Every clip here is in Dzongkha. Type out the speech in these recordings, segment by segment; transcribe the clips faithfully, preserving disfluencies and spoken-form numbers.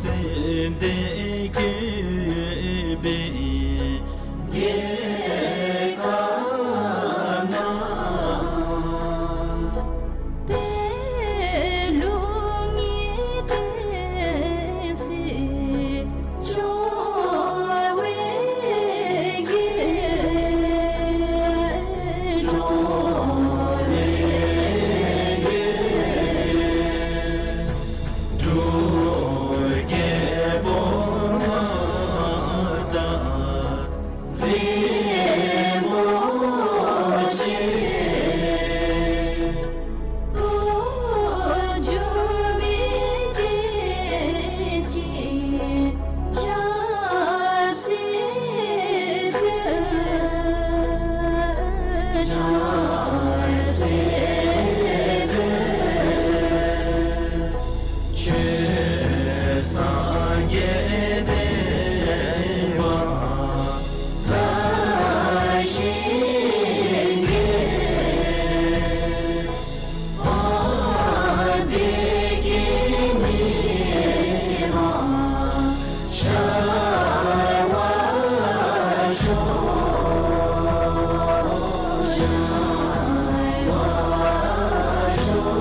ཚེ་འདི་གི་བའི་རྒྱལ་ཁ་ན། དེ་ལུ་ངེས་ཏེ་སྲིད་འབྱུང་བའི་རྒྱལ། འབྱུང་བའི་རྒྱལ། འབྲུག་རྒྱལ་པོ་ང་དང་རིན་པོ་ཆེ། འགོ་འཛུགས་མི་དེ་ཅིག་ཆབ་སྲིད་པའི། ཆབ་སྲིད་པའི། ཆོས་སངས་རྒྱས་བསྟན་པ་དར་ཞིང་རྒྱས། འོ་དེ་གི་ཉི་མ་ཤར་བར་ཤོག། ཤར་བར་ཤོག།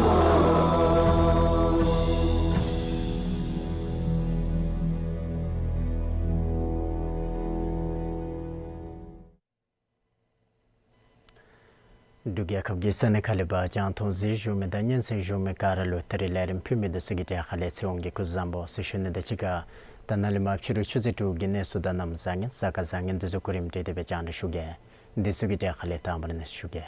འབྲུག་རྒྱལ་ཁབ་ཀྱི་ས་གནས་ཁག་ལས་འབད་རྒྱང་མཐོང་གཟིགས་བཞུགས་མི་དང་སྙན་གསན་བཞུགས་མི་ག་ར་ལུ་ད་རིས་ལས་རིམ་ཕུལ་མི་འདི་ཚུ་གི་གྲས་ཁ་ལས་ཚེ་དབང་གིས་སྐུ་གཟུགས་བཟང་པོ་ཟེར་ཞུ་ནི་དང་གཅིག་ཁར་ད་ནཱ་ལས་མར་ཕྱི་རུ་ཆུ་ཚོད་དྲུག་གི་གནས་ཚུལ་དང་གནམ་བཟང་ངན་གཟའ་སྐར་བཟང་ངན་འདི་ཚུ་གོ་རིམ་སྒྲིག་སྟེ་སྦེ་རྒྱང་བསྒྲགས་ཞུ་གེ། འདི་ཚུ་གི་གྲས་ཁ་ལས་དང་པ་ར་གནས་ཚུལ་ཞུ་གེ།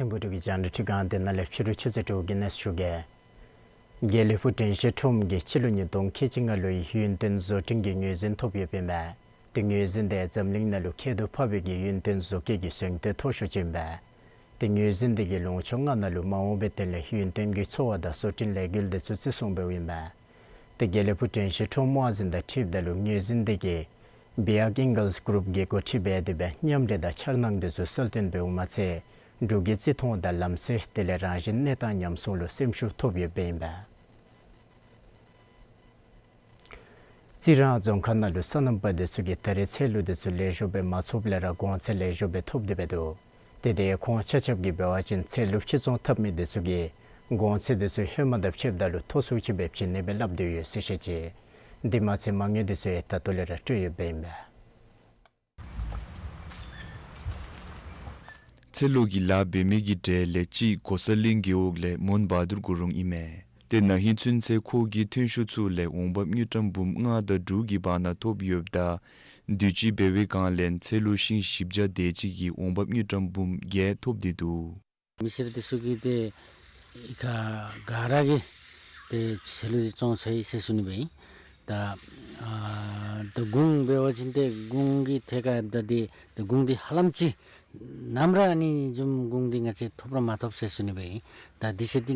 ཐིམ་ཕུག་འབྲུག་གི་རྒྱང་བསྒྲགས་ཁྲི་སྒང་འདི་ནང་ལས་ཕྱི་རུ་ཆུ་ཚོད་དྲུག་གི་གནས་ཚུལ་ཞུ་གེ། དགེ་ལེགས་ཕུག་དྲན་ཤེས་ཁྲོམ་གྱིས་སྤྱི་ལོ་ཉིས་སྟོང་ཁལ་གཅིག་ལྔ་ལོའི་ཡུན་བརྟན་བཟོ་སྐྲུན་གྱི་ངོས་འཛིན་ཐོབ་ཡོདཔ་ཨིན་པས། ཏེ་ངོས་འཛིན་དེ་འཛམ་གླིང་ནང་ལུ་ཁྱད་དུ་འཕགས་པའི་གི་ཡུན་བརྟན་བཟོ་བཀོད་ཀྱི་གཟེངས་བསྟོད་མཐོ་ཤོས་ཅིག་ཨིན་པས། ཏེ་ངོས་འཛིན་དེ་གིས་ལུང་ཕྱོགས་ལྔ་ནང་ལུ་མ་འོངས་པའི་དོན་ལས་ཡུན་བརྟན་གྱི་འཚོ་བ་དང་བཟོ་སྐྲུན་ལས་འགུལ་དེ་ཚུ་བརྩི་སྲུང་འབདཝ་ཨིན་པས། ཏེ་དགེ་ལེགས་ཕུག་དྲན་ཤེས་ཁྲོམ་དབང་འཛིན་དང་འཁྲིལཝ་ད་ལུ་ངོས་འཛིན་དེ་གིས་བི་ཨར་ཨིང་གཱལསི་གུ་རུབ་ཀྱིས་འགོ་ཁྲིད་འབད་དེ་སྦེ་མཉམ་འབྲེལ་དང་འཆར་སྣང་དེ་ཚུ་གསལ་སྟོན་འབདཝ་མ་ཚད་འབྲུག་གི་བརྩི་མཐོང་དང་ལམ་སྲོལ་དེ་ལས་རང་བཞིན་གནས་སྟངས་ཉམས་སྲུང་ལུ་སེམས་ཤུགས་ཐོབ་ཡོདཔ་ཨིན་པས། རྩི་རང་རྫོང་ཁག་ནང་ལུ་སོ་ནམ་པ་དེ་ཚུ་གིས་ད་རེས་ཚལ་ལུ་དེ་ཚུ་ལེགས་ཤོམ་སྦེ་མ་ཚུགསཔ་ལས་ར་གོང་ཚད་ལེགས་ཤོམ་སྦེ་ཐོབ་སྟེ་འབད་འདུག། ཏེ་དེ་ཁོང་ཆ་ཁྱབ་ཀྱིས་འབད་བ་ཅིན་ཚལ་ལུ་ཕྱིར་ཚོང་འཐབ་མི་དེ་ཚུ་གིས་གོང་ཚད་དེ་ཚུ་ཧེ་མ་དང་ཕྱདཔ་ད་ལུ་མཐོ་སུ་ཅིག་སྦེ་བྱིན་ནི་སྦེ་སླབ་སྟེ་ཡོད་ཟེར་བཤད་ཅི། དེ་མ་ཚད་མ་དངུལ་དེ་ཚུ་ཡང་ད་ལྟོ་ལས་ར་སྤྲོད་ཡོདཔ་ཨིན་པས། ཚལ་ལུ་གི་ལཱ་འབད་མི་གི་གྲས་ལས་གཅིག་གོ་ས་གླིང་རྒེད་འོག་ལས་མོན་བ་དུར་གུ་རུང་ཨིན་མས། ཏེ་ན་ཧིང་ཚུན་ཚོད་ཁོ་གི་ཐོན་ཤུགས་ཚུ་ལས་འོང་འབབ་དངུལ་ཀྲམ་འབུམ་ལྔ་དང་དྲུག་གི་བར་ན་ཐོབ་ཡོདཔ་ད་དུས་ཅི་འབད་བའི་སྒང་ལས་ཚལ་ལུ་ཤིང་བཞི་བརྒྱ་དེ་ཅིག་གི་འོང་འབབ་དངུལ་ཀྲམ་འབུམ་བརྒྱད་ཐོབ་སྟེ་འདུག། མི་སེར་དེ་ཚུ་གིས་ཏེ་ཨི་ཁ་ག་ར་གིས་ཏེ་ཚལ་ལུ་ཅིག་བཙོང་ཚར་ཡི་ཟེར་ཞུ་ནི་སྦེ་ཨིན། ད་ཨ་ད་གུང་འབད་བ་ཅིན་ཏེ་གུང་གི་ཐད་ཁར་ད་འདི་ད་གུང་འདི་ཧ་ལམ་ཅིག་ནམ་ར་ཨ་ནི་བཟུམ་གུང་འདི་ང་བཅས་ཐོབ་ར་མ་ཐོབ་ཟེར་ཞུ་ནི་སྦེ་ཨིན། ད་འདི་ཟེར་ཏེ་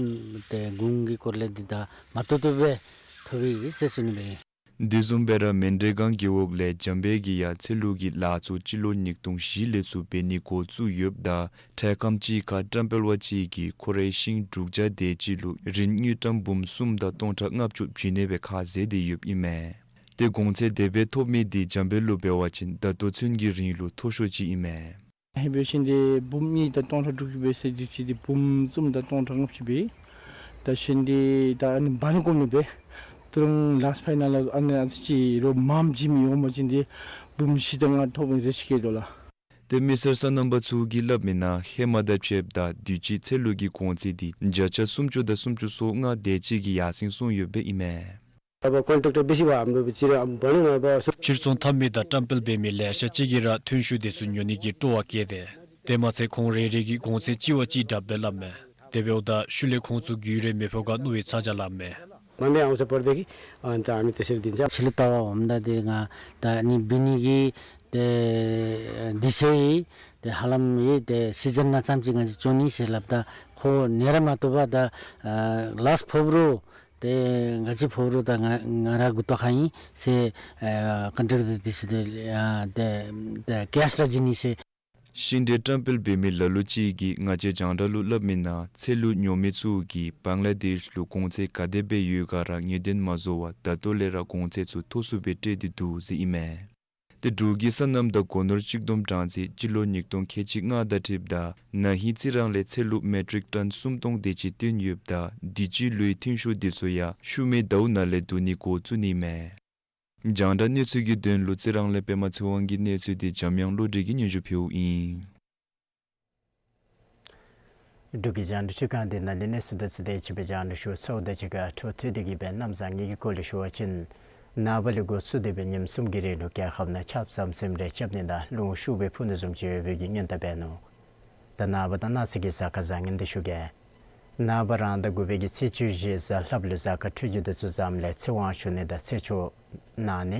ཏེ་གུང་གི་སྐོར་ལས་འདི་ད་མ་ཏོག་ཏོ་སྦེ་ཐོབ་ཡི་ཟེར་ཞུ་ནི་སྦེ་ཨིན། དེ་བཟུམ་སྦེ་ར་མཎྜལ་སྒང་རྒེད་འོག་ལས་འཇམ་དཔལ་གྱིས་ཡང་ཚལ་ལུ་གི་ལཱ་ཚུ་སྤྱི་ལོ་ཉིས་སྟོང་བཞི་ལས་ཚུར་འབད་ནི་འགོ་བཙུགས་ཡོདཔ་ད་འཕྲལ་ཁམས་ཅིག་ཁར་བཀྲམ་སྤེལ་པ་ཅིག་གིས་ཁོ་རའི་ཤིང་དྲུག་བརྒྱ་དེ་ཅིག་ལུ་རིན་དངུལ་ཀྲམ་འབུམ་གསུམ་དང་སྟོང་ཕྲག་ལྔ་བཅུ་བྱིན་ནི་སྦེ་ཁས་བླངས་ཏེ་ཡོདཔ་ཨིན་མས། ཏེ་གོང་ཚད་དེ་སྦེ་ཐོབ་མི་འདི་འཇམ་དཔལ་ལུ་འབད་བ་ཅིན་ད་ལྟོ་ཚུན་གྱི་རིང་ལུ་མཐོ་ཤོས་ཅིག་ཨིན་མས། ཧེ་འབད་ཞིནམ་ཏེ་འབུམ་གཉིས་དང་སྟོང་ཕྲག་དྲུག་ཅུ་འབད་ཟེར་དུས་ཅི་འདི་འབུམ་གསུམ་དང་སྟོང་ཕྲག་ལྔ་བཅུ་འབད། ད་ཞིནམ་ཏེ་ད་ཨ་ནི་འབག་ནི་དགོ་མི་འབད། ད་རུང་ལཱསཊ་ཕའི་ནཱལ་ལུ་ཨ་ནི་ཨ་ཙི་ཅིག་རོགས་མངམ་བྱིན་མི་འོང་པ་ཅིན་ཏེ་འབུམ་བཞི་དང་ལྔ་ཐོབ་མི་རེ་ཅིག་སྐྱེ་དོ་ལགས། ཏེ་མི་སེར་སོ་ནམ་པ་ཚུ་གིས་སླབ་མི་ནང་ཧེ་མ་དང་ཕྱདཔ་ད་དུས་ཅི་ཚལ་ལུ་གི་གོང་ཚད་འདི་བརྒྱ་ཆ་སུམ་ཅུ་དང་སུམ་ཅུ་སོ་ལྔ་དེ་ཅིག་གིས་ཡར་སེང་སོང་ཡོདཔ་ཨིན་མས། अब कन्ट्र्याक्टर बेसी भयो हाम्रो, ཕྱིར་ཚོང་འཐབ་མི་དང་བཀྲམ་སྤེལ་འབད་མི་ལེ་ཤ་ཅིག་གིས་ར་ཐོན་ཤུགས་དེ་ཚུ་ཉོ་ནི་གི་སྤྲོ་བ་བསྐྱེད་དེ། དེ་མ་ཚད་ཁོང་རེ་རེ་གིས་གོང་ཚད་གཅིག་བ་གཅིག་དྲགཔ་སྦེ་སླབ་མས། དེ་འབདཝ་ད་ཤུལ་ལས་ཁོང་ཚུ་རྒྱུན་རིང་མེ་ཕོཝ་ཁར་བསྣུབས་པའི་ཚ་གྱང་ལངམ་མས། भन्दै आउँछ प्रत्येकी, अन्त हामी त्यसरी दिन्छ। पछिल्लो तब हुँदा त्यो ग-, त नि बिनिगी ཏེ་འདི་ཚེ་ཡི་ཏེ་ཧ་ལམ་ཡི་ཏེ་སི་ཛིན་ནང་ཙམ་ཅིག་ང་བཅས་འགྱོ་ནི་ཟེར་སླབ་ད་ཁོ་ནི་ར་མ་བཏུབ་པར་ད་ཨ་ལཱསཊ་ཕོག་རུང་ཏེ་ང་བཅས་ཕོག་རུང་ད་ང་ང་ར་མགུ་ཏོ་ཁར་ཨིན་ཟེར་ཨ་ཀོན་ཊེག་འདི་ཚུ་ཏེ་ཨ་ཏེ་ཏེ་ཀེཤ་ར་བྱིན་ནི་ཟེར། ཤིང་འབྲས་བཀྲམ་སྤེལ་འབད་མི་ལ་ལུ་ཅིག་གིས་ང་བཅས་རྒྱང་བསྒྲགས་ལུ་སླབ་མི་ནང་ཚལ་ལུ་ཉོ་མི་ཚུ་གིས་བང་ལ་དེཤ་ལུ་གོང་ཚད་ག་དེ་སྦེ་ཡོད་ག་ར་ངེས་གཏན་མ་བཟོ་བར་ད་ལྟོ་ལས་ར་གོང་ཚད་ཚུ་མཐོ་སུ་སྦེ་སྤྲོད་དེ་འདུག་ཟེར་ཨིན་མས། ཏེ་འབྲུག་གི་སོ་ནམ་དང་སྒོ་ནོར་གཅིག་བསྡོམས་གྲངས་རྩིས་སྤྱི་ལོ་ཉིས་སྟོང་ཁལ་གཅིག་ལྔ་དང་འཁྲིལཝ་ད་ན་ཧིང་རྩི་རང་ལས་ཚལ་ལུ་མེ་ཊིག་ཊོན་སུམ་སྟོང་དེ་ཅིག་བཏོན་ཡོདཔ་ད་དུས་ཅི་ལུའི་ཐོན་ཤུགས་དེ་ཚུ་ཡང་ཤུལ་མའི་ཟླཝ་ནང་ལས་བསྡུ་ནི་འགོ་བཙུགས་ནི་མས། རྒྱང་བསྒྲགས་གནས་ཚུལ་གྱི་དོན་ལུ་རྩི་རང་ལས་པདྨ་ཚེ་དབང་གི་གནས་ཚུལ་དེ་འཇམ་དབྱངས་བློ་གྲོས་ཀྱིས་སྙན་ཞུ་ཕུལཝ་ཨིན། འབྲུག་གི་རྒྱང་བསྒྲགས་ཁྲི་ཁང་འདི་ནང་ལས་གནས་ཚུལ་དང་ཚུལ་དེ་ཅིག་སྦེ་རྒྱང་བསྒྲགས་ཞུ་ཚརཝ་ད་ཅིག་ཁར་འཕྲོ་མཐུད་དེ་གི་སྦེ་གནམ་བཟང་ངན་གྱི་སྐོར་ལས་ཞུ་བ་ཅིན་ནངས་པ་ལས་འགོ་བཙུགས་ཏེ་སྦེ་ཉིནམ་གསུམ་གྱི་རིང་ལུ་རྒྱལ་ཁབ་ནང་ཆརཔ་ཟམ་ཟིམ་རེ་རྐྱབ་ནི་དང་རླུང་ཤུགས་སྦེ་འཕུ་ནི་བཟུམ་ཅིག་ཡོད་པའི་གི་སྔོན་བརྡ་འབད་ནུག། ད་ནངས་པ་དང་གནངས་ཚེ་གི་གཟའ་སྐར་བཟང་ངན་འདི་ཞུ་གེ། ནངས་པ་རང་ཟླ་དགུ་པའི་གི་ཚེས་བཅུ་བཞི་གཟའ་ལྷགཔ་ལུ་གཟའ་སྐར་འཕྲོད་སྦྱོར་དེ་ཚུ་བཟངམ་ལས་ཚེ་དབང་ཞུ་ནི་དང་ཚེ་ཆོག་གནང་ནི་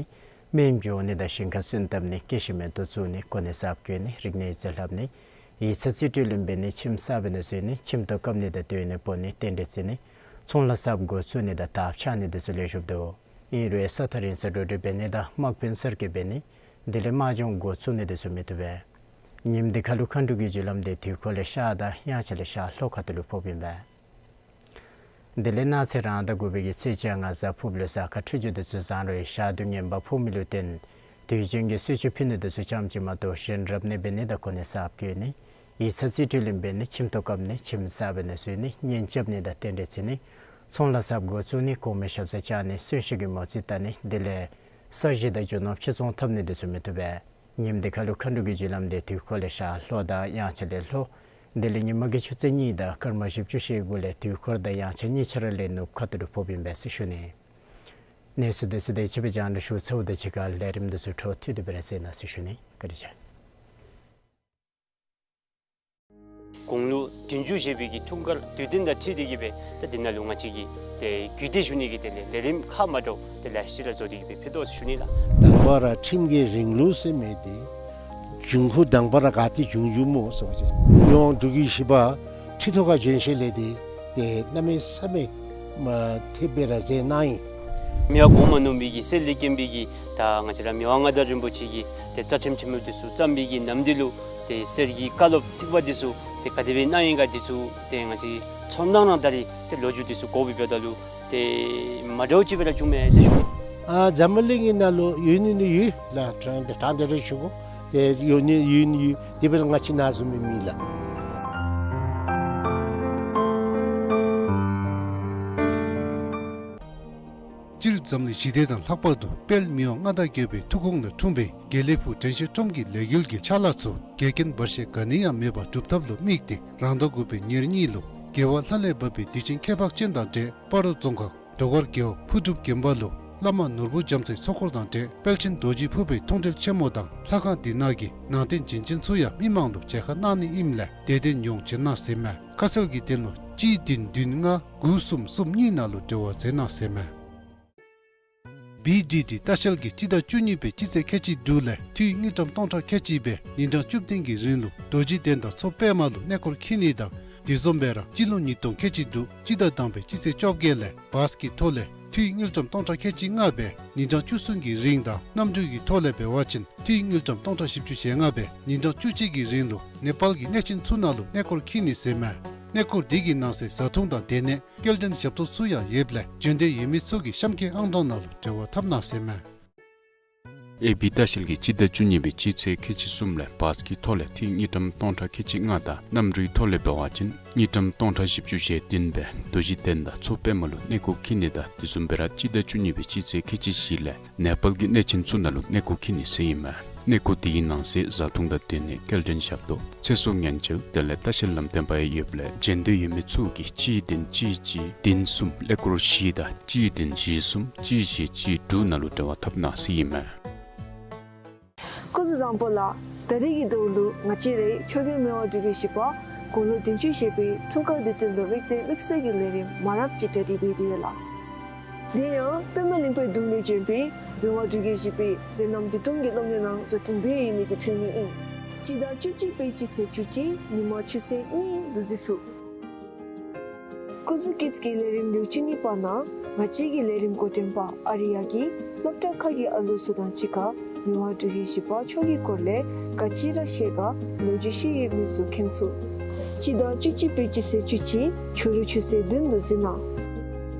སྨན་འབྱོར་ནི་དང་ཞིང་ཁ་སོན་བཏབ་ནི་སྐྱེ་ཤི་མེད་དོ་བཙུགས་ནི་གོ་གནས་གསརཔ་བསྐོ་ནི་རིག་གནས་རྩིས་ལྷབ་ནི་ཡིག་ཚང་རྩིས་སྤྲོད་ལེན་འབད་ནི་ཁྱིམ་གསར་པའི་ནང་འཛུལ་ནི་ཁྱིམ་ཐོག་བཀབ་ནི་དང་སྡོད་གནས་སྤོ་ནི་རྟེན་འབྲེལ་བརྩི་ནི་ཚོང་ལཱ་གསརཔ་འགོ་བཙུགས་ནི་དང་དར་འཕྱར་ནི་དེ་ཚུ་ལེགས་ཤོམ་འདུག། ཨིན་རུང་ས་ཐག་རིང་སར་འགྲོ་འགྲུལ་འབད་ནི་དང་དམག་དཔོན་གསར་བསྐོ་འབད་ནི་དེ་ལས་དམག་སྦྱོང་འགོ་བཙུགས་ནི་དེ་ཚུ་མི་བཏུབ་པས། ཉིནམ་འདི་ཁ་ལུ་མཁའ་འགྲོ་གི་རྒྱུ་ལམ་དེ་དུས་འཁོར་ལས་ཤར་དང་དབྱངས་འཆར་ལས་ཤར་ལྷོ་ཁ་ཐུག་ལུ་ཕོགཔ་ཨིན་པས། དེ་ལས་གནངས་ཚེ་རང་ཟླ་དགུ་པའི་གི་ཚེས་བཅོ་ལྔ་གཟའ་ཕུརཔ་ལུ་གཟའ་སྐར་འཕྲོད་སྦྱོར་དེ་ཚུ་བཟང་རུང་ཞག་དུས་ངན་པ་ཕོག་མི་ལུ་བརྟེན་དུས་རྒྱུན་གྱི་གསོལ་མཆོད་ཕུལ་ནི་དེ་ཚུ་ཙམ་ཅིག་མ་གཏོགས་གཞན་རབ་གནས་འབད་ནི་དང་གོ་གནས་གསརཔ་བསྐོ་ནི་ཡིག་ཚང་རྩིས་སྤྲོད་ལེན་འབད་ནི་ཁྱིམ་ཐོག་བཀབ་ནི་ཁྱིམ་གསར་པའི་ནང་འཛུལ་ནི་གཉེན་རྐྱབ་ནི་དང་རྟེན་འབྲེལ་བརྩི་ནི་ཚོང་ལཱ་གསརཔ་འགོ་བཙུགས་ནི་གོང་མའི་ཞབས་སར་བཅར་ནི་གསོན་གཤིན་གྱི་མོ་རྩིས་བལྟ་ནི་དེ་ལས་ས་གཞི་དང་རྒྱུ་ནོར་ཕྱིར་ཚོང་འཐབ་ནི་དེ་ཚུ་མི་བཏུབ་པས། ཉིནམ་འདི་ཁ་ལུ་མཁའ་འགྲོ་གི་རྒྱུ་ལམ་དེ་དུས་འཁོར་ལས་ཤར་ལྷོ་དང་དབྱངས་འཆར་ལས་ལྷོ། དེ་ལས་ཉིན་མ་གི་ཆུ་ཚོད་གཉིས་དང་སྐར་མ་བཞི་བཅུ་ཞེ་དགུ་ལས་དུས་འཁོར་དང་དབྱངས་འཆར་གཉིས་ཆ་ར་ལས་ནུབ་ཁ་ཐུག་ལུ་ཕོགཔ་ཨིན་པས་ཟེར་ཞུ་ནི། གནས་ཚུལ་དེ་ཚུ་དེ་ཅིག་སྦེ་རྒྱང་བསྒྲགས་ཞུ་ཚརཝ་ད་ཅིག་ཁར་ལས་རིམ་དེ་ཚུ་འཕྲོ་མཐུད་དེ་སྦེ་ར་གསན་གནང་ཟེར་ཞུ་ནི། བཀའ་དྲིན་ཆེ། དགུང་ལོ་བདུན་ཅུ་བཞེས་པའི་གི་འཁྲུངས་སྐར་དུས་སྟོན་དང་འཁྲིལ་ཏེ་གི་སྦེ་ད་འདི་ནང་ལུ་ང་བཅས་ཀྱིས་ཏེ་རྒྱུད་སྡེ་ཞུ་ནི་གི་དེ་ལས་ལས་རིམ་ཁག་མ་འདྲཝ་དེ་ལས་ཤུལ་ལས་བཟོ་སྟེ་གི་སྦེ་ཕུལ་དོ་ཟེར་ཞུ་ནི་ལགས། དང་པ་ར་ཁྲིམས་ཀྱི་རིང་ལུགས་ཟེར་མི་དེ་འབྱུང་ཁུངས་དང་པ་ར་ག་ཏེ་བྱུང་བྱུངམ་སྨོ་ཟེར་བ་ཅིན་མི་དབང་འབྲུག་རྒྱལ་བཞི་པ་ཁྲི་ཐོག་ཁར་བྱོན་ཞིནམ་ལས་དེ་ཏེ་གནམ་མེད་ས་མེད་མ་ཐེབས་སྦེ་ར་མཛད་གནང་ཡི། མི་དབང་གོང་མ་ནོར་བུ་གིས་གསེར་ལས་བརྒྱན་པའི་གི་ད་ང་བཅས་ར་མི་དབང་མངའ་བདག་རིན་པོ་ཆེ་གི་ཏེ་རྩ་ཁྲིམས་ཆེན་མོ་དེ་ཚུ་བརྩམས་པའི་གི་ནམ་དེ་ལུ་ཏེ་གསེར་གྱི་བཀའ་སློབ་ཐེག་པ་དེ་ཚུ་ཏེ་ག་དེ་སྦེ་གནང་ཡི་ག་དེ་ཚུ་ཏེ་ང་བཅས་ཚོར་སྣང་རང་ད་རེས་ཏེ་ལོ་རྒྱུས་དེ་ཚུ་གོ་བའི་བར་ན་ལུ་ཏེ་མ་འདྲཝ་ཅིག་སྦེ་ར་བྱུངམ་མས་ཟེར་ཞུ། ཨ་འཛམ་བུ་གླིང་གི་ནང་ལུ་ཡོད་ནི་ནི་ཡོད་ལགས། དྲང་དྲང་ར་ཞུ་དགོ། ཏེ་ཡོད་ནི་ཡོད་ནི་ཡོད། དེ་སྦེ་ར་ང་བཅས་ནཱ་བཟུམ་མི་མེད་ལགས། སྤྱིར་འཛམ་གླིང་ཞི་བདེ་དང་ལྷག་པར་དུ་དཔལ་མི་དབང་མངའ་བདག་རྒྱལ་པོའི་ཐུགས་དགོངས་ལས་འཁྲུངས་པའི་དགེ་ལེགས་ཕུག་དྲན་ཤེས་ཁྲོམ་གྱི་ལས་འགུལ་གྱི་ཕྱག་ལཱ་ཚུ་འགལ་རྐྱེན་བར་ཆད་ག་ནི་ཡང་མེད་པར་སྒྲུབ་ཐབས་ལུ་དམིགས་ཏེ་རང་ཟླ་དགུ་པའི་ཉེར་གཉིས་ལུ་རྒྱལ་བ་ལྷ་ལས་བབས་པའི་དུས་ཆེན་ཁྱད་འཕགས་ཅན་དང་འབྲེལ་སྤ་རོ་རྫོང་ཁག་ཟློས་གར་རྒེད་འོག་ཕུར་སྒྲུབ་དགོན་པ་ལུ་བླ་མ་ནོར་བུ་རྒྱ་མཚོའི་ཚོགས་འཁོར་དང་འབྲེལ་དཔལ་ཆེན་རྡོ་རྗེ་ཕུར་པའི་མཐོང་གྲོལ་ཆེན་མོ་དང་ལྷ་ཁང་འདི་ནང་གི་ནང་རྟེན་བྱིན་ཅན་ཚུ་ཡང་མི་མང་ལུ་མཇལ་ཁ་གནང་ནི་ཨིནམ་ལས་དད་ལྡན་ཡོངས་བྱོན་གནང་ཟེར་མས། ཁ་གསལ་གྱི་དོན་ལུ་གཅིག་བདུན་བདུན་ལྔ་དགུ་གསུམ་གསུམ་གཉིས་ནང་ལུ་འབྲེལ་བ་མཛད་གནང་ཟེར་མས། བི་ཌི་ཌི་ལྟ་བཤལ་གྱིས་སྤྱི་ཟླ་བཅུ་གཉིས་པའི་སྤྱི་ཚེས་ཁལ་གཅིག་དྲུག་ལས་འཐུས་དངུལ་ཀྲམ་སྟོང་ཕྲག་ཁལ་གཅིག་སྦེ་ཉིན་གྲངས་བཅུ་བདུན་གྱི་རིང་ལུ་རྡོ་རྗེ་གདན་དང་མཚོ་པདྨ་ལུ་གནས་སྐོར་འཁྱིད་ནི་དང་དེ་བཟུམ་སྦེ་ར་སྤྱི་ལོ་ཉིས་སྟོང་ཁལ་གཅིག་དྲུག་སྤྱི་ཟླ་དང་པའི་སྤྱི་ཚེས་བཅོ་བརྒྱད་ལས་བཱས་ཀྱི་ཐོག་ལས་འཐུས་དངུལ་ཀྲམ་སྟོང་ཕྲག་ཁལ་གཅིག་ལྔ་སྦེ་ཉིན་གྲངས་བཅུ་གསུམ་གྱི་རིང་དང་གནམ་གྲུ་གི་ཐོག་ལས་འབད་བ་ཅིན་འཐུས་དངུལ་ཀྲམ་སྟོང་ཕྲག་བཞི་བཅུ་ཞེ་ལྔ་སྦེ་ཉིན་གྲངས་བཅུ་གཅིག་གི་རིང་ལུ་ནེ་པཱལ་གྱི་གནས་ཆེན་ཚུ་ནང་ལུ་གནས་སྐོར་འཁྱིད་ནི་ཟེར་མས། གནས་སྐོར་འདི་གི་ནང་གསེས་བཟའ་འཐུང་དང་སྡོད་གནས་སྐྱེལ་འདྲེན་ཞབས་ཏོག་ཚུ་ཡང་ཡོདཔ་ལས་བྱོན་འདོད་ཡོད་མི་ཚུ་གིས་གཤམ་གྱི་ཨང་གྲངས་ནང་ལུ་འབྲེལ་བ་འཐབ་གནང་ཟེར་མས། ཨེ་བི་ལྟ་བཤལ་གྱིས་སྤྱི་ཟླ་བཅུ་གཉིས་པའི་སྤྱི་ཚེས་ཁལ་གཅིག་གསུམ་ལས་བཱས་ཀྱི་ཐོག་ལས་འཐུས་དངུལ་ཀྲམ་སྟོང་ཕྲག་ཁལ་གཅིག་ལྔ་དང་གནམ་གྲུའི་ཐོག་ལས་འབད་བ་ཅིན་དངུལ་ཀྲམ་སྟོང་ཕྲག་བཞི་བཅུ་ཞེ་བདུན་སྦེ་རྡོ་རྗེ་གདན་དང་མཚོ་པདྨ་ལུ་གནས་སྐོར་འཁྱིད་ནི་དང་དེ་བཟུམ་སྦེ་ར་སྤྱི་ཟླ་བཅུ་གཉིས་པའི་སྤྱི་ཚེས་ཁལ་གཅིག་བཞི་ལས་ནེ་པཱལ་གྱི་གནས་ཆེན་ཚུ་ནང་ལུ་གནས་སྐོར་འཁྱིད་ནི་ཟེར་ཨིན་མས། གནས་སྐོར་འདི་གི་ནང་གསེས་བཟའ་འཐུང་དང་སྡོད་གནས་སྐྱེལ་འདྲེན་ཞབས་ཏོག་ཚེ་སྲོག་ཉེན་བཅོལ་དེ་ལས་ལྟ་བཤལ་ལམ་སྟོན་པ་ཡང་ཡོདཔ་ལས་བྱོན་འདོད་ཡོད་མི་ཚུ་གིས་གཅིག་བདུན་གཅིག་གཅིག་བདུན་གསུམ་ཀླད་ཀོར་བཞི་དང་གཅིག་བདུན་བཞི་གསུམ་གཅིག་བཞི་གཅིག་དྲུག་ནང་ལུ་འབྲེལ་བ་འཐབ་གནང་ཟེར་ཨིན་མས། སྐུ་གཟུགས་བཟང་པོ་ལགས། ད་རེས་ཀྱི་ཟླཝ་ལུ་ང་བཅས་རའི་ཆོས་རྒྱལ་མི་དབང་འབྲུག་རྒྱལ་བཞི་པ་དགུང་ལོ་བདུན་ཅུ་བཞེས་པའི་འཁྲུངས་སྐར་དུས་སྟོན་དང་འབྲེལ་ཏེ་དམིགས་བསལ་གྱི་ལས་རིམ་མང་རབས་ཅིག་གྲ་སྒྲིག་འབད་དེ་ཡོད་ལགས། དེ་ཡང་པདྨ་གླིང་པའི་གདུང་ནས་བྱོན་པའི་མི་དབང་འབྲུག་རྒྱལ་བཞི་པའི་མཛད་རྣམ་བདུན་སྟོང་གི་སློབ་གཉེར་ནང་བཟོ་སྐྲུན་འབད་ཡོད་མི་དེ་ཕུལ་ནི་ཨིན། སྤྱི་ཟླ་བཅུ་གཅིག་པའི་སྤྱི་ཚེས་བཅུ་གཅིག་ཉིན་མ་ཆུ་ཚོད་གཉིས་ལུ་གཟིགས་ཚུགས། སྐུ་གཟུགས་སྐྱིད་ཀྱི་ལས་རིམ་ལེའུ་བཅུ་གཉིས་པ་ནང་ང་བཅས་ཀྱི་ལས་རིམ་འགོ་འདྲེན་པ་ཨ་རི་ཡ་གིས་སློབ་གྲྭ་ཁག་གི་ཨ་ལུ་ཚུ་དང་གཅིག་ཁར་མི་དབང་འབྲུག་རྒྱལ་བཞི་པ་མཆོག་གི་སྐོར་ལས་ག་ཅི་ར་བཤད་ག་ལོ་རྒྱུས་ཤིག་ཡོད་མི་ཚུ་མཁྱེན་ཚུགས། སྤྱི་ཟླ་བཅུ་གཅིག་པའི་སྤྱི་ཚེས་བཅུ་གཅིག་ཕྱི་རུ་ཆུ་ཚོད་བདུན་ལུ་གཟིགས་གནང་།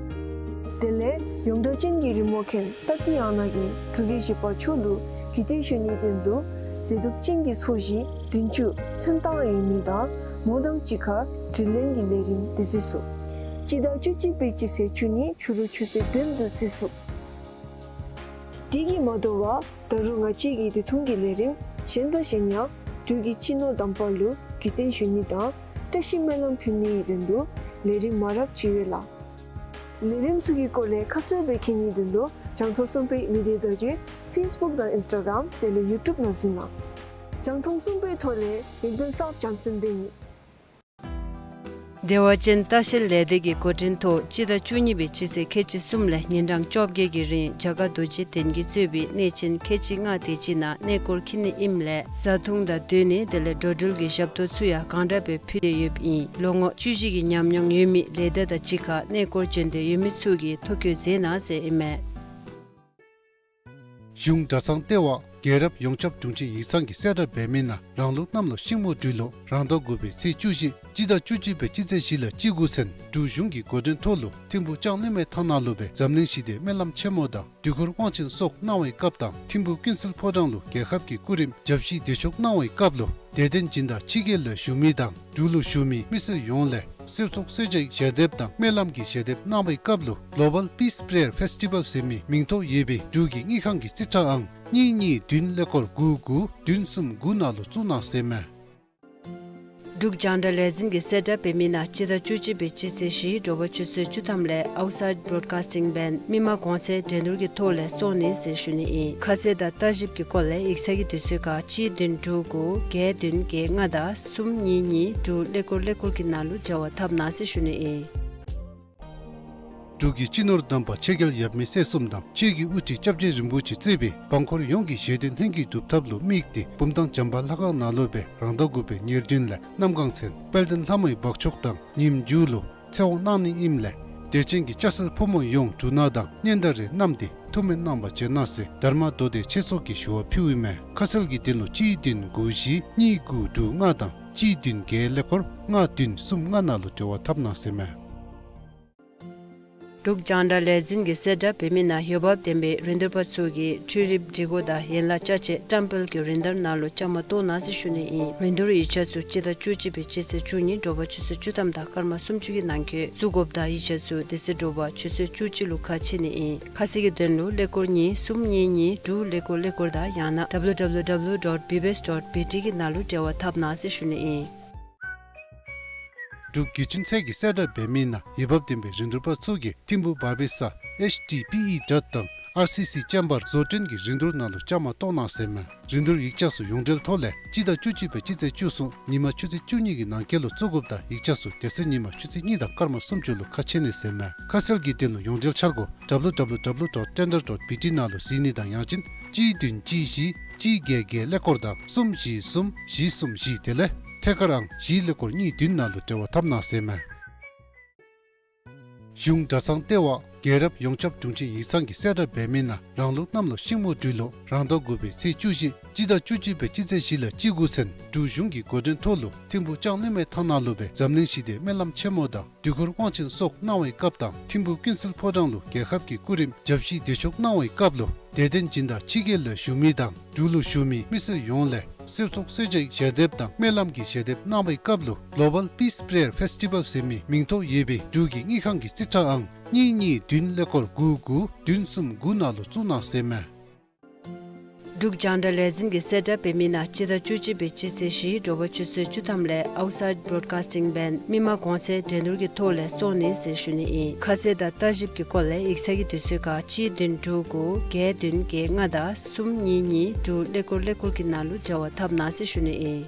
དེ་ལས་ཡོངས་གྲགས་ཅན་གྱི་རི་མོ་མཁན་ཏ་ཏི་ཡ་ན་གིས་འབྲུག་རྒྱལ་བཞི་པ་མཆོག་ལུ་གུས་བརྟན་ཞུ་ནིའི་དོན་ལུ་མཛེས་སྡུག་ཅན་གྱི་ཚོས་གཞི་བདུན་ཅུ་ཚོན་བཏང་ཡོད་མི་དང་མོ་དང་གཅིག་ཁར་དྲིས་ལན་གྱི་ལས་རིམ་དེ་གཟིགས་ཚུགས། སྤྱི་ཟླ་བཅུ་གཅིག་པའི་སྤྱི་ཚེས་བཅུ་གཉིས་ཕྱི་རུ་ཆུ་ཚོད་བདུན་ལུ་གཟིགས་ཚུགས། དེ་གིས་མ་དོ་བར་ད་རུང་ང་བཅས་ཀྱི་དེ་ཐུང་གི་ལས་རིམ་གཞན་དང་གཞན་ཡང་འབྲུག་གི་སྤྱི་ནོར་དམ་པ་ལུ་གུས་བརྟན་ཞུ་ནི་དང་བཀྲ་ཤིས་སྨོན་ལམ་ཕུལ་ནིའི་དོན་ལུ་ལས་རིམ་མང་རབས་ཅིག་ཡོད་ལགས། ལས་རིམ་ཚུ་གི་སྐོར་ལས་ཁ་གསལ་སྦེ་མཁྱེན་ནིའི་དོན་ལུ་རྒྱང་མཐོང་གསུམ་པའི་མི་སྡེ་བརྡ་བརྒྱུད་ཕེསི་བུཀ་དང་ཨིནསི་ཊ་གརམ་དེ་ལས་ཡུ་ཊུབ་ནང་གཟིགས་གནང་། རྒྱང་མཐོང་གསུམ་པའི་ཐོག་ལས་ལིངཀ་ཌིན་གསརཔ་རྒྱང་སྲིང་འབད་ནི། བདེ་བ་ཅན་ལྟ་བཤལ་ལས་སྡེ་གི་འགོ་འདྲེན་ཐོག་སྤྱི་ཟླ་བཅུ་གཉིས་པའི་སྤྱི་ཚེས་ཁལ་གཅིག་གསུམ་ལས་ཉིན་གྲངས་བཅོ་བརྒྱད་ཀྱི་རིང་རྒྱ་གར་རྡོ་རྗེ་གདན་གྱིས་གཙོས་པའི་གནས་ཆེན་ཁལ་གཅིག་ལྔ་དེ་ཅིག་ནང་གནས་སྐོར་འཁྱིད་ནི་ཨིནམ་ལས་བཟའ་འཐུང་དང་སྡོད་གནས་དེ་ལས་འགྲོ་འགྲུལ་གྱི་ཞབས་ཏོག་ཚུ་ཡང་གང་དྲག་སྦེ་ཕུལ་ཏེ་ཡོདཔ་ཨིན། ལོ་ངོ་བཅུ་བཞི་གི་ཉམས་མྱོང་ཡོད་མི་ལས་སྡེ་དང་གཅིག་ཁར་གནས་སྐོར་བྱོན་འདོད་ཡོད་མི་ཚུ་གིས་ཐོ་བཀོད་མཛད་གནང་ཟེར་ཨིན་མས། གཞུང་གྲྭ་ཚང་ལྟེ་བ་རྒྱལ་རབས་ཡོངས་ཁྱབ་དྲུང་ཆེན་ཡིག་ཚང་གིས་གསལ་བསྒྲགས་འབད་མི་ནང་རང་ལུགས་གནམ་ལོ་ཤིང་མོ་སྦྲུལ་ལོ་རང་ཟླ་དགུ་པའི་ཚེས་བཅུ་བཞི་སྤྱི་ཟླ་བཅུ་གཅིག་པའི་སྤྱི་ཚེས་བཞི་ལས་སྤྱི་དགུ་ཚུན་འབྲུག་གཞུང་གི་འགོ་འདྲེན་ཐོག་ལུ་ཐིམ་ཕུག་ལྕང་གླིང་མའི་ཐང་ནང་ལུ་སྦེ་འཛམ་གླིང་ཞི་བདེའི་སྨོན་ལམ་ཆེན་མོ་དང་དུས་འཁོར་དབང་ཆེན་སོགས་གནང་བའི་སྐབས་དང་ཐིམ་ཕུག་ཀུན་གསལ་ཕོ་བྲང་ལུ་རྒྱལ་ཁབ་ཀྱི་སྐུ་རིམ་བརྒྱ་བཞི་དེ་མཆོག་གནང་བའི་སྐབས་ལུ་དད་ལྡན་སྦྱིན་བདག་ཕྱི་རྒྱལ་ལས་བཞུགས་མི་དང་འབྲུག་ལུ་བཞུགས་མི་མི་སེར་ཡོངས་ལས་གསེར་ཚོགས་གསེར་ལྕགས་ཞལ་འདེབས་དང་སྨོན་ལམ་གྱི་ཞལ་འདེབས་གནང་བའི་སྐབས་ལུ་Global Peace Prayer Festival ཟེར་མི་མིང་ཐོ་ཡོད་པའི་འབྲུག་གི་དངུལ་ཁང་གི་རྩིས་ཁྲ་ཨང་གཉིས་གཉིས་བདུན་ཀླད་ཀོར་དགུ་དགུ་བདུན་གསུམ་དགུ་ནང་ལུ་བཙུགས་གནང་ཟེར་མས། འབྲུག་རྒྱང་བསྒྲགས་ལས་འཛིན་གྱིས་གསལ་བསྒྲགས་འབད་མི་ནང་སྤྱི་ཟླ་བཅུ་གཅིག་པའི་སྤྱི་ཚེས་བཞི་དྲོ་པ་ཆུ་ཚོད་བཅུ་ཐམ་ལས་Outside Broadcasting Band མི་མང་གོང་ཚད་འགྲན་བསྡུར་གྱི་ཐོག་ལས་བཙོང་ནི་ཟེར་ཞུ་ནི་ཨིན། ཁ་གསལ་དང་ལྟ་ཞིབ་ཀྱི་སྐོར་ལས་ཡིག་ཚང་གི་དུས་ཚོད་ཁར་གཅིག་བདུན་དྲུག་དགུ་བརྒྱད་བདུན་བརྒྱད་ལྔ་དང་གསུམ་གཉིས་གཉིས་དྲུག་ཀླད་ཀོར་ཀླད་ཀོར་གྱི་ནང་ལུ་འབྲེལ་བ་འཐབ་གནང་ཟེར་ཞུ་ནི་ཨིན། འབྲུག་གི་སྤྱི་ནོར་དམ་པ་ཆོས་རྒྱལ་ཡབ་མེས་སྲས་གསུམ་དང་ཆོས་ཀྱི་དབུ་ཁྲིད་སྐྱབས་རྗེ་རིན་པོ་ཆེ་གཙོས་པའི་འབངས་འཁོར་ཡོངས་ཀྱི་བཞེད་དོན་ལྷུན་གྱིས་གྲུབ་ཐབས་ལུ་དམིགས་ཏེ་བུམ་ཐང་བྱམས་པ་ལྷ་ཁང་ནང་ལུ་སྦེ་རང་ཟླ་དགུ་པའི་ཉེར་བདུན་ལས་གནམ་གང་ཚེ་དཔལ་ལྡན་ལྷ་མོའི་འབག་མཆོག་དང་ཉིནམ་མཇུག་ལུ་ཚེ་དབང་གནང་ནི་ཨིནམ་ལས་དད་ཅན་གྱི་སྐྱ་སེར་ཕོ་མོ་ཡོངས་འབྲུ་སྣ་དང་སྙན་དར་རེ་བསྣམས་ཏེ་ཐུགས་སྨོན་གནང་བར་བྱོན་གནང་ཟེར་དྷརྨ་མདོ་སྡེ་ཆོས་ཚོགས་ཀྱིས་ཞུ་བ་ཕུལཝ་མས། ཁ་གསལ་གྱི་དོན་ལུ་གཅིག་བདུན་དགུ་བཞི་གཉིས་དགུ་དྲུག་ལྔ་དང་གཅིག་བདུན་བརྒྱད་ཀླད་ཀོར་ལྔ་བདུན་གསུམ་ལྔ་ནང་ལུ་འབྲེལ་བ་འཐབ་གནང་ཟེར་མས། འབྲུག་རྒྱང་བསྒྲགས་ལས་འཛིན་གྱིས་གསལ་བསྒྲགས་འབད་མི་ནང་འོས་འབབ་ལྡན་པའི་རིན་བསྡུར་པ་ཚུ་གིས་འཕྲུལ་རིག་སྒྲིག་གོ་དང་ཡན་ལག་ཅ་ཆས་བཀྲམ་སྤེལ་གྱི་རིན་བསྡུར་ནང་ལུ་བཅའ་མར་གཏོགས་གནང་ཟེར་ཞུ་ནི་ཨིན། རིན་བསྡུར་ཡིག་ཆ་ཚུ་སྤྱི་ཟླ་བཅུ་གཅིག་པའི་སྤྱི་ཚེས་བཅུ་གཉིས་དྲོ་པ་ཆུ་ཚོད་བཅུ་ཐམ་དང་སྐར་མ་སུམ་ཅུ་གི་ནང་འཁོད་བཙུགས་དགོཔ་དང་ཡིག་ཆ་ཚུ་དེ་ཚེ་དྲོ་པ་ཆུ་ཚོད་བཅུ་གཅིག་ལུ་ཁ་ཕྱེ་ནི་ཨིན། ཁ་གསལ་གྱི་དོན་ལུ་ཀླད་ཀོར་གཉིས་གསུམ་གཉིས་གཉིས་དྲུག་ཀླད་ཀོར་ཀླད་ཀོར་དང་ཡང་ན་W W W dot B B S dot B T གི་ནང་ལུ་འབྲེལ་བ་འཐབ་གནང་ཟེར་ཞུ་ནི་ཨིན། འབྲུག་བརྒྱུད་འཕྲིན་ཚད་ཀྱི་གསལ་བསྒྲགས་འབད་མི་ནང་འོས་འབབ་ལྡན་པའི་རིན་བསྡུར་པ་ཚུ་གིས་ཐིམ་ཕུག་བ་བི་ས་H T T P E dot དང་R C C chamber བཟོ་སྐྲུན་གྱི་རིན་བསྡུར་ནང་ལུ་བཅའ་མར་གཏོགས་གནང་ཟེར་མས། རིན་བསྡུར་ཡིག་ཆ་ཚུ་ཡོངས་འབྲེལ་ཐོག་ལས་སྤྱི་ཟླ་བཅུ་གཅིག་པའི་སྤྱི་ཚེས་བཅུ་གསུམ་ཉིན་མ་ཆུ་ཚོད་བཅུ་གཉིས་ཀྱི་ནང་འཁོད་ལུ་བཙུགས་དགོཔ་དང་ཡིག་ཆ་ཚུ་དེ་ཚེ་ཉིན་མ་ཆུ་ཚོད་གཉིས་དང་སྐར་མ་སུམ་ཅུ་ལུ་ཁ་ཕྱེ་ནི་ཟེར་མས། ཁ་གསལ་གྱི་དོན་ལུ་ཡོངས་འབྲེལ་འཆར་སྒོ་W W W dot tender dot B T ནང་ལུ་གཟིགས་ནི་དང་ཡང་ཅིན་གཅིག་བདུན་གཅིག་བཞི་གཅིག་བརྒྱད་བརྒྱད་ཀླད་ཀོར་དང་གསུམ་བཞི་གསུམ་བཞི་གསུམ་བཞི་དེ་ལས་ཐད་ཀར་ཨང་བཞི་ཀླད་ཀོར་གཉིས་བདུན་ནང་ལུ་འབྲེལ་བ་འཐབ་གནང་ཟེར་མས། གཞུང་གྲྭ་ཚང་ལྟེ་བ་རྒྱལ་རབས་ཡོངས་ཁྱབ་དྲུང་ཆེན་ཡིག་ཚང་གིས་གསལ་བསྒྲགས་འབད་མི་ནང་རང་ལུགས་གནམ་ལོ་ཤིང་མོ་སྦྲུལ་ལོ་རང་ཟླ་དགུ་པའི་ཚེས་བཅུ་བཞི་སྤྱི་ཟླ་བཅུ་གཅིག་པའི་སྤྱི་ཚེས་བཞི་ལས་སྤྱི་དགུ་ཚུན་འབྲུག་གཞུང་གི་འགོ་འདྲེན་ཐོག་ལུ་ཐིམ་ཕུག་ལྕང་གླིང་མའི་ཐང་ནང་ལུ་སྦེ་འཛམ་གླིང་ཞི་བདེའི་སྨོན་ལམ་ཆེན་མོ་དང་དུས་འཁོར་དབང་ཆེན་སོགས་གནང་བའི་སྐབས་དང་ཐིམ་ཕུག་ཀུན་གསལ་ཕོ་བྲང་ལུ་རྒྱལ་ཁབ་ཀྱི་སྐུ་རིམ་བརྒྱ་བཞི་དེ་མཆོག་གནང་བའི་སྐབས་ལུ་དད་ལྡན་སྦྱིན་བདག་ཕྱི་རྒྱལ་ལས་བཞུགས་མི་དང་འབྲུག་ལུ་བཞུགས་མི་མི་སེར་ཡོངས་ལས་གསེར་ཚོགས་གསེར་ལྕགས་ཞལ་འདེབས་དང་སྨོན་ལམ་གྱི་ཞལ་འདེབས་གནང་བའི་སྐབས་ལུ་Global Peace Prayer Festival ཟེར་མི་མིང་ཐོ་ཡོད་པའི་འབྲུག་གི་དངུལ་ཁང་གི་རྩིས་ཁྲ་ཨང་གཉིས་གཉིས་བདུན་ཀླད་ཀོར་དགུ་དགུ་བདུན་གསུམ་དགུ་ནང་ལུ་བཙུགས་གནང་ཟེར་མས། འབྲུག་རྒྱང་བསྒྲགས་ལས་འཛིན་གྱིས་གསལ་བསྒྲགས་འབད་མི་ནང་སྤྱི་ཟླ་བཅུ་གཅིག་པའི་སྤྱི་ཚེས་བཞི་དྲོ་པ་ཆུ་ཚོད་བཅུ་ཐམ་ལས་Outside Broadcasting Band མི་མང་གོང་ཚད་འགྲན་བསྡུར་གྱི་ཐོག་ལས་བཙོང་ནི་ཟེར་ཞུ་ནི་ཨིན། ཁ་གསལ་དང་ལྟ་ཞིབ་ཀྱི་སྐོར་ལས་ཡིག་ཚང་གི་དུས་ཚོད་ཁར་གཅིག་བདུན་དྲུག་དགུ་བརྒྱད་བདུན་བརྒྱད་ལྔ་དང་གསུམ་གཉིས་གཉིས་དྲུག་ཀླད་ཀོར་ཀླད་ཀོར་གྱི་ནང་ལུ་འབྲེལ་བ་འཐབ་གནང་ཟེར་ཞུ་ནི་ཨིན།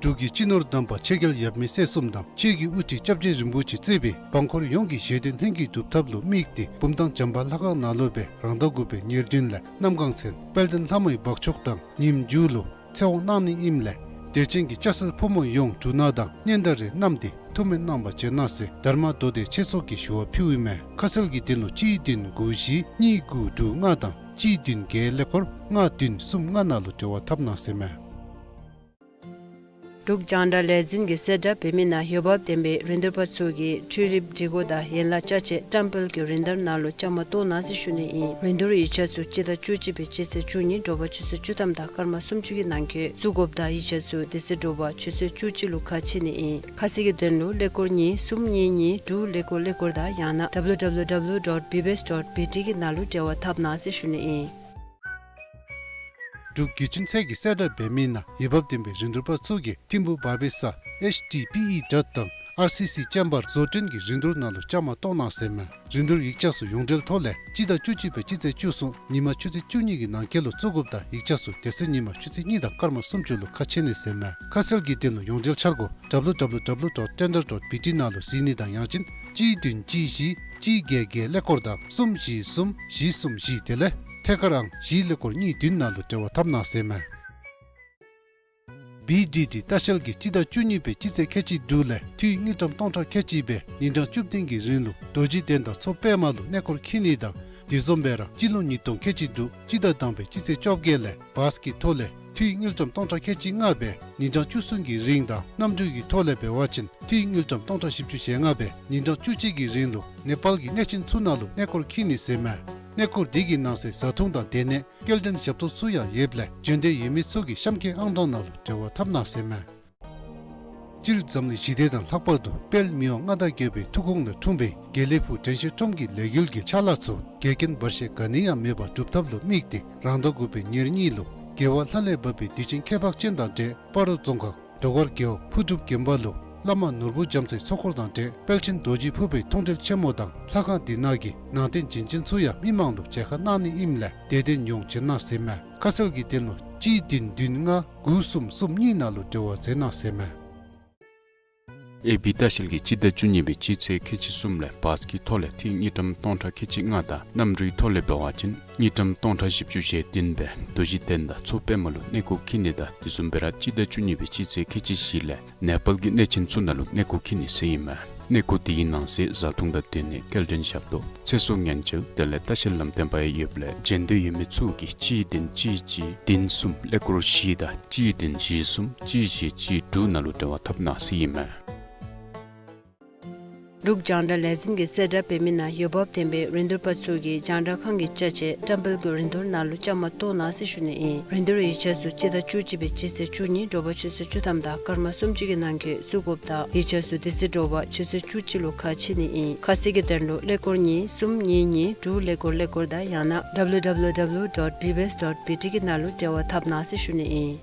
འབྲུག་གི་སྤྱི་ནོར་དམ་པ་ཆོས་རྒྱལ་ཡབ་མེས་སྲས་གསུམ་དང་ཆོས་ཀྱི་དབུ་ཁྲིད་སྐྱབས་རྗེ་རིན་པོ་ཆེ་གཙོས་པའི་འབངས་འཁོར་ཡོངས་ཀྱི་བཞེད་དོན་ལྷུན་གྱིས་གྲུབ་ཐབས་ལུ་དམིགས་ཏེ་བུམ་ཐང་བྱམས་པ་ལྷ་ཁང་ནང་ལུ་སྦེ་རང་ཟླ་དགུ་པའི་ཉེར་བདུན་ལས་གནམ་གང་ཚེ་དཔལ་ལྡན་ལྷ་མོའི་འབག་ཆོག་དང་ཉིནམ་མཇུག་ལུ་ཚེ་དབང་གནང་ནི་ཨིནམ་ལས་དད་ཅན་གྱི་སྐྱ་སེར་ཕོ་མོ་ཡོངས་འབྲུ་སྣ་དང་སྙན་དར་རེ་བསྣམས་ཏེ་ཐུགས་སྨོན་གནང་བར་བྱོན་གནང་ཟེར་དྷརྨ་མདོ་སྡེ་ཆོས་ཚོགས་ཀྱིས་ཞུ་བ་ཕུལཝ་ཨིན་མས། ཁ་གསལ་གྱི་དོན་ལུ་གཅིག་བདུན་དགུ་བཞི་གཉིས་དགུ་དྲུག་ལྔ་དང་གཅིག་བདུན་བརྒྱད་ཀླད་ཀོར་ལྔ་བདུན་གསུམ་ལྔ་ནང་ལུ་འབྲེལ་བ་འཐབ་གནང་ཟེར་མས། འབྲུག་རྒྱང་བསྒྲགས་ལས་འཛིན་གྱིས་གསལ་བསྒྲགས་འབད་མི་ནང་འོས་འབབ་ལྡན་པའི་རིན་བསྡུར་པ་ཚུ་གིས་འཕྲུལ་རིག་སྒྲིག་གོ་དང་ཡན་ལག་ཅ་ཆས་བཀྲམ་སྤེལ་གྱི་རིན་བསྡུར་ནང་ལུ་བཅའ་མར་གཏོགས་གནང་ཟེར་ཞུ་ནི་ཨིན། རིན་བསྡུར་ཡིག་ཆ་ཚུ་སྤྱི་ཟླ་བཅུ་གཅིག་པའི་སྤྱི་ཚེས་བཅུ་གཉིས་དྲོ་པ་ཆུ་ཚོད་བཅུ་ཐམ་དང་སྐར་མ་སུམ་ཅུ་གི་ནང་འཁོད་བཙུགས་དགོཔ་དང་ཡིག་ཆ་ཚུ་དེ་ཚེ་དྲོ་པ་ཆུ་ཚོད་བཅུ་གཅིག་ལུ་ཁ་ཕྱེ་ནི་ཨིན། ཁ་གསལ་གྱི་དོན་ལུ་ཀླད་ཀོར་གཉིས་གསུམ་གཉིས་གཉིས་དྲུག་ཀླད་ཀོར་ཀླད་ཀོར་དང་ཡང་ན་www dot bbs dot bt གི་ནང་ལུ་འབྲེལ་བ་འཐབ་གནང་ཟེར་ཞུ་ནི་ཨིན། འབྲུག་བརྒྱུད་འཕྲིན་ཚད་ཀྱིས་གསལ་བསྒྲགས་འབད་མི་ནང་འོས་འབབ་ལྡན་པའི་རིན་བསྡུར་པ་ཚུ་གིས་ཐིམ་ཕུག་བར་པའི་ས་ཨེཆ་ཌི་པི་ཨི་གྲལ་དང་ཨར་སི་སི་ཅམ་བར་བཟོ་སྐྲུན་གྱི་རིན་བསྡུར་ནང་ལུ་བཅའ་མར་གཏོགས་གནང་ཟེར་མས། རིན་བསྡུར་ཡིག་ཆ་ཚུ་ཡོངས་འབྲེལ་ཐོག་ལས་སྤྱི་ཟླ་བཅུ་གཅིག་པའི་སྤྱི་ཚེས་བཅུ་གསུམ་ཉིན་མ་ཆུ་ཚོད་བཅུ་གཉིས་ཀྱི་ནང་འཁོད་ལུ་བཙུགས་དགོཔ་དང་ཡིག་ཆ་ཚུ་དེ་ཚེ་ཉིན་མ་ཆུ་ཚོད་གཉིས་དང་སྐར་མ་སུམ་ཅུ་ལུ་ཁ་ཕྱེ་ནི་ཟེར་མས། ཁ་གསལ་གྱི་དོན་ལུ་ཡོངས་འབྲེལ་འཆར་སྒོ་www dot tender dot bt ནང་ལུ་གཟིགས་ནི་དང་ཡང་ཅིན་གཅིག་བདུན་གཅིག་བཞི་གཅིག་བརྒྱད་བརྒྱད་ཀླད་ཀོར་དང་གསུམ་བཞི་གསུམ་བཞི་གསུམ་བཞི་དེ་ལས་ཐད་ཀར་ཨང་བཞི་ཀླད་ཀོར་གཉིས་བདུན་ནང་ལུ་འབྲེལ་བ་འཐབ་གནང་ཟེར་མས། བི་ཌི་ཌི་ལྟ་བཤལ་གྱིས་སྤྱི་ཟླ་བཅུ་གཉིས་པའི་སྤྱི་ཚེས་ཁལ་གཅིག་དྲུག་ལས་འཐུས་དངུལ་ཀྲམ་སྟོང་ཕྲག་ཁལ་གཅིག་སྦེ་ཉིན་གྲངས་བཅུ་བདུན་གྱི་རིང་ལུ་རྡོ་རྗེ་གདན་དང་མཚོ་པདྨ་ལུ་གནས་སྐོར་འཁྱིད་ནི་དང་དེ་བཟུམ་སྦེ་ར་སྤྱི་ལོ་ཉིས་སྟོང་ཁལ་གཅིག་དྲུག་སྤྱི་ཟླ་དང་པའི་སྤྱི་ཚེས་བཅོ་བརྒྱད་ལས་བཱས་ཀྱི་ཐོག་ལས་འཐུས་དངུལ་ཀྲམ་སྟོང་ཕྲག་ཁལ་གཅིག་ལྔ་སྦེ་ཉིན་གྲངས་བཅུ་གསུམ་གྱི་རིང་དང་གནམ་གྲུ་གི་ཐོག་ལས་འབད་བ་ཅིན་འཐུས་དངུལ་ཀྲམ་སྟོང་ཕྲག་བཞི་བཅུ་ཞེ་ལྔ་སྦེ་ཉིན་གྲངས་བཅུ་གཅིག་གི་རིང་ལུ་ནེ་པཱལ་གྱི་གནས་ཆེན་ཚུ་ནང་ལུ་གནས་སྐོར་འཁྱིད་ནི་ཟེར་མས། གནས་སྐོར་དེ་གི་ནང་གསེས་བཟའ་འཐུང་དང་སྡོད་གནས་སྐྱེལ་འདྲེན་ཞབས་ཏོག་ཚུ་ཡང་ཡོདཔ་ལས་བྱོན་འདོད་ཡོད་མི་ཚུ་གིས་གཤམ་འཁོད་ཨང་གྲངས་ནང་ལུ་འབྲེལ་བ་འཐབ་གནང་ཟེར་མས། སྤྱིར་འཛམ་གླིང་ཞི་བདེ་དང་ལྷག་པར་དུ་དཔལ་མི་དབང་མངའ་བདག་རྒྱལ་པོའི་ཐུགས་དགོངས་ལས་འཁྲུངས་པའི་དགེ་ལེགས་ཕུག་དྲན་ཤེས་ཁྲོམ་གྱི་ལས་འགུལ་གྱི་ཕྱག་ལཱ་ཚུ་འགལ་རྐྱེན་བར་ཆད་ག་ནི་ཡང་མེད་པར་སྒྲུབ་ཐབས་ལུ་དམིགས་ཏེ་རང་ཟླ་དགུ་པའི་ཉེར་གཉིས་ལུ་རྒྱལ་བ་ལྷ་ལས་བབས་པའི་དུས་ཆེན་ཁྱད་འཕགས་ཅན་དང་འབྲེལ་སྤ་རོ་རྫོང་ཁག་ཟློས་གར་རྒེད་འོག་ཕུར་སྒྲུབ་དགོན་པ་ལུ་བླ་མ་ནོར་བུ་རྒྱ་མཚོའི་ཚོགས་འཁོར་དང་འབྲེལ་དཔལ་ཆེན་རྡོ་རྗེ་ཕུར་པའི་མཐོང་གྲོལ་ཆེན་མོ་དང་ལྷ་ཁང་འདི་ནང་གི་ནང་རྟེན་བྱིན་ཅན་ཚུ་ཡང་མི་མང་ལུ་མཇལ་ཁ་གནང་ནི་ཨིནམ་ལས་དད་ལྡན་ཡོངས་བྱོན་གནང་ཟེར་མས། ཁ་གསལ་གྱི་དོན་ལུ་གཅིག་བདུན་བདུན་ལྔ་དགུ་གསུམ་གསུམ་གཉིས་ནང་ལུ་འབྲེལ་བ་མཛད་གནང་ཟེར་མས། ཨེ་བི་ལྟ་བཤལ་གྱིས་སྤྱི་ཟླ་བཅུ་གཉིས་པའི་སྤྱི་ཚེས་ཁལ་གཅིག་གསུམ་ལས་བཱས་ཀྱི་ཐོག་ལས་འཐུས་དངུལ་ཀྲམ་སྟོང་ཕྲག་ཁལ་གཅིག་ལྔ་དང་གནམ་གྲུའི་ཐོག་ལས་འབད་བ་ཅིན་དངུལ་ཀྲམ་སྟོང་ཕྲག་བཞི་བཅུ་ཞེ་བདུན་སྦེ་རྡོ་རྗེ་གདན་དང་མཚོ་པདྨ་ལུ་གནས་སྐོར་འཁྱིད་ནི་དང་དེ་བཟུམ་སྦེ་ར་སྤྱི་ཟླ་བཅུ་གཉིས་པའི་སྤྱི་ཚེས་ཁལ་གཅིག་བཞི་ལས་ནེ་པཱལ་གྱི་གནས་ཆེན་ཚུ་ནང་ལུ་གནས་སྐོར་འཁྱིད་ནི་ཟེར་ཨིན་མས། གནས་སྐོར་དེ་གི་ནང་གསེས་བཟའ་འཐུང་དང་སྡོད་གནས་སྐྱེལ་འདྲེན་ཞབས་ཏོག་ཚེ་སྲོག་ཉེན་བཅོལ་དེ་ལས་ལྟ་བཤལ་ལམ་སྟོན་པ་ཡང་ཡོདཔ་ལས་བྱོན་འདོད་ཡོད་མི་ཚུ་གིས་གཅིག་བདུན་གཅིག་གཅིག་བདུན་གསུམ་ཀླད་ཀོར་བཞི་དང་གཅིག་བདུན་བཞི་གསུམ་གཅིག་བཞི་གཅིག་དྲུག་ནང་ལུ་འབྲེལ་བ་འཐབ་གནང་ཟེར་ཨིན་མས། འབྲུག་རྒྱང་བསྒྲགས་ལས་འཛིན་གྱིས་གསལ་བསྒྲགས་འབད་མི་ནང་འོས་འབབ་ལྡན་པའི་རིན་བསྡུར་པ་ཚུ་གིས་རྒྱང་བསྒྲགས་ཁང་གི་ཅ་ཆས་བཀྲམ་སྤེལ་གྱི་རིན་བསྡུར་ནང་ལུ་བཅའ་མར་གཏོགས་གནང་ཟེར་ཞུ་ནི་ཨིན། རིན་བསྡུར་ཡིག་ཆ་ཚུ་སྤྱི་ཟླ་བཅུ་གཅིག་པའི་སྤྱི་ཚེས་བཅུ་གཉིས་དྲོ་པ་ཆུ་ཚོད་བཅུ་ཐམ་དང་སྐར་མ་སུམ་ཅུ་གི་ནང་འཁོད་བཙུགས་དགོཔ་དང་ཡིག་ཆ་ཚུ་དེ་ཚེ་དྲོ་པ་ཆུ་ཚོད་བཅུ་གཅིག་ལུ་ཁ་ཕྱེ་ནི་ཨིན། ཁ་གསལ་གྱི་དོན་ལུ་ཀླད་ཀོར་གཉིས་གསུམ་གཉིས་གཉིས་དྲུག་ཀླད་ཀོར་ཀླད་ཀོར་དང་ཡང་ན་www dot bbs dot bt གི་ནང་ལུ་འབྲེལ་བ་འཐབ་གནང་ཟེར་ཞུ་ནི་ཨིན།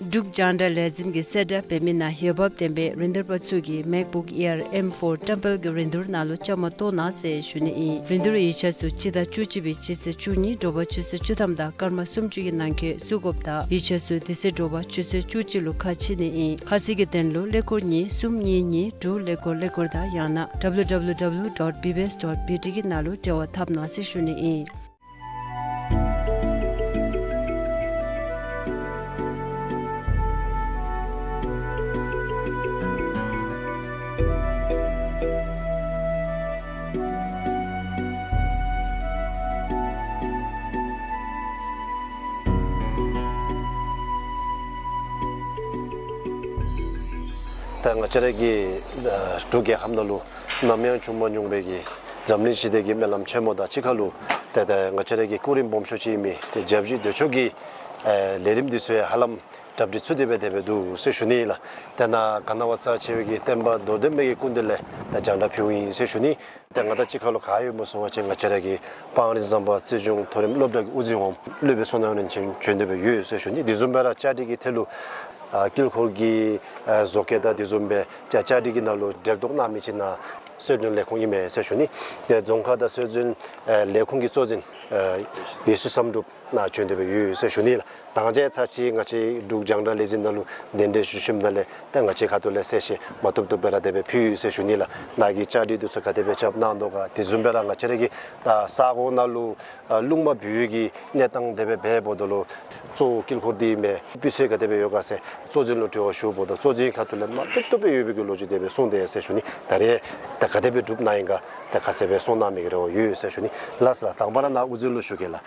འབྲུག་རྒྱང་བསྒྲགས་ལས་འཛིན་གྱིས་གསལ་བསྒྲགས་འབད་མི་ནང་འོས་འབབ་ལྡན་པའི་རིན་བསྡུར་པ་ཚུ་གིས་མེཀ་བུཀ་ཨེར་ཨེམ་ཕོར་བཀྲམ་སྤེལ་གྱི་རིན་བསྡུར་ནང་ལུ་བཅའ་མར་གཏོགས་གནང་ཟེར་ཞུ་ནི་ཨིན། རིན་བསྡུར་ཡིག་ཆ་ཚུ་སྤྱི་ཟླ་བཅུ་གཅིག་པའི་སྤྱི་ཚེས་བཅུ་གཉིས་དྲོ་པ་ཆུ་ཚོད་བཅུ་ཐམ་དང་སྐར་མ་སུམ་ཅུ་གི་ནང་འཁོད་བཙུགས་དགོཔ་དང་ཡིག་ཆ་ཚུ་དེ་ཚེ་དྲོ་པ་ཆུ་ཚོད་བཅུ་གཅིག་ལུ་ཁ་ཕྱེ་ནི་ཨིན། ཁ་གསལ་གྱི་དོན་ལུ་ཀླད་ཀོར་གཉིས་གསུམ་གཉིས་གཉིས་དྲུག་ཀླད་ཀོར་ཀླད་ཀོར་དང་ཡང་ན་www dot bbs dot bt གི་ནང་ལུ་འབྲེལ་བ་འཐབ་གནང་ཟེར་ཞུ་ནི་ཨིན། ད་ང་བཅས་ར་གི་ཨ་འབྲུག་རྒྱལ་ཁབ་ནང་ལུ་ནམ་ཡང་བྱུང་མ་མྱོང་བའི་གི་འཛམ་གླིང་ཞི་བདེ་གི་སྨོན་ལམ་ཆེན་མོ་དང་གཅིག་ཁར་ལུ་ཏེ་ད་ང་བཅས་ར་གི་སྐུ་རིམ་སྦོམ་ཤོས་ཅིག་ཨིན་མི་ཏེ་བརྒྱ་བཞི་སྟོང་མཆོག་གི་ཨེ་ལས་རིམ་འདི་ཚུ་ཡང་ཧ་ལམ་གྲ་སྒྲིག་ཚུད་དེ་སྦེ་དེ་སྦེ་འདུག་ཟེར་ཞུ་ནི་ལགས། ཏེ་ནཱ་ག་ན་བ་རྩ་ཆེ་བའི་གི་བསྟན་པ་མདོ་སྡེ་མའི་གི་སྐུ་མདུན་ལས་ད་རྒྱང་བསྒྲགས་ཕུལཝ་ཨིན་ཟེར་ཞུ་ནི། ཏེ་ང་དང་གཅིག་ཁར་ལུ་ག་ཡོདཔ་སྨོ་ཟེར་བ་ཅིན་ང་བཅས་ར་གི་སྤང་རི་ཟམ་པ་རྩིས་གཞུང་མཐོ་རིམ་སློབ་གྲྭ་གི་དབུ་འཛིན་འོགམ་སློབ་དཔོན་བསོད་ནམས་རིན་ཆེན་བྱོན་ཏེ་སྦེ་ཡོད་ཟེར་ཞུ་ནི། དེ་བཟུམ་སྦེ་ར་བཅའ་སྒྲིག་གི་ཐད་ལུ་ཨ་དཀྱིལ་འཁོར་གྱི་ཨ་བཟོ་བཀོད་དང་དེ་བཟུམ་སྦེ་བཅའ་བཅའ་སྒྲིག་གི་ནང་ལུ་འབྲེལ་གཏོགས་གནང་མི་ཅིག་ནཱ་སྲོལ་འཛིན་ལས་ཁུངས་ཨིན་མས་ཟེར་ཞུ་ནི། ཏེ་རྫོང་ཁག་དང་སྲོལ་འཛིན་ཨ་ལས་ཁུངས་ཀྱི་གཙོ་འཛིན་ཨ་ཡེ་ཤེས་བསམ་གྲུབ་ནཱ་བྱོན་ཏེ་སྦེ་ཡོད་ཟེར་ཞུ་ནི་ལགས། དང་རྗེས་ཚར་གཅིག་ང་བཅས་འབྲུག་རྒྱང་བསྒྲགས་ལས་འཛིན་ནང་ལུ་གདན་འདྲེན་ཞུ་ཞིནམ་ལས་ཏེ་ང་བཅས་ཁ་ཐུག་ལས་གསལ་བཤད་མ་བཏུབ་བཏུབ་སྦེ་ར་དེ་སྦེ་ཕུལ་ཡི་ཟེར་ཞུ་ནི་ལགས། ནཱ་གི་བཅའ་སྒྲིག་འདི་ཚུ་ག་དེ་སྦེ་རྐྱབ་གནང་དོ་ག་དེ་བཟུམ་སྦེ་ར་ང་བཅས་ར་གི་ད་ས་གོ་ནང་ལུ་ཨ་རླུང་མ་འབུད་ཡོད་ཀྱི་གནས་སྟངས་དེ་སྦེ་འབད་འབདཝ་ད་ལུ་གཙོ་བོ་དཀྱིལ་འཁོར་འདི་མས་སྤུས་ཚད་ག་དེ་སྦེ་ཡོད་ག་ཟེར་གཙོ་འཛིན་ལུ་དྲི་བ་ཞུཝ་ད་གཙོ་འཛིན་ཁ་ཐུག་ལས་མ་བཏུབ་བཏུབ་སྦེ་ཡོད་པའི་གི་ལོ་རྒྱུས་དེ་སྦེ་གསུངས་དེས་ཟེར་ཞུ་ནི། ད་རེས་ད་ག་དེ་སྦེ་གྲུབ་གནང་ཡི་ག་ད་ཁ་གསལ་སྦེ་གསུང་གནང་མི་གི་རེ་བ་ཡོད་ཟེར་ཞུ་ནི་ལགས། ལགས་དང་པ་ར་ནཱ་དབུ་འཛིན་ལུ་ཞུ་གེ་ལགས།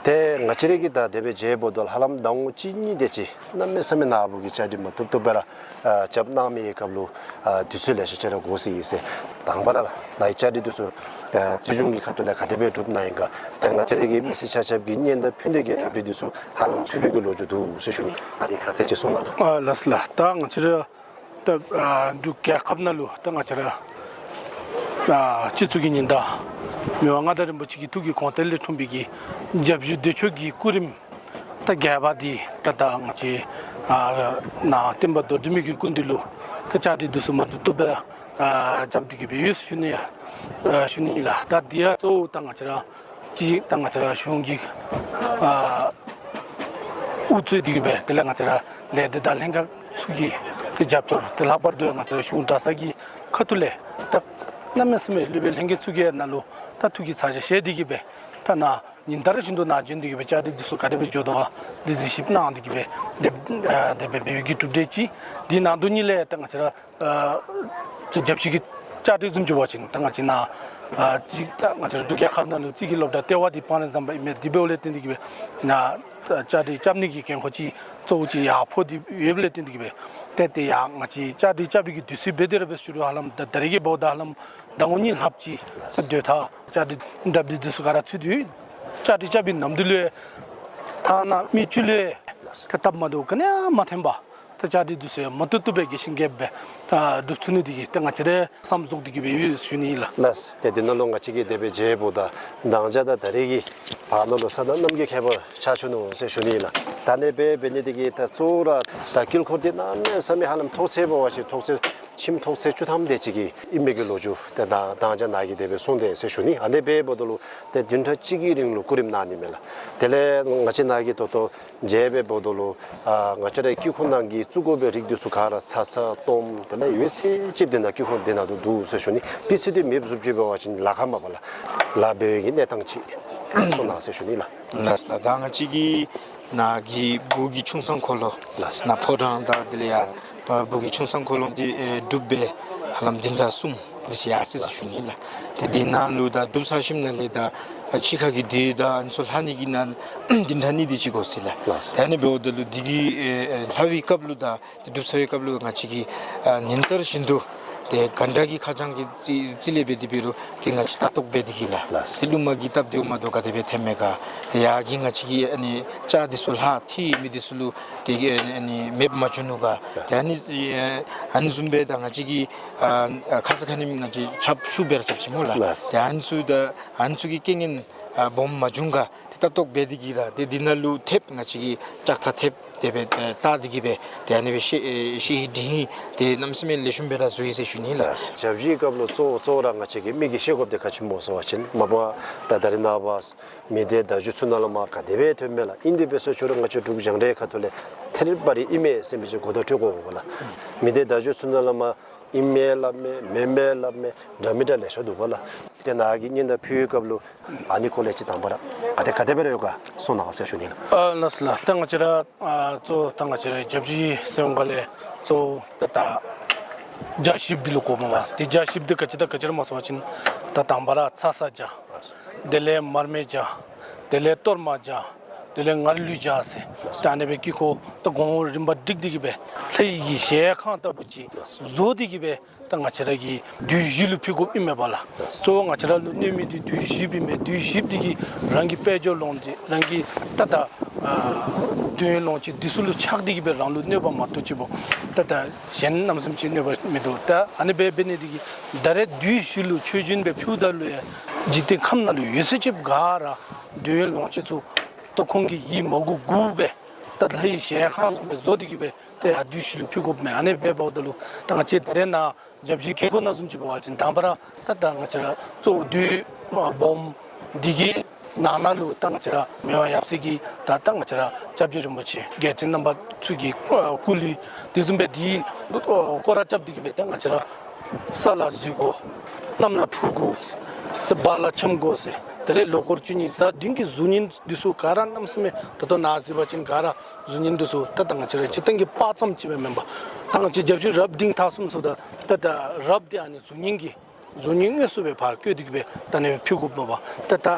ཏེ་ང་བཅས་ར་གི་ད་དེ་སྦེ་མཇལ་འབདཝ་ད་ཧ་ལམ་ཟླ་ངོ་གཅིག་གཉིས་དེ་ཅིག་གནམ་མེད་ས་མེད་ནཱ་བུ་གི་བཅའ་སྒྲིག་མ་བཏུབ་བཏུབ་སྦེ་ར་ཨ་རྐྱབ་གནང་མི་གི་སྐབས་ལུ་ཨ་དུས་ཚོད་ལེ་ཤ་ཅིག་ར་འགོར་སོ་ཡི་ཟེར། དང་པ་ར་ནཱ་གི་བཅའ་སྒྲིག་འདི་ཚུ་ཨ་རྩིས་གཞུང་གི་ཁ་ཐུག་ལས་ག་དེ་སྦེ་གྲུབ་གནང་ཡི་ག་ད་ང་བཅས་ར་གི་མི་སེར་ཆ་ཁྱབ་ཀྱི་སྙན་དར་ཕུལ་ནི་གི་གྲ་སྒྲིག་འདི་ཚུ་ཧ་ལམ་ཚུད་པའི་གི་ལོ་རྒྱུས་འདུག་ཟེར་ཞུ་ནི། ཨ་ནི་ཁ་གསལ་ཅིག་གསུང་གནང་ལགས། ཨ་ལགས་ལགས། ད་ང་བཅས་ར་ད་ཨ་འབྲུག་རྒྱལ་ཁབ་ནང་ལུ་ད་ང་བཅས་ར་ཨ་སྤྱི་གཙུག་གི་ཉི་ཟླ་མི་དབང་མངའ་བདག་རིན་པོ་ཆེ་གི་ཐུགས་ཀྱི་དགོངས་གཏེར་ལས་འཁྲུངས་པའི་གི་བརྒྱ་བཞི་མདོས་ཆོག་གི་སྐུ་རིམ་ད་བརྒྱད་པ་འདི་ད་ད་ང་བཅས་ཨ་ནཱ་སྟོན་པ་མདོ་སྡེ་མི་གི་སྐུ་མདུན་ལུ་ད་བཅའ་སྒྲིག་འདི་ཚུ་མ་བཏུབ་བཏུབ་སྦེ་ར་ཨ་རྐྱབ་སྟེ་གི་སྦེ་ཡོད་ཟེར་ཞུ་ནི་ཡ་ཨ་ཞུ་ནི་ལགས། ད་འདི་ཡང་གཙོ་བོ་ད་ང་བཅས་ར་གཅིག་ད་ང་བཅས་ར་གཞུང་གི་ཨ་དབུ་གཙོས་ཏེ་གི་སྦེ་དེ་ལས་ང་བཅས་ར་ལས་སྡེ་དང་ལྷན་ཁག་ཚུ་གི་ཏེ་རྒྱབ་སྐྱོར་ཏེ་ལྷག་པར་དུ་ང་བཅས་ར་གཞུང་གྲྭ་ཚང་གི་ཁ་ཐུག་ལས་ད་གནམ་མེད་ས་མེད་སློབ་དཔོན་ལྷན་རྒྱས་ཚུ་གིས་ནཱ་ལུ་ད་ཐུགས་ཀྱི་ཚ་གྱང་བཞེས་ཏེ་གི་སྦེ་ད་ནཱ་ཉིན་ལྟར་བཞིན་དུ་ནཱ་བྱོན་ཏེ་གི་སྦེ་བཅའ་སྒྲིག་འདི་ཚུ་ག་དེ་སྦེ་འགྱོ་དོ་ག་འདི་གཟིགས་ཞིབ་གནང་སྟེ་གི་སྦེ་དེ་ཨ་དེ་སྦེ་འབད་བའི་གི་གྲུབ་འབྲས་ཅིག། དེ་ནང་དོན་ཉིད་ལས་ད་ང་བཅས་ར་ཨ་ཅིག་རྒྱབ་བཤིག་གི་བཅའ་སྒྲིག་བཟུམ་ཅིག་འབད་བ་ཅིན་ད་ང་བཅས་ནཱ་ཨ་ཅིག་ད་ང་བཅས་ར་འབྲུག་རྒྱལ་ཁབ་ནང་ལུ་རྩིས་ཀྱི་སློབ་གྲྭ་ལྟེ་བ་འདི་སྤང་རི་ཟམ་པ་ཨིན་མས། དེ་འབདཝ་ལས་བརྟེན་ཏེ་གི་སྦེ་ནཱ་བཅའ་སྒྲིག་རྐྱབ་ནི་གི་འགན་ཁུར་ཅིག་གཙོ་བོ་ཅིག་ཡར་ཕོག་སྟེ་ཡོདཔ་ལས་བརྟེན་ཏེ་གི་སྦེ་ཏེ་དེ་ཡང་ང་བཅས་བཅའ་སྒྲིག་རྐྱབ་པའི་གི་དུས་ཚོད་འབད་དེ་ར་འབད་ཞུ་རུང་ཧ་ལམ་ད་ད་རེས་ཀྱི་འབདཝ་ད་ཧ་ལམ་ཟླ་ངོ་གཉིས་ལྷགཔ་ཅིག་ད་སྡོད་ཐག་བཅའ་སྒྲིག་གྲ་སྒྲིག་འདི་ཚུ་ག་ར་ཚུད་དེ་བཅའ་སྒྲིག་རྐྱབ་པའི་ནམ་དུས་ལུ་ཐ་ན་མི་རྒྱུ་ལུ་ད་སྟབས་མ་བདེཝ་ག་ནི་ཡང་མ་ཐོན་པར་ད་བཅའ་སྒྲིག་འདི་ཚུ་ཡང་མ་བཏུབ་བཏུབ་སྦེ་རྒྱས་ཤིང་རྒྱས་པ་སྦེ་ད་འགྲུབ་ཚུགས་ནི་འདི་གིས་ད་ང་བཅས་ར་བསམ་རྫོགས་ཏེ་གི་སྦེ་ཡོད་ཞུ་ནི་ཨིན་ལགས། ལགས། ཏེ་འདི་ནང་ལུ་ང་བཅས་ཀྱིས་དེ་སྦེ་མཇལཝ་ད་དང་ཅ་ད་ད་རེས་ཀྱི་བར་ན་ལུ་ས་དང་གནམ་གྱི་ཁྱད་པར་ཆགས་བཅུག་ནུག་ཟེར་ཞུ་ནི་ཨིན་ལགས། ད་ཨ་ནི་སྦེ་འབད་ནི་འདི་གིས་ད་གཙོ་བོ་ར་ད་དཀྱིལ་འཁོར་འདི་གནམ་མེད་ས་མེད་ཧ་ལམ་ཐོག་ཚད་འབད་བ་ཅིན་ཐོག་ཚད་ཁྱིམ་ཐོག་ཚད་བཅུ་ཐམ་དེ་ཅིག་གི་ཨིན་མི་གི་ལོ་རྒྱུས་ཏེ་ད་དང་ཅ་ནཱ་གིས་དེ་སྦེ་གསུངས་དེས་ཟེར་ཞུ་ནི། ཨ་ནི་སྦེ་འབདཝ་ད་ལུ་ཏེ་བདུན་ཕྲག་གཅིག་གི་རིང་ལུ་སྐུ་རིམ་གནང་ནི་མས་ལགས། དེ་ལས་ང་བཅས་ནཱ་གིས་ད་ལྟོ་མཇལ་སྦེ་འབདཝ་ད་ལུ་ཨ་ང་བཅས་རའི་དཀྱིལ་འཁོར་ནང་གི་བཙུགས་དགོ་པའི་རིགས་འདི་ཚུ་ག་ར་ཚ་ཚ་ཏོམ་དེ་ལས་ཡོད་ཚད་ཅིག་འདི་ནང་དཀྱིལ་འཁོར་འདི་ནང་དུ་འདུག་ཟེར་ཞུ་ནི། སྤུས་ཚད་འདི་མེདཔ་བཟུམ་ཅིག་འབད་བ་ཅིན་ལཱ་ཁག་མ་པ་ལགས། ལཱ་འབད་བའི་གི་གནས་སྟངས་ཅིག་གསུང་གནང་ཟེར་ཞུ་ནི་ལགས། ལགས་ལགས། ད་ང་བཅས་ཀྱི་ནཱ་གི་བོད་ཀྱི་ཁྱུང་ཚང་འཁོར་ལོ་ལགས། ནཱ་ཕོ་བྲང་དང་དེ་ལས་ཡར་བོད་ཀྱི་ཁྱུང་ཚང་འཁོར་ལོ་འདི་ཨེ་གྲུབ་སྦེ་ཧ་ལམ་བདུན་ཕྲག་གསུམ་འདི་ཅིག་ཡར་སོ་ཡི་ཟེར་ཞུ་ནི་ལགས། ཏེ་འདི་ནང་ལུ་ད་གྲུབ་ཚར་ཞིནམ་ལས་ད་ཕྱི་ཁ་གི་འདི་ད་ཨ་ནི་ཚུ་ལྷག་ནི་གི་ནང་བདུན་ཕྲག་གཉིས་དེ་ཅིག་འགོར་ཅི་ལགས། ལགས། ད་ཨ་ནི་འབདཝ་ད་ལུ་འདི་གི་ཨེ་ཨེ་ལྷག་པའི་སྐབས་ལུ་ད་ཏེ་གྲུབ་ཚར་བའི་སྐབས་ལུ་ང་བཅས་ཀྱིས་ཨ་ཉིན་ལྟར་བཞིན་དུ་ཏེ་ག་འདྲ་གི་ཁ་བྱང་གི་རྩིས་རྩིས་ལས་འབད་དེ་འབད་རུང་ཏེ་ང་བཅས་ལྟ་རྟོག་འབད་དེ་གི་ལགས། ལགས། ཏེ་རླུང་མ་གིས་སྟབས་བདེཝ་མ་བདེཝ་ག་དེ་སྦེ་ཐོནམ་མས་ག། ཏེ་ཡར་གྱི་ང་བཅས་ཀྱི་ཨ་ནི་ལྕགས་འདི་ཚུ་ལྷག་ཐིག་མི་འདི་ཚུ་ལུ་ཏེ་ཨ་ནི་མེདཔ་མ་བྱུང་ནུག་ག། ཏེ་ཨ་ནི་ཨ་ནི་བཟུམ་སྦེ་ད་ང་བཅས་ཀྱིས་ཨ་ཁ་ཙ་ཁ་ཉིནམ་ང་བཅས་ཆརཔ་ཤུགས་སྦེ་ར་རྐྱབ་ཅི་སྨོ་ལགས། ལགས། ཏེ་ཨ་ནི་ཚུ་ད་ཨ་ནི་ཚུ་གི་རྐྱེན་ངན་ཨ་སྦོམ་མ་བྱུང་ག། ཏེ་ལྟ་རྟོག་འབད་དེ་གི་ར་ཏེ་འདི་ནང་ལུ་ཐེབས་ང་བཅས་ཀྱིས་ལྕགས་ཐག་ཐེབས་དེ་སྦེ་ཨེ་བཏགས་ཏེ་གི་སྦེ་ཏེ་ཨ་ནི་སྦེ་ཤེལ་ཨེ་ཤེལ་སྒྲིང་ཏེ་གནམ་མེད་ས་མེད་ལེགས་ཤོམ་སྦེ་ར་བཟོ་ཡི་ཟེར་ཞུ་ནི་ལགས། བཅའ་སྒྲིག་གི་སྐབས་ལུ་གཙོ་བོ་གཙོ་བོ་ར་ང་བཅས་ཀྱིས་མི་གིས་ཤེས་དགོཔ་འདི་ག་ཅི་སྨོ་ཟེར་བ་ཅིན་མ་པ་ད་ད་རེས་ནངས་པ་མི་སྡེ་བརྡ་བརྒྱུད་ཚུ་ནང་ལུ་མར་ག་དེ་སྦེ་ཐོནམ་མས་ལགས། ཨིན་དེ་སྦེ་ཟེར་ཞུ་རུང་ང་བཅས་འབྲུག་རྒྱང་བསྒྲགས་ཁ་ཐུག་ལས་ཐད་རི་བ་རི་ཨིན་མས་ཟེར་མི་ཅིག་གོ་བརྡ་སྤྲོད་དགོ་པས་ལགས། མི་སྡེ་བརྡ་བརྒྱུད་ཚུ་ནང་ལུ་མར་ཨིན་མས་སླབ་མས་མེན་མས་སླབ་མས་འདྲ་མི་འདྲ་ལེ་ཤ་འདུག་པ་ལགས། ཏེ་ནཱ་གིས་སྙན་དར་ཕུལ་བའི་སྐབས་ལུ་ཨ་ནི་སྐོར་ལས་ཅིག་དང་པ་ར་ཨ་ཏེ་ག་དེ་སྦེ་ར་ཡོད་ག་གསུང་གནང་ཟེར་ཞུ་ནི་ལགས། ཨ་ལགས་སོ་ལགས། ད་ང་བཅས་ར་ཨ་གཙོ་བོ་ད་ང་བཅས་ར་རྒྱབ་བཤིག་ཟེར་འོང་ག་ལས་གཙོ་བོ་ད་ད་རྒྱ་ཞིབ་འདི་ལུ་གོཝ་མས། ཏེ་རྒྱ་ཞིབ་འདི་ག་ཅི་དང་ག་ཅི་ར་སྨོ་ཟེར་བ་ཅིན་ད་དང་པ་ར་ཚ་ས་རྒྱ། དེ་ལས་མར་མེ་རྒྱ། དེ་ལས་གཏོར་མ་རྒྱ། དེ་ལས་ངར་གླུད་རྒྱ་ཟེར། ད་ཨ་ནི་སྦེ་དཀྱིལ་འཁོར་ད་གོང་འོག་རིམ་པ་བསྒྲིགས་ཏེ་གི་སྦེ་ལྷ་ཡི་གི་ཞལ་ཁང་ལྟ་བུ་ཅིག་བཟོ་སྟེ་གི་སྦེ་ད་ང་བཅས་ར་གིས་བདུད་བཞི་ལུ་ཕུལ་དགོཔ་ཨིན་མས་པ་ལགས། གཙོ་བོ་ང་བཅས་ར་ལུ་གནོད་མི་འདི་བདུད་བཞི་ཨིན་མས། བདུད་བཞི་འདི་གིས་རང་གི་དཔལ་འབྱོར་ལོངས་སྤྱོད་རང་གི་ད་ད་ཨ་འདོད་ཡོན་ལོངས་སྤྱོད་འདི་ཚུ་ལུ་ཆགས་ཏེ་གི་སྦེ་རང་ལུ་གནོད་པ་མ་གཏོགས་ཅིག་པོ་ད་ད་གཞན་གནམ་མེད་ས་མེད་ཅིག་གནོད་པ་མིན་འདུག། ད་ཨ་ནི་སྦེ་འབད་ནི་འདི་གིས་ད་རེས་བདུད་བཞི་ལུ་མཆོད་སྦྱིན་སྦེ་ཕུལཝ་ད་ལུ་ཡང་འཇིག་རྟེན་ཁམས་ནང་ལུ་ཡོད་ཚད་ཅིག་ག་ར་འདོད་ཡོན་ལོངས་སྤྱོད་ཚུ་ད་ཁོང་གིས་ཡིད་མ་མགུ་མགུ་སྦེ་ད་ལྷ་ཡི་ཞལ་ཁང་བཟུམ་སྦེ་བཟོ་སྟེ་གི་སྦེ་ཏེ་ཡར་བདུད་བཞི་ལུ་ཕུལ་དགོཔ་མས། ཨ་ནི་སྦེ་འབདཝ་ད་ལུ་ད་ང་བཅས་ད་རེས་ནཱ་རྒྱབ་བཤིག་དཀྱིལ་འཁོར་ནང་བཟུམ་ཅིག་འབད་བ་ཅིན་དང་པ་ར་ད་ད་ང་བཅས་ར་གཙོ་བོ་བདུད་སྦོམ་འདི་གིས་ ནང་ན་ལུ་ད་ང་བཅས་ར་མི་དབང་ཡབ་སྲས་ཀྱི་ད་ད་ང་བཅས་ར་སྐྱབས་རྗེ་རིན་པོ་ཆེ་རྒྱལ་བཙུན་རྣམ་པ་ཚུ་གི་སྐུ་ལུས་དེ་བཟུམ་སྦེ་དེ་སྐོར་ར་རྐྱབ་སྟེ་གི་སྦེ་ད་ང་བཅས་ར་ས་ལ་གཟིགས་དགོ། གནམ་ལ་འཕུར་དགོ། ཏེ་བར་ལ་འཁྱམས་དགོ་ཟེར། དེ་ལས་ལོ་འཁོར་བཅུ་གཉིས་གཟའ་བདུན་གྱི་གཟུགས་བརྙན་འདི་ཚུ་ག་ར་གནམ་མེད་ས་མེད་ད་ལྟོ་ནཱ་གཟིགས་པ་ཅིན་ག་ར་གཟུགས་བརྙན་འདི་ཚུ་ད་ད་ང་བཅས་ར་སྤྱིར་བཏང་གི་པར་ཙམ་ཅིག་སྦེ་མེན་པར་ད་ང་བཅས་རྒྱབ་བཤུད་རབ་འབྲིང་ཐ་གསུམ་ཚུ་དང་ད་ད་རབ་འདི་ཨ་ནི་གཟུགས་བརྙན་གྱི་གཟུགས་བརྙན་དངོས་སུ་སྦེ་ཕར་བཀོད་དེ་གི་སྦེ་ད་ཨ་ནི་ཕུལ་དགོཔ་མས་པ། ད་ད་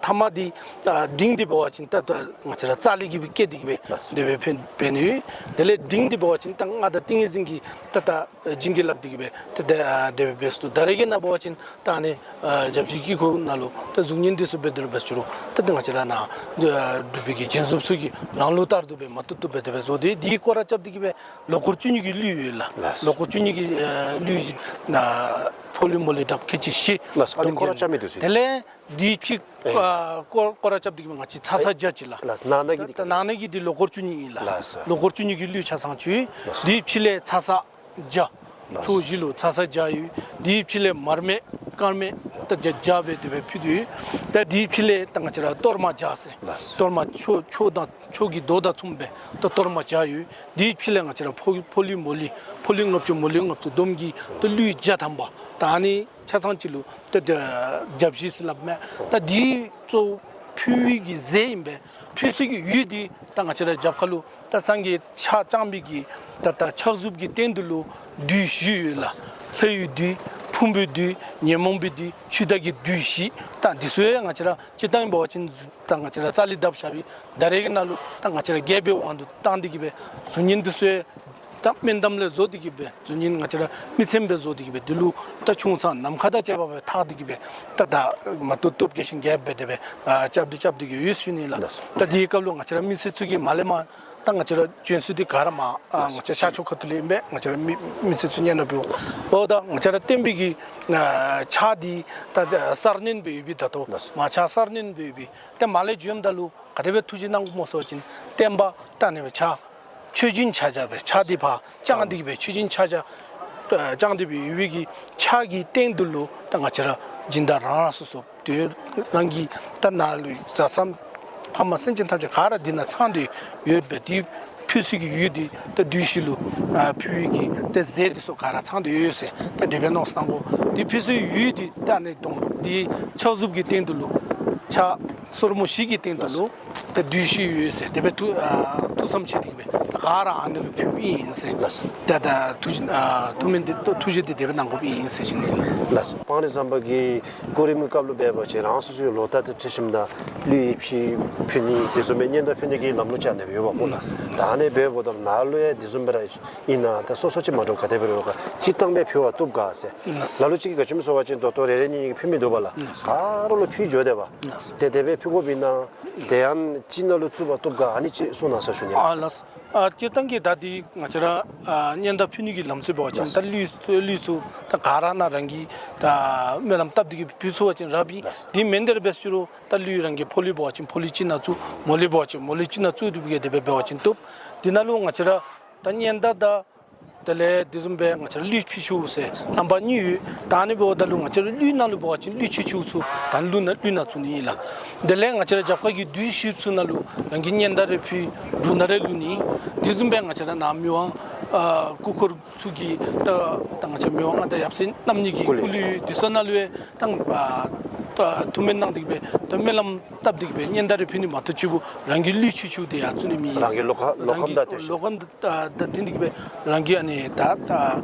ཐ་མ་འདི་ཨ་འབྲིང་འདི་འབད་བ་ཅིན་ད་ད་ང་བཅས་ར་རྩ་ལས་ཀྱི་སྦེ་བཀལ་ཏེ་གི་སྦེ་དེ་སྦེ་ཕུལ་ཕུལ་ནི་ཡོད། དེ་ལས་འབྲིང་འདི་འབད་བ་ཅིན་ད་མངའ་བདག་ཏིང་ངེ་འཛིན་གྱིས་ད་ད་བྱིན་གྱིས་བརླབས་ཏེ་གི་སྦེ་ད་ད་དེ་སྦེ་འབད་སོ། ད་རེས་ཀྱི་ནང་འབད་བ་ཅིན་ད་ཨ་ནི་ཨ་རྒྱབ་བཤུད་དཀྱིལ་འཁོར་ནང་ལུ་ད་གཟུགས་བརྙན་འདི་ཚུ་འབད་དེ་ར་འབད་ཞུ་རུང་ད་ད་ང་བཅས་ར་ནཱ་འབྲུག་པའི་གི་སྦྱིན་སོཔ་ཚུ་གི་ལམ་ལུགས་ལྟར་དུ་སྦེ་མ་བཏུབ་བཏུབ་སྦེ་དེ་སྦེ་བཟོ་སྟེ་དེ་སྐོར་ར་རྐྱབ་སྟེ་གི་སྦེ་ལོ་འཁོར་བཅུ་གཉིས་ཀྱི་གླུད་ཡོད་ལགས། ལགས། ལོ་འཁོར་བཅུ་གཉིས་ཀྱི་ཨ་གླུད་ནཱ་ཕོ་ལུད་མོ་ལུད་དང་སྐད་ཅིག་བཞི། ལགས། ཨ་ནི་སྐོར་ར་རྐྱབ་མི་འདི་ཚུ། དེ་ལས་དེའི་ཕྱི་ཨེ་ཨ་སྐོར་སྐོར་ར་རྐྱབ་སྟེ་གི་སྦེ་ང་བཅས་ཚ་ས་བརྒྱ་ཅིག་ལགས། ལགས། ནང་ན་གི་འདི་ད་ནང་ན་གི་འདི་ལོ་འཁོར་བཅུ་གཉིས་ཨིན་ལགས། ལགས་སོ། ལོ་འཁོར་བཅུ་གཉིས་ཀྱི་གླུད་ཆ་ཚང་ཚུ་ཡོད། ལགས་སོ། དེའི་ཕྱི་ལས་ཚ་ས་བརྒྱ། ཕྱོགས་བཞི་ལུ་ཚ་ས་བརྒྱ་ཡོད། དེའི་ཕྱི་ལས་མར་མེ་དཀར་མེ་ད་བརྒྱ་བརྒྱ་སྦེ་དེ་སྦེ་ཕུལ་ཏེ་ཡོད། ད་དེའི་ཕྱི་ལས་ད་ང་བཅས་ར་གཏོར་མ་བརྒྱ་ཟེར། ལགས། གཏོར་མ་ཕྱོགས་ཕྱོགས་དང་ཕྱོགས་ཀྱི་མདོ་དང་མཚུངས་པའི་ད་གཏོར་མ་བརྒྱ་ཡོད། དེའི་ཕྱི་ལས་ང་བཅས་ར་ཕོ་ཕོ་ལུད་མོ་ལུད་ཕོ་ལུད་ལྔ་བཅུ་མོ་ལུད་ལྔ་བཅུ་བསྡོམས་ཀྱིས་ད་གླུད་བརྒྱ་ཐམ་པ་ད་ཨ་ནི་ཆ་ཚང་ཅིག་ལུ་ད་ད་རྒྱབ་བཤུད་ཟེར་སླབ་མས། ད་དེ་གཙོ་བོ་ཕུལ་བའི་གི་རྫས་ཨིན་པས། ཕུལ་སའི་གི་ཡུལ་འདི་ད་ང་བཅས་ར་རྒྱབ་ཁ་ལུ་ད་སངས་རྒྱས་ཕྱག་བརྐྱང་པའི་གི་ད་ད་ཕྱག་མཛུབ་ཀྱི་སྟེང་དུ་ལུ་བདུད་བཞི་ཡོད་ལགས། ལྷ་ཡི་བདུད། ཕུང་པོའི་བདུད། ཉོན་མོངས་པའི་བདུད། ཆོས་བདག་གི་བདུད་བཞི། ད་འདི་ཚུ་ཡང་ང་བཅས་ར་སྤྱིར་བཏང་འབད་བ་ཅིན་ད་ང་བཅས་ར་རྩ་ལས་བརྡབ་བཞག་པའི་ད་རེས་ཀྱི་ནང་ལུ་ད་ང་བཅས་ར་རྒྱལ་པོའི་དབང་དུ་བཏང་སྟེ་གི་སྦེ་གཟུགས་བརྙན་འདི་ཚུ་ཡང་ད་སྨན་འདམ་ལས་བཟོ་སྟེ་གི་སྦེ་གཟུགས་བརྙན་ང་བཅས་ར་མི་ཚན་སྦེ་བཟོ་སྟེ་གི་སྦེ་འདི་ལུ་ད་ཆུང་ཚང་ནམ་མཁའ་དང་བཅས་པ་སྦེ་འཐག་སྟེ་གི་སྦེ་ད་ད་མ་བཏུབ་བཏུབ་དགེ་ཞིང་རྒྱས་སྦེ་དེ་སྦེ་ཨ་རྐྱབ་སྟེ་རྐྱབ་སྟེ་གི་ཡོད་ཟེར་ཞུ་ནི་ལགས། ལགས་སོ། ད་དེའི་སྐབས་ལུ་ང་བཅས་ར་མི་སེར་ཚུ་གིས་མར་ལས་མར་ད་ང་བཅས་ར་བྱོན་ས་འདི་ག་ར་མར་ཨ་ང་བཅས་ཤར་ཕྱོགས་ཁ་ཐུག་ལས་ཨིན་པས། ང་བཅས་ར་མི་མི་སེར་ཚུ་སྙན་གྲགས་ཕུལཝ་ད་ང་བཅས་ར་བསྟན་པའི་གི་ཨ་ཕྱག་འདི་ད་གསར་སྣོན་འབད་ཡོད་པའི་ད་ལྟོ་ལགས་སོ། མར་ཕྱག་གསར་སྣོན་འབད་ཡོད་པའི་ཏེ་མར་ལས་བྱོནམ་ད་ལུ་ག་དེ་སྦེ་ཐུགས་བཞེད་གནང་དགོཔ་སྨོ་ཟེར་བ་ཅིན་བསྟན་པ་ད་ཨ་ནི་སྦེ་ཕྱག་མཆོད་སྦྱིན་ཕྱག་རྒྱ་སྦེ་ཕྱག་འདི་ཕར་བརྐྱང་སྟེ་གི་སྦེ་མཆོད་སྦྱིན་ཕྱག་རྒྱ་ཨ་བརྐྱང་སྟེ་སྦེ་ཡོད་པའི་གི་ཕྱག་གི་སྟེང་དུ་ལུ་ད་ང་བཅས་ར་སྦྱིན་བདག་རང་རང་སོ་སོ་དེ་རང་གི་ད་ནཱ་ལུ་བཟའ་ཚང་ཕམ་སེམས་ཅན་ཐམས་ཅད་ག་ར་འདི་ནང་ཚང་སྟེ་ཡོད་པས། དེ་ཕུལ་སའི་གི་ཡུལ་འདི་ད་བདུད་བཞི་ལུ་ཨ་ཕུལ་བའི་གི་ད་རྫས་འདི་ཚུ་ག་ར་ཚང་སྟེ་ཡོད་ཟེར་ད་དེ་སྦེ་མནོ་བསམ་གཏང་དགོ། དེ་ཕུལ་སའི་ཡུལ་འདི་ད་ཨ་ནི་གདོང་འདི་ཕྱག་མཛུབ་ཀྱི་སྟེང་དུ་ལུ་ཕྱག་སོར་མོ་བཞི་གི་སྟེང་དུ་ལུ་ད་བདུད་བཞི་ཡོད་ཟེར་དེ་སྦེ་ཐུགས་ཨ་ཐུགས་བསམ་བཞེས་ཏེ་གི་སྦེ་ད་ག་ར་ཨ་ནི་ལུ་ཕུལཝ་ཨིན་ཟེར། ལགས་སོ། ད་ད་ཐུགས་བཞེད་ཨ་ཐུགས་སྨོན་འདི་ཐུགས་བཞེད་འདི་དེ་སྦེ་གནང་དགོཔ་ཨིན་ཟེར་ཞུ་ནི། ལགས་སོ། སྤང་རི་ཟམ་པ་གི་སྐུ་རིམ་གྱི་སྐབས་ལུ་འབད་བ་ཅིན་རང་སོ་སོའི་ལོ་རྟགས་དང་འཁྲིལ་ཞིནམ་ད་གླུད་ཡིད་ཆེས་ཕུལ་ནི་དེ་བཟུམ་སྦེ་སྙན་དར་ཕུལ་ནི་གི་ལམ་ལུགས་ཅིག་ཨ་ནི་སྦེ་ཡོདཔ་སྨོ་ལགས། ལགས་སོ། ད་ཨ་ནི་འབདཝ་ད་ནཱ་ལུ་ཡང་དེ་བཟུམ་སྦེ་ར་ཨིན་ན་ད་སོ་སོ་ཅིག་མ་འདྲཝ་ག་དེ་སྦེ་ར་ཡོད་ག་སྤྱིར་བཏང་སྦེ་ཕུལ་བ་བཏུབ་ག་ཟེར། ལགས་སོ། ལ་ལུ་ཅིག་གིས་ག་ཅི་སྨོ་ཟེར་བ་ཅིན་ད་ལྟོ་རེ་རེ་གཉིས་གཉིས་ཕུལ་མི་འདུག་པ་ལགས། ལགས་སོ། ག་ར་ལུ་ཕུལ་འགྱོ་དེས་པ། ལགས་སོ། དེ་དེ་སྦེ་ཕུལ་དགོཔ་ཨིན་ན་དེ་ཡང་ཅིག་ནང་ལུ་བཙུགས་པ་བཏུབ་ག་ཨ་ནི་ཅིག་གསུང་གནང་ཟེར་ཞུ་ནི། ཨ་ལགས་སོ། ཨ་སྤྱིར་བཏང་གི་ད་འདི་ང་བཅས་ར་ཨ་སྙན་དར་ཕུལ་ནི་གི་ལམ་སྲོལ་འབད་བ་ཅིན་ལགས་སོ། ད་གླུད་གླུད་ཚུ་ད་ག་ར་ནཱ་རང་གིས་ད་སྨོན་ལམ་བཏབ་སྟེ་གི་ཕུལ་ཚུགས་པ་ཅིན་རབ་ཨིན། ལགས་སོ། དེ་མེན་དེ་ར་འབད་ཞུ་རུང་ད་གླུད་རང་གི་ཕོ་ལུད་འབད་བ་ཅིན་ཕོ་ལུད་ཅིག་ནང་བཙུགས། མོ་ལུད་འབད་བ་ཅིན་མོ་ལུད་ཅིག་ནང་བཙུགས་ཏེ་གི་དེ་སྦེ་འབད་བ་ཅིན་བཏུབ། དེ་ནང་ལུ་ང་བཅས་ར་ད་སྙན་དར་དང་དེ་ལས་དེ་བཟུམ་སྦེ་ང་བཅས་ར་གླུད་ཕུལ་ཚུགས་ཟེར་རྣམ་པ་གཉིས་ཡོད། ད་ཨ་ནི་འབདཝ་ད་ལུ་ང་བཅས་ར་གླུད་ནང་ལུ་འབད་བ་ཅིན་གླུད་ཕུལ་ཚུགས་ཚུགས་ད་གླུད་ནང་གླུད་ནང་བཙུགས་ནི་ཨིན་ལགས། དེ་ལས་ང་བཅས་ར་རྒྱབ་ཁ་གི་བདུད་བཞི་ཚུ་ནང་ལུ་རང་གི་སྙན་དར་རེ་ཕུལ་འབྲུ་སྣ་རེ་བླུགས་ནི། དེ་བཟུམ་སྦེ་ང་བཅས་ར་ནཱ་མི་དབང་ཨ་སྐུ་འཁོར་ཚུ་གི་ད་ད་ང་བཅས་མི་དབང་མངའ་བདག་ཡབ་སྲས་རྣམ་གཉིས་ཀྱི་སྐུ་ལུས་སྐུ་ལུས་འདི་ཚུ་ནང་ལུ་ཡང་ད་ཨ་ད་ཐུགས་སྨོན་གནང་སྟེ་གི་སྦེ་ད་སྨོན་ལམ་བཏབ་སྟེ་གི་སྦེ་སྙན་དར་རེ་ཕུལ་ནི་མ་གཏོགས་གཅིག་པུ་རང་གི་གླུད་ཕུལ་ཚུགས་དེ་ཡང་བཙུགས་ནི་མེད། རང་གི་ལོ་ཁ་ལོ་ཁམས་དང་བསྟུན་ཏེ་ལོ་ཁམས་ད་ད་དེ་འདི་གི་སྦེ་རང་གི་ཨ་ནི་ད་ད་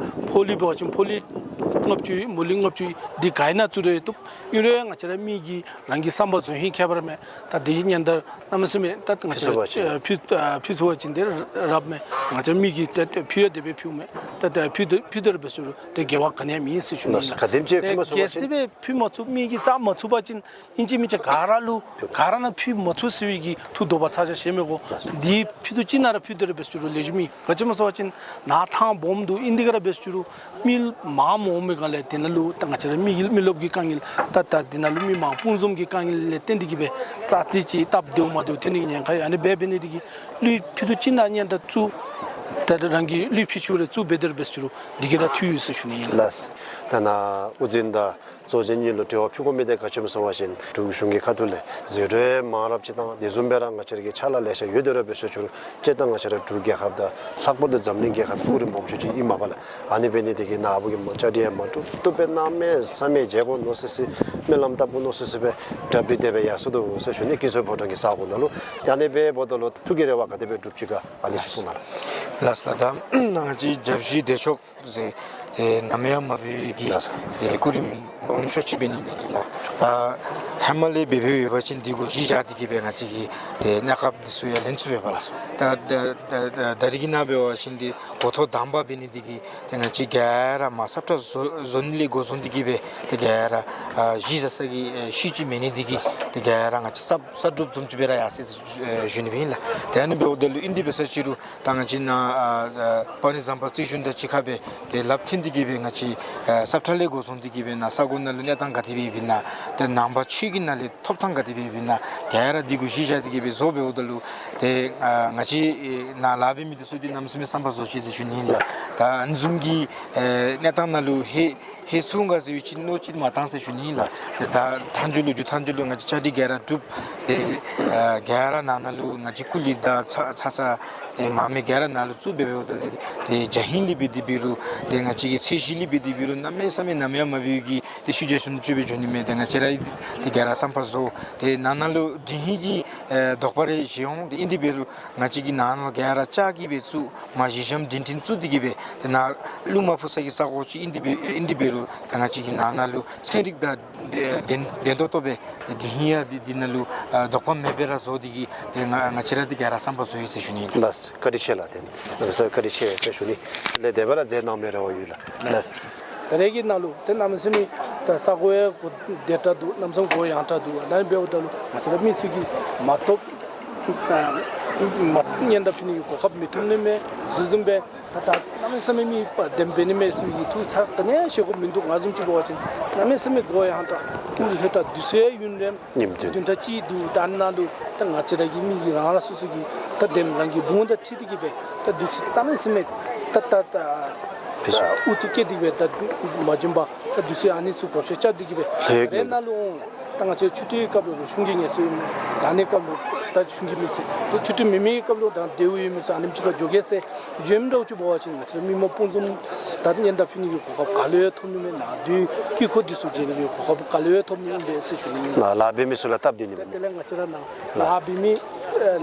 ཕོ་ལུད་འབད་བ་ཅིན་ཕོ་ལུད་ལྔ་བཅུ་ཡོད། མོ་ལུད་ལྔ་བཅུ་ཡོད། འདི་ག་ཨིན་ན་བཙུགས་རུང་བཏུབ། ཨིན་རུང་ང་བཅས་ར་མི་གི་རང་གི་བསམ་པ་བཟུམ་ཧིང་ཁྱད་པར་མེད། ད་དེ་སྙན་དར་གནམ་མེད་ས་མེད་ད་ང་བཅས་ཕུལ་ཚུགས་པ་ཅིན་ཨ་ཕུལ་ཨ་ཕུལ་ཚུགས་པ་ཅིན་དེ་རབ་མས། ང་བཅས་མི་གིས་ད་ད་ཕུལ་ཡང་དེ་སྦེ་ཕུལཝ་མས། ད་ད་ཕུལ་དོ་ཕུལ་དོ་ར་འབད་ཞུ་རུང་དེ་འགལ་བ་ག་ནི་ཡང་མེད་ཟེར་ཞུ་ནི་ཨིན་ལགས། གལ་སྲིད་སྦེ་ཕུལ་མ་ཚུགས་མི་གིས་རྩ་མ་ཚུགས་པ་ཅིན་ཨིན་ཅི་མིན་ཅི་ག་ར་ལུ་ག་ར་ནང་ཕུལ་མ་ཚུགས་ཟེར་བའི་གི་ཐུགས་དོགས་པ་ཚ་གྱང་བཞེས་མི་དགོ། འདི་ཕུལ་དོ་ཅིག་ནང་ར་ཕུལ་དོ་ར་འབད་ཞུ་རུང་ལེགས་ཤོམ་ཨིན། ག་ཅི་སྨོ་ཟེར་བ་ཅིན་ནཱ་ཐང་སྦོམ་འདུག། ཨིན་དེ་ག་ར་འབད་ཞུ་རུང་མི་མང་མ་འོང་མི་སྒང་ལས་དེ་ནང་ལུ་ད་ང་བཅས་ར་མི་མི་རློབས་ཀྱི་དཀའ་ངལ་ད་ད་དེ་ནང་ལུ་མི་མང་སྤུངས་འཛོམས་ཀྱི་དཀའ་ངལ་ལས་བརྟེན་ཏེ་གི་སྦེ་ཙག་ཙིག་ཅིག་སྟབས་བདེཝ་མ་བདེཝ་ཐོན་ནི་གི་ཉེན་ཁ་ཡོད། ཨ་ནི་སྦེ་འབད་ནི་དེ་གིས་གླུད་ཕུལ་དོ་ཅིག་ནང་སྙན་དར་བཙུགས། ད་རང་གི་གླུད་ཕུལ་ཚུགས་རུང་བཙུགས་འབད་དེ་ར་འབད་ཞུ་རུང་འདི་གིས་ར་འཐུས་ཡོད་ཟེར་ཞུ་ནི་ཨིན་ལགས། ལགས། ད་ནཱ་དབུ་འཛིན་དང་ གཙོ་ཆེན་གཉིས་ལུ་དྲི་བ་ཕུལ་དགོ་མི་འདི་ག་ཅི་སྨོ་ཟེར་བ་ཅིན་འབྲུག་གཞུང་གི་ཁ་ཐུག་ལས་ཟད་འགྲོ་མང་རབས་ཅིག་དང་དེ་བཟུམ་སྦེ་ར་ང་བཅས་ར་གི་ཕྱག་ལཱ་ལེ་ཤ་ཡོད་དེ་ར་འབད་ས་ཅིག་རུང་སྤྱིར་བཏང་ང་བཅས་ར་འབྲུག་རྒྱལ་ཁབ་དང་ལྷག་པར་དུ་འཛམ་གླིང་རྒྱལ་ཁབ་སྐུ་རིམ་སྦོམ་ཤོས་ཅིག་ཨིན་མས་པ་ལགས། ཨ་ནི་འབད་ནི་དེ་གིས་ནཱ་བུ་གིས་མ་བཅའ་སྒྲིག་ཡང་མ་བཏུབ་བཏུབ་སྦེ་གནམ་མེད་ས་མེད་མཇལ་དགོ་མནོ་སི་སི་སྨོན་ལམ་བཏབ་དགོ་མནོ་སི་སི་སྦེ་གྲ་སྒྲིག་དེ་སྦེ་ཡར་སོང་དོ་ཟེར་ཞུ་ནི། ཀུན་གསལ་ཕོ་བྲང་གི་ས་གོ་ནང་ལུ། ད་ཨ་ནི་འབདཝ་ད་ལུ་ཐུགས་ཀྱི་རེ་བ་ག་དེ་སྦེ་འགྲུབ་ཅི་ག་ཨ་ནི་ཅིག་གསུང་གནང་ལགས། ལགས་སོ་ལགས། ད་ང་བཅས་བརྒྱ་བཞི་བདེ་མཆོག་ཟེར་ཏེ་ནམ་ཡང་མ་འབད་བའི་གི་ལགས་སོ། ཏེ་སྐུ་རིམ་སྦོམ་ཤོས་ཅིག་འབད་ནི་འདི་གིས་ལགས། ད་ཧེ་མ་ལས་འབད་འབདཝ་ཡོད་པ་ཅིན་འདི་གུ་གཞི་བཞག་སྟེ་གིས་སྦེ་ང་བཅས་ཀྱིས་ཏེ་གནས་སྐབས་འདི་ཚུ་ཡང་ལེན་ཚུགས་པས་པ་ལགས། ད་ད་ད་ད་ད་རིས་ཀྱི་ནང་འབད་བ་ཅིན་འདི་འགོ་ཐོག་དང་པ་འབད་ནི་འདི་གིས་ཏེ་ང་བཅས་ག་ར་མར་ས་ཁྲ་བཟོ་བཟོ་ནི་ལས་འགོ་བཟུང་སྟེ་གིས་སྦེ་ཏེ་ག་ར་ཨ་གཞི་བཞག་ས་གི་ཨེ་ཤུལ་ཅིག་མེད་ནི་འདི་གིས་ཏེ་ག་ར་ང་བཅས་གསར་གསར་སྒྲུབ་བཟུམ་ཅིག་སྦེ་ར་ཡར་སོ་ཡི་ཟེར་ཨེ་ཞུ་ནི་ཨིན་ལགས། ཏེ་ཨ་ནི་འབདཝ་ད་ལུ་ཨིན་དེ་འབད་ས་ཅིག་རུང་ད་ང་བཅས་ནཱ་ཨ་ཨ་དཔལ་ལྡན་ཟམ་པ་རྩིས་གཞུང་དང་གཅིག་ཁར་སྦེ་ཏེ་ལགཔ་མཐུན་ཏེ་གིས་སྦེ་ང་བཅས་ཨ་ས་ཁྲ་ལས་འགོ་བཟུང་སྟེ་གིས་སྦེ་ནཱ་ས་གོ་ནང་ལུ་གནས་སྟངས་ག་དེ་སྦེ་ཡོདཔ་ཨིན་ན། ཏེ་ནང་པ་ཆོས་ཀྱི་ནང་ལས་ཐོབ་ཐང་ག་དེ་སྦེ་ཡོདཔ་ཨིན་ན། ག་ར་འདི་གུ་གཞི་བཞག་སྟེ་གིས་སྦེ་བཟོ་འབདཝ་ད་ལུ་ཏེ་ཨ་ང་བཅས་ཨེ་ནཱ་ལཱ་འབད་མི་འདི་ཚུ་འདི་གནམ་མེད་ས་མེད་བསམ་པ་རྫོགས་ཅི་ཟེར་ཞུ་ནི་ཨིན་ལགས། ད་ཨ་ནི་བཟུམ་གྱི་ཨེ་གནས་སྟངས་ནང་ལུ་ཧེ་ཧེ་སུ་ག་ཟེར་བའི་ཅིག་མནོ་ཅིག་མ་བཏང་ཟེར་ཞུ་ནི་ཨིན་ལགས། ཏེ་ད་མཐའ་མཇུག་ལུ་མཇུག་མཐའ་མཇུག་ལུ་ང་བཅས་བཅའ་སྒྲིག་ག་ར་གྲུབ། ཏེ་ཨ་ག་ར་ནང་ན་ལུ་ང་བཅས་སྐུ་ལུས་དང་ཚ་ཚ་ཚ་ཏེ་མ་མི་ག་ར་ནང་ལུ་བཙུགས་འབད་འབདཝ་ད་ཏེ་ཏེ་ཇ་ཧིནྡ་ལས་འབད་དེ་འབད་རུང་ཏེ་ང་བཅས་ཀྱི་ཚད་གཞི་ལས་འབད་དེ་འབད་རུང་གནམ་མེད་ས་མེད་ནམ་ཡང་མ་འབད་བའི་གི་ཏེ་ཤུལ་རྒྱུ་ཞུ་ནི་ཅིག་སྦེ་འགྱོ་ནི་མས། ཏེ་ང་བཅས་ར་ཏེ་ག་ར་བསམ་པ་རྫོགས། ཏེ་ནང་ན་ལུ་འགྲིག་ཧིང་གི་ཨེ་དོགས་པ་རེ་བཞེས་འོང་། ཏེ་ཨིན་དེ་འབད་རུང་ང་བཅས་ཀྱིས་ནང་ན་ལུ་ག་ར་ལྕགས་ཀྱིས་སྦེ་བཙུགས། མ་གཞི་བཞེངསམ་སྒྲིང་སྒྲིང་བཙུགས་ཏེ་གིས་སྦེ་ཏེ་ནཱ་རླུང་མ་འཕུ་ས་གི་ས་གོ་ཅིག་ཨིན་དེ་འབད་ཨིན་དེ་འབད་རུང་ད་ང་བཅས་ཀྱིས་ནང་ན་ལུ་ཚན་རིག་དང་ལྡན་ལྡན་ཏོག་ཏོ་སྦེ་ཏེ་འགྲིག་ཧིང་ཡང་འདི་འདི་ནང་ལུ་ཨ་དོགས་པ་མེད་པར་ར་བཟོ་སྟེ་གིས་ཏེ་ང་ང་བཅས་ར་འདི་ག་ར་བསམ་པ་རྫོགས་ཡི་ཟེར་ཞུ་ནི་ལགས། བཀའ་དྲིན་ཆེ་ལགས། ཏེ་ལགས་སོ་བཀའ་དྲིན་ཆེ་ཟེར་ཞུ་ནི། ལས་དེ་སྦེ་ར་མཛད་གནང་མི་རེ་བ་ཡོད་ལགས། ལགས། ད་རེས་ཀྱི་ནང་ལུ་ཏེ་གནམ་མེད་ས་མེད་ད་ས་གོ་ཡང་གོ་བདེ་དྲགས་འདུག། གནམ་མེད་ས་མེད་གོ་ཡངས་དྲགས་འདུག། ད་འབདཝ་ད་ལུ་ང་བཅས་ར་མི་ཚུ་གིས་མ་ཐོབ་མ་སྙན་དར་ཕུལ་ནི་གི་གོ་སྐབས་མི་ཐོབ་ནི་མས། དེ་བཟུམ་སྦེ་ད་ད་གནམ་མེད་ས་མེད་མི་པ་དེམ་འབད་ནི་མས་ཟེར་བའི་ཐུགས་ཚ་ག་ནི་ཡང་བཞེས་དགོཔ་མིན་འདུག། ང་བཟུམ་ཅིག་འབད་བ་ཅིན་གནམ་མེད་ས་མེད་གོ་ཡངས་དྲགས། ཀུན་ལྷོད་དྲགས། དུས་ཚོད་ཡུན་རིངམོ་ཉིནམ་བདུན་བདུན་ཕྲག་གཅིག་འདུག། ད་ནཱ་ལུ་ད་ང་བཅས་ར་གི་མི་གིས་རང་རང་སོ་སོ་གི་ད་དེམ་རང་གི་བུང་དང་འཁྲིལ་ཏེ་གིས་སྦེ་ད་དུས་ཚོད་གནམ་མེད་ས་མེད་ད་ད་ད་ཕེབས་སོང་། ཨུ་ཚུགས་བསྐྱེད་དེ་གིས་སྦེ་ད་མ་བྱོན་པར་ད་དུས་ཚོད་ཨ་ནི་ཚུ་བགོ་བཤའ་རྐྱབ་སྟེ་གིས་སྦེ་ལྷོད་རེ་ནཱ་ལུ་འོང་། ད་ང་བཅས་ཆུ་ཊི་སྐབས་ལུ་རུང་གཞུང་གི་ངལ་གསོ་ཡོད་མི་ད་ཨ་ནི་སྐབས་ལུ་ད་གཞུང་གི་མི་སེར་ད་ཆུ་ཊི་མེད་མི་སྐབས་ལུ་ད་དེའུ་ཡོད་མི་ཚུ་ཨ་ནེམ་ཅིག་ཁར་འགྱོ་གེ་ཟེར། འགྱོཝ་འདྲཝ་ཅིག་འབད་བ་ཅིན་ང་བཅས་ར་མི་མང་སྤུན་ཚོགས་ད་སྙན་དར་ཕུལ་ནི་གི་གོ་སྐབས་ག་ལུ་ཡང་ཐོབ་ནི་མེད། ནང་དོན་དཀྱིལ་འཁོར་འདི་ཚུ་མཇལ་ནི་གི་གོ་སྐབས་ག་ལུ་ཡང་ཐོབ་ནི་མེད་ཟེར་ཞུ་ནི་ཨིན། ལཱ་ལཱ་འབད་མི་ཚུ་ལུ་སྟབས་བདེ་ནི་མེད། དེ་ལས་ང་བཅས་ར་ནཱ་ལཱ་འབད་མི་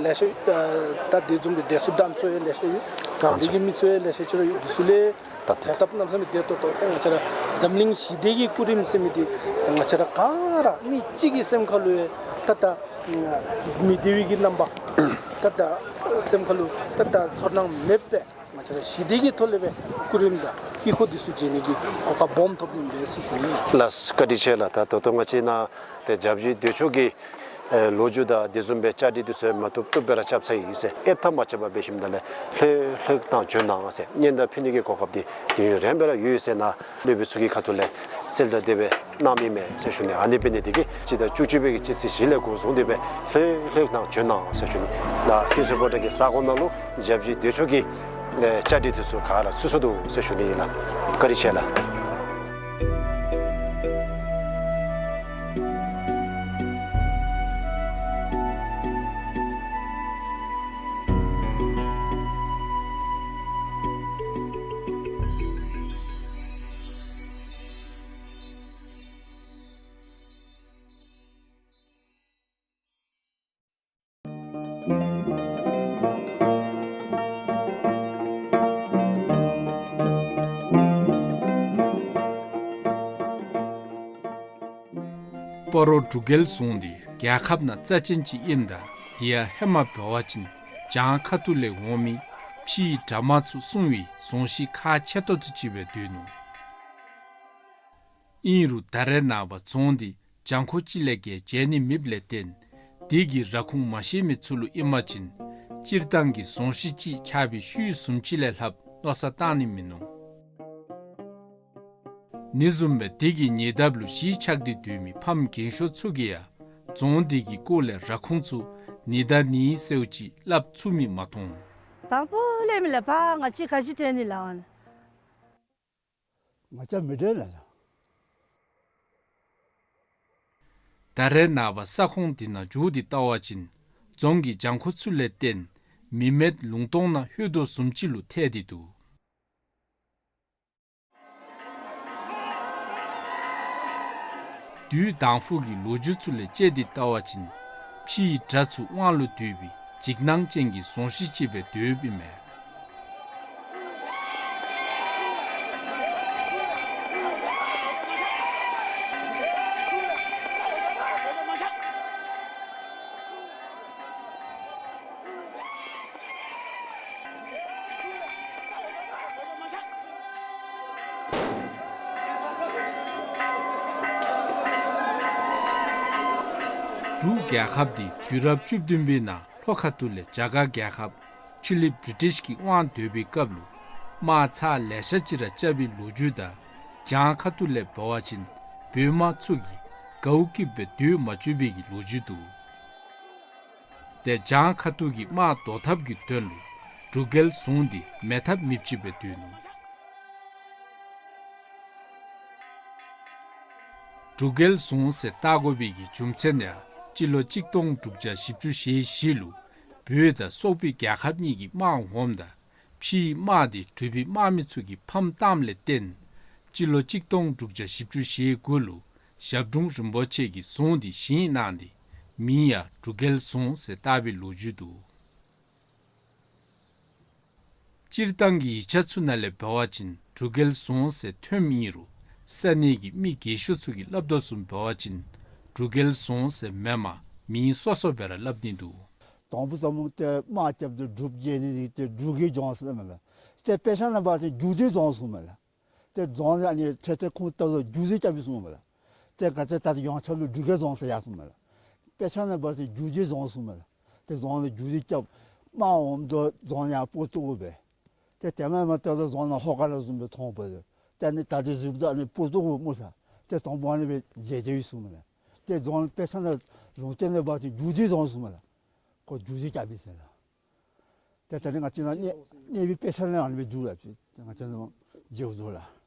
ལེ་ཤ་ད་དེ་བཟུམ་གྱི་བདེ་སྲུངཔ་དང་ཚུ་ཡང་ལེ་ཤ་ཡོད། དྲང་སྡིངས་ཀྱི་མི་ཚུ་ཡང་ལེ་ཤ་ཅིག་ར་ཡོད། འདི་ཚུ་ལས་བྱ་ཐབས་གནམ་མེད་ས་མེད་བདེ་ཏོག་ཏོ། ད་ང་བཅས་ར་འཛམ་གླིང་ཞི་བདེ་གི་སྐུ་རིམ་ཟེར་མི་འདི་ང་བཅས་ར་ག་ར་མི་གཅིག་གི་སེམས་ཁ་ལུ་ཡང་ད་ད་མི་བདེ་བའི་གི་རྣམ་པ་ད་ད་སེམས་ཁ་ལུ་ད་ད་ཚོར་སྣང་མེདཔ་སྦེ་ང་བཅས་ར་ཞི་བདེ་གི་ཐོག་ལས་སྦེ་སྐུ་རིམ་དང་དཀྱིལ་འཁོར་འདི་ཚུ་མཇལ་ནི་གི་གོ་སྐབས་སྦོམ་ཐོབ་ནི་ཨིན་པས་ཟེར་ཞུ་ནི། ལགས་བཀའ་དྲིན་ཆེ་ལགས། ད་ད་ལྟོ་ང་བཅས་ནཱ་ཏེ་བརྒྱ་བཞི་བདེ་མཆོག་གི་ཨེ་ལོ་རྒྱུས་དང་དེ་བཟུམ་སྦེ་བཅའ་སྒྲིག་འདི་ཚུ་མ་བཏུབ་བཏུབ་སྦེ་ར་རྐྱབ་ཚར་ཡི་ཟེར། ཨེབ་ཐང་མ་རྐྱབ་པར་འབད་ཞིནམ་ད་ལས་ལྷོད་ལྷོད་གནང་བྱོན་གནང་ཟེར། སྙན་དར་ཕུལ་ནི་གི་གོ་སྐབས་འདི་དུས་ཡུན་རིངམོ་སྦེ་ར་ཡོད་ཟེར་ནཱ་སློབ་དཔོན་ཚུ་གི་ཁ་ཐུག་ལས་གསལ་བསྒྲགས་དེ་སྦེ་གནང་མི་མས་ཟེར་ཞུ་ནི། ཨ་ནི་འབད་ནི་དེ་གིས་སྤྱི་ཟླ་བཅུ་གཅིག་པའི་གི་སྤྱི་ཚེས་བཞི་ལས་འགོ་བཟུང་སྟེ་སྦེ་ལྷོད་ལྷོད་གནང་བྱོན་གནང་ཟེར་ཞུ་ནི། ནཱ་ཀུན་གསལ་ཕོ་བྲང་གི་ས་གོ་ནང་ལུ་བརྒྱ་བཞི་བདེ་མཆོག་གི་ཨེ་བཅའ་སྒྲིག་འདི་ཚུ་ག་ར་ཚུད་སོང་འདུག་ཟེར་ཞུ་ནི་ཨིན་ལགས། བཀའ་དྲིན་ཆེ་ལགས། སྤ་རོ་འབྲུག་རྒྱལ་རྫོང་འདི་རྒྱལ་ཁབ་ནང་རྩ་ཅན་ཅིག་ཨིནམ་ད་དེ་ཡང་ཧེ་མ་འབད་བ་ཅིན་བྱང་ཁ་ཐུག་ལས་འོང་མི་ཕྱིའི་དགྲ་དམག་ཚུ་སྲུང་བའི་རྫོང་གཞི་ཁག་ཆེ་ཏོག་ཏོ་ཅིག་སྦེ་སྡོད་ནུག། ཨིན་རུང་ད་རེས་ནངས་པ་རྫོང་འདི་གྱང་ཁོག་ཅིག་ལས་བརྒལ་མཇལ་ནི་མེདཔ་ལས་བརྟེན་འདི་གི་ར་ཁུངས་མ་ཤེས་མི་ཚུ་ལུ་ཨིན་པ་ཅིན་སྤྱིར་བཏང་གི་རྫོང་གཞི་ཅིག་ཆགས་པའི་ཤུལ་བཟུམ་ཅིག་ལས་ལྷགཔ་མནོ་བསམ་བཏང་ནི་མིན་ནུག། ཨ་ནི་བཟུམ་སྦེ་འདི་གི་ཉེ་འདབས་ལུ་གཞིས་ཆགས་ཏེ་སྡོད་མི་ཕམ་རྒན་ཤོས་ཚུ་གིས་ཡང་རྫོང་འདི་གི་སྐོར་ལས་ར་ཁུངས་ཚུ་ནི་ད་ནི་ཟེརཝ་ཅིག་སླབ་ཚུགས་མི་མ་མཐོང་། དང་པོ་ལས་མི་ལས་ཕར་ང་བཅས་ག་ཅི་དྲན་ནི་ལགས། ང་བཅས་མི་དྲན་ལགས། ད་རེས་ནངས་པ་ས་ཁོངས་འདི་ནང་འགྱོ་སྟེ་བལྟ་བ་ཅིན་རྫོང་གི་གྱང་ཁོག་ཚུ་ལས་བརྟེན་མི་མེད་ལུང་སྟོང་ནང་ལྷོད་དོ་བཟུམ་ཅིག་ལུ་ཐལ་ཏེ་འདུག། བདུད་དང་ཕུ་གི་ལོ་རྒྱུས་ཚུ་ལས་དཔྱད་དེ་བལྟ་བ་ཅིན་ཕྱིའི་དགྲ་ཚུ་དབང་ལུ་བསྡུས་པའི་འཇིགས་སྣང་ཅན་གྱི་རྫོང་གཞི་ཅིག་སྦེ་སྡོདཔ་ཨིན་མས། འབྲུག་རྒྱལ་ཁབ་འདི་དུས་རབས་བཅུ་བདུན་པའི་ནང་ལྷོ་ཁ་ཐུག་ལས་རྒྱ་གར་རྒྱལ་ཁབ་ཕྱི་གླིངཔ་བི་རི་ཊིཤ་གི་དབང་སྡོད་པའི་སྐབས་ལུ་དམག་ཚར་ལེ་ཤ་ཅིག་ར་རྐྱབ་པའི་ལོ་རྒྱུས་དང་བྱང་ཁ་ཐུག་ལས་འབད་བ་ཅིན་བོད་དམག་ཚུ་གིས་གའུ་སྐྱིདཔ་སྦེ་སྡོད་མ་བཅུག་པའི་གི་ལོ་རྒྱུས་འདུག། ཏེ་བྱང་ཁ་ཐུག་གི་དམག་བཟློག་ཐབས་ཀྱི་དོན་ལུ་འབྲུག་རྒྱལ་རྫོང་འདི་མེད་ཐབས་མེདཔ་ཅིག་སྦེ་སྡོད་ནུག། འབྲུག་རྒྱལ་རྫོང་ཟེར་བཏགས་དགོ་པའི་གི་རྒྱུ་མཚན་ཡང་སྤྱི་ལོ་གཅིག་སྟོང་དྲུག་བརྒྱ་བཞི་བཅུ་ཞེ་བཞི་ལུ་བོད་དང་སོག་པོའི་རྒྱལ་ཁབ་གཉིས་ཀྱི་དམག་འོངམ་ད་ཕྱིའི་དམག་འདི་འབྲུག་པའི་དམག་མི་ཚུ་གིས་ཕམ་བཏངམ་ལས་བརྟེན་སྤྱི་ལོ་གཅིག་སྟོང་དྲུག་བརྒྱ་བཞི་བཅུ་ཞེ་དགུ་ལུ་ཞབས་དྲུང་རིན་པོ་ཆེ་གིས་རྫོང་འདི་བཞེངས་གནང་སྟེ་མིང་ཡང་འབྲུག་རྒྱལ་རྫོང་ཟེར་བཏགས་པའི་ལོ་རྒྱུས་འདུག། སྤྱིར་བཏང་གི་ཡིག་ཆ་ཚུ་ནང་ལས་འབད་བ་ཅིན་འབྲུག་རྒྱལ་རྫོང་ཟེར་ཐོནམ་ཨིན་རུང་ས་གནས་ཀྱི་མི་རྒས་ཤོས་ཚུ་གིས་སླབ་དོ་བཟུམ་འབད་བ་ཅིན་འབྲུག་རྒྱལ་རྫོང་ཟེར་མེན་པར་མིང་སོ་སོ་སྦེ་ར་སླབ་ནི་འདུག། དང་པོ་དང་པོ་ཏེ་དམག་རྐྱབ་སྟེ་འབྲུགཔ་རྒྱལ་ནི་འདི་ཏེ་འབྲུག་གི་རྫོང་ཟེར་མས་ལགས། ཏེ་དཔེ་ཆ་ནང་འབད་བ་ཅིན་རྒྱུད་སྡེ་རྫོང་གསུངས་མས་ལགས། ཏེ་རྫོང་ཨ་ནི་ཏེ་ཏེ་ཁུངས་བཏགས་ཏེ་རྒྱུད་སྡེ་རྐྱབ་པའི་གསུངས་མས་ལགས། ཏེ་ག་ཅི་ད་ལྟོ་ཡོངས་ཁྱབ་ལུ་འབྲུག་རྒྱལ་རྫོང་ཟེར་ཡར་གསུངས་མས་ལགས། དཔེ་ཆ་ནང་འབད་བ་ཅིན་རྒྱུད་སྡེ་རྫོང་གསུངས་མས་ལགས། ཏེ་རྫོང་ལུ་རྒྱུད་སྡེ་རྐྱབ་དམག་འོངམ་ད་རྫོང་ཡང་སྤོ་བཏུབ་པས། ཏེ་དེ་མེན་པར་ཏེ་རྫོང་ནང་ཧོ་ཀ་ལ་བཟུམ་སྦེ་མཐོང་པས། ཏེ་ཨ་ནི་ད་རེས་གཟིགསཝ་ད་ཨ་ནི་སྤོ་བཏུབ་སྨོ་ལགས། ཏེ་དང་པོ་ཨ་ནི་སྦེ་མཇལ་མཇལཝ་ཨིན་གསུངས་མས་ལགས། ཏེ་རྫོང་དཔེ་ཆ་ནང་ལུང་བསྟན་ནང་འབད་བ་ཅིན་རྒྱུད་སྡེ་རྫོང་གསུངས་མས་ལགས། ཁོ་རྒྱུད་སྡེ་རྐྱབ་པས་ཟེར་ལགས། ཏེ་ད་རེས་ང་བཅས་ནཱ་གནས་གནས་པའི་དཔེ་ཆ་ནང་ཨ་ནི་སྦེ་འདུག་ལགས། ང་བཅས་ནཱ་མཇལཝ་ད་ལགས།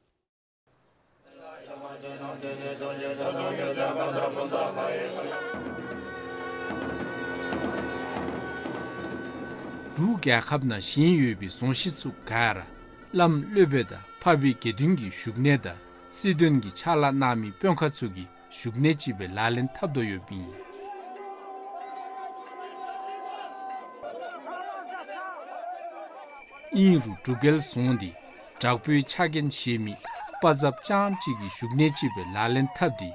འབྲུག་རྒྱལ་ཁབ་ནང་བཞེངས་ཡོད་པའི་རྫོང་གཞི་ཚུ་ག་ར་བླམ་སློབ་དཔོན་དང་འཕགས་པའི་དགེ་འདུན་གྱི་བཞུགས་གནས་དང་སྲིད་དོན་གྱི་ཕྱག་ལཱ་གནང་མི་དཔོན་ཁག་ཚུ་གི་བཞུགས་གནས་ཅིག་སྦེ་ལག་ལེན་འཐབ་དོ་ཡོདཔ་ཨིན། ཨིན་རུང་འབྲུག་རྒྱལ་རྫོང་འདི་དྲག་པོའི་ཕྱག་འགན་བཞེས་མི་དཔའ་མཛངསཔ་རྐྱངམ་གཅིག་གི་བཞུགས་གནས་ཅིག་སྦེ་ལག་ལེན་འཐབ་སྟེ་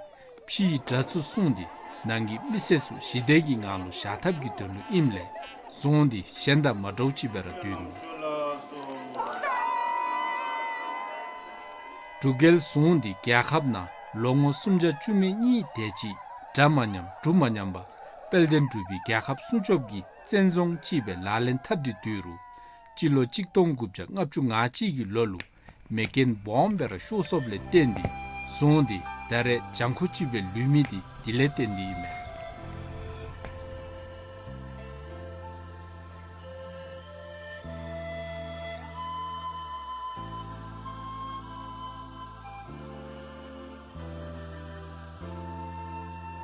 ཕྱིའི་དགྲ་ཚུ་བསྲུང་སྟེ་ནང་གི་མི་སེར་ཚུ་ཞི་བདེ་གི་ངང་ལུ་བཞག་ཐབས་ཀྱི་དོན་ལུ་ཨིནམ་ལས་རྫོང་འདི་གཞན་དང་མ་འདྲཝ་ཅིག་སྦེ་ར་སྡོད་ནུག། འབྲུག་རྒྱལ་རྫོང་འདི་རྒྱལ་ཁབ་ནང་ལོ་ངོ་སུམ་བརྒྱ་བཅུ་མེད་གཉིས་དེ་ཅིག་དགྲ་མ་ཉམས་འབྲུག་མ་ཉམས་པར་དཔལ་ལྡན་འབྲུག་པའི་རྒྱལ་ཁབ་སྲུང་སྐྱོབ་ཀྱི་བཙན་རྫོང་ཅིག་སྦེ་ལག་ལེན་འཐབ་སྟེ་སྡོད་རུང་སྤྱི་ལོ་གཅིག་སྟོང་དགུ་བརྒྱ་ལྔ་བཅུ་ང་གཅིག་གི་ལོ་ལུ་མེ་རྐྱེན་སྦོམ་སྦེ་ར་ཤོར་སོཔ་ལས་བརྟེན་ཏེ་རྫོང་འདི་ད་རེས་གྱང་ཁོག་ཅིག་སྦེ་ལུས་མི་འདི་དེ་ལས་བརྟེན་ཏེ་ཨིན་མས།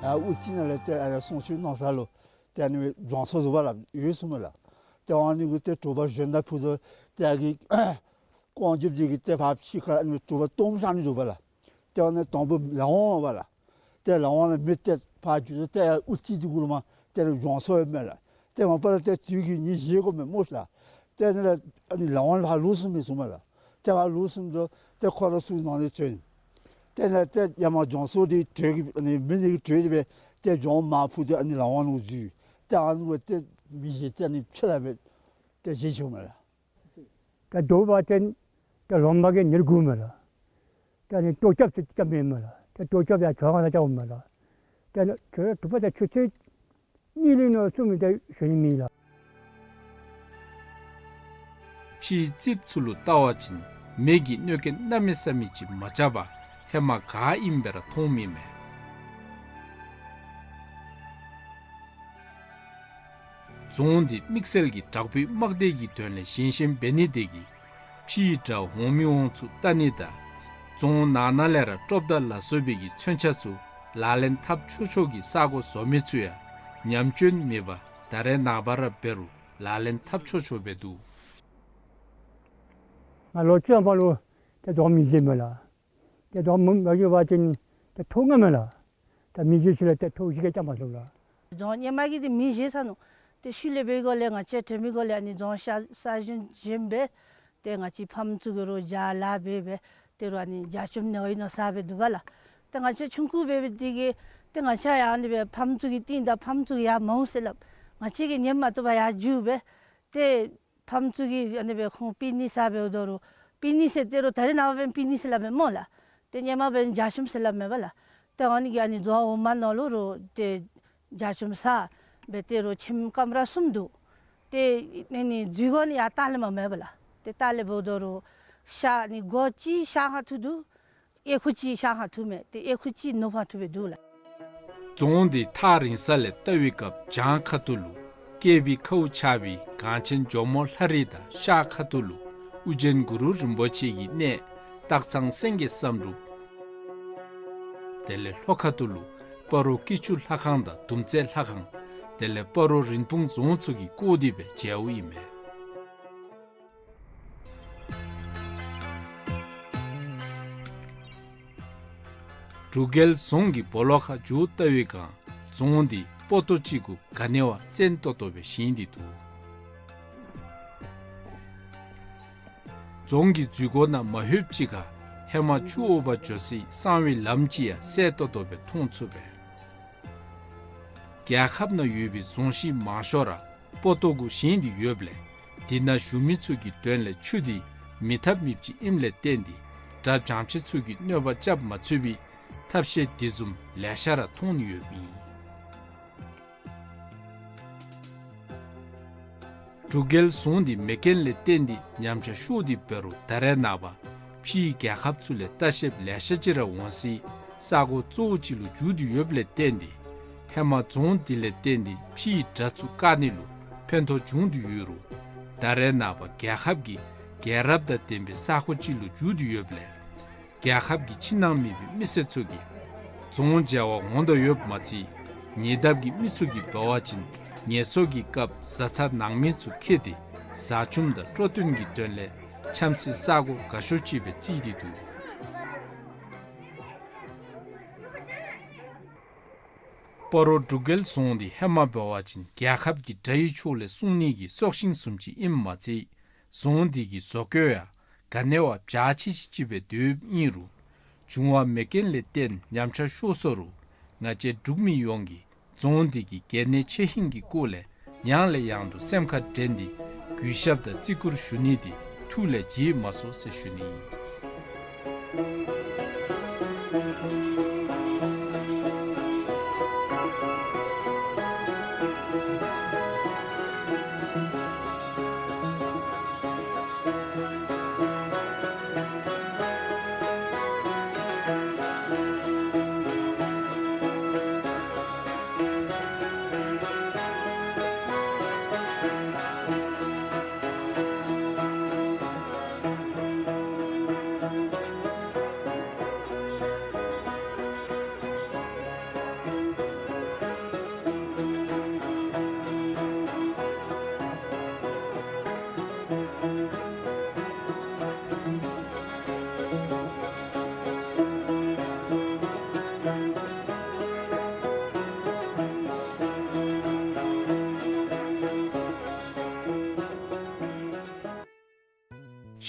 ཨ་དབུ་རྩེ་ནང་ལས་ཏེ་ཨ་ནི་གསུང་ཆོས་གནང་ས་ལུ་ཏེ་ཨ་ནི་སྦེ་སྦྱང་ས་བཟོ་བ་ལགས་ཡོད་གསུངས་མས་ལགས། ཏེ་ཨ་ནི་གི་ཏེ་དྲོ་པ་གཞན་དང་ཕུད་དོ་ཏེ་ཨ་གི་རྐང་རྒྱབ་འདི་གི་ཏེ་ཕར་ཕྱི་ཁར་ཨ་ནི་དྲོ་པ་སྟོངམ་བཞག་ནི་བཟོ་བ་ལགས། ཏེ་ཨ་ནི་དང་པོ་ལག་དབང་འབག་ལགས། ཏེ་ལག་དབང་ལུ་མི་ཏེ་ཕར་འགྱོ་དོ་ཏེ་དབུ་རྩེ་འདི་གུ་ལུ་མར་ཏེ་ལུ་སྦྱང་ས་ཡོདཔ་མས་ལགས། ཏེ་མ་པ་ལས་ཏེ་དུས་ཀྱི་ཉིན་བཞེས་དགོ་མས་སྨོ་ལགས། ཏེ་ཨ་ནི་ལག་ཨ་ནི་ལག་དབང་ལུ་ཕར་ལོག་སོང་མི་གསུངས་མས་ལགས། ཏེ་ཕར་ལོག་སོངམ་ད་ཏེ་ཁོ་ར་ཚུར་ནང་ལས་བྱོན། ཏེ་ནཱ་ཏེ་ཡར་མར་སྦྱང་ས་འདི་དྲོད་ཀྱི་ཨ་ནི་མེ་ནི་གི་དྲོད་འདི་སྦེ་ཏེ་སྦྱང་མར་ཕུད་དེ་ཨ་ནི་ལག་དབང་ལུ་འཛུལ། ཏེ་ཨ་ནི་སྦེ་ཏེ་མི་བཞེས་ཏེ་ཨ་ནི་ཕྱི་ལས་སྦེ་ཏེ་བཞེས་ཆི་མས་ལགས། ཏེ་དོ་བ་ཏེ་ཏེ་ལོང་མ་གི་ཉེར་དགུ་མས་ལགས། ཏེ་ཨ་ནི་ལྟོ་རྐྱབ་ཅིག་རྐྱབ་མི་མས་ལགས། ཏེ་ལྟོ་རྐྱབ་ཡང་ཇོ་ཁང་ནང་རྐྱབ་མས་ལགས། ཏེ་ཨ་ནི་ཁྱོད་ར་དྲོ་པ་ཏེ་ཆུ་ཚོད་གཉིས་ལས་ནང་གསུམ་ལས་ཏེ་ཞོན་ནི་མེད་ལགས། ཕྱིའི་རྩིགཔ་ཚུ་ལུ་བལྟ་བ་ཅིན་མེ་གི་གནོད་སྐྱོན་གནམ་མེད་ས་མེད་ཅིག་མ་རྐྱབ་པར་ཧེ་མ་ག་ཨིནམ་སྦེ་ར་མཐོངམ་ཨིན་མས། རྫོང་འདི་དམིགས་བསལ་གྱི་དྲག་པོའི་དམག་སྡེ་གི་དོན་ལས་བཞེངས་བཞེངསམ་འབད་ནི་དེ་གིས་ཕྱིའི་དགྲ་འོང་མི་འོང་ཚུ་བལྟ་ནི་དང་རྫོང་ནང་ན་ལས་ར་ཀྲོབ་མདའ་ལ་སོགས་པའི་གི་མཚོན་ཆ་ཚུ་ ལག་ལེན་འཐབ་ཆོག་ཆོ་གི་ས་གོ་བཟོ་མི་ཚུ་ཡང་ཉམས་སྐྱོན་མེད་པར་ད་རེས་ནངས་པ་ར་འབད་རུང་ལག་ལེན་འཐབ་ཆོག་ཆོ་སྦེ་འདུག། ང་ལོ་བཅོ་ལྔ་ལུ་ཏེ་རྫོང་མེ་བཞེས་མས་ལགས། ཏེ་རྫོང་མེ་མ་བཞེས་པ་ཅིན་ཏེ་ཐོག་ངོ་མས་ལགས། ད་མེ་བཞེས་ཞིནམ་ལས་ཏེ་ཐོག་ཅིག་ཀྱང་རྐྱབ་མ་ཚུགས་ལགས། རྫོང་ཧེ་མ་གི་ཏེ་མེ་བཞེས་ས་ནང་ཏེ་ཤུལ་ལས་འབད་སྒང་ལས་ང་བཅས་ཐོན་མི་སྒང་ལས་ཨ་ནི་རྫོང་ས་ས་ཞིང་བཞེས་སྦེ་ཏེ་ང་བཅས་ཕམ་ཚུ་གིས་རོགས་ཇ་ལཱ་འབད་སྦེ་ཏེ་རོགས་ཨ་ནི་ཇ་ཆུམ་ནི་ཨིན་ནོ་ཟ་སྦེ་འདུག་པ་ལགས། ཏེ་ང་བཅས་ཆུང་ཀུ་འབད་སྦེ་འདི་གིས་ཏེ་ང་བཅས་ཡང་ཨ་ནི་སྦེ་ཕམ་ཚུ་གི་རྟིང་བདའ་ཕམ་ཚུ་གིས་ཡར་མ་འོང་ཟེར་སླབ། ང་བཅས་ཀྱིས་ཉན་མ་བཏུབ་པར་ཡར་འགྱོ་སྦེ་ཏེ་ཕམ་ཚུ་གིས་ཨ་ནི་སྦེ་ཁོང་པི་ནི་ཟ་སྦེ་འོངམ་ད་རུང་པི་ནི་ཟེར་ཏེ་རོགས་ད་རེས་ནངས་པ་འབདན་པི་ནི་ཟེར་སླབ་མས་སྨོ་ལགས། ཏེ་ཧེ་མ་འབདན་ཇ་ཆུམ་ཟེར་སླབ་མས་པ་ལགས། ཏེ་ཨ་ནི་གིས་ཨ་ནི་རྫོང་འོག་མ་ནང་ལུ་རོགས་ཏེ་ཇ་ཆུམ་ཟ་སྦེ་ཏེ་རོགས་ཁྱིམ་ཀམ་ར་གསུམ་འདུག། ཏེ་ཨ་ནི་འཛུལ་སྒོ་ནི་ཡར་ལྟག་ལས་མར་མས་པ་ལགས། ཏེ་ལྟག་ལས་འབདཝ་ད་རོགས་ཤར་ནི་སྒོ་གཅིག་ཤར་ཁར་ཐུག་འདུག། ཨེ་ཁུག་གཅིག་ཤར་ཁར་ཐུག་མས། ཏེ་ཨེ་ཁུག་གཅིག་ནུབ་ཁར་ཐུག་སྦེ་འདུག་ལགས། རྫོང་འདི་ཐག་རིང་ས་ལས་བལྟ་བའི་སྐབས་བྱང་ཁ་ཐུག་ལུ་བསྐལ་པའི་ཁཝ་ཆགས་པའི་གངས་ཆེན་ཇོ་མོ་ལྷ་རི་དང་ཤར་ཁ་ཐུག་ལུ་ཨོ་རྒྱན་གུ་རུ་རིན་པོ་ཆེ་གི་གནས་སྟག་ཚང་སེང་གེ་བསམ་འགྲུབ། དེ་ལས་ལྷོ་ཁ་ཐུག་ལུ་སྤ་རོ་སྐྱིད་ཆུ་ལྷ་ཁང་དང་དུམ་རྩེ་ལྷ་ཁང་། དེ་ལས་སྤ་རོ་རིན་སྤུངས་རྫོང་ཚུ་གིས་བསྐོར་ཏེ་སྦེ་མཇལཝ་ཨིན་མས། འབྲུག་རྒྱལ་རྫོང་གི་སྦོ་ལོགས་ཁར་འགྱོ་བལྟ་བའི་སྒང་རྫོང་འདི་སྤོ་ཏོ་ཅིག་གུ་ག་ནི་བ་བཙན་ཏོག་ཏོ་སྦེ་བཞེངས་ཏེ་འདུག། རྫོང་གི་འཛུལ་སྒོ་ནང་མ་ལྷོདཔ་ཅིག་ཁར་ཧེ་མ་ཆུ་འོ་བར་འགྱོ་སའི་གསང་བའི་ལམ་ཅིག་ཡང་གསལ་ཏོག་ཏོ་སྦེ་མཐོང་ཚུགས་པས། རྒྱལ་ཁབ་ནང་ཡོད་པའི་རྫོང་གཞི་མང་ཤོས་ར་སྤོ་ཏོ་གུ་བཞེངས་ཏེ་ཡོདཔ་ལས་དེ་ནང་བཞུགས་མི་ཚུ་གི་དོན་ལས་ཆུ་འདི་མེད་ཐབས་མེདཔ་ཅིག་ཨིནམ་ལས་བརྟེན་ཏེ་དགྲ་བྱང་ཆེ་ཚུ་གིས་གནོད་པ་རྐྱབ་མ་ཚུགས་པའི་ཐབས་ཤེས་དེ་བཟུམ་ལེ་ཤ་ར་མཐོང་ནི་ཡོདཔ་ཨིན། འབྲུག་རྒྱལ་རྫོང་འདི་མེ་རྐྱེན་ལས་བརྟེན་ཏེ་ཉམས་ཆག་ཤོར་ཏེ་འབད་རུང་ད་རེས་ནངས་པ་ཕྱིའི་རྒྱལ་ཁབ་ཚུ་ལས་ལྟ་བཤལཔ་ལེ་ཤ་ཅིག་ར་འོང་སའི་ས་གོ་གཙོ་བོ་ཅིག་ལུ་འགྱུར་ཏེ་ཡོདཔ་ལས་བརྟེན་ཏེ་ཧེ་མ་རྫོང་འདི་ལས་བརྟེན་ཏེ་ཕྱིའི་དགྲ་ཚུ་བཀག་ནི་ལུ་ཕན་ཐོགས་བྱུང་སྟེ་ཡོད་རུང་ད་རེས་ནངས་པ་རྒྱལ་ཁབ་ཀྱི་རྒྱལ་རབས་དང་ལྡན་པའི་ས་གོ་ཅིག་ལུ་འགྱུར་ཏེ་ཡོདཔ་ལས་རྒྱལ་ཁབ་ཀྱི་ཕྱི་ནང་མེད་པའི་མི་སེར་ཚུ་གིས་རྫོང་མཇལ་བར་འོང་དོ་ཡོདཔ་མ་ཚད་ཉེ་འདབས་ཀྱི་མི་ཚུ་གིས་འབད་བ་ཅིན་ངལ་གསོ་གི་སྐབས་བཟའ་ཚང་ནང་མི་ཚུ་འཁྱིད་དེ་བཟའ་ཆུམ་དང་སྤྲོ་སྟོན་གྱི་དོན་ལས་འཁྱམ་སའི་ས་གོ་དགའ་ཤོས་ཅིག་སྦེ་བརྩིས་ཏེ་འདུག། སྤ་རོ་འབྲུག་རྒྱལ་རྫོང་འདི་ཧེ་མ་འབད་བ་ཅིན་རྒྱལ་ཁབ་ཀྱི་དགྲ་ཡི་ཕྱོགས་ལས་སྲུང་ནི་གི་སྲོག་ཤིང་བཟུམ་ཅིག་ཨིནམ་མ་ཚད་རྫོང་འདི་གི་བཟོ་བཀོད་ཡང་ག་ནི་བ་འཇའ་ཆི་ཆི་ཅིག་སྦེ་འདུག་ཨིན་རུང་འབྱུང་བ་མེ་རྐྱེན་ལས་བརྟེན་ཉམས་ཆག་ཤོར་སོང་རུང་ང་བཅས་འབྲུག་མི་ཡོངས་ཀྱིས་རྫོང་འདི་གི་གལ་གནད་ཆེ་ཧིང་གི་སྐོར་ལས་ཡང་ལས་ཡང་དུ་སེམས་ཁར་དྲན་ཏེ་གུས་ཞབས་དང་བརྩི་བཀུར་ཞུ་ནི་འདི་ཐུགས་ལས་བརྗེད་མ་སོང་ཟེར་ཞུ་ནི་ཨིན།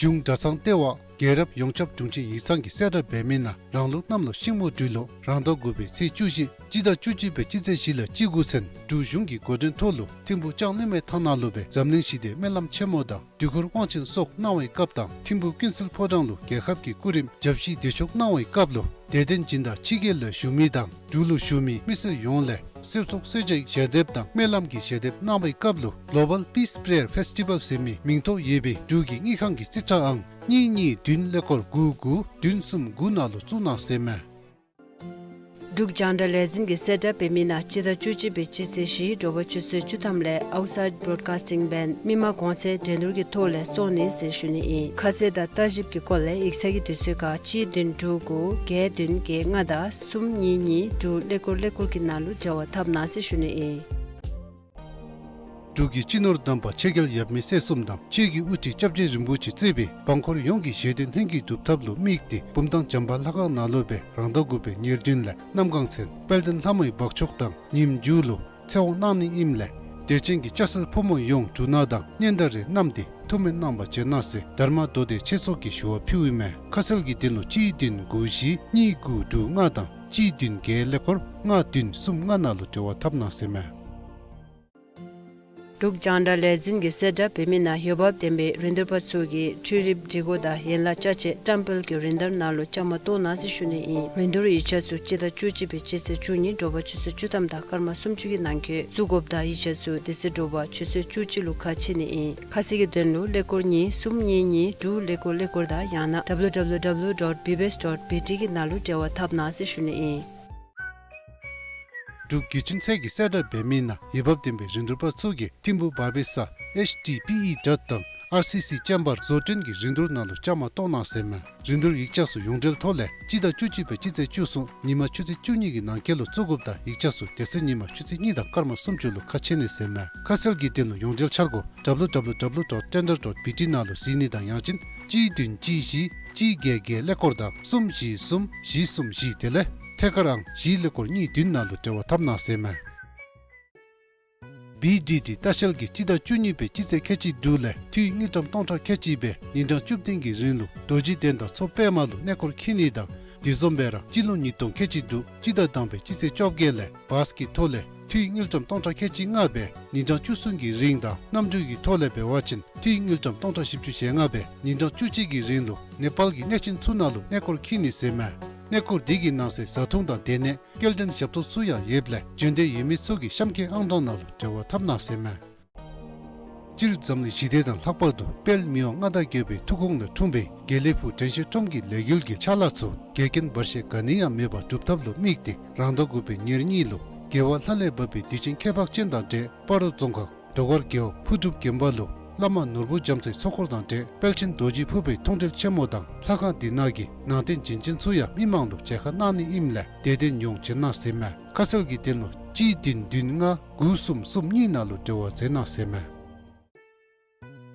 གཞུང་གྲྭ་ཚང་ལྟེ་བ་རྒྱལ་རབས་ཡོངས་ཁྱབ་དྲུང་ཆེན་ཡིག་ཚང་གི་གསལ་བསྒྲགས་འབད་མི་ནང་རང་ལུགས་གནམ་ལོ་ཤིང་མོ་སྦྲུལ་ལོ་རང་ཟླ་དགུ་པའི་ཚེས་བཅུ་བཞི་སྤྱི་ཟླ་བཅུ་གཅིག་པའི་སྤྱི་ཚེས་བཞི་ལས་སྤྱི་འགོ་ཚུན་འབྲུག་གཞུང་གི་འགོ་འདྲེན་ཐོག་ལུ་ཐིམ་ཕུག་ལྕང་གླིང་མའི་ཐང་ནང་ལུ་སྦེ་འཛམ་གླིང་ཞི་བདེའི་སྨོན་ལམ་ཆེན་མོ་དང་དུས་འཁོར་དབང་ཆེན་སོགས་གནང་བའི་སྐབས་དང་ཐིམ་ཕུག་ཀུན་གསལ་ཕོ་བྲང་ལུ་རྒྱལ་ཁབ་ཀྱི་སྐུ་རིམ་བརྒྱ་བཞི་བདེ་མཆོག་གནང་བའི་སྐབས་ལུ་དད་ལྡན་སྦྱིན་བདག་ཕྱི་རྒྱལ་ལས་བཞུགས་མི་དང་འབྲུག་ལུ་བཞུགས་མི་མི་སེར་ཡོངས་ལས་གསེར་སོགས་གསོལ་ཇའི་ཞལ་འདེབས་དང་སྨོན་ལམ་གྱི་ཞལ་འདེབས་གནང་བའི་སྐབས་ལུ་Global Peace Prayer Festival ཟེར་མི་མིང་ཐོ་ཡོད་པའི་འབྲུག་གི་དངུལ་ཁང་གི་རྩིས་ཁྲ་ཨང་གཉིས་གཉིས་བདུན་ཀླད་ཀོར་དགུ་དགུ་བདུན་གསུམ་དགུ་ནང་ལུ་བཙུགས་གནང་ཟེར་མས། འབྲུག་རྒྱང་བསྒྲགས་ལས་འཛིན་གྱིས་གསལ་བསྒྲགས་འབད་མི་ནང་སྤྱི་ཟླ་བཅུ་གཅིག་པའི་སྤྱི་ཚེས་བཞི་དྲོ་པ་ཆུ་ཚོད་བཅུ་ཐམ་ལས་Outside Broadcasting Band མི་མང་གོང་ཚད་འགྲན་བསྡུར་གྱི་ཐོག་ལས་བཙོང་ནི་ཟེར་ཞུ་ནི་ཨིན། ཁ་གསལ་དང་ལྟ་ཞིབ་ཀྱི་སྐོར་ལས་ཡིག་ཚང་གི་དུས་ཚོད་ཁར་གཅིག་བདུན་དྲུག་དགུ་བརྒྱད་བདུན་བརྒྱད་ལྔ་དང་གསུམ་གཉིས་གཉིས་དྲུག་ཀླད་ཀོར་ཀླད་ཀོར་གྱི་ནང་ལུ་འབྲེལ་བ་འཐབ་གནང་ཟེར་ཞུ་ནི་ཨིན། འབྲུག་གི་སྤྱི་ནོར་དམ་པ་ཆོས་རྒྱལ་ཡབ་མེས་སྲས་གསུམ་དང་ཆོས་ཀྱི་དབུ་ཁྲིད་སྐྱབས་རྗེ་རིན་པོ་ཆེ་གཙོས་པའི་འབངས་འཁོར་ཡོངས་ཀྱི་བཞེད་དོན་ལྷུན་གྱིས་གྲུབ་ཐབས་ལུ་དམིགས་ཏེ་བུམ་ཐང་བྱམས་པ་ལྷ་ཁང་ནང་ལུ་སྦེ་རང་ཟླ་དགུ་པའི་ཉེར་བདུན་ལས་གནམ་གང་ཚེ་དཔལ་ལྡན་ལྷ་མོའི་འབག་ཆུ་དང་ཉིནམ་མཇུག་ལུ་ཚེ་དབང་གནང་ནི་ཨིནམ་ལས་དད་ཅན་གྱི་སྐྱ་སེར་ཕོ་མོ་ཡོངས་འབྲུ་སྣ་དང་སྙན་དར་རེ་བསྣམས་ཏེ་ཐུགས་སྨོན་གནང་བར་བྱོན་གནང་ཟེར་དྷརྨ་མདོ་སྡེ་ཆོས་ཚོགས་ཀྱིས་ཞུ་བ་ཕུལཝ་ཨིན་མས། ཁ་གསལ་གྱི་དོན་ལུ་གཅིག་བདུན་དགུ་བཞི་གཉིས་དགུ་དྲུག་ལྔ་དང་གཅིག་བདུན་བརྒྱད་ཀླད་ཀོར་ལྔ་བདུན་གསུམ་ལྔ་ནང་ལུ་འབྲེལ་བ་འཐབ་གནང་ཟེར་མས། འབྲུག་རྒྱང་བསྒྲགས་ལས་འཛིན་གྱིས་གསལ་བསྒྲགས་འབད་མི་ནང་འོས་འབབ་ལྡན་པའི་རིན་བསྡུར་པ་ཚུ་གིས་འཕྲུལ་རིག་སྒྲིག་གོ་དང་ཡན་ལག་ཅ་ཆས་བཀྲམ་སྤེལ་གྱི་རིན་བསྡུར་ནང་ལུ་བཅའ་མར་གཏོགས་གནང་ཟེར་ཞུ་ནི་ཨིན། རིན་བསྡུར་ཡིག་ཆ་ཚུ་སྤྱི་ཟླ་བཅུ་གཅིག་པའི་སྤྱི་ཚེས་བཅུ་གཉིས་དྲོ་པ་ཆུ་ཚོད་བཅུ་ཐམ་དང་སྐར་མ་སུམ་ཅུ་གི་ནང་འཁོད་བཙུགས་དགོཔ་དང་ཡིག་ཆ་ཚུ་དེ་ཚེ་དྲོ་པ་ཆུ་ཚོད་བཅུ་གཅིག་ལུ་ཁ་ཕྱེ་ནི་ཨིན། ཁ་གསལ་གྱི་དོན་ལུ་ཀླད་ཀོར་གཉིས་གསུམ་གཉིས་གཉིས་དྲུག་ཀླད་ཀོར་ཀླད་ཀོར་དང་ཡང་ན་W W W dot B B S dot B T གི་ནང་ལུ་འབྲེལ་བ་འཐབ་གནང་ཟེར་ཞུ་ནི་ཨིན། འབྲུག་བརྒྱུད་འཕྲིན་ཚད་ཀྱིས་གསལ་བསྒྲགས་འབད་མི་ནང་འོས་འབབ་ལྡན་པའི་རིན་བསྡུར་པ་ཚུ་གིས་ཐིམ་ཕུག་བར་པའི་ས་H T P E དྲ་དང་R C C chamber བཟོ་སྐྲུན་གྱི་རིན་བསྡུར་ནང་ལུ་བཅའ་མར་གཏོགས་གནང་ཟེར་མས། རིན་བསྡུར་ཡིག་ཆ་ཚུ་ཡོངས་འབྲེལ་ཐོག་ལས་སྤྱི་ཟླ་བཅུ་གཅིག་པའི་སྤྱི་ཚེས་བཅུ་གསུམ་ཉིན་མ་ཆུ་ཚོད་བཅུ་གཉིས་ཀྱི་ནང་འཁོད་ལུ་བཙུགས་དགོཔ་དང་ཡིག་ཆ་ཚུ་དེ་ཚེ་ཉིན་མ་ཆུ་ཚོད་གཉིས་དང་སྐར་མ་སུམ་ཅུ་ལུ་ཁ་ཕྱེ་ནི་ཟེར་མས། ཁ་གསལ་གྱི་དོན་ལུ་ཡོངས་འབྲེལ་འཆར་སྒོ་W W W dot tender dot B T ནང་ལུ་གཟིགས་ནི་དང་ཡང་ཅིན་གཅིག་བདུན་གཅིག་བཞི་གཅིག་བརྒྱད་བརྒྱད་ཀླད་ཀོར་དང་གསུམ་བཞི་གསུམ་བཞི་གསུམ་བཞི་དེ་ལས་ཐད་ཀར་ཨང་བཞི་ཀླད་ཀོར་གཉིས་བདུན་ནང་ལུ་འབྲེལ་བ་འཐབ་གནང་ཟེར་མས། བི་ཌི་ཊི་ལྟ་བཤལ་གྱིས་སྤྱི་ཟླ་བཅུ་གཉིས་པའི་སྤྱི་ཚེས་ཁལ་གཅིག་དྲུག་ལས་འཐུས་དངུལ་ཀྲམ་སྟོང་ཕྲག་ཁལ་གཅིག་སྦེ་ཉིན་གྲངས་བཅུ་བདུན་གྱི་རིང་ལུ་རྡོ་རྗེ་གདན་དང་མཚོ་པདྨ་ལུ་གནས་སྐོར་འཁྱིད་ནི་དང་དེ་བཟུམ་སྦེ་ར་སྤྱི་ལོ་ཉིས་སྟོང་ཁལ་གཅིག་དྲུག་སྤྱི་ཟླ་དང་པའི་སྤྱི་ཚེས་བཅོ་བརྒྱད་ལས་བཱས་ཀྱི་ཐོག་ལས་འཐུས་དངུལ་ཀྲམ་སྟོང་ཕྲག་ཁལ་གཅིག་ལྔ་སྦེ་ཉིན་གྲངས་བཅུ་གསུམ་གྱི་རིང་དང་གནམ་གྲུ་གི་ཐོག་ལས་འབད་བ་ཅིན་འཐུས་དངུལ་ཀྲམ་སྟོང་ཕྲག་བཞི་བཅུ་ཞེ་ལྔ་སྦེ་ཉིན་གྲངས་བཅུ་གཅིག་གི་རིང་ལུ་ནེ་པཱལ་གྱི་གནས་ཆེན་ཚུ་ནང་ལུ་གནས་སྐོར་འཁྱིད་ནི་ཟེར་མས། གནས་སྐོར་འདི་གི་ནང་གསེས་བཟའ་འཐུང་དང་སྡོད་གནས་སྐྱེལ་འདྲེན་ཞབས་ཏོག་ཚུ་ཡང་ཡོདཔ་ལས་བྱོན་འདོད་ཡོད་མི་ཚུ་གིས་གཤམ་འཁོད་ཨང་གྲངས་ནང་ལུ་འབྲེལ་བ་འཐབ་གནང་ཟེར་མས། སྤྱིར་འཛམ་གླིང་ཞི་བདེ་དང་ལྷག་པར་དུ་དཔལ་མི་དབང་མངའ་བདག་རྒྱལ་པོའི་ཐུགས་དགོངས་ལས་འཁྲུངས་པའི་དགེ་ལེགས་ཕུག་དྲན་ཤེས་ཁྲོམ་གྱི་ལས་འགུལ་གྱི་ཕྱག་ལཱ་ཚུ་འགལ་རྐྱེན་བར་ཆད་ག་ནི་ཡང་མེད་པར་སྒྲུབ་ཐབས་ལུ་དམིགས་ཏེ་རང་ཟླ་དགུ་པའི་ཉེར་གཉིས་ལུ་རྒྱལ་བ་ལྷ་ལས་བབས་པའི་དུས་ཆེན་ཁྱད་འཕགས་ཅན་དང་འབྲེལ་སྤ་རོ་རྫོང་ཁག་དོ་དཀར་རྒེད་འོག་ཕུར་སྒྲུབ་དགོན་པ་ལུ་བླ་མ་ནོར་བུ་རྒྱ་མཚོའི་ཚོགས་འཁོར་དང་འབྲེལ་དཔལ་ཆེན་རྡོ་རྗེ་ཕུར་པའི་མཐོང་གྲོལ་ཆེན་མོ་དང་ལྷ་ཁང་འདི་ནང་གི་ནང་རྟེན་བྱིན་ཅན་ཚུ་ཡང་མི་མང་ལུ་མཇལ་ཁ་གནང་ནི་ཨིནམ་ལས་དད་ལྡན་ཡོངས་བྱོན་གནང་ཟེར་མས། ཁ་གསལ་གྱི་དོན་ལུ་གཅིག་བདུན་བདུན་ལྔ་དགུ་གསུམ་གསུམ་གཉིས་ནང་ལུ་འབྲེལ་བ་མཛད་གནང་ཟེར་མས།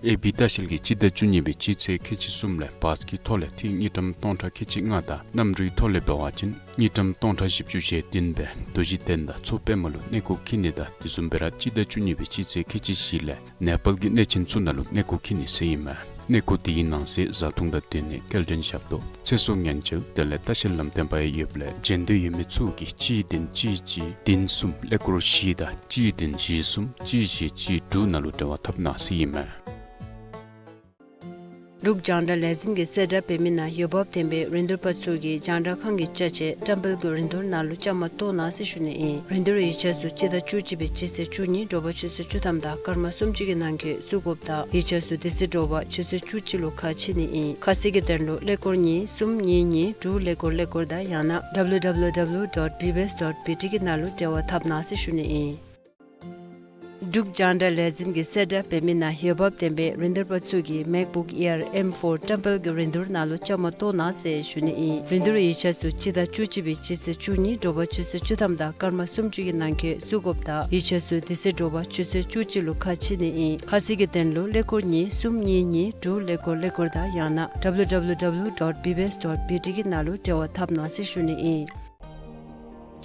ཨེ་བི་ལྟ་བཤལ་གྱིས་སྤྱི་ཟླ་བཅུ་གཉིས་པའི་སྤྱི་ཚེས་ཁལ་གཅིག་གསུམ་ལས་བཱས་ཀྱི་ཐོག་ལས་འཐུས་དངུལ་ཀྲམ་སྟོང་ཕྲག་ཁལ་གཅིག་ལྔ་དང་གནམ་གྲུའི་ཐོག་ལས་འབད་བ་ཅིན་དངུལ་ཀྲམ་སྟོང་ཕྲག་བཞི་བཅུ་ཞེ་བདུན་སྦེ་རྡོ་རྗེ་གདན་དང་མཚོ་པདྨ་ལུ་གནས་སྐོར་འཁྱིད་ནི་དང་དེ་བཟུམ་སྦེ་ར་སྤྱི་ཟླ་བཅུ་གཉིས་པའི་སྤྱི་ཚེས་ཁལ་གཅིག་བཞི་ལས་ནེ་པཱལ་གྱི་གནས་ཆེན་ཚུ་ནང་ལུ་གནས་སྐོར་འཁྱིད་ནི་ཟེར་ཨིན་མས། གནས་སྐོར་འདི་གི་ནང་གསེས་བཟའ་འཐུང་དང་སྡོད་གནས་སྐྱེལ་འདྲེན་ཞབས་ཏོག་ཚེ་སྲོག་ཉེན་བཅོལ་དེ་ལས་ལྟ་བཤལ་ལམ་སྟོན་པ་ཡང་ཡོདཔ་ལས་བྱོན་འདོད་ཡོད་མི་ཚུ་གིས་གཅིག་བདུན་གཅིག་གཅིག་བདུན་གསུམ་ཀླད་ཀོར་བཞི་དང་གཅིག་བདུན་བཞི་གསུམ་གཅིག་བཞི་གཅིག་དྲུག་ནང་ལུ་འབྲེལ་བ་འཐབ་གནང་ཟེར་ཨིན་མས། འབྲུག་རྒྱང་བསྒྲགས་ལས་འཛིན་གྱིས་གསལ་བསྒྲགས་འབད་མི་ནང་འོས་འབབ་ལྡན་པའི་རིན་བསྡུར་པ་ཚུ་གིས་རྒྱང་བསྒྲགས་ཁང་གི་ཅ་ཆས་བཀྲམ་སྤེལ་གྱི་རིན་བསྡུར་ནང་ལུ་བཅའ་མར་གཏོགས་གནང་ཟེར་ཞུ་ནི་ཨིན། རིན་བསྡུར་ཡིག་ཆ་ཚུ་སྤྱི་ཟླ་བཅུ་གཅིག་པའི་སྤྱི་ཚེས་བཅུ་གཉིས་དྲོ་པ་ཆུ་ཚོད་བཅུ་ཐམ་དང་སྐར་མ་སུམ་ཅུ་གི་ནང་འཁོད་བཙུགས་དགོཔ་དང་ཡིག་ཆ་ཚུ་དེ་ཚེ་དྲོ་པ་ཆུ་ཚོད་བཅུ་གཅིག་ལུ་ཁ་ཕྱེ་ནི་ཨིན། ཁ་གསལ་གྱི་དོན་ལུ་ཀླད་ཀོར་གཉིས་གསུམ་གཉིས་གཉིས་དྲུག་ཀླད་ཀོར་ཀླད་ཀོར་དང་ཡང་ན་W W W dot B B S dot B T གི་ནང་ལུ་འབྲེལ་བ་འཐབ་གནང་ཟེར་ཞུ་ནི་ཨིན། འབྲུག་རྒྱང་བསྒྲགས་ལས་འཛིན་གྱིས་གསལ་བསྒྲགས་འབད་མི་ནང་འོས་འབབ་ལྡན་པའི་རིན་བསྡུར་པ་ཚུ་གིས་མེག་བུཀ་ཨེར་ཨེམ་ཕོར་བཀྲམ་སྤེལ་གྱི་རིན་བསྡུར་ནང་ལུ་བཅའ་མར་གཏོགས་གནང་ཟེར་ཞུ་ནི་ཨིན། རིན་བསྡུར་ཡིག་ཆ་ཚུ་སྤྱི་ཟླ་བཅུ་གཅིག་པའི་སྤྱི་ཚེས་བཅུ་གཉིས་དྲོ་པ་ཆུ་ཚོད་བཅུ་ཐམ་དང་སྐར་མ་སུམ་ཅུ་གི་ནང་འཁོད་བཙུགས་དགོཔ་དང་ཡིག་ཆ་ཚུ་དེ་ཚེ་དྲོ་པ་ཆུ་ཚོད་བཅུ་གཅིག་ལུ་ཁ་ཕྱེ་ནི་ཨིན། ཁ་གསལ་གྱི་དོན་ལུ་ཀླད་ཀོར་གཉིས་གསུམ་གཉིས་གཉིས་དྲུག་ཀླད་ཀོར་ཀླད་ཀོར་དང་ཡང་ན་W W W dot B B S dot B T གི་ནང་ལུ་འབྲེལ་བ་འཐབ་གནང་ཟེར་ཞུ་ནི་ཨིན།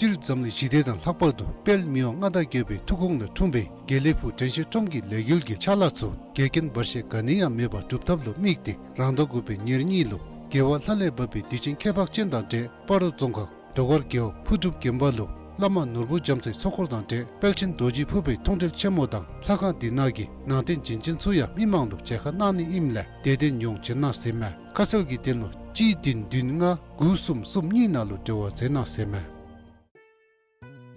སྤྱིར་འཛམ་གླིང་ཞི་བདེ་དང་ལྷག་པར་དུ་དཔལ་མི་དབང་མངའ་བདག་རྒྱལ་པོའི་ཐུགས་དགོངས་ལས་འཁྲུངས་པའི་དགེ་ལེགས་ཕུག་དྲན་ཤེས་ཁྲོམ་གྱི་ལས་འགུལ་གྱི་ཕྱག་ལཱ་ཚུ་འགལ་རྐྱེན་བར་ཆད་ག་ནི་ཡང་མེད་པར་སྒྲུབ་ཐབས་ལུ་དམིགས་ཏེ་རང་ཟླ་དགུ་པའི་ཉེར་གཉིས་ལུ་རྒྱལ་བ་ལྷ་ལས་བབས་པའི་དུས་ཆེན་ཁྱད་འཕགས་ཅན་དང་འབྲེལ་སྤ་རོ་རྫོང་ཁག་དོ་དཀར་རྒེད་འོག་ཕུར་སྒྲུབ་དགོན་པ་ལུ་བླ་མ་ནོར་བུ་རྒྱ་མཚོའི་ཚོགས་འཁོར་དང་འབྲེལ་དཔལ་ཆེན་རྡོ་རྗེ་ཕུར་པའི་མཐོང་གྲོལ་ཆེན་མོ་དང་ལྷ་ཁང་འདི་ནང་གི་ནང་རྟེན་བྱིན་ཅན་ཚུ་ཡང་མི་མང་ལུ་མཇལ་ཁ་གནང་ནི་ཨིནམ་ལས་དད་ལྡན་ཡོངས་བྱོན་གནང་ཟེར་མས། ཁ་གསལ་གྱི་དོན་ལུ་གཅིག་བདུན་བདུན་ལྔ་དགུ་གསུམ་གསུམ་གཉིས་ནང་ལུ་འབྲེལ་བ་མཛད་གནང་ཟེར་མས།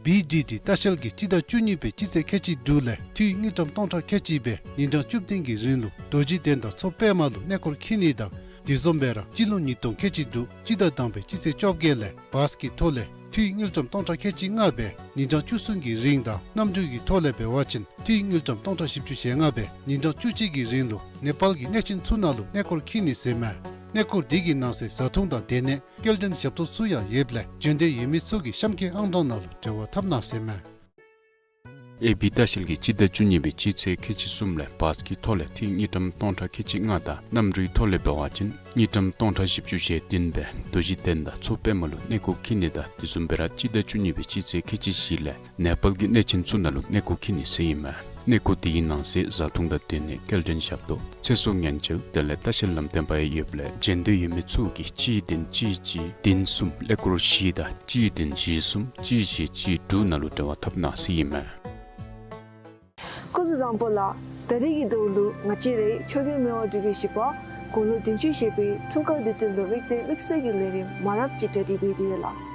བི་ཌི་ཊི་ལྟ་བཤལ་གྱིས་སྤྱི་ཟླ་བཅུ་གཉིས་པའི་སྤྱི་ཚེས་ཁལ་གཅིག་དྲུག་ལས་འཐུས་དངུལ་ཀྲམ་སྟོང་ཕྲག་ཁལ་གཅིག་སྦེ་ཉིན་གྲངས་བཅུ་བདུན་གྱི་རིང་ལུ་རྡོ་རྗེ་གདན་དང་མཚོ་པདྨ་ལུ་གནས་སྐོར་འཁྱིད་ནི་དང་དེ་བཟུམ་སྦེ་ར་སྤྱི་ལོ་ཉིས་སྟོང་ཁལ་གཅིག་དྲུག་སྤྱི་ཟླ་དང་པའི་སྤྱི་ཚེས་བཅོ་བརྒྱད་ལས་བཱས་ཀྱི་ཐོག་ལས་ འཐུས་དངུལ་ཀྲམ་སྟོང་ཕྲག་ཁལ་གཅིག་ལྔ་སྦེ་ཉིན་གྲངས་བཅུ་གསུམ་གྱི་རིང་དང་གནམ་གྲུ་གི་ཐོག་ལས་འབད་བ་ཅིན་འཐུས་དངུལ་ཀྲམ་སྟོང་ཕྲག་བཞི་བཅུ་ཞེ་ལྔ་སྦེ་ཉིན་གྲངས་བཅུ་གཅིག་གི་རིང་ལུ་ནེ་པཱལ་གྱི་གནས་ཆེན་ཚུ་ནང་ལུ་གནས་སྐོར་འཁྱིད་ནི་ཟེར་མས། གནས་སྐོར་འདི་གི་ནང་གསེས་བཟའ་འཐུང་དང་སྡོད་གནས་སྐྱེལ་འདྲེན་ཞབས་ཏོག་ཚུ་ཡང་ཡོདཔ་ལས་བྱོན་འདོད་ཡོད་མི་ཚུ་གིས་གཤམ་འཁོད་ཨང་གྲངས་ནང་ལུ་འབྲེལ་བ་འཐབ་གནང་ཟེར་མས། ཨེ་བི་ལྟ་བཤལ་གྱིས་སྤྱི་ཟླ་བཅུ་གཉིས་པའི་སྤྱི་ཚེས་ཁལ་གཅིག་གསུམ་ལས་བཱས་ཀྱི་ཐོག་ལས་འཐུས་དངུལ་ཀྲམ་སྟོང་ཕྲག་ཁལ་གཅིག་ལྔ་དང་གནམ་གྲུའི་ཐོག་ལས་འབད་བ་ཅིན་དངུལ་ཀྲམ་སྟོང་ཕྲག་བཞི་བཅུ་ཞེ་བདུན་སྦེ་རྡོ་རྗེ་གདན་དང་མཚོ་པདྨ་ལུ་གནས་སྐོར་འཁྱིད་ནི་དང་དེ་བཟུམ་སྦེ་ར་སྤྱི་ཟླ་བཅུ་གཉིས་པའི་སྤྱི་ཚེས་ཁལ་གཅིག་བཞི་ལས་ནེ་པཱལ་གྱི་གནས་ཆེན་ཚུ་ནང་ལུ་གནས་སྐོར་འཁྱིད་ནི་ཟེར་ཨིན་མས། གནས་སྐོར་འདི་གི་ནང་གསེས་བཟའ་འཐུང་དང་སྡོད་གནས་སྐྱེལ་འདྲེན་ཞབས་ཏོག་ཚེ་སྲོག་ཉེན་བཅོལ་དེ་ལས་ལྟ་བཤལ་ལམ་སྟོན་པ་ཡང་ཡོདཔ་ལས་བྱོན་འདོད་ཡོད་མི་ཚུ་གིས་གཅིག་བདུན་གཅིག་གཅིག་བདུན་གསུམ་ཀླད་ཀོར་བཞི་དང་གཅིག་བདུན་བཞི་གསུམ་གཅིག་བཞི་གཅིག་དྲུག་ནང་ལུ་འབྲེལ་བ་འཐབ་གནང་ཟེར་ཨིན་མས། སྐུ་གཟུགས་བཟང་པོ་ལགས། ད་རེས་ཀྱི་དུས་ལུ་ང་བཅས་རའི་ཆོས་རྒྱལ་མི་དབང་འབྲུག་རྒྱལ་བཞི་པ་དགུང་ལོ་བདུན་ཅུ་བཞེས་པའི་འཁྲུངས་སྐར་དུས་སྟོན་ལུ་དམིགས་ཏེ་དམིགས་བསལ་གྱི་ལས་རིམ་མང་རབས་ཅིག་གྲ་སྒྲིག་འབད་དེ་ཡོད་ལགས།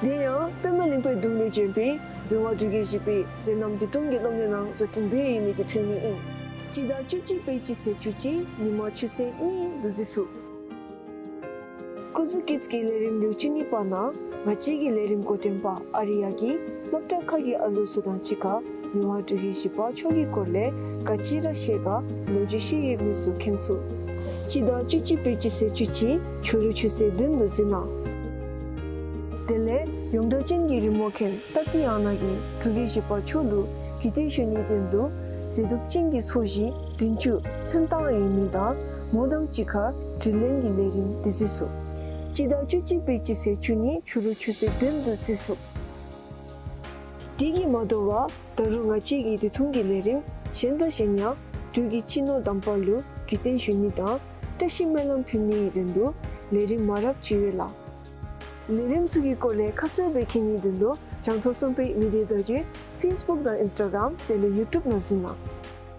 དེ་ཡང་པདྨ་གླིང་པའི་གདུང་ནས་བྱོན་པའི་མི་དབང་འབྲུག་རྒྱལ་བཞི་པའི་མཛད་རྣམ་བདུད་དོན་གྱི་སློབ་གཉེར་ནང་བཟོ་སྐྲུན་འབད་ཡོད་མི་དེ་ཕུལ་ནི་ཨིན། སྤྱི་ཟླ་བཅུ་གཅིག་པའི་སྤྱི་ཚེས་བཅུ་གཅིག་ཉིན་མ་ཆུ་ཚོད་གཉིས་ལུ་གཟིགས་ཚུགས། སྐུ་གཟུགས་སྐྱིད་ཀྱི་ལས་རིམ་ལེའུ་བཅུ་གཉིས་པ་ནང་ང་བཅས་ཀྱི་ལས་རིམ་འགོ་འདྲེན་པ་ཨ་རི་ཡ་གིས་སློབ་གྲྭ་ཁག་གི་ཨ་ལུ་ཚུ་དང་གཅིག་ཁར་མི་དབང་འབྲུག་རྒྱལ་བཞི་པ་མཆོག་གི་སྐོར་ལས་ག་ཅི་ར་ཤེས་ག་ལོ་རྒྱུས་ཤེས་ཡོད་མི་ཚུ་མཁྱེན་ཚུགས། སྤྱི་ཟླ་བཅུ་གཅིག་པའི་སྤྱི་ཚེས་བཅུ་གཅིག་ཕྱི་རུ་ཆུ་ཚོད་བདུན་ལུ་གཟིགས་གནང་། དེ་ལས་ཡོངས་གྲགས་ཅན་གྱི་རི་མོ་མཁན་སྟག་ཏི་ཡང་ན་གིས་འབྲུག་རྒྱལ་བཞི་པ་མཆོག་ལུ་གུས་བསྟོད་ཞུ་ནིའི་དོན་ལུ་མཛེས་སྡུག་ཅན་གྱི་ཚོས་གཞི་བདུན་ཅུ་ཚོན་བཏང་ཡོད་མི་དང་མོ་དང་གཅིག་ཁར་དྲིས་ལན་གྱི་ལས་རིམ་དེ་གཟིགས་ཚུགས། སྤྱི་ཟླ་བཅུ་གཅིག་པའི་སྤྱི་ཚེས་བཅུ་གཉིས་ཕྱི་རུ་ཆུ་ཚོད་བདུན་ལུ་གཟིགས་ཚུགས། དེ་གིས་མ་དོ་བར་ད་རུང་ང་བཅས་ཀྱི་དེ་ཐུང་གི་ལས་རིམ་གཞན་དང་གཞན་ཡང་འབྲུག་གི་སྤྱི་ནོར་གདམས་པ་ལུ་གུས་བསྟོད་ཞུ་ནི་དང་བཀྲ་ཤིས་སྨོན་ལམ་ཕུལ་ནིའི་དོན་ལུ་ལས་རིམ་མང་རབས་ཅིག་ཡོད་ལགས། ལས་རིམ་ཚུ་གི་སྐོར་ལས་ཁ་གསལ་སྦེ་མཁྱེན་ནིའི་དོན་ལུ་རྒྱང་མཐོང་གསུམ་པའི་མི་སྡེ་བརྡ་བརྒྱུད་ཕེསི་བུཀ་དང་ཨིནསི་ཊ་གརམ་དེ་ལས་ཡུ་ཊུབ་ནང་གཟིགས་གནང་།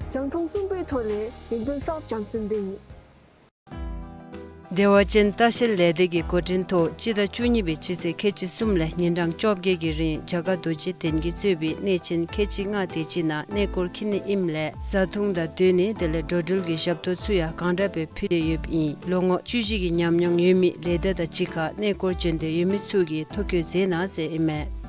རྒྱང་མཐོང་གསུམ་པའི་ཐོག་ལས་ཡོན་ཏན་གསརཔ་རྒྱང་སྲིང་འབད་ནི། བདེ་བ་ཅན་ལྟ་བཤལ་ལས་སྡེ་གི་འགོ་འདྲེན་ཐོག་སྤྱི་ཟླ་བཅུ་གཉིས་པའི་སྤྱི་ཚེས་ཁལ་གཅིག་གསུམ་ལས་ཉིན་གྲངས་བཅོ་བརྒྱད་ཀྱི་རིང་རྒྱ་གར་རྡོ་རྗེ་གདན་གྱིས་གཙོས་པའི་གནས་ཆེན་ཁལ་གཅིག་ལྔ་དེ་ཅིག་ནང་གནས་སྐོར་འཁྱིད་ནི་ཨིནམ་ལས་བཟའ་འཐུང་དང་སྡོད་གནས་དེ་ལས་འགྲོ་འགྲུལ་གྱི་ཞབས་ཏོག་ཚུ་ཡང་གང་དྲག་སྦེ་ཕུལ་ཏེ་ཡོདཔ་ཨིན། ལོ་ངོ་བཅུ་བཞི་གི་ཉམས་མྱོང་ཡོད་མི་ལས་སྡེ་དང་གཅིག་ཁར་གནས་སྐོར་བྱོན་འདོད་ཡོད་མི་ཚུ་གིས་ཐོ་བཀོད་མཛད་གནང་ཟེར་ཨིན་མས།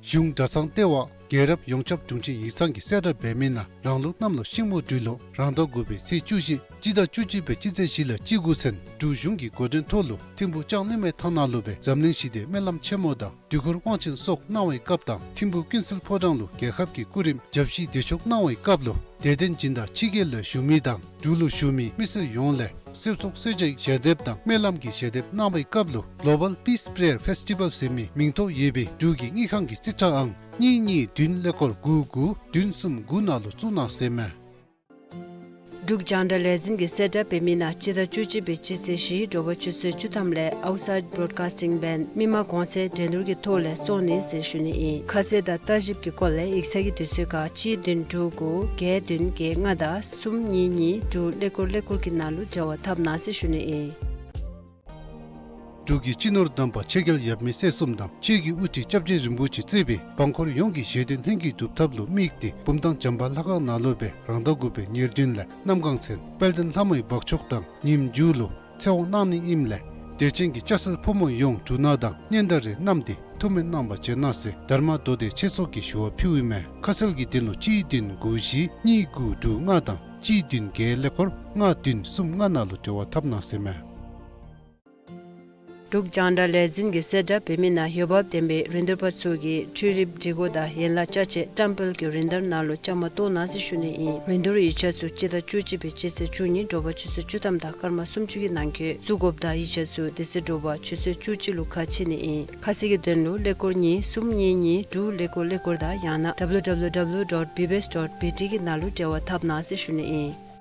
གཞུང་གྲྭ་ཚང་ལྟེ་བ་རྒྱལ་རབས་ཡོངས་ཁྱབ་དྲུང་ཆེན་ཡིག་ཚང་གིས་གསལ་བསྒྲགས་འབད་མི་ནང་རང་ལུགས་གནམ་ལོ་ཤིང་མོ་སྦྲུལ་ལོ་རང་ཟླ་དགུ་པའི་ཚེས་བཅུ་བཞི་སྤྱི་ཟླ་བཅུ་གཅིག་པའི་སྤྱི་ཚེས་བཞི་ལས་སྤྱི་འགོ་ཚུན་འབྲུག་གཞུང་གི་འགོ་འདྲེན་ཐོག་ལུ་ཐིམ་ཕུག་ལྕང་གླིང་མའི་ཐང་ནང་ལུ་སྦེ་འཛམ་གླིང་ཞི་བདེའི་སྨོན་ལམ་ཆེན་མོ་དང་དུས་འཁོར་དབང་ཆེན་སོགས་གནང་བའི་སྐབས་དང་ཐིམ་ཕུག་ཀུན་གསལ་ཕོ་བྲང་ལུ་རྒྱལ་ཁབ་ཀྱི་སྐུ་རིམ་ཞབས་ཕྱི་བདེ་མཆོག་གནང་བའི་སྐབས་ལུ་དད་ལྡན་སྦྱིན་བདག་ཕྱི་རྒྱལ་ལུ་བཞུགས་མི་དང་འབྲུག་ལུ་བཞུགས་མི་མི་སེར་ཡོངས་ལས་གསེར་སོགས་གསོལ་ཇའི་ཞལ་འདེབས་དང་སྨོན་ལམ་གྱི་ཞལ་འདེབས་གནང་བའི་སྐབས་ལུ་གློ་བཱལ་པིསི་པྲེ་ཡར་ཕེསི་ཊི་བཱལ་ཟེར་མི་མིང་ཐོ་ཡོད་པའི་འབྲུག་གི་དངུལ་ཁང་གི་རྩིས་ཁྲ་ཨང་གཉིས་གཉིས་བདུན་ཀླད་ཀོར་དགུ་དགུ་བདུན་གསུམ་དགུ་ནང་ལུ་བཙུགས་གནང་ཟེར་མས། འབྲུག་རྒྱང་བསྒྲགས་ལས་འཛིན་གྱིས་གསལ་བསྒྲགས་འབད་མི་ནང་སྤྱི་ཟླ་བཅུ་གཅིག་པའི་སྤྱི་ཚེས་བཞི་དྲོ་པ་ཆུ་ཚོད་བཅུ་ཐམ་ལས་ཨའུཊ་སའིཌ་བྲོཌ་ཀཱསི་ཊིང་བཱནཌ་མི་མང་གོང་ཚད་འགྲན་བསྡུར་གྱི་ཐོག་ལས་བཙོང་ནི་ཟེར་ཞུ་ནི་ཨིན། ཁ་གསལ་དང་ལྟ་ཞིབ་ཀྱི་སྐོར་ལས་ཡིག་ཚང་གི་དུས་ཚོད་ཁར་གཅིག་བདུན་དྲུག་དགུ་བརྒྱད་བདུན་བརྒྱད་ལྔ་དང་གསུམ་གཉིས་གཉིས་དྲུག་ཀླད་ཀོར་ཀླད་ཀོར་གྱི་ནང་ལུ་འབྲེལ་བ་འཐབ་གནང་ཟེར་ཞུ་ནི་ཨིན། འབྲུག་གི་སྤྱི་ནོར་གདམས་པ་ཆོས་རྒྱལ་ཡབ་མེས་སྲས་གསུམ་དང་ཆོས་ཀྱི་དབུ་ཁྲིད་སྐྱབས་རྗེ་རིན་པོ་ཆེ་གཙོས་པའི་འབངས་འཁོར་ཡོངས་ཀྱི་བཞེད་དོན་ལྷུན་གྱིས་གྲུབ་ཐབས་ལུ་དམིགས་ཏེ་བུམ་ཐང་བྱམས་པ་ལྷ་ཁང་ནང་ལུ་སྦེ་རང་ཟླ་དགུ་པའི་ཉེར་བདུན་ལས་གནམ་གང་ཚུན་དཔལ་ལྡན་ལྷ་མོའི་འབག་ཆོག་དང་ཉིནམ་མཇུག་ལུ་ཚེ་དབང་གནང་ནི་ཨིནམ་ལས་དད་ཅན་གྱི་སྐྱ་སེར་ཕོ་མོ་ཡོངས་འབྲུ་སྣ་དང་སྙན་དར་རེ་བསྣམས་ཏེ་ཐུགས་སྨོན་གནང་བར་བྱོན་གནང་ཟེར་དྷརྨ་མདོ་སྡེ་ཆོས་ཚོགས་ཀྱིས་ཞུ་བ་ཕུལཝ་ཨིན་མས། ཁ་གསལ་གྱི་དོན་ལུ་གཅིག་བདུན་དགུ་བཞི་གཉིས་དགུ་དྲུག་ལྔ་དང་གཅིག་བདུན་བརྒྱད་ཀླད་ཀོར་ལྔ་བདུན་གསུམ་ལྔ་ནང་ལུ་འབྲེལ་བ་འཐབ་གནང་ཟེར་མས། འབྲུག་རྒྱང་བསྒྲགས་ལས་འཛིན་གྱིས་གསལ་བསྒྲགས་འབད་མི་ནང་འོས་འབབ་ལྡན་པའི་རིན་བསྡུར་པ་ཚུ་གིས་འཕྲུལ་རིག་སྒྲིག་གོ་དང་ཡན་ལག་ཅ་ཆས་བཀྲམ་སྤེལ་གྱི་རིན་བསྡུར་ནང་ལུ་བཅའ་མར་གཏོགས་གནང་ཟེར་ཞུ་ནི་ཨིན། རིན་བསྡུར་ཡིག་ཆ་ཚུ་སྤྱི་ཟླ་བཅུ་གཅིག་པའི་སྤྱི་ཚེས་བཅུ་གཉིས་དྲོ་པ་ཆུ་ཚོད་བཅུ་ཐམ་དང་སྐར་མ་སུམ་ཅུ་གི་ནང་འཁོད་བཙུགས་དགོཔ་དང་ཡིག་ཆ་ཚུ་དེ་ཚེ་དྲོ་པ་ཆུ་ཚོད་བཅུ་གཅིག་ལུ་ཁ་ཕྱེ་ནི་ཨིན། ཁ་གསལ་གྱི་དོན་ལུ་ཀླད་ཀོར་གཉིས་གསུམ་གཉིས་གཉིས་དྲུག་ཀླད་ཀོར་ཀླད་ཀོར་དང་ཡང་ན་ཌབ་ལུ་ཌབ་ལུ་ཌབ་ལུ་ཌོཊ་བི་བི་ཨེསི་ཌོཊ་བི་ཊི་གི་ནང་ལུ་འབྲེལ་བ་འཐབ་གནང་ཟེར་ཞུ་ནི་ཨིན།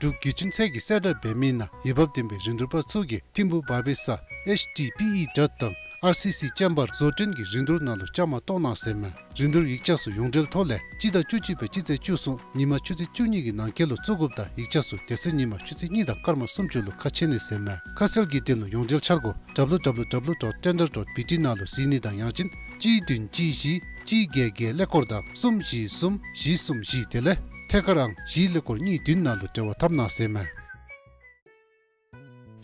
འབྲུག་བརྒྱུད་འཕྲིན་ཚད་ཀྱིས་གསལ་བསྒྲགས་འབད་མི་ནང་འོས་འབབ་ལྡན་པའི་རིན་བསྡུར་པ་ཚུ་གིས་ཐིམ་ཕུག་བར་བི་ས་ཨེཆ་ཊི་ཊི་པི་ཨི་ཌོཊ་དང་ཨར་སི་སི་ཅེམ་བར་བཟོ་སྐྲུན་གྱི་རིན་བསྡུར་ནང་ལུ་བཅའ་མར་གཏོགས་གནང་ཟེར་མས། རིན་བསྡུར་ཡིག་ཆ་ཚུ་ཡོངས་འབྲེལ་ཐོག་ལས་སྤྱི་ཟླ་བཅུ་གཅིག་པའི་སྤྱི་ཚེས་བཅུ་གསུམ་ཉིན་མ་ཆུ་ཚོད་བཅུ་གཉིས་ཀྱི་ནང་འཁོད་ལུ་བཙུགས་དགོཔ་དང་ཡིག་ཆ་ཚུ་དེ་ཚེ་ཉིན་མ་ཆུ་ཚོད་གཉིས་དང་སྐར་མ་སུམ་ཅུ་ལུ་ཁ་ཕྱེ་ནི་ཟེར་མས། ཁ་གསལ་གྱི་དོན་ལུ་ཡོངས་འབྲེལ་འཆར་སྒོ་ཌབ་ལུ་ཌབ་ལུ་ཌབ་ལུ་ཌོཊ་ཊེན་ཌར་ཌོཊ་བི་ཊི་ནང་ལུ་གཟིགས་ནི་དང་ཡང་ཅིན་གཅིག་བདུན་གཅིག་བཞི་གཅིག་བརྒྱད་བརྒྱད་ཀླད་ཀོར་དང་གསུམ་བཞི་གསུམ་བཞི་གསུམ་བཞི་དེ་ལས་ཐད་ཀར་ཨང་བཞི་ཀླད་ཀོར་གཉིས་བདུན་ནང་ལུ་འབྲེལ་བ་འཐབ་གནང་ཟེར་མས།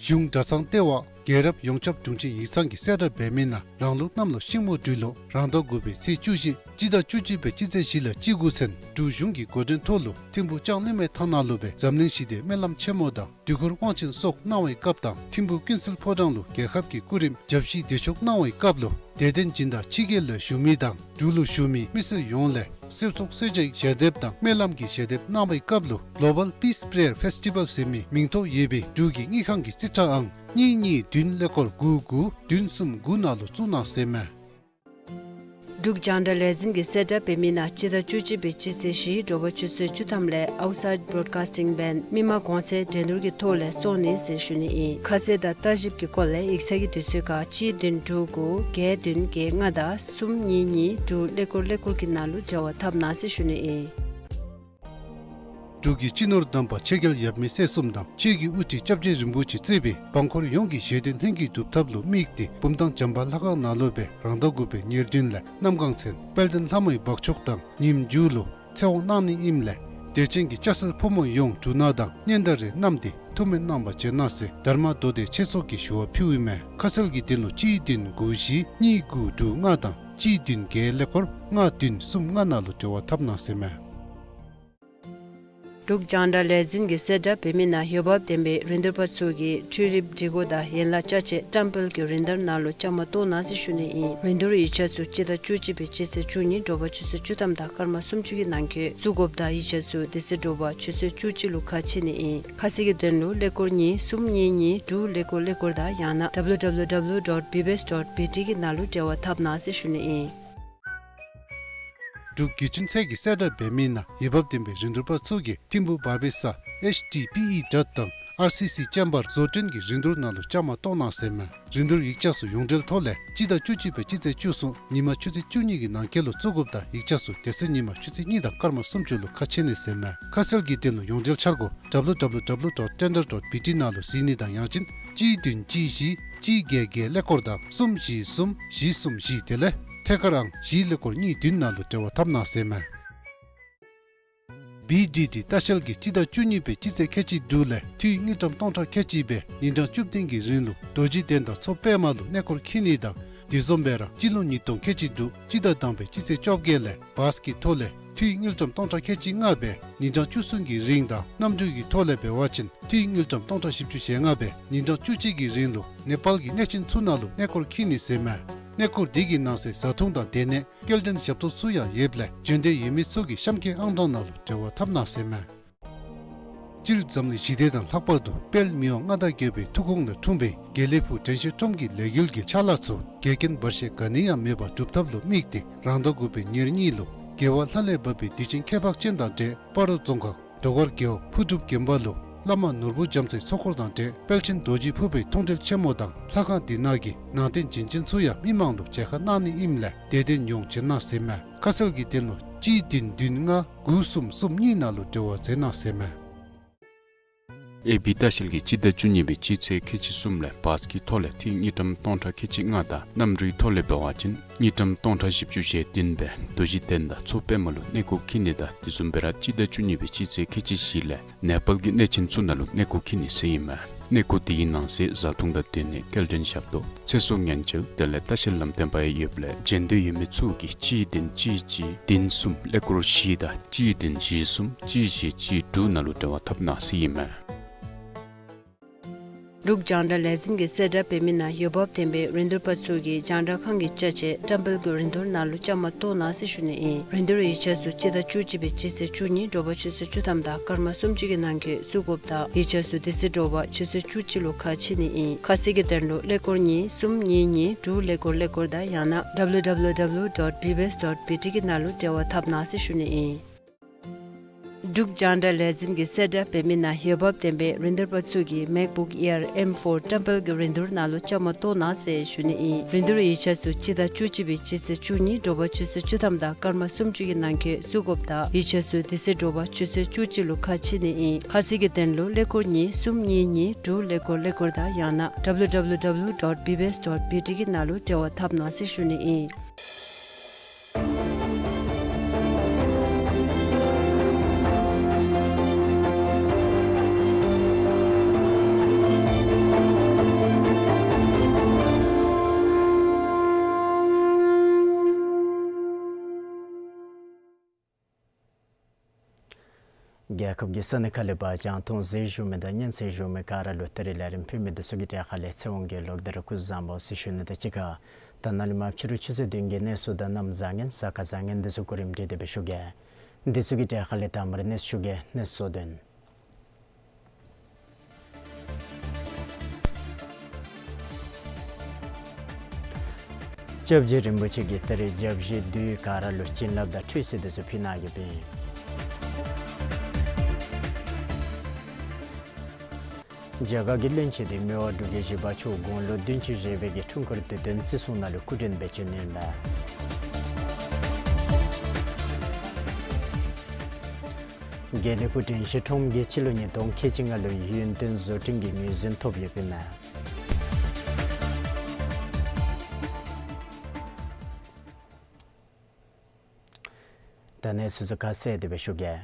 གཞུང་གྲྭ་ཚང་ལྟེ་བ་ རྒྱལ་རབས་ཡོངས་ཁྱབ་དྲུང་ཆེན་ཡིག་ཚང་གིས་གསལ་བསྒྲགས་འབད་མི་ནང་རང་ལུགས་གནམ་ལོ་ཤིང་མོ་སྦྲུལ་ལོ་རང་ཟླ་དགུ་པའི་ཚེས་བཅུ་བཞི་སྤྱི་ཟླ་བཅུ་གཅིག་པའི་སྤྱི་ཚེས་བཞི་ལས་སྤྱི་འགོ་ཚུན་འབྲུག་གཞུང་གི་འགོ་འདྲེན་ཐོག་ལུ་ཐིམ་ཕུག་ལྕང་གླིང་མའི་ཐང་ནང་ལུ་སྦེ་འཛམ་གླིང་ཞི་བདེའི་སྨོན་ལམ་ཆེན་མོ་དང་དུས་འཁོར་དབང་ཆེན་སོགས་གནང་བའི་སྐབས་དང་ཐིམ་ཕུག་ཀུན་གསལ་ཕོ་བྲང་ལུ་རྒྱལ་ཁབ་ཀྱི་སྐུ་རིམ་བརྒྱ་བཞི་བདེ་མཆོག་གནང་བའི་སྐབས་ལུ་དད་ལྡན་སྦྱིན་བདག་ཕྱི་རྒྱལ་ལས་བཞུགས་མི་དང་འབྲུག་ལུ་བཞུགས་མི་མི་སེར་ཡོངས་ལས་གསོལ་ཚོགས་གསོལ་ཇའི་ཞལ་འདེབས་དང་སྨོན་ལམ་གྱི་ཞལ་འདེབས་གནང་བའི་སྐབས་ལུ་Global Peace Prayer Festival ཟེར་མི་མིང་ཐོ་ཡོད་པའི་འབྲུག་གི་དངུལ་ཁང་གི་རྩིས་ཁྲ་ཨང་གཉིས་གཉིས་བདུན་ཀླད་ཀོར་དགུ་དགུ་བདུན་གསུམ་དགུ་ནང་ལུ་བཙུགས་གནང་ཟེར་མས། འབྲུག་རྒྱང་བསྒྲགས་ལས་འཛིན་གྱིས་གསལ་བསྒྲགས་འབད་མི་ནང་སྤྱི་ཟླ་བཅུ་གཅིག་པའི་སྤྱི་ཚེས་བཞི་དྲོ་པ་ཆུ་ཚོད་བཅུ་ཐམ་ལས་Outside Broadcasting Band མི་མང་གོང་ཚད་འགྲན་བསྡུར་གྱི་ཐོག་ལས་བཙོང་ནི་ཟེར་ཞུ་ནི་ཨིན། ཁ་གསལ་དང་ལྟ་ཞིབ་ཀྱི་སྐོར་ལས་ཡིག་ཚང་གི་དུས་ཚོད་ཁར་གཅིག་བདུན་དྲུག་དགུ་བརྒྱད་བདུན་བརྒྱད་ལྔ་དང་གསུམ་གཉིས་གཉིས་དྲུག་ཀླད་ཀོར་ཀླད་ཀོར་གྱི་ནང་ལུ་འབྲེལ་བ་འཐབ་གནང་ཟེར་ཞུ་ནི་ཨིན། འབྲུག་གི་སྤྱི་ནོར་དམ་པ་ཆོས་རྒྱལ་ཡབ་མེས་སྲས་གསུམ་དང་ཆོས་ཀྱི་དབུ་ཁྲིད་སྐྱབས་རྗེ་རིན་པོ་ཆེ་གཙོས་པའི་འབངས་འཁོར་ཡོངས་ཀྱི་བཞེད་དོན་ལྷུན་གྱིས་གྲུབ་ཐབས་ལུ་དམིགས་ཏེ་བུམ་ཐང་བྱམས་པ་ལྷ་ཁང་ནང་ལུ་སྦེ་རང་ཟླ་དགུ་པའི་ཉེར་བདུན་ལས་གནམ་གང་ཚེ་དཔལ་ལྡན་ལྷ་མོའི་འབག་མཆོག་དང་ཉིནམ་མཇུག་ལུ་ཚེ་དབང་གནང་ནི་ཨིནམ་ལས་དད་ཅན་གྱི་སྐྱ་སེར་ཕོ་མོ་ཡོངས་འབྲུ་སྣ་དང་སྙན་དར་རེ་བསྣམས་ཏེ་ཐུགས་སྨོན་གནང་བར་བྱོན་གནང་ཟེར་དྷརྨ་མདོ་སྡེ་ཆོས་ཚོགས་ཀྱིས་ཞུ་བ་ཕུལཝ་ཨིན་མས། ཁ་གསལ་གྱི་དོན་ལུ་གཅིག་བདུན་དགུ་བཞི་གཉིས་དགུ་དྲུག་ལྔ་དང་གཅིག་བདུན་བརྒྱད་ཀླད་ཀོར་ལྔ་བདུན་གསུམ་ལྔ་ནང་ལུ་འབྲེལ་བ་འཐབ་གནང་ཟེར་མས། འབྲུག་རྒྱང་བསྒྲགས་ལས་འཛིན་གྱིས་གསལ་བསྒྲགས་འབད་མི་ནང་འོས་འབབ་ལྡན་པའི་རིན་བསྡུར་པ་ཚུ་གིས་འཕྲུལ་རིག་སྒྲིག་གོ་དང་ཡན་ལག་ཅ་ཆས་བཀྲམ་སྤེལ་གྱི་རིན་བསྡུར་ནང་ལུ་བཅའ་མར་གཏོགས་གནང་ཟེར་ཞུ་ནི་ཨིན། རིན་བསྡུར་ཡིག་ཆ་ཚུ་སྤྱི་ཟླ་བཅུ་གཅིག་པའི་སྤྱི་ཚེས་བཅུ་གཉིས་དྲོ་པ་ཆུ་ཚོད་བཅུ་ཐམ་དང་སྐར་མ་སུམ་ཅུ་གི་ནང་འཁོད་བཙུགས་དགོཔ་དང་ཡིག་ཆ་ཚུ་དེ་ཚེ་དྲོ་པ་ཆུ་ཚོད་བཅུ་གཅིག་ལུ་ཁ་ཕྱེ་ནི་ཨིན། ཁ་གསལ་གྱི་དོན་ལུ་ཀླད་ཀོར་གཉིས་གསུམ་གཉིས་གཉིས་དྲུག་ཀླད་ཀོར་ཀླད་ཀོར་དང་ཡང་ན་W W W dot B B S dot B T གི་ནང་ལུ་འབྲེལ་བ་འཐབ་གནང་ཟེར་ཞུ་ནི་ཨིན། འབྲུག་བརྒྱུད་འཕྲིན་ཚད་ཀྱིས་གསལ་བསྒྲགས་འབད་མི་ནང་འོས་འབབ་ལྡན་པའི་རིན་བསྡུར་པ་ཚུ་གིས་ཐིམ་ཕུག་བར་པའི་ས་H T P E གྲྭ་དང་R C C ཅེམ་བར་བཟོ་སྐྲུན་གྱི་རིན་བསྡུར་ནང་ལུ་བཅའ་མར་གཏོགས་གནང་ཟེར་མས། རིན་བསྡུར་ཡིག་ཆ་ཚུ་ཡོངས་འབྲེལ་ཐོག་ལས་སྤྱི་ཟླ་བཅུ་གཅིག་པའི་སྤྱི་ཚེས་བཅུ་གསུམ་ཉིན་མ་ཆུ་ཚོད་བཅུ་གཉིས་ཀྱི་ནང་འཁོད་ལུ་བཙུགས་དགོཔ་དང་ཡིག་ཆ་ཚུ་དེ་ཚེ་ཉིན་མ་ཆུ་ཚོད་གཉིས་དང་སྐར་མ་སུམ་ཅུ་ལུ་ཁ་ཕྱེ་ནི་ཟེར་མས། ཁ་གསལ་གྱི་དོན་ལུ་ཡོངས་འབྲེལ་འཆར་སྒོ་W W W dot tender dot B T ནང་ལུ་གཟིགས་ནི་དང་ཡང་ཅིན་གཅིག་བདུན་གཅིག་བཞི་གཅིག་བརྒྱད་བརྒྱད་ཀླད་ཀོར་དང་གསུམ་བཞི་གསུམ་བཞི་གསུམ་བཞི་དེ་ལས་ཐད་ཀར་ཨང་བཞི་ཀླད་ཀོར་གཉིས་བདུན་ནང་ལུ་འབྲེལ་བ་འཐབ་གནང་ཟེར་མས། B D D ལྟ་བཤལ་གྱིས་སྤྱི་ཟླ་བཅུ་གཉིས་པའི་སྤྱི་ཚེས་ཁལ་གཅིག་དྲུག་ལས་འཐུས་དངུལ་ཀྲམ་སྟོང་ཕྲག་ཁལ་གཅིག་སྦེ་ཉིན་གྲངས་བཅུ་བདུན་གྱི་རིང་ལུ་རྡོ་རྗེ་གདན་དང་མཚོ་པདྨ་ལུ་གནས་སྐོར་འཁྱིད་ནི་དང་དེ་བཟུམ་སྦེ་ར་སྤྱི་ལོ་ཉིས་སྟོང་ཁལ་གཅིག་དྲུག་སྤྱི་ཟླ་དང་པའི་སྤྱི་ཚེས་བཅོ་བརྒྱད་ལས་བཱས་ཀྱི་ཐོག་ལས་འཐུས་དངུལ་ཀྲམ་སྟོང་ཕྲག་ཁལ་གཅིག་ལྔ་སྦེ་ཉིན་གྲངས་བཅུ་གསུམ་གྱི་རིང་དང་གནམ་གྲུ་གི་ཐོག་ལས་འབད་བ་ཅིན་འཐུས་དངུལ་ཀྲམ་སྟོང་ཕྲག་བཞི་བཅུ་ཞེ་ལྔ་སྦེ་ཉིན་གྲངས་བཅུ་གཅིག་གི་རིང་ལུ་ནེ་པཱལ་གྱི་གནས་ཆེན་ཚུ་ནང་ལུ་གནས་སྐོར་འཁྱིད་ནི་ཟེར་མས། གནས་སྐོར་འདི་གི་ནང་གསེས་བཟའ་འཐུང་དང་སྡོད་གནས་སྐྱེལ་འདྲེན་ཞབས་ཏོག་ཚུ་ཡང་ཡོདཔ་ལས་བྱོན་འདོད་ཡོད་མི་ཚུ་གིས་གཤམ་འཁོད་ཨང་གྲངས་ནང་ལུ་འབྲེལ་བ་འཐབ་གནང་ཟེར་མས། སྤྱིར་འཛམ་གླིང་ཞི་བདེ་དང་ལྷག་པར་དུ་དཔལ་མི་དབང་མངའ་བདག་རྒྱལ་པོའི་ཐུགས་དགོངས་ལས་འཁྲུངས་པའི་དགེ་ལེགས་ཕུག་དྲན་ཤེས་ཁྲོམ་གྱི་ལས་འགུལ་གྱི་ཕྱག་ལཱ་ཚུ་འགལ་རྐྱེན་བར་ཆད་ག་ནི་ཡང་མེད་པར་སྒྲུབ་ཐབས་ལུ་དམིགས་ཏེ་རང་ཟླ་དགུ་པའི་ཉེར་གཉིས་ལུ་རྒྱལ་བ་ལྷ་ལས་བབས་པའི་དུས་ཆེན་ཁྱད་འཕགས་ཅན་དང་འབྲེལ་སྤ་རོ་རྫོང་ཁག་རྡོ་དཀར་རྒེད་འོག་ཕུར་སྒྲུབ་དགོན་པ་ལུ་བླ་མ་ནོར་བུ་རྒྱ་མཚོའི་ཚོགས་འཁོར་དང་འབྲེལ་དཔལ་ཆེན་རྡོ་རྗེ་ཕུར་པའི་མཐོང་གྲོལ་ཆེན་མོ་དང་ལྷ་ཁང་འདི་ནང་གི་ནང་རྟེན་བྱིན་ཅན་ཚུ་ཡང་མི་མང་ལུ་མཇལ་ཁ་གནང་ནི་ཨིནམ་ལས་དད་ལྡན་ཡོངས་བྱོན་གནང་ཟེར་མས། ཁ་གསལ་གྱི་དོན་ལུ་གཅིག་བདུན་བདུན་ལྔ་དགུ་གསུམ་གསུམ་གཉིས་ནང་ལུ་འབྲེལ་བ་མཛད་གནང་ཟེར་མས། ཨེ་བི་ལྟ་བཤལ་གྱིས་སྤྱི་ཟླ་བཅུ་གཉིས་པའི་སྤྱི་ཚེས་ཁལ་གཅིག་གསུམ་ལས་བཱས་ཀྱི་ཐོག་ལས་འཐུས་དངུལ་ཀྲམ་སྟོང་ཕྲག་ཁལ་གཅིག་ལྔ་དང་གནམ་གྲུའི་ཐོག་ལས་འབད་བ་ཅིན་དངུལ་ཀྲམ་སྟོང་ཕྲག་བཞི་བཅུ་ཞེ་བདུན་སྦེ་རྡོ་རྗེ་གདན་དང་མཚོ་པདྨ་ལུ་གནས་སྐོར་འཁྱིད་ནི་དང་དེ་བཟུམ་སྦེ་ར་སྤྱི་ཟླ་བཅུ་གཉིས་པའི་སྤྱི་ཚེས་ཁལ་གཅིག་བཞི་ལས་ནེ་པཱལ་གྱི་གནས་ཆེན་ཚུ་ནང་ལུ་གནས་སྐོར་འཁྱིད་ནི་ཟེར་ཨིན་མས། གནས་སྐོར་འདི་གི་ནང་གསེས་བཟའ་འཐུང་དང་སྡོད་གནས་སྐྱེལ་འདྲེན་ཞབས་ཏོག་ཚེ་སྲོག་ཉེན་བཅོལ་དེ་ལས་ལྟ་བཤལ་ལམ་སྟོན་པ་ཡང་ཡོདཔ་ལས་བྱོན་འདོད་ཡོད་མི་ཚུ་གིས་གཅིག་བདུན་གཅིག་གཅིག་བདུན་གསུམ་ཀླད་ཀོར་བཞི་དང་གཅིག་བདུན་བཞི་གསུམ་གཅིག་བཞི་གཅིག་དྲུག་ནང་ལུ་འབྲེལ་བ་འཐབ་གནང་ཟེར་ཨིན་མས། འབྲུག་རྒྱང་བསྒྲགས་ལས་འཛིན་གྱིས་གསལ་བསྒྲགས་འབད་མི་ནང་འོས་འབབ་ལྡན་པའི་རིན་བསྡུར་པ་ཚུ་གིས་རྒྱང་བསྒྲགས་ཁང་གི་ཅ་ཆས་བཀྲམ་སྤེལ་གྱི་རིན་བསྡུར་ནང་ལུ་བཅའ་མར་གཏོགས་གནང་ཟེར་ཞུ་ནི་ཨིན། རིན་བསྡུར་ཡིག་ཆ་ཚུ་སྤྱི་ཟླ་བཅུ་གཅིག་པའི་སྤྱི་ཚེས་བཅུ་གཉིས་དྲོ་པ་ཆུ་ཚོད་བཅུ་ཐམ་དང་སྐར་མ་སུམ་ཅུ་གི་ནང་འཁོད་བཙུགས་དགོཔ་དང་ཡིག་ཆ་ཚུ་དེ་ཚེ་དྲོ་པ་ཆུ་ཚོད་བཅུ་གཅིག་ལུ་ཁ་ཕྱེ་ནི་ཨིན། ཁ་གསལ་གྱི་དོན་ལུ་ཀླད་ཀོར་གཉིས་གསུམ་གཉིས་གཉིས་དྲུག་ཀླད་ཀོར་ཀླད་ཀོར་དང་ཡང་ན་W W W dot B B S dot B T གི་ནང་ལུ་འབྲེལ་བ་འཐབ་གནང་ཟེར་ཞུ་ནི་ཨིན། འབྲུག་རྒྱང་བསྒྲགས་ལས་འཛིན་གྱིས་གསལ་བསྒྲགས་འབད་མི་ནང་འོས་འབབ་ལྡན་པའི་རིན་བསྡུར་པ་ཚུ་གིས་MacBook Air M four བཀྲམ་སྤེལ་གྱི་རིན་བསྡུར་ནང་ལུ་བཅའ་མར་གཏོགས་གནང་ཟེར་ཞུ་ནི་ཨིན། རིན་བསྡུར་ཡིག་ཆ་ཚུ་སྤྱི་ཟླ་བཅུ་གཅིག་པའི་སྤྱི་ཚེས་བཅུ་གཉིས་དྲོ་པ་ཆུ་ཚོད་བཅུ་ཐམ་དང་སྐར་མ་སུམ་ཅུ་གི་ནང་འཁོད་བཙུགས་དགོཔ་དང་ཡིག་ཆ་ཚུ་དེ་ཚེ་དྲོ་པ་ཆུ་ཚོད་བཅུ་གཅིག་ལུ་ཁ་ཕྱེ་ནི་ཨིན། ཁ་གསལ་གྱི་དོན་ལུ་ཀླད་ཀོར་གཉིས་གསུམ་གཉིས་གཉིས་དྲུག་ཀླད་ཀོར་ཀླད་ཀོར་དང་ཡང་ན་W W W dot B B S dot B T གི་ནང་ལུ་འབྲེལ་བ་འཐབ་གནང་ཟེར་ཞུ་ནི་ཨིན། རྒྱལ་ཁབ་ཀྱི་ས་གནས་ཁག་ལས་འབག་རྒྱང་མཐོང་གཟིགས་བཞུགས་མི་དང་སྙན་གསན་བཞུགས་མི་ག་ར་ལུ་ད་རིས་ལས་རིམ་ཕུལ་མི་འདི་ཚུ་གི་གྲས་ཁ་ལས་ཚེ་དབང་གིས་ལོག་སྟེ་ར་སྐུ་གཟུགས་བཟང་པོ་ཟེར་ཞུ་ནི་དང་གཅིག་ཁར་ད་ནཱ་ལས་མར་ཕྱི་རུ་ཆུ་ཚོད་བདུན་གྱི་གནས་ཚུལ་དང་གནམ་བཟང་ངན་གཟའ་སྐར་བཟང་ངན་འདི་ཚུ་གོ་རིམ་སྒྲིག་སྟེ་སྦེ་ཞུ་གེ། འདི་ཚུ་གི་གྲས་ཁ་ལས་དང་པ་ར་གནས་ཚུལ་ཞུ་གེ། གནས་ཚུལ་དོན། སྐྱབས་རྗེ་རིན་པོ་ཆེ་གིས་ད་རིས་སྐྱབས་རྗེ་འདི་ག་ར་ལུ་བྱིན་རླབས་དང་ཁྲུས་གསོལ་འདི་ཚུ་ཕུལ་གནང་ཡོདཔ་ཨིན། རྒྱ་གར་གྱི་བློན་ཆེན་འདི་མི་དབང་འབྲུག་རྒྱལ་བཞི་པ་མཆོག་དགུང་ལོ་བདུན་ཅུ་བཞེས་པའི་གི་འཁྲུངས་སྐར་དུས་སྟོན་བརྩི་སྲུང་ནང་ལུ་སྐུ་མགྲོན་སྦེ་བྱོན་ནི་ཨིན་པས། དགེ་ལེགས་ཕུག་དྲན་ཤེས་ཁྲོམ་གྱིས་སྤྱི་ལོ་ཉིས་སྟོང་ཁལ་གཅིག་ལྔ་ལུ་ཡུན་བརྟན་བཟོ་སྐྲུན་གྱི་ངོས་འཛིན་ཐོབ་ཡོདཔ་ཨིན་མས། ད་གནས་ཚུལ་ཚུ་ཁ་གསལ་ཏེ་སྦེ་ཞུ་གེ།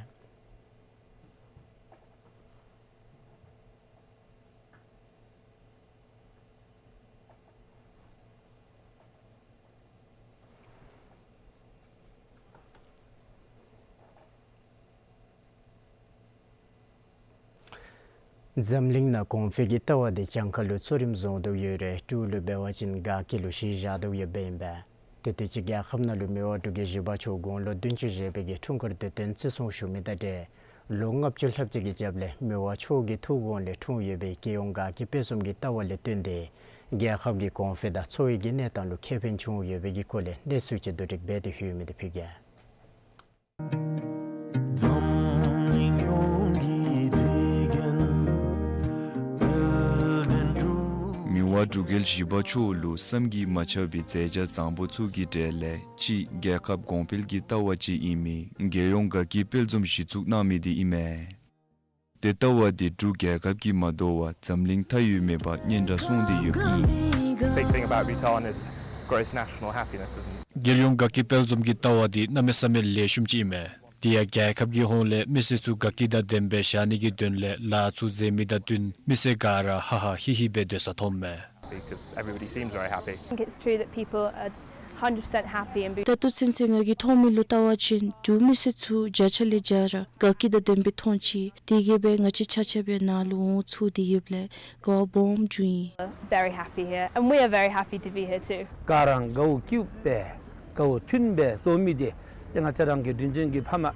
འཛམ་གླིང་ནང་གོང་འཕེལ་གྱི་ལྟ་བ་འདི་གྱངས་ཁ་ལུ་གཙོ་རིམ་བཟུང་དོ་ཡོད་རུང་འབྲུག་ལུ་འབད་བ་ཅིན་དགའ་སྐྱིད་ལུ་གཞི་བཞག་དོ་ཡོདཔ་ཨིན་པས། ཏེ་དུས་ཅི་རྒྱལ་ཁབ་ནང་ལུ་མི་དབང་འབྲུག་རྒྱལ་བཞི་པ་མཆོག་དགུང་ལོ་བདུན་ཅུ་བཞེས་པའི་གི་འཁྲུངས་སྐར་དུས་སྟོན་བརྩི་སྲུང་ཞུ་མི་དང་འབྲེལ་ལོ་ལྔ་བཅུ་ལྷགཔ་ཅིག་གི་རྒྱབ་ལས་མི་དབང་མཆོག་གི་ཐུགས་དགོངས་ལས་འཁྲུངས་ཡོད་པའི་རྒྱལ་ཡོངས་དགའ་སྐྱིད་དཔལ་འཛོམས་ཀྱི་ལྟ་བ་ལས་བརྟེན་ཏེ་རྒྱལ་ཁབ་ཀྱི་གོང་འཕེལ་དང་འཚོ་བའི་གི་གནས་སྟངས་ལུ་ཁེ་ཕན་བྱུང་ཡོད་པའི་གི་སྐོར་ལས་གནས་ཚུལ་ཅིག་བསྡུ་སྒྲིག་འབད་དེ་ལྷོད་མི་འདི་ཕུལ་གེ། མི་དབང་འབྲུག་རྒྱལ་བཞི་པ་མཆོག་ལུ་བསམ་གྱིས་མ་ཁྱབ་པའི་མཛད་བྱ་བཟང་པོ་ཚུ་གི་གྲས་ལས་གཅིག་རྒྱལ་ཁབ་གོང་འཕེལ་གྱི་ལྟ་བ་ཅིག་ཨིན་མི་རྒྱལ་ཡོངས་དགའ་སྐྱིད་དཔལ་འཛོམས་གཞི་བཙུགས་གནང་མི་འདི་ཨིན་མས། ཏེ་ལྟ་བ་འདི་འབྲུག་རྒྱལ་ཁབ་ཀྱིས་མ་དོ་བར་འཛམ་གླིང་མཐའ་དབུས་མེད་པར་སྙན་གྲགས་སོང་སྟེ་ཡོདཔ་ཨིན། Big thing about Bhutan is gross national happiness, isn't it? རྒྱལ་ཡོངས་དགའ་སྐྱིད་དཔལ་འཛོམས་ཀྱི་ལྟ་བ་འདི་གནམ་མེད་ས་མེད་ལེགས་ཤོམ་ཅིག་ཨིན་མས། དེ་ཡང་རྒྱལ་ཁབ་ཀྱི་ཧོངས་ལས་མི་སེར་ཚུ་དགའ་སྐྱིད་དང་ལྡན་པའི་བཞག་ནི་གི་དོན་ལས་ལཱ་ཚུ་མཛད་མི་དང་བསྟུན་མི་སེར་ག་ར་ཧ་ཧ་ཧི་ཧི་སྦེ་སྡོད་ས་མཐོངམ་མས། Because everybody seems very happy. I think it's true that people are hundred percent happy in Bhutan. ད་ལྟོ་ཚུན་ཚོད་ང་གིས་མཐོང་མི་ལུ་བལྟ་བ་ཅིན་འབྲུག་མི་སེར་ཚུ་བརྒྱ་ཆ་ལས་བརྒྱ་ར་དགའ་སྐྱིད་དང་ལྡན་པའི་མཐོང་ཅི། དེ་གིས་སྦེ་ང་བཅས་ཆ་ཁྱབ་ཡང་ནཱ་ལུ་འོང་ཚུགས་ཏེ་ཡོདཔ་ལས་དགའ་བ་སྦོམ་བྱུང་ཡི། Very happy here, and we are very happy to be here too. ག་ར་དགའཝ་སྐྱིདཔ་སྦེ་དགའཝ་མཐུན་སྦེ་གསོ་མི་འདི་ཏེ་ང་བཅས་རང་གི་དྲིན་ཅན་གྱི་ཕ་མ་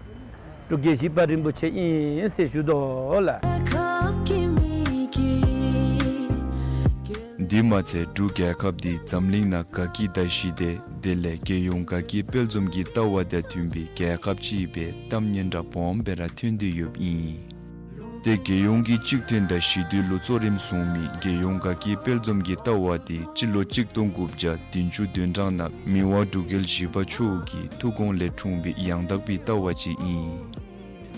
འབྲུག་རྒྱལ་བཞི་པ་རིན་པོ་ཆེ་ཨིན་ཟེར་ཞུ་དོ་ལགས། འདི་མ་ཚད་འབྲུག་རྒྱལ་ཁབ་འདི་འཛམ་གླིང་ནང་དགའ་སྐྱིད་དང་ཞི་བདེ་དེ་ལས་རྒྱལ་ཡོངས་དགའ་སྐྱིད་དཔལ་འཛོམས་ཀྱི་ལྟ་བ་དང་མཐུན་པའི་རྒྱལ་ཁབ་ཅིག་སྦེ་གཏམ་སྙན་གྲགས་སྦོམ་སྦེ་ར་ཐོན་ཏེ་ཡོདཔ་ཨིན། ཏེ་རྒྱལ་ཡོངས་ཀྱི་གཅིག་མཐུན་དང་ཞི་དུལ་ལུ་གཙོ་རིམ་བཟུང་མི་རྒྱལ་ཡོངས་དགའ་སྐྱིད་དཔལ་འཛོམས་ཀྱི་ལྟ་བ་འདི་སྤྱི་ལོ་གཅིག་སྟོང་དགུ་བརྒྱ་བདུན་ཅུ་དོན་གྲངས་ནང་མི་དབང་འབྲུག་རྒྱལ་བཞི་པ་མཆོག་གི་ཐུགས་དགོངས་ལས་འཁྲུངས་པའི་ཡང་དག་པའི་ལྟ་བ་ཅིག་ཨིན།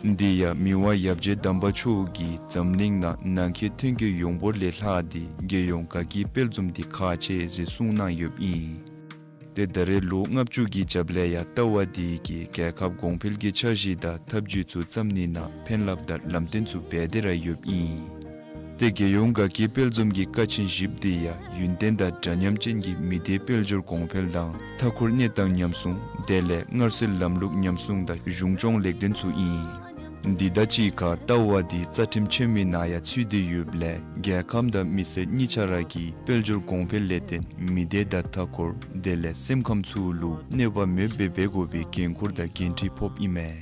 འདི་ཡང་མི་དབང་ཡབ་རྗེ་དམ་པ་མཆོག་གིས་འཛམ་གླིང་ནང་ནང་འཁོད་ཐོན་སྐྱེད་ཡོངས་འབོར་ལས་ལྷག་སྟེ་རྒྱལ་ཡོངས་དགའ་སྐྱིད་དཔལ་འཛོམས་འདི་ཁག་ཆེ་ཟེར་གསུངས་གནང་ཡོདཔ་ཨིན། ཏེ་ད་རེས་ལོ་ལྔ་བཅུ་གི་རྒྱབ་ལས་ཡང་ལྟ་བ་འདི་གིས་རྒྱལ་ཁབ་གོང་འཕེལ་གྱི་འཆར་གཞི་དང་ཐབས་ཇུས་ཚུ་བརྩམ་ནི་ནང་ཕན་རླབས་དང་ལམ་སྟོན་ཚུ་འབད་དེ་ར་ཡོདཔ་ཨིན། ཏེ་རྒྱལ་ཡོངས་དགའ་སྐྱིད་དཔལ་འཛོམས་ཀྱི་ཀ་ཆེན་བཞིཔོ་འདི་ཡང་ཡུན་བརྟན་དང་འདྲ་མཉམ་ཅན་གྱི་མི་སྡེ་དཔལ་འབྱོར་གོང་འཕེལ་དང་མཐའ་འཁོར་གནས་སྟངས་ཉམས་སྲུང་དེ་ལས་སྔར་སྲོལ་ལམ་ལུགས་ཉམས་སྲུང་དང་གཞུང་སྐྱོང་ལེགས་ལྡན་ཚུ་ཨིན། འདི་དང་གཅིག་ཁར་ལྟ་བ་འདི་རྩ་ཁྲིམས་ཆེན་མོའི་ནང་ཡང་ཚུད་དེ་ཡོདཔ་ལས་རྒྱལ་ཁམས་དང་མི་སེར་གཉིས་ཆ་ར་གིས་དཔལ་འབྱོར་གོང་འཕེལ་ལས་བརྟེན་མི་སྡེ་དང་མཐའ་འཁོར་དེ་ལས་སེམས་ཁམས་ཚུ་ལུ་གནོད་པ་མེདཔ་སྦེ་འབད་དགོ་པའི་འགན་ཁུར་དང་འགན་འཁྲི་ཕོགཔ་ཨིན་མས།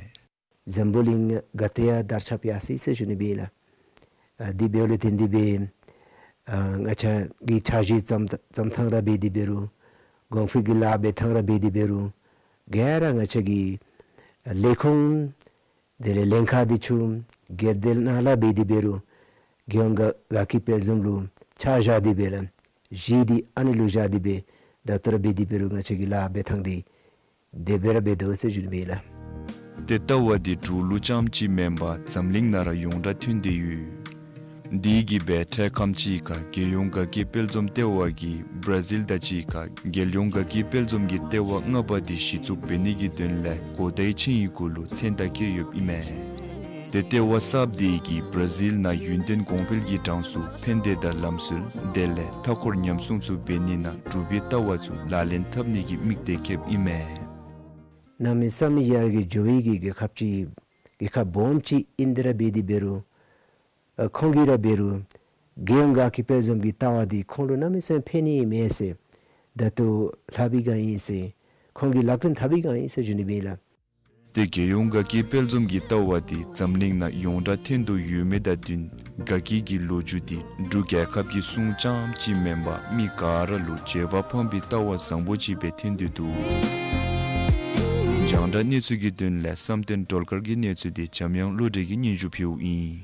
འཛམ་བུ་གླིང་ག་ཏེ་ཡང་དར་ཁྱབ་ཡར་སོ་ཡི་ཟེར་ཞུ་ནི་ཨིན་ལགས། ཨ་འདི་འབདཝ་ལས་བརྟེན་ཏེ་སྦེ་ཨ་ང་བཅས་ཀྱི་འཆར་གཞི་བརྩམ་བརྩམ་ཐངས་ར་འབད་དེ་འབད་རུང་གོང་འཕེལ་གྱི་ལཱ་འབད་ཐངས་ར་འབད་དེ་འབད་རུང་ག་ར་ང་བཅས་ཀྱི་ལས་ཁུངས་དེ་ལས་ལྷན་ཁག་འདི་ཚུ་སྒེར་སྡེ་ནང་ལཱ་འབད་དེ་འབད་རུང་རྒྱལ་ཡོངས་དགའ་དགའ་སྐྱིད་དཔལ་འཛོམས་ལུ་ཆ་བཞག་སྟེ་སྦེ་ལགས་གཞི་འདི་ཨ་ནི་ལུ་བཞག་སྟེ་སྦེ་ད་ལྟོ་ར་འབད་དེ་འབད་རུང་ང་བཅས་ཀྱི་ལཱ་འབད་ཐངས་འདི་དེ་སྦེ་ར་འབད་དོ་ཟེར་ཞུ་ནི་ཨིན་ལགས། ཏེ་ལྟ་བ་འདི་འབྲུག་ལུ་རྐྱངམ་ཅིག་མེན་པར་འཛམ་གླིང་ནང་ར་ཡོངས་གྲགས་ཐོན་ཏེ་ཡོད། འདི་གིས་སྦེ་འཕྲལ་ཁམས་ཅིག་ཁར་རྒྱལ་ཡོངས་དགའ་སྐྱིད་དཔལ་འཛོམས་ལྟེ་བ་གིས་བར་ཛིལ་དང་གཅིག་ཁར་རྒྱལ་ཡོངས་དགའ་སྐྱིད་དཔལ་འཛོམས་ཀྱི་ལྟེ་བ་ལྔ་པ་འདི་གཞི་བཙུགས་འབད་ནི་གི་དོན་ལས་གོ་བརྡའི་ཆིངས་ཡིག་གུ་ལུ་མཚན་རྟགས་བཀོད་ཡོདཔ་ཨིན་མས། ཏེ་ལྟེ་བ་གསརཔ་འདི་གིས་བར་ཛིལ་ནང་ཡུན་བརྟན་གོང་འཕེལ་གྱི་གྲངས་སུ་ཕན་བདེ་དང་ལམ་སྲོལ་དེ་ལས་མཐའ་འཁོར་ཉམས་སྲུང་ཚུ་འབད་ནི་ནང་འབྲུག་པའི་ལྟ་བ་ཚུ་ལག་ལེན་འཐབ་ནི་གི་དམིགས་གཏད་བསྐྱེདཔ་ཨིན་མས། གནམ་མེད་ས་མེད་ཡར་རྒྱས་འགྱོ་བའི་གི་རྒྱལ་ཁབ་ཅིག་ རྒྱལ་ཁབ་སྦོམ་ཅིག་ཨིན་ཏེ་ར་འབད་དེ་འབད་རུང་ཨ་ཁོང་གིས་ར་འབད་རུང་རྒྱལ་ཡོངས་དགའ་སྐྱིད་དཔལ་འཛོམས་ཀྱི་ལྟ་བ་འདི་ཁོང་ལུ་གནམ་མེད་ས་མེད་ཕན་ནི་མས་ཟེར་ད་ལྟོ་ལྷབ་པའི་སྒང་ཨིན་ཟེར་ཁོང་གིས་ལག་ལེན་འཐབ་པའི་སྒང་ཨིན་ཟེར་ཞུ་ནི་སྦེ་ཨིན་ལགས། ཏེ་རྒྱལ་ཡོངས་དགའ་སྐྱིད་དཔལ་འཛོམས་ཀྱི་ལྟ་བ་འདི་འཛམ་གླིང་ནང་ཡོངས་གྲགས་ཐོན་དོ་ཡོད་མི་དང་བསྟུན་དགའ་སྐྱིད་ཀྱི་ལོ་རྒྱུས་འདི་འབྲུག་རྒྱལ་ཁབ་ཀྱི་སྲུང་ལྕམ་ཅིག་མེན་པར་མི་ག་ར་ལུ་བྱེད་པ་ཕམ་པའི་ལྟ་བ་བཟང་པོ་ཅིག་སྦེ་ཐོན་ཏེ་འདུག། རྒྱང་བསྒྲགས་གནས་ཚུལ་གྱི་དོན་ལས་བསམ་གཏན་སྒྲོལ་དཀར་གྱི་གནས་ཚུལ་འདི་འཇམ་དབྱངས་བློ་གྲོས་ཀྱིས་སྙན་ཞུ་ཕུལཝ་ཨིན།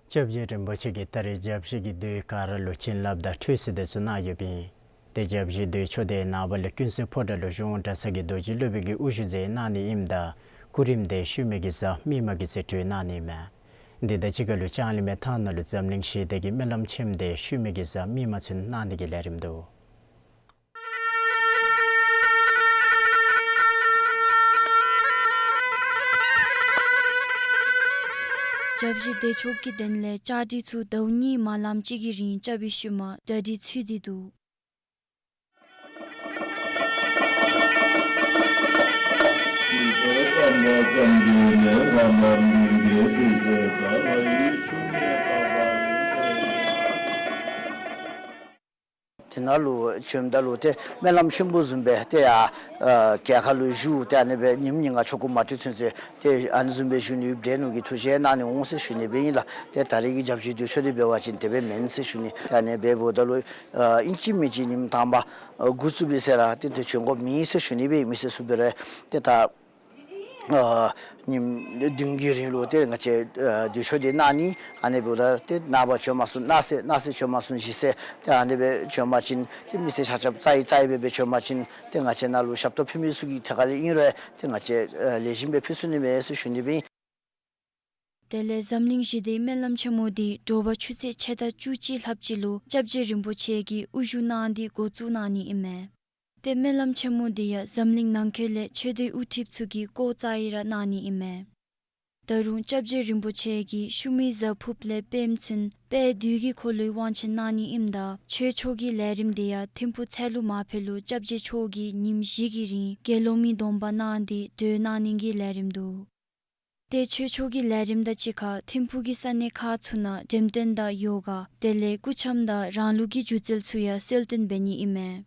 སྐྱབས་རྗེ་རིན་པོ་ཆེ་གིས་ད་རེས་སྐྱབས་གནས་ཀྱི་དུས་ག་ར་ལུ་བྱིན་རླབས་དང་ཁྲུས་གསོལ་དེ་ཚུ་གནང་ཡོདཔ་ཨིན། ཏེ་སྐྱབས་གནས་དུས་ཆོག་དེ་ནངས་པ་ལས་ཀུན་གསལ་ཕོ་བྲང་ལུ་གཞུང་གྲྭ་ཚང་གི་རྡོ་རྗེ་སློབ་དཔོན་གྱིས་དབུ་བཞུགས་མཛད་གནང་ནི་ཨིནམ་ད་སྐུ་རིམ་དེ་ཤུལ་མའི་གི་གཟའ་མིག་དམར་གྱི་ཚེ་གྲོལ་གནང་ནི་མས། དེ་དང་གཅིག་ཁར་ལུ་ལྕང་གླིང་མའི་ཐང་ནང་ལུ་འཛམ་གླིང་ཞི་བདེ་གི་སྨོན་ལམ་ཆེན་མོ་དེ་ཤུལ་མའི་གི་གཟའ་མིག་དམར་ཚུན་གནང་ནི་གི་ལས་རིམ་འདུག། སྐྱབས་གནས་དུས་ཆོག་གི་དོན་ལས་བཅའ་སྒྲིག་ཚུ་ཟླཝ་གཉིས་མ་ལངམ་ཅིག་གི་རིང་རྐྱབ་པའི་ཤུལ་མ་གྲ་སྒྲིག་ཚུད་དེ་འདུག། དེ་ནང་ལུ་བྱོནམ་ད་ལུ་ཏེ་སྨོན་ལམ་ཆེན་པོ་བཟུམ་སྦེ་ཏེ་ཡར་ཨ་གྱལ་ཁ་ལུ་བཞུགས་ཏེ་ཨ་ནི་སྦེ་ཉིནམ་ཉིན་ལྔ་ཆོ་ག་མ་གྲོལ་ཚུན་ཚོད་ཏེ་ཨ་ནི་བཟུམ་སྦེ་བཞུགས་ནི་ཡོདཔ་འདྲས་ནུག་གི་ཐུགས་བཞེད་གནང་ནི་འོང་ཟེར་ཞུ་ནི་སྦེ་ཨིན་ལགས། ཏེ་ད་རེས་ཀྱི་སྐྱབས་གནས་དུས་ཆོག་དེ་འབད་བ་ཅིན་དེ་སྦེ་མེན་ཟེར་ཞུ་ནི། ཏེ་ཨ་ནི་སྦེ་འབདཝ་ད་ལུ་ཨ་ཨིན་ཅི་མིན་ཅི་ཉིནམ་དང་པ་ཨ་འགོ་བཙུགས་པའི་ཚེ་ར་ཏེ་ཏེ་བྱོན་དགོཔ་མེད་ཟེར་ཞུ་ནི་སྦེ་མི་སེར་ཚུ་འབད་རུང་ཏེ་ད་ཨ་ཉིནམ་བདུན་གྱི་རིང་ལུ་ཏེ་ང་བཅས་ཨ་དུས་ཆོག་དེ་གནང་ནི། ཨ་ནི་འབདཝ་ད་ཏེ་ནངས་པ་བྱོན་མ་ཚུགས་གནངས་ཚེ་གནངས་ཚེ་བྱོན་མ་ཚུགས་གཞེས་ཚེ་ཏེ་ཨ་ནི་སྦེ་བྱོན་པ་ཅིན་ཏེ་མི་སེར་ཆ་ཁྱབ་རྩ་ཡི་རྩ་ཡི་སྦེ་སྦེ་བྱོན་པ་ཅིན་ཏེ་ང་བཅས་ནང་ལུ་ཞབས་ཏོག་ཕུལ་མི་ཚུ་གི་ཐད་ཁར་ལས་ཨིན་རུང་ཏེ་ང་བཅས་ཨ་ལེགས་ཤོམ་སྦེ་ཕུལ་ཚུགས་ནི་མས་ཟེར་ཞུ་ནི་སྦེ་ཨིན། དེ་ལས་འཛམ་གླིང་ཞི་བདེའི་སྨོན་ལམ་ཆེན་མོ་འདི་དྲོ་པ་ཆུ་ཚོད་ཕྱེད་དང་བཅུ་གཅིག་ལྷགཔ་ཅིག་ལུ་སྐྱབས་རྗེ་རིན་པོ་ཆེ་གིས་དབུ་བཞུགས་གནང་སྟེ་འགོ་བཙུགས་གནང་ནི་ཨིན་མས། ཏེ་སྨོན་ལམ་ཆེན་མོ་འདི་ཡང་འཛམ་གླིང་ནང་འཁོད་ལས་ཆོས་སྡེ་དབུ་ཁྲིདཔ་ཚུ་གིས་སྐོར་རྩ་ཡི་ར་གནང་ནི་ཨིན་མས། ད་རུང་སྐྱབས་རྗེ་རིན་པོ་ཆེ་གིས་ཤུལ་མའི་གཟའ་ཕུརཔ་ལས་སྤེནམ་ཚུན་དཔལ་དུས་ཀྱི་འཁོར་ལོའི་དབང་ཆེན་གནང་ནི་ཨིནམ་ད་ཆོས་ཕྱོགས་ཀྱི་ལས་རིམ་འདི་ཡང་ཐིམ་ཕུག་ཚལ་ལུ་མ་ཕེབས་ལུ་སྐྱབས་རྗེ་མཆོག་གིས་ཉིནམ་བཞི་གི་རིང་དགེ་སློང་མའི་སྡོམ་པ་གནང་སྟེ་གྲོལ་གནང་ནི་གི་ལས་རིམ་འདུག། ཏེ་ཆོས་ཕྱོགས་ཀྱི་ལས་རིམ་དང་གཅིག་ཁར་ཐིམ་ཕུག་གི་ས་གནས་ཁག་ཚུ་ནང་འགྲེམས་སྟོན་དང་ཡོ་ག་དེ་ལས་སྐུ་འཆམ་དང་རང་ལུགས་ཀྱི་སྒྱུ་རྩལ་ཚུ་ཡང་གསོལ་སྟོན་འབད་ནི་ཨིན་མས།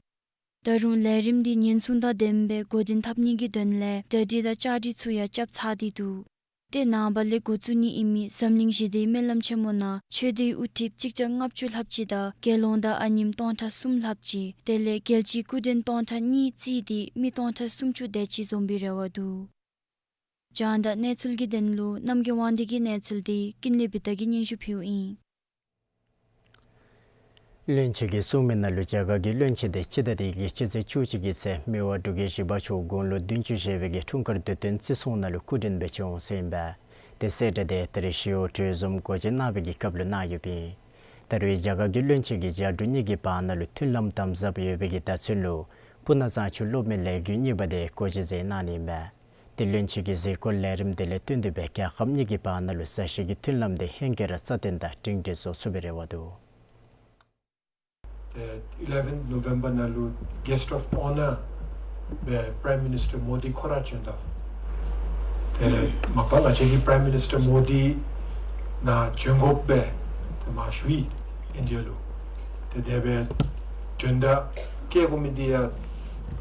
ད་རུང་ལས་རིམ་འདི་ཉེན་སྲུང་དང་ལྡནམ་སྦེ་འགོ་འདྲེན་འཐབ་ནི་གི་དོན་ལས་གྲ་སྒྲིག་དང་བཅའ་སྒྲིག་ཚུ་ཡང་རྐྱབ་ཚར་ཏེ་འདུག། ཏེ་ནངས་པ་ལས་འགོ་བཙུགས་ནི་ཨིན་མི་འཛམ་གླིང་ཞི་བདེའི་སྨོན་ལམ་ཆེན་མོ་ནང་ཆོས་སྡེའི་དབུ་ཁྲིདཔ་གཅིག་བརྒྱ་ལྔ་བཅུ་ལྷགཔ་ཅིག་དང་དགེ་སློང་དང་ཨ་ནེམོ་སྟོང་ཕྲག་གསུམ་ལྷགཔ་ཅིག་དེ་ལས་རྒྱལ་སྤྱིའི་སྐུ་མགྲོན་སྟོང་ཕྲག་གཉིས་བརྩིས་ཏེ་མི་སྟོང་ཕྲག་སུམ་ཅུ་དེ་ཅིག་འཛོམས་པའི་རེ་བ་འདུག། རྒྱང་བསྒྲགས་གནས་ཚུལ་གྱི་དོན་ལུ་རྣམ་རྒྱལ་དབང་འདུས་ཀྱི་གནས་ཚུལ་འདི་ཀུན་ལེགས་བི་ཏ་གིས་སྙན་ཞུ་ཕུལཝ་ཨིན། བློན་ཆེན་གྱིས་གསུངས་མི་ནང་ལུ་རྒྱ་གར་གྱི་བློན་ཆེན་དེ་སྤྱི་ཟླ་འདི་གི་སྤྱི་ཚེས་བཅུ་གཅིག་གི་ཚེ་མི་དབང་འབྲུག་རྒྱལ་བཞི་པ་མཆོག་དགུང་ལོ་བདུན་ཅུ་བཞེས་པའི་གི་འཁྲུངས་སྐར་དུས་སྟོན་བརྩི་སྲུང་ནང་ལུ་སྐུ་མགྲོན་སྦེ་བྱོན་འོང་ཟེར་ཨིན་པས། དེ་གསལ་བསྒྲགས་དེ་ད་རེས་ཞི་གཡོག་གྲོས་འཛོམས་སྒོ་འབྱེད་གནང་བའི་གི་སྐབས་ལུ་གནང་ཡོདཔ་ཨིན། ད་རེས་རྒྱ་གར་གྱི་བློན་ཆེན་གྱིས་རྒྱ་འབྲུག་གཉིས་ཀྱི་བར་ན་ལུ་མཐུན་ལམ་དམ་ཟབ་ཡོད་པའི་གི་བརྡ་མཚོན་ལུ་སྤུ་ན་གཙང་ཆུ་གློག་མེ་ལས་འགུལ་གཉིས་པ་དེ་སྒོ་འབྱེད་མཛད་གནང་ནི་ཨིན་པས། དེ་བློན་ཆེན་གྱི་གཟིགས་སྐོར་ལས་རིམ་དེ་ལས་བསྟུན་ཏེ་སྦེ་རྒྱལ་ཁབ་གཉིས་ཀྱི་བར་ན་ལུ་མཛའ་བཤེས་ཀྱི་མཐུན་ལམ་དེ་ཧེང་སྐལ་ར་རྩ་བརྟན་དང་སྒྲིང་སྒྲིང་བཟོ་ཚུགས་པའི་རེ་བ་འདུག། The eleventh November ནང་ལུ་guest of honour སྦེ་Prime Minister Modi ཁོ་ར་བྱོན་དོ། ཏེ་མ་པ་ང་བཅས་ཀྱི་Prime Minister Modi ནཱ་བྱོན་དགོཔ་སྦེ་ཏེ་མ་ཞུ་ཡི་ཨིན་ཌི་ཡ་ལུ། ཏེ་དེ་སྦེ་བྱོན་ད་བསྐྱལ་དགོ་མི་འདི་ཡང་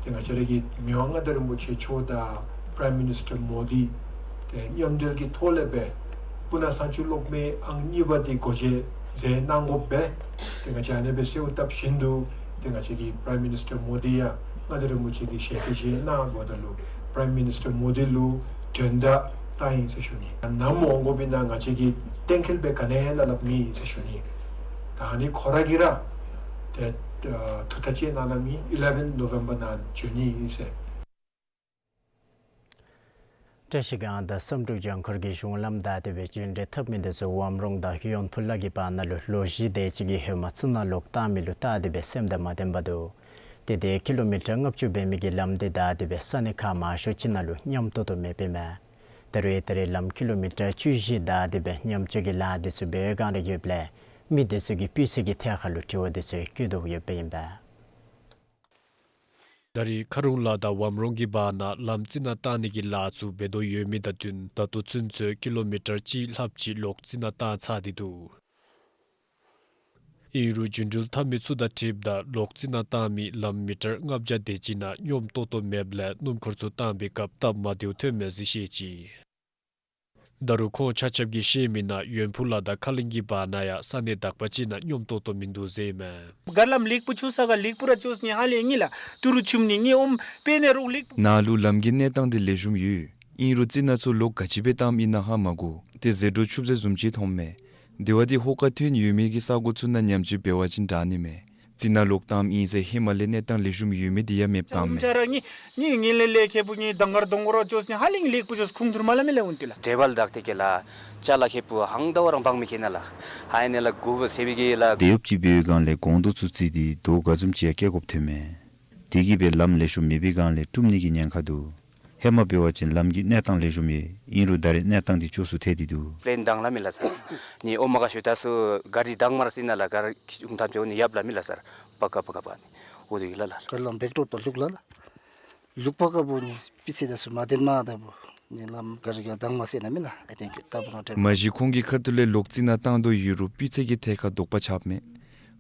ཏེ་ང་བཅས་ར་གི་མི་དབང་མངའ་བདག་རིན་པོ་ཆེ་མཆོག་དང་Prime Minister Modi ཏེ་མཉམ་འབྲེལ་གྱི་ཐོག་ལས་སྦེ་སྤུ་ན་གཙང་ཆུ་གློག་མེ་ཨང་གཉིས་པ་འདི་སྒོ་འབྱེད་མཛད་གནང་དགོཔ་སྦེ་ཏེ་ང་བཅས་ཨ་ནི་སྦེ་གསོལཝ་བཏབ་བཞིན་དུ་ཏེ་ང་བཅས་ཀྱི་Prime Minister Modi ཡང་མངའ་བདག་རིན་པོ་ཆེ་གིས་ཞལ་གྱིས་བཞེས་གནང་འབདཝ་ད་ལུ་Prime Minister Modi ལུ་མགྲོན་བརྡ་བཏང་ཡི་ཟེར་ཞུ་ནི། ནམ་འོང་དགོ་པའི་ནང་ང་བཅས་ཀྱིས་གཏན་འཁེལ་སྦེ་ག་ནི་ཡང་སླབ་མེད་ཟེར་ཞུ་ནི། ད་ཨ་ནི་ཁོ་ར་གིས་ར་ཏེ་ཐུགས་ཐག་བཅད་གནང་གནང་མི་eleven November ནང་བྱོན་ནི་ཨིན་ཟེར། བཀྲ་ཤིས་སྒང་དང་བསམ་གྲུབ་ལྗང་ཁུར་གྱི་གཞུང་ལམ་བདའ་སྟེ་སྦེ་རྒྱུན་འགྲུལ་འཐབ་མི་དེ་ཚུ་ཝམ་རོང་དང་ཡོན་ཕུ་ལ་གི་བར་ན་ལུ་ལོ་བཞི་དེ་ཅིག་གི་ཧེ་མ་ཚུར་ནང་ལོག་བཏང་མི་ལུ་བལྟ་སྟེ་སྦེ་སེམས་དང་མ་ལྡན་པར་འདུག། ཏེ་དེ་ཀི་ལོ་མི་ཊར་ལྔ་བཅུ་འབད་མི་གི་ལམ་དེ་བདའ་སྟེ་སྦེ་ས་གནས་ཁག་མང་ཤོས་ཅིག་ནང་ལུ་ཉམས་ཏོག་ཏོ་མེདཔ་ཨིན་མས། ད་རུང་ད་རེས་ལམ་ཀི་ལོ་མི་ཊར་བཅུ་བཞི་བདའ་སྟེ་སྦེ་ཉམས་བཅོས་ཀྱི་ལཱ་དེ་ཚུ་འབད་བའི་བསྒང་ར་ཡོདཔ་ལས་མི་དེ་ཚུ་གིས་སྤུས་ཚད་ཀྱི་ཐད་ཁར་ལུ་དྲི་བ་དེ་ཚུ་བཀོད་དོ་ཡོདཔ་ཨིན་པས། ད་རེས་ཁ་རུང་ལ་དང་ཝམ་རོང་གི་བར་ན་ལམ་རྩི་ནག་བཏང་ནི་གི་ལཱ་ཚུ་འབད་དོ་ཡོད་མི་དང་བསྟུན་ད་ལྟོ་ཚུན་ཚོད་ཀི་ལོ་མི་ཊར་གཅིག་ལྷགཔ་ཅིག་ལོག་རྩི་ནག་བཏང་ཚར་ཏེ་འདུག། ཨིན་རུང་རྒྱུན་འགྲུལ་འཐབ་མི་ཚུ་དང་འཁྲིལཝ་ད་ལོག་རྩི་ནག་བཏང་མི་ལམ་མི་ཊར་ལྔ་བརྒྱ་དེ་ཅིག་ནང་སྙོམས་ཏོག་ཏོ་མེདཔ་ལས་སྣུམ་འཁོར་ཚུ་བཏང་པའི་སྐབས་སྟབས་མ་བདེཝ་ཐོན་མས་ཟེར་བཤད་ཅི། ད་རུང་ཁོང་ཆ་ཁྱབ་ཀྱིས་བཤད་མི་ནང་ཡོན་ཕུ་ལ་དང་ཁ་གླིང་གི་བར་ན་ཡང་ས་གནས་དག་པ་ཅིག་ནང་སྙོམས་ཏོག་ཏོ་མིན་འདུག་ཟེར་མས། ག་ལམ་ལེགས་པོ་ཆུ་ས་ག་ལེགས་པོ་ར་ཆུ་ས་ནི་ཧ་ལས་ངེས་ལགས། ཏི་རུ་ཆུམ་ནི་ངེས་ཨོམ་པེ་ནེ་རོག་ལེགས། ནཱ་ལུ་ལམ་གྱི་གནས་སྟངས་འདི་ལེགས་ཤོམ་ཡོད། ཨིན་རུང་རྩི་ནག་ཚུ་ལོག་ག་ཅི་སྦེ་བཏངམ་ཨིན་ན་ཧ་མ་གོ། ཏེ་ཟད་འགྲོ་ཆུ་ཟད་བཟུམ་ཅིག་མཐོངམ་མས། དེ་བ་འདི་ཧོ་ཀ་ཐོན་ཡོད་མི་གི་ས་གོ་ཚུ་ནང་ཉམས་བཅོས་འབད་བ་ཅིན་དྲག་ནི་མས། རྩི་ནག་ལོག་བཏངམ་ཨིན་ཟེར་ཧེ་མ་ལས་གནས་སྟངས་ལེགས་ཤོམ་ཡོད་མི་འདི་ཡང་མེདཔ་བཏངམ་མས། ཅ་ར་ངེ་ངེ་ངེ་ལེ་ལེ་ཁེ་པུ་ངེ་དང་གར་དོང་གོ་ར་ཅོས་ནི་ཧ་ལས་ངེ་ལེགས་པོ་ཅོས་ཁུངས་ཐུར་མ་ལ་མི་ལེ་འོན་ཏེ་ལགས། ཏེ་བལ་དག་སྟེ་ཁེ་ལགས། ཅ་ལ་ཁེ་པུ་ཧང་ད་བ་རང་བང་མི་ཁེ་ན་ལགས། ཧ་ཡ་ནེ་ལགས་གུ་བ་སེ་བི་གེ་ལགས། དེ་ཡོདཔ་ཅིག་འབད་བའི་སྒང་ལས་གོང་དུ་ཚུ་རྩིས་ཏེ་དོ་ག་བཟུམ་ཅིག་ཡང་བཀལ་དགོཔ་ཐོན་མས། དེ་གིས་སྦེ་ལམ་ལེགས་ཤོམ་མེད་པའི་སྒང་ལས་དཀྲུམ་ནི་གི་ཉེན་ཁ་འདུག། ཧེ་མ་འབད་བ་ཅིན་ལམ་གྱི་གནས་སྟངས་ལེགས་ཤོམ་ཡོད། ཨིན་རུང་ད་རེས་གནས་སྟངས་འདི་སྐྱོ་སུ་ཐལ་ཏེ་འདུག། པེན་དང་ལ་མི་ལ་ས་ནི་ཨོ་མ་ག་ཤོད་ད་སུ་ག་རི་དང་མར་སི་ན་ལ་ག་རི་ཁྱུང་ཐམ་ཅོ་ནི་ཡབ་ལ་མི་ལ་ས་ར་པ་ཀ་པ་ཀ་པ་ནི་འོ་དེ་གི་ལ་ལ། ག་རི་ལམ་བེག་ཏོག་པ་ལུག་ལ་ལ། ལུག་པ་ཀ་པོ་ནི་པི་ཚེ་ད་སུ་མ་དེན་མ་ད་པོ་ནི་ལམ་ག་རི་ག་དང་མ་སེ་ན་མི་ལ་ཨེ་ཏེན་ཀི་ད་པོ་ན་ཏྲེ། མ་གཞི་ཁོང་གི་ཁ་ཐུག་ལས་ལོག་རྩི་ནག་བཏང་དོ་ཡོད་རུང་སྤུས་ཚད་ཀྱི་ཐད་ཁར་དོགས་པ་ཆགསཔ་མས།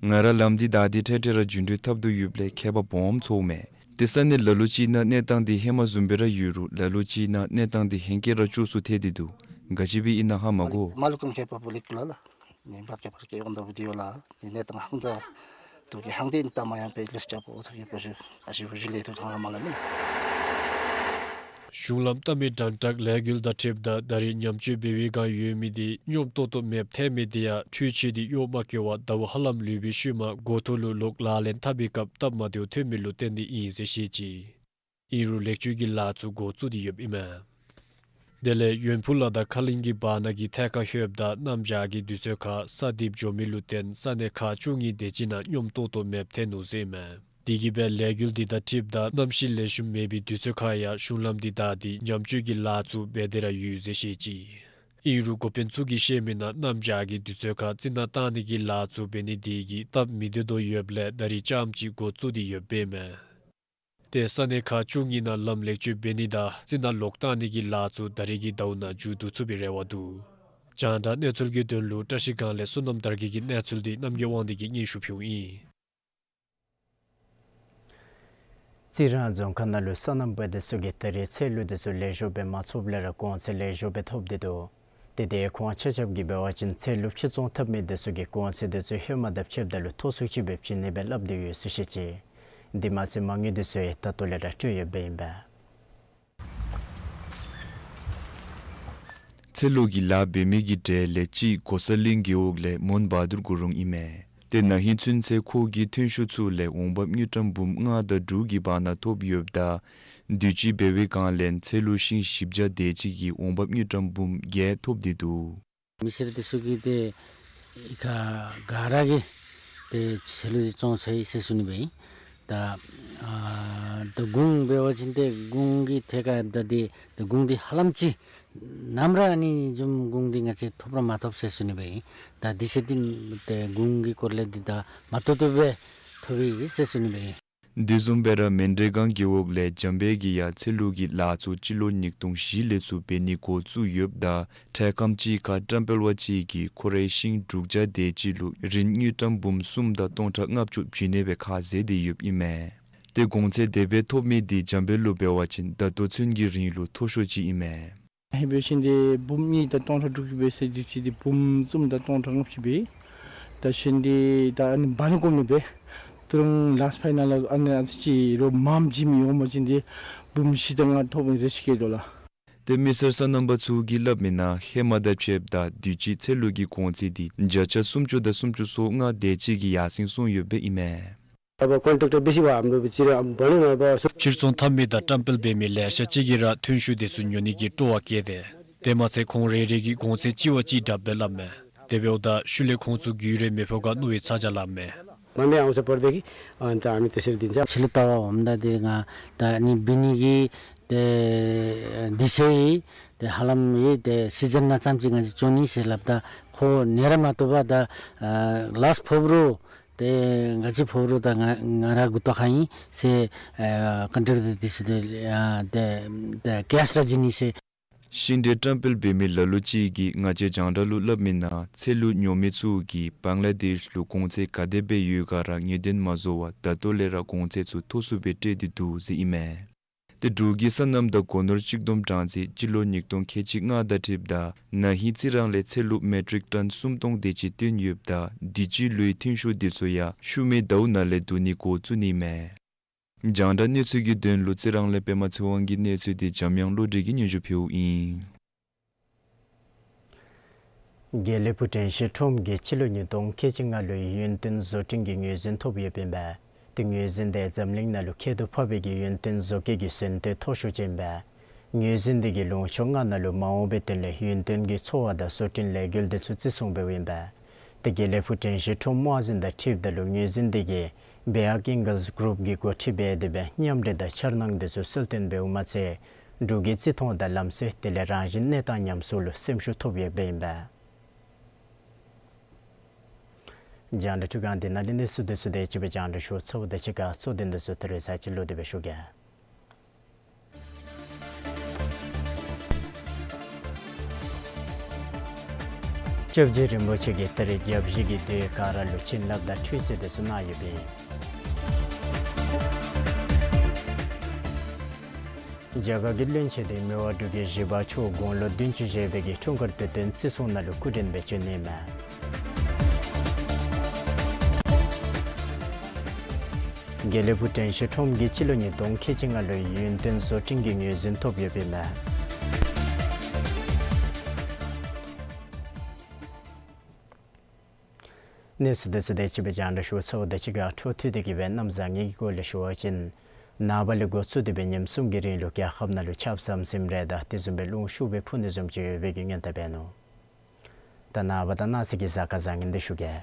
ང་ར་ལམ་འདི་བདའ་སྟེ་འཕྲལ་འཕྲལ་ར་རྒྱུན་འགྲུལ་འཐབ་དོ་ཡོདཔ་ལས་ཁྱད་པར་སྦོམ་ཚོརཝ་མས། ཏེ་ས་གནས་ལ་ལུ་ཅིག་ནང་གནས་སྟངས་འདི་ཧེ་མ་བཟུམ་སྦེ་ར་ཡོད་རུང་ལ་ལུ་ཅིག་ནང་གནས་སྟངས་འདི་ཧེང་སྐལ་ར་སྐྱོ་སུ་ཐལ་ཏེ་འདུག། ག་ཅི་སྦེ་ཨིན་ན་ཧ་མ་གོ། མ་ལུ་ཀུན་ཁྱད་པར་པོ་ལེགས་པོ་ལ་ལ། ནི་བར་ཁྱད་པར་སྐྱེ་འོང་ད་པོ་དེ་ཡོད་ལ། ནི་གནས་སྟངས་ཧང་ད་དུ་གི་ཧང་ཏེ་ནི་ད་མ་ཡང་པེ་ལུས་ཅ་པོ་ཐུག་གི་པོ་ཞུ་ཨ་ཞུ་ཞུ་ལེ་ཐུག་ཐང་ར་མ་ལ་མི། གཞུང་ལམ་བཏབ་མི་དྲན་ཊག་ལས་འགུལ་དང་འཁྲིལཝ་ད་ད་རེས་ཉམས་བཅོས་འབད་བའི་སྒང་ཡོད་མི་འདི་སྙོམས་ཏོག་ཏོ་མེདཔ་ཐལ་མི་འདི་ཡང་འཕྲུལ་ཆས་འདི་གཡོག་མ་བཀོལ་བར་ཟླཝ་ཧ་ལམ་ལུས་པའི་ཤུལ་མ་འགོ་ཐོག་ལུ་ལོག་ལག་ལེན་འཐབ་པའི་སྐབས་སྟབས་མ་བདེཝ་ཐོན་མི་ལུ་བརྟེན་ཏེ་ཨིན་ཟེར་བཤད་ཅི། ཨིན་རུང་ལེགས་བཅོས་ཀྱི་ལཱ་ཚུ་འགོ་བཙུགས་ཏེ་ཡོདཔ་ཨིན་མས། དེ་ལས་ཡོན་ཕུ་ལ་དང་ཁ་གླིང་གི་བར་ན་གི་ཐད་ཁར་ལྷོདཔ་ད་གནམ་བྱཱར་གྱི་དུས་ཚོད་ཁར་ས་རྡིབ་འགྱོ་མི་ལུ་བརྟེན་ས་གནས་ཁག་བཅུ་གཉིས་དེ་ཅིག་ནང་སྙོམས་ཏོག་ཏོ་མེདཔ་ཐལ་ནུག་ཟེར་མས། དེ་གིས་སྦེ་ལས་འགུལ་འདི་དང་འཁྲིལཝ་ད་གནམ་གཤིས་ལེགས་ཤོམ་མེད་པའི་དུས་ཚོད་ཁར་ཡང་གཞུང་ལམ་འདི་བདའ་སྟེ་ཉམས་བཅོས་ཀྱི་ལཱ་ཚུ་འབད་དེ་ར་ཡོད་ཟེར་བཤད་ཅི། ཨིན་རུང་འགོ་དཔོན་ཚུ་གིས་བཤད་མི་ནང་གནམ་བྱཱར་གྱི་དུས་ཚོད་ཁར་རྩི་ནག་བཏང་ནི་གི་ལཱ་ཚུ་འབད་ནི་དེ་གིས་སྟབས་མི་བདེ་དོ་ཡོདཔ་ལས་ད་རེས་རྐྱངམ་ཅིག་འགོ་བཙུགས་ཏེ་ཡོདཔ་ཨིན་མས། ཏེ་ས་གནས་ཁག་བཅུ་གཉིས་ནང་ལམ་ལེགས་བཅོས་འབད་ནི་དང་རྩི་ནག་ལོག་བཏང་ནི་གི་ལཱ་ཚུ་ད་རེས་ཀྱི་ཟླཝ་ནང་མཇུག་བསྡུ་ཚུགས་པའི་རེ་བ་འདུག། རྒྱང་བསྒྲགས་གནས་ཚུལ་གྱི་དོན་ལུ་བཀྲ་ཤིས་སྒང་ལས་བསོད་ནམས་དར་རྒྱས་ཀྱི་གནས་ཚུལ་འདི་རྣམ་རྒྱལ་དབང་འདུས་ཀྱིས་སྙན་ཞུ་ཕུལཝ་ཨིན། རྩི་རང་རྫོང་ཁག་ནང་ལུ་སོ་ནམ་པ་དེ་ཚུ་གིས་ད་རེས་ཚལ་ལུ་དེ་ཚུ་ལེགས་ཤོམ་སྦེ་མ་ཚུགསཔ་ལས་ར་གོང་ཚད་ལེགས་ཤོམ་སྦེ་ཐོབ་སྟེ་འདུག། ཏེ་དེ་ཁོང་ཆ་ཁྱབ་ཀྱིས་འབད་བ་ཅིན་ཚལ་ལུ་ཕྱིར་ཚོང་འཐབ་མི་དེ་ཚུ་གིས་གོང་ཚད་དེ་ཚུ་ཧེ་མ་དང་ཕྱདཔ་ད་ལུ་མཐོ་སུ་ཅིག་སྦེ་བྱིན་ནི་སྦེ་སླབ་སྟེ་ཡོད་ཟེར་བཤད་ཅི། དེ་མ་ཚད་མ་དངུལ་དེ་ཚུ་ཡང་ད་ལྟོ་ལས་ར་སྤྲོད་ཡོདཔ་ཨིན་པས། ཚལ་ལུ་གི་ལཱ་འབད་མི་གི་གྲས་ལས་གཅིག་གོ་ས་གླིང་རྒེད་འོག་ལས་མོན་བ་དུར་གུ་རུང་ཨིན་མས། ཏེ་ན་ཧིང་ཚུན་ཚོད་ཁོ་གིས་ཐོན་ཤུགས་ཚུ་ལས་འོང་འབབ་དངུལ་ཀྲམ་འབུམ་ལྔ་དང་དྲུག་གི་བར་ན་ཐོབ་ཡོདཔ་ད་དུས་ཅི་འབད་བའི་སྒང་ལས་ཚལ་ལུ་ཤིང་བཞི་བརྒྱ་དེ་ཅིག་གི་འོང་འབབ་དངུལ་ཀྲམ་འབུམ་བརྒྱད་ཐོབ་སྟེ་འདུག། མི་སེར་དེ་ཚུ་གིས་ཏེ་ཨི་ཁ་ག་ར་གིས་ཏེ་ཚལ་ལུ་ཅིག་བཙོང་ཚར་ཡི་ཟེར་ཞུ་ནི་སྦེ་ཨིན། ད་ཨ་ད་གུང་འབད་བ་ཅིན་ཏེ་གུང་གི་ཐད་ཁར་ད་ཏེ་ད་གུང་འདི་ཧ་ལམ་ཅིག་ནམ་ར་ཨ་ནི་བཟུམ་གུང་འདི་ང་བཅས་ཐོབ་ར་མ་ཐོབ་ཟེར་ཞུ་ནི་སྦེ་ཨིན། ད་དུས་ཚོད་འདི་ཏེ་གུང་གི་སྐོར་ལས་འདི་ད་མ་ཐོབ་ཐོབ་སྦེ་ཐོབ་ཡི་ཟེར་ཞུ་ནི་སྦེ་ཨིན། དེ་བཟུམ་སྦེ་ར་མན་དྲེ་སྒང་རྒེད་འོག་ལས་འཇམ་དཔལ་གྱིས་ཡང་ཚལ་ལུ་གི་ལཱ་ཚུ་སྤྱི་ལོ་ཉིས་སྟོང་བཞི་ལས་ཚུར་འབད་ནི་འགོ་བཙུགས་ཡོདཔ་ད་འཕྲལ་ཁམས་ཅིག་ཁར་བཀྲམ་སྤེལ་བ་ཅིག་གིས་ཁོ་རའི་ཤིང་དྲུག་བརྒྱ་དེ་ཅིག་ལུ་རིན་དངུལ་ཀྲམ་འབུམ་གསུམ་དང་སྟོང་ཕྲག་ལྔ་བཅུ་བྱིན་ནི་སྦེ་ཁ་བཟེད་དེ་ཡོདཔ་ཨིན་མས། ཏེ་གོང་ཚད་དེ་སྦེ་ཐོབ་མི་འདི་འཇམ་དཔལ་ལུ་འབད་བ་ཅིན་ད་ལྟོ་ཚུན་གྱི་རིང་ལུ་མཐོ་ཤོས་ཅིག་ཨིན་མས། ཧེ་འབད་བ་ཅིན་འདི་འབུམ་གཉིས་དང་སྟོང་ཕྲག་དྲུག་ཅུ་འབད་ཟེར་དུས་ཅི་འདི་འབུམ་གསུམ་དང་སྟོང་ཕྲག་ལྔ་བཅུ་འབད། ད་ཤིང་འདི་ད་ཨ་ནི་འབག་ནི་དགོ་མི་འབད། ཏི་རུང་ལཱསཊ་ཕའི་ནཱལ་ལུ་ཨ་ནི་ཨ་ཙི་ཅིག་རོགས་མངམ་བྱིན་མི་འོང་པ་ཅིན་འདི་འབུམ་བཞི་དང་ལྔ་ཐོབ་ནི་རེ་ཅིག་སྐྱེ་དོ་ལགས། ཏེ་མི་སེར་སོ་ནམ་པ་ཚུ་གིས་སླབ་མི་ནང་ཧེ་མ་དང་ཕྱདཔ་ད་དུས་ཅི་ཚལ་ལུ་གི་གོང་ཚད་འདི་བརྒྱ་ཆ་སུམ་ཅུ་དང་སུམ་ཅུ་སོ་ལྔ་དེ་ཅིག་གིས་ཡར་སེང་སོང་ཡོདཔ་ཨིན་མས། अब कन्ट्र्याक्टर बेसी भयो हाम्रो, भित्र अब भनौँ न, अब ཕྱིར་ཚོང་འཐབ་མི་དང་བཀྲམ་སྤེལ་འབད་མི་ལེ་ཤ་ཅིག་གིས་ར་ཐོན་ཤུགས་དེ་ཚུ་ཉོ་ནི་གི་སྤྲོ་བ་བསྐྱེད་དེ། དེ་མ་ཚད་ཁོང་རེ་རེ་གིས་གོང་ཚད་གཅིག་བ་གཅིག་དྲགཔ་སྦེ་སླབ་མས། དེ་འབདཝ་ད་ཤུལ་ལས་ཁོང་ཚུ་རྒྱུས་རེ་མི་ཕོག་ག་མནོ་བའི་ཚ་གྱང་ལངམ་མས། भन्दै आउँछ पर्दाखेरि, अन्त हामी त्यसरी दिन्छ। ཚལ་ལུ་ལྟ་བར་འོངམ་ད་ཏེ་ང་ད་ཨ་ནི་འབད་ནི་གི་ཏེ་དུས་ཚོད་ཡང་ཏེ་ཧ་ལམ་ཡང་ཏེ་སི་ཛན་ནང་ཙམ་ཅིག་ང་བཅས་བཙོང་ནི་ཟེར་སླབ་ད་ཁོ་ནི་ར་མ་བཏུབ་པར་ད་ཨ་ལཱསཊ་ཕོགཔ་རུང་ ཏེ་ང་བཅས་ཕོ་རོག་དང་ང་ང་ར་མགུ་ཏོ་ཁར་ཨིན་ཟེར་ཨ་ཀོན་ཊེཀ་འདི་ཚུ་ཏེ་ཨ་ཏེ་ཏེ་ཀེཤ་ར་བྱིན་ནི་ཟེར། ཤིང་འབྲས་བཀྲམ་སྤེལ་འབད་མི་ལ་ལུ་ཅིག་གིས་ང་བཅས་རྒྱང་བསྒྲགས་ལུ་སླབ་མིའི་ནང་ཚལ་ལུ་ཉོ་མི་ཚུ་གིས་བང་ལ་དེཤ་ལུ་གོང་ཚད་ག་དེ་སྦེ་ཡོད་ག་ར་ངེས་བདེན་མ་བཟོ་བར་ད་ལྟོ་ལས་ར་གོང་ཚད་ཚུ་མཐོ་སུ་སྦེ་སྤྲོད་དེ་འདུག་ཟེར་ཨིན་མས། ཏེ་འབྲུག་གི་སོ་ནམ་དང་སྒོ་ནོར་གཅིག་བསྡོམས་གྲངས་རྩིས་སྤྱི་ལོ་ཉིས་སྟོང་ཁལ་གཅིག་ལྔ་དང་འཁྲིལཝ་ད་ན་ཧིང་རྩི་རང་ལས་ཚལ་ལུ་མེ་ཊིག་ཊོན་སུམ་སྟོང་དེ་ཅིག་བཏོན་ཡོདཔ་ད་དུས་ཅི་ལུའི་ཐོན་ཤུགས་དེ་ཚུ་ཡང་ཤུལ་མའི་ཟླཝ་ནང་ལས་བསྡུ་ནི་འགོ་བཙུགས་ནི་མས། རྒྱང་བསྒྲགས་གནས་ཚུལ་གྱི་དོན་ལུ་རྩི་རང་ལས་པདྨ་ཚེ་དབང་གི་གནས་ཚུལ་འདི་འཇམ་དབྱངས་བློ་གྲོས་ཀྱིས་སྙན་ཞུ་ཕུལཝ་ཨིན། དགེ་ལེགས་ཕུག་དྲན་ཤེས་ཁྲོམ་གྱིས་སྤྱི་ལོ་ཉིས་སྟོང་ཁལ་གཅིག་ལྔ་ལོའི་ཡུན་བརྟན་བཟོ་སྐྲུན་གྱི་ངོས་འཛིན་ཐོབ་ཡོདཔ་ཨིན་པས། ཏེ་ངོས་འཛིན་དེ་འཛམ་གླིང་ནང་ལུ་ཁྱད་དུ་འཕགས་པའི་གི་ཡུན་བརྟན་བཟོ་བཀོད་ཀྱི་གཟེངས་བསྟོད་མཐོ་ཤོས་ཅིག་ཨིན་པས། ངོས་འཛིན་དེ་གིས་ལུང་ཕྱོགས་ལྔ་ནང་ལུ་མ་འོངས་པའི་དོན་ལས་ཡུན་བརྟན་གྱི་འཚོ་བ་དང་བཟོ་སྐྲུན་ལས་འགུལ་དེ་ཚུ་བརྩི་སྲུང་འབདཝ་ཨིན་པས། ཏེ་དགེ་ལེགས་ཕུག་དྲན་ཤེས་ཁྲོམ་དམར་ཟིང་དང་འཁྲིལཝ་ད་ལུ་ངོས་འཛིན་དེ་གིས་བེ་ཨག་ཨིང་གཱལསི་གུ་རུབ་ཀྱིས་འགོ་ཁྲིད་འབད་དེ་སྦེ་མཉམ་འབྲེལ་དང་འཆར་སྣང་དེ་ཚུ་གསལ་སྟོན་འབདཝ་མ་ཚད་འབྲུག་གི་བརྩི་མཐོང་དང་ལམ་སྲོལ་དེ་ལས་རང་བཞིན་གནས་སྟངས་ཉམས་གསོ་ལུ་སེམས་ཤུགས་ཐོབ་ཡོདཔ་ཨིན་པས། རྒྱང་བསྒྲགས་འཕྲུལ་ཁང་འདི་ནང་ལས་གནས་ཚུལ་དེ་ཚུ་དེ་ཅིག་སྦེ་རྒྱང་བསྒྲགས་ཞུ་ཚརཝ་དང་གཅིག་ཁར་གཙོ་དོན་དེ་ཚུ་ད་རེས་ཚར་གཅིག་ལོག་སྟེ་སྦེ་ཞུ་གེ། སྐྱབས་རྗེ་རིན་པོ་ཆེ་གིས་ད་རེས་སྐྱབས་རྗེ་གི་སྡེ་ག་ར་ལུ་བྱིན་རླབས་དང་ཁྲུས་གསོལ་དེ་ཚུ་གནང་ཡོདཔ་ཨིན། རྒྱ་གར་གྱི་བློན་ཆེན་དེ་མི་དབང་འབྲུག་རྒྱལ་བཞི་པ་མཆོག་དགུང་ལོ་བདུན་ཅུ་བཞེས་པའི་གི་འཁྲུངས་སྐར་དུས་སྟོན་བརྩི་སྲུང་ནང་ལུ་སྐུ་མགྲོན་སྦེ་བྱོན་ནི་མས། དགེ་ལེགས་ཕུག་དྲན་ཤེས་ཁྲོམ་གྱིས་སྤྱི་ལོ་ཉིས་སྟོང་ཁལ་གཅིག་ལྔ་ལོའི་ཡུན་བརྟན་བཟོ་སྐྲུན་གྱི་ངོས་འཛིན་ཐོབ་ཡོདཔ་ཨིན་མས། གནས་ཚུལ་དེ་ཚུ་དེ་ཅིག་སྦེ་རྒྱང་བསྒྲགས་ཞུ་ཚརཝ་དང་གཅིག་ཁར་འཕྲོ་མཐུད་དེ་གི་སྦེ་གནམ་བཟང་ངན་གྱི་སྐོར་ལས་ཞུ་བ་ཅིན་ནངས་པ་ལས་འགོ་བཙུགས་ཏེ་སྦེ་ཉིནམ་གསུམ་གྱི་རིང་ལུ་རྒྱལ་ཁབ་ནང་ལུ་ཆརཔ་ཟམ་ཟིམ་རེ་དང་དེ་བཟུམ་སྦེ་རླུང་ཤུགས་སྦེ་འཕུ་ནི་བཟུམ་ཅིག་ཡོད་པའི་གི་སྔོན་བརྡ་འབད་ནུག། ད་ནངས་པ་དང་གནངས་ཚེ་གི་གཟའ་སྐར་བཟང་ངན་དེ་ཞུ་གེ།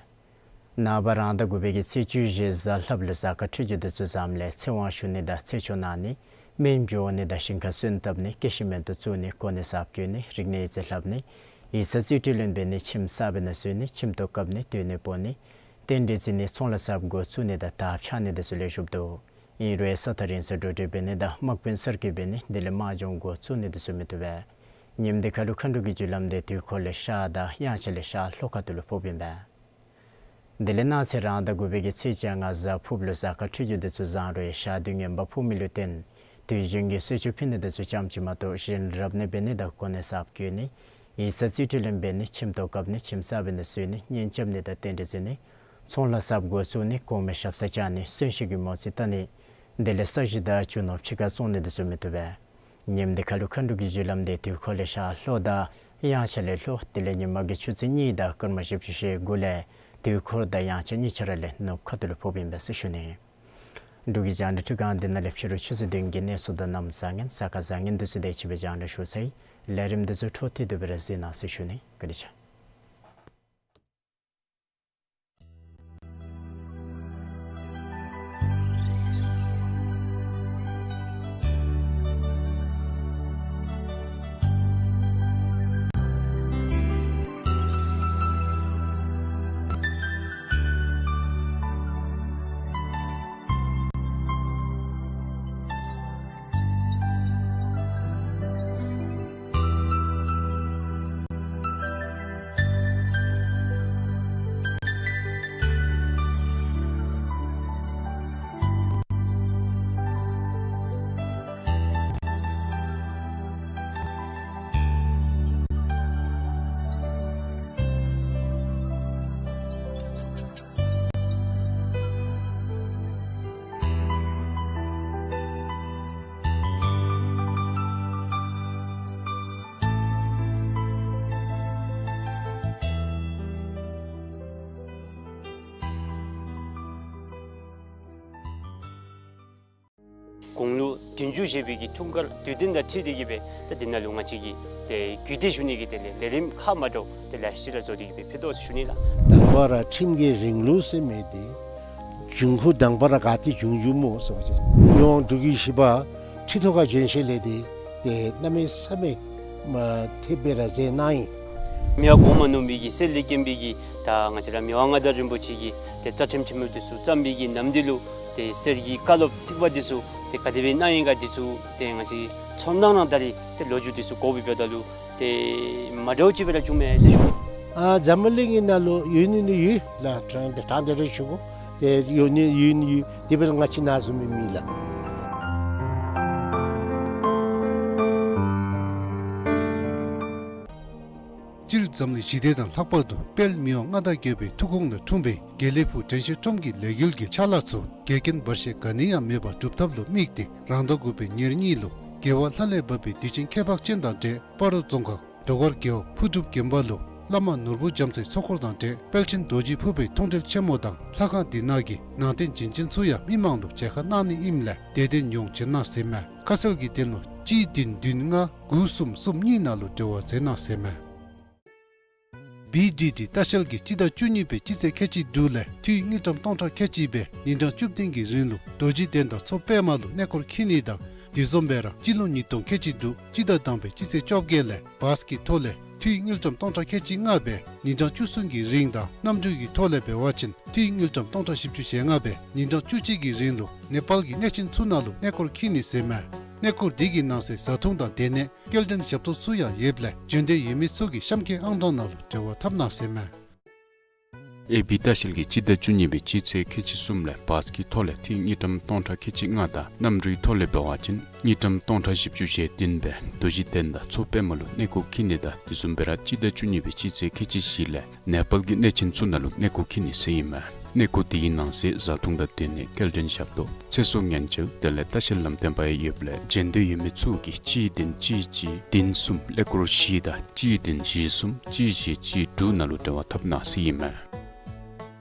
ནངས་པ་རང་ཟླ་དགུ་པའི་གི་ཚེས་བཅུ་བཞི་གཟའ་ལྷགཔ་ལུ་གཟའ་སྐར་འཕྲོད་སྦྱོར་དེ་ཚུ་བཟངམ་ལས་ཚེ་དབང་ཞུ་ནི་དང་ཚེ་ཆོག་གནང་ནི་སྨན་བཅོ་ནི་དང་ཞིང་ཁ་སོན་བཏབ་ནི་སྐྱེད་ཤིང་སྨན་ཐུག་བཙུགས་ནི་གོ་གནས་གསརཔ་བསྐོ་ནི་རིག་གནས་ཡིག་རྩིས་ལྷབ་ནི་ཡིག་ཚང་རྩིས་སྤྲོད་ལེན་འབད་ནི་ཁྱིམ་གསརཔ་ནང་བཟོ་ནི་ཁྱིམ་ཐོག་བཀབ་ནི་སྡོད་གནས་སྤོ་ནི་རྟེན་འབྲེལ་བརྩི་ནི་ཚོང་ལཱ་གསརཔ་འགོ་བཙུགས་ནི་དང་དར་ཁྱབ་ནི་དེ་ཚུ་ལེགས་ཤོམ་འདུག། ཨིན་རུང་ས་ཐག་རིང་སར་འགྲོ་འགྲུལ་འབད་ནི་དང་དམག་དཔོན་གསར་བསྐོ་འབད་ནི་དེ་ལས་དམག་སྦྱོང་འགོ་བཙུགས་ནི་དེ་ཚུ་མི་བཏུབ་པས། ཉིནམ་དེ་ཁར་ལུ་མཁའ་འགྲོ་གི་རྒྱུ་ལམ་དེ་དུས་འཁོར་ལས་ཤར་དང་དབྱངས་འཆར་ལས་ཤར་ལྷོ་ཁ་ཐུག་ལུ་ཕོགཔ་ཨིན་པས། དེ་ལས་གནངས་ཚེ་རང་ཟླ་དགུ་པའི་གི་ཚེས་བཅོ་ལྔ་གཟའ་ཕུརཔ་ལུ་གཟའ་སྐར་འཕྲོད་སྦྱོར་དེ་ཚུ་བཟང་རུང་ཡང་ཤར་དུས་ངན་པ་ཕོག་མི་ལུ་བརྟེན་དུས་རྒྱུན་གྱི་གསོལ་མཆོད་ཕུལ་ནི་དེ་ཚུ་ཙམ་ཅིག་མ་གཏོགས་གཞན་རབ་གནས་འབད་ནི་དང་གོ་གནས་གསརཔ་བསྐོ་ནི་ཡིག་ཚང་རྩིས་སྤྲོད་ལེན་འབད་ནི་ཁྱིམ་ཐོག་བཀབ་ནི་ཁྱིམ་གསརཔ་ནང་བཟོ་ནི་གཉེན་རྐྱབ་ནི་དང་རྟེན་འབྲེལ་བརྩི་ནི་ཚོང་ལཱ་གསརཔ་འགོ་བཙུགས་ནི་གོང་མའི་ཞབས་སར་བཅར་ནི་གསོན་གཤིན་གྱི་མོ་རྩིས་བལྟ་ནི་དེ་ལས་ས་གཞི་དང་རྒྱུ་ནོར་ཕྱི་ཁར་བཙོང་ནི་དེ་ཚུ་མི་བཏུབ་པས། ཉིནམ་དེ་ཁར་ལུ་མཁའ་འགྲོ་གི་རྒྱུ་ལམ་དེ་དུས་འཁོར་ལས་ཤར་ལྷོ་དང་དབྱངས་འཆར་ལས་ལྷོ་དེ་ལས་ཉིན་མ་གི་ཆུ་ཚོད་གཉིས་དང་སྐར་མ་བཞི་བཅུ་ཞེ་དགུ་ལས་དུས་འཁོར་དང་དབྱངས་འཆར་གཉིས་ཆ་ར་ལས་ནུབ་ཁ་ཐུག་ལུ་ཕོགཔ་ཨིན་པས་ཟེར་ཞུ་ནི། འབྲུག་གི་རྒྱང་བསྒྲགས་འཕྲུལ་ཁང་འདི་ནང་ལས་ཕྱི་རུ་ཆུ་ཚོད་བདུན་གྱི་གནས་ཚུལ་དང་གནམ་བཟང་ངན་གཟའ་སྐར་བཟང་ངན་དེ་ཚུ་དེ་ཅིག་སྦེ་རྒྱང་བསྒྲགས་ཞུ་ཚར་ཡི། ལས་རིམ་དེ་ཚུ་འཕྲོ་མཐུད་དེ་སྦེ་ར་གཟིགས་གནང་ཟེར་ཞུ་ནི། བཀའ་དྲིན་ཆེ། དགུང་ལོ་བདུན་ཅུ་བཞེས་པའི་གི་འཁྲུངས་སྐར་དུས་སྟོན་དང་འཁྲིལ་ཏེ་གི་སྦེ་ད་འདི་ནང་ལུ་ང་བཅས་ཀྱིས་ཏེ་གུས་བརྩི་ཞུ་ནི་གི་དེ་ལས་ལས་རིམ་ཁག་མ་འདྲཝ་དེ་ལས་ཅིག་ར་བཟོ་སྟེ་གི་སྦེ་ཕུལ་དོ་ཟེར་ཞུ་ནི་ལགས། དང་པ་ར་ཁྲིམས་ཀྱི་རིང་ལུགས་ཟེར་མི་དེ་འབྱུང་ཁུངས་དང་པ་ར་ག་ཏེ་བྱུང་བྱུངམ་སྨོ་ཟེར་བ་ཅིན་མི་དབང་འབྲུག་རྒྱལ་བཞི་པ་ཁྲི་ཐོག་ཁར་བྱོན་ཞིནམ་ལས་དེ་ཏེ་གནམ་མེད་ས་མེད་མ་ཐེབས་སྦེ་ར་མཛད་གནང་ཡི། མི་དབང་གོང་མ་ནོར་བུ་གིས་གསེར་ལས་བརྒྱན་པའི་གི་ད་ང་བཅས་ར་མི་དབང་མངའ་བདག་རིན་པོ་ཆེ་གིས་ཏེ་རྩ་ཁྲིམས་ཆེན་མོ་འདི་ཚུ་བརྩམས་པའི་གི་ནམ་དུས་ལུ་ཏེ་གསེར་གྱི་བཀའ་སློབ་ཐིགས་པ་འདི་ཚུ་ཏེ་ག་དེ་སྦེ་གནང་ཡི་ག་འདི་ཚུ་ཏེ་ང་བཅས་ཚོར་སྣང་ར་ད་རིས་ཏེ་ལོ་རྒྱུས་འདི་ཚུ་གོ་བའི་འབདཝ་ད་ལུ་ཏེ་མ་འདྲཝ་ཅིག་སྦེ་ར་བྱུངམ་མས་ཟེར་ཞུ། ཨ་འཛམ་བུ་གླིང་གི་ནང་ལུ་ཡོད་ནི་ནི་ཡོད་ལགས། དྲང་དྲང་སྟེ་ར་ཞུ་དགོ། ཏེ་ཡོད་ནི་ཡོད་ནི་ཡོད། དེ་འབདཝ་ད་ང་བཅས་ནཱ་བཟུམ་སྦེ་མེད་ལགས། སྤྱིར་འཛམ་གླིང་ཞི་བདེ་དང་ལྷག་པར་དུ་དཔལ་མི་དབང་མངའ་བདག་རྒྱལ་པོའི་ཐུགས་དགོངས་ལས་འཁྲུངས་པའི་དགེ་ལེགས་ཕུག་དྲན་ཤེས་ཁྲོམ་གྱི་ལས་འགུལ་གྱི་ཕྱག་ལཱ་ཚུ་འགལ་རྐྱེན་བར་ཆད་ག་ནི་ཡང་མེད་པར་སྒྲུབ་ཐབས་ལུ་དམིགས་ཏེ་རང་ཟླ་དགུ་པའི་ཉེར་གཉིས་ལུ་རྒྱལ་བ་ལྷ་ལས་བབས་པའི་དུས་ཆེན་ཁྱད་འཕགས་ཅན་དང་འབྲེལ་སྤ་རོ་རྫོང་ཁག་རྡོ་དཀར་རྒེད་འོག་ཕུར་སྒྲུབ་དགོན་པ་ལུ་བླ་མ་ནོར་བུ་རྒྱ་མཚོའི་ཚོགས་འཁོར་དང་འབྲེལ་དཔལ་ཆེན་རྡོ་རྗེ་ཕུར་པའི་མཐོང་གྲོལ་ཆེན་མོ་དང་ལྷ་ཁང་འདི་ནང་གི་ནང་རྟེན་བྱིན་ཅན་ཚུ་ཡང་མི་མང་ལུ་མཇལ་ཁ་གནང་ནི་ཨིནམ་ལས་དད་ལྡན་ཡོངས་བྱོན་གནང་ཟེར་མས། ཁ་གསལ་གྱི་དོན་ལུ་གཅིག་བདུན་བདུན་ལྔ་དགུ་གསུམ་གསུམ་གཉིས་ནང་ལུ་འབྲེལ་བ་མཛད་གནང་ཟེར་མས། བི་ཌི་ཌི་ལྟ་བཤལ་གྱིས་སྤྱི་ཟླ་བཅུ་གཉིས་པའི་སྤྱི་ཚེས་ཁལ་གཅིག་དྲུག་ལས་དངུལ་ཀྲམ་སྟོང་ཕྲག་ཁལ་གཅིག་སྦེ་ཉིན་གྲངས་བཅུ་བདུན་གྱི་རིང་ལུ་རྡོ་རྗེ་གདན་དང་མཚོ་པདྨ་ལུ་གནས་སྐོར་འཁྱིད་ནི་དང་དེ་བཟུམ་སྦེ་ར་སྤྱི་ལོ་ཉིས་སྟོང་ཁལ་གཅིག་དྲུག་སྤྱི་ཟླ་དང་པའི་སྤྱི་ཚེས་བཅོ་བརྒྱད་ལས་བཱས་ཀྱི་ཐོག་ལས་འཐུས་དངུལ་ཀྲམ་སྟོང་ཕྲག་ཁལ་གཅིག་ལྔ་སྦེ་ཉིན་གྲངས་བཅུ་གསུམ་གྱི་རིང་དང་གནམ་གྲུ་གི་ཐོག་ལས་འབད་བ་ཅིན་འཐུས་དངུལ་ཀྲམ་སྟོང་ཕྲག་བཞི་བཅུ་ཞེ་ལྔ་སྦེ་ཉིན་གྲངས་བཅུ་གཅིག་གི་རིང་ལུ་ནེ་པཱལ་གྱི་གནས་ཆེན་ཚུ་ནང་ལུ་གནས་སྐོར་འཁྱིད་ནི་ཟེར་མས། གནས་སྐོར་འདི་གི་ནང་གསེས་བཟའ་འཐུང་དང་སྡོད་གནས་སྐྱེལ་འདྲེན་ཞབས་ཏོག་ཚུ་ཡང་ཡོདཔ་ལས་བྱོན་འདོད་ཡོད་མི་ཚུ་གིས་གཤམ་འཁོད་ཨང་གྲངས་ནང་ལུ་འབྲེལ་བ་འཐབ་གནང་ཟེར་མས། ཨེ་བི་ལྟ་བཤལ་གྱིས་སྤྱི་ཟླ་བཅུ་གཉིས་པའི་སྤྱི་ཚེས་ཁལ་གཅིག་གསུམ་ལས་བཱས་ཀྱི་ཐོག་ལས་འཐུས་དངུལ་ཀྲམ་སྟོང་ཕྲག་ཁལ་གཅིག་ལྔ་དང་གནམ་གྲུའི་ཐོག་ལས་འབད་བ་ཅིན་དངུལ་ཀྲམ་སྟོང་ཕྲག་བཞི་བཅུ་ཞེ་བདུན་སྦེ་རྡོ་རྗེ་གདན་དང་མཚོ་པདྨ་ལུ་གནས་སྐོར་འཁྱིད་ནི་དང་དེ་བཟུམ་སྦེ་ར་སྤྱི་ཟླ་བཅུ་གཉིས་པའི་སྤྱི་ཚེས་ཁལ་གཅིག་བཞི་ལས་ནེ་པཱལ་གྱི་གནས་ཆེན་ཚུ་ནང་ལུ་གནས་སྐོར་འཁྱིད་ནི་ཟེར་ཨིན་མས། གནས་སྐོར་འདི་གི་ནང་གསེས་བཟའ་འཐུང་དང་སྡོད་གནས་སྐྱེལ་འདྲེན་ཞབས་ཏོག་ཚེ་སྲོག་ཉེན་བཅོལ་དེ་ལས་ལྟ་བཤལ་ལམ་སྟོན་པ་ཡང་ཡོདཔ་ལས་བྱོན་འདོད་ཡོད་མི་ཚུ་གིས་གཅིག་བདུན་གཅིག་གཅིག་བདུན་གསུམ་ཀླད་ཀོར་བཞི་དང་གཅིག་བདུན་བཞི་གསུམ་གཅིག་བཞི་གཅིག་དྲུག་ནང་ལུ་འབྲེལ་བ་འཐབ་གནང་ཟེར་ཨིན་མས།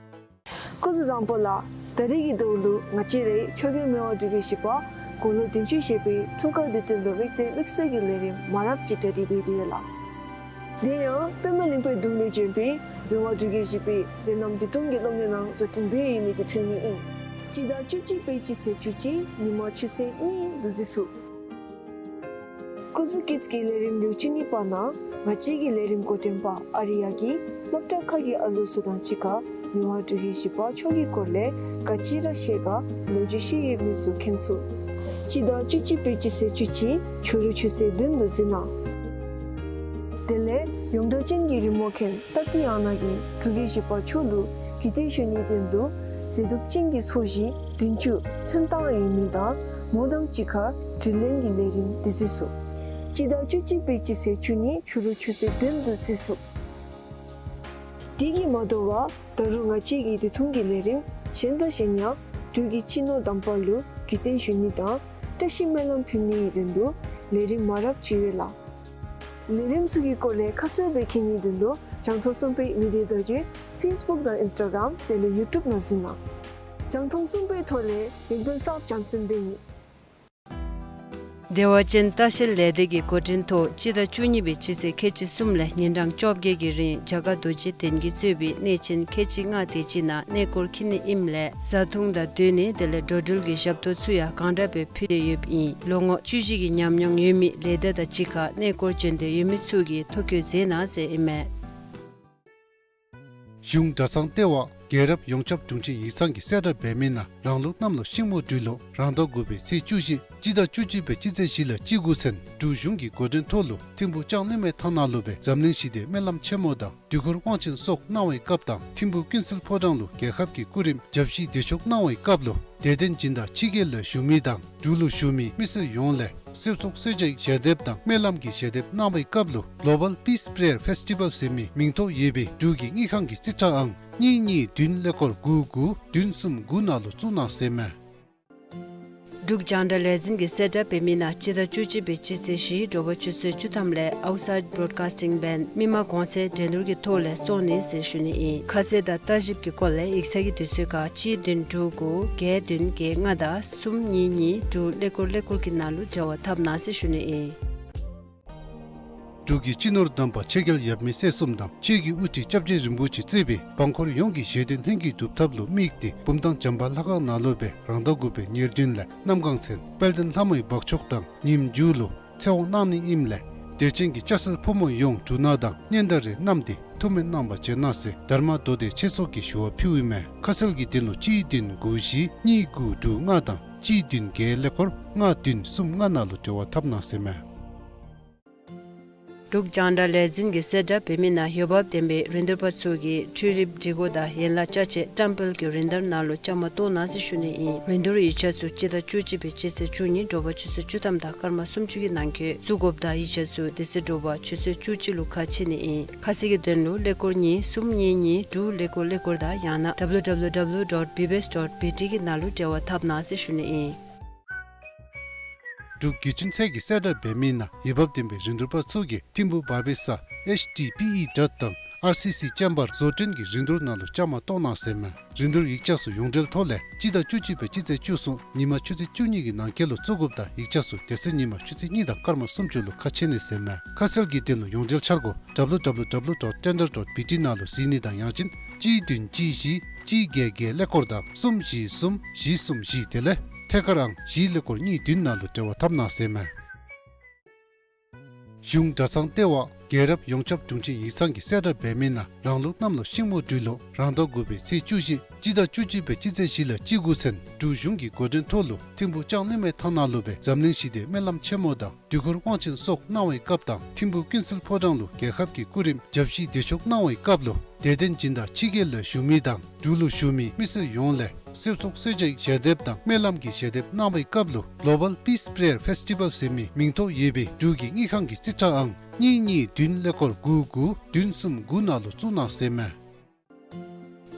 སྐུ་གཟུགས་བཟང་པོ་ལགས། ད་རིས་ཀྱི་དུས་ལུ་ང་བཅས་རའི་ཆོས་རྒྱལ་མི་དབང་འབྲུག་རྒྱལ་བཞི་པ་དགུང་ལོ་བདུན་ཅུ་བཞེས་པའི་འཁྲུངས་སྐར་འདི་དོན་དུ་དམིགས་ཏེ་དམིགས་བསལ་གྱི་ལས་རིམ་མང་རབས་ཅིག་གྲ་སྒྲིག་འབད་དེ་ཡོད་ལགས། དེ་ཡང་པདྨ་གླིང་པའི་གདུང་ལས་བྱོན་པའི་མི་དབང་འབྲུག་རྒྱལ་བཞི་པའི་མཛད་རྣམ་བདུད་དོན་གྱི་གློག་བརྙན་ནང་བཟོ་སྐྲུན་འབད་ཡོད་མི་འདི་ཕུལ་ནི་ཨིན། སྤྱི་ཟླ་བཅུ་གཅིག་པའི་སྤྱི་ཚེས་བཅུ་གཅིག་ཉིན་མ་ཆུ་ཚོད་གཉིས་ལུ་གཟིགས་ཚུགས། སྐུ་གཟུགས་སྐྱིད་ཀྱི་ལས་རིམ་ལེའུ་བཅུ་གཉིས་པ་ནང་ང་བཅས་ཀྱི་ལས་རིམ་འགོ་འདྲེན་པ་ཨ་རི་ཡ་གིས་སློབ་གྲྭ་ཁག་གི་ཨ་ལུ་ཚུ་དང་གཅིག་ཁར་མི་དབང་འབྲུག་རྒྱལ་བཞི་པ་མཆོག་གི་སྐོར་ལས་ག་ཅི་ར་ཤེས་ག་ལོ་རྒྱུས་ཤེས་ཡོད་མི་ཚུ་མཁྱེན་ཚུགས། སྤྱི་ཟླ་བཅུ་གཅིག་པའི་སྤྱི་ཚེས་བཅུ་གཅིག་ཕྱི་རུ་ཆུ་ཚོད་བདུན་ལུ་གཟིགས་གནང་། དེ་ལས་ཡོངས་གྲགས་ཅན་གྱི་རི་མོ་མཁན་སྟག་ཏི་ཡང་ན་གིས་འབྲུག་རྒྱལ་བཞི་པ་མཆོག་ལུ་གུས་བརྟན་ཞུ་ནིའི་དོན་ལུ་མཛེས་སྡུག་ཅན་གྱི་ཚོས་གཞི་བདུན་ཅུ་ཚོན་བཏང་ཡོད་མི་དང་མོ་དང་གཅིག་ཁར་དྲི་ལན་གྱི་ལས་རིམ་འདི་གཟིགས་ཚུགས། སྤྱི་ཟླ་བཅུ་གཅིག་པའི་སྤྱི་ཚེས་བཅུ་གཉིས་ཕྱི་རུ་ཆུ་ཚོད་བདུན་ལུ་གཟིགས་ཚུགས། དེ་གིས་མ་དོ་བར་ད་རུང་ང་བཅས་ཀྱི་དེ་མཐུན་གྱི་ལས་རིམ་གཞན་དང་གཞན་ཡང་འབྲུག་གི་སྤྱི་ནོར་དམ་པ་ལུ་གུས་བརྟན་ཞུ་ནི་དང་བཀྲ་ཤིས་སྨོན་ལམ་ཕུལ་ནིའི་དོན་ལུ་ལས་རིམ་མང་རབས་ཅིག་ཡོད་ལགས། ལས་རིམ་ཚུ་གི་སྐོར་ལས་ཁ་གསལ་སྦེ་མཁྱེན་ནིའི་དོན་ལུ་རྒྱང་མཐོང་གསུམ་པའི་མི་སྡེ་བརྡ་བརྒྱུད་ཕེསི་བུཀ་དང་ཨིནསི་ཊ་གརམ་དེ་ལས་ཡུ་ཊུབ་ནང་གཟིགས་གནང་། རྒྱང་མཐོང་གསུམ་པའི་ཐོག་ལས་ཡིག་ཚང་གསརཔ་རྒྱང་སྲིང་འབད་ནི། བདེ་བ་ཅན་ལྟ་བཤལ་ལས་སྡེ་གི་འགོ་འདྲེན་ཐོག་སྤྱི་ཟླ་བཅུ་གཉིས་པའི་སྤྱི་ཚེས་ཁལ་གཅིག་གསུམ་ལས་ཉིན་གྲངས་བཅོ་བརྒྱད་ཀྱི་རིང་རྒྱ་གར་རྡོ་རྗེ་གདན་གྱིས་གཙོས་པའི་གནས་ཆེན་ཁལ་གཅིག་ལྔ་དེ་ཅིག་ནང་གནས་སྐོར་འཁྱིད་ནི་ཨིནམ་ལས་བཟའ་འཐུང་དང་སྡོད་གནས་དེ་ལས་འགྲོ་འགྲུལ་གྱི་ཞབས་ཏོག་ཚུ་ཡང་གང་དྲག་སྦེ་ཕུལ་ཏེ་ཡོདཔ་ཨིན། ལོ་ངོ་བཅུ་བཞི་གི་ཉམས་མྱོང་ཡོད་མི་ལས་སྡེ་དང་གཅིག་ཁར་གནས་སྐོར་བྱོན་འདོད་ཡོད་མི་ཚུ་གིས་ཐོ་བཀོད་མཛད་གནང་ཟེར་ཨིན་མས། གཞུང་གྲྭ་ཚང་ལྟེ་བ་རྒྱལ་རབས་ཡོངས་ཁྱབ་དྲུང་ཆེན་ཡིག་ཚང་གིས་གསལ་བསྒྲགས་འབད་མི་ནང་རང་ལུགས་གནམ་ལོ་ཤིང་མོ་སྦྲུལ་ལོ་རང་ཟླ་དགུ་པའི་ཚེས་བཅུ་བཞི་སྤྱི་ཟླ་བཅུ་གཅིག་པའི་སྤྱི་ཚེས་བཞི་ལས་བཅུ་དགུ་ཚུན་འབྲུག་གཞུང་གི་འགོ་འདྲེན་ཐོག་ལུ་ཐིམ་ཕུག་ལྕང་གླིང་མའི་ཐང་ནང་ལུ་སྦེ་འཛམ་གླིང་ཞི་བདེའི་སྨོན་ལམ་ཆེན་མོ་དང་དུས་འཁོར་དབང་ཆེན་སོགས་གནང་བའི་སྐབས་དང་ཐིམ་ཕུག་ཀུན་གསལ་ཕོ་བྲང་ལུ་རྒྱལ་ཁབ་ཀྱི་སྐུ་རིམ་བརྒྱ་བཞི་བདེ་མཆོག་གནང་བའི་སྐབས་ལུ་དད་ལྡན་སྦྱིན་བདག་ཕྱི་རྒྱལ་ལུ་བཞུགས་མི་དང་འབྲུག་ལུ་བཞུགས་མི་མི་སེར་ཡོངས་ལས་གསོལ་ཚོགས་གསོལ་ཇའི་ཞལ་འདེབས་དང་སྨོན་ལམ་གྱི་ཞལ་འདེབས་གནང་བའི་སྐབས་ལུ་Global Peace Prayer Festival ཟེར་མི་མིང་ཐོ་ཡོད་པའི་འབྲུག་གི་དངུལ་ཁང་གི་རྩིས་ཁྲ་ཨང་གཉིས་གཉིས་བདུན་ཀླད་ཀོར་དགུ་དགུ་བདུན་གསུམ་དགུ་ནང་ལུ་བཙུགས་གནང་ཟེར་མས། འབྲུག་རྒྱང་བསྒྲགས་ལས་འཛིན་གྱིས་གསལ་བསྒྲགས་འབད་མི་ནང་སྤྱི་ཟླ་བཅུ་གཅིག་པའི་སྤྱི་ཚེས་བཞི་དྲོ་པ་ཆུ་ཚོད་བཅུ་ཐམ་ལས་Outside Broadcasting Band མི་མང་གོང་ཚད་འགྲན་བསྡུར་གྱི་ཐོག་ལས་བཙོང་ནི་ཟེར་ཞུ་ནི་ཨིན། ཁ་གསལ་དང་བརྟག་ཞིབ་ཀྱི་སྐོར་ལས་ཡིག་ཚང་གི་དུས་ཚོད་ཁར་གཅིག་བདུན་དྲུག་དགུ་བརྒྱད་བདུན་བརྒྱད་ལྔ་དང་གསུམ་གཉིས་གཉིས་དྲུག་ཀླད་ཀོར་ཀླད་ཀོར་གྱི་ནང་ལུ་འབྲེལ་བ་འཐབ་གནང་ཟེར་ཞུ་ནི་ཨིན། འབྲུག་གི་སྤྱི་ནོར་དམ་པ་ཆོས་རྒྱལ་ཡབ་མེས་སྲས་གསུམ་དང་ཆོས་ཀྱི་དབུ་ཁྲིད་སྐྱབས་རྗེ་རིན་པོ་ཆེ་གཙོས་པའི་འབངས་འཁོར་ཡོངས་ཀྱི་བཞེད་དོན་ལྷུན་གྱིས་གྲུབ་ཐབས་ལུ་དམིགས་ཏེ་བུམ་ཐང་བྱམས་པ་ལྷ་ཁང་ནང་ལུ་སྦེ་རང་ཟླ་དགུ་པའི་ཉེར་བདུན་ལས་གནམ་གང་ཚུན་དཔལ་ལྡན་ལྷ་མོའི་འབག་མཆོད་དང་ཉིནམ་མཇུག་ལུ་ཚེ་དབང་གནང་ནི་ཨིནམ་ལས་ དད་ཅན་གྱི་སྐྱ་སེར་ཕོ་མོ་ཡོངས་འབྲུ་སྣ་དང་སྙན་དར་རེ་བསྣམས་ཏེ་ཐུགས་སྨོན་གནང་བར་བྱོན་གནང་ཟེར་དྷརྨ་མདོ་སྡེ་ཆེད་གསོག་གི་ཞུ་བ་ཕུལཝ་ཨིན་མས། ཁ་གསལ་གྱི་དོན་ལུ་གཅིག་བདུན་དགུ་བཞི་གཉིས་དགུ་དྲུག་ལྔ་དང་གཅིག་བདུན་བརྒྱད་ཀླད་ཀོར་ལྔ་བདུན་གསུམ་ལྔ་ནང་ལུ་འབྲེལ་བ་འཐབ་གནང་ཟེར་མས། འབྲུག་རྒྱང་བསྒྲགས་ལས་འཛིན་གྱིས་གསལ་བསྒྲགས་འབད་མི་ནང་འོས་འབབ་ལྡན་པའི་རིན་བསྡུར་པ་ཚུ་གིས་འཕྲུལ་རིགཔ་སྒྲིག་གོ་དང་ཡན་ལག་ཅ་ཆས་བཀྲམ་སྤེལ་གྱི་རིན་བསྡུར་ནང་ལུ་བཅའ་མར་གཏོགས་གནང་ཟེར་ཞུ་ནི་ཨིན། རིན་བསྡུར་ཡིག་ཆ་ཚུ་སྤྱི་ཟླ་བཅུ་གཅིག་པའི་སྤྱི་ཚེས་བཅུ་གཉིས་དྲོ་པ་ཆུ་ཚོད་བཅུ་ཐམ་དང་སྐར་མ་སུམ་ཅུ་གི་ནང་འཁོད་བཙུགས་དགོཔ་དང་ཡིག་ཆ་ཚུ་དེ་ཚེ་དྲོ་པ་ཆུ་ཚོད་བཅུ་གཅིག་ལུ་ཁ་ཕྱེ་ནི་ཨིན། ཁ་གསལ་གྱི་དོན་ལུ་ཀླད་ཀོར་གཉིས་གསུམ་གཉིས་གཉིས་དྲུག་ཀླད་ཀོར་ཀླད་ཀོར་དང་ཡང་ན་W W W dot B B S dot B T གི་ནང་ལུ་འབྲེལ་བ་འཐབ་གནང་ཟེར་ཞུ་ནི་ཨིན། འབྲུག་བརྒྱུད་འཕྲིན་ཚད་ཀྱིས་གསལ་བསྒྲགས་འབད་མི་ནང་འོས་འབབ་ལྡན་པའི་རིན་བསྡུར་པ་ཚུ་གིས་ཐིམ་ཕུག་བ་བེ་ས་H D P E དྲ་དང་R C C ཅམ་བར་བཟོ་སྐྲུན་གྱི་རིན་བསྡུར་ནང་ལུ་བཅའ་མར་གཏོགས་གནང་ཟེར་མས། རིན་བསྡུར་ཡིག་ཆ་ཚུ་ཡོངས་འབྲེལ་ཐོག་ལས་སྤྱི་ཟླ་བཅུ་གཅིག་པའི་སྤྱི་ཚེས་བཅུ་གསུམ་ཉིན་མ་ཆུ་ཚོད་བཅུ་གཉིས་ཀྱི་ནང་འཁོད་ལུ་བཙུགས་དགོཔ་དང་ཡིག་ཆ་ཚུ་དེ་ཚེ་ཉིན་མ་ཆུ་ཚོད་གཉིས་དང་སྐར་མ་སུམ་ཅུ་ལུ་ཁ་ཕྱེ་ནི་ཟེར་མས། ཁ་གསལ་གྱི་དོན་ལུ་ཡོངས་འབྲེལ་འཆར་སྒོ་W W W dot tender dot B T ནང་ལུ་གཟིགས་ནི་དང་ཡང་ཅིན་གཅིག་བདུན་གཅིག་བཞི་གཅིག་བརྒྱད་བརྒྱད་ཀླད་ཀོར་དང་གསུམ་བཞི་གསུམ་བཞི་གསུམ་བཞི་དེ་ལས་ཐད་ཀར་ཨང་བཞི་ཀླད་ཀོར་གཉིས་བདུན་ནང་ལུ་འབྲེལ་བ་འཐབ་གནང་ཟེར་མས། གཞུང་གྲྭ་ཚང་ལྟེ་བ་རྒྱལ་རབས་ཡོངས་ཁྱབ་དྲུང་ཆེན་ཡིག་ཚང་གིས་གསལ་བསྒྲགས་འབད་མི་ནང་རང་ལུགས་གནམ་ལོ་ཤིང་མོ་སྦྲུལ་ལོ་རང་ཟླ་དགུ་པའི་ཚེས་བཅུ་བཞི་སྤྱི་ཟླ་བཅུ་གཅིག་པའི་སྤྱི་ཚེས་བཞི་ལས་སྤྱི་འགོ་མཚན་འབྲུག་གཞུང་གི་འགོ་འདྲེན་ཐོག་ལུ་ཐིམ་ཕུག་ལྕང་གླིང་མའི་ཐང་ནང་ལུ་སྦེ་འཛམ་གླིང་ཞི་བདེའི་སྨོན་ལམ་ཆེན་མོ་དང་དུས་འཁོར་དབང་ཆེན་སོགས་གནང་བའི་སྐབས་དང་ཐིམ་ཕུག་ཀུན་གསལ་ཕོ་བྲང་ལུ་རྒྱལ་ཁབ་ཀྱི་སྐུ་རིམ་བརྒྱ་བཞི་བདེ་མཆོག་གནང་བའི་སྐབས་ལུ་དད་ལྡན་སྦྱིན་བདག་ཕྱི་རྒྱལ་ལས་བཞུགས་མི་དང་འབྲུག་ལུ་བཞུགས་མི་མི་སེར་ཡོངས་ལས་གསེར་ཚོགས་གསེར་ལྕེ་ཞལ་འདེབས་དང་སྨོན་ལམ་གྱི་ཞལ་འདེབས་གནང་བའི་སྐབས་ལུ་Global Peace Prayer Festival ཟེར་མི་མིང་ཐོ་ཡོད་པའི་འབྲུག་གི་དངུལ་ཁང་གི་རྩིས་ཁྲ་ཨང་གཉིས་གཉིས་བདུན་ཀླད་ཀོར་དགུ་དགུ་བདུན་གསུམ་དགུ་ནང་ལུ་བཙུགས་གནང་ཟེར་མས།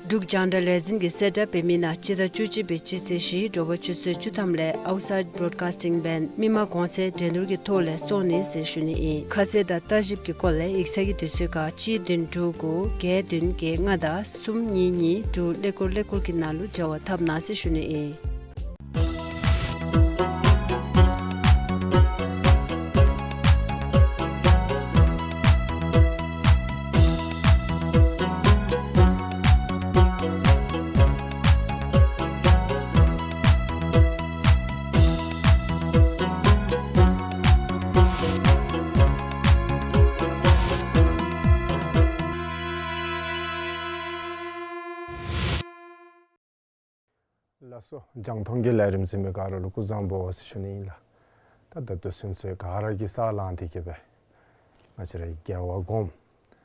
འབྲུག་རྒྱང་བསྒྲགས་ལས་འཛིན་གྱིས་གསལ་བསྒྲགས་འབད་མི་ནང་སྤྱི་ཟླ་བཅུ་གཅིག་པའི་སྤྱི་ཚེས་བཞི་དྲོ་པ་ཆུ་ཚོད་བཅུ་ཐམ་ལས་Outside Broadcasting Band མི་མང་གོང་ཚད་འགྲན་བསྡུར་གྱི་ཐོག་ལས་བཙོང་ནི་ཟེར་ཞུ་ནི་ཨིན། ཁ་གསལ་དང་བརྟག་ཞིབ་ཀྱི་སྐོར་ལས་ཡིག་ཚང་གི་དུས་ཚོད་ཁར་གཅིག་བདུན་དྲུག་དགུ་བརྒྱད་བདུན་བརྒྱད་ལྔ་དང་གསུམ་གཉིས་གཉིས་དྲུག་ཀླད་ཀོར་ཀླད་ཀོར་གྱི་ནང་ལུ་འབྲེལ་བ་འཐབ་གནང་ཟེར་ཞུ་ནི་ཨིན། ལགས་སོ། རྒྱང་མཐོང་གི་ལས་རིམ་གཟིགས་མི་ག་ར་ལུ་སྐུ་གཟུགས་བཟང་པོ་ཟེར་ཞུ་ནི་ཨིན་ལགས། ད་ད་ལྟོ་ཚུན་ཚོད་ག་ར་གིས་ས་ལངས་ཏེ་གི་སྦེ་ང་བཅས་རའི་རྒྱལ་བ་གོངམ་ང་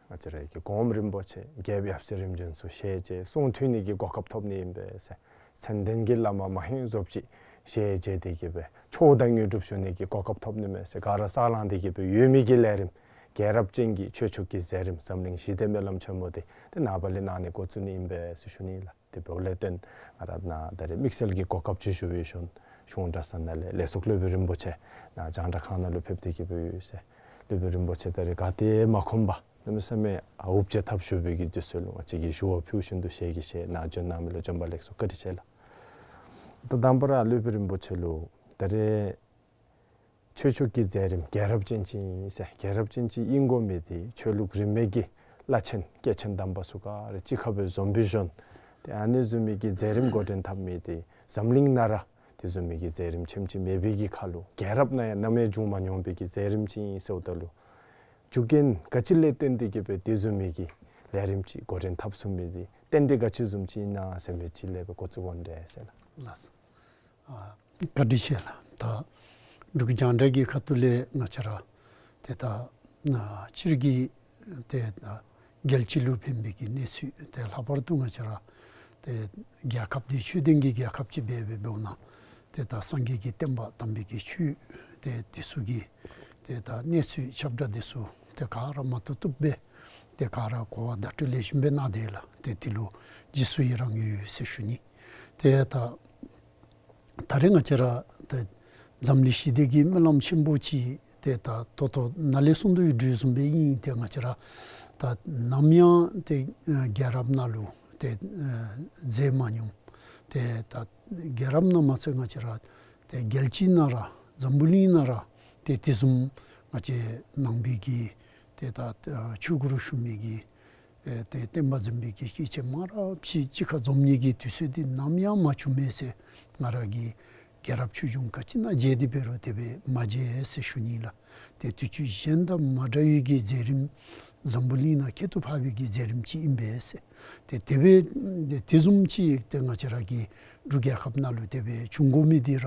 བཅས་རའི་གི་གོངམ་རིན་པོ་ཆེ་རྒྱལཔོ་ཡབ་སྲས་རིམ་བྱོན་ཚུ་ཞལ་མཇལ་གསུང་ཐོས་ནི་གི་གོ་སྐབས་ཐོབ་ནི་ཨིན་པས་ཟེར། མཚན་ལྡན་གྱི་བླ་མ་མ་ཧིང་བཟོ་བཅོས་ཞལ་མཇལ་ཏེ་གི་སྦེ་མཆོག་དང་དངོས་གྲུབ་ཞུ་ནི་གི་གོ་སྐབས་ཐོབ་ནི་མས་ཟེར་ག་ར་ས་ལངས་ཏེ་གི་སྦེ་ཡོད་མི་གི་ལས་རིམ་རྒྱལ་རབས་ཅན་གྱི་ཆོས་ཕྱོགས་ཀྱི་མཛད་རིམ་འཛམ་གླིང་ཞི་བདེའི་སྨོན་ལམ་ཆེན་མོ་འདི་ཏེ་ནངས་པ་ལས་གནང་ནི་འགོ་བཙུགས་ནི་ཨིན་པས་ཟེར་ཞུ་ནི་ལགས། དེ་འབདཝ་ལས་བརྟེན་ང་ར་ནཱ་ད་རེས་དམིགས་བསལ་གྱི་གོ་སྐབས་ཅིག་ཞུ་བའི་ཤུལ་གཞུང་གྲྭ་ཚང་ནང་ལས་ལས་ཚོགས་སློབ་དཔོན་རིན་པོ་ཆེ་ནཱ་རྒྱང་བསྒྲགས་ཁང་ནང་ལུ་ཕེབས་ཏེ་གི་སྦེ་ཡོད་ཟེར། སློབ་དཔོན་རིན་པོ་ཆེ་ད་རེས་ག་ཏེ་མ་ཁོམ་པར་གནམ་མེད་ས་མེད་ཨ་འུབ་ཅིག་འཐབ་བཞུགས་པའི་གི་དུས་ཚོད་ལུ་ང་བཅས་ཀྱིས་ཞུ་བ་ཕུལ་བཞིན་དུ་ཞལ་གྱིས་བཞེས་ནཱ་བྱོན་གནང་མི་ལུ་བྱོན་པ་ལེགས་སོ། བཀའ་དྲིན་ཆེ་ལགས། ད་དང་པ་ར་སློབ་དཔོན་རིན་པོ་ཆེ་ལུ་ད་རེས་ཆོས་ཕྱོགས་ཀྱི་མཛད་རིམ་རྒྱལ་རབས་ཅན་ཅིག་ཨིན་ཟེར། རྒྱལ་རབས་ཅན་ཅིག་ཨིན་དགོ་མི་འདི་ཆོས་ལུགས་རིས་མེད་ཀྱི་བླ་ཆེན་སྐྱེས་ཆེན་དམ་པ་ཚུ་ག་ར་གཅིག་ཁར་སྦེ་འཛོམས་པའི་ཤུལ་ཏེ་ཨ་ནི་བཟུམ་མའི་གི་མཛད་རིམ་འགོ་འདྲེན་འཐབ་མི་འདི་འཛམ་གླིང་ནང་ར་དེ་བཟུམ་མའི་གི་མཛད་རིམ་ཆེམ་ཅིག་མེད་པའི་གི་ཁར་ལུ་རྒྱལ་རབས་ནང་ཡང་ནམ་ཡང་བྱུང་མ་མྱོང་པའི་གི་མཛད་རིམ་ཅིག་ཨིན་ཟེརཝ་ད་ལུ་རྒྱུ་རྐྱེན་ག་ཅི་ལས་བརྟེན་ཏེ་གི་སྦེ་དེ་བཟུམ་མའི་གི་ལས་རིམ་ཅིག་འགོ་འདྲེན་འཐབ་ཚུགས་མི་འདི་རྟེན་འབྲེལ་ག་ཅི་བཟུམ་ཅིག་ཨིན་ན་ཟེར་མི་ཅིག་ལས་སྦེ་འགོ་བཙུགས་འོང་དྲན་ཟེར་ལགས། ལགས་སོ། ཨ་བཀའ་དྲིན་ཆེ་ལགས། ད་འབྲུག་རྒྱང་བསྒྲགས་ཀྱི་ཁ་ཐུག་ལས་ང་བཅས་ར་ཏེ་ད་ཨ་སྤྱིར་གྱི་ཏེ་ད་རྒྱལ་སྤྱི་ལུ་ཕན་པའི་གི་གནས་ཚུལ་ཏེ་ལྷག་པར་དུ་ང་བཅས་ར་ཏེ་རྒྱལ་ཁབ་འདི་ཆོས་ལྡན་གྱི་རྒྱལ་ཁབ་ཅིག་འབད་འབདཝ་ད་ཏེ་ད་སངས་རྒྱས་ཀྱི་བསྟན་པ་དམ་པའི་གི་ཆོས་ཏེ་དེ་ཚུ་གི་ཏེ་ད་གནས་ཚུལ་ཁྱབ་བསྒྲགས་དེ་ཚུ་ཏེ་ག་ར་མ་བཏུབ་བཏུབ་སྦེ་ཏེ་ག་ར་གོ་བ་བརྡ་སྤྲོད་ལེགས་ཤོམ་སྦེ་གནང་དེས་ལགས། ཏེ་དེ་ལུ་རྗེས་སུ་ཡི་རང་ཡོད་ཟེར་ཞུ་ནི། ཏེ་ད་ད་རེས་ང་བཅས་ར་ཏེ་འཛམ་གླིང་ཞི་བདེ་གི་སྨོན་ལམ་ཆེན་པོ་ཅིག་ཏེ་ད་ད་ལྟོ་ནཱ་ལས་གསུངས་དོ་ཡོདཔ་བཟུམ་སྦེ་ཨིན། ཏེ་ང་བཅས་ར་ད་ནམ་ཡང་ཏེ་རྒྱལ་རབས་ནང་ལུ་ཏེ་མཛད་མ་མྱོང་། ཏེ་ད་རྒྱལ་རབས་ནང་མ་ཚད་ང་བཅས་ར་ཏེ་རྒྱལ་སྤྱི་ནང་ར་འཛམ་བུ་གླིང་ནང་ར་ཏེ་དེ་བཟུམ་ང་བཅས་ནང་པའི་གི་ཏེ་ད་ཆོས་སྒོར་ཞུགས་མི་གི་ཨེ་ཏེ་བསྟན་པ་འཛིན་པའི་གི་སྐྱེས་ཆེན་མང་རབས་ཅིག་གཅིག་ཁར་འཛོམས་ནི་གི་དུས་ཚོད་འདི་ནམ་ཡང་མ་བྱུང་མས་ཟེར་ང་ར་གི་ རྒྱལ་རབས་ཆོས་འབྱུང་ག་ཅི་ནང་མཇལ་ཏེ་འབད་རུང་དེ་སྦེ་མ་མཇལ་ཟེར་ཞུ་ནི་ལགས། ཏེ་དུས་ཚོད་གཞན་དང་མ་འདྲ་བའི་གི་མཛད་རིམ་འཛམ་བུ་གླིང་ནང་ཁྱད་དུ་འཕགས་པའི་གི་མཛད་རིམ་ཅིག་ཨིན་པས་ཟེར། ཏེ་དེ་སྦེ་ཏེ་དེ་བཟུམ་ཅིག་ཏེ་ང་བཅས་ར་གི་འབྲུག་རྒྱལ་ཁབ་ནང་ལུ་དེ་སྦེ་བྱུང་དགོ་མི་འདི་ར་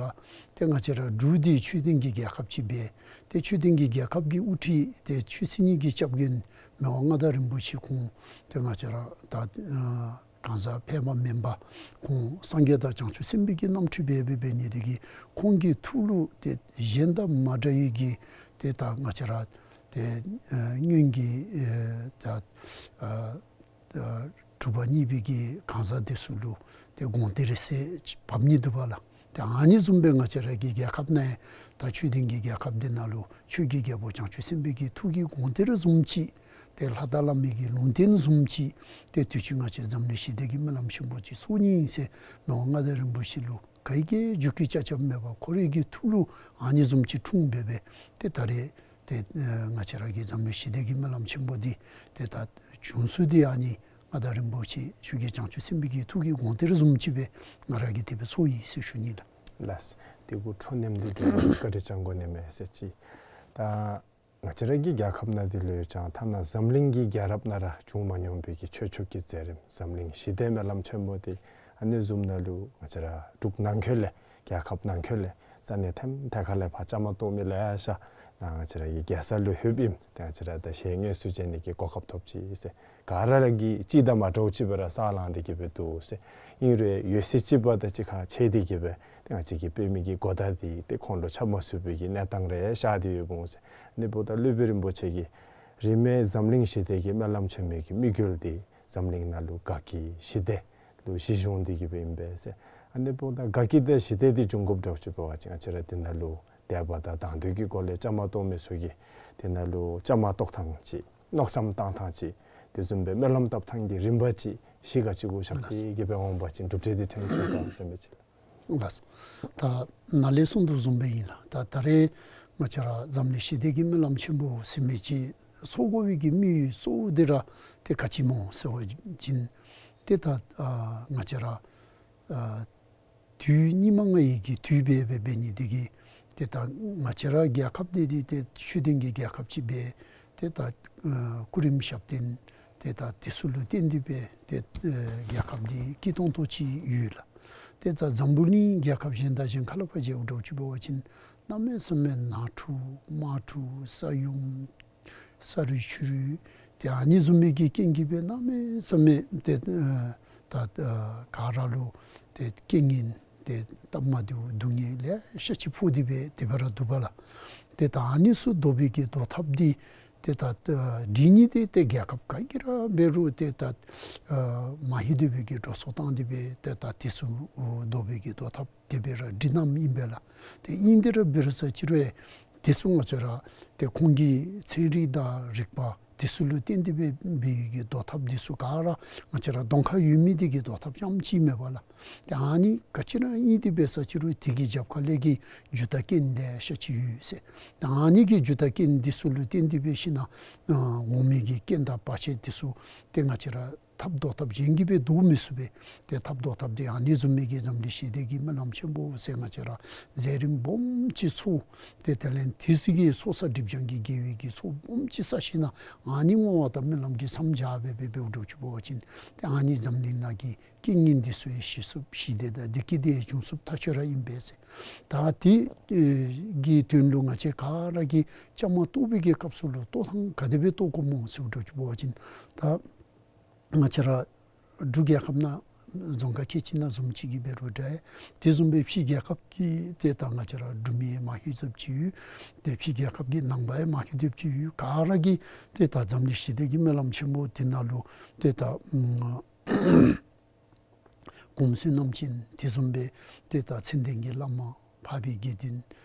ཏེ་ང་བཅས་ར་འབྲུག་འདི་ཆོས་ལྡན་གྱི་རྒྱལ་ཁབ་ཅིག་འབད། ཏེ་ཆོས་ལྡན་གྱི་རྒྱལ་ཁབ་ཀྱི་དབུ་ཁྲིད་ཏེ་ཆོས་སྲིད་གཉིས་ཀྱི་སྐྱབས་མགོན་མི་དབང་མངའ་བདག་རིན་པོ་ཆེ་ཁོང་ཏེ་ང་བཅས་ར་ད་ཨ་གང་ཟག་ཕལ་པ་མེན་པར་ཁོང་སངས་རྒྱས་དང་བྱང་ཆུབ་སེམས་དཔའི་གི་རྣམ་འཕྲུལ་སྦེ་འབད་འབད་ནི་དེ་གིས་ཁོང་གི་ཐུགས་ལུ་ཏེ་གཞན་དང་མ་འདྲ་བའི་གི་ཏེ་ད་ང་བཅས་ར་ཏེ་ཨ་སྔོན་གྱི་ཨེ་ད་ཨ་ཨ་གྲུབ་པ་བརྙེས་པའི་གི་གང་ཟག་དེ་ཚུ་ལུ་ཏེ་དགོངས་གཏེར་ཟེར་བབས་ནི་འདུག་པ་ལགས། ཏེ་ཨ་ནི་བཟུམ་སྦེ་ང་བཅས་ར་གི་རྒྱལ་ཁབ་ནང་ཡང་ད་ཆོས་ལྡན་གྱི་རྒྱལ་ཁབ་འདི་ནང་ལུ་ཆོས་ཀྱི་རྒྱལ་པོ་བྱང་ཆུབ་སེམས་དཔའི་གི་ཐུགས་ཀྱི་དགོངས་གཏེར་བཟུམ་ཅིག་ཏེ་ལྷ་དང་བླ་མའི་གི་ལུང་བསྟན་བཟུམ་ཅིག་ཏེ་དུས་ཅི་ང་བཅས་འཛམ་གླིང་ཞི་བདེ་གི་སྨོན་ལམ་ཆེན་པོ་ཅིག་ཚོགས་ནི་ཨིན་ཟེར་མི་དབང་མངའ་བདག་རིན་པོ་ཆེ་ལུ་ག་གིས་བརྗོད་ཀྱི་ཅ་ཅ་མེད་པར་ཁོ་རའི་གི་ཐུགས་ལུ་ཨ་ནི་བཟུམ་ཅིག་འཁྲུངས་འབད་འབད་ཏེ་ད་རེས་ཏེ་ཨ་ང་བཅས་ར་གི་འཛམ་གླིང་ཞི་བདེ་གི་སྨོན་ལམ་ཆེན་པོ་འདི་ཏེ་ད་བྱུང་ས་འདི་ཨ་ནི་མངའ་བདག་རིན་པོ་ཆེ་ཆོས་རྒྱལ་བྱང་ཆུབ་སེམས་དཔའི་གི་ཐུགས་ཀྱི་དགོངས་གཏེར་བཟུམ་ཅིག་སྦེ་ང་ར་གིས་དེ་སྦེ་ཚོར་ཡི་ཟེར་ཞུ་ནི་ལགས། ལགས། དེ་གུ་འཕྲོ་མཉམ་དུ་གི་བཀའ་དྲིན་བསྐྱང་དགོ་ནི་མས་ཟེར་ཅིག། ད་ང་བཅས་ར་གི་རྒྱལ་ཁབ་ནང་འདི་ལུ་ཡང་ཐ་ན་འཛམ་གླིང་གི་རྒྱལ་རབས་ནང་ར་བྱུང་མ་མྱོང་བའི་གི་ཆོས་ཕྱོགས་ཀྱི་མཛད་རིམ་འཛམ་གླིང་ཞི་བདེའི་སྨོན་ལམ་ཆེན་པོ་འདི་ཨ་ནི་བཟུམ་ནང་ལུ་ང་བཅས་ར་འབྲུག་ནང་འཁོད་ལས་རྒྱལ་ཁབ་ནང་འཁོད་ལས་ས་གནས་ཐམས་ཅད་ཁ་ལས་ཕར་བཅའ་མར་གཏོགས་མི་ལེ་ཤ་ང་བཅས་ར་གི་རྒྱལ་ས་ལུ་ལྷོདཔ་ཨིནམ། ཏེ་ང་བཅས་ར་ད་ཞལ་དངོས་སུ་མཇལ་ནི་གི་གོ་སྐབས་ཐོབ་ཅི་ཟེར། ག་ར་གིས་གཅིག་དང་མ་འདྲཝ་ཅིག་སྦེ་ར་ས་ལངས་ཏེ་གི་སྦེ་འདུག་ཟེར། ཨིན་རུང་ཡོད་ཚད་གཅིག་པ་དང་གཅིག་ཁར་ཕྱད་དེ་གི་སྦེ་ཏེ་ང་བཅས་ཀྱི་པདྨ་གི་གོ་བརྡ་འདི་ཏེ་ཁོང་ལུ་ཁྱབ་མ་ཚུགས་པའི་གི་གནས་སྟངས་རེ་ཤར་ཏེ་ཡོདཔ་འོང་ཟེར། ཨ་ནི་འབདཝ་ད་སློབ་དཔོན་རིན་པོ་ཆེ་གིས་རིས་མེད་འཛམ་གླིང་ཞི་བདེ་གི་སྨོན་ལམ་ཆེན་མོའི་གི་དམིགས་ཡུལ་འདི་འཛམ་གླིང་ནང་ལུ་དགའ་སྐྱིད་ཞི་བདེ་ལུ་གཞི་བཟུང་སྟེ་གི་སྦེ་ཨིན་པས་ཟེར། ཨ་ནི་འབདཝ་ད་དགའ་སྐྱིད་དང་ཞི་བདེ་འདི་འབྱུང་དགོཔ་འདྲཝ་ཅིག་འབད་བ་ཅིན་ང་བཅས་ར་འདི་ནང་ལུ་དད་པ་དང་དང་འདོད་ཀྱི་སྒོ་ལས་བཅའ་མར་གཏོགས་མི་ཚུ་གིས་འདི་ནང་ལུ་བཅའ་མར་གཏོགས་ཐངས་ཅིག་མནོ་བསམ་བཏང་ཐངས་ཅིག་དེ་བཟུམ་སྦེ་སྨོན་ལམ་བཏབ་ཐངས་ཀྱི་རིམ་པ་ཅིག་གཞི་ག་ཅི་གུ་བཞག་སྟེ་གི་སྦེ་འོང་བ་ཅིན་གྲུབ་འབྲས་འདི་ཐོན་ཚུགས་ག་ཟེར་མི་ཅིག་ལགས། ལགས། ད་ནཱ་ལས་གསུངས་དོ་བཟུམ་སྦེ་ཨིན་ལགས། ད་ད་རེས་ང་བཅས་ར་འཛམ་གླིང་ཞི་བདེ་གི་སྨོན་ལམ་ཆེན་པོ་ཟེར་མི་ཅིག་ཚོགས་དགོ་པའི་གི་དམིགས་ཡུལ་གཙོ་བོ་འདི་ར་ཏེ་ག་ཅི་སྨོ་ཟེར་བ་ཅིན་ཏེ་ད་ཨ་ང་བཅས་ར་ཨ་དུས་སྙིགས་མ་ལྔ་ཡི་གི་དུས་སྦེ་འབད་འབད་ནི་དེ་གིས་ཏེ་ད་ང་བཅས་ར་རྒྱལ་ཁབ་འདི་འདི་ཏེ་ཆོས་ལྡན་གྱི་རྒྱལ་ཁབ་ཅིག་སྦེ་ཏེ་ད་ཨ་སྐུ་རིམ་ཞབས་བརྟན་ཏེ་ད་དེ་ཚུ་ལུ་བརྟེན་ཏེ་སྦེ་ཏེ་ཨ་རྒྱལ་ཁབ་འདི་སྐྱིད་ཏོང་ཏོ་ཅིག་ཡོད་ལགས། ཏེ་ད་འཛམ་བུ་གླིང་རྒྱལ་ཁབ་གཞན་དང་གཞན་ཁ་ལས་ཕར་མཇལཝ་འདྲཝ་ཅིག་འབད་བ་ཅིན་གནམ་མེད་ས་མེད་ནང་འཁྲུག་དམག་འཁྲུག་ས་ཡོམ་ས་རུད་ཆུ་རུད་ཏེ་ཨ་ནི་བཟུམ་མའི་གི་རྐྱེན་གྱིས་སྦེ་གནམ་མེད་ས་མེད་ཏེ་ཨ་ད་ཨ་ག་ར་ལུ་ཏེ་རྐྱེན་ངན་ཏེ་སྟབས་མ་བདེཝ་སྡུག་བསྔལ་ལེ་ཤ་ཅིག་ཕོག་སྟེ་སྦེ་དེ་སྦེ་ར་འདུག་པ་ལགས། ཏེ་ད་ཨ་ནི་ཚུ་བཟློག་པའི་གི་བཟློག་ཐབས་འདི་ཏེ་ད་ཨ་འདི་ནི་ཏེ་ཏེ་རྒྱལ་ཁབ་ག་གིས་ར་འབད་རུང་ཏེ་ད་ཨ་མ་ཧེ་དེ་སྦེ་གི་འགྲོ་སོང་བཏང་སྟེ་སྦེ་ཏེ་ད་དེ་ཚུ་བཟློག་པའི་གི་བཟློག་ཐབས་དེ་སྦེ་ར་འབྲི་གནངམ་ཨིན་པས་ལགས། ཏེ་ཨིན་དེ་ར་འབད་རུང་ས་ཅི་རུང་ཡང་དེ་ཚུ་ང་བཅས་ར་ཏེ་ཁོང་གི་ཚན་རིག་དང་རིག་པ་དེ་ཚུ་ལུ་བརྟེན་ཏེ་སྦེ་འབད་བའི་གི་བཟློག་ཐབས་དེ་ཚུ་ག་ར་ང་བཅས་ར་གདོང་ཁར་ཡོད་མི་དེ་གི་བཟློག་ཐབས་རྐྱངམ་ཅིག་མེན་པ་ལགས། ཏེ་ཨ་ནི་ག་ཅི་ར་ཨིན་དེ་འབད་ས་ཅི་རུང་དེ་གི་རྒྱབ་ཁ་ལས་ཀྱི་རྒྱུ་དང་རྐྱེན་ལེ་ཤ་ཅིག་ཡོད་ཟེར། ཏེ་ཨ་ནི་གི་རྒྱུ་དང་རྐྱེན་དེ་ཚུ་ལུ་བརྟེན་ཏེ་སྦེ་ཤིན་ན་ཨ་འོང་མི་གི་རྐྱེན་དང་བར་ཆད་དེ་ཚུ་ཏེ་ང་བཅས་ར་ཐབས་བཟློག་ཐབས་གཞན་གྱིས་སྦེ་བཟློག་མི་ཚུགས་པས། ཏེ་ཐབས་བཟློག་ཐབས་འདི་ཨ་ནི་བཟུམ་མའི་གི་འཛམ་གླིང་ཞི་བདེ་གི་སྨོན་ལམ་ཆེན་པོ་ཟེར་ང་བཅས་ར་མཛད་རིམ་སྦོམ་ཅིག་ཚོགས། ཏེ་དེ་ལས་དེ་ཚུ་གི་ཚོགས་བསགས་སྒྲིབ་སྦྱང་གི་དགེ་བའི་གི་ཚོགས་སྦོམ་ཅིག་བསགས་ཞིན་ན་ཨ་ནི་བསྔོ་བ་དང་སྨོན་ལམ་གྱི་མཚམས་སྦྱར་སྦེ་འབད་འབདཝ་འདྲཝ་ཅིག་འབད་བ་ཅིན་ཏེ་ཨ་ནི་འཛམ་གླིང་ནང་གི་རྐྱེན་ངན་འདི་ཚུ་ཡང་ཞི་ཚུགས། ཞི་བདེ་དང་བདེ་སྐྱིད་འདི་ཡང་འབྱུང་ཚུགསཔ་ཐག་ཆོད་ར་ཨིན་པས་ཟེར། ད་དེ་ཨེ་གི་དོན་ལུ་ང་བཅས་ག་ར་གིས་བཅའ་མར་གཏོགས་པའི་གི་སྐབས་སུ་ལུ་གཏོགས་ཐངས་ག་དེ་སྦེ་གཏོགས་དགོཔ་སྨོ་ཟེརཝ་འདྲཝ་ཅིག་འབད་བ་ཅིན་ད་ང་བཅས་ར་འབྲུག་རྒྱལ་ཁབ་ནང་རྫོང་ཁག་ཁལ་གཅིག་ནང་བཟུམ་ཅིག་གི་འབད་རུང་འདྲ། དེ་བཟུམ་སྦེ་ཕྱི་རྒྱལ་ཁབ་ཀྱི་ཏེ་ད་ང་བཅས་ར་འབྲུག་མི་མ་ཧེ་ཚུགསཔ་ཅིག་ཡོད། ཏེ་ཕྱི་རྒྱལ་ཁབ་ཀྱི་ནང་པ་ཡང་མ་ཧེ་ཚུགསཔ་ཅིག་ཡོད། ག་ར་གིས་ཏེ་ད་འཛམ་གླིང་ཞི་བདེ་གི་སྨོན་ལམ་ཆེན་པོ་འདི་ནང་ལུ་ཏེ་ད་ཨམ་གོང་བསོད་ནམས་ཅན་དེ་བཟུམ་སྦེ་ཏེ་ད་མཚན་ལྡན་གྱི་བླ་མ་འཕགས་པའི་དགེ་འདུན་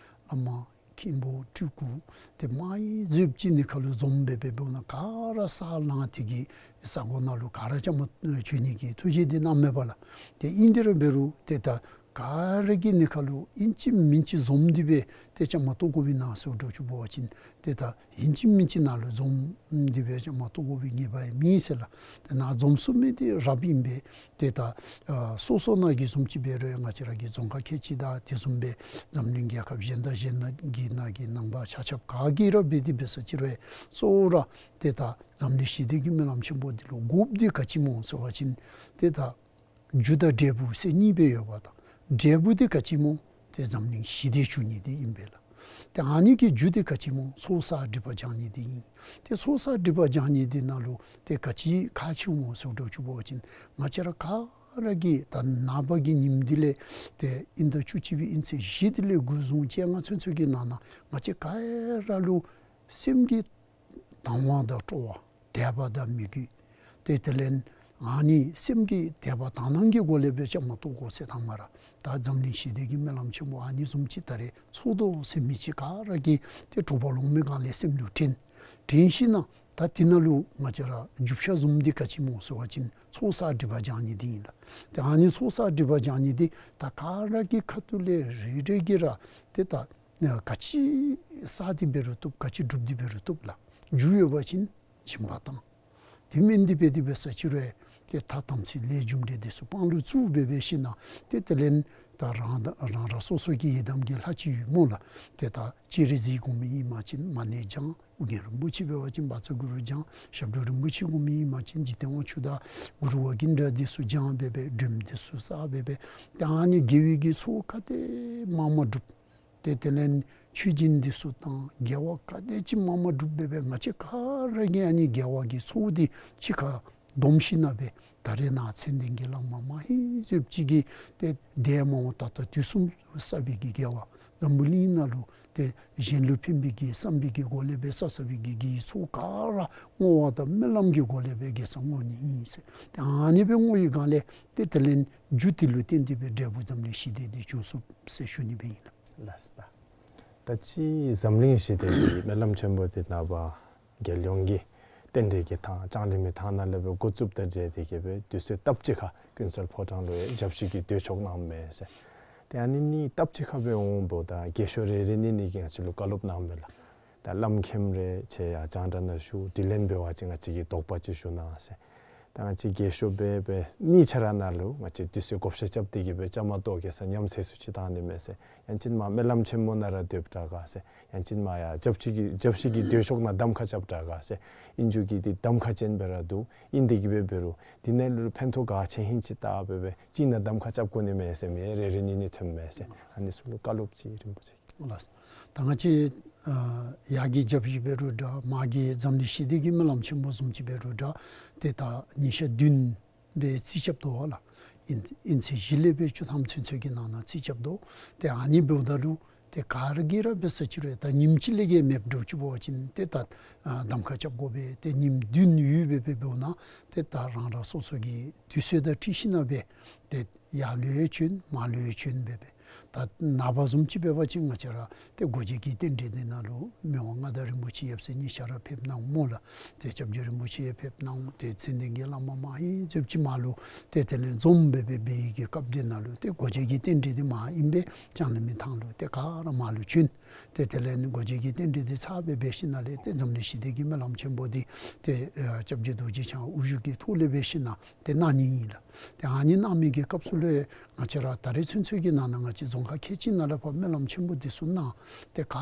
བླ་མ་མཁན་པོ་སྤྲུལ་སྐུ་ཏེ་མ་ཧེ་ཚུགསཔ་ཅིག་ནི་ཁ་ལུ་འཛོམས་སྦེ་འབད་འབདཝ་ད་ག་ར་ས་ལངས་ཏེ་གི་ས་གོ་ནང་ལུ་ག་ར་བཅའ་མར་བྱོན་ནི་གི་ཐུགས་བཞེད་འདི་གནངམ་མས་པ་ལགས། ཏེ་ཨིན་དེ་ར་འབད་རུང་ཏེ་ད་ ག་ར་གིས་ཨ་ནི་ཁར་ལུ་ཨིན་ཅི་མིན་ཅི་འཛོམས་ཏེ་སྦེ་ཏེ་བཅའ་མར་གཏོགས་དགོ་པས་ན་ཟེར་འདྲཝ་ཅིག་འབད་བ་ཅིན་ཏེ་ད་ཨིན་ཅི་མིན་ཅི་ནང་ལུ་འཛོམས་ཏེ་སྦེ་བཅའ་མར་གཏོགས་དགོ་པའི་ངེས་པ་ཡང་མེད་ཟེར་ལགས། ཏེ་ནཱ་འཛོམས་ཚུགས་མི་འདི་རབ་ཨིན་པས། ཏེ་ད་ཨ་སོ་སོ་ནང་གི་བཟུམ་ཅིག་འབད་རུང་ང་བཅས་ར་གི་རྫོང་ཁག་ཁལ་གཅིག་དང་དེ་བཟུམ་སྦེ་འཛམ་གླིང་རྒྱལ་ཁབ་གཞན་དང་གཞན་ནང་གི་ནང་གི་ནང་པ་ཆ་ཁྱབ་ག་གིས་ར་འབད་དེ་འབད་ས་ཅིག་རུང་གཙོ་བོ་ར་ཏེ་ད་འཛམ་གླིང་ཞི་བདེ་གི་སྨོན་ལམ་ཆེན་པོ་འདི་ལུ་དགོཔ་འདི་ག་ཅི་སྨོ་ཟེར་བ་ཅིན་ཏེ་ད་རྒྱུ་དང་འབྲས་བུ་ཟེར་གཉིས་སྦེ་ཡོདཔ་ད། འབྲས་བུ་འདི་ག་ཅི་སྨོ། ཏེ་འཛམ་གླིང་ཞི་བདེ་འབྱུང་ནི་འདི་ཨིན་པས་ལགས། ཏེ་ཨ་ནི་གི་རྒྱུ་འདི་ག་ཅི་སྨོ། ཚོགས་བསགས་སྒྲིབ་པ་སྦྱང་ནི་འདི་ཨིན། ཏེ་ཚོགས་བསགས་སྒྲིབ་པ་སྦྱང་ནི་འདི་ནང་ལུ་ཏེ་ག་ཅི་ཁག་ཆེཝ་སྨོ་ཟེར་འདྲཝ་ཅིག་འབད་བ་ཅིན་ང་བཅས་ར་ག་ར་གིས་ད་ནངས་པ་གི་ཉིནམ་འདི་ལས་ཏེ་དབྱིན་ཟླ་བཅུ་གཅིག་པའི་དབྱིན་ཚེས་བཞི་འདི་ལས་འགོ་བཟུང་བཅོ་ལྔ་ཚུན་ཚོད་ཀྱི་ནང་ན་ང་བཅས་ག་ར་ལུ་སེམས་ཀྱི་དང་བ་དང་སྤྲོ་བ། དད་པ་དང་མོས་གུས། ཏེ་དེ་ལས་ཨ་ནི་སེམས་ཀྱི་དད་པ་དག་སྣང་གི་སྒོ་ལས་སྦེ་བཅའ་མར་གཏོགས་དགོ་ཟེར། དང་པ་ར་ད་འཛམ་གླིང་ཞི་བདེ་གི་སྨོན་ལམ་ཆེན་པོ་ཨ་ནི་བཟུམ་ཅིག་ད་རེས་ཚོགས་དོ་ཟེར་མི་ཅིག་ག་ར་གིས་ཏེ་དྲོ་པ་ལོང་མི་སྒང་ལས་སེམས་ལུ་དྲན། དྲན་ཞིནམ་ད་དེ་ནང་ལུ་ང་བཅས་ར་རྒྱུ་ཆ་བཟུམ་འདི་ག་ཅི་སྨོ་ཟེར་བ་ཅིན་ཚོགས་བསགས་སྒྲིབ་པ་སྦྱང་ནི་འདི་ཨིན་ལགས། ཏེ་ཨ་ནི་ཚོགས་བསགས་སྒྲིབ་པ་སྦྱང་ནི་འདི་ད་ག་ར་གི་ཁ་ཐུག་ལས་རེ་རེ་གིས་ར་ཏེ་ད་ག་ཅི་བསགས་ཏེ་འབད་རུང་བཏུབ། ག་ཅི་སྒྲུབ་སྟེ་འབད་རུང་བཏུབ་ལགས། རྒྱུ་ཡོད་པ་ཅིན་སྦྱིན་པ་གཏང་། དེ་མེན་ཏེ་འབད་དེ་འབད་ས་ཅིག་རུང་ཏེ་ཐ་དམ་ཚིག་ལས་རྒྱུ་འབྲས་འདི་ཚུ་སྤང་ལུགས་ཚུ་འབད་འབད་ཞིནམ་ཏེ་དེ་ལས་ད་རང་རང་རང་སོ་སོ་གི་ཡི་དམ་གྱི་ལྷ་ཅིག་ཡོད་སྨོ་ལགས། ཏེ་ད་སྤྱན་རས་གཟིགས་དགོ་མི་ཨིན་པ་ཅིན་མ་ཎི་བགྱང་། ཨོ་རྒྱན་རིན་པོ་ཆེ་འབད་བ་ཅིན་བཛྲ་གུ་རུ་བགྱང་། ཞབས་དྲུང་རིན་པོ་ཆེ་དགོ་མི་ཨིན་པ་ཅིན་འཇིག་རྟེན་དབང་ཕྱུག་དང་གུ་རུ་ཝ་གིན་དྲ་འདི་ཚུ་བགྱང་འབད་འབད་སྒྲོལ་མ་འདི་ཚུ་བསགས་འབད་འབད་ཏེ་ཨ་ནི་དགེ་བའི་གི་ཚོགས་ག་དེ་མང་མང་སྒྲུབ། ཏེ་དེ་ལས་མཆོད་སྦྱིན་འདི་ཚུ་དང་དགེ་བ་ག་དེ་ཅིག་མང་མང་སྒྲུབ་འབད་འབད་ང་བཅས་ག་ར་གིས་ཨ་ནི་དགེ་བ་གི་ཚོགས་འདི་གཅིག་ཁར་བསྡོམས་ཞིནམ་སྦེ་ད་རེས་ནཱ་མཚན་ལྡན་གྱི་བླ་མ་མ་ཧེ་ཟེརཝ་ཅིག་གིས་ཏེ་འདས་མ་འོངས་ད་ལྟ་དུས་གསུམ་བསགས་པའི་གི་དགེ་བ། འཛམ་བུ་གླིང་ནང་ལུ་ཏེ་གཞན་ལུ་ཕན་པའི་གི་བསམ་པའི་གི་སྒོ་ལས་འབད་བསགས་བསགས་པའི་གི་དགེ་བའི་ཚོགས་ག་ར་བསྔོ་བ་དང་སྨོན་ལམ་གྱི་སྒོ་ལས་འབད་དགེ་རྩ་བསྔོ་ནི་ཨིན་ཟེར། ཏེ་ཨ་ནི་སྦེ་བསྔོ་བའི་སྒང་ལས་ཏེ་དེ་ལས་རྒྱུ་དེ་ལུ་བརྟེན་ཏེ་འབད་འབྲས་བུ་འཛམ་གླིང་ཞི་བདེ་འདི་འབྱུང་ཚུགས་ཟེར་ཞུ་ནི་སྦེ་ཨིན་ལགས། ལགས་སོ། ད་ཅི་འཛམ་གླིང་ཞི་བདེ་གི་སྨོན་ལམ་ཆེན་པོ་འདི་ནངས་པ་རྒྱལ་ཡོངས་ཀྱི་རྟེན་འབྲེལ་གྱི་ཐང་ལྕང་གླིང་མའི་ཐང་ནང་ལས་འབད་འགོ་བཙུགསཔ་དང་འབྲེལ་ཏེ་གིས་འབད་དུས་ཚོད་སྟབས་གཅིག་ཁར་ཀུན་གསལ་ཕོ་བྲང་ལུ་ཡང་བརྒྱ་བཞི་གི་མདོས་ཆོག་གནངམ་མས་ཟེར། ཏེ་ཨ་ནི་གཉིས་སྟབས་གཅིག་ཁར་འབད་འོངམ་ད་རྒྱལ་མཆོག་རེ་རེ་གཉིས་གཉིས་ཀྱིས་ང་བཅས་ལུ་བཀའ་སློབ་གནངམ་མས་ལགས། ད་བླམ་མཁནམ་རེ་ཁྱེད་ཡར་རྒྱང་གྲགས་ནང་བཞུགས། དྲི་ལན་འབད་བ་ཅིན་ང་བཅས་ཀྱིས་དོགས་པ་ཅིག་ཞུ་གནང་ཟེར། ད་ང་བཅས་རྒྱལ་མཆོག་འབད་འབད་གཉིས་ཆ་ར་ནང་ལུ་ང་བཅས་དུས་ཚོད་བགོ་བཤའ་རྐྱབ་སྟེ་གིས་འབད་བཅའ་མར་གཏོགས་གེ་ཟེར་མཉམ་ཟས་སུ་ཅིག་བཏང་ནི་མས་ཟེར། ཡང་ཅིན་མར་སྨོན་ལམ་ཆེན་མོ་ནང་ར་སྡོདཔ་དྲག་ག་ཟེར། ཡང་ཅིན་མར་ཡར་བརྒྱ་བཞི་གི་བརྒྱ་བཞི་གི་མདོས་ཆོག་ནང་གདམ་ཁ་རྐྱབ་དྲག་ག་ཟེར། ཨིན་རྒྱུ་གི་འདི་གདམ་ཁ་ཅན་སྦེ་ར་འདུག། ཨིན་ཏེ་གིས་འབད་འབད་རུང་འདི་ནང་ལུ་ཕན་ཐོགས་ག་ཆེ་ཧིང་ཅིག་བལྟ་འབད་འབད་ཅིག་ནང་གདམ་ཁ་རྐྱབ་དགོ་ནི་མས་ཟེར་མི་རེ་རེ་གཉིས་གཉིས་ཐོནམ་མས་ཟེར། ཨ་ནི་ཚུ་ལུ་བཀའ་སློབ་ཅིག་རིན་པོ་ཆེ། ལགས། ད་ང་བཅས་ཨ་ཡར་གྱི་བརྒྱ་བཞི་འབད་རུང་འདྲ་མར་གྱི་འཛམ་གླིང་ཞི་བདེ་གི་སྨོན་ལམ་ཆེན་པོ་བཟུམ་ཅིག་འབད་རུང་འདྲ་ཏེ་ད་ཉིན་ཞག་བདུན་སྦེ་རྩིས་རྐྱབ་དོ་བ་ལགས། ཨིན་ཨིན་ཚེས་བཞི་ལས་འབད་བཅུ་ཐམ་ཚུན་ཚོད་ཀྱི་ནང་ན་རྩིས་རྐྱབ་དོ། ཏེ་ཨ་ནི་འབདཝ་ད་ལུ་ཏེ་ག་ར་གིས་ར་འབད་ས་ཅིག་རུང་ད་ཉིནམ་གཅིག་ལས་བརྒལ་མེདཔ་འདྲཝ་ཅིག་འབད་བ་ཅིན་ཏེ་ད་ཨ་གདམ་ཁ་རྐྱབ་དགོ་པས། ཏེ་ཉིནམ་བདུན་ཡོད་པའི་འབད་འབདཝ་ད་ཏེ་ད་རང་རང་སོ་སོ་གི་དུས་ཚོད་དང་འཁྲིལ་ཞིནམ་སྦེ་ཏེ་ཡར་ལུ་ཡང་བྱོན་མར་ལུ་ཡང་བྱོན་འབད་འབད། ད་ནངས་པ་བཟུམ་ཅིག་འབད་བ་ཅིན་ང་བཅས་ར་ཏེ་སྒོ་འབྱེད་ཀྱི་རྟེན་འབྲེལ་འདི་ནང་ལུ་མི་དབང་མངའ་བདག་རིན་པོ་ཆེ་ཡབ་སྲས་གཉིས་ཆ་ར་ཕེབས་གནང་སྨོ་ལགས། ཏེ་སྐྱབས་རྗེ་རིན་པོ་ཆེ་ཡང་ཕེབས་གནང་། ཏེ་མཚན་ལྡན་གྱི་བླ་མ་མ་ཧེ་ཟེརཝ་ཅིག་མར་ལུ་ཏེ་དེ་ལས་འཛོམས་འབད་འབད་འབད་བའི་གི་སྐབས་འདི་ནང་ལུ་ཏེ་སྒོ་འབྱེད་ཀྱི་རྟེན་འབྲེལ་འདི་མར་ཨིན་པས། ལྕང་གླིང་མའི་ཐང་ལུ། ཏེ་ག་ར་མར་ལུ་བྱོན། ཏེ་དེ་ལས་ནི་སྒོ་འབྱེད་ཀྱི་རྟེན་འབྲེལ་འདི་ཚར་འབད་འབད་ཞིནམ་ལས་ཏེ་འཛམ་གླིང་ཞི་བདེ་གི་སྨོན་ལམ་ཆེན་པོ་འདི་ཏེ་ཨ་སྐྱབས་རྗེ་རྡོ་རྗེ་འཆང་དབུ་བཞུགས་ཀྱི་ཐོག་ལས་འབད་ཞིནམ་ཏེ་གནང་ནི་ཨིན་ལགས། ཏེ་ཨ་ནི་གནང་མི་གི་སྐབས་སུ་ལུ་ང་བཅས་ར་ད་རེས་ཚུན་ཚོད་ཀྱི་ནང་ན་ང་བཅས་རྫོང་ཁག་ཁལ་གཅིག་ནང་ལས་ཕར་སྨོན་ལམ་ཆེན་པོ་འདི་ཚུ་གནང་། ཏེ་ག་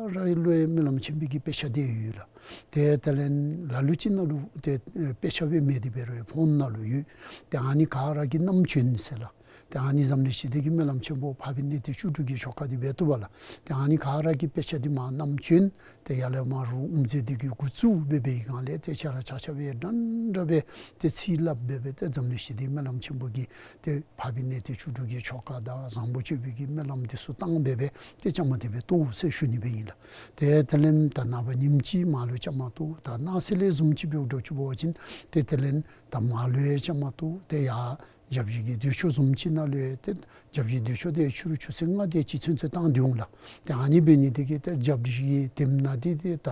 ར་ལུ་ཡང་སྨོན་ལམ་ཆེན་པོའི་གི་དཔེ་ཆ་འདི་ཡོད་ལགས། ཏེ་དེ་ལས་ལ་ལུ་ཅིག་ནང་ལུ་ཏེ་ཨེ་དཔེ་ཆ་སྦེ་མེད་དེ་འབད་རུང་ཕོན་ནང་ལུ་ཡོད། ཏེ་ཨ་ནི་ག་ར་གིས་བསྣམས་བྱོན་ཟེར་ལགས། ཏེ་ཨ་ནི་འཛམ་གླིང་ཞི་བདེ་གི་སྨོན་ལམ་ཆེན་པོ་འཕགས་པའི་གནས་བརྟན་བཅུ་དྲུག་གི་ཆོ་ག་འདི་འབད་བཏུབ་པས་ལགས། ཏེ་ཨ་ནི་ག་ར་གིས་དཔེ་ཆ་འདི་མར་བསྣམས་བྱོན། ཏེ་ཡར་ལས་མར་རུང་དབུ་མཛད་འདི་གིས་འགོ་བཙུགས་འབད་འབད་བའི་སྒང་ལས་ཏེ་ཆ་ར་ཆ་ཆ་སྦེ་འདྲན་འདྲ་སྦེ་ཏེ་ཚིག་སླབ་འབད་འབད་ཏེ་འཛམ་གླིང་ཞི་བདེའི་སྨོན་ལམ་ཆེན་པོ་གི་ཏེ་འཕགས་པའི་གནས་བརྟན་བཅུ་དྲུག་གི་ཆོ་ག་དང་བཟང་པོ་སྤྱོད་པའི་གི་སྨོན་ལམ་འདི་ཚུ་བཏང་འབད་འབད་ཏེ་བཅའ་མར་དེ་སྦེ་གཏོགས་ཟེར་ཞུ་ནི་སྦེ་ཨིན་ལགས། ཏེ་དེ་ལས་ད་ནངས་པ་ཉིནམ་གཅིག་མར་ལུ་བཅའ་མར་གཏོགས། ད་གནངས་ཚེ་ལས་བཟུམ་ཅིག་འབདཝ་འདྲཝ་ཅིག་འབད་བ་ཅིན་ཏེ་དེ་ལས་ད་མར་ལུ་ཡང་བཅའ་མར་གཏོགས། ཏེ་ཡར་ རྒྱབ་བཞི་གི་དུས་མཆོད་བཟུམ་ཅིག་ནང་ལུ་ཡང་ཏེ་རྒྱབ་བཞི་དུས་མཆོད་དེ་ཕྱི་རུ་ཆུ་ཚོད་ལྔ་དེ་ཅིག་ཚུན་ཚོད་བཏང་སྟེ་འོང་ལགས། ཏེ་ཨ་ནི་འབད་ནི་དེ་གིས་ཏེ་རྒྱབ་བཞི་གི་དེམ་ནང་འདི་ཏེ་ད་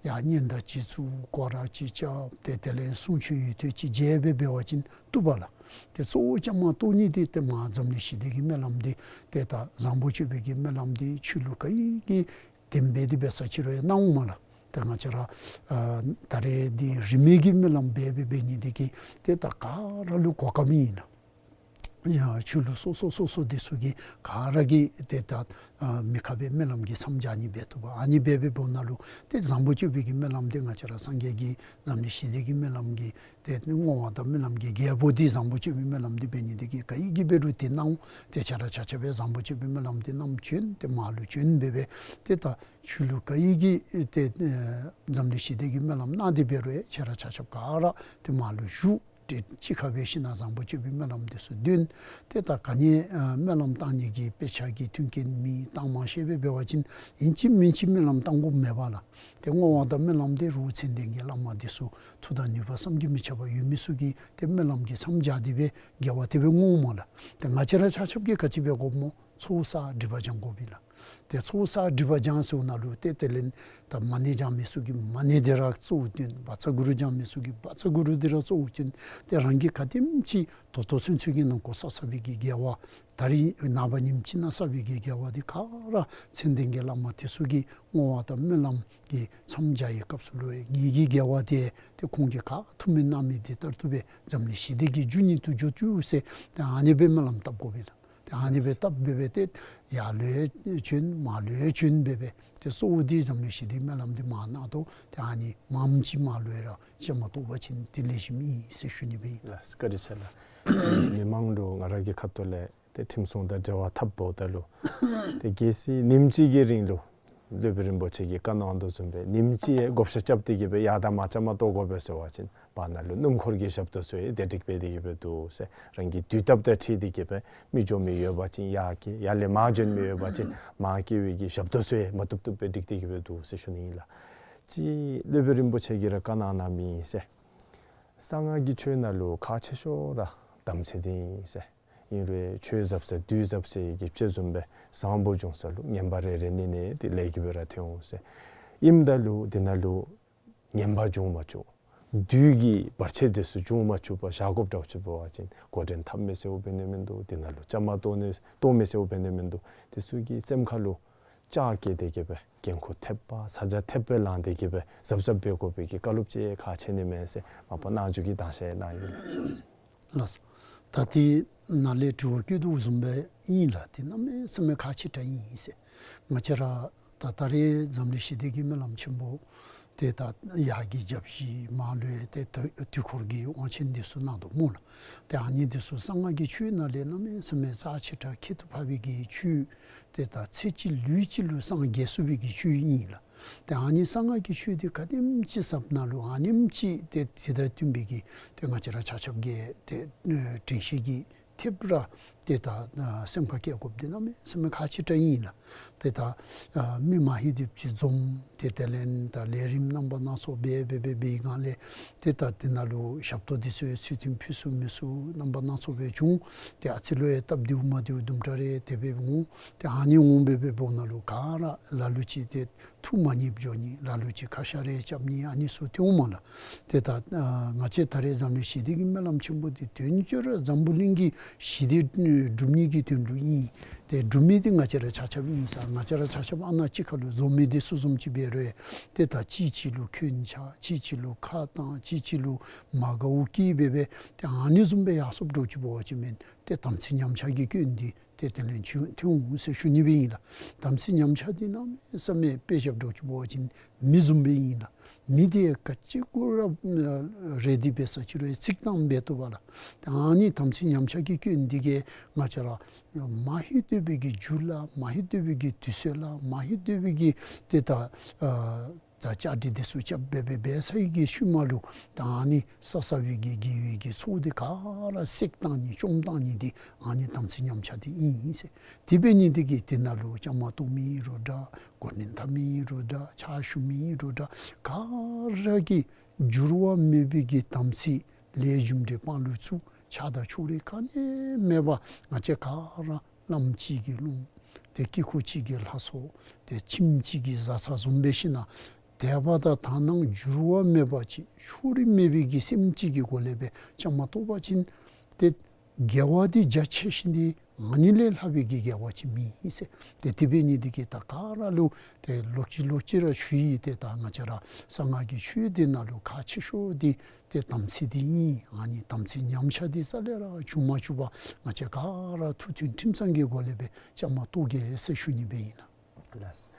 ཡར་སྙན་དར་ཅིག་བཙུགས། སྐོར་ར་ཅིག་རྐྱབ། ཏེ་དེ་ལས་གསུང་ཆོས་ཡོད་དོ་ཅིག་མཇལ་སྦེ་འབད་བ་ཅིན་བཏུབ་པས་ལགས། ཏེ་གཙོ་བོ་བཅའ་མར་གཏོགས་ནི་འདི་ཏེ་མར་འཛམ་གླིང་ཞི་བདེ་གི་སྨོན་ལམ་འདི་ཏེ་ད་བཟང་པོ་སྤྱོད་པའི་གི་སྨོན་ལམ་འདི་ཆོས་ལུགས་ག་ཨིན་གི་དེམ་འབད་དེ་འབད་ས་ཅིག་རུང་ཡང་གནང་འོང་མས་ལགས། ཏེ་ང་བཅས་ར་ཨ་ད་རེས་འདི་རིས་མེད་ཀྱི་སྨོན་ལམ་འབད་འབད་འབད་ནི་འདི་གིས་ཏེ་ད་ག་ར་ལུ་གོ་སྐབས་ཨིན་ལགས། ཡ་ཆོས་ལུགས་སོ་སོ་སོ་སོ་འདི་ཚུ་གི་ག་ར་གིས་ཏེ་ད་ཨ་མི་ཁ་བའི་སྨོན་ལམ་གྱི་མཚམས་སྦྱར་ནི་འབད་བཏུབ་པས། ཨ་ནི་འབད་འབདཝ་ད་ལུ་ཏེ་བཟང་པོ་སྤྱོད་པའི་གི་སྨོན་ལམ་འདི་ང་བཅས་ར་སངས་རྒྱས་ཀྱི་འཛམ་གླིང་ཞི་བདེ་གི་སྨོན་ལམ་གྱི་ཏེ་བསྔོ་བ་དང་སྨོན་ལམ་གྱི་རྒྱལ་པོ་འདི་བཟང་པོ་སྤྱོད་པའི་སྨོན་ལམ་འདི་འབད་ནི་འདི་གིས་ག་ཨིན་གི་འབད་རུང་ཏེ་གནང་། ཏེ་ཁྱེད་ར་ཆ་ཁྱབ་སྦེ་བཟང་པོ་སྤྱོད་པའི་སྨོན་ལམ་འདི་བསྣམས་བྱོན། ཏེ་མར་ལུ་བྱོན་སྦེ་སྦེ་ཏེ་ད་ཆོས་ལུགས་ག་ཨིན་གི་ཏེ་ཨ་འཛམ་གླིང་ཞི་བདེ་གི་སྨོན་ལམ་གནང་སྟེ་འབད་རུང་ཡང་ཁྱེད་ར་ཆ་ཁྱབ་ག་ར་ཏེ་མར་ལུ་བཞུགས། ཏེ་གཅིག་ཁར་སྦེ་ཞིནམ་ན་བཟང་པོ་སྤྱོད་པའི་སྨོན་ལམ་འདི་ཚུ་འདོན། ཏེ་ད་ག་ནི་ཨ་སྨོན་ལམ་བཏང་ནི་གི་དཔེ་ཆ་གི་མཐུན་རྐྱེན་མེད། བཏང་མ་ཤེས་པར་འབད་བ་ཅིན་ཨིན་ཅི་མིན་ཅི་སྨོན་ལམ་བཏང་དགོཔ་མེད་པས་ལགས། ཏེ་བསྔོ་བ་དང་སྨོན་ལམ་འདི་རུང་མཚན་ལྡན་གྱི་བླ་མ་འདི་ཚུ་མཐུ་དང་ནུས་པ་བསམ་གྱིས་མི་ཁྱབ་པ་ཡོད་མི་ཚུ་གིས་ཏེ་སྨོན་ལམ་གྱི་མཚམས་སྦྱར་ཏེ་སྦེ་དགེ་བ་དེ་སྦེ་བསྔོཝ་མས་ལགས། ཏེ་ང་བཅས་ར་ཆ་ཁྱབ་ཀྱིས་ག་ཅི་འབད་དགོཔ་སྨོ། ཚོགས་བསགས་སྒྲིབ་པ་སྦྱང་དགོ་པས་ལགས། ཏེ་ཚོགས་བསགས་སྒྲིབ་པ་སྦྱང་ཟེརཝ་ད་ལུ་ཏེ་དེ་ལས་ད་མ་ཎི་སྦྱང་མི་ཚུ་གིས་མ་ཎི་དེ་ར་གཙོ་བོ་བཏོན། བཛྲ་གུ་རུ་སྦྱང་མི་ཚུ་གིས་བཛྲ་གུ་རུ་དེ་ར་གཙོ་བོ་བཏོན། ཏེ་རང་གིས་ག་དེམ་ཅིག་ད་ལྟོ་ཚུན་ཚོད་ཀྱི་ནང་འཁོད་བསགས་བསགས་པའི་གི་དགེ་བ་ད་རིས་ནངས་པ་ཉིནམ་གཅིག་ནང་བསགས་པའི་གི་དགེ་བ་འདི་ག་ར་མཚན་ལྡན་གྱི་བླ་མ་དེ་ཚུ་གི་བསྔོ་བ་དང་སྨོན་ལམ་གྱི་མཚམས་སྦྱར་བའི་སྐབས་སུ་ལུ་ཡང་ངེ་གི་དགེ་བ་དེ་ཏེ་ཁོང་གིས་ག་ཐུབ་མི་གནང་མི་དེ་ལྟར་དུ་སྦེ་འཛམ་གླིང་ཞི་བདེ་གི་རྒྱུ་ཉིད་དུ་འགྱུར་བཅུག་ཟེར་ཏེ་ཨ་ནི་སྦེ་སྨོན་ལམ་བཏབ་དགོ་པས་ལགས། ཏེ་ཨ་ནི་སྦེ་བཏབ་སྦེ་སྦེ་ཏེ་ཡར་ལུ་ཡང་བྱོན་མར་ལུ་ཡང་བྱོན་སྦེ་སྦེ་ཏེ་གཙོ་བོ་འདི་འཛམ་གླིང་ཞི་བདེའི་སྨོན་ལམ་འདི་མར་གནང་དོ། ཏེ་ཨ་ནི་མངམ་ཅིག་མར་ལུ་ཡང་ར་བཅའ་མར་གཏོགས་པ་ཅིན་ཏེ་ལེགས་ཤོམ་ཨིན་ཟེར་ཞུ་ནི་སྦེ་ཨིན། ལགས་སོ། བཀའ་དྲིན་ཆེ་ལགས། མི་མང་ལུ་ང་ར་གི་ཁ་ཐུག་ལས་ཏེ་ཁྲིམས་སྲུང་དང་འབྲེལ་བ་འཐབ་འབདཝ་ད་ལུ་ཏེ་གལ་སྲིད་ཉིནམ་གཅིག་གི་རིང་ལུ་སློབ་དཔོན་རིན་པོ་ཆེ་གིས་བཀའ་གནང་དོ་བཟུམ་སྦེ་ཉིནམ་གཅིག་བགོ་བཤའ་རྐྱབ་སྟེ་གི་སྦེ་ཡར་དང་མར་བཅའ་མར་གཏོགས་དགོ་པས་ཟེར་བ་ཅིན་བར་ན་ལུ་སྣུམ་འཁོར་གྱི་ཞབས་ཏོག་ཚུ་ཡང་དེ་སྒྲིག་སྦེ་སྡོད་དེ་གི་སྦེ་འདུག་ཟེར། རང་གི་དུས་སྟབས་དང་འཁྲིལ་ཏེ་གི་སྦེ་མི་འགྱོ་མི་ཡོད་པ་ཅིན་ཡར་བསྐྱལ། ཡར་ལས་མར་འགྱོ་མི་ཡོད་པ་ཅིན་མར་བསྐྱལ་བའི་གི་ཞབས་ཏོག་ཚུ་ཡང་མ་བཏུབ་བཏུབ་སྦེ་སྒྲིག་སྟེ་གི་སྦེ་འདུག་ཟེར་ཞུ་ནི་ཨིན་ལགས། ཅིག་སློབ་དཔོན་རིན་པོ་ཆེ་གིས་ར་བཀའ་གནང་གནང་མི་ཨིན་ཟེར། གསང་སྔགས་ཀྱི་ཆོས་ནང་ལུ་ཁག་ཆེ་ཤོས་ར་དམ་ཚིག་འདི་ཨིན་ཟེར། ཨིན་རུང་ཆོས་ཟབ་ས་བདུད་ཟབ་ཟེར་གྱི་དཔྱེ་བཟུམ་སྦེ་བཟང་པོ་འབྱུང་ས་ལུ་ངན་པ་རེ་རེ་ནི་ནི་དེ་ལས་ཀྱི་སྦེ་ར་ཐོན་འོང་ཟེར། ཨིནམ་ད་ལུ་དེ་ནང་ལུ་ངན་པ་འབྱུང་མ་བཅུག། བདུད་ཀྱི་བར་ཆད་དེ་ཚུ་འབྱུང་མ་བཅུག་པར་བཞག་དགོཔ་འདྲཝ་ཅིག་འབད་བ་ཅིན་འགོ་འདྲེན་འཐབ་མི་ཟེརཝ་འབད་ནི་མིན་འདུག། དེ་ནང་ལུ་བཅའ་མར་གཏོགས་ནི་གཏོགས་མི་ཟེརཝ་འབད་ནི་མིན་འདུག། དེ་ཚུ་གི་སེམས་ཁ་ལུ་ལྕགས་བཀལ་ཏེ་གི་སྦེ་འགན་ཁུར་ཐེབས་པ་ས་ཆ་ཐེབས་སྦེ་ལངས་ཏེ་གི་སྦེ་གཟབ་གཟབ་འབད་དགོ་པའི་གི་བཀའ་སློབ་ཅིག་ཁག་ཆེ་ནི་མས་ཟེར་མ་པ་རྣམ་འགྱུར་གྱི་གདངས་ཤ་གནང་ཡི། ལགས་སོ། ད་དེ་ནང་ལས་དྲི་བ་བཀོད་དོ་བཟུམ་སྦེ་ཨིན་ལགས། དེ་གནམ་མེད་ས་མེད་ཁག་ཆེ་དྲགས་ཨིན་ཟེར། ང་བཅས་ར་ད་ད་རེས་འཛམ་གླིང་ཞི་བདེ་གི་སྨོན་ལམ་ཆེན་པོ་དེ་ད་ཡར་གྱི་རྒྱབ་བཞི་མར་ལུ་ཡང་ཏེ་དུས་དུས་འཁོར་གྱི་དབང་ཆེན་འདི་ཚུ་གནང་དོ་སྨོ་ལགས། ཏེ་ཨ་ནི་འདི་ཚུ་གསང་སྔགས་ཀྱི་ཆོས་ནང་ལས་གནམ་མེད་ས་མེད་རྩ་ཆེ་དྲགས་ཁྱད་དུ་འཕགས་པའི་གི་ཆོས་ཏེ་ད་ཚེ་གཅིག་ལུས་གཅིག་ལུ་སངས་རྒྱས་ཚུགས་པའི་གི་ཆོས་ཨིན་ལགས། ཏེ་ཨ་ནི་གསང་སྔགས་ཀྱི་ཆོས་འདི་ག་དེམ་ཅིག་ཟབ་ན་ལུ་ཨ་ནེམ་ཅིག་ཏེ་དེ་དང་བསྟུན་པའི་གི་ཏེ་ང་བཅས་ར་ཆ་ཁྱབ་ཀྱིས་ཏེ་ཨེ་དྲན་ཤེས་ཀྱིས་ཐེབས་ར་ཏེ་ད་ཨ་སེམས་ཁར་བསྐྱེད་དགོཔ་འདི་གནམ་མེད་ས་མེད་ཁག་ཆེ་དྲགས་ཨིན་ལགས། ཏེ་ད་ཨ་མི་མ་ཧེ་དེ་ཅིག་འཛོམས་ཏེ་དེ་ལས་ད་ལས་རིམ་རྣམ་པ་སྣ་ཚོགས་འབད་འབད་འབད་འབད་བའི་སྒང་ལས་ཏེ་ད་དེ་ནང་ལུ་ཞབས་ཏོག་འདི་ཚུ་ཡང་ཚུལ་མཐུན་ཕུལ་ཚུགས་མི་ཚུགས་རྣམ་པ་སྣ་ཚོགས་སྦེ་བྱུང་། ཏེ་ཨ་ཙི་ལུ་ཡང་སྟབས་བདེཝ་མ་བདེཝ་དུམ་གྲ་རེ་དེ་སྦེ་འོང་། ཏེ་ཨ་ནི་འོང་སྦེ་འབད་འབདཝ་ད་ལུ་ག་ར་ལ་ལུ་ཅིག་ཏེ་ཐུགས་མ་མཉེསཔ་འགྱོ་ནི་ལ་ལུ་ཅིག་ཁ་ཤ་རེ་རྐྱབ་ནི་ཨ་ནི་ཚུ་ཏེ་འོངམ་མས་ལགས། ཏེ་ད་ཨ་ང་བཅས་ད་རེས་འཛམ་གླིང་ཞི་བདེ་གི་སྨོན་ལམ་ཆེན་པོ་འདི་དོན་གཙོ་ར་འཛམ་བུ་གླིང་གི་ཞི་བདེ་སྒྲུབ་ནི་གི་དོན་ལུ་ཨིན། ཏེ་སྒྲུབ་མི་འདི་ང་བཅས་ར་ཆ་ཁྱབ་ཨིན་ས། ང་བཅས་ར་ཆ་ཁྱབ་ཨ་ནཱ་གཅིག་ཁར་ལུ་འཛོམས་མི་འདི་ཚུ་བཟུམ་ཅིག་འབད་རུང་ཏེ་ད་གཅིག་གཅིག་ལུ་འཁོན་ཆགས་གཅིག་གཅིག་ལུ་ཁ་བཏང་གཅིག་གཅིག་ལུ་མ་དགའཝ་སྐྱེས་སྦེ་སྦེ་ཏེ་ཨ་ནི་བཟུམ་སྦེ་ཡར་སོངམ་འདྲཝ་ཅིག་འབད་བ་ཅིན་མེན་ཏེ་དམ་ཚིག་ཉམས་ཆག་གི་སྐྱོན་འདི་ཏེ་དེ་ལས་ཆུང་ཐོན་འོང་ཟེར་ཞུ་ནི་སྦེ་ཨིན་ལགས། དམ་ཚིག་ཉམས་ཆག་འདི་གནམ་མེད་ས་མེད་དཔེ་བཞགཔ་འདྲཝ་ཅིག་འབད་བ་ཅིན་མི་བཟུམ་སྦེ་ཨིན་ལགས། མི་འདི་ག་ཅི་གུ་ར་རེ་འདི་འབད་ས་ཅིག་རུང་ཚིག་བཏང་འབད་བཏུབ་པས་ལགས། ཏེ་ཨ་ནི་དམ་ཚིག་ཉམས་ཆག་གི་སྐྱོན་འདི་གིས་ང་བཅས་ར་མ་ཧེ་སྡོད་པའི་གི་རྒྱུ་ལ་མ་ཧེ་སྡོད་པའི་གི་དུས་ཚོད་ལ་མ་ཧེ་སྡོད་པའི་གི་ཏེ་ད་ཨ་ད་བཅའ་སྒྲིག་འདི་ཚུ་རྐྱབ་སྦེ་སྦེ་འབད་ཚར་བའི་གི་ཤུལ་མ་ལུ་ད་ཨ་ནི་བསགས་བསགས་པའི་གི་དགེ་བའི་གི་ཚོགས་འདི་ག་ར་བསྲེག་བཏང་ནི་བཅོམ་བཏང་ནི་འདི་ཨ་ནི་དམ་ཚིག་ཉམས་ཆག་འདི་ཨིན་ཟེར། དེ་འབད་ནི་འདི་གིས་དེ་ནང་ལུ་བཅའ་མར་གཏོགས་མི་ཨིན་རུང་འདྲ་འགོ་འདྲེན་འཐབ་མི་ཨིན་རུང་འདྲ་ཕྱག་ཞུ་མི་ཨིན་རུང་འདྲ་ག་ར་གིས་འགྱུར་བ་མེད་པའི་གི་དམ་ཚིག་ ལས་རྒྱུ་འབྲས་དཔང་ལུ་བཙུགས་ཆགས་སྡང་ཕྱོགས་རིས་ག་ནི་མེད་པར་ང་བཅས་ག་ར་བླམ་གཅིག་གི་ལུང་ཏེ་དཀྱིལ་འཁོར་གཅིག་གི་ལྷ་ཚོགས་ཏེ་ཁྱིམ་གཅིག་གི་བཟའ་ཚང་བཟུམ་སྦེ་ཞིནམ་ལས་དད་པ་དང་དག་སྣང་འགྱུར་བ་མེད་པ་ཅིག་ཕྱོགས་རིས་མེད་པའི་གི་སེམས་ཅིག་གི་སྒོ་ལས་སྦེ་བཅའ་མར་གཏོགས་པ་ཅིན་ཏེ་དགེ་བ་འདི་རྒྱ་ཆེ་ཞིང་འདི་ཨ་ནི་ལས་ལྷག་པའི་གི་དགེ་བ་ཅིག་མེད་ཟེར། ཏེ་དེ་འབད་ནི་འདི་གིས་ད་ག་ར་ལུ་ཏེ་ལོག་ཅི་ལོག་ཅི་ར་ཞུ་ཡི། ཏེ་ད་ང་བཅས་ར་གསང་སྔགས་ཀྱི་ཆོས་འདི་ནང་ལུ་ཁག་ཆེ་ཤོས་འདི་ཏེ་དམ་ཚིག་འདི་ཨིན། ཨ་ནི་དམ་ཚིག་ཉམས་ཆག་འདི་རྩ་ལས་ར་བྱུང་མ་བཅུག་པར་ང་བཅས་ག་ར་ཐུགས་མཐུན་ཁྲིམས་གཙང་གི་སྒོ་ལས་སྦེ་བཅའ་མར་གཏོགས་གེ་ཟེར་ཞུ་ནི་སྦེ་ཨིན་ལགས། ལགས།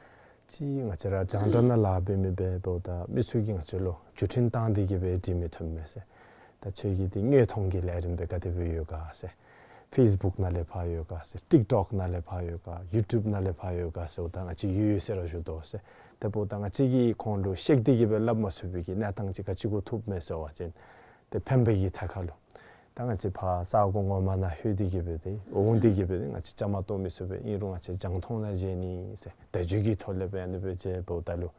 ཅིག་ང་བཅས་ར་རྒྱང་བསྒྲགས་ནང་ལཱ་འབད་མི་འབདཝ་ད་མི་ཚུ་གིས་ང་བཅས་ལུ་བརྒྱུད་འཕྲིན་བཏང་སྟེ་གི་སྦེ་འདི་མི་ཐོན་མས་ཟེར། ད་ཁྱོད་ཀྱི་འདི་དངོས་མཐོང་གི་ལས་རིམ་སྦེ་ག་དེ་སྦེ་ཡོད་ག་ཟེར། ཕེསི་བུཀ་ནང་ལས་ཕར་ཡོད་ག་ཟེར། ཊིཀ་ཊོཀ་ནང་ལས་ཕར་ཡོད་ག་ཡུ་ཊུབ་ནང་ལས་ཕར་ཡོད་ག་ཟེརཝ་ད་ང་བཅས་ཡོད་ཡོད་ཟེར་ར་ཞུ་དོ་ཟེར། དེ་འབདཝ་ད་ང་བཅས་ཀྱིས་ཁོང་ལུ་བཤད་དེ་གི་སྦེ་སླབ་མ་ཚུགས་པའི་གི་གནས་སྟངས་ཅིག་ག་ཅི་གུ་ཐུགཔ་མས་ཟེར་བ་ཅིན་ཏེ་ཕན་པའི་གི་ཐད་ཁར་ལུ་ད་ང་བཅས་ཕར་ས་གོ་ངོ་མ་ནང་ལྷོད་དེ་གི་སྦེ་ཏེ་འོང་སྟེ་གི་སྦེ་ཏེ་ང་བཅས་བཅའ་མར་གཏོགས་མི་ཚུགས་པས། ཨིན་རུང་ང་བཅས་རྒྱང་མཐོང་ནང་མཇལ་ནི་ཟེར་བརྡ་བརྒྱུད་ཀྱི་ཐོག་ལས་སྦེ་ཨ་ནི་སྦེ་མཇལཝ་ད་ལུ་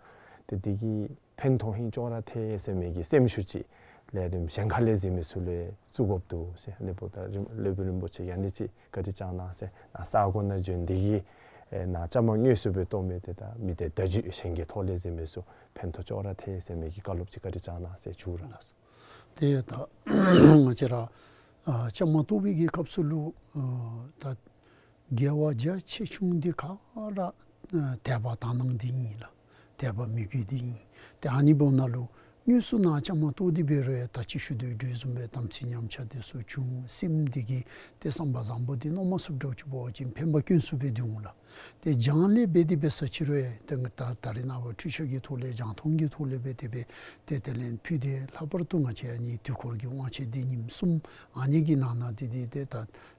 ཏེ་འདི་གིས་ཕན་ཐོགས་ཧིང་ཅོག་ར་ཐལ་ཟེར་མི་གི་སེམས་ཤུགས་ཅིག་ལས་རིམ་གཞན་ཁ་ལས་གཟིགས་མི་ཚུ་ལུ་བཙུགས་དགོཔ་འདུག་ཟེར། ཨ་ནི་འབདཝ་ད་རིམ་སློབ་དཔོན་རིན་པོ་ཆེ་ཡང་ཨ་ནི་ཅིག་བཀའ་དྲིན་བསྐྱང་གནང་ཟེར། ནཱ་ས་གོ་ནང་བྱོན་ཏེ་གི་ཨེ་ནཱ་བཅའ་མར་དངོས་སུ་སྦེ་གཏོགས་མི་དེ་ད་མི་དེ་བརྡ་བརྒྱུད་གཞན་གྱི་ཐོག་ལས་གཟིགས་མི་ཚུ་ཕན་ཐོགས་ཅོག་ར་ཐལ་ཟེར་མི་གི་བཀའ་སློབ་ཅིག་བཀའ་དྲིན་བསྐྱང་གནང་ཟེར་ཞུ་ར། ཏེ་ད་ང་བཅས་ར་ཨ་བཅའ་མར་གཏོགས་པའི་གི་སྐབས་སུ་ལུ་ཨ་ད་དགེ་བ་རྒྱ་ཆེ་ཆུང་འདི་ག་ར་ཨ་དད་པ་དག་སྣང་འདི་ཨིན་ལགས། དད་པ་མོས་གུས་འདི་ཨིན། ཏེ་ཨ་ནི་འབདཝ་ད་ལུ་དངོས་སུ་ནཱ་བཅའ་མར་གཏོགས་ཏེ་འབད་རུང་ད་ཅི་ཞུ་དོ་བཟུམ་སྦེ་དམ་ཚིག་ཉམས་ཆག་འདི་ཚུ་བྱུང་། སེམས་འདི་གི་ཏེ་བསམ་པ་བཟང་པོ་འདི་གནང་མ་ཚུགསཔ་འདྲཝ་ཅིག་འབད་བ་ཅིན་ཕན་པ་སྐྱོན་སུ་སྦེ་འདི་འོང་ལགས། ཏེ་སྦྱང་ལས་འབད་དེ་འབད་ས་ཅིག་རུང་ཏེ་ད་ད་རེས་ནངས་པ་འཕྲུལ་ཆས་ཀྱི་ཐོག་ལས་རྒྱང་མཐོང་གི་ཐོག་ལས་འབད་དེ་སྦེ་ཏེ་དེ་ལས་ཕུལ་ཏེ་ལྷག་པར་དུ་ང་བཅས་ཨ་ནི་དུས་འཁོར་གྱི་དབང་ཆེན་འདི་ཉིནམ་གསུམ་ཨ་ནི་གི་ནང་ན་ཏེ་ཏེ་ཏེ་ད་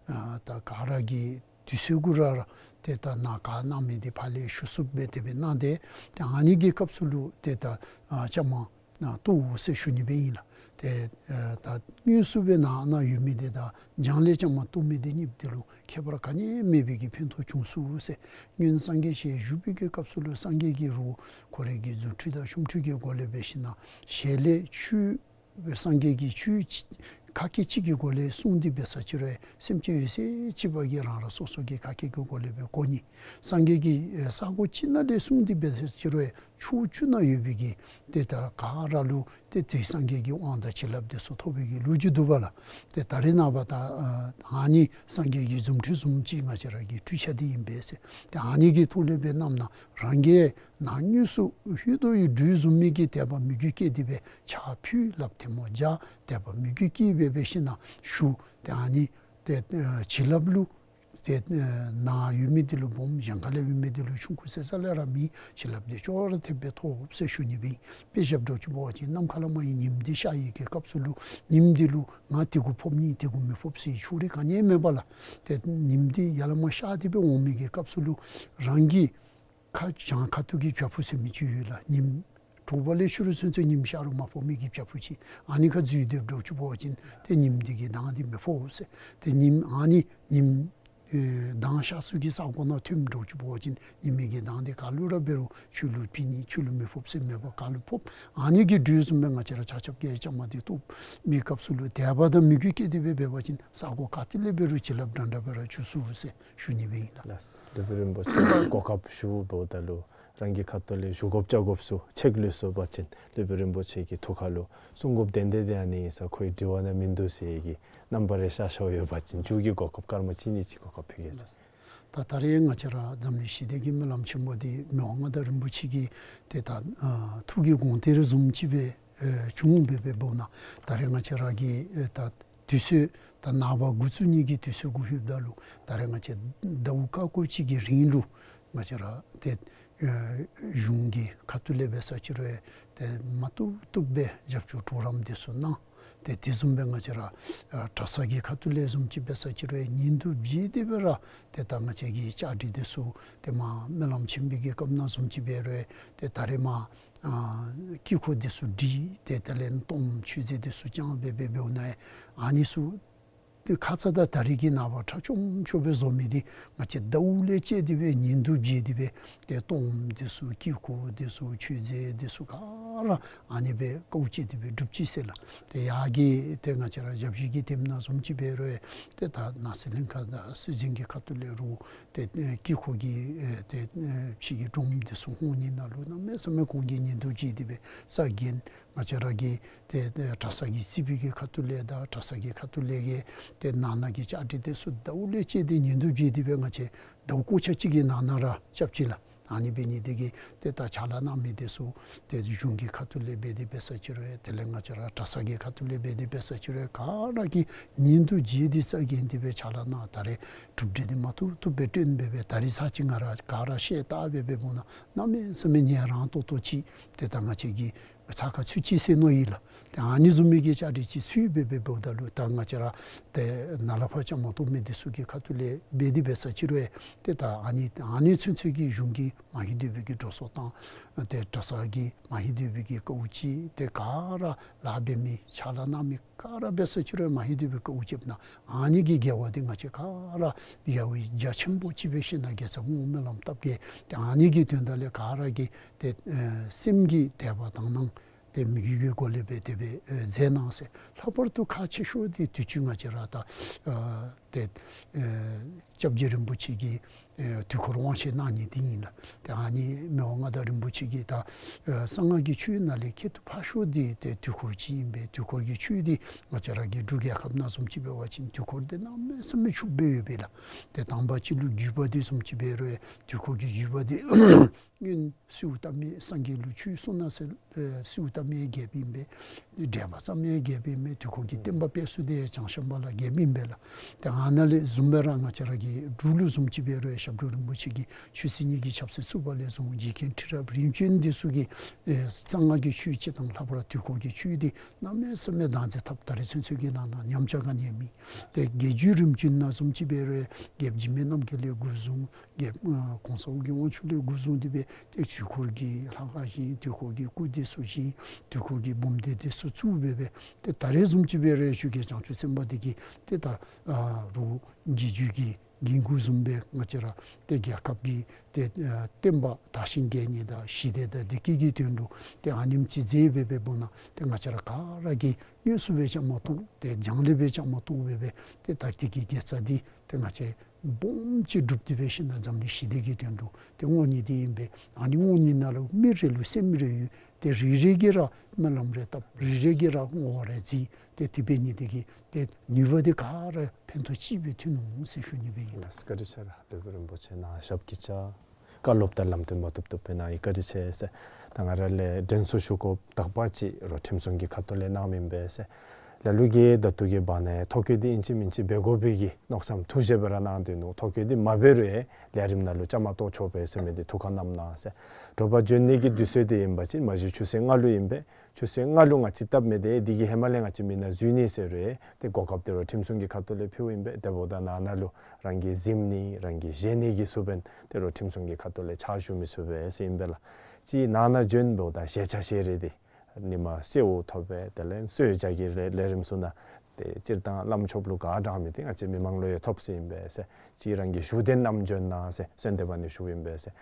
ཨ་ད་ག་ར་གིས་དུས་ཚོད་གུ་ར་ར་ཏེ་ད་ནཱ་ག་གནང་མི་འདི་ཕར་ལས་ཞུ་ཚུགསཔ་སྦེ་དེ་སྦེ་གནང་སྟེ་ཏེ་ཨ་ནི་གི་སྐབས་སུ་ལུ་ཏེ་ད་ཨ་བཅའ་མར་ཨ་གཏོགས་ཟེར་ཞུ་ནི་སྦེ་ཨིན་ལགས། ཏེ་ཨ་ད་དངོས་སུ་སྦེ་ནཱ་ནཱ་ཡོད་མི་འདི་དང་སྦྱང་ལས་བཅའ་མར་གཏོགས་མི་འདི་གཉིས་འདི་ལུ་ཁྱད་པར་ག་ནི་མེད་པའི་གི་ཕན་ཐོགས་བྱུང་ཚུགས་ཟེར། སྔོན་སངས་རྒྱས་ཞལ་བཞུགས་པའི་གི་སྐབས་སུ་ལུ་སངས་རྒྱས་ཀྱིས་རུང་ཁོ་རའི་གི་རྫུ་འཕྲུལ་དང་ཆོ་འཕྲུལ་གྱི་སྒོ་ལས་འབད་ཞིནམ་ལས་ཞལ་ལས་ཆོས་སངས་རྒྱས་ཀྱིས་ཆོས་ཅིག་ཁ་སྐད་ཅིག་གི་སྒོ་ལས་གསུངས་ཏེ་འབད་ས་ཅིག་རུང་སེམས་ཅན་ཡོད་ཚད་ཅིག་པོ་གིས་རང་རང་སོ་སོ་གི་ཁ་སྐད་ཀྱི་སྒོ་ལས་སྦེ་གོ་ནི། སངས་རྒྱས་ཀྱིས་ཨེ་ས་གོ་ཅིག་ནང་ལས་གསུངས་ཏེ་འབད་ས་ཅིག་རུང་ཕྱོགས་བཅུ་ན་ཡོད་པའི་གི་ཏེ་ད་ག་ར་ལུ་ཏེ་ཏེ་སངས་རྒྱས་ཀྱི་དབང་དང་བྱིན་རླབས་དེ་ཚུ་ཐོབ་པའི་གི་ལོ་རྒྱུས་འདུག་པ་ལགས། ཏེ་ད་རེས་ནངས་པ་ད་ཨ་ཨ་ནི་སངས་རྒྱས་ཀྱི་རྫུ་འཕྲུལ་བཟུམ་ཅིག་ང་བཅས་ར་གི་འཕྲུལ་ཆས་འདི་ཨིན་པས་ཟེར། ཏེ་ཨ་ནི་གི་ཐོག་ལས་སྦེ་གནངམ་ད་རང་གིས་ནཱ་དངོས་སུ་ལྷོད་དོ་ཡོདཔ་བཟུམ་མའི་གི་དད་པ་མོས་གུས་བསྐྱེད་དེ་སྦེ་ཕྱག་ཕུལ་ལགཔ་ཐལ་མོ་སྦྱར་དད་པ་མོས་གུས་བསྐྱེད་སྦེ་འབད་ཞིནམ་ལས་ཞུ། ཏེ་ཨ་ནི་ཏེ་ཨ་བྱིན་རླབས་ལུ་ཏེ་ཨ་ནཱ་ཡོད་མི་འདི་ལུ་སྦོམ་གཞན་ཁ་ལས་ཡོད་མི་འདི་ལུ་ཆུང་ཀུ་ཟེར་རྩ་ལས་ར་མེད། བྱིན་རླབས་འདི་ཅོག་ར་འཐདཔ་སྦེ་ཐོབ་ཟེར་ཞུ་ནི་སྦེ་ཨིན། དཔེ་བཞག་འདྲཝ་ཅིག་འབད་བ་ཅིན་ནམ་མཁའ་ལས་མར་ཉིམ་འདི་ཤར་བའི་གི་སྐབས་སུ་ལུ་ཉིམ་འདི་ལུ་ང་དེ་གུ་ཕོག་ནི་དེ་གུ་མི་ཕོག་ཟེར་ཕྱོགས་རིས་ག་ནི་མེད་པ་ལགས། ཏེ་ཉིམ་འདི་ཡར་ལས་མར་ཤར་ཏེ་སྦེ་འོང་མི་གི་སྐབས་སུ་ལུ་རང་གི་ཁ་བྱང་ཁ་ཐུག་གི་བྱག་ཕུག་ཟེར་མི་ཅིག་ཡོད་ལགས། ཉིམ་དྲོ་པ་ལས་ཕྱི་རུ་ཚུན་ཚོད་ཉིམ་ཤར་རུང་མ་ཕོག་མི་གི་བྱག་ཕུག་ཅིག་ཨ་ནི་ཁར་འཛུལ་སྡོདཔ་འདྲཝ་ཅིག་འབད་བ་ཅིན་ཏེ་ཉིམ་འདི་གི་མདངས་འདི་མི་ཕོག་ཟེར། ཏེ་ཉིམ་ཨ་ནི་ཉིམ་ཨེ་མདངས་ཤར་ས་གི་ས་གོ་ནང་ཐོནམ་འདྲཝ་ཅིག་འབད་བ་ཅིན་ཉི་མའི་གི་མདངས་འདི་ག་ལུ་ར་འབད་རུང་ཁྱོད་ལུ་ཕན་ནི་ཁྱོད་ལུ་མི་ཕོག་ཟེར་མེད་པར་ག་ལུ་ཕོག། ཨ་ནི་གི་འགྲོས་བཟུམ་སྦེ་ང་བཅས་ར་ཆ་ཁྱབ་ཀྱིས་བཅའ་མར་འདི་གཏོགས་པའི་སྐབས་སུ་ལུ་དད་པ་དང་མོས་གུས་བསྐྱེད་དེ་སྦེ་འབད་བ་ཅིན་ས་གོ་ག་ཏེ་ལས་འབད་རུང་བྱིན་རླབས་འདྲ་འདྲ་སྦེ་ར་འཇུག་ཚུགས་ཟེར་ཞུ་ནི་སྦེ་ཨིན་ལགས། ལགས། སློབ་དཔོན་རིན་པོ་ཆེ་གོ་སྐབས་ཞུ་འབདཝ་ད་ལུ་རང་གི་ཁ་ཐུག་ལས་ཞུ་དགོཔ་བཅར་དགོཔ་ཚུ་ཆེད་ལུས་སོང་པ་ཅིན་སློབ་དཔོན་རིན་པོ་ཆེ་གི་ཐུགས་ཁ་ལུ་གསུང་དགོཔ་དེ་འདི་དེ་ཨ་ནི་ཨིན་ས། ཁོའི་དྲི་བ་ནང་མིན་འདུག་ཟེར་གྱི་རྣམ་པ་རེ་ཤར་ཤརཝ་ཡོད་པ་ཅིན་མཇུག་གི་གོ་སྐབས་སྐར་མ་གཅིག་གཉིས་ཅིག་གོ་སྐབས་ཕུལ་གེ་ཟེར། ད་ད་རེས་ང་བཅས་ར་འཛམ་གླིང་ཞི་བདེ་གི་སྨོན་ལམ་ཆེན་མོ་འདི་མི་དབང་མངའ་བདག་རིན་པོ་ཆེ་གིས་ཏེ་ད་ཨ་ཐུགས་ཀྱི་དགོངས་གཏེར་བཟུམ་ཅིག་སྦེ་ཨེ་བྱུང་སྦེ་འབདཝ་ད་ད་རེས་ང་བཅས་ར་གི་ཨེ་ད་དུས་ཚོད་ད་ནངས་པ་འགོ་བཙུགས་ནི་གི་དུས་ཚོད་གུ་ལྷོདཔ་ད་ལུ་ད་རེས་ང་བཅས་ཟླཝ་ཁ་སྐོར་ཅིག་གི་རིང་ལུ་ང་བཅས་ར་ཏེ་ཨེ་གཞུང་གི་ཁ་ཐུག་ལས་འབད་ས་ཅིག་རུང་ཏེ་མ་བཏུབ་བཏུབ་སྦེ་རྒྱབ་སྐྱོར་གྲོགས་རམ་འདི་ཚུ་གནང་། ཏེ་དེ་བཟུམ་སྦེ་ང་བཅས་ར་ཨ་གྲྭ་ཚང་གི་ཁ་ཐུག་ལས་བཟུམ་ཅིག་འབད་ས་ཅིག་རུང་ཉིན་དུ་བཞེས་ཏེ་སྦེ་ར་ཏེ་ད་ང་བཅས་ཀྱི་བཅའ་སྒྲིག་འདི་ཚུ་ཏེ་མར་སྨོན་ལམ་ཆེན་པོའི་གི་སྐབས་ནང་བཟུམ་ཅིག་འབད་རུང་ཏེ་ད་རེས་མར་ཨ་དཀྱིལ་འཁོར་འདི་ཚུ་སྒྲིག་སྟེ་དེ་ལས་གཏོརམ་མཆོད་རྫས་འདི་ཚུ་བསྐྱངས་སྦེ་འབད་འབདཝ་ད་ཨ་ནི་ཚུ་ ཏེ་ཁ་ཙ་དང་ད་རིས་ཀྱི་ནངས་པ་ཁྲ་ཆོམ་ཆོམ་སྦེ་བཟོ་མི་འདི་ང་བཅས་ཟླཝ་ལས་བཅད་དེ་སྦེ་ཉིན་དུ་བརྗེ་སྟེ་སྦེ་ཏེ་གཏོརམ་འདི་ཚུ་དཀྱིལ་འཁོར་འདི་ཚུ་མཆོད་རྫས་འདི་ཚུ་ག་ར་ཨ་ནི་སྦེ་དཀའཝ་སྤྱད་དེ་སྦེ་སྒྲུབ་ཅི་ཟེར་ལགས། ཏེ་ཡར་གྱི་ཏེ་ང་བཅས་ར་ཞབས་ཕྱི་གི་ཐེམ་ནང་བཟུམ་ཅིག་འབད་རུང་ཏེ་ད་ནང་གསེས་ལྷན་ཁག་དང་སྲོལ་འཛིན་གྱི་ཁ་ཐུག་ལས་རུང་ཏེ་ཨེ་དཀྱིལ་འཁོར་གྱི་ཨེ་ཏེ་ཨེ་ཕྱི་གི་སྒྲོམ་འདི་ཚུ་སྔོན་ཉིན་ནང་ལུ་གནམ་མེད་ས་མེད་གོང་གི་ཉིན་དུ་བརྗེ་སྟེ་སྦེ་ས་རྒྱན་ང་བཅས་ར་གི་ཏེ་ཏེ་གྲྭ་ཚང་གི་རྩིག་པའི་གི་ཁ་ཐུག་ལས་དང་གྲྭ་ཚང་གི་ཁ་ཐུག་ལས་ཀྱི་ཏེ་ནང་ན་གི་བཅའ་སྒྲིག་འདི་ཚུ་ཟླཝ་ལས་བཅད་དེ་ཉིན་དུ་བརྗེ་སྟེ་སྦེ་ང་བཅས་ཟླཝ་སྐོར་ཆ་གཅིག་གི་ནང་ན་ར་རྐྱབ་ཅི་ལགས། ཨ་ནི་འབད་ནི་འདི་གིས་ཏེ་ད་ཕྱག་ལཱ་གནང་མི་འདི་ཚུ་ཏེ་གཞུང་གི་ཁ་ཐུག་ལས་འབད་དེ་འབད་ས་ཅིག་རུང་དེ་ལས་ང་བཅས་ར་གྲྭ་ཚང་གི་ཁ་ཐུག་ལས་འབད་དེ་འབད་ས་ཅིག་རུང་ག་ར་གིས་ཉིན་དུ་བརྗེ་སྟེ་ས་རྒྱན་དེ་སྦེ་ཕྱག་ལཱ་གནང་། ད་རེས་གྲུབ་འབྲས་འདི་མ་ཐུབ་ཐུབ་སྦེ་སྟོན་འབད་སྦེ་ད་རེས་ཚར་གཅིག་ང་ར་ག་ར་ཤེས་ལྟ་འབད་སྦེ་འབདཝ་ད་གནམ་མེད་ས་མེད་ངལ་རངས་ཏོག་ཏོ་ཅིག་ཏེ་ད་ང་བཅས་ཀྱིས་ཚགས་ཁར་ཚུད་ཅི་ཟེར་མནོ་ཡི་ལགས། ཏེ་ཨ་ནི་བཟུམ་མའི་གི་བཅའ་སྒྲིག་ཅིག་ཚུད་འབད་སྦེ་འབདཝ་ད་ལུ་ད་ང་བཅས་ར་ཏེ་ནཱ་ལས་ཕར་བཅའ་མར་གཏོགས་མི་འདི་ཚུ་གི་ཁ་ཐུག་ལས་འབད་དེ་འབད་ས་ཅིག་རུང་ཏེ་ད་ཨ་ནི་ཨ་ནི་ཚུན་ཚོད་ཀྱི་གཞུང་གིས་མ་ཧེ་འདོད་པའི་གི་འགྲོ་སོང་བཏང་། ཏེ་གྲྭ་ཚང་གིས་མ་ཧེ་འདོད་པའི་གི་དཀའཝ་སྤྱད། ཏེ་ག་ར་ལཱ་འབད་མི་ཕྱག་ལཱ་གནང་མི་ག་ར་འབད་ས་ཅིག་རུང་མ་ཧེ་འདོད་པའི་དཀའཝ་སྤྱདཔ་ད་ཨ་ནི་གི་དགེ་བ་འདི་ང་བཅས་ག་ར་ཡ་ཝེ་རྒྱ་ཆེན་པོ་ཅིག་འབད་ཞིནམ་ན་དགེ་རྩ་བསྔོ་སྨོན་ལམ་བཏབ་གེ། ཏེ་ཨ་ནི་གི་དོན་དག་ལས་ག་ར་གིས་ཏེ་ཨེ་སེམས་ཀྱི་དད་པ་དག་སྣང་ཏེ་མོས་གུས་ཀྱི་སྒོ་ལས་འབད་དེ་སྦེ་ཨེ་མཛད་གནང་ཟེར། ལྷག་པར་དུ་ཁག་ཆེ་ཤོས་འདི་དུས་ཅི་ང་བཅས་ར་ད་ཨ་ཏེ་ཨེ་སྐྱབས་རྗེ་རིན་པོ་ཆེ་གིས་ཨེ་དུས་འཁོར་དབང་ཆེན་གནང་ནི་འདི་ཨིན་ལགས། ཏེ་ཨ་ནི་མི་དབང་མངའ་བདག་རིན་པོ་ཆེ་གིས་ད་ཨེ་གསང་སྔགས་ཀྱི་ཆོས་ནང་ལས་ཁྱད་དུ་འཕགས་ཤོས་འདི་ཏེ་དུས་འཁོར་ཅིག་ཨིན་པས། དུས་འཁོར་གྱི་ཆོས་འདི་ང་བཅས་ར་གི་འབྲུག་རྒྱལ་ཁབ་ནང་བཟུམ་ཅིག་འབད་བ་ཅིན་དུས་འཁོར་འདི་གནམ་མེད་ས་མེད་ཕྱུགཔོ་ཡོད་པས་ལགས། ཏེ་དང་པ་ཅིག་ལུ་བརྒྱུད་པ་འདི་བཟུམ་ཅིག་འབད་རུང་དུས་འཁོར་གྱི་བརྒྱུད་པ་འདི་སྔོན་སིའུ་ཏ་མེ་སངས་རྒྱས་ལུ་ཆོས་གསུངས་གནང་ས་ཨེ་སིའུ་ཏ་མེ་རྒྱལཔོ་ཨིན་པས། འགྲེལ་པ་བརྩམ་མི་རྒྱལཔོ་ཨིན་པས། དུས་འཁོར་གྱི་བསྟན་པ་སྤེལ་ས་འདི་བྱང་ཤམ་བྷ་ལ་རྒྱལཔོ་ཨིན་པས་ལགས། ཏེ་ཨ་ནཱ་ལས་བཟུམ་སྦེ་ར་ང་བཅས་ར་གི་འབྲུག་ལུ་བཟུམ་ཅིག་འབད་རུང་ཞབས་དྲུང་རིན་པོ་ཆེ་གིས་ཆོས་སྲིད་གཉིས་ཀྱི་ཆབ་སྲིད་བཙུགས་པ་ལས་བཟུང་རྗེ་མཁན་ཁྲི་རབས་རིམ་བྱོན་འདི་ཚུ་གིས་ཨེ་གསང་སྔགས་ཀྱི་ཆོས་སྤྱི་དང་ལྷག་པར་དུས་འཁོར་གྱི་ཆོས་འདི་གནམ་མེད་ས་མེད་བདག་འཛིན་འཐབ། ད་རེས་ཚུན་ཚོད་ཀྱི་ནང་ན་ཉམས་ཆག་ག་ནི་ཡང་མེད། ཏེ་རྒྱལ་བརྒྱུད་རིམ་བྱོན་ནང་བཟུམ་ཅིག་འབད་རུང་རྒྱལཔོ་འཇིགས་མེད་རྣམ་རྒྱལ་ལས་འགོ་བཟུང་རྒྱལཔོ་གོང་ས་ཨོ་རྒྱན་དབང་ཕྱུག་ལས་འགོ་བཟུང་སྟེ་སྦེ་ཏེ་དུས་འཁོར་གྱི་ལྷ་ཁང་བཞེངས། དུས་འཁོར་གྱི་སྐུ་འདི་ཚུ་བཞེངས། དུས་འཁོར་གྱི་འབུམ་སྡེ་འདི་ཚུ་བཙུགས་སྦེ་སྦེ་ཏེ་ད་རེས་བཟུམ་ཅིག་འབད་རུང་ཆོས་རྒྱལ་བྱང་ཆུབ་སེམས་དཔའ་འདི་གིས་ཏེ་ད་ཨ་རུང་རྒྱལ་བརྒྱུད་ཀྱི་འགན་ཁུར་བཟུམ་སྦེ་ང་བཅས་ར་ཏེ་རྒྱལ་ཁབ་ཀྱི་ཏེ་ཨ་བསྟན་པ་དར་ཞིང་རྒྱས་ནི་དང་ཞི་བདེ་དང་བདེ་སྐྱིད་ཀྱི་དོན་ལུ་ཏེ་ཨ་ནེམ་ཅིག་མཛད་སྦེ་སྦེ་འབདཝ་ད་ཏེ་ང་བཅས་ར་ག་ར་གིས་དངོས་སུ་སྦེ་བཅའ་མར་གཏོགས་ཏེ་རྒྱང་ལས་སྦེ་བཅའ་མར་གཏོགས་སྦེ་སྦེ་ཏེ་ད་དེ་གི་དགེ་རྩ་འདི་ཏེ་ང་བཅས་སྦོམ་ཅིག་སྒྲུབ་སྟེ་འབད་ཞིནམ་ན་འཛམ་གླིང་ཞི་བདེ་གི་དོན་ལུ་ཏེ་བསྔོ་ནི་འདི་ཨིན་པས། ཨ་ནི་བསྔོ་ནི་ནང་ལུ་མི་རེ་ལུ་སེམས་རེ་ཡོད། ཏེ་རེ་རེ་གིས་ར་སྨོན་ལམ་རེ་བཏབ། རེ་རེ་གིས་ར་བསྔོ་བ་རེ་བརྩི། ཏེ་དེ་འབད་ནི་འདི་གིས་ཏེ་ནུས་པ་འདི་ག་ར་ཕན་ཐོགས་ཅིག་སྦེ་ཐོན་འོང་ཟེར་ཞུ་ནི་སྦེ་ཨིན་ལགས། བཀའ་དྲིན་ཆེ་ལགས། ལས་རིམ་པོ་ཆེ་གནང་ཞབས་ཀྱི་བཅར་བཀའ་སློབ་དང་ལམ་སྟོན་མ་བཏུབ་བཏུབ་སྦེ་གནང་ཡི། བཀའ་དྲིན་ཆེ་ཟེར། ད་ང་ར་ལས་དྲན་གསོ་ཞུ་དགོཔ་དག་པ་ཅིག་རོགས་ཁྲིམས་སྲུང་གི་ཁ་ཐུག་ལས་གནངམ་ཨིན་པས་ཟེར། ལ་ལུ་གིས་ད་ལྟོ་གི་བར་ན་ཐོ་བཀོད་འདི་ཨིན་ཅི་མིན་ཅི་འབད་དགོ་པའི་གི་མནོ་བསམ་ཐུགས་བཞེད་སྦེ་ར་གནང་སྡོད་ནུག། ཐོ་བཀོད་འདི་མ་འབད་རུང་ལས་རིམ་ནང་ལུ་བཅའ་མར་གཏོགས་ཆོག་པས་ཟེར་མི་འདི་ཐུགས་ཁར་བསྣམས་གནང་ཟེར། དྲོ་པ་བྱོན་ནི་གི་དུས་ཚོད་འདི་ཨིན་པ་ཅིན་མ་གཞི་ཆུ་ཚོད་ལྔ་ལུ་ཨིན་པས། ཆུ་ཚོད་ལྔ་ལུ་ང་བཅས་བཏབ་མི་འདི་དེ་གི་ཧེ་མ་ལས་ང་བཅས་མི་ནང་འཛུལ་ནི་ཟེར་རུང་ཏེ་གོ་སྐབས་འདི་རོགས་ཁྲིམས་སྲུང་གི་ཁ་ཐུག་ལས་ཕུལཝ་ཨིན་པས། དེ་འབདཝ་ད་ནང་ན་ལུ་རང་གིས་གཟིམ་ནི་རང་གིས་བཞེས་ནི་གི་ཚུལ་འབདན་ཏེ་རོགས་ཁྲིམས་སྲུང་གི་ཁ་ཐུག་ལས་ཕྱག་ཞུ་མི་ཚུགས་པས་ཟེར་ཨིན་པས་ལགས། ཅིག་ནང་ན་བྱོན་འབདཝ་ད་བཞེས་ཆ་བཞེས་རིགས་འདི་ཉི་མ་གསོལཝ་ཐོབ་པས། དེ་ལས་གསོལ་ཇ་གི་ལས་ལས་རིམ་ཚུ་ནང་ཏེ་སྤྱིར་བཏང་བླམ་ཆོསཔ་ལུ་ག་དྲང་མི་འདི་ང་བཅས་མི་མང་ལུ་ཡང་ཐོབ་ཟེར་ཨིན་པས་ཟེར། ཅིག་རང་གི་བཞུགས་གདན་བསྣམས་བྱོན་གནང་ཟེར་གསོལ་འདེབས་འབག་ནི་ཞུཝ་ཨིན་པས་ཟེར།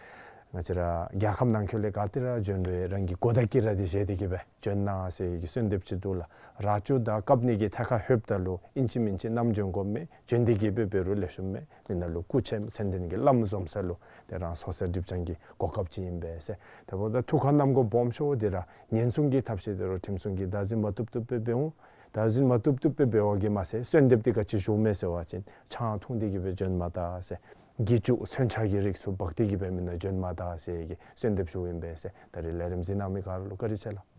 ང་བཅས་ར་རྒྱལ་ཁབ་ནང་འཁོད་ལས་ག་ཏེ་ར་བྱོན་རུང་རང་གི་གོ་བརྡ་དཀྱི་ར་འདི་བཞེས་ཏེ་གི་སྦེ་བྱོན་གནང་ཟེར་གི་གསོལ་འདེབས་ཅིག་འདུག་ལགས། ར་ཅོ་དང་བཀབ་ནི་གི་ཐད་ཁར་ལྷོདཔ་ད་ལུ་ཨིན་ཅི་མིན་ཅི་བསྣམས་བྱོན་དགོཔ་མས། བྱོན་ཏེ་གི་སྦེ་འབད་རུང་ལེགས་ཤོམ་མས། མི་ནང་ལུ་སྐུ་མཆེད་མཚན་ལྡན་གྱི་བླམ་འཛོམས་ས་ལུ་ཏེ་རང་སོ་སོའི་སྒྲིབ་སྦྱང་གི་གོ་སྐབས་ཅིག་ཨིན་པས་ཟེར། དེ་འབདཝ་ད་ཐུགས་ཁར་བསྣམས་དགོཔ་སྦོམ་ཤོས་འདི་ར་ཉེན་སྲུང་གི་ཐབས་ཤེས་འདི་རོགས་ཁྲིམས་སྲུང་གིས་བདག་འཛིན་མ་བཏུབ་བཏུབ་སྦེ་འབད་འོང་། བདག་འཛིན་མ་བཏུབ་བཏུབ་སྦེ་འབད་བ་གིས་མ་ཚད་གསོལ་འདེབས་འདི་ག་ཅི་ཞུཝ་མས་ཟེར་བ་ཅིན་ཆང་འཐུང་སྟེ་གི་སྦེ་བྱོན་མ་ད་ཟེར། གྱི་ཅུ་མཚོན་ཆ་གི་རིགས་ཚུ་འབག་སྟེ་གི་སྦེ་མི་ནང་བྱོན་མ་ད་ཟེར་གི་གསོལ་འདེབས་ཞུཝ་ཨིན་པས་ཟེར། ད་རིས་ལས་རིམ་གཟིགས་གནང་མི་ག་ར་ལུ་བཀའ་དྲིན་ཆེ་ལགས།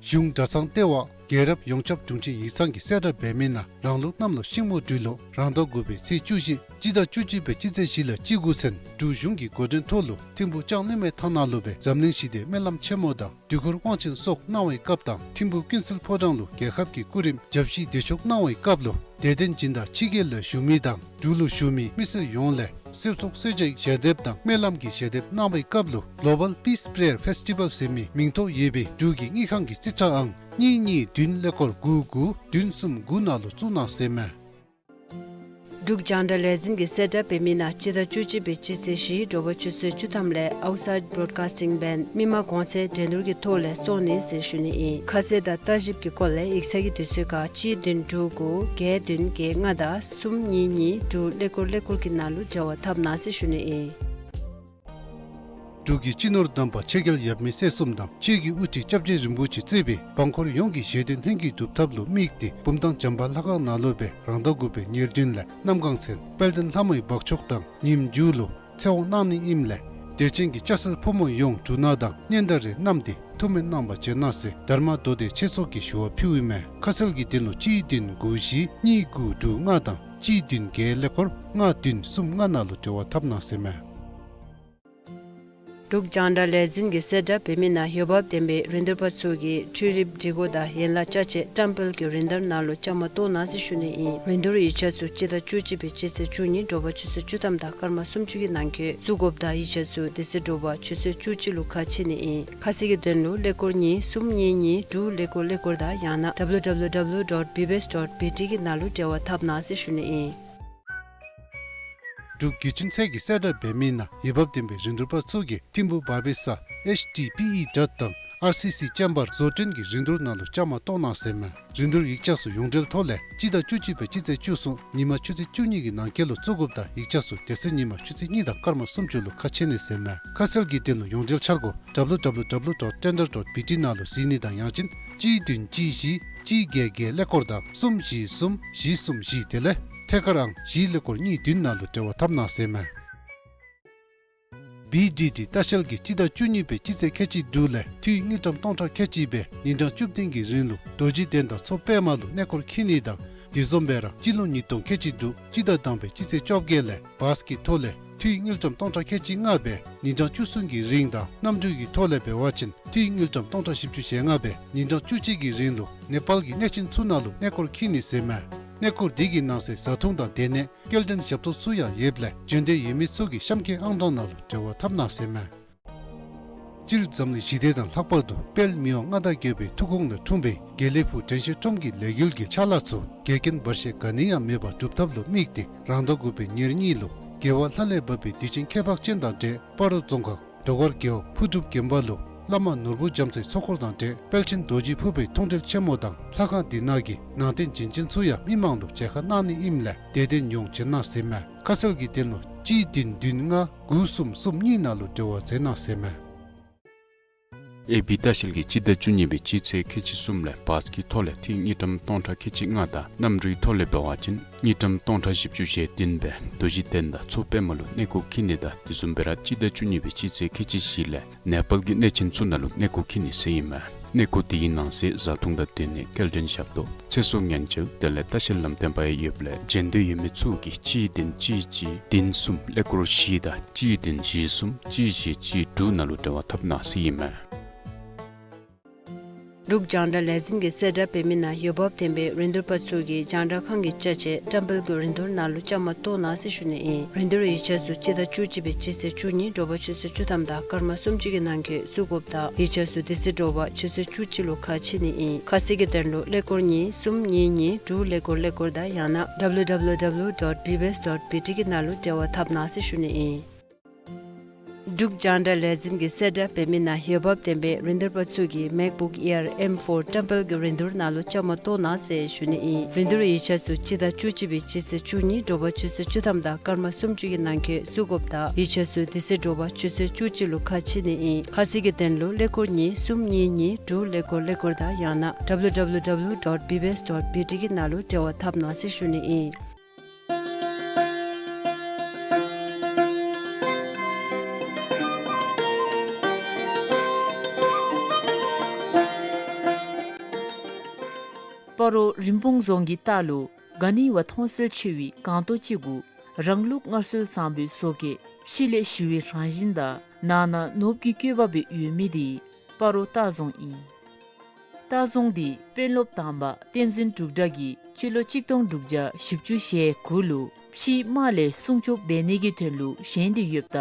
གཞུང་གྲྭ་ཚང་ལྟེ་བ་རྒྱལ་རབས་ཡོངས་ཁྱབ་དྲུང་ཆེ་ཡིག་ཚང་གིས་གསལ་བསྒྲགས་འབད་མི་ནང་རང་ལུགས་གནམ་ལོ་ཤིང་མོ་སྦྲུལ་ལོ་རང་ཟླ་དགུ་པའི་ཚེས་བཅུ་བཞི་སྤྱི་ཟླ་བཅུ་གཅིག་པའི་སྤྱི་ཚེས་བཞི་ལས་སྤྱི་སྒོ་ཚུན་འབྲུག་གཞུང་གི་འགོ་འདྲེན་ཐོག་ལུ་ཐིམ་ཕུག་ལྕང་གླིང་མའི་ཐང་ནང་ལུ་སྦེ་འཛམ་གླིང་ཞི་བདེའི་སྨོན་ལམ་ཆེན་མོ་དང་དུས་འཁོར་དབང་ཆེན་སོགས་གནང་བའི་སྐབས་དང་ཐིམ་ཕུག་ཀུན་གསལ་ཕོ་བྲང་ལུ་རྒྱལ་ཁབ་ཀྱི་སྐུ་རིམ་བརྒྱ་བཞི་བདེ་མཆོག་གནང་བའི་སྐབས་ལུ་དད་ལྡན་སྦྱིན་བདག་ཕྱི་རྒྱལ་ལས་བཞུགས་མི་དང་འབྲུག་ལུ་བཞུགས་མི་མི་སེར་ཡོངས་ལས་ གསོལ་ཚོགས་གསོལ་ཇའི་ཞལ་འདེབས་དང་སྨོན་ལམ་གྱི་ཞལ་འདེབས་གནང་བའི་སྐབས་ལུ་Global Peace Prayer Festival ཟེར་མི་མིང་ཐོ་ཡོད་པའི་འབྲུག་གི་དངུལ་ཁང་གི་རྩིས་ཁྲ་ཨང་གཉིས་གཉིས་བདུན་ཀླད་ཀོར་དགུ་དགུ་བདུན་གསུམ་དགུ་ནང་ལུ་བཙུགས་གནང་ཟེར་མས། འབྲུག་རྒྱང་བསྒྲགས་ལས་འཛིན་གྱི་གསལ་བསྒྲགས་འབད་མི་ནང་སྤྱི་ཟླ་བཅུ་གཅིག་པའི་སྤྱི་ཚེས་བཞི་དྲོ་པ་ཆུ་ཚོད་བཅུ་ཐམ་ལས་Outside Broadcasting Band མི་མང་གོང་ཚད་འགྲན་བསྡུར་གྱི་ཐོག་ལས་བཙོང་ནི་ཟེར་ཞུ་ནི་ཨིན། ཁ་གསལ་དང་ལྟ་ཞིབ་ཀྱི་སྐོར་ལས་ཡིག་ཚང་གི་དུས་ཚོད་ཁར་གཅིག་བདུན་དྲུག་དགུ་བརྒྱད་བདུན་བརྒྱད་ལྔ་དང་གསུམ་གཉིས་གཉིས་དྲུག་ཀླད་ཀོར་ཀླད་ཀོར་གྱི་ནང་ལུ་འབྲེལ་བ་འཐབ་གནང་ཟེར་ཞུ་ནི་ཨིན། འབྲུག་གི་སྤྱི་ནོར་དམ་པ་ཆོས་རྒྱལ་ཡབ་མེས་སྲས་གསུམ་དང་ཆོས་ཀྱི་དབུ་ཁྲིད་སྐྱབས་རྗེ་རིན་པོ་ཆེ་གཙོས་པའི་འབངས་འཁོར་ཡོངས་ཀྱི་བཞེད་དོན་ལྷུན་གྱིས་གྲུབ་ཐབས་ལུ་དམིགས་ཏེ་བུམ་ཐང་བྱམས་པ་ལྷ་ཁང་ནང་ལུ་སྦེ་རང་ཟླ་དགུ་པའི་ཉེར་བདུན་ལས་གནམ་གང་ཚེ་དཔལ་ལྡན་ལྷ་མོའི་འབག་མཆོག་དང་ཉིནམ་མཇུག་ལུ་ཚེ་དབང་གནང་ནི་ཨིནམ་ལས་དད་ཅན་གྱི་སྐྱ་སེར་ཕོ་མོ་ཡོངས་འབྲུ་སྣ་དང་སྙན་དར་རེ་བསྣམས་ཏེ་ཐུགས་སྨོན་གནང་བར་བྱོན་གནང་ཟེར་དྷརྨ་མདོ་སྡེ་ཆོས་ཚོགས་ཀྱིས་ཞུ་བ་ཕུལཝ་ཨིན་མས། ཁ་གསལ་གྱི་དོན་ལུ་གཅིག་བདུན་དགུ་བཞི་གཉིས་དགུ་དྲུག་ལྔ་དང་གཅིག་བདུན་བརྒྱད་ཀླད་ཀོར་ལྔ་བདུན་གསུམ་ལྔ་ནང་ལུ་འབྲེལ་བ་འཐབ་གནང་ཟེར་མས། འབྲུག་རྒྱང་བསྒྲགས་ལས་འཛིན་གྱི་གསལ་བསྒྲགས་འབད་མི་ནང་འོས་འབབ་ལྡན་པའི་རིན་བསྡུར་པ་ཚུ་གིས་འཕྲུལ་རིག་སྒྲིག་གོ་དང་ཡན་ལག་ཅ་ཆས་བཀྲམ་སྤེལ་གྱི་རིན་བསྡུར་ནང་ལུ་བཅའ་མར་གཏོགས་གནང་ཟེར་ཞུ་ནི་ཨིན། རིན་བསྡུར་ཡིག་ཆ་ཚུ་སྤྱི་ཟླ་བཅུ་གཅིག་པའི་སྤྱི་ཚེས་བཅུ་གཉིས་དྲོ་པ་ཆུ་ཚོད་བཅུ་ཐམ་དང་སྐར་མ་སུམ་ཅུ་གི་ནང་འཁོད་བཙུགས་དགོཔ་དང་ཡིག་ཆ་ཚུ་དེ་ཚེ་དྲོ་པ་ཆུ་ཚོད་བཅུ་གཅིག་ལུ་ཁ་ཕྱེ་ནི་ཨིན། ཁ་གསལ་གྱི་དོན་ལུ་ཀླད་ཀོར་གཉིས་གསུམ་གཉིས་གཉིས་དྲུག་ཀླད་ཀོར་ཀླད་ཀོར་དང་ཡང་ན་W W W dot B B S dot B T གི་ནང་ལུ་འབྲེལ་བ་འཐབ་གནང་ཟེར་ཞུ་ནི་ཨིན། འབྲུག་བརྒྱུད་འཕྲིན་ཚད་ཀྱི་གསལ་བསྒྲགས་འབད་མི་ནང་འོས་འབབ་ལྡན་པའི་རིན་བསྡུར་པ་ཚུ་གིས་ཐིམ་ཕུག་བར་པེ་ས་H T P E གྲྭ་དང་R C C ཅན་པར་བཟོ་སྐྲུན་གྱི་རིན་བསྡུར་ནང་ལུ་བཅའ་མར་གཏོགས་གནང་ཟེར་མས། རིན་བསྡུར་ཡིག་ཆ་ཚུ་ཡོངས་འབྲེལ་ཐོག་ལས་སྤྱི་ཟླ་བཅུ་གཅིག་པའི་སྤྱི་ཚེས་བཅུ་གསུམ་ཉིན་མ་ཆུ་ཚོད་བཅུ་གཉིས་ཀྱི་ནང་འཁོད་ལུ་བཙུགས་དགོཔ་དང་ཡིག་ཆ་ཚུ་དེ་ཚེ་ཉིན་མ་ཆུ་ཚོད་གཉིས་དང་སྐར་མ་སུམ་ཅུ་ལུ་ཁ་ཕྱེ་ནི་ཟེར་མས། ཁ་གསལ་གྱི་དོན་ལུ་ཡོངས་འབྲེལ་འཆར་སྒོ་W W W dot tender dot B T ནང་ལུ་གཟིགས་ནི་དང་ཡང་ཅིན་གཅིག་བདུན་གཅིག་བཞི་གཅིག་བརྒྱད་བརྒྱད་ཀླད་ཀོར་དང་གསུམ་བཞི་གསུམ་བཞི་གསུམ་བཞི་དེ་ལས་ཐད་ཀར་ཨང་བཞི་ཀླད་ཀོར་གཉིས་བདུན་ནང་ལུ་འབྲེལ་བ་འཐབ་གནང་ཟེར་མས། B D T ལྟ་བཤལ་གྱིས་སྤྱི་ཟླ་བཅུ་གཉིས་པའི་སྤྱི་ཚེས་ཁལ་གཅིག་དྲུག་ལས་འཐུས་དངུལ་ཀྲམ་སྟོང་ཕྲག་ཁལ་གཅིག་སྦེ་ཉིན་གྲངས་བཅུ་བདུན་གྱི་རིང་ལུ་རྡོ་རྗེ་གདན་དང་མཚོ་པདྨ་ལུ་གནས་སྐོར་འཁྱིད་ནི་དང་དེ་བཟུམ་སྦེ་ར་སྤྱི་ལོ་ཉིས་སྟོང་ཁལ་གཅིག་དྲུག་སྤྱི་ཟླ་དང་པའི་སྤྱི་ཚེས་བཅོ་བརྒྱད་ལས་བཱས་ཀྱི་ཐོག་ལས་འཐུས་དངུལ་ཀྲམ་སྟོང་ཕྲག་ཁལ་གཅིག་ལྔ་སྦེ་ཉིན་གྲངས་བཅུ་གསུམ་གྱི་རིང་དང་གནམ་གྲུ་གི་ཐོག་ལས་འབད་བ་ཅིན་འཐུས་དངུལ་ཀྲམ་སྟོང་ཕྲག་བཞི་བཅུ་ཞེ་ལྔ་སྦེ་ཉིན་གྲངས་བཅུ་གཅིག་གི་རིང་ལུ་ནེ་པཱལ་གྱི་གནས་ཆེན་ཚུ་ནང་ལུ་གནས་སྐོར་འཁྱིད་ནི་ཟེར་མས། གནས་སྐོར་དེ་གི་ནང་གསེས་བཟའ་འཐུང་དང་སྡོད་གནས་སྐྱེལ་འདྲེན་ཞབས་ཏོག་ཚུ་ཡང་ཡོདཔ་ལས་འབྱོན་འདོད་ཡོད་མི་ཚུ་གིས་གཤམ་གྱི་ཨང་གྲངས་ནང་ལུ་འབྲེལ་བ་འཐབ་གནང་ཟེར་མས། སྤྱིར་འཛམ་གླིང་ཞི་བདེ་དང་ལྷག་པར་དུ་དཔལ་མི་དབང་མངའ་བདག་རྒྱལ་པོའི་ཐུགས་དགོངས་ལས་འཁྲུངས་པའི་དགེ་ལེགས་ཕུག་དྲན་ཤེས་ཁྲོམ་གྱི་ལས་འགུལ་གྱི་ཕྱག་ལཱ་ཚུ་འགལ་རྐྱེན་བར་ཆད་ག་ནི་ཡང་མེད་པར་སྒྲུབ་ཐབས་ལུ་དམིགས་ཏེ་རང་ཟླ་དགུ་པའི་ཉེར་གཉིས་ལུ་རྒྱལ་བ་ལྷ་ལས་བབས་པའི་དུས་ཆེན་ཁྱད་འཕགས་ཅན་དང་འབྲེལ་སྤ་རོ་རྫོང་ཁག་འགྲོ་མགར་རྒེད་འོག་ཕུག་གྲུབ་དགོན་པ་ལུ་བླ་མ་ནོར་བུ་རྒྱ་མཚོའི་ཚོགས་འཁོར་དང་འབྲེལ་དཔལ་ཆེན་རྡོ་རྗེ་ཕུར་པའི་མཐོང་གྲོལ་ཆེན་མོ་དང་ལྷ་ཁང་འདི་ནང་གི་ནང་རྟེན་བྱིན་ཅན་ཚུ་ཡང་མི་མང་ལུ་མཇལ་ཁ་གནང་ནི་ཨིནམ་ལས་དད་ལྡན་ཡོངས་བྱོན་གནང་ཟེར་མས། ཁ་གསལ་གྱི་དོན་ལུ་གཅིག་བདུན་བདུན་ལྔ་དགུ་གསུམ་གསུམ་གཉིས་ནང་ལུ་འབྲེལ་བ་མཛད་གནང་ཟེར་མས། ཨེ་བི་ལྟ་བཤལ་གྱིས་སྤྱི་ཟླ་བཅུ་གཉིས་པའི་སྤྱི་ཚེས་ཁལ་གཅིག་གསུམ་ལས་བཱས་ཀྱི་ཐོག་ལས་འཐུས་དངུལ་ཀྲམ་སྟོང་ཕྲག་ཁལ་གཅིག་ལྔ་དང་གནམ་གྲུའི་ཐོག་ལས་འབད་བ་ཅིན་དངུལ་ཀྲམ་སྟོང་ཕྲག་བཞི་བཅུ་ཞེ་བདུན་སྦེ་རྡོ་རྗེ་གདན་དང་མཚོ་པདྨ་ལུ་གནས་སྐོར་འཁྱིད་ནི་དང་དེ་བཟུམ་སྦེ་ར་སྤྱི་ཟླ་བཅུ་གཉིས་པའི་སྤྱི་ཚེས་ཁལ་གཅིག་བཞི་ལས་ནེ་པཱལ་གྱི་གནས་ཆེན་ཚུ་ནང་ལུ་གནས་སྐོར་འཁྱིད་ནི་ཟེར་ཨིན་མས། གནས་སྐོར་དེའི་ནང་གསེས་བཟའ་འཐུང་དང་སྡོད་གནས་སྐྱེལ་འདྲེན་ཞབས་ཏོག་ཚེ་སྲོག་ཉེན་བཅོལ་དེ་ལས་ལྟ་བཤལ་ལམ་སྟོན་པ་ཡང་ཡོདཔ་ལས་འབྱོན་འདོད་ཡོད་མི་ཚུ་གིས་གཅིག་བདུན་གཅིག་གཅིག་བདུན་གསུམ་ཀླད་ཀོར་བཞི་དང་གཅིག་བདུན་བཞི་གསུམ་གཅིག་བཞི་གཅིག་དྲུག་ནང་ལུ་འབྲེལ་བ་འཐབ་གནང་ཟེར་ཨིན་མས། འབྲུག་རྒྱང་བསྒྲགས་ལས་འཛིན་གྱི་གསལ་བསྒྲགས་འབད་མི་ནང་འོས་འབབ་ལྡན་པའི་རིན་བསྡུར་པ་ཚུ་གིས་རྒྱང་བསྒྲགས་ཁང་གི་ཅ་ཆས་བཀྲམ་སྤེལ་གྱི་རིན་བསྡུར་ནང་ལུ་བཅའ་མར་གཏོགས་གནང་ཟེར་ཞུ་ནི་ཨིན། རིན་བསྡུར་ཡིག་ཆ་ཚུ་སྤྱི་ཟླ་བཅུ་གཅིག་པའི་སྤྱི་ཚེས་བཅུ་གཉིས་དྲོ་པ་ཆུ་ཚོད་བཅུ་ཐམ་དང་སྐར་མ་སུམ་ཅུ་གི་ནང་འཁོད་བཙུགས་དགོཔ་དང་ཡིག་ཆ་ཚུ་དེ་ཚེ་དྲོ་པ་ཆུ་ཚོད་བཅུ་གཅིག་ལུ་ཁ་ཕྱེ་ནི་ཨིན། ཁ་གསལ་གྱི་དོན་ལུ་ཀླད་ཀོར་གཉིས་གསུམ་གཉིས་གཉིས་དྲུག་ཀླད་ཀོར་ཀླད་ཀོར་དང་ཡང་ན་W W W dot B B S dot B T གི་ནང་ལུ་འབྲེལ་བ་འཐབ་གནང་ཟེར་ཞུ་ནི་ཨིན། འབྲུག་རྒྱང་བསྒྲགས་ལས་འཛིན་གྱི་གསལ་བསྒྲགས་འབད་མི་ནང་འོས་འབབ་ལྡན་པའི་རིན་བསྡུར་པ་ཚུ་གིས་MacBook Air M four བཀྲམ་སྤེལ་གྱི་རིན་བསྡུར་ནང་ལུ་བཅའ་མར་གཏོགས་གནང་ཟེར་ཞུ་ནི་ཨིན། རིན་བསྡུར་ཡིག་ཆ་ཚུ་སྤྱི་ཟླ་བཅུ་གཅིག་པའི་སྤྱི་ཚེས་བཅུ་གཉིས་དྲོ་པ་ཆུ་ཚོད་བཅུ་ཐམ་དང་སྐར་མ་སུམ་ཅུ་གི་ནང་འཁོད་བཙུགས་དགོཔ་དང་ཡིག་ཆ་ཚུ་དེ་ཚེ་དྲོ་པ་ཆུ་ཚོད་བཅུ་གཅིག་ལུ་ཁ་ཕྱེ་ནི་ཨིན། ཁ་གསལ་གྱི་དོན་ལུ་ཀླད་ཀོར་གཉིས་གསུམ་གཉིས་གཉིས་དྲུག་ཀླད་ཀོར་ཀླད་ཀོར་དང་ཡང་ན་W W W dot B B S dot B T གི་ནང་ལུ་འབྲེལ་བ་འཐབ་གནང་ཟེར་ཞུ་ནི་ཨིན། སྤ་རོ་རིན་སྤུངས་རྫོང་གི་ལྟག་ལུ་ག་ནི་བ་མཐོང་གསལ་ཆེ་བའི་སྒང་ཏོག་ཅིག་གུ་རང་ལུགས་སྔར་སྲོལ་བཟང་པོའི་བཟོ་བཀོད་ཕྱི་ལས་ཞི་བའི་རང་བཞིན་དང་ནང་ན་ནོར་བུའི་བཀོད་པ་སྦེ་ཡོད་མི་དེ་སྤ་རོ་ལྟ་རྫོང་ཨིན། ལྟ་བཟོ་འདི་དཔོན་སློབ་དང་པ་བསྟན་འཛིན་འབྲུག་གྲགས་ཀྱིས་སྤྱི་ལོ་གཅིག་སྟོང་དྲུག་བརྒྱ་བཞི་བཅུ་ཞེ་དགུ་ལུ་ཕྱིའི་དམག་ལས་སྲུང་སྐྱོབ་འབད་ནི་གི་དོན་ལུ་བཞེངས་ཏེ་ཡོདཔ་ད་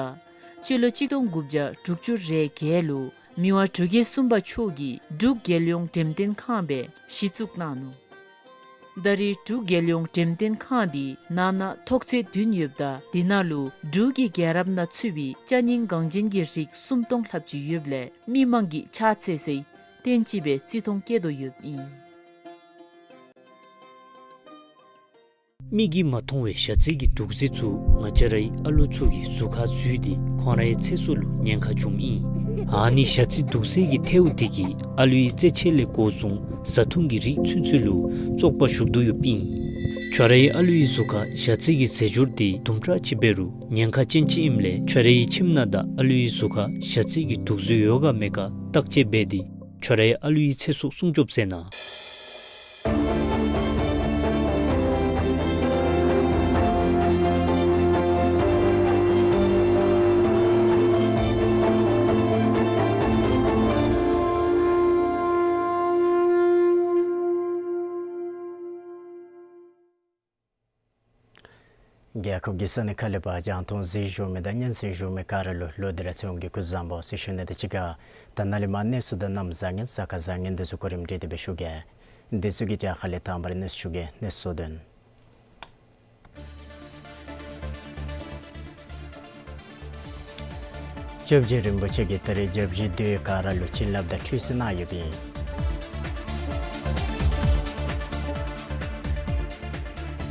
སྤྱི་ལོ་གཅིག་སྟོང་དགུ་བརྒྱ་དྲུག་ཅུ་རེ་བརྒྱད་ལུ་མི་དབང་འབྲུག་རྒྱལ་གསུམ་པ་མཆོག་གིས་འབྲུག་རྒྱལ་ཡོངས་འགྲེམས་སྟོན་ཁང་སྦེ་གཞི་བཙུགས་གནང་ནུག། ད་རེས་འབྲུག་རྒྱལ་ཡོངས་འགྲེམས་སྟོན་ཁང་འདི་ནང་ན་ཐོག་ཚད་བདུན་ཡོདཔ་ད་འདི་ནང་ལུ་འབྲུག་གི་རྒྱལ་རབས་ནང་ཚུད་པའི་ཅ་རྙིང་འགངས་ཅན་གྱི་རིགས་སུམ་སྟོང་ལྷགཔ་ཅིག་ཡོདཔ་ལས་མི་མང་གིས་ཕྱག་འཚལ་སའི་རྟེན་ཅིག་སྦེ་བརྩི་མཐོང་བསྐྱེད་དོ་ཡོདཔ་ཨིན། མིག་གིས་མ་མཐོང་བའི་ཞ་རྩི་གི་དུག་རྫས་ཚུ་ང་བཅས་རའི་ཨ་ལུ་ཚུ་གི་གཟུགས་ཁར་འཛུལ་ཏེ་ཁོང་རའི་ཚེ་སྲོག་ལུ་ཉེན་ཁ་འབྱུངམ་ཨིན། ཨ་ནི་ཞ་རྩི་དུག་རྫས་ཀྱི་ཐལཝ་འདི་གིས་ཨ་ལུའི་རྩེད་ཆས་ལས་འགོ་བཟུང་བཟའ་འཐུང་གི་རིགས་ཚུན་ཚོད་ལུ་བཙོག་པ་ཞུགས་དོ་ཡོདཔ་ཨིན། ཁྱོད་རའི་ཨ་ལུའི་གཟུགས་ཁར་ཞ་རྩི་གི་རྫས་སྦྱོར་འདི་དུམ་གྲ་ཅིག་འབད་རུང་ཉེན་ཁ་ཅན་ཅིག་ཨིནམ་ལས་ཁྱོད་རའི་ཁྱིམ་ནང་དང་ཨ་ལུའི་གཟུགས་ཁར་ཞ་རྩི་གི་དུག་རྫས་ཡོད་ག་མེད་ག་བརྟག་དཔྱད་འབད་དེ་ཁྱོད་རའི་ཨ་ལུའི་ཚེ་སྲོག་སྲུང་སྐྱོབ་མཛད་གནང་། རྒྱལ་ཁབ་ཀྱི་ས་གནས་ཁག་ལས་ཕར་རྒྱང་མཐོང་གཟིགས་བཞུགས་མི་དང་སྙན་གསན་བཞུགས་མི་ག་ར་ལུ་ལོག་སྟེ་ར་ཚེ་དབང་གིས་སྐུ་གཟུགས་བཟང་པོ་ཟེར་ཞུ་ནི་དང་གཅིག་ཁར་ད་ནཱ་ལས་མར་གནས་ཚུལ་དང་གནམ་བཟང་ངན་གཟའ་སྐར་བཟང་ངན་འདི་ཚུ་གོ་རིམ་སྒྲིག་སྟེ་སྦེ་ཞུ་གེ། འདི་ཚུ་གི་གྲས་ཁ་ལས་དང་པ་ར་གནས་ཚུལ་ཞུ་གེ། གནས་ཚུལ་དོན། སྐྱབས་རྗེ་རིན་པོ་ཆེ་གིས་ད་རེས་སྐྱབས་རྗེ་འདི་ག་ར་ལུ་བྱིན་རླབས་དང་ཁྲུས་གསོལ་གནང་ཡོདཔ་ཨིན།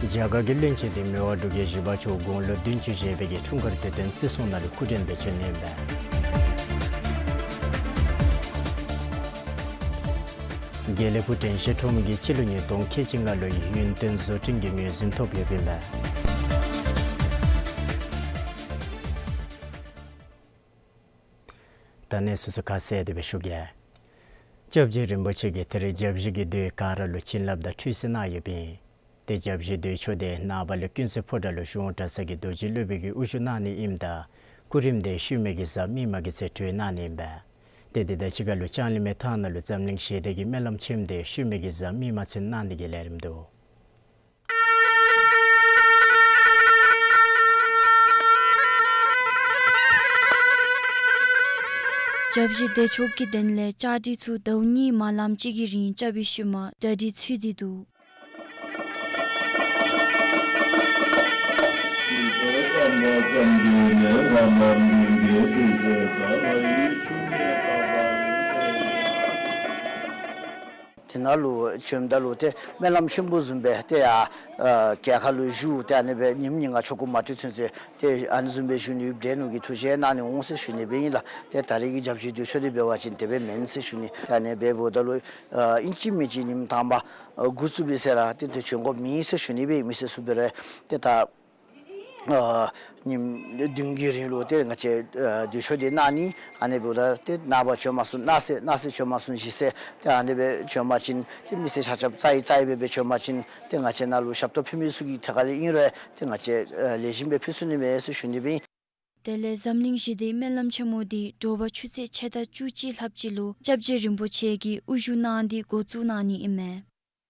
རྒྱ་གར་གྱི་བློན་ཆེན་འདི་མི་དབང་འབྲུག་རྒྱལ་བཞི་པ་མཆོག་དགུང་ལོ་བདུན་ཅུ་བཞེས་པའི་གི་འཁྲུངས་སྐར་དུས་སྟོན་བརྩི་སྲུང་ནང་ལུ་སྐུ་མགྲོན་སྦེ་བྱོན་ནི་ཨིན་པས། དགེ་ལེགས་ཕུ་དྲན་ཤེས་ཁྲོམ་གྱིས་སྤྱི་ལོ་ཉིས་སྟོང་ཁལ་གཅིག་ལྔ་ལོའི་ཡུན་བརྟན་བཟོ་སྐྲུན་གྱི་ངོས་འཛིན་ཐོབ་ཡོདཔ་ཨིན་པས། ད་གནས་ཚུལ་ཚུ་ཁ་གསལ་ཏེ་སྦེ་ཞུ་གེ། སྐྱབས་རྗེ་རིན་པོ་ཆེ་གིས་ད་རེས་སྐྱབས་རྗེ་གི་འདི་ག་ར་ལུ་བྱིན་རླབས་དང་ཁྲུས་གསོལ་གནང་ཡོདཔ་ཨིན། ཏེ་སྐྱབས་རྗེ་འདི་ཆོས་སྡེ་ནངས་པ་ལས་ཀུན་གསལ་ཕོ་བྲང་ལུ་གཞུང་གྲྭ་ཚང་གི་རྡོ་རྗེ་སློབ་དཔོན་གྱིས་དབུ་བཞུགས་གནང་ནི་ཨིནམ་ད་སྐུ་རིམ་འདི་ཤུལ་མའི་གི་གཟའ་མིག་དམར་གྱི་ཚེ་གྲོལ་གནང་ནི་ཨིན་པས། ཏེ་དེ་དང་གཅིག་ཁར་ལུ་ལྕང་གླིང་མའི་ཐང་ནང་ལུ་འཛམ་གླིང་ཞི་བདེ་གི་སྨོན་ལམ་ཆེན་མོ་འདི་ཤུལ་མའི་གི་གཟའ་མིག་དམར་ཚུན་གནང་ནི་གི་ལས་རིམ་འདུག། སྐྱབས་རྗེ་བདེ་མཆོག་གི་དོན་ལས་བཅའ་སྒྲིག་ཚུ་ཟླཝ་གཉིས་མ་ལངམ་ཅིག་གི་རིང་རྐྱབ་པའི་ཤུལ་མ་གྲ་སྒྲིག་ཚུད་དེ་འདུག། དེ་ནང་ལུ་བྱོནམ་ད་ལུ་ཏེ་སྨོན་ལམ་ཆེན་པོ་བཟུམ་སྦེ་ཏེ་ཡར་ཨ་རྒྱལ་ཁབ་ལུ་བཞུགས་ཏེ་ཨ་ནི་སྦེ་ཉིནམ་ཉིན་ང་ཆོ་གུ་མ་སྤྲོད་ཚུན་ཚོད་ཏེ་ཨ་ནི་བཟུམ་སྦེ་བཞུགས་ནི་ཡོདཔ་འདྲས་ནུག་གི་ཐུགས་བཞེད་གནང་ནི་འོང་ཟེར་ཞུ་ནི་སྦེ་ཨིན་ལགས། ཏེ་ད་རེས་ཀྱི་སྐྱབས་རྗེ་འདི་ཆོས་སྡེ་འབད་བ་ཅིན་དེ་སྦེ་མེན་ཟེར་ཞུ་ནི། ཏེ་ཨ་ནི་སྦེ་འབདཝ་ད་ལུ་ཨ་ཨིན་ཅི་མིན་ཅི་ཉིནམ་དང་པ་ཨ་འགོ་བཙུགས་པའི་ཚེ་ར་ཏེ་དེ་བྱོན་དགོཔ་མེད་ཟེར་ཞུ་ནི་སྦེ་མི་སེར་ཚུ་འབད་རུང་ཏེ་ད་ཨ་ཉིནམ་བདུན་གྱི་རིང་ལུ་ཏེ་ང་བཅས་ཨ་འདི་ཆོས་སྡེ་གནང་ནི། ཨ་ནི་འབདཝ་ད་ཏེ་ནངས་པ་བྱོན་མ་ཚུགས་གནངས་ཚེ་གནངས་ཚེ་བྱོན་མ་ཚུགས་གཞེས་ཚེ་ཏེ་ཨ་ནི་སྦེ་བྱོན་པ་ཅིན་ཏེ་མི་སེར་ཆ་ཁྱབ་རྩ་ཡི་རྩ་ཡི་སྦེ་སྦེ་བྱོན་པ་ཅིན་ཏེ་ང་བཅས་ནང་ལུ་ཞབས་ཏོག་ཕུལ་མི་ཚུ་གི་ཐད་ཁ་ལས་ཨིན་རུང་ཏེ་ང་བཅས་ཨ་ལེགས་ཤོམ་སྦེ་ཕུལ་ཚུགས་ནི་མས་ཟེར་ཞུ་ནི་སྦེ་ཨིན། དེ་ལས་འཛམ་གླིང་ཞི་བདེའི་སྨོན་ལམ་ཆེན་མོ་འདི་དྲོ་པ་ཆུ་ཚོད་ཕྱེད་དང་བཅུ་གཅིག་ལྷགཔ་ཅིག་ལུ་སྐྱབས་རྗེ་རིན་པོ་ཆེ་གིས་དབུ་བཞུགས་གནང་སྟེ་འགོ་བཙུགས་གནང་ནི་ཨིན་མས།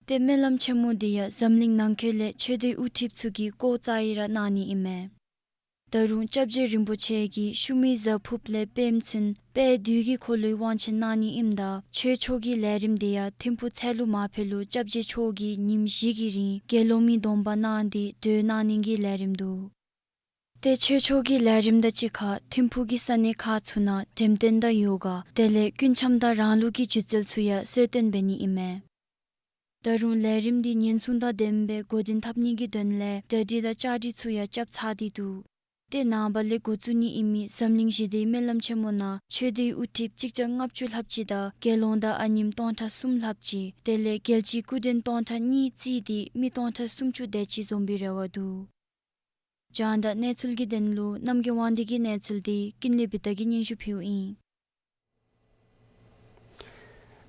ཏེ་སྨོན་ལམ་ཆེན་མོ་འདི་ཡང་འཛམ་གླིང་ནང་འཁོད་ལས་ཆོས་སྡེ་དབུ་ཁྲིདཔ་ཚུ་གིས་སྐོར་རྩ་ཡི་ར་གནང་ནི་ཨིན་མས། ད་རུང་སྐྱབས་རྗེ་རིན་པོ་ཆེ་གིས་ཤུལ་མའི་གཟའ་ཕུརཔ་ལས་སྤེནམ་ཚུན་དཔལ་དུས་ཀྱི་འཁོར་ལོའི་དབང་ཆེན་གནང་ནི་ཨིནམ་ད་ཆོས་ཕྱོགས་ཀྱི་ལས་རིམ་འདི་ཡང་ཐིམ་ཕུག་ཚལ་ལུ་མ་ཕེབས་ལུ་སྐྱབས་རྗེ་མཆོག་གིས་ཉིནམ་བཞི་གི་རིང་དགེ་སློང་མའི་སྡོམ་པ་གནང་སྟེ་གྲོལ་གནང་ནི་གི་ལས་རིམ་འདུག། ཏེ་ཆོས་ཕྱོགས་ཀྱི་ལས་རིམ་དང་གཅིག་ཁར་ཐིམ་ཕུག་གི་ས་གནས་ཁག་ཚུ་ནང་འགྲེམས་སྟོན་དང་ཡོ་ག་དེ་ལས་ཀུན་འཆམ་དང་རང་ལུགས་ཀྱི་སྒྱུ་རྩལ་ཚུ་ཡང་གསོལ་སྟོན་འབད་ནི་ཨིན་མས། ད་རུང་ལས་རིམ་འདི་ཉེན་སྲུང་དང་ལྡནམ་སྦེ་འགོ་འདྲེན་འཐབ་ནི་གི་དོན་ལས་གྲ་སྒྲིག་དང་བཅའ་སྒྲིག་ཚུ་ཡང་རྐྱབ་ཚར་ཏེ་འདུག། ཏེ་ནངས་པ་ལས་འགོ་བཙུགས་ནི་ཨིན་མི་འཛམ་གླིང་ཞི་བདེའི་སྨོན་ལམ་ཆེན་མོ་ནང་ཆོས་སྡེའི་དབུ་ཁྲིདཔ་གཅིག་བརྒྱ་ལྔ་བཅུ་ལྷགཔ་ཅིག་དང་དགེ་སློང་དང་ཨ་ཉིམ་སྟོང་ཕྲག་གསུམ་ལྷགཔ་ཅིག་དེ་ལས་རྒྱལ་སྤྱིའི་སྐུ་མགྲོན་སྟོང་ཕྲག་གཉིས་བརྩིས་ཏེ་མི་སྟོང་ཕྲག་སུམ་ཅུ་དེ་ཅིག་འཛོམས་པའི་རེ་བ་འདུག། རྒྱང་བསྒྲགས་གནས་ཚུལ་གྱི་དོན་ལུ་རྣམ་རྒྱལ་དབང་འདུས་ཀྱི་གནས་ཚུལ་འདི་ཀུན་ལེགས་བི་ཏ་གིས་སྙན་ཞུ་ཕུལཝ་ཨིན།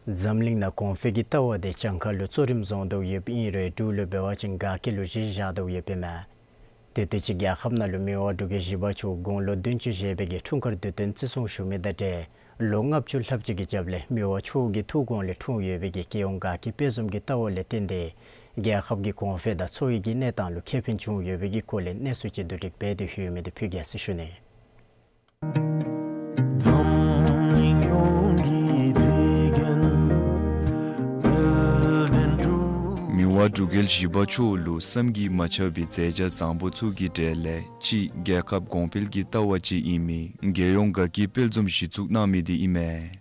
འཛམ་གླིང་ནང་གོང་འཕེལ་གྱི་ལྟ་བ་འདི་གྱངས་ཁ་ལུ་གཙོ་རིམ་བཟུང་དོ་ཡོདཔ་ཨིན་རུང་འབྲུག་ལུ་འབད་བ་ཅིན་དགའ་སྐྱིད་ལུ་གཞི་བཞག་དོ་ཡོདཔ་ཨིན་མས། དེ་དུས་ཅི་རྒྱལ་ཁབ་ནང་ལུ་མི་དབང་འབྲུག་རྒྱལ་བཞི་པ་མཆོག་དགུང་ལོ་བདུན་ཅུ་བཞེས་པའི་གི་འཁྲུངས་སྐར་དུས་སྟོན་བརྩི་སྲུང་ཞུ་མི་དང་འབྲེལ་ ལོ་ལྔ་བཅུ་ལྷག་ཅིག་གི་རྒྱབ་ལས་མི་དབང་མཆོག་གི་ཐུགས་དགོངས་ལས་འཁྲུངས་ཡོད་པའི་གི་རྒྱལ་ཡོངས་དགའ་སྐྱིད་དཔལ་འཛོམས་ཀྱི་ལྟ་བ་ལས་བརྟེན་ཏེ་རྒྱལ་ཁབ་ཀྱི་གོང་འཕེལ་དང་འཚོ་བའི་གི་གནས་སྟངས་ལུ་ཁེ་ཕན་བྱུང་ཡོད་པའི་གི་སྐོར་ལས་གནས་ཚུལ་ཅིག་བསྡུ་སྒྲིག་འབད་དེ་ལྷོད་མི་འདི་ཕུལ་གེ་ཟེར་ཞུ་ནི། མི་དབང་འབྲུག་རྒྱལ་བཞི་པ་མཆོག་ལུ་བསམ་གྱིས་མ་ཁྱབ་པའི་མཛད་བྱ་བཟང་པོ་ཚུ་གི་གྲས་ལས་གཅིག་རྒྱལ་ཁབ་གོང་འཕེལ་གྱི་ལྟ་བ་ཅིག་ཨིན་མི་རྒྱལ་ཡོངས་དགའ་སྐྱིད་དཔལ་འཛོམས་གཞི་བཙུགས་གནང་མི་འདི་ཨིན་མས།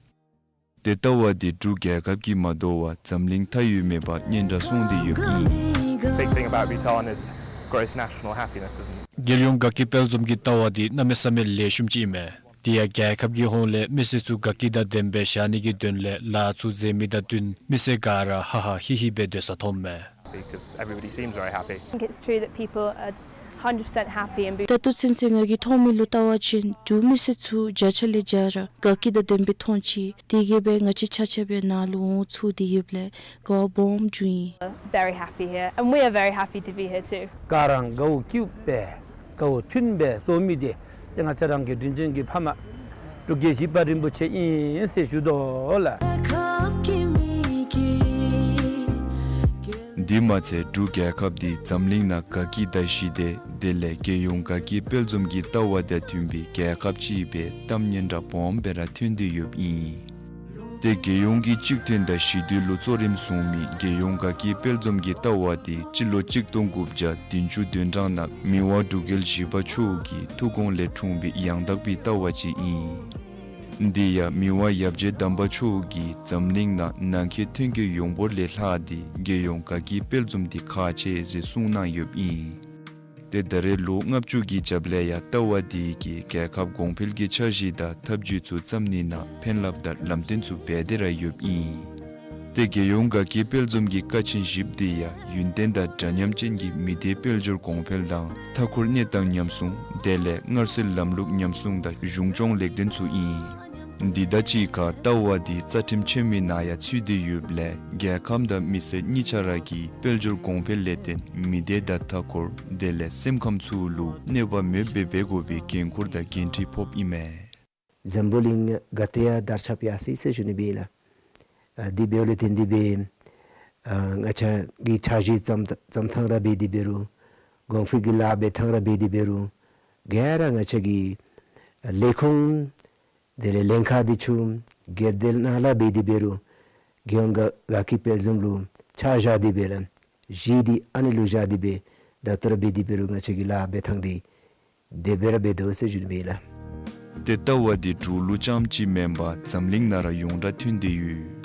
ཏེ་ལྟ་བ་འདི་འབྲུག་རྒྱལ་ཁབ་ཀྱིས་མ་དོ་བར་འཛམ་གླིང་མཐའ་དབུས་མེད་པར་སྙན་གྲགས་སོང་སྟེ་ཡོདཔ་ཨིན། Big thing about Bhutan is gross national happiness, isn't it? རྒྱལ་ཡོངས་དགའ་སྐྱིད་དཔལ་འཛོམས་ཀྱི་ལྟ་བ་འདི་གནམ་མེད་ས་མེད་ལེགས་ཤོམ་ཅིག་ཨིན་མས། དེ་ཡང་རྒྱལ་ཁབ་ཀྱི་ཧོངས་ལས་མི་སེར་ཚུ་དགའ་སྐྱིད་དང་ལྡན་པའི་བཞག་ནི་གི་དོན་ལས་ལཱ་ཚུ་མཛད་མི་དང་བསྟུན་མི་སེར་ག་ར་ཧ་ཧ་ཧི་ཧི་སྦེ་སྡོད་ས་མཐོངམ་མས། Because everybody seems very happy. I think it's true that people are hundred percent happy and ད་ལྟོ་ཚུན་ཚོད་ང་གིས་མཐོང་མི་ལུ་བལྟ་བ་ཅིན་འབྲུག་མི་སེར་ཚུ་བརྒྱ་ཆ་ལས་བརྒྱ་ར་དགའ་སྐྱིད་དང་ལྡན་པའི་མཐོང་ཅི། དེ་གིས་སྦེ་ང་བཅས་ཆ་ཁྱབ་ཡང་ནཱ་ལུ་འོང་ཚུགས་ཏེ་ཡོདཔ་ལས་དགའ་བ་སྦོམ་བྱུང་ཡི། Very happy here, and we are very happy to be here too. ག་ར་དགའཝ་སྐྱིདཔ་སྦེ་དགའཝ་མཐུན་སྦེ་གསོ་མི་འདི་ཏེ་ང་བཅས་རང་གི་དྲིན་ཅན་གྱི་ཕ་མ་འབྲུག་རྒྱལ་བཞི་པ་རིན་པོ་ཆེ་ཨིན་ཟེར་ཞུ་དོ་ལགས། འདི་མ་ཚད་འབྲུག་རྒྱལ་ཁབ་འདི་འཛམ་གླིང་ནང་དགའ་སྐྱིད་དང་ཞི་བདེ་དེ་ལས་རྒྱལ་ཡོངས་དགའ་སྐྱིད་དཔལ་འཛོམས་ཀྱི་ལྟ་བ་དང་མཐུན་པའི་རྒྱལ་ཁབ་ཅིག་སྦེ་གཏམ་སྙན་གྲགས་སྦོམ་སྦེ་ར་ཐོན་ཏེ་ཡོདཔ་ཨིན། ཏེ་རྒྱལ་ཡོངས་ཀྱི་གཅིག་མཐུན་དང་ཞི་དུལ་ལུ་གཙོ་རིམ་བཟུང་མི་རྒྱལ་ཡོངས་དགའ་སྐྱིད་དཔལ་འཛོམས་ཀྱི་ལྟ་བ་འདི་སྤྱི་ལོ་གཅིག་སྟོང་དགུ་བརྒྱ་བདུན་ཅུ་དོན་གྲངས་ནང་མི་དབང་འབྲུག་རྒྱལ་བཞི་པ་མཆོག་གི་ཐུགས་དགོངས་ལས་འཁྲུངས་པའི་ཡང་དག་པའི་ལྟ་བ་ཅིག་ཨིན། འདི་ཡང་མི་དབང་ཡབ་རྗེ་དམ་པ་མཆོག་གིས་འཛམ་གླིང་ནང་ནང་འཁོད་ཐོན་སྐྱེད་ཡོངས་འབོར་ལས་ལྷག་སྟེ་རྒྱལ་ཡོངས་དགའ་སྐྱིད་དཔལ་འཛོམས་འདི་ཁག་ཆེ་ཟེར་གསུངས་གནང་ཡོདཔ་ཨིན། ཏེ་ད་རེས་ལོ་ལྔ་བཅུ་གི་རྒྱབ་ལས་ཡང་ལྟ་བ་འདི་གིས་རྒྱལ་ཁབ་གོང་འཕེལ་གྱི་འཆར་གཞི་དང་ཐབས་བྱུས་ཚུ་བརྩམ་ནི་ནང་ཕན་རླབས་དང་ལམ་སྟོན་ཚུ་འབད་དེ་ར་ཡོདཔ་ཨིན། ཏེ་རྒྱལ་ཡོངས་དགའ་སྐྱིད་དཔལ་འཛོམས་ཀྱི་ཀ་ཆེན་བཞིཔོ་འདི་ཡང་ཡུན་བརྟན་དང་འདྲ་མཉམ་ཅན་གྱི་མི་སྡེ་དཔལ་འབྱོར་གོང་འཕེལ་དང་མཐའ་འཁོར་གནས་སྟངས་ཉམས་སྲུང་དེ་ལས་སྔར་སྲོལ་ལམ་ལུགས་ཉམས་སྲུང་དང་གཞུང་སྐྱོང་ལེགས་ལྡན་ཚུ་ཨིན། འདི་དང་གཅིག་ཁར་ལྟ་བ་འདི་རྩ་ཁྲིམས་ཆེན་མོའི་ནང་ཡང་ཚུད་དེ་ཡོདཔ་ལས་རྒྱལ་ཁམས་དང་མི་སེར་གཉིས་ཆ་ར་གིས་དཔལ་འབྱོར་གོང་འཕེལ་ལས་བརྟེན་མི་སྡེ་དང་མཐའ་འཁོར་དེ་ལས་སེམས་ཁམས་ཚུ་ལུ་གནོད་པ་མེདཔ་སྦེ་འབད་དགོ་པའི་འགན་ཁུར་དང་འགན་འཁྲི་ཕོགཔ་ཨིན་མས། འཛམ་བུ་གླིང་ག་ཏེ་ཡང་དར་ཁྱབ་ཡར་སོ་ཡི་ཟེར་ཞུ་ནི་སྦེ་ལགས། ཨ་དེ་འབདཝ་ལས་བརྟེན་ཏེ་སྦེ་ཨ་ང་བཅས་ཀྱི་འཆར་གཞི་བརྩམ་བརྩམ་ཐངས་ར་འབད་དེ་འབད་རུང་གོང་འཕེལ་གྱི་ལཱ་འབད་ཐངས་ར་འབད་དེ་འབད་རུང་ག་ར་ང་བཅས་ཀྱི་ལས་ཁུངས་དེ་ལས་ལྷན་ཁག་འདི་ཚུ་སྒེར་སྡེ་ནང་ལཱ་འབད་དེ་འབད་རུང་རྒྱལ་ཡོངས་དགའ་དགའ་སྐྱིད་དཔལ་འཛོམས་ལུ་ཕྱག་བཞག་སྟེ་སྦེ་ལགས། གཞི་འདི་ཨ་ནི་ལུ་བཞག་སྟེ་སྦེ་ད་ལྟོ་ར་འབད་དེ་འབད་རུང་ང་བཅས་ཀྱི་ལཱ་འབད་ཐངས་འདི་དེ་སྦེ་ར་འབད་དོ་ཟེར་ཞུ་ནི་སྦེ་ལགས། ཏེ་ལྟ་བ་འདི་འབྲུག་ལུ་རྐྱངམ་གཅིག་མེན་པར་འཛམ་གླིང་ནང་ར་ཡོངས་གྲགས་ཐོན་ཏེ་ཡོད།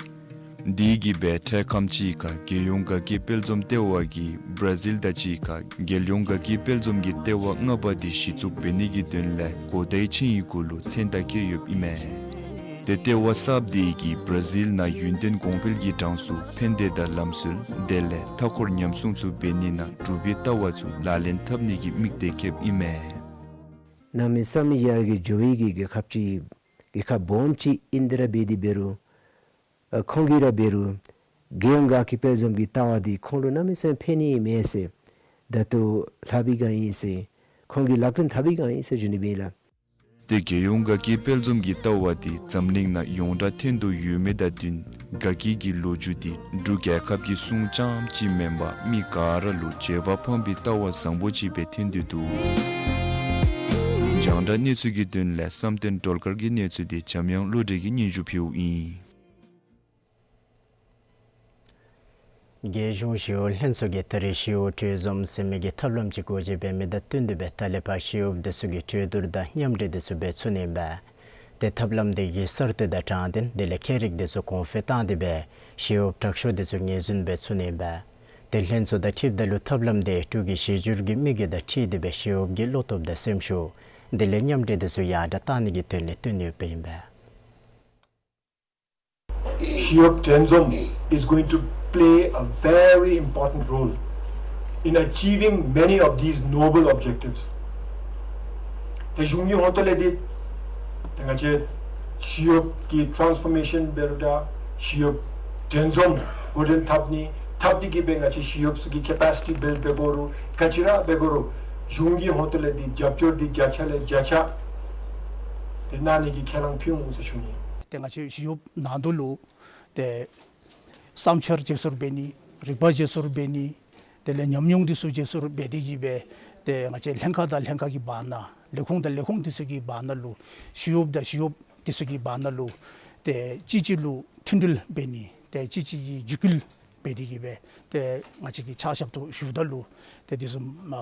དེ་གིས་སྦེ་འཕྲལ་ཁམས་ཅིག་ཁར་རྒྱལ་ཡོངས་དགའ་སྐྱིད་དཔལ་འཛོམས་ལྟེ་བ་གིས་བར་ཛིལ་དང་གཅིག་ཁར་རྒྱལ་ཡོངས་དགའ་སྐྱིད་དཔལ་འཛོམས་ཀྱི་ལྟེ་བ་ལྔ་པ་འདི་གཞི་བཙུགས་འབད་ནི་གི་དོན་ལས་གོ་བརྡའི་ཆིངས་ཡིག་གུ་ལུ་མཚན་རྟགས་བཀོད་ཡོདཔ་ཨིན་མས། ཏེ་ལྟེ་བ་གསརཔ་འདི་གིས་བར་ཛིལ་ནང་ཡུན་བརྟན་གོང་འཕེལ་གྱི་གྲངས་སུ་ཕན་བདེ་དང་ལམ་སྲོལ་དེ་ལས་མཐའ་འཁོར་ཉམས་སྲུང་ཚུ་འབད་ནི་ནང་འབྲུག་པའི་ལྟ་བ་ཚུ་ལག་ལེན་འཐབ་ནི་གི་དམིགས་གཏད་བསྐྱེདཔ་ཨིན་མས། གནམ་མེད་ས་མེད་ཡར་རྒྱས་འགྱོ་བའི་གི་རྒྱལ་ཁབ་ཅིག་རྒྱལ་ཁབ་སྦོམ་ཅིག་ཨིན་ཏེ་ར་འབད་དེ་འབད་རུང་ཨ་ཁོང་གིས་ར་འབད་རུང་རྒྱལ་ཡོངས་དགའ་སྐྱིད་དཔལ་འཛོམས་ཀྱི་ལྟ་བ་འདི་ཁོང་ལུ་གནམ་མེད་ས་མེད་ཕན་ནི་མས་ཟེར་ད་ལྟོ་ལྷབ་པའི་སྒང་ཨིན་ཟེར་ཁོང་གིས་ལག་ལེན་འཐབ་པའི་སྒང་ཨིན་ཟེར་ཞུ་ནི་སྦེ་ལགས། ཏེ་རྒྱལ་ཡོངས་དགའ་སྐྱིད་དཔལ་འཛོམས་ཀྱི་ལྟ་བ་འདི་འཛམ་གླིང་ནང་ཡོངས་གྲགས་ཐོན་དོ་ཡོད་མི་དང་བསྟུན་དགའ་སྐྱིད་ཀྱི་ལོ་རྒྱུས་འདི་འབྲུག་རྒྱལ་ཁབ་ཀྱི་སྲུང་རྐྱངམ་གཅིག་མེན་པར་མི་ག་ར་ལུ་བརྗེད་པ་ཕངས་པའི་ལྟ་བ་བཟང་པོ་ཅིག་སྦེ་ཐོན་ཏེ་འདུག། རྒྱང་བསྒྲགས་གནས་ཚུལ་གྱི་དོན་ལས་བསམ་གཏན་སྒྲོལ་དཀར་གྱི་གནས་ཚུལ་འདི་འཇམ་དབྱངས་བློ་གྲོས་ཀྱིས་སྙན་ཞུ་ཕུལཝ་ཨིན། རྒྱལ་གཞུང་ཞི་གཡོག་ལྷན་ཚོགས་ཀྱིས་ད་རེས་ཞི་གཡོག་གྲོས་འཛོམས་ཟེར་མི་གི་ཐབས་ལམ་ཅིག་སྒོ་འབྱེད་འབད་མི་དང་བསྟུན་ཏེ་སྦེ་ད་ལས་ཕར་ཞི་གཡོགཔ་དེ་ཚུ་གིས་གྲོས་བསྡུར་དང་མཉམ་འབྲེལ་དེ་ཚུ་འབད་ཚུགས་ནི་ཨིན་པས། ཏེ་ཐབས་ལམ་དེ་གིས་གསར་གཏོད་དང་དྲང་བདེན་དེ་ལས་ཁྱད་རིག་དེ་ཚུ་གོང་འཕེལ་བཏང་སྟེ་སྦེ་ཞི་གཡོགཔ་དྲག་ཤོས་དེ་ཚུ་ངོས་འཛིན་འབད་ཚུགས་ནི་ཨིན་པས། ཏེ་ལྷན་ཚོགས་དང་འཁྲིལཝ་ད་ལུ་ཐབས་ལམ་དེ་འབྲུག་གི་གཞི་འགྱུར་གྱི་དམིགས་ཡུལ་དང་འཁྲིལ་ཏེ་སྦེ་ཞི་གཡོགཔ་གི་བློ་སྟོབས་དང་སེམས་ཤུགས་དེ་ལས་མཉམ་འབྲེལ་དེ་ཚུ་ཡར་དྲགས་བཏང་ནི་གི་དོན་ལས་བཏོན་ཡོདཔ་ཨིན་པས། ཞི་གཡོགཔ་གྲོས་འཛོམས་is going to play a very important role in achieving many of these noble objectives. ཏེ་གཞུང་གི་ཧོངས་ལས་འདི་ཏེ་ང་བཅས་ཞི་གཡོགཔ་ཀྱི་ཊཱནསི་ཕོར་མེ་ཤཱན་འབད་རུང་ད་ཞི་གཡོགཔ་གྲོས་འཛོམས་འགོ་འདྲེན་འཐབ་ནི་འཐབ་སྟེ་གིས་སྦེ་ང་བཅས་ཞི་གཡོགཔ་ཚུ་གི་ཀེ་པེ་སི་ཊི་བིལཌ་འབད་དགོ་རུང་ག་ཅི་ར་འབད་དགོ་རུང་གཞུང་གི་ཧོངས་ལས་འདི་རྒྱབ་སྐྱོར་འདི་བརྒྱ་ཆ་ལས་བརྒྱ་ཆ་ཏེ་གནང་ནི་གི་ཁས་བླངས་ཕུལ་འོང་ཟེར་ཞུ་ནི། ཏེ་ང་བཅས་ཞི་གཡོགཔ་ནང་དོ་ལུ་ཏེ་བསམ་འཆར་བརྗེ་སོར་འབད་ནི། རིག་པ་བརྗེ་སོར་འབད་ནི། དེ་ལས་ཉམས་མྱོང་འདི་ཚུ་བརྗེ་སོར་འབད་དེ་གི་སྦེ་ཏེ་ང་བཅས་ལྷན་ཁག་དང་ལྷན་ཁག་གི་བར་ན་ལས་ཁུངས་དང་ལས་ཁུངས་འདི་ཚུ་གི་བར་ན་ལུ་ཞི་གཡོགཔ་དང་ཞི་གཡོགཔ་འདི་ཚུ་གི་བར་ན་ལུ་ཏེ་གཅིག་གཅིག་ལུ་མཐུན་སྒྲིལ་འབད་ནི། ཏེ་གཅིག་གཅིག་གི་བརྒྱུད་སྐུལ་འབད་དེ་གི་སྦེ་ཏེ་ང་བཅས་ཀྱིས་ཕྱག་ཞབས་ཏོག་ཞུཝ་ད་ལུ་ཏེ་འདི་ཚུ་ཨ་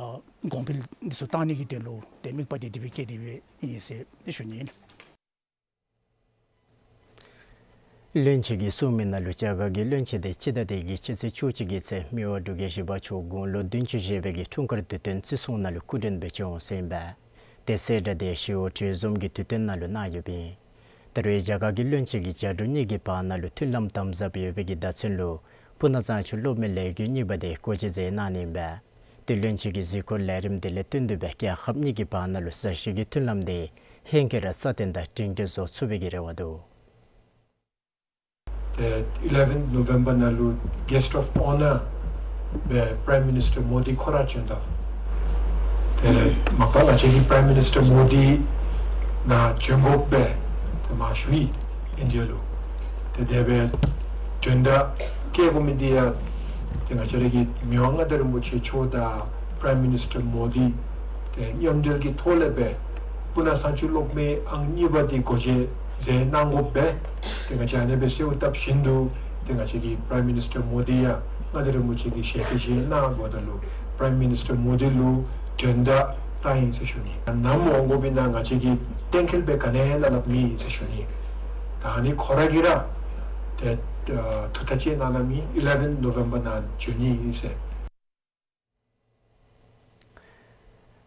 གོང་འཕེལ་འདི་ཚུ་བཏང་ནི་གི་དོན་ལུ་ཏེ་དམིགས་པ་དེ་དེ་སྦེ་བསྐྱེད་དེ་སྦེ་ཨིན་ཟེར་ཞུ་ནི་ཨིན། བློན་ཆེན་གྱིས་གསུངས་མི་ནང་ལུ་རྒྱ་གར་གྱི་བློན་ཆེན་དེ་སྤྱི་ཟླ་འདི་གི་སྤྱི་ཚེས་བཅུ་གཅིག་གི་ཚེ་མི་དབང་འབྲུག་རྒྱལ་བཞི་པ་མཆོག་དགུང་ལོ་བདུན་ཅུ་བཞེས་པའི་གི་འཁྲུངས་སྐར་དུས་སྟོན་བརྩི་སྲུང་ནང་ལུ་སྐུ་མགྲོན་སྦེ་བྱོན་འོང་ཟེར་ཨིན་པས། ཏེ་གསལ་བསྒྲགས་དེ་ཞི་གཡོག་གྲོས་འཛོམས་ཀྱི་དུས་སྟོན་ནང་ལུ་གནང་ཡོདཔ་ཨིན། ད་རུང་རྒྱ་གར་གྱི་བློན་ཆེན་གྱིས་རྒྱ་འབྲུག་གཉིས་ཀྱི་བར་ན་ལུ་མཐུན་ལམ་དམ་ཟབ་ཡོད་པའི་གི་བརྡ་མཚོན་ལུ་སྤུ་ན་གཙང་ཆུ་གློག་མེ་ལས་འགུལ་གཉིས་པ་དེ་སྒོ་འབྱེད་མཛད་གནང་ནི་ཨིན་པས། ཏེ་བློན་ཆེན་གྱི་གཟིགས་སྐོར་ལས་རིམ་དེ་ལས་བརྟེན་ཏེ་སྦེ་རྒྱལ་ཁབ་གཉིས་ཀྱི་བར་ན་ལུ་མཛའ་བཤེས་ཀྱི་མཐུན་ལམ་དེ་ཧེང་སྐལ་ར་རྩ་བརྟན་དང་སྒྲིང་སྒྲི་བཟོ་ཚུགས་པའི་གི་རེ་བ་འདུག། ཏེ་eleventh November ནང་ལུ་Guest of Honour སྦེ་Prime Minister Modi ཁོ་ར་བྱོན་དོ། ཏེ་མ་པ་ང་བཅས་ཀྱི་Prime Minister Modi ནཱ་བྱོན་དགོཔ་སྦེ་ཏེ་མ་ཞུ་ཡི་ཨིན་དེ་ལུ། ཏེ་དེ་སྦེ་བྱོན་དགོ་མི་འདི་ཡང་ཏེ་ང་བཅས་ར་གི་མི་དབང་མངའ་བདག་རིན་པོ་ཆེ་མཆོག་དང་Prime Minister Modi ཏེ་མཉམ་འབྲེལ་གྱི་ཐོག་ལས་སྦེ་སྤུ་ན་གཙང་ཆུ་གློག་མེ་ཨང་གཉིས་པ་འདི་སྒོ་འབྱེད་མཛད་གནང་དགོཔ་སྦེ་ཏེ་ང་བཅས་ཨ་ནེ་སྦེ་གསོལཝ་བཏབ་བཞིན་དུ་ཏེ་ང་བཅས་ཀྱི་Prime Minister Modi ཡང་མངའ་བདག་རིན་པོ་ཆེ་གིས་ཞལ་གྱིས་བཞེས་གནང་དགོཔ་ད་ལུ་Prime Minister Modi ལུ་མགྲོན་བརྡ་བཏང་ཡི་ཟེར་ཞུ་ནི། ནམ་འོང་དགོཔ་ཨིན་ན་ང་བཅས་ཀྱིས་གཏན་འཁེལ་སྦེ་ག་ནི་ཡང་སླབ་མེད་ཟེར་ཞུ་ནི། ད་ཨ་ནི་ཁོ་ར་གིས་ར་ཏེ་ཐུགས་ཐག་བཅད་གནང་གནང་མི་eleventh November ནང་བྱོན་ནི་ཨིན་ཟེར།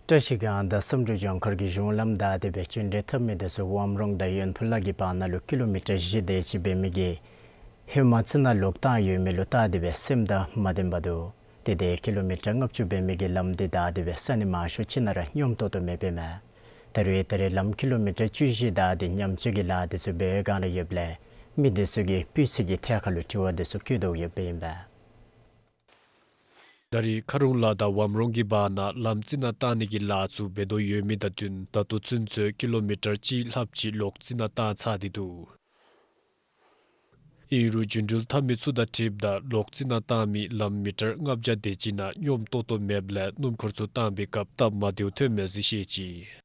བཀྲ་ཤིས་སྒང་དང་བསམ་གྲུབ་ལྗོངས་མཁར་གྱི་གཞུང་ལམ་བདའ་སྟེ་སྦེ་རྒྱུན་འགྲུལ་འཐབ་མི་དེ་ཚུ་ཝམ་རོང་དང་ཡོན་ཕུ་ལ་གི་བར་ན་ལུ་ཀི་ལོ་མི་ཊར་བཞི་དེ་ཅིག་འབད་མི་གིས་ཧེ་མ་རྩི་ནག་ལོག་བཏང་ཡོད་མི་ལུ་བལྟ་སྟེ་སྦེ་སེམས་དང་མ་ལྡན་པར་འདུག། ཏེ་དེ་ཀི་ལོ་མི་ཊར་ལྔ་བཅུ་འབད་མི་གི་ལམ་འདི་བདའ་སྟེ་སྦེ་ས་གནས་མང་ཤོས་ཅིག་ནང་ར་སྙོམས་ཏོག་ཏོ་མེདཔ་ཨིན་མས། ད་རུང་ད་རེས་ལམ་ཀི་ལོ་མི་ཊར་བཅུ་བཞི་བདའ་སྟེ་ཉམས་བཅོས་ཀྱི་ལཱ་དེ་ཚུ་འབད་བའི་བསྒང་ར་ཡོདཔ་ལས་མི་དེ་ཚུ་གིས་སྤུས་ཚད་ཀྱི་ཐད་ཁར་ལུ་དྲི་བ་དེ་ཚུ་བཀོད་དོ་ཡོདཔ་ཨིན་པས། ད་རེས་མཁར་གྲོང་ལ་དང་ཝམ་རོང་གི་བར་ན་ལམ་རྩི་ནག་བཏང་ནི་གི་ལཱ་ཚུ་འབད་དོ་ཡོད་མི་དང་བསྟུན་ད་ལྟོ་ཚུན་ཚོད་ཀི་ལོ་མི་ཊར་གཅིག་ལྷགཔ་ཅིག་ལོག་རྩི་ནག་བཏང་ཚར་ཏེ་འདུག། ཨིན་རུང་རྒྱུན་འགྲུལ་འཐབ་མི་ཚུ་དང་འཁྲིལཝ་ད་ལོག་རྩི་ནག་བཏང་མི་ལམ་མི་ཊར་ལྔ་བརྒྱ་དེ་ཅིག་ནང་སྙོམས་ཏོག་ཏོ་མེདཔ་ལས་སྣུམ་འཁོར་ཚུ་བཏང་པའི་སྐབས་སྟབས་མ་བདེཝ་ཐོན་མས་ཟེར་བཤད་ཅི།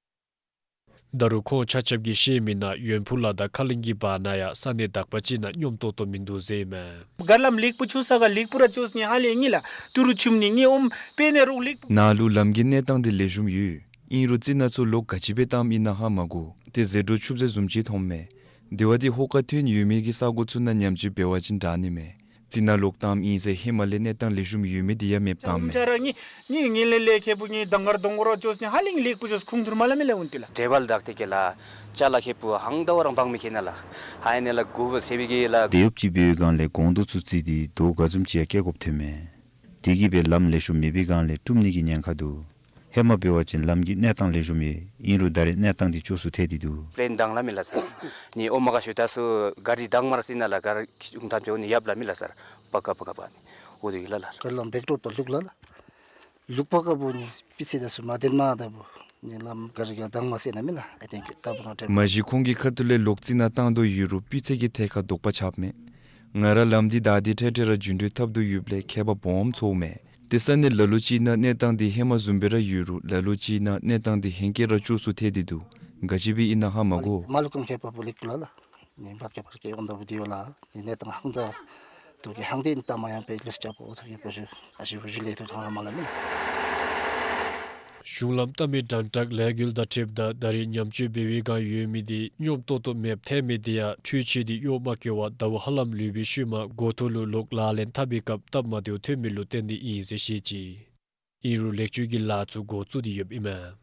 ད་རུང་ཁོང་ཆ་ཁྱབ་ཀྱིས་བཤད་མི་ནང་ཡོན་ཕུ་ལ་དང་ཁ་གླིང་གི་བར་ན་ཡང་ས་གནས་དག་པ་ཅིག་ནང་སྙོམས་ཏོག་ཏོ་མིན་འདུག་ཟེར་ཨིན་མས། ག་ལམ་ལེགས་པོ་ཆུ་ས་ག་ལེགས་པོ་ར་ཆོས་ནི་ཧ་ལས་ངེ་ལ་ཏི་རུ་ཆུམ་ནི་ངེ་ཨོམ་པེ་ནེ་རོག་ལེགས་པོ། ནཱ་ལུ་ལམ་གྱི་གནས་སྟངས་འདི་ལེགས་ཤོམ་ཡོད། ཨིན་རུང་རྩི་ནག་ཚུ་ལོག་ག་ཅི་སྦེ་བཏངམ་ཨིན་ན་ཧ་མ་གོ། ཏེ་ཟད་འགྲོ་ཆུད་ཟོས་བཟུམ་ཅིག་མཐོངམ་མས། དེ་བ་འདི་ཧོ་ཀ་ཐོན་ཡོད་མི་གི་ས་གོ་ཚུ་ནང་ཉམས་བཅོས་འབད་བ་ཅིན་དྲག་ནི་མས། རྩི་ནག་ལོག་བཏངམ་ཨིན་ཟེར་ཧེ་མ་ལས་གནས་སྟངས་ལེགས་ཤོམ་ཡོད་མི་འདི་ཡང་མེདཔ་བཏངམ་མས། ཅ་ར་ངེ་ངེ་ངེ་ལས་ལས་ཁེ་པུ་ངེ་དང་གར་དོང་གོ་ར་ཆོས་ནི་ཧ་ལས་ངེ་ལེགས་པོ་ཆོས་ཁུངས་ཐུར་མ་ལ་མི་ལ་འུན་ཏི་ལ། ཌེ་བལ་དག་སྟེ་གི་ལ་ཅ་ལ་ཁེ་པུ་ཧང་ད་བ་རང་བང་མི་ཁེ་ན་ལ། ཧའི་ནེ་ལ་གུ་བ་སེ་བི་གི་ལ། དེ་ཡོདཔ་ཅིག་འབད་བའི་སྒང་ལས་གོང་དུ་ཚུ་རྩིས་ཏེ་དོ་ག་བཟུམ་ཅིག་ཡང་བཀལ་དགོཔ་ཐོན་མས། དེ་གིས་སྦེ་ལམ་ལེགས་ཤོམ་མེད་པའི་སྒང་ལས་དཀྲུམ་ནི་གི་ཉེན་ཁ་འདུག། ཧེ་མ་འབད་བ་ཅིན་ལམ་གྱི་གནས་སྟངས་ལེགས་ཤོམ་ཡོད། ཨིན་རུང་ད་རེས་གནས་སྟངས་འདི་སྐྱོ་སུ་ཐལ་ཏེ་འདུག། པེན་དང་ལ་མི་ལ་ས། ནི་ཨོ་མ་ག་ཤུ་ད་སུ་ག་རི་དང་མར་སི་ན་ལ་ག་རི་ཁྱུང་ཐམ་ཅོ་ནི་ཡབ་ལ་མི་ལ་ས། པ་ཀ་པ་ཀ་པ་ནི་འོ་དེ་གི་ལ་ལ། ག་ལམ་བེག་ཏོག་པ་ལུག་ལ་ལ། ལུག་པ་ཀ་པོ་ནི་པི་སི་ད་སུ་མ་དེན་མ་ད་པོ་ནི་ལམ་ག་རི་ག་དང་མ་སི་ན་མི་ལ། ཨའི་ཐེང་ཀིའུ། ད་པོ་ན་ཏྲེ། མ་གཞི་ཁོང་གི་ཁ་ཐུག་ལས་ལོག་རྩི་ནག་བཏང་དོ་ཡོད་རུང་སྤུས་ཚད་ཀྱི་ཐད་ཁར་དོགས་པ་ཆགསཔ་མས། ང་ར་ལམ་འདི་བདའ་སྟེ་འཕྲལ་འཕྲལ་ར་རྒྱུན་འགྲུལ་འཐབ་དོ་ཡོདཔ་ལས་ཁྱད་པར་སྦོམ་ཚོརཝ་མས། ཏེ་ས་གནས་ལ་ལུ་ཅིག་ནང་གནས་སྟངས་འདི་ཧེ་མ་བཟུམ་སྦེ་ར་ཡོད་རུང་ལ་ལུ་ཅིག་ནང་གནས་སྟངས་འདི་ཧེང་སྐལ་ར་སྐྱོ་སུ་ཐལ་ཏེ་འདུག། ག་ཅི་སྦེ་ཨིན་ན་ཧ་མ་གོ། མ་ལུ་ཀུམ་ཁེ་པ་པོ་ལེགས་པོ་ལ་ལ། ནི་བར་ཁེ་བར་ཁེ་འོང་ད་བུ་དེ་བ་ལ་ནི་གནས་སྟངས་ཧང་ད་དུ་གི་ཧང་ཏེ་ཨིན། ད་མ་ཡང་པེ་ལུས་ཅ་པོ་ཐོ་གི་པོ་ཞུ་ཨ་ཞུ་བུ་ཞུ་ལེ་ཐུ་ཐང་ར་མ་ལ་མི་ལ། གཞུང་ལམ་བཏབ་མི་དྲན་ཏྲག་ལས་འགུལ་དང་འཁྲིལཝ་ད་ད་རེས་ཉམས་བཅོས་འབད་བའི་སྒང་ཡོད་མི་འདི་སྙོམས་ཏོག་ཏོ་མེདཔ་ཐལ་མི་འདི་ཡང་འཕྲུལ་ཆས་འདི་གཡོག་མ་བཀོལ་བར་ཟླཝ་ཧ་ལམ་ལུས་པའི་ཤུལ་མ་འགོ་ཐོག་ལུ་ལོག་ལག་ལེན་འཐབ་པའི་སྐབས་སྟབས་མ་བདེཝ་ཐོན་མི་ལུ་བརྟེན་ཏེ་ཨིན་ཟེར་བཤད་ཅི། ཨིན་རུང་ལེགས་བཅོས་ཀྱི་ལཱ་ཚུ་འགོ་བཙུགས་ཏེ་ཡོདཔ་ཨིན་མས།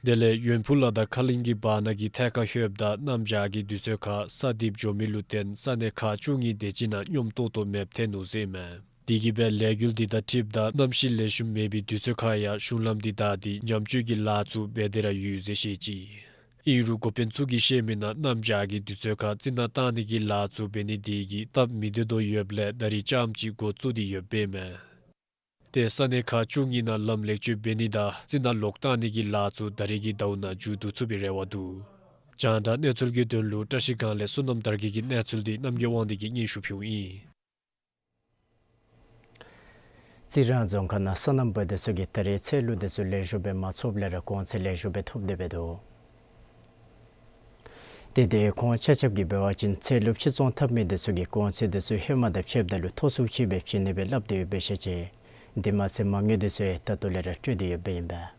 དེ་ལས་ཡོན་ཕུ་ལ་དང་ཁ་གླིང་གི་བར་ན་གི་ཐད་ཁར་ལྷོདཔ་ད་གནམ་བྱཱར་གྱི་དུས་ཚོད་ཁར་ས་རྡིབ་འགྱོ་མི་ལུ་བརྟེན་ས་གནས་ཁག་བཅུ་གཉིས་དེ་ཅིག་ནང་སྙོམས་ཏོག་ཏོ་མེདཔ་ཐལ་ནུག་ཟེར་ཨིན་མས། དེ་གིས་སྦེ་ལས་འགུལ་འདི་དང་འཁྲིལཝ་ད་གནམ་གཤིས་ལེགས་ཤོམ་མེད་པའི་དུས་ཚོད་ཁར་ཡང་གཞུང་ལམ་འདི་བདའ་སྟེ་ཉམས་བཅོས་ཀྱི་ལཱ་ཚུ་འབད་དེ་ར་ཡོད་ཟེར་བཤད་ཅི། ཨིན་རུང་འགོ་དཔོན་ཚུ་གིས་བཤད་མི་ནང་གནམ་བྱཱར་གྱི་དུས་ཚོད་ཁར་རྩི་ནག་བཏང་ནི་གི་ལཱ་ཚུ་འབད་ནི་དེ་གིས་སྟབས་མི་བདེ་དོ་ཡོདཔ་ལས་ད་རེས་རྐྱངམ་ཅིག་འགོ་བཙུགས་ཏེ་ཡོདཔ་ཨིན་མས། ཏེ་ས་གནས་ཁག་བཅུ་གཉིས་ནང་ལམ་ལེགས་བཅོས་འབད་ནི་དང་རྩི་ནག་ལོག་བཏང་ནི་གི་ལཱ་ཚུ་ད་རེས་ཀྱི་ཟླཝ་ནང་མཇུག་བསྡུ་ཚུགས་པའི་རེ་བ་འདུག། རྒྱང་བསྒྲགས་གནས་ཚུལ་གྱི་དོན་ལུ་བཀྲ་ཤིས་སྒང་ལས་བསོད་ནམས་དར་རྒྱས་ཀྱི་གནས་ཚུལ་འདི་རྣམ་རྒྱལ་དབང་འདུས་ཀྱིས་སྙན་ཞུ་ཕུལཝ་ཨིན། རྩི་རང་རྫོང་ཁག་ནང་སོ་ནམ་པ་དེ་ཚུ་གིས་ད་རེས་ཚལ་ལུ་དེ་ཚུ་ལེགས་ཤོམ་སྦེ་མ་ཚོགསཔ་ལས་ར་གོང་ཚད་ལེགས་ཤོམ་སྦེ་ཐོབ་སྟེ་འབད་དོ། དེ་དེ་ཁོང་ཆ་ཁྱབ་ཀྱིས་འབད་བ་ཅིན་ཚལ་ལུ་ཕྱིར་ཚོང་འཐབ་མི་དེ་ཚུ་གིས་གོང་ཚད་དེ་ཚུ་ཧེ་མ་དང་ཕྱདཔ་ད་ལུ་མཐོ་སུ་ཅིག་སྦེ་བྱིན་ནི་སྦེ་སླབ་སྟེ་ཡོདཔ་སྦེ་བཤད་ཅི། དེ་མ་ཚད་མ་དངུལ་དེ་ཚུ་ཡང་ད་ལྟོ་ལས་ར་སྤྲོད་དེ་ཡོདཔ་ཨིན་པས།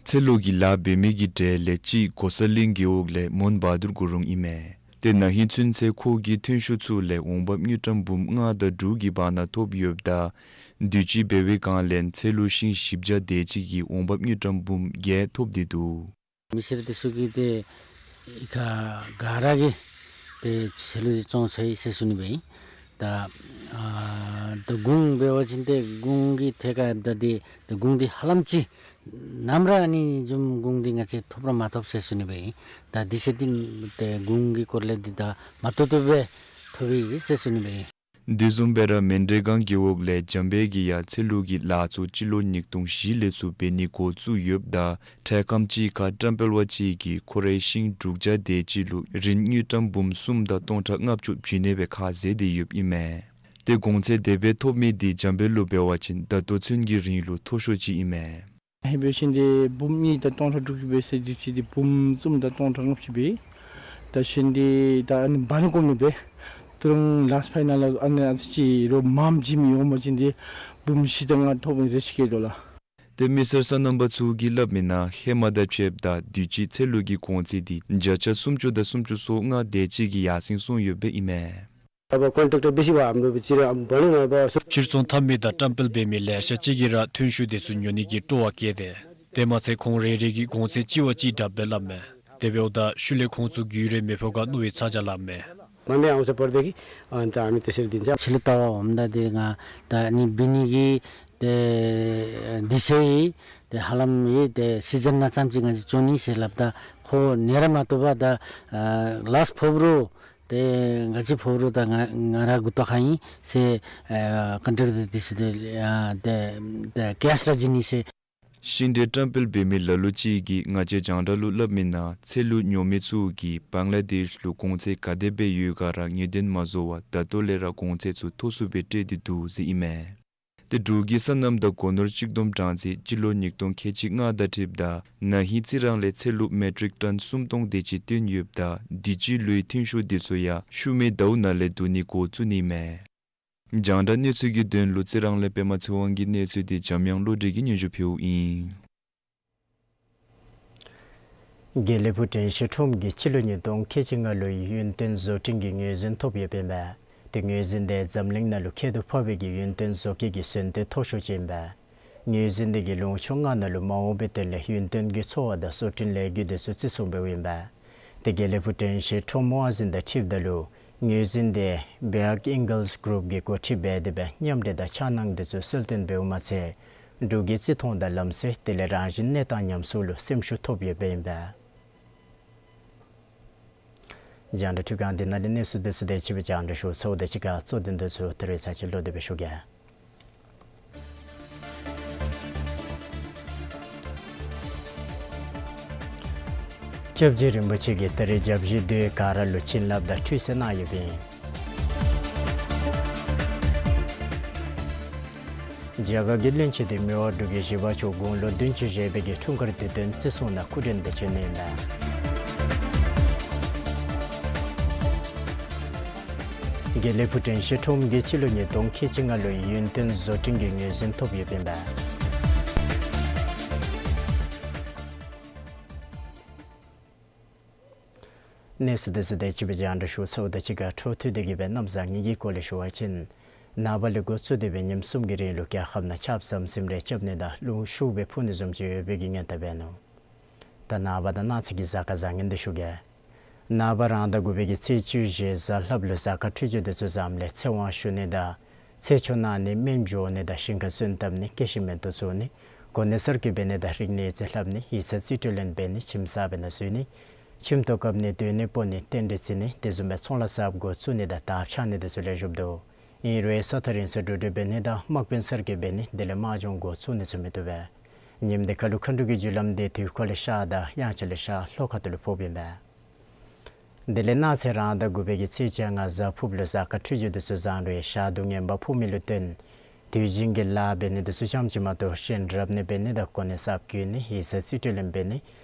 ཚལ་ལུ་གི་ལཱ་འབད་མི་གི་གྲས་ལས་གཅིག་གོ་ས་ལིང་རྒེད་འོག་ལས་མོན་བ་དུར་གུ་རུང་ཨིན་མས། ཏེ་ན་ཧིང་ཚུན་ཚོད་ཁོ་གིས་ཐོན་ཤུགས་ཚུ་ལས་འོང་འབབ་དངུལ་ཀྲམ་འབུམ་ལྔ་དང་དྲུག་གི་བར་ན་ཐོབ་ཡོདཔ་ད་དུས་ཅི་འབད་བའི་སྒང་ལས་ཚལ་ལུ་ཤིང་བཞི་བརྒྱ་དེ་ཅིག་གི་འོང་འབབ་དངུལ་ཀྲམ་འབུམ་བརྒྱད་ཐོབ་སྟེ་འདུག། མི་སེར་དེ་ཚུ་གིས་ཏེ་ཨི་ཁ་ག་ར་གིས་ཏེ་ཚལ་ལུ་ཅིག་བཙོང་ཚར་ཡི་ཟེར་ཞུ་ནི་སྦེ་ཨིན། ད་ཨ་ད་གུང་འབད་བ་ཅིན་ཏེ་གུང་གི་ཐད་ཁར་ད་ཏེ་ད་གུང་འདི་ཧ་ལམ་ཅིག་ནམ་ར་ཨ་ནི་བཟུམ་གུང་འདི་ང་བཅས་ཐོབ་ར་མ་ཐོབ་ཟེར་ཞུ་ནི་སྦེ་ཨིན། ད་དུས་ཚོད་འདི་ཏེ་གུང་གི་སྐོར་ལས་འདི་ད་མ་ཏོག་ཏོ་སྦེ་ཐོབ་ཡི་ཟེར་ཞུ་ནི་སྦེ་ཨིན། དེ་བཟུམ་སྦེ་ར་མན་ཌེ་སྒང་རྒེད་འོག་ལས་འཇམ་དཔལ་གྱིས་ཡང་ཚལ་ལུ་གི་ལཱ་ཚུ་སྤྱི་ལོ་ཉིས་སྟོང་བཞི་ལས་ཚུར་འབད་ནི་འགོ་བཙུགས་ཡོདཔ་ད་འཕྲལ་ཁམས་ཅིག་ཁར་བཀྲམ་སྤེལ་བ་ཅིག་གིས་ཁོ་རའི་ཤིང་དྲུག་བརྒྱ་དེ་ཅིག་ལུ་རིན་དངུལ་ཀྲམ་འབུམ་གསུམ་དང་སྟོང་ཕྲག་ལྔ་བཅུ་བྱིན་ནི་སྦེ་ཁས་བླངས་ཏེ་ཡོདཔ་ཨིན་མས། ཏེ་གོང་ཚད་དེ་སྦེ་ཐོབ་མི་འདི་འཇམ་དཔལ་ལུ་འབད་བ་ཅིན་ད་ལྟོ་ཚུན་གྱི་རིང་ལུ་མཐོ་ཤོས་ཅིག་ཨིན་མས། ཧེ་འབད་ཞིནམ་འདི་འབུམ་གཉིས་དང་སྟོང་ཕྲག་དྲུག་ཅུ་འབད་ཟེར་དུས་ཅི་འདི་འབུམ་གསུམ་དང་སྟོང་ཕྲག་ལྔ་བཅུ་འབད། ད་ཞིནམ་འདི་ད་ཨ་ནི་འབག་ནི་དགོ་མི་འབད། ད་རུང་ལཱསཊ་ཕའི་ནཱལ་ལུ་ཨ་ནི་ཨ་ཙི་ཅིག་རོགས་མངམ་བྱིན་མི་འོང་པ་ཅིན་འདི་འབུམ་བཞི་དང་ལྔ་ཐོབ་ནི་རེ་ཅིག་སྐྱེ་དོ་ལགས། ཏེ་མི་སེར་སོ་ནམ་པ་ཚུ་གིས་སླབ་མི་ནང་ཧེ་མ་དང་ཕྱདཔ་ད་དུས་ཅི་ཚལ་ལུ་གི་གོང་ཚད་འདི་བརྒྱ་ཆ་སུམ་ཅུ་དང་སུམ་ཅུ་སོ་ལྔ་དེ་ཅིག་གིས་ཡར་སེང་སོང་ཡོདཔ་ཨིན་མས། अब कन्ट्र्याक्टर बेसी भयो हाम्रो, चिर-, भनौँ न अब। ཕྱིར་ཚོང་འཐབ་མི་དང་བཀྲམ་སྤེལ་འབད་མི་ལེ་ཤ་ཅིག་གིས་ར་ཐོན་ཤུགས་དེ་ཚུ་ཉོ་ནི་གི་སྤྲོ་བ་བསྐྱེད་དེ། དེ་མ་ཚད་ཁོང་རེ་རེ་གིས་གོང་ཚད་གཅིག་བ་གཅིག་དྲགཔ་སྦེ་སླབ་མས། དེ་འབདཝ་ད་ཤུལ་ལས་ཁོང་ཚུ་རྒྱུས་རེ་མི་ཕོག་ག་མནོ་བའི་ཚ་གྱང་ལངམ་མས། मान्दै आउँछ पर्दाखेरि, अन्त हामी त्यसरी दिन्छ। ཚལ་ལུ་བལྟ་བར་འོངམ་ད་ཏེ་ང་ད་ཨ་ནི་འབད་ནི་གི་ཏེ་དུས་ཚོད་ཡང་ཏེ་ཧ་ལམ་ཡང་ཏེ་སི་ཛན་ནང་ཙམ་ཅིག་ང་བཅས་བཙོང་ནི་ཟེར་སླབ་ད་ཁོ་ནི་ར་མ་བཏུབ་པར་ད་ཨ་ལཱསཊ་ཕོག་རུང་ཏེ་ང་བཅས་ཕོག་རུང་ད་ང་ང་ར་མགུ་ཏོ་ཁར་ཨིན་ཟེར་ཨ་ཀོན་ཊེཀ་ཊར་དེ་ཚུ་ཏེ་ཨ་ཏེ་ཏེ་ཀེཤ་ར་བྱིན་ནི་ཟེར། ཤིང་འབྲས་བཀྲམ་སྤེལ་འབད་མི་ལ་ལུ་ཅིག་གིས་ང་བཅས་རྒྱང་བསྒྲགས་ལུ་སླབ་མི་ནང་ཚལ་ལུ་ཉོ་མི་ཚུ་གིས་བང་ལ་དེཤ་ལུ་གོང་ཚད་ག་དེ་སྦེ་ཡོད་ག་ར་ངེས་བདེན་མ་བཟོ་བར་ད་ལྟོ་ལས་ར་གོང་ཚད་ཚུ་མཐོ་སུ་སྦེ་སྤྲོད་དེ་འདུག་ཟེར་ཨིན་མས། ཏེ་འབྲུག་གི་སོ་ནམ་དང་སྒོ་ནོར་གཅིག་བསྡོམས་གྲངས་རྩིས་སྤྱི་ལོ་ཉིས་སྟོང་ཁལ་གཅིག་ལྔ་དང་འཁྲིལཝ་ད་ན་ཧིང་རྩི་རང་ལས་ཚལ་ལུ་མེ་ཊིག་ཊོན་སུམ་སྟོང་དེ་ཅིག་བཏོན་ཡོདཔ་ད་དུས་ཅི་ལུའི་ཐོན་ཤུགས་དེ་ཚུ་ཡང་ཤུལ་མའི་ཟླཝ་ནང་ལས་བསྡུ་ནི་འགོ་བཙུགས་ནི་མས། རྒྱང་བསྒྲགས་གནས་ཚུལ་གྱི་དོན་ལུ་རྩི་རང་ལས་པདྨ་ཚེ་དབང་གི་གནས་ཚུལ་འདི་འཇམ་དབྱངས་བློ་གྲོས་ཀྱིས་སྙན་ཞུ་ཕུལཝ་ཨིན། དགེ་ལེགས་ཕུག་དྲན་ཤེས་ཁྲོམ་གྱིས་སྤྱི་ལོ་ཉིས་སྟོང་ཁལ་གཅིག་ལྔ་ལོའི་ཡུན་བརྟན་བཟོ་སྐྲུན་གྱི་ངོས་འཛིན་ཐོབ་ཡོདཔ་ཨིན་པས། དེ་ངོས་འཛིན་དེ་འཛམ་གླིང་ནང་ལུ་ཁྱད་དུ་འཕགས་པའི་གི་ཡུན་བརྟན་བཟོ་བཀོད་ཀྱི་ཟིན་བྲིས་མཐོ་ཤོས་ཅིག་ཨིན་པས། ངོས་འཛིན་དེ་གིས་ལུང་ཕྱོགས་ལྔ་ནང་ལུ་མ་འོངས་པའི་དོན་ལས་ཡུན་བརྟན་གྱི་འཚོ་བ་དང་བཟོ་སྐྲུན་ལས་འགུལ་དེ་ཚུ་བརྩི་སྲུང་འབདཝ་ཨིན་པས། དེ་དགེ་ལེགས་ཕུག་དྲན་ཤེས་ཁྲོམ་དབང་འཛིན་དང་འཁྲིལཝ་ད་ལུ་ངོས་འཛིན་དེ་བེ་ཨག་ཨིང་གཱལས་གུ་རུབ་ཀྱིས་འགོ་ཁྲིད་འབད་དེ་སྦེ་མཉམ་འབྲེལ་དང་འཆར་སྣང་དེ་ཚུ་གསལ་སྟོན་འབདཝ་མ་ཚད་འབྲུག་གི་བརྩི་མཐོང་དང་ལམ་སྲོལ་དེ་ལས་རང་བཞིན་གནས་སྟངས་ཉམས་གསོ་ལུ་སེམས་ཤུགས་ཐོབ་ཡོདཔ་ཨིན་པས། རྒྱང་བསྒྲགས་འཕྲུལ་ཁང་འདི་ནང་ལས་གནས་ཚུལ་དེ་ཚུ་དེ་ཅིག་སྦེ་རྒྱང་བསྒྲགས་ཞུ་ཚརཝ་ད་གཅིག་ཁར་གཙོ་དོན་དེ་ཚུ་ད་རེས་ཚར་གཅིག་ལོག་སྟེ་སྦེ་ཞུ་གེ། སྐྱབས་རྗེ་རིན་པོ་ཆེ་གིས་ད་རེས་སྐྱབས་རྗེ་མདོས་ག་ར་ལུ་བྱིན་རླབས་དང་ཁྲུས་གསོལ་གནང་ཡོདཔ་ཨིན། རྒྱ་གར་གྱི་བློན་ཆེན་དེ་མི་དབང་འབྲུག་རྒྱལ་བཞི་པ་མཆོག་དགུང་ལོ་བདུན་ཅུ་བཞེས་པའི་གི་འཁྲུངས་སྐར་དུས་སྟོན་བརྩི་སྲུང་ནང་སྐུ་མགྲོན་སྦེ་བྱོན་ནི་ཨིན་པས། དགེ་ལེགས་ཕུག་དྲན་ཤེས་ཁྲོམ་གྱིས་སྤྱི་ལོ་ཉིས་སྟོང་ཁལ་གཅིག་ལྔ་ལོའི་ཡུན་བརྟན་བཟོ་སྐྲུན་གྱི་ངོས་འཛིན་ཐོབ་ཡོདཔ་ཨིན་པས། གནས་ཚུལ་དེ་ཚུ་དེ་ཅིག་སྦེ་རྒྱང་བསྒྲགས་ཞུ་ཚརཝ་ད་གཅིག་ཁར་འཕྲོ་མཐུད་དེ་གི་སྦེ་གནམ་བཟང་ངན་གྱི་སྐོར་ལས་ཞུ་བ་ཅིན་ནངས་པ་ལས་འགོ་བཙུགས་ཏེ་སྦེ་ཉིནམ་གསུམ་གྱི་རིང་ལུ་རྒྱལ་ཁབ་ནང་ཆརཔ་ཟམ་ཟིམ་རེ་རྐྱབ་ནི་དང་རླུང་ཤུགས་སྦེ་འཕུ་ནི་བཟུམ་ཅིག་ཡོད་པའི་གི་སྔོན་བརྡ་འབད་ནུག། ད་ནངས་པ་དང་གནངས་ཚེ་གི་གཟའ་སྐར་བཟང་ངན་དེ་ཞུ་གེ། ནངས་པ་རང་ཟླ་དགུ་པའི་གི་ཚེས་བཅུ་བཞེས་གཟའ་ལྷགཔ་ལུ་གཟའ་སྐར་འཕྲོད་སྦྱོར་དེ་ཚུ་བཟངམ་ལས་ཚེ་དབང་ཞུ་ནི་དང་ཚེ་མཆོག་གནང་ནི་སྨན་འབྱོར་ནི་དང་ཞིང་ཁ་སོན་བཏབ་ནི་སྐྱེད་ཤིང་སྨན་ཐོག་བཙུགས་ནི་གོ་གནས་གསར་བསྐོ་འབད་ནི་དང་རིག་གནས་རྩིས་ལྷབ་ནི་ཡིག་ཚང་རྩིས་སྤྲོད་ལེན་འབད་ནི་ཁྱིམ་གསར་སྦེ་ནཱ་བཟོ་ནི་ཁྱིམ་ཐོག་བཀབ་ནི་སྡོད་གནས་སྤོ་ནི་རྟེན་འབྲེལ་བརྩི་ནི་དེ་བཟུམ་སྦེ་ཚོང་ལཱ་གསརཔ་འགོ་བཙུགས་ནི་དང་དར་འཕྱར་ནི་དེ་ཚུ་ལེགས་ཤོམ་འདུག། ཨིན་རུང་ས་ཐག་རིང་སར་འགྲོ་འགྲུལ་འབད་ནི་དང་དམག་དཔོན་གསར་བསྐོ་འབད་ནི་དེ་ལས་དམག་སྦྱོང་འགོ་བཙུགས་ནི་ཚུ་མི་བཏུབ་པས། ཉིནམ་འདི་ཁ་ལུ་མཁའ་འགྲོ་གི་རྒྱུ་ལམ་འདི་དུས་འཁོར་ལས་ཤར་དང་དབྱངས་འཆར་ལས་ཤར་ལྷོ་ཁ་ཐུག་ལུ་ཕོགཔ་ཨིན་པས། དེ་ལས་གནངས་ཚེ་རང་ཟླ་དགུ་པའི་གི་ཚེས་བཅོ་ལྔ་གཟའ་ཕུར་བུ་ལུ་གཟའ་སྐར་འཕྲོད་སྦྱོར་འདི་ཚུ་བཟང་རུང་ཞག་སྡུག་ངན་པ་ཕོག་མི་ལུ་བརྟེན་དུས་རྒྱུན་གྱི་ལཱ་འབད་ནི་འདི་ཚུ་ཙམ་ཅིག་མ་གཏོགས་གཞན་རབ་གནས་འབད་ནི་དང་གོ་གནས་གསརཔ་བསྐོ་ནི་ཡིག་ཚང་རྩིས་སྤྲོད་ལེན་འབད་ནི་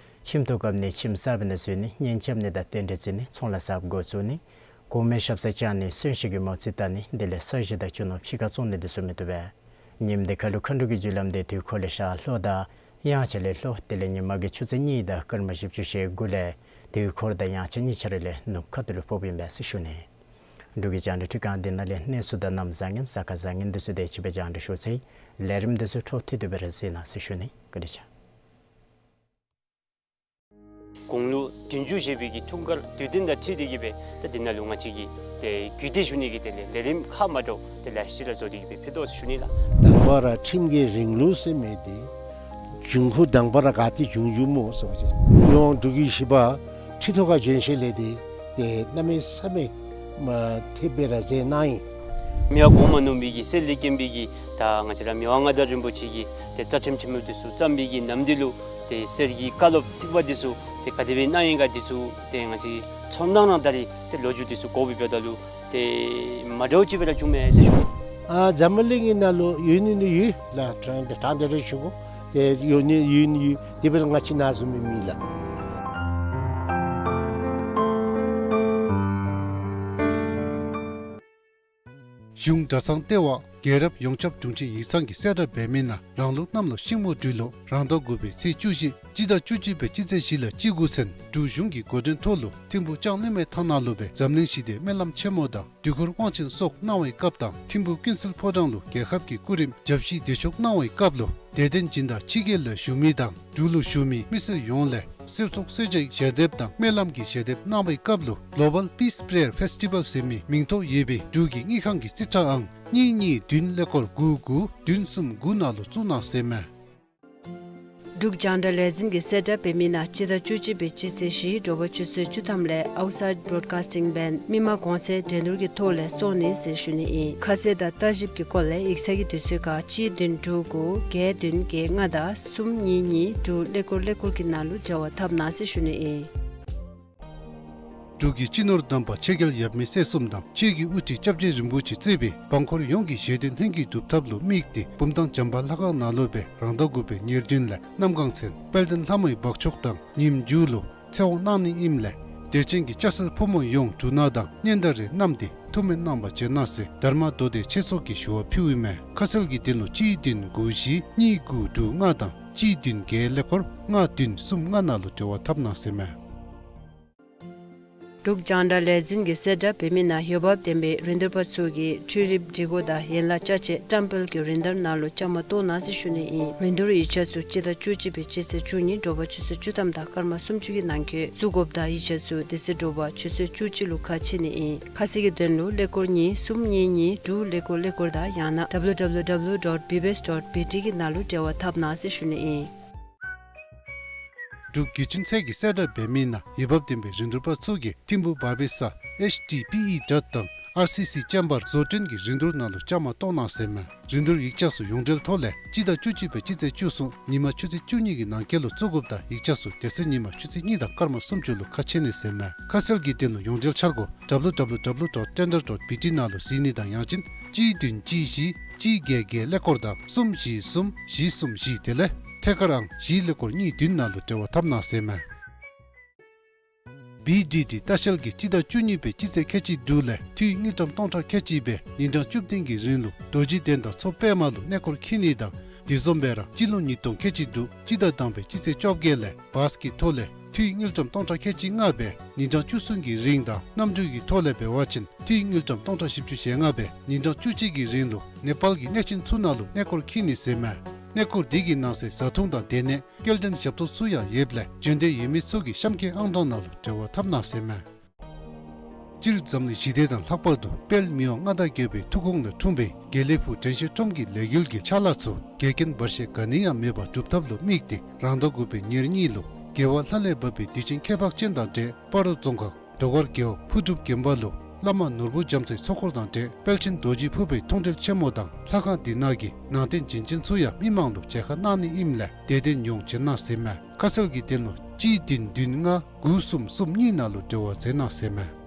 ཁྱིམ་ཐོག་བཀབ་ནི་ཁྱིམ་གསར་པའི་ནང་འཛུལ་ནི་གཉེན་རྐྱབ་ནི་དང་རྟེན་འབྲེལ་བརྩི་ནི་ཚོང་ལཱ་གསརཔ་འགོ་བཙུགས་ནི་གོང་མའི་ཞབས་སར་བཅར་ནི་གསོན་གཤིན་གྱི་མོ་རྩིས་བལྟ་ནི་དེ་ལས་ས་གཞི་དང་རྒྱུ་ནོར་ཕྱི་ཁར་བཙོང་ནི་འདི་ཚུ་མི་བཏུབ་པས། ཉིནམ་འདི་ཁ་ལུ་མཁའ་འགྲོ་གི་རྒྱུ་ལམ་འདི་དུས་འཁོར་ལས་ཤར་ལྷོ་དང་དབྱངས་འཆར་ལས་ལྷོ། དེ་ལས་ཉིན་མ་གི་ཆུ་ཚོད་གཉིས་དང་སྐར་མ་བཞི་བཅུ་ཞེ་དགུ་ལས་དུས་འཁོར་དང་དབྱངས་འཆར་གཉིས་ཆ་ར་ལས་ནུབ་ཁ་ཐུག་ལུ་ཕོགཔ་ཨིན་པས་ཟེར་ཞུ་ནི། འབྲུག་གི་རྒྱང་བསྒྲགས་འཕྲུལ་ཁང་འདི་ནང་ལས་གནས་ཚུལ་དང་གནམ་བཟང་ངན་གཟའ་སྐར་བཟང་ངན་འདི་ཚུ་དེ་ཅིག་སྦེ་རྒྱང་བསྒྲགས་ཞུ་ཚར་ཡི། ལས་རིམ་འདི་ཚུ་འཕྲོ་མཐུད་དེ་སྦེ་ར་གཟིགས་གནང་ཟེར་ཞུ་ནི། བཀའ་དྲིན་ཆེ། དགུང་ལོ་བདུན་ཅུ་བཞེས་པའི་གི་འཁྲུངས་སྐར་དུས་སྟོན་དང་འཁྲིལ་ཏེ་གི་སྦེ་ད་འདི་ནང་ལུ་ང་བཅས་ཀྱིས་ཏེ་གུས་བརྟན་ཞུ་ནི་གི་དེ་ལས་ལས་རིམ་ཁག་མ་འདྲཝ་དེ་ལས་ཤུལ་ལས་བཟོ་སྟེ་གི་སྦེ་ཕུལ་དོ་ཟེར་ཞུ་ནི་ལགས། དང་པ་ར་ཁྲིམས་ཀྱི་རིང་ལུགས་ཟེར་མི་འདི་འབྱུང་ཁུངས་དང་པ་ར་ག་ཏེ་བྱུང་བྱུངམ་སྨོ་ཟེར་བ་ཅིན་མི་དབང་འབྲུག་རྒྱལ་བཞི་པ་ཁྲི་ཐོག་ཁར་བྱོན་ཞིནམ་ལས་འདི་ཏེ་གནམ་མེད་ས་མེད་མ་ཐེབས་སྦེ་ར་མཛད་གནང་ཡི། མི་དབང་གོང་མ་ནོར་བུ་གིས་གསེར་ལས་བརྒྱན་པའི་གི་ད་ང་བཅས་ར་མི་དབང་མངའ་བདག་རིན་པོ་ཆེ་གི་ཏེ་རྩ་ཁྲིམས་ཆེན་མོ་འདི་ཚུ་བརྩམས་པའི་གི་ནམ་འདི་ལུ་ཏེ་གསེར་གྱི་བཀའ་སློབ་ཐེག་པ་འདི་ཚུ་ཏེ་ག་དེ་སྦེ་གནང་ཡི་ག་འདི་ཚུ་ཏེ་ང་བཅས་ཚོར་སྣང་ར་ད་རིས་ཏེ་ལོ་རྒྱུས་འདི་ཚུ་གོ་བའི་བར་ན་ལུ་ཏེ་མ་འདྲཝ་ཅིག་སྦེ་ར་བྱུངམ་མས་ཟེར་ཞུ། ཨ་འཛམ་བུ་གླིང་གི་ནང་ལུ་ཡོད་ནི་ནི་ཡོད་ལགས། དྲང་དྲང་སྟེ་ར་ཞུ་དགོ། ཏེ་ཡོད་ནི་ཡོད་ནི་ཡོད། དེ་སྦེ་ར་ང་བཅས་ནཱ་བཟུམ་མི་མེད་ལགས། གཞུང་གྲྭ་ཚང་ལྟེ་བ་རྒྱལ་རབས་ཡོངས་ཁྱབ་དྲུང་ཆེན་ཡིག་ཚང་གི་གསལ་བསྒྲགས་འབད་མི་ནང་རང་ལུགས་གནམ་ལོ་ཤིང་མོ་སྦྲུལ་ལོ་རང་ཟླ་དགུ་པའི་ཚེས་བཅུ་བཞི་སྤྱི་ཟླ་བཅུ་གཅིག་པའི་སྤྱི་ཚེས་བཞི་ལས་བཅུ་དགུ་ཚུན་འབྲུག་གཞུང་གི་འགོ་འདྲེན་ཐོག་ལུ་ཐིམ་ཕུ་ལྕང་གླིང་མའི་ཐང་ནང་ལུ་སྦེ་འཛམ་གླིང་ཞི་བདེའི་སྨོན་ལམ་ཆེན་མོ་དང་དུས་འཁོར་དབང་ཆེན་སོགས་གནང་བའི་སྐབས་དང་ཐིམ་ཕུ་ཀུན་གསལ་ཕོ་བྲང་ལུ་རྒྱལ་ཁབ་ཀྱི་སྐུ་རིམ་བརྒྱ་བཞི་དེ་མཆོག་གནང་བའི་སྐབས་ལུ་དད་ལྡན་སྦྱིན་བདག་ཕྱི་རྒྱལ་ལུ་བཞུགས་མི་དང་འབྲུག་ལུ་བཞུགས་མི་མི་སེར་ཡོངས་ལས་གསེར་ཚོགས་གསོལ་ཇའི་ཞལ་འདེབས་དང་སྨོན་ལམ་གྱི་ཞལ་འདེབས་གནང་བའི་སྐབས་ལུ་Global Peace Prayer Festival ཟེར་མི་མིང་ཐོ་ཡོད་པའི་འབྲུག་གི་དངུལ་ཁང་གི་རྩིས་ཁྲ་ཨང་གཉིས་གཉིས་བདུན་ཀླད་ཀོར་དགུ་དགུ་བདུན་གསུམ་དགུ་ནང་ལུ་བཙུགས་གནང་ཟེར་མས། འབྲུག་རྒྱང་བསྒྲགས་ལས་འཛིན་གྱི་གསལ་བསྒྲགས་འབད་མི་ནང་སྤྱི་ཟླ་བཅུ་གཅིག་པའི་སྤྱི་ཚེས་བཞི་དྲོ་པ་ཆུ་ཚོད་བཅུ་ཐམ་ལས་Outside Broadcasting Band མི་མང་གོང་ཚད་འགྲན་བསྡུར་གྱི་ཐོག་ལས་བཙོང་ནི་ཟེར་ཞུ་ནི་ཨིན། ཁ་གསལ་དང་བརྟག་ཞིབ་ཀྱི་སྐོར་ལས་ཡིག་ཚང་གི་དུས་ཚོད་ཁར་གཅིག་བདུན་དྲུག་དགུ་བརྒྱད་བདུན་བརྒྱད་ལྔ་དང་གསུམ་གཉིས་གཉིས་དྲུག་ཀླད་ཀོར་ཀླད་ཀོར་གྱི་ནང་ལུ་འབྲེལ་བ་འཐབ་གནང་ཟེར་ཞུ་ནི་ཨིན། འབྲུག་གི་སྤྱི་ནོར་དམ་པ་ཆོས་རྒྱལ་ཡབ་མེས་སྲས་གསུམ་དང་ཆོས་ཀྱི་དབུ་ཁྲིད་སྐྱབས་རྗེ་རིན་པོ་ཆེ་གཙོས་པའི་འབངས་འཁོར་ཡོངས་ཀྱི་བཞེད་དོན་ལྷུན་གྱིས་གྲུབ་ཐབས་ལུ་དམིགས་ཏེ་བུམ་ཐང་བྱམས་པ་ལྷ་ཁང་ནང་ལུ་སྦེ་རང་ཟླ་དགུ་པའི་ཉེར་བདུན་ལས་གནམ་གང་ཚེ་དཔལ་ལྡན་ལྷ་མོའི་འབག་མཆོག་དང་ཉིནམ་མཇུག་ལུ་ཚེ་དབང་གནང་ནི་ཨིནམ་ལས་དད་ཅན་གྱི་སྐྱ་སེར་ཕོ་མོ་ཡོངས་འབྲུ་སྣ་དང་སྙན་དར་རེ་བསྣམས་ཏེ་ཐུགས་སྨོན་གནང་བར་བྱོན་གནང་ཟེར་དྷརྨ་མདོ་སྡེ་ཆོས་ཚོགས་ཀྱིས་ཞུ་བ་ཕུལཝ་ཨིན་མས། ཁ་གསལ་གྱི་དོན་ལུ་གཅིག་བདུན་དགུ་བཞི་གཉིས་དགུ་དྲུག་ལྔ་དང་གཅིག་བདུན་བརྒྱད་ཀླད་ཀོར་ལྔ་བདུན་གསུམ་ལྔ་ནང་ལུ་འབྲེལ་བ་འཐབ་གནང་ཟེར་མས། འབྲུག་རྒྱང་བསྒྲགས་ལས་འཛིན་གྱི་གསལ་བསྒྲགས་འབད་མི་ནང་འོས་འབབ་ལྡན་པའི་རིན་བསྡུར་པ་ཚུ་གིས་འཕྲུལ་རིག་སྒྲིག་གོ་དང་ཡན་ལག་ཅ་ཆས་བཀྲམ་སྤེལ་གྱི་རིན་བསྡུར་ནང་ལུ་བཅའ་མར་གཏོགས་གནང་ཟེར་ཞུ་ནི་ཨིན། རིན་བསྡུར་ཡིག་ཆ་ཚུ་སྤྱི་ཟླ་བཅུ་གཅིག་པའི་སྤྱི་ཚེས་བཅུ་གཉིས་དྲོ་པ་ཆུ་ཚོད་བཅུ་ཐམ་དང་སྐར་མ་སུམ་ཅུ་གི་ནང་འཁོད་བཙུགས་དགོཔ་དང་ཡིག་ཆ་ཚུ་དེ་ཚེ་དྲོ་པ་ཆུ་ཚོད་བཅུ་གཅིག་ལུ་ཁ་ཕྱེ་ནི་ཨིན། ཁ་གསལ་གྱི་དོན་ལུ་ཀླད་ཀོར་གཉིས་གསུམ་གཉིས་གཉིས་དྲུག་ཀླད་ཀོར་ཀླད་ཀོར་དང་ཡང་ན་W W W dot B B S dot B T གི་ནང་ལུ་འབྲེལ་བ་འཐབ་གནང་ཟེར་ཞུ་ནི་ཨིན། འབྲུག་བརྒྱུད་འཕྲིན་ཚད་ཀྱི་གསལ་བསྒྲགས་འབད་མི་ནང་འོས་འབབ་ལྡན་པའི་རིན་བསྡུར་པ་ཚུ་གིས་ཐིམ་ཕུ་བར་པའི་ས་H D P E དྲ་དང་R C C ཅེམ་བར་བཟོ་སྐྲུན་གྱི་རིན་བསྡུར་ནང་ལུ་བཅའ་མར་གཏོགས་གནང་ཟེར་མས། རིན་བསྡུར་ཡིག་ཆ་ཚུ་ཡོངས་འབྲེལ་ཐོག་ལས་སྤྱི་ཟླ་བཅུ་གཅིག་པའི་སྤྱི་ཚེས་བཅུ་གསུམ་ཉིན་མ་ཆུ་ཚོད་བཅུ་གཉིས་ཀྱི་ནང་འཁོད་ལུ་བཙུགས་དགོཔ་དང་ཡིག་ཆ་ཚུ་དེ་ཚེ་ཉིན་མ་ཆུ་ཚོད་གཉིས་དང་སྐར་མ་སུམ་ཅུ་ལུ་ཁ་ཕྱེ་ནི་ཟེར་མས། ཁ་གསལ་གྱི་དོན་ལུ་ཡོངས་འབྲེལ་འཆར་སྒོ་W W W dot tender dot B T ནང་ལུ་གཟིགས་ནི་དང་ཡང་ཅིན་གཅིག་བདུན་གཅིག་བཞི་གཅིག་བརྒྱད་བརྒྱད་ཀླད་ཀོར་དང་གསུམ་བཞི་གསུམ་བཞི་གསུམ་བཞི་དེ་ལས་ཐད་ཀར་ཨང་བཞི་ཀླད་ཀོར་གཉིས་བདུན་ནང་ལུ་འབྲེལ་བ་འཐབ་གནང་ཟེར་མས། B D D ལྟ་བཤལ་གྱིས་སྤྱི་ཟླ་བཅུ་གཉིས་པའི་སྤྱི་ཚེས་ཁལ་གཅིག་དྲུག་ལས་འཐུས་དངུལ་ཀྲམ་སྟོང་ཕྲག་ཁལ་གཅིག་སྦེ་ཉིན་གྲངས་བཅུ་བདུན་གྱི་རིང་ལུ་རྡོ་རྗེ་གདན་དང་མཚོ་པདྨ་ལུ་གནས་སྐོར་འཁྱིད་ནི་དང་དེ་བཟུམ་སྦེ་ར་སྤྱི་ལོ་ཉིས་སྟོང་ཁལ་གཅིག་དྲུག་སྤྱི་ཟླ་དང་པའི་སྤྱི་ཚེས་བཅོ་བརྒྱད་ལས་བཱས་ཀྱི་ཐོག་ལས་འཐུས་དངུལ་ཀྲམ་སྟོང་ཕྲག་ཁལ་གཅིག་ལྔ་སྦེ་ཉིན་གྲངས་བཅུ་གསུམ་གྱི་རིང་དང་གནམ་གྲུ་གི་ཐོག་ལས་འབད་བ་ཅིན་འཐུས་དངུལ་ཀྲམ་སྟོང་ཕྲག་བཞི་བཅུ་ཞེ་ལྔ་སྦེ་ཉིན་གྲངས་བཅུ་གཅིག་གི་རིང་ལུ་ནེ་པཱལ་གྱི་གནས་ཆེན་ཚུ་ནང་ལུ་གནས་སྐོར་འཁྱིད་ནི་ཟེར་མས། གནས་སྐོར་འདི་གི་ནང་གསེས་བཟའ་འཐུང་དང་སྡོད་གནས་སྐྱེལ་འདྲེན་ཞབས་ཏོག་ཚུ་ཡང་ཡོདཔ་ལས་འབྱོན་འདོད་ཡོད་མི་ཚུ་གིས་གཤམ་འཁོད་ཨང་གྲངས་ནང་ལུ་འབྲེལ་བ་འཐབ་གནང་ཟེར་མས། སྤྱིར་འཛམ་གླིང་ཞི་བདེ་དང་ལྷག་པར་དུ་དཔལ་མི་དབང་མངའ་བདག་རྒྱལ་པོའི་ཐུགས་དགོངས་ལས་འཁྲུངས་པའི་དགེ་ལེགས་ཕུག་དྲན་ཤེས་ཁྲོམ་གྱི་ལས་འགུལ་གྱི་ཕྱག་ལཱ་ཚུ་འགལ་རྐྱེན་བར་ཆད་ག་ནི་ཡང་མེད་པར་སྒྲུབ་ཐབས་ལུ་དམིགས་ཏེ་རང་ཟླ་དགུ་པའི་ཉེར་གཉིས་ལུ་རྒྱལ་བ་ལྷ་ལས་བབས་པའི་དུས་ཆེན་ཁྱད་འཕགས་ཅན་དང་འབྲེལ་སྤ་རོ་རྫོང་ཁག་སྒྲོལ་དཀར་རྒེད་འོག་ཕུར་སྒྲུབ་དགོན་པ་ལུ་ བླ་མ་ནོར་བུ་རྒྱ་མཚོའི་ཚོགས་འཁོར་དང་འབྲེལ་དཔལ་ཆེན་རྡོ་རྗེ་ཕུར་པའི་མཐོང་གྲོལ་ཆེན་མོ་དང་ལྷ་ཁང་འདི་ནང་གི་ནང་རྟེན་བྱིན་ཅན་ཚུ་ཡང་མི་མང་ལུ་མཇལ་ཁ་གནང་ནི་ཨིནམ་ལས་དད་ལྡན་ཡོངས་མཇལ་གནང་ཟེར་མས། ཁ་གསལ་གྱི་དོན་ལུ་གཅིག་བདུན་བདུན་ལྔ་དགུ་གསུམ་གསུམ་གཉིས་ནང་ལུ་འབྲེལ་བ་མཛད་གནང་ཟེར་མས།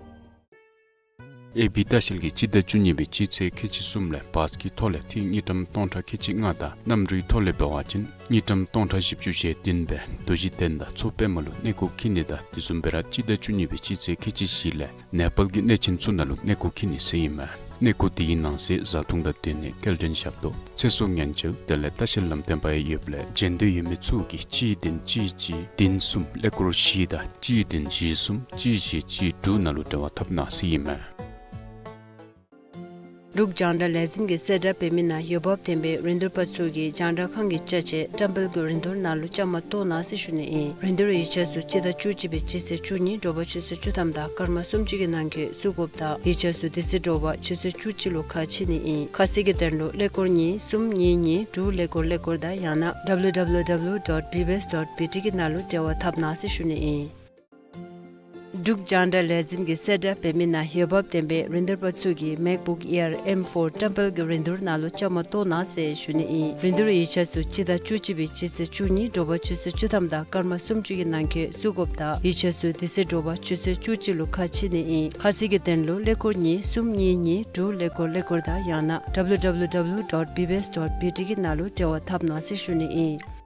ཨེ་བི་ལྟ་བཤལ་གྱིས་སྤྱི་ཟླ་བཅུ་གཉིས་པའི་སྤྱི་ཚེས་ཁལ་གཅིག་གསུམ་ལས་བཱས་ཀྱི་ཐོག་ལས་ཐིག་དངུལ་ཀྲམ་སྟོང་ཕྲག་ཁལ་གཅིག་ལྔ་དང་གནམ་གྲུའི་ཐོག་ལས་འབད་བ་ཅིན་དངུལ་ཀྲམ་སྟོང་ཕྲག་བཞི་བཅུ་ཞེ་བདུན་སྦེ་རྡོ་རྗེ་གདན་དང་མཚོ་པདྨ་ལུ་གནས་སྐོར་འཁྱིད་ནི་དང་དེ་བཟུམ་སྦེ་ར་སྤྱི་ཟླ་བཅུ་གཉིས་པའི་སྤྱི་ཚེས་ཁལ་གཅིག་བཞི་ལས་ནེ་པཱལ་གྱི་གནས་ཆེན་ཚུ་ནང་ལུ་གནས་སྐོར་འཁྱིད་ནི་ཟེར་ཨིན་མས། གནས་སྐོར་དེའི་ནང་གསེས་བཟའ་འཐུང་དང་སྡོད་གནས་སྐྱེལ་འདྲེན་ཞབས་ཏོག་ཚེ་སྲོག་ཉེན་བཅོལ་དེ་ལས་ལྟ་བཤལ་ལམ་སྟོན་པ་ཡང་ཡོདཔ་ལས་མཇལ་འདོད་ཡོད་མི་ཚུ་གིས་གཅིག་བདུན་གཅིག་གཅིག་བདུན་གསུམ་ཀླད་ཀོར་བཞི་དང་གཅིག་བདུན་བཞི་གསུམ་གཅིག་བཞི་གཅིག་དྲུག་ནང་ལུ་འབྲེལ་བ་འཐབ་གནང་ཟེར་ཨིན་མས། འབྲུག་རྒྱང་བསྒྲགས་ལས་འཛིན་གྱིས་གསལ་བསྒྲགས་འབད་མི་ནང་འོས་འབབ་ལྡན་པའི་རིན་བསྡུར་པ་ཚུ་གིས་རྒྱང་བསྒྲགས་ཁང་གི་ཅ་ཆས་བཀྲམ་སྤེལ་གྱི་རིན་བསྡུར་ནང་ལུ་བཅའ་མར་གཏོགས་གནང་ཟེར་ཞུ་ནི་ཨིན། རིན་བསྡུར་ཡིག་ཆ་ཚུ་སྤྱི་ཟླ་བཅུ་གཅིག་པའི་སྤྱི་ཚེས་བཅུ་གཉིས་དྲོ་པ་ཆུ་ཚོད་བཅུ་ཐམ་དང་སྐར་མ་སུམ་ཅུ་གི་ནང་འཁོད་བཙུགས་དགོཔ་དང་ཡིག་ཆ་ཚུ་དེ་ཚེ་དྲོ་པ་ཆུ་ཚོད་བཅུ་གཅིག་ལུ་ཁ་ཕྱེ་ནི་ཨིན། ཁ་གསལ་གྱི་དོན་ལུ་ཀླད་ཀོར་གཉིས་གསུམ་གཉིས་གཉིས་དྲུག་ཀླད་ཀོར་ཀླད་ཀོར་དང་ཡང་ན་W W W dot B B S dot B T གི་ནང་ལུ་འབྲེལ་བ་འཐབ་གནང་ཟེར་ཞུ་ནི་ཨིན། འབྲུག་རྒྱང་བསྒྲགས་ལས་འཛིན་གྱིས་གསལ་བསྒྲགས་འབད་མི་ནང་འོས་འབབ་ལྡན་པའི་རིན་བསྡུར་པ་ཚུ་གིས་MacBook Air M four བཀྲམ་སྤེལ་གྱི་རིན་བསྡུར་ནང་ལུ་བཅའ་མར་གཏོགས་གནང་ཟེར་ཞུ་ནི་ཨིན། རིན་བསྡུར་ཡིག་ཆ་ཚུ་སྤྱི་ཟླ་བཅུ་གཅིག་པའི་སྤྱི་ཚེས་བཅུ་གཉིས་དྲོ་པ་ཆུ་ཚོད་བཅུ་ཐམ་དང་སྐར་མ་སུམ་ཅུ་གི་ནང་འཁོད་བཙུགས་དགོཔ་དང་ཡིག་ཆ་ཚུ་དེ་ཚེ་དྲོ་པ་ཆུ་ཚོད་བཅུ་གཅིག་ལུ་ཁ་ཕྱེ་ནི་ཨིན། ཁ་གསལ་གྱི་དོན་ལུ་ཀླད་ཀོར་གཉིས་གསུམ་གཉིས་གཉིས་དྲུག་ཀླད་ཀོར་ཀླད་ཀོར་དང་ཡང་ན་W W W dot B B S dot B T གི་ནང་ལུ་འབྲེལ་བ་འཐབ་གནང་ཟེར་ཞུ་ནི་ཨིན།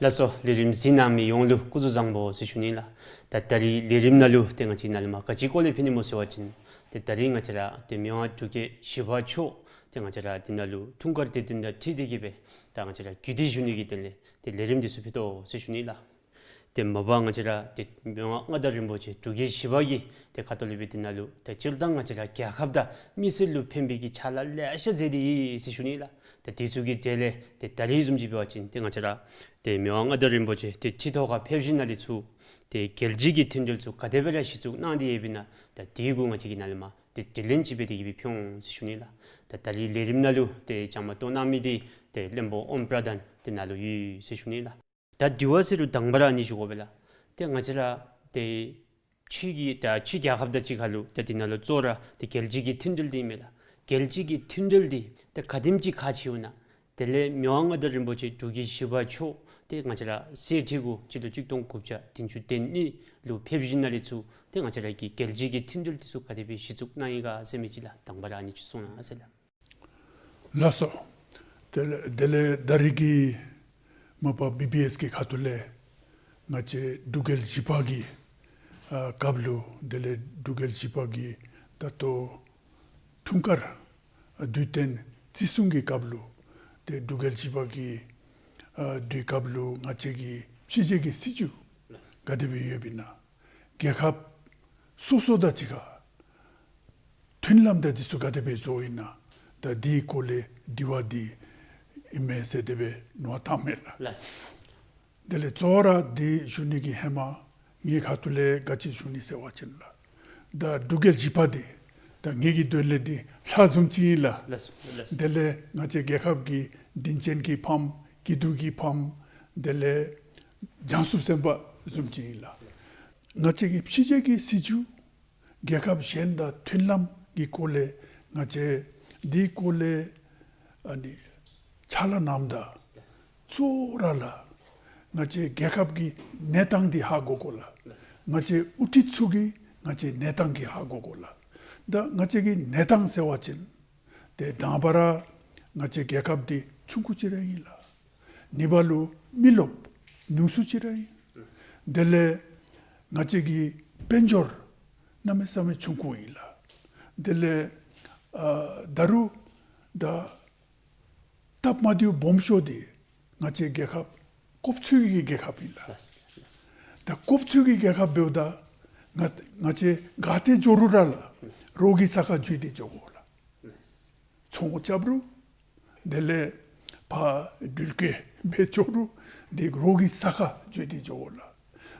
ལགས་སོ། ལས་རིམ་གཟིགས་གནང་མི་ཡོངས་ལུ་སྐུ་གཟུགས་བཟང་པོ་ཟེར་ཞུ་ནི་ལགས། ད་ད་རིས་ལས་རིམ་ནང་ལུ་ཏེ་ང་བཅས་ནཱ་ལས་མར་ག་ཅི་སྐོར་ལས་ཕུལ་ནི་སྨོ་ཟེར་བ་ཅིན་ཏེ་ད་རིས་ང་བཅས་ར་ཏེ་མི་དབང་འབྲུག་རྒྱལ་བཞི་པ་མཆོག་ཏེ་ང་བཅས་ར་འདི་ནང་ལུ་འཁྲུངས་སྐར་དེ་འདི་དང་འཁྲིལ་ཏེ་གིས་སྦེ་ད་ང་བཅས་ར་རྒྱུད་སྡེ་ཞུ་ནི་གི་དོན་ལས་ཏེ་ལས་རིམ་འདི་ཚུ་ཕུལ་དོ་ཟེར་ཞུ་ནི་ལགས། ཏེ་མ་པ་ང་བཅས་ར་ཏེ་མི་དབང་མངའ་བདག་རིན་པོ་ཆེ་འབྲུག་རྒྱལ་བཞི་པ་གི་ཏེ་ཁ་ཐུག་ལས་སྦེ་འདི་ནང་ལུ་ཏེ་སྤྱིར་བཏང་ང་བཅས་ར་རྒྱལ་ཁབ་དང་མི་སེར་ལུ་ཕན་པའི་གི་ཕྱག་ལཱ་ལེ་ཤ་མཛད་དེ་ཡོད་ཟེར་ཞུ་ནི་ལགས། ཏེ་དེ་ཚུ་གི་གྲས་ལས་ཏེ་ད་རིས་བཟུམ་ཅིག་འབད་བ་ཅིན་ཏེ་ང་བཅས་ར་ཏེ་མི་དབང་མངའ་བདག་རིན་པོ་ཆེ་ཏེ་ཁྲི་ཐོག་ཁར་ཕེབས་ཞིནམ་ལས་ཚུར་ཏེ་རྒྱལ་སྤྱི་གི་མཐུན་འབྲེལ་ཚུ་ག་དེ་སྦེ་ར་གཞི་བཙུགས་གནང་སྟེ་ཡོདཔ་ཨིན་ན་ད་དེ་གུ་ང་བཅས་ཀྱིས་ནཱ་ལས་མར་ཏེ་དྲི་ལན་ཅིག་འབད་དེ་གིས་སྦེ་ཕུལ་འོང་ཟེར་ཞུ་ནི་ལགས། ད་ད་རིས་ལས་རིམ་ནང་ལུ་ཏེ་བཅའ་མར་གཏོགས་གནང་མི་འདི་ཏེ་བློན་པོ་ཨོམ་བྲ་དན་འདི་ནཱ་ལུ་ཡོད་ཟེར་ཞུ་ནི་ལགས། ད་དྲི་བ་ཟེར་རུང་དང་པ་ར་ཨ་ནི་ཞུ་དགོ་པས་ལགས། ཏེ་ང་བཅས་ར་ཏེ་ཕྱི་གི་ད་ཕྱི་རྒྱལ་ཁབ་དང་གཅིག་ཁར་ལུ་ཏེ་འདི་ནང་ལུ་གཙོ་བོ་ར་ཏེ་རྒྱལ་སྤྱི་གི་མཐུན་འབྲེལ་འདི་ཨིན་མས་ལགས། རྒྱལ་སྤྱི་གི་མཐུན་འབྲེལ་འདི་ཏེ་ག་དེམ་ཅིག་ཁག་ཆེ་ཡོད་ན། དེ་ལས་མི་དབང་མངའ་བདག་རིན་པོ་ཆེ་འབྲུག་རྒྱལ་བཞི་པ་མཆོག་ཏེ་ང་བཅས་ར་གསེར་ཁྲི་གུ་སྤྱི་ལོ་གཅིག་སྟོང་དགུ་བརྒྱ་བདུན་ཅུ་དོན་གཉིས་ལུ་ཕེབས་ཞིནམ་ལས་ཚུར་ཏེ་ང་བཅས་ར་གི་རྒྱལ་སྤྱི་གི་མཐུན་འབྲེལ་འདི་ཚུ་ག་དེ་སྦེ་གཞི་བཙུགས་གནང་ཡི་ག་ཟེར་མི་ཅིག་ལགས། དང་པ་ར་ཨ་ནི་ཅིག་གསུང་གནང་ཟེར་ལགས། ལགས་སོ། དེ་ལས་དེ་ལས་ད་རིས་ཀྱི་མ་པ་བི་བི་ཨེསི་གི་ཁ་ཐུག་ལས་ང་བཅས་འབྲུག་རྒྱལ་བཞི་པ་གི་ ཨ་སྐབས་ལུ་དེ་ལས་འབྲུག་རྒྱལ་བཞི་པ་གི་ད་ལྟོ་འཁྲུངས་སྐར་དུས་སྟོན་བརྩི་སྲུང་གི་སྐབས་ལུ་ཏེ་འབྲུག་རྒྱལ་བཞི་པ་གི་ཨ་དུས་སྐབས་ལུ་ང་བཅས་ཀྱི་ཕྱི་རྒྱལ་གྱི་སྲིད་བྱུས་ག་དེ་སྦེ་ཡོདཔ་ཨིན་ན། རྒྱལ་ཁབ་སོ་སོ་དང་གཅིག་ཁར་མཐུན་ལམ་དང་འདི་ཚུ་ག་དེ་སྦེ་བཟོཝ་ཨིན་ན། ད་འདི་སྐོར་ལས་དྲི་བ་འདི་ཨིན་མས་ཟེར་དེ་སྦེ་ནོར་བཏངམ་མས་ལགས། ལགས་སོ། དེ་ལས་གཙོ་བོ་ར་འདི་ཞུ་ནི་གི་ཧེ་མ་ངེའི་ཁ་ཐུག་ལས་ག་ཅི་ཞུ་ནི་ཟེར་བ་ཅིན་ལགས། ད་འབྲུག་རྒྱལ་བཞི་པ་འདི་ད་ངེའི་གི་དོན་ལས་འདི་ལྷ་བཟུམ་ཅིག་ཨིན་ལགས། ལགས་སོ། ལགས་སོ། དེ་ལས་ང་བཅས་རྒྱལ་ཁབ་ཀྱི་དྲིན་ཅན་གྱི་ཕམ་སྐྱིད་སྡུག་གི་ཕམ་དེ་ལས་བྱང་ཆུབ་སེམས་དཔའ་བཟུམ་ཅིག་ཨིན་ལགས། ང་བཅས་ཀྱི་ཕྱི་རྒྱལ་གྱི་སྲིད་བྱུས་རྒྱལ་ཁབ་གཞན་དང་མཐུན་ལམ་གྱི་སྐོར་ལས་ང་བཅས་འདི་སྐོར་ལས་ཨ་ནི་ཕྱག་ལཱ་གནངམ་ད་གཙོ་བོ་ར་ལགས་ང་བཅས་རྒྱལ་ཁབ་ཀྱི་གནས་སྟངས་འདི་ཧ་གོ་དགོ་ལགས། ང་བཅས་དབུ་ཁྲིད་ཚུ་གི་ང་བཅས་གནས་སྟངས་ཀྱི་ཧ་གོ་དགོ་ལགས། ད་ང་བཅས་ཀྱི་གནས་སྟངས་ཟེར་བ་ཅིན་ཏེ་དང་པ་ར་ང་བཅས་རྒྱལ་ཁབ་འདི་ཆུང་ཀུ་ཅིག་ར་ཨིན་ལགས། གཉིས་པ་ལུ་མི་རློབས་ཉུང་སུ་ཅིག་ར་ཨིན། དེ་ལས་ང་བཅས་ཀྱི་དཔལ་འབྱོར་གནམ་མེད་ས་མེད་ཆུང་ཀུ་ཨིན་ལགས། དེ་ལས་ཨ་ད་རུང་ད་སྟབས་མ་བདེཝ་སྦོམ་ཤོས་འདི་ང་བཅས་རྒྱལ་ཁབ་ཀོབ་ཚུ་གི་རྒྱལ་ཁབ་ཨིན་ལགས། ད་ཀོབ་ཚུ་གི་རྒྱལ་ཁབ་འབདཝ་ད་ང་ང་བཅས་ག་ཏེ་འགྱོ་རུང་ར་ལགས་རོགས་ཀྱི་ས་ཁར་འགྱོ་སྟེ་འགྱོ་དགོ་ལགས། ཚོང་རྐྱབ་རུང་དེ་ལས་ཕར་འགྲུལ་སྐྱེལ་འབད་འགྱོ་རུང་འདི་རོགས་ཀྱི་ས་ཁར་འགྱོ་སྟེ་འགྱོ་དགོ་ལགས།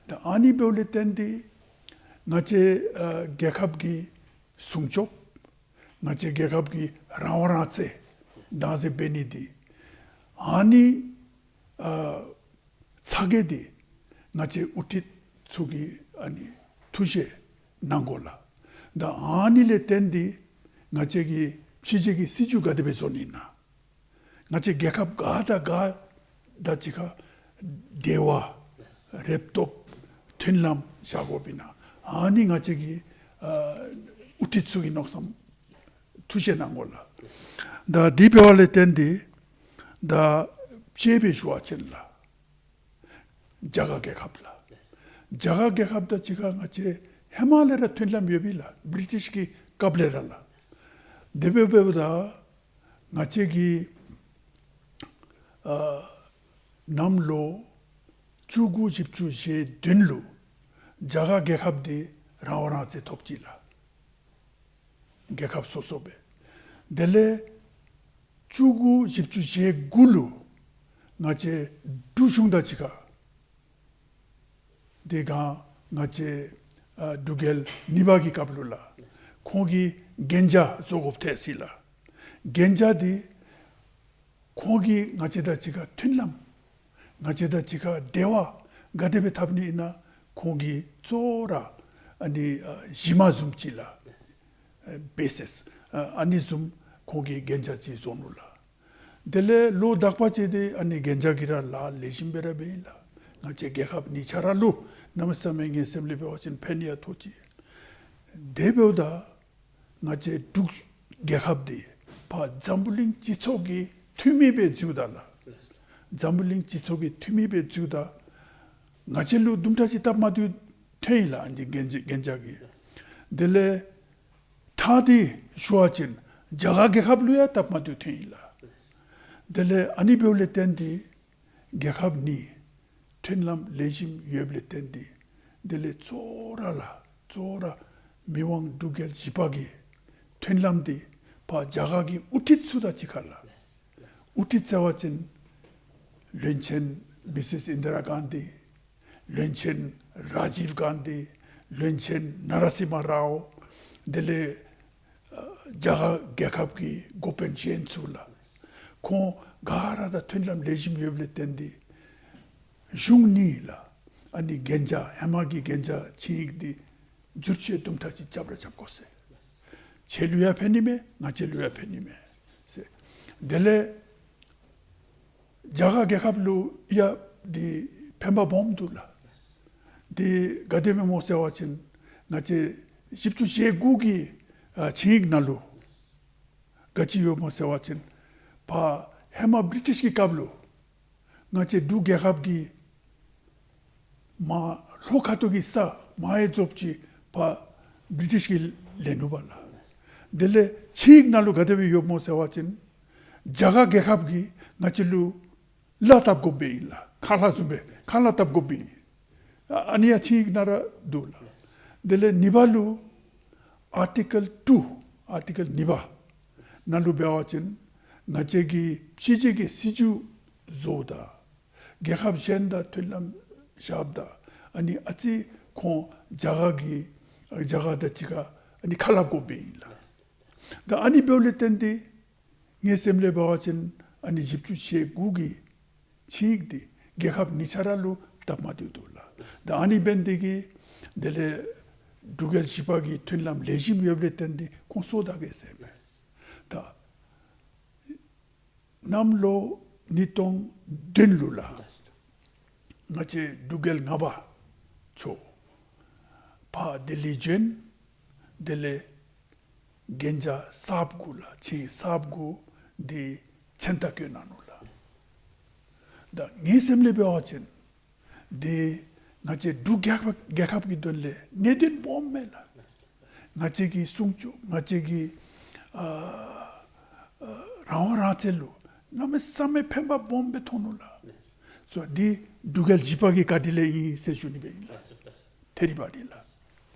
ད་ཨ་ནི་འབདཝ་ལས་བརྟེན་ཏེ་ང་བཅས་ཨ་རྒྱལ་ཁབ་ཀྱི་སྲུང་སྐྱོབ་ང་བཅས་རྒྱལ་ཁབ་ཀྱི་རང་དབང་རང་བཙན་བདག་འཛིན་འབད་ནི་འདི་ཨ་ནི་ཨ་ཚ་གྱང་འདི་ང་བཅས་དབུ་ཁྲིད་ཚུ་གི་ཨ་ནི་ཐུགས་བཞེད་གནང་དགོ་ལགས། ད་ཨ་ནི་ལས་བརྟེན་ཏེ་ང་བཅས་ཀྱི་ཕྱི་རྒྱལ་གྱི་སྲིད་བྱུས་ག་དེ་སྦེ་བཟོ་ནི་ཨིན་ན། ང་བཅས་རྒྱལ་ཁབ་ག་དང་ག་དང་གཅིག་ཁར་འབྲེལ་བ་རེ་ཏོག་མཐུན་ལམ་བཞག་དགོཔ་ཨིན་ན། ཨ་ནི་ང་བཅས་ཀྱི་ཨ་དབུ་ཁྲིད་ཚུ་གིས་མནོ་བསམ་ཐུགས་བཞེད་གནང་དགོ་ལགས། ད་འདི་འབདཝ་ལས་བརྟེན་ཏེ་ད་དཔྱེ་སྦེ་ཞུ་བ་ཅིན་ལགས་རྒྱ་གར་རྒྱལ་ཁབ་ལགས། རྒྱ་གར་རྒྱལ་ཁབ་དང་གཅིག་ཁར་ང་བཅས་ཧེ་མ་ལས་ར་མཐུན་ལམ་ཡོདཔ་ཨིན་ལགས། བི་རི་ཊིཤ་གི་སྐབས་ལས་ར་ལགས། དེ་འབདཝ་ད་ང་བཅས་ཀྱི་ཨ་གནམ་ལོ་བཅུ་དགུ་བཞི་བཅུ་ཞེ་བདུན་ལུ་རྒྱ་གར་རྒྱལ་ཁབ་འདི་རང་དབང་རང་བཙན་ཐོབ་ཅི་ལགས། རྒྱལ་ཁབ་སོ་སོ་སྦེ། དེ་ལས་བཅུ་དགུ་བཞི་བཅུ་ཞེ་དགུ་ལུ་ང་བཅས་འབྲུག་གཞུང་དང་གཅིག་ཁར་དེ་སྒང་ང་བཅས་ཨ་འབྲུག་རྒྱལ་གཉིས་པ་གི་སྐབས་ལུ་ལགས་ཁོང་གིས་གན་རྒྱ་བཟོ་དགོཔ་ཐལ་ཅི་ལགས། གན་རྒྱ་འདི་ཁོང་གིས་ང་བཅས་དང་གཅིག་ཁར་མཐུན་ལམ་ང་བཅས་དང་གཅིག་ཁར་འབྲེལ་བ་ག་དེ་སྦེ་འཐབ་ནི་ཨིན་ན་ཁོང་གིས་གཙོ་བོ་ར་ཨ་ནི་ཨ་གཞི་མ་བཟུམ་ཅིག་ལགས། ཨ་བེ་སིསི་ཨ་ཨ་ནི་བཟུམ་ཁོང་གིས་གན་རྒྱ་ཅིག་བཟོ་ནུག་ལགས། དེ་ལས་ལོ་དག་པ་ཅིག་འདི་ཨ་ནི་གན་རྒྱ་གིས་ར་ལཱ་ལེགས་ཤོམ་སྦེ་ར་འབད་ཡི་ལགས། ང་བཅས་རྒྱལ་ཁབ་གཉིས་ཆ་ར་ལུ་གནམ་མེད་ས་མེད་ངེའི་སེམས་ལས་འབད་བ་ཅིན་ཕན་ཡང་ཐོགས་ཅི། དེ་འབདཝ་ད་ང་བཅས་འབྲུག་རྒྱལ་ཁབ་འདི་ཕར་འཛམ་བུ་གླིང་སྤྱི་ཚོགས་ཀྱི་འཐུས་མི་སྦེ་འཛུལཝ་ད་ལགས། འཛམ་བུ་གླིང་སྤྱི་ཚོགས་ཀྱི་འཐུས་མི་སྦེ་འཛུལཝ་ད་ང་བཅས་ལུ་དུམ་གྲ་ཅིག་སྟབས་མ་བདེཝ་ཐོན་ཡི་ལགས། ཨ་ནི་གན་རྒྱ་གན་རྒྱ་གིས། དེ་ལས་ད་འདི་ཞུ་བ་ཅིན་རྒྱ་གར་རྒྱལ་ཁབ་ལུ་ཡང་སྟབས་མ་བདེཝ་ཐོན་ཡི་ལགས། དེ་ལས་ཨ་ནི་འབདཝ་ལས་བརྟེན་ཏེ་རྒྱལ་ཁབ་གཉིས་མཐུན་ལམ་ལེགས་ཤོམ་ཡོདཔ་ལས་བརྟེན་ཏེ་དེ་ལས་གཙོ་བོ་ར་ལགས་གཙོ་བོ་ར་མི་དབང་འབྲུག་རྒྱལ་བཞི་པ་གི་མཐུན་ལམ་འདི་ཕར་རྒྱ་གར་གྱི་དབུ་ཁྲིད་ཚུ་དང་གཅིག་ཁར་ལགས། དབུ་ཁྲིད་ཟེར་བ་ཅིན་བློན་ཆེན་མི་སིས་ཨིན་དི་ར་གྷན་དྷི། བློན་ཆེན་ར་ཇིབ་གྷན་དྷི། བློན་ཆེན་ན་ར་སིམ་ཧ་རའོ། དེ་ལས་ཨ་རྒྱ་གར་རྒྱལ་ཁབ་ཀྱི་འགོ་དཔོན་གཞན་ཚུ་ལགས། ཁོང་ག་ར་དང་མཐུན་ལམ་ལེགས་ཤོམ་ཡོདཔ་ལས་བརྟེན་ཏེ་གཞུང་གཉིས་ལགས་ཨ་ནི་གན་རྒྱ་ཧེ་མ་གི་གན་རྒྱ་ཆིངས་ཡིག་འདི་བསྒྱུར་བཅོས་དུམ་གྲ་ཅིག་རྐྱབ་ར་རྐྱབ་དགོ་ཟེར། ཁྱེད་ལུ་ཡང་ཕན་ནི་མས། ང་བཅས་ལུ་ཡང་ཕན་ནི་མས་ཟེར། དེ་ལས་རྒྱ་གར་རྒྱལ་ཁབ་ལུ་ཡང་འདི་ཕན་པ་སྦོམ་འདུག་ལགས། འདི་ག་དེ་སྦེ་སྨོ་ཟེར་བ་ཅིན་ང་བཅས་བཞི་བཅུ་ཞེ་དགུ་གི་ཨ་ཆིངས་ཡིག་ནང་ལུ་ག་ཅི་ཡོདཔ་སྨོ་ཟེར་བ་ཅིན་ཕར་ཧེ་མ་བི་རི་ཊིཤ་གི་སྐབས་ལུ་ང་བཅས་འབྲུག་རྒྱལ་ཁབ་ཀྱི་མར་ལྷོ་ཁ་ཐུག་གི་ས་ མ་ཡེ་རྫོགསཔ་ཅིག་ཕར་བི་རི་ཊིཤ་གིས་ལེན་ནུག་པ་ལགས། དེ་ལས་ཆིངས་ཡིག་ནང་ལུ་ག་དེ་སྦེ་ཡོདཔ་སྨོ་ཟེར་བ་ཅིན་རྒྱ་གར་རྒྱལ་ཁབ་ཀྱིས་ང་བཅས་ལུ་གླ་བཏབ་དགོཔ་སྦེ་ཨིན་ལགས། ཁ་ལྷག་བཟུམ་སྦེ་ཁ་ལྷག་བཏབ་དགོཔ་སྦེ་ཨིན། ཨ་ཨ་ནི་ཡང་ཆིངས་ཡིག་ནང་ར་འདུག་ལགས། དེ་ལས་གཉིས་པ་ལུ་ཨར་ཊི་ཀལ་ཊུ། ཨར་ཊི་ཀལ་གཉིས་པ་ནང་ལུ་འབད་བ་ཅིན་ང་བཅས་ཀྱིས་ཕྱི་རྒྱལ་གྱི་སྲིད་བྱུས་བཟོཝ་ད་རྒྱལ་ཁབ་གཞན་དང་མཐུན་ལམ་བཞགཔ་ད་ཨ་ནི་ཨ་ཙི་ཁོང་རྒྱ་གར་གྱི་རྒྱ་གར་དང་གཅིག་ཁར་ཨ་ནི་ཁ་སླབ་དགོཔ་སྦེ་ཨིན་ལགས། ད་ཨ་ནི་འབདཝ་ལས་བརྟེན་ཏེ་ངེའི་སེམས་ལས་འབད་བ་ཅིན་ཨ་ནི་བཞི་བཅུ་ཞེ་དགུ་གི་ཆིངས་ཡིག་འདི་རྒྱལ་ཁབ་གཉིས་ཆ་ར་ལུ་སྟབས་མ་བདེཝ་འདུག་ལགས། ད་ཨ་ནི་འབད་ནི་དེ་གིས་དེ་ལས་འབྲུག་རྒྱལ་བཞི་པ་གི་མཐུན་ལམ་ལེགས་ཤོམ་ཡོདཔ་ལས་བརྟེན་ཏེ་ཁོང་སོར་བདའ་གེ་ཟེར་མས། ད་གནམ་ལོ་ཉིས་སྟོང་བདུན་ལུ་ལགས། ང་བཅས་འབྲུག་རྒྱལ་ལྔ་པ་མཆོག་ཕར་ལྡི་ལི་བྱོན། དེ་ལས་གན་རྒྱ་གསརཔ་གུ་ལགས། ཆིངས་གསརཔ་གུ་འདི་མཚན་རྟགས་བཀོད་གནང་ནུག་ལགས། ད་ངེའི་སེམས་ལས་འབད་བ་ཅིན་འདི་ང་བཅས་འབྲུག་རྒྱལ་ཁབ་རྒྱལ་ཁབ་ཀྱི་དོན་ལས་གནད་དོན་སྦོམ་མས་ལགས། ང་བཅས་ཀྱི་སྲུང་སྐྱོབ་ང་བཅས་ཀྱི་ཨ་ཨ་རང་དབང་རང་བཙན་ལུ་གནམ་མེད་ས་མེད་ཕན་པ་སྦོམ་སྦེ་ཐོགས་ནུག་ལགས། སོ་འདི་འབྲུག་རྒྱལ་བཞི་པ་གི་བཀའ་དྲིན་ལས་ཨིན་ཟེར་ཞུ་ནི་སྦེ་ཨིན་ལགས། ཐད་རི་བ་རི་ལགས།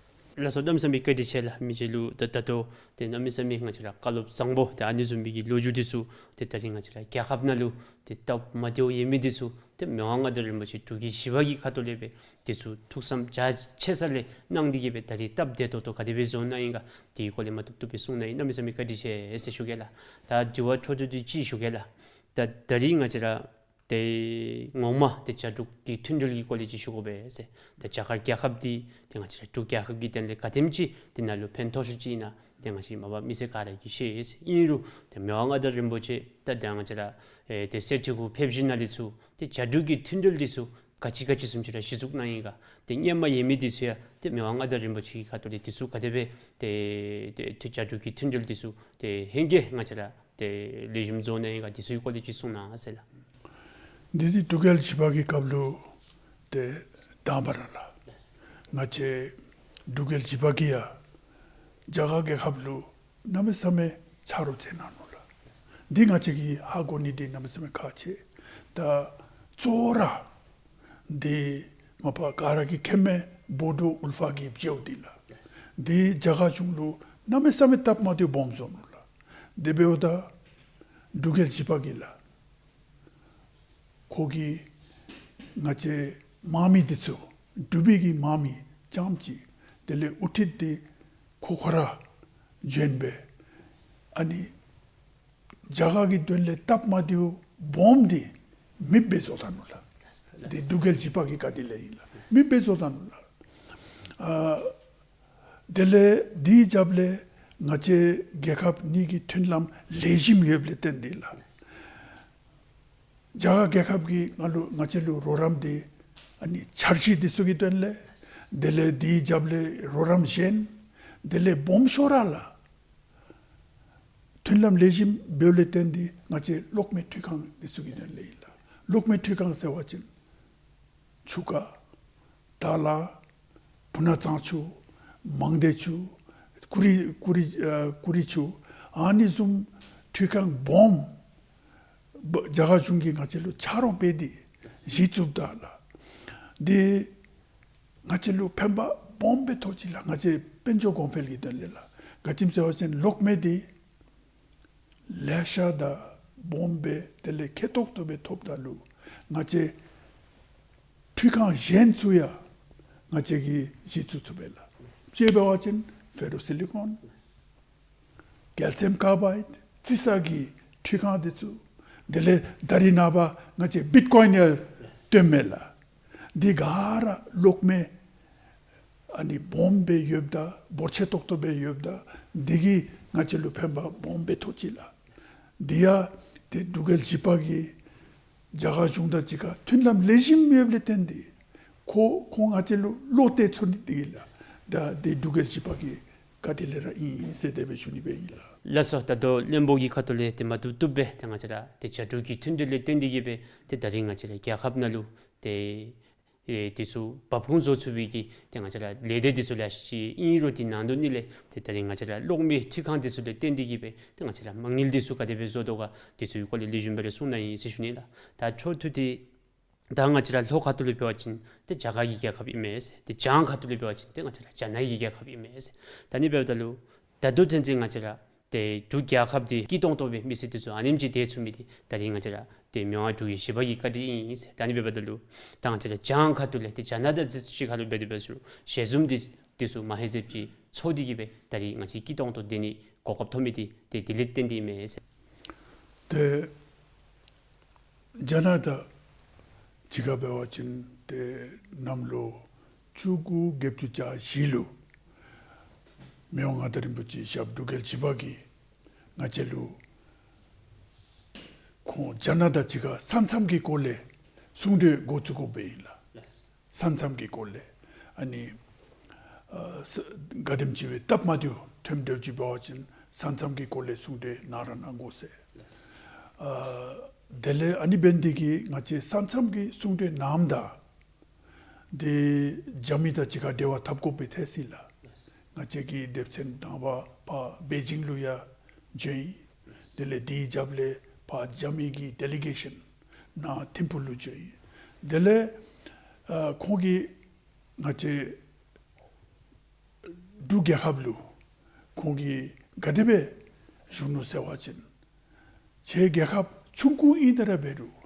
ལགས་སོ། གནམ་མེད་ས་མེད་བཀའ་དྲིན་ཆེ་ལགས། མི་རྗེ་ལུ་ད་ད་ལྟོ་ཏེ་གནམ་མེད་ས་མེད་ང་བཅས་ར་བཀའ་སློབ་བཟང་པོ་ཏེ་ཨ་ནི་བཟུམ་མའི་གི་ལོ་རྒྱུས་འདི་ཚུ་ཏེ་ད་རིས་ང་བཅས་ར་རྒྱལ་ཁབ་ནང་ལུ་ཏེ་སྟབས་མ་བདེཝ་ཡོད་མི་འདི་ཚུ་ཏེ་མི་དབང་མངའ་བདག་རིན་པོ་ཆེ་འབྲུག་རྒྱལ་བཞི་པ་གི་ཁ་ཐུག་ལས་སྦེ་འདི་ཚུ་ཐུགས་བསམ་རྒྱ་ཆེ་ས་ལས་གནང་སྟེ་གི་སྦེ་ད་རིས་སྟབས་བདེ་ཏོག་ཏོ་ག་དེ་སྦེ་བཟོ་གནང་ཡི་ག་དེའི་སྐོར་ལས་མ་བཏུབ་བཏུབ་སྦེ་གསུང་གནང་ཡི། གནམ་མེད་ས་མེད་བཀའ་དྲིན་ཆེ་ཟེར་ཞུ་གེ་ལགས། ད་དྲི་བ་འཕྲོ་མཐུད་དེ་ཅིག་ཞུ་གེ་ལགས། ད་ད་རིས་ང་བཅས་ར་ཏེ་ངོ་མ་ཏེ་རྒྱ་འབྲུག་གི་མཐུན་འབྲེལ་གྱི་སྐོར་ལས་ཅིག་ཞུ་དགོ་པས་ཟེར། ཏེ་རྒྱ་གར་རྒྱལ་ཁབ་འདི་ཏེ་ང་བཅས་ར་འབྲུག་རྒྱལ་ཁབ་ཀྱི་དོན་ལས་ག་དེམ་ཅིག་དེ་ནང་ལུ་ཕན་ཐོགས་ཤོས་ཅིག་ཨིན་ན་ཏེ་ང་བཅས་མ་པ་མི་སེར་ག་ར་གིས་ཤེས་ཡི་ཟེར། ཨིན་རུང་ཏེ་མི་དབང་མངའ་བདག་རིན་པོ་ཆེ་ད་ཏེ་ང་བཅས་ར་ཨེ་ཏེ་གསེར་ཁྲི་གུ་ཕེབས་ཞིནམ་ལས་ཚུར་ཏེ་རྒྱ་འབྲུག་གི་མཐུན་འབྲེལ་འདི་ཚུ་ག་ཅི་ག་ཅི་བཟུམ་ཅིག་ར་གཞི་བཙུགས་གནང་ཡི་ག། ཏེ་སྔོན་མ་ཡོད་མི་འདི་ཚུ་ཡང་ཏེ་མི་དབང་མངའ་བདག་རིན་པོ་ཆེ་གི་ཁ་ཐུག་ལས་འདི་ཚུ་ག་དེ་སྦེ་ཏེ་ཏེ་ཏེ་རྒྱ་འབྲུག་གི་མཐུན་འབྲེལ་འདི་ཚུ་ཏེ་ཧེང་སྐལ་ང་བཅས་ར་ཏེ་ལེགས་ཤོམ་བཟོ་གནང་ཡི་ག་འདི་ཚུ་གི་སྐོར་ལས་ཅིག་གསུང་གནང་ཟེར་ལགས། འདི་འདི་འབྲུག་རྒྱལ་བཞི་པ་གི་སྐབས་ལུ་ཏེ་དང་པ་ར་ལགས། ང་བཅས་འབྲུག་རྒྱལ་བཞི་པ་གིས་ཡང་རྒྱ་གར་རྒྱལ་ཁབ་ལུ་གནམ་མེད་ས་མེད་ཆ་རོགས་མཛད་གནང་ནུག་ལགས། འདི་ང་བཅས་ཀྱིས་ཧ་གོ་ནི་འདི་གནམ་མེད་ས་མེད་ཁག་ཆེ། ད་གཙོ་བོ་ར་འདི་མ་པ་ག་ར་གིས་མཁྱེན་མི་བོ་ཌོ་ཨུལ་ཕ་གི་བྱེཝ་འདི་ལགས། འདི་རྒྱ་གར་གཞུང་ལུ་གནམ་མེད་ས་མེད་སྟབས་མ་བདེཝ་སྦོམ་བཟོ་ནུག་ལགས། དེ་འབདཝ་ད་འབྲུག་རྒྱལ་བཞི་པ་གིས་ལགས། ཁོ་གིས་ང་བཅས་དམག་མི་འདི་ཚུ་འབྲུག་པའི་གི་དམག་མི་རྐྱངམ་ཅིག་དེ་ལས་དབུ་ཁྲིད་འདི་ཁོ་ཁོ་ར་བྱོན་སྦེ་ཨ་ནི་རྒྱ་གར་གྱི་དོན་ལས་སྟབས་མ་བདེཝ་སྦོམ་འདི་མེདཔ་སྦེ་བཟོ་ད་ནུག་ལགས། འདི་འབྲུག་རྒྱལ་བཞི་པ་གི་བཀའ་དྲིན་ལས་ཨིན་ལགས། མེདཔ་སྦེ་བཟོ་ད་ནུག་ལགས། ཨ་དེ་ལས་འདི་རྒྱབ་ལས་ང་བཅས་རྒྱལ་ཁབ་གཉིས་ཀྱི་མཐུན་ལམ་ལེགས་ཤོམ་ཡོདཔ་ལས་བརྟེན་ཏེ་ལགས། རྒྱ་གར་རྒྱལ་ཁབ་ཀྱིས་ང་ལུ་ང་བཅས་ལུ་རོགས་རམ་འདི་ཨ་ནི་འཆར་གཞི་འདི་ཚུ་གི་དོན་ལས་དེ་ལས་འདི་རྒྱབ་ལས་རོགས་རམ་གཞན་དེ་ལས་སྦོམ་ཤོས་ར་ལགས། མཐུན་ལམ་ལེགས་ཤོམ་འབདཝ་ལས་བརྟེན་ཏེ་ང་བཅས་གློག་མེ་འཕྲུལ་ཁང་འདི་ཚུ་གི་དོན་ལས་ཨིན་ལགས། གློག་མེ་འཕྲུལ་ཁང་ཟེར་བ་ཅིན་ཆུ་ཁ་ད་ལ་བུ་ན་གཙང་ཆུ་མང་སྡེ་ཆུ་ཀུ་རི་ཀུ་རི་ཨ་ཀུ་རི་ཆུ་ཨ་ནི་བཟུམ་འཕྲུལ་ཁང་སྦོམ་རྒྱ་གར་གཞུང་གིས་ང་བཅས་ལུ་ཆ་རོགས་འབད་དེ་གཞི་བཙུགསཔ་ད་ལགས། འདི་ང་བཅས་ལུ་ཕན་པ་སྦོམ་སྦེ་ཐོགས་ཅི་ལགས། ང་བཅས་དཔལ་འབྱོར་གོང་འཕེལ་གྱི་དོན་ལས་ལགས། ག་ཅི་སྨོ་ཟེར་བ་ཅིན་གློག་མེ་འདི་ལེ་ཤ་དང་སྦོམ་སྦེ་དེ་ལས་ཁེ་ཏོག་ཏོ་སྦེ་ཐོབ་ད་ལུ་ང་བཅས་འཕྲུལ་ཁང་གཞན་ཚུ་ཡང་ང་བཅས་ཀྱིས་གཞི་བཙུགས་ཚུགས་པས་ལགས། ཅིག་འབད་བ་ཅིན་ཕེ་རོ་སི་ལི་ཀོན་ཀེལ་སི་ཡམ་ཀར་བའིཌ་རྩི་ས་གི་འཕྲུལ་ཁང་འདི་ཚུ་དེ་ལས་ད་རིས་ནངས་པ་ང་བཅས་བིཊ་ཀོའིན་ཡང་བཏོན་མས་ལགས། འདི་ག་ར་གློག་མེ་ཨ་ནི་སྦོམ་སྦེ་ཡོདཔ་ད་འབོར་ཆེ་ཏོག་ཏོ་སྦེ་ཡོདཔ་ད་འདི་གིས་ང་བཅས་ལུ་ཕན་པ་སྦོམ་སྦེ་ཐོགས་ཅི་ལགས། འདི་ཡང་ཏེ་འབྲུག་རྒྱལ་བཞི་པ་གིས་རྒྱ་གར་གཞུང་དང་གཅིག་ཁར་མཐུན་ལམ་ལེགས་ཤོམ་ཡོདཔ་ལས་བརྟེན་ཏེ་ཁོ་ཁོང་ང་བཅས་ལུ་བློ་གཏད་ཚུགས་ནི་འདི་གིས་ལགས། ད་འདི་འབྲུག་རྒྱལ་བཞི་པ་གི་བཀའ་དྲིན་ལས་ར་ཨིན་ཟེར་དེ་སྦེ་ཞུ་ནི་སྦེ་ཨིན་ལགས། ལགས་སོ། ད་ལྟོ་བློན་པོ་གི་ཁ་ཐུག་ལས་ཏེ་མ་བཏུབ་བཏུབ་སྦེ་ཏེ་ང་བཅས་ར་ཏེ་རྒྱ་འབྲུག་གི་མཐུན་འབྲེལ་ལས་བརྟེན་ཏེ་གིས་སྦེ་ཏེ་ད་རིས་ང་བཅས་ར་རྒྱལ་ཁབ་ནང་ལུ་ཏེ་ ཨེ་དེ་ཚུ་འབབ་ཁུངས་བཟོ་ཚུགས་པའི་གི་ཏེ་ང་བཅས་ར་ལས་སྡེ་དེ་ཚུ་ལེ་ཤ་ཅིག་ཨིན་རུང་དེ་ནང་དོག་ནི་ལས་ཏེ་ད་རིས་ང་བཅས་ར་གློག་མེ་འཕྲུལ་ཁང་དེ་ཚུ་ལས་བརྟེན་ཏེ་གིས་སྦེ་ཏེ་ང་བཅས་ར་མ་དངུལ་དེ་ཚུ་ག་དེ་སྦེ་བཟོ་དོ་ག་དེ་ཚུ་གི་སྐོར་ལས་ལེགས་ཤོམ་སྦེ་ར་གསུང་གནང་ཡི་ཟེར་ཞུ་ནི་ལགས། ད་འཕྲོ་མཐུད་དེ་ད་ང་བཅས་ར་ལྷོ་ཁ་ཐུག་ལུ་འབད་བ་ཅིན་ཏེ་རྒྱ་གར་གྱི་རྒྱལ་ཁབ་ཨིན་མས་ཟེར། ཏེ་བྱང་ཁ་ཐུག་ལུ་འབད་བ་ཅིན་ཏེ་ང་བཅས་ར་རྒྱ་ནག་གི་རྒྱལ་ཁབ་ཨིན་མས་ཟེར། ད་ཨ་ནི་འབདཝ་ད་ལུ་ད་ལྟོ་ཚུན་ཚོད་ང་བཅས་ར་ཏེ་འབྲུག་རྒྱལ་ཁབ་འདི་སྐྱིད་ཏོང་ཏོ་སྦེ་མི་སེར་དེ་ཚུ་ཨ་ནེམ་ཅིག་སྡོད་ཚུགས་མི་འདི་ད་རིས་ང་བཅས་ར་ཏེ་མི་དབང་འབྲུག་རྒྱལ་བཞི་པ་གི་བཀའ་དྲིན་ཨིན་ཟེར། ད་ཨ་ནི་འབདཝ་ད་ལུ་ད་ང་བཅས་ར་བྱང་ཁ་ཐུག་ལས་ཏེ་རྒྱ་ནག་དང་ཅིག་ཁར་ལུ་འབད་དེ་འབད་ཟེར་རུང་ཞལ་འཛོམས་འདི་དེ་ཚུ་མ་ཧེ་ཟེབ་ཅིག་ཚོགས་ཏེ་གིས་སྦེ་ད་རིས་ང་བཅས་སྐྱིད་ཏོང་ཏོ་སྡོད་ནི་གོ་སྐབས་ཐོབ་མི་འདི་ཏེ་དེ་ལས་བརྟེན་ཏེ་ཨིན་མས་ཟེར། ཏེ་རྒྱ་ནག་དང་གཅིག་ཁར་འབད་བ་ཅིན་ཏེ་གནམ་ལོ་བཅུ་དགུ་བརྒྱད་ཅུ་གྱ་བཞི་ལུ་མི་དབང་མངའ་བདག་རིན་པོ་ཆེ་ཞབས་འབྲུག་རྒྱལ་བཞི་པ་གིས་ང་བཅས་ལུ་ཁོང་རྒྱ་ནག་དང་གཅིག་ཁར་ས་མཚམས་ཀྱི་སྐོར་ལས་གསུང་གྲོས་འགོ་བཙུགས་དགོཔ་ཨིན་ལགས། ས་མཚམས་ཀྱི་སྐོར་ལས་ཨ་ནི་ཨ་ས་ག་དེམ་ཅིག་སྦེ་སྟབས་མ་བདེཝ་ཐོནམ་འདྲཝ་ཅིག་འབད་བ་ཅིན་ས་མཚམས་ཀྱི་སྐོར་ལས་གསུང་གྲོས་གནང་ར་གནང་དགོ་ཟེར། ཨ་དེ་ལས་ཨ་ནི་འབད་ནི་དེ་གིས་ང་བཅས་ས་མཚམས་ཀྱི་གསུང་གྲོས་གནངམ་ད་ཏེ་རྒྱ་མི་དང་གཅིག་ཁར་འབྲེལ་བ་འཐབ་དགོཔ་སྦེ་ཐལ་སྲིད་ལགས། ང་བཅས་ཀྱི་སྡེ་ཚན་དང་པ་ཕར་པེ་ཅིང་ལུ་ཡང་བྱོན་ཡི། དེ་ལས་དེའི་རྒྱབ་ལས་ཕར་རྒྱ་མི་གི་ཌེ་ལི་གེ་ཤཱན་ནཱ་ཐིམ་ཕུག་ལུ་བྱོན་ཡི། དེ་ལས་ཨ་ཁོང་གིས་ང་བཅས་འབྲུག་རྒྱལ་ཁབ་ལུ་ཁོང་གིས་ག་དེ་སྦེ་ཞུ་ནུག་ཟེར་བ་ཅིན་ཁྱེད་རྒྱལ་ཁབ་ཆུང་ཀུ་ཨིན་ཏེ་ར་འབད་རུང་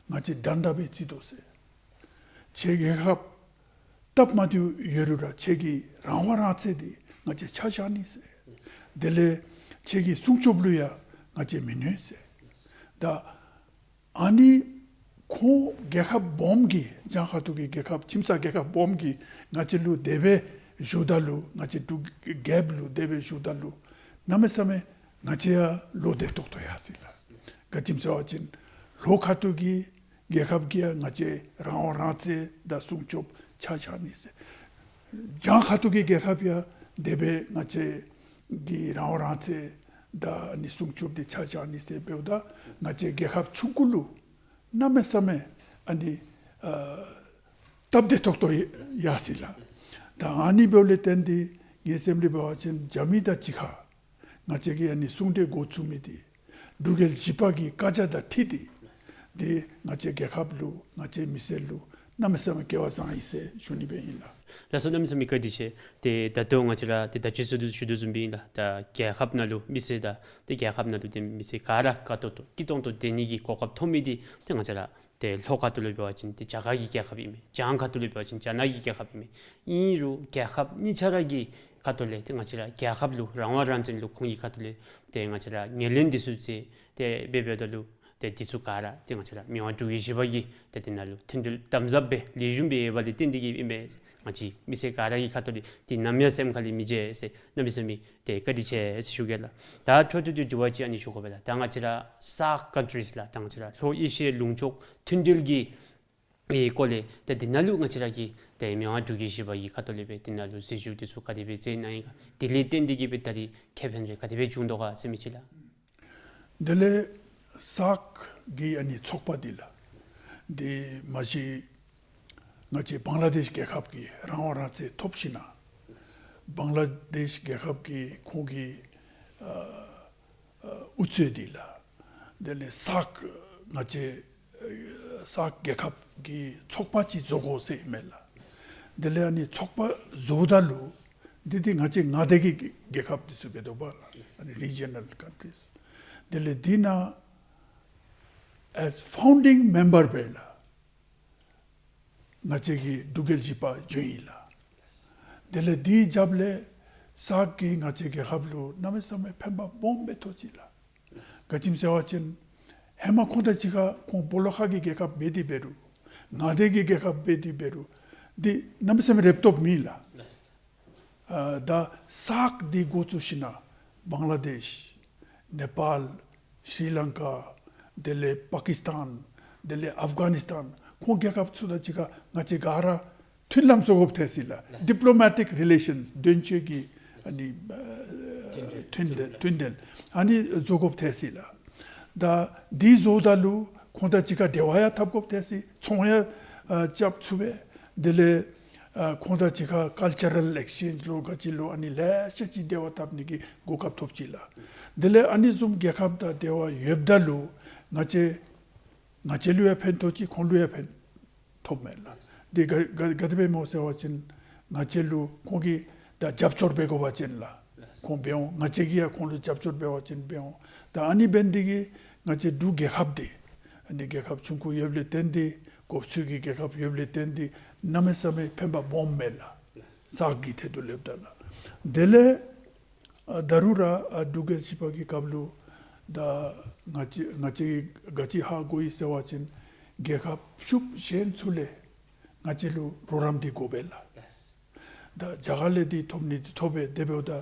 ང་བཅས་འདྲན་འདྲ་སྦེ་བརྩི་དོ་ཟེར། ཁྱེད་རྒྱལ་ཁབ་སྟབས་མ་བདེཝ་ཡོད་རུང་ར་ཁྱེད་ཀྱི་རང་དབང་རང་བཙན་འདི་ང་བཅས་ཆ་བཞག་ནི་ཟེར། དེ་ལས་ཁྱེད་ཀྱི་སྲུང་སྐྱོབ་ལུ་ཡང་ང་བཅས་མི་གནོད་ཟེར། ད་ཨ་ནི་ཁོང་རྒྱལ་ཁབ་སྦོམ་གྱི་བྱང་ཁ་ཐུག་གི་རྒྱལ་ཁབ་ཁྱིམ་ཚང་རྒྱལ་ཁབ་སྦོམ་གྱིས་ང་བཅས་ལུ་དེ་སྦེ་ཞུཝ་ད་ལུ་ང་བཅས་འབྲུག་རྒྱལ་ཁབ་ལུ་དེ་སྦེ་ཞུཝ་ད་ལུ་གནམ་མེད་ས་མེད་ང་བཅས་ཡང་བློ་བདེ་ཏོག་ཏོ་ཡར་སོ་ཡི་ལགས། ག་ཅི་སྨོ་ཟེར་བ་ཅིན་ལྷོ་ཁ་ཐུག་གི་རྒྱལ་ཁབ་ཀྱིས་ཡང་ང་བཅས་རང་དབང་རང་བཙན་དང་སྲུང་སྐྱོབ་ཆ་བཞག་ནི་ཟེར། བྱང་ཁ་ཐུག་གི་རྒྱལ་ཁབ་ཡང་དེ་སྦེ་ང་བཅས་ཀྱི་རང་དབང་རང་བཙན་དང་ཨ་ནི་སྲུང་སྐྱོབ་འདི་ཆ་བཞག་ནི་ཟེར་འབདཝ་ད་ང་བཅས་རྒྱལ་ཁབ་ཆུང་ཀུ་ལུ་གནམ་མེད་ས་མེད་ཨ་ནི་ཨ་སྟབས་བདེ་ཏོག་ཏོ་ཡར་སོ་ཡི་ལགས། ད་ཨ་ནི་འབདཝ་ལས་བརྟེན་ཏེ་ངེའི་སེམས་ལས་འབད་བ་ཅིན་རྒྱ་མི་དང་གཅིག་ཁར་ང་བཅས་ཀྱིས་ཨ་ནི་གསུང་གྲོས་འགོ་བཙུགས་མི་འདི་འབྲུག་རྒྱལ་བཞི་པ་གི་བཀའ་རྒྱ་དང་འཁྲིལ་ཏེ་འདི་ང་བཅས་རྒྱལ་ཁབ་ལུ་ང་བཅས་མི་སེར་ལུ་གནམ་མེད་ས་མེད་སྐལ་བ་བཟང་ཡི་ཟེར་ཞུ་ནི་སྦེ་ཨིན་ལགས། ལགས་སོ། གནམ་མེད་ས་མེད་བཀའ་དྲིན་ཆེ། ཏེ་ད་ལྟོ་ང་བཅས་ར་ཏེ་ད་ཅི་ཞུ་དོ་ཞུ་དོ་བཟུམ་སྦེ་ཨིན་ལགས། ད་རྒྱལ་ཁབ་ནང་ལུ་མི་སེར་དང་ཏེ་རྒྱལ་ཁབ་ནང་ལུ་ཏེ་མི་སེར་ག་ར་དགའ་ཏོག་ཏོ་སྐྱིད་ཏོང་ཏོ་སྡོད་ནི་གི་གོ་སྐབས་ཐོབ་མི་འདི་ཏེ་ང་བཅས་ར་ཏེ་ལྷོ་ཁ་ཐུག་ལུ་འབད་བ་ཅིན་ཏེ་རྒྱ་གར་གྱི་རྒྱལ་ཁབ་ཨིན་མས། བྱང་ཁ་ཐུག་ལུ་འབད་བ་ཅིན་རྒྱ་ནག་གི་རྒྱལ་ཁབ་ཨིན་མས། ཨིན་རུང་རྒྱལ་ཁབ་གཉིས་ཆ་ར་གི་ཁ་ཐུག་ལས་ཏེ་ང་བཅས་ར་རྒྱལ་ཁབ་ལུ་རང་དབང་རང་བཙན་ལུ་ཁོང་གི་ཁ་ཐུག་ལས་ཏེ་ང་བཅས་ར་ངོས་ལེན་འདི་ཚུ་མཛད་དེ་འབད་འབདཝ་ད་ལུ་ཏེ་འདི་ཚུ་ག་ར་ཏེ་ང་བཅས་ར་མི་དབང་འབྲུག་རྒྱལ་བཞི་པ་གིས་ཏེ་དེ་ནང་ལུ་མཐུན་སྒྲིལ་དམ་ཟབ་སྦེ་ལེགས་ཤོམ་སྦེ་འབད་ནི་ལས་བརྟེན་ཏེ་གིས་ཨིན་པས། ང་བཅས་མི་སེར་ག་ར་གི་ཁ་ཐུག་ལས་འདི་ནམ་ཡང་སེམས་ཁ་ལས་མི་བརྗེད་ཟེར་གནམ་མེད་ས་མེད་ཏེ་བཀའ་དྲིན་ཆེ་ཟེར་ཞུ་གེ་ལགས། ད་འཕྲོ་མཐུད་དེ་དྲི་བ་ཅིག་ཨ་ནི་ཞུ་དགོ་པས་ལགས། ད་ང་བཅས་ར་སཱག་ཀཱན་ཊི་རིསི་ལགས། ད་ང་བཅས་ར་ལྷོ་ཨེ་ཤི་ཡའི་ལུང་ཕྱོགས་མཐུན་སྒྲིལ་གྱི་ཨེ་སྐོར་ལས་ཏེ་འདི་ནང་ལུ་ང་བཅས་ར་གི་ཏེ་མི་དབང་འབྲུག་རྒྱལ་བཞི་པ་གི་ཁ་ཐུག་ལས་སྦེ་འདི་ནང་ལུ་འཛུལ་ཞུགས་འདི་ཚུ་ག་དེ་སྦེ་མཛད་གནང་ཡི་ག། དེ་ལས་བརྟེན་ཏེ་གིས་སྦེ་ད་རིས་ཁེ་ཕན་རེ་ག་དེ་སྦེ་བྱུང་དོ་ག་ཟེར་མི་ཅིག་ལགས། དེ་ལས་སཱག་གི་ཨ་ནི་ཚོགས་པ་འདི་ལགས། འདི་མ་གཞི་ང་བཅས་བང་ལ་དེཤ་རྒྱལ་ཁབ་ཀྱིས་རང་དབང་རང་བཙན་ཐོབ་ཞིནམ་ལས་བང་ལ་དེཤ་རྒྱལ་ཁབ་ཀྱིས་ཁོང་གི་ཨ་ཨ་ཨུ་ཚུགས་འདི་ལགས། དེ་ལས་སཱག་ང་བཅས་ཨ་སཱག་རྒྱལ་ཁབ་ཀྱི་ཚོགས་པ་ཅིག་བཟོ་དགོ་ཟེར་མས་ལགས། དེ་ལས་ཨ་ནི་ཚོགས་པ་བཟོཝ་ད་ལུ་འདི་འདི་ང་བཅས་མངའ་སྡེ་གི་རྒྱལ་ཁབ་འདི་ཚུ་འབད་དོ་བ་ལགས། ཨ་ནི་རི་ཇི་ནཱལ་ཀཱན་ཊི་རིསི། དེ་ལས་འདི་ནང་as founding member སྦེ་ལགས་ང་བཅས་ཀྱི་འབྲུག་རྒྱལ་བཞི་པ་བྱོན་ཡི་ལགས། དེ་ལས་འདི་རྒྱབ་ལས་སཱག་གིས་ང་བཅས་རྒྱལ་ཁབ་ལུ་གནམ་མེད་ས་མེད་ཕན་པ་སྦོམ་སྦེ་ཐོགས་ཅི་ལགས། ག་ཅི་སྨོ་ཟེར་བ་ཅིན་ཧེ་མ་ཁོང་དང་གཅིག་ཁར་ཁོང་སྦོ་ལོགས་ཁ་གི་རྒྱལ་ཁབ་འབད་དེ་འབད་རུང་མངའ་སྡེ་གི་རྒྱལ་ཁབ་འབད་དེ་འབད་རུང་འདི་གནམ་མེད་ས་མེད་རེབ་ཏོག་མེད་ལགས། ཨ་ད་སཱག་འདི་འགོ་བཙུགས་ཞིནམ་ལས་བང་ལ་དེཤ་ནེ་པཱལ་ཤྲི་ལང་ཀ་དེ་ལས་པ་ཀིསི་ཏཱན་དེ་ལས་ཨབ་གྷ་ནིསི་ཏཱན་ཁོང་རྒྱལ་ཁབ་ཚུ་དང་གཅིག་ཁར་ང་བཅས་ག་ར་མཐུན་ལམ་བཟོ་དགོཔ་ཐལ་སྲིད་ལགས། ཌི་པི་ལོ་མེ་ཊིཀ་རི་ལེ་ཤཱནསི་དོན་གཅོད་ཀྱི་ཨ་ནི་ཨ་མཐུན་འབྲེལ་མཐུན་འབྲེལ་ཨ་ནི་བཟོ་དགོཔ་ཐལ་སྲིད་ལགས། ད་འདི་བཟོཝ་ད་ལུ་ཁོང་དང་གཅིག་ཁར་འབྲེལ་བ་ཡང་འཐབ་དགོཔ་ཐལ་སྲིད། ཚོང་ཡང་ཨ་རྐྱབ་ཚུགས་པས། དེ་ལས་ཨ་ཁོང་དང་གཅིག་ཁར་ཀལ་ཅར་རལ་ཨེགསི་ཅེནཇ་ལུ་ག་ཅི་ལུ་ཨ་ནི་ལེ་ཤ་ཅིག་དེ་བ་བཏབ་ནི་གི་གོ་སྐབས་ཐོབ་ཅི་ལགས། དེ་ལས་ཨ་ནི་བཟུམ་རྒྱལ་ཁབ་དང་དེ་བ་ཡོདཔ་ད་ལུ་ང་བཅས་ང་བཅས་ལུ་ཡང་ཕན་ཐོགས་ཅི། ཁོང་ལུ་ཡང་ཕན་ཐོགས་མས་ལགས། དེ་ག་ག་ག་དེ་སྦེ་སྨོ་ཟེར་བ་ཅིན་ང་བཅས་ལུ་ཁོང་གིས་ད་རྒྱབ་སྐྱོར་འབད་དགོ་པ་ཅིན་ལགས་ཁོང་འབད་འོང་། ང་བཅས་ཀྱིས་ཡང་ཁོང་ལུ་རྒྱབ་སྐྱོར་འབད་བ་ཅིན་འབད་འོང་། ད་ཨ་ནི་འབད་ནི་དེ་གིས་ང་བཅས་འབྲུག་རྒྱལ་ཁབ་འདི་ཨ་ནི་རྒྱལ་ཁབ་ཆུང་ཀུ་ཡོདཔ་ལས་བརྟེན་ཏེ་གོ་ཚུལ་གྱི་རྒྱལ་ཁབ་ཡོདཔ་ལས་བརྟེན་ཏེ་གནམ་མེད་ས་མེད་ཕན་པ་སྦོམ་མས་ལགས། ས་གི་ཐད་དུ་ལེབ་ད་ལགས། དེ་ལས་ཨ་ད་རུང་ར་ཨ་འབྲུག་རྒྱལ་བཞི་པ་གི་སྐབས་ལུ་ད་ང་བཅས་ང་བཅས་ག་ཅི་ཧ་གོ་ཡི་ཟེར་བ་ཅིན་རྒྱལ་ཁབ་ཤུགས་གཞན་ཚུ་ལས་ང་བཅས་ལུ་རོགས་རམ་འདི་དགོ་པས་ལགས། ད་རྒྱ་གར་ལས་འདི་ཐོབ་ནི་འདི་ཐོབ་པས། དེ་འབདཝ་ད་ཨ་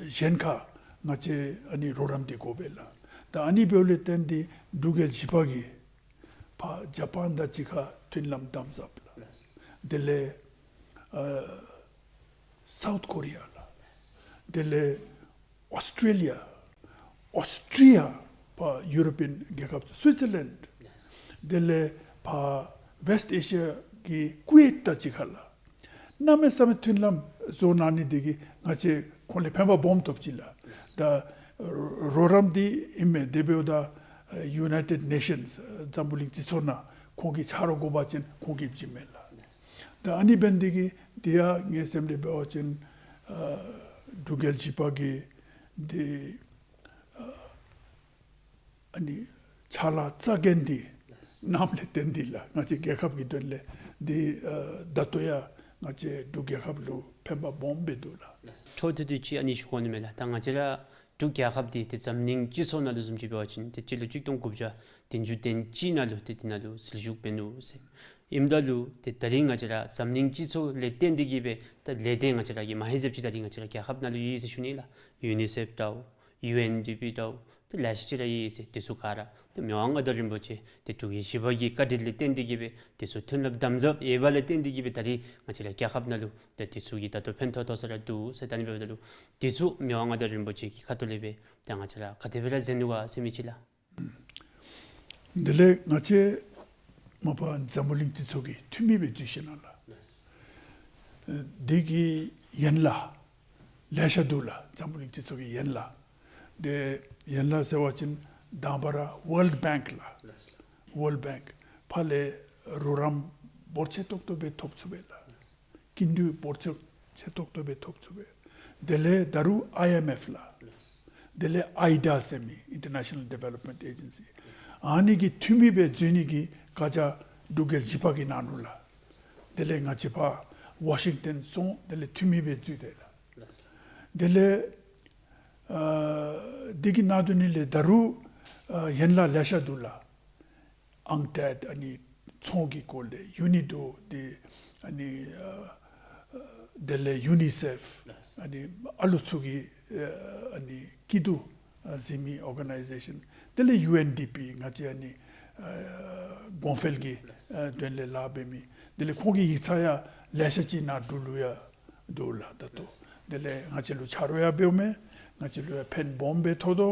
གཞན་ཁར་ང་བཅས་ཨ་ནི་རོགས་རམ་འདི་དགོ་པས་ལགས། ད་ཨ་ནི་འབདཝ་ལས་བརྟེན་ཏེ་འབྲུག་རྒྱལ་བཞི་པ་གིས་ཕར་ཇ་པཱན་དང་གཅིག་ཁར་མཐུན་ལམ་དམ་ཟབ་ལགས། དེ་ལས་ཨ་སའུཐ་ཀོ་རི་ཡ་ལགས། དེ་ལས་ཨོསི་ཊྲེ་ལི་ཡ། ཨོསི་ཊི་རི་ཡ་ཕར་ཡུ་རོ་པིའན་རྒྱལ་ཁབ་སུའི་ཙར་ལེནཌ། དེ་ལས་ཕར་ཝེསཊ་ཨེ་ཤི་ཡ་གི་ཀུ་ཝེཊ་དང་གཅིག་ཁར་ལགས། གནམ་མེད་ས་མེད་མཐུན་ལམ་བཟོ་གནང་ནི་དེ་གིས་ང་བཅས་ཁོང་ལས་ཕན་པ་སྦོམ་ཐོབ་ཅི་ལགས། ད་རོགས་རམ་འདི་ཨིན་མས། དེ་འབདཝ་ད་ཡུ་ནའི་ཊེཌ་ནེ་ཤཱནསི་འཛམ་བུ་གླིང་སྤྱི་ཚོགས་ནང་ཁོང་གི་ཆ་རོགས་དགོ་པ་ཅིན་ཁོང་གིས་བྱིན་མས་ལགས། ད་ཨ་ནི་འབད་ནི་དེ་གིས་དེ་ཡང་ངེའི་སེམས་ལས་འབད་བ་ཅིན་ཨ་འབྲུག་རྒྱལ་བཞི་པ་གི་འདི་ཨ་ནི་ཕྱག་ལཱ་རྩ་འགེངས་འདི་གནངམ་ལས་བརྟེན་ཏེ་ལགས། ང་བཅས་རྒྱལ་ཁབ་ཀྱི་དོན་ལས་འདི་ཨ་ད་ལྟོ་ཡང་ང་བཅས་འབྲུག་རྒྱལ་ཁབ་ལུ་ཕན་པ་སྦོམ་སྦེ་འདུག་ལགས། འཕྲོ་མཐུད་དེ་ཅིག་ཨ་ནི་ཞུ་དགོ་ནི་མས་ལགས། ད་ང་བཅས་ར་འབྲུག་རྒྱལ་ཁབ་འདི་ཏེ་འཛམ་གླིང་སྤྱི་ཚོགས་ནང་ལུ་བཟུམ་ཅིག་འབད་བ་ཅིན་ཏེ་སྤྱི་ལོ་གཅིག་སྟོང་དགུ་བརྒྱ་བདུན་ཅུ་དོན་གཅིག་ནང་ལུ་ཏེ་དེ་ནང་ལུ་ཟིལ་ཞུགས་འབད་ནུག་ཟེར། ཨིནམ་ད་ལུ་ཏེ་ད་རིས་ང་བཅས་ར་འཛམ་གླིང་སྤྱི་ཚོགས་ལས་བརྟེན་ཏེ་གིས་སྦེ་ད་ལས་སྡེ་ང་བཅས་ར་གི་མ་ཧེ་ཟེབ་ཅིག་ད་རིས་ང་བཅས་ར་རྒྱལ་ཁབ་ནང་ལུ་ཡོད་ཟེར་ཞུ་ནི་ལགས། ཡུ་ནི་སེཕ་དང་ཡུ་ཨེན་ཌི་པི་དང་ཏེ་ལེ་ཤ་ཅིག་ར་ཡོད་ཟེར། དེ་ཚུ་ག་ར་ཏེ་མི་དབང་མངའ་བདག་རིན་པོ་ཆེ་ཏེ་འབྲུག་རྒྱལ་བཞི་པ་གི་བཀའ་དྲིན་ལས་བརྟེན་ཏེ་གིས་སྦེ་དེ་ཚུ་མཐུན་ལམ་དམ་ཟབ་ཡོདཔ་ལས་བརྟེན་ཏེ་གིས་སྦེ་ད་རིས་ང་བཅས་ར་རྒྱལ་ཁབ་ནང་ལུ་ཏེ་དེ་ཚུ་གིས་ད་ལྟོ་ཕན་ཐོགས་ཐོགས་ས་ར་འདུག་ཟེར། ད་ཨ་ནི་འབདཝ་ད་ལུ་དེ་ཚུ་མི་དབང་མངའ་བདག་རིན་པོ་ཆེ་གི་ཁ་ཐུག་ལས་སྦེ་ད་ང་བཅས་ར་ག་དེ་སྦེ་ར་མཛད་ནུག་ག་ཟེར་མི་ཅིག་ལགས། དེ་ལས་ང་བཅས་མ་པ་འཛམ་བུ་གླིང་སྤྱི་ཚོགས་ཀྱི་འཐུས་མི་སྦེ་འཛུལ་ཞིནམ་ལས་ལགས། ཨ་དེ་གི་ཡན་ལག་ལེ་ཤ་འདུག་ལགས། འཛམ་བུ་གླིང་སྤྱི་ཚོགས་ཀྱི་ཡན་ལག། དེ་ཡན་ལག་ཟེར་བ་ཅིན་དང་པ་ར་ཝཱལཌ་བེངཀ་ལགས། ཝཱལཌ་བེངཀ་ཕར་ལས་རོགས་རམ་འབོར་ཆེ་ཏོག་ཏོ་སྦེ་ཐོབ་ཚུགས་པས་ལགས། སྐྱིན་འགྲུལ་འབོར་ཆེ་ཆེ་ཏོག་ཏོ་སྦེ་ཐོབ་ཚུགས་པས། དེ་ལས་ད་རུང་ཨའི་ཨེམ་ཨེཕ་ལགས། དེ་ལས་ཨའི་ཌི་ཨ་ཟེར་མི་ཨིན་ཊར་ནེ་ཤ་ནཱལ་ཌི་ཝེ་ལོབ་མེནཊ་ཨེ་ཇེན་སི། ཨ་ནི་གི་འཐུས་མི་སྦེ་འཛུལ་ནི་གི་བཀའ་རྒྱ་འབྲུག་རྒྱལ་བཞི་པ་གིས་གནང་ནུག་ལགས། དེ་ལས་ང་བཅས་ཕར་ཝ་ཤིང་ཊོན་སོང་། དེ་ལས་འཐུས་མི་སྦེ་འཛུལ་ཏེ་ལགས། དེ་ལས་ཨ་དེ་གི་ནང་དོན་ལས་ད་རུང་ཨ་ཡན་ལག་ལེ་ཤ་འདུག་ལགས། ཨང་ཀྲེཌ་ཨ་ནི་ཚོང་གི་སྐོར་ལས་ཡུ་ནི་ཌོ་འདི་ཨ་ནི་ཨ་ཨ་དེ་ལས་ཡུ་ནི་སེཕ་ཨ་ནི་ཨ་ལོ་ཚུ་གི་ཨ་ཨ་ནི་སྐྱིད་སྡུག་ཨ་གཟིགས་མི་ཨོར་ག་ནའི་ཟེ་ཤཱན། དེ་ལས་ཡུ་ཨེན་ཌི་པི་ང་བཅས་ཨ་ནི་ཨ་གོང་འཕེལ་གྱི་ཨ་དོན་ལས་ལཱ་འབད་མི། དེ་ལས་ཁོང་གི་ཡིག་ཚང་ཡང་ལེ་ཤ་ཅིག་ནཱ་འབྲུག་ལུ་ཡང་འདུག་ལགས་ད་ལྟོ། དེ་ལས་ང་བཅས་ལུ་ཆ་རོགས་ཡང་འབདཝ་མས། ང་བཅས་ལུ་ཡང་ཕན་སྦོམ་སྦེ་ཐོགས་དོ།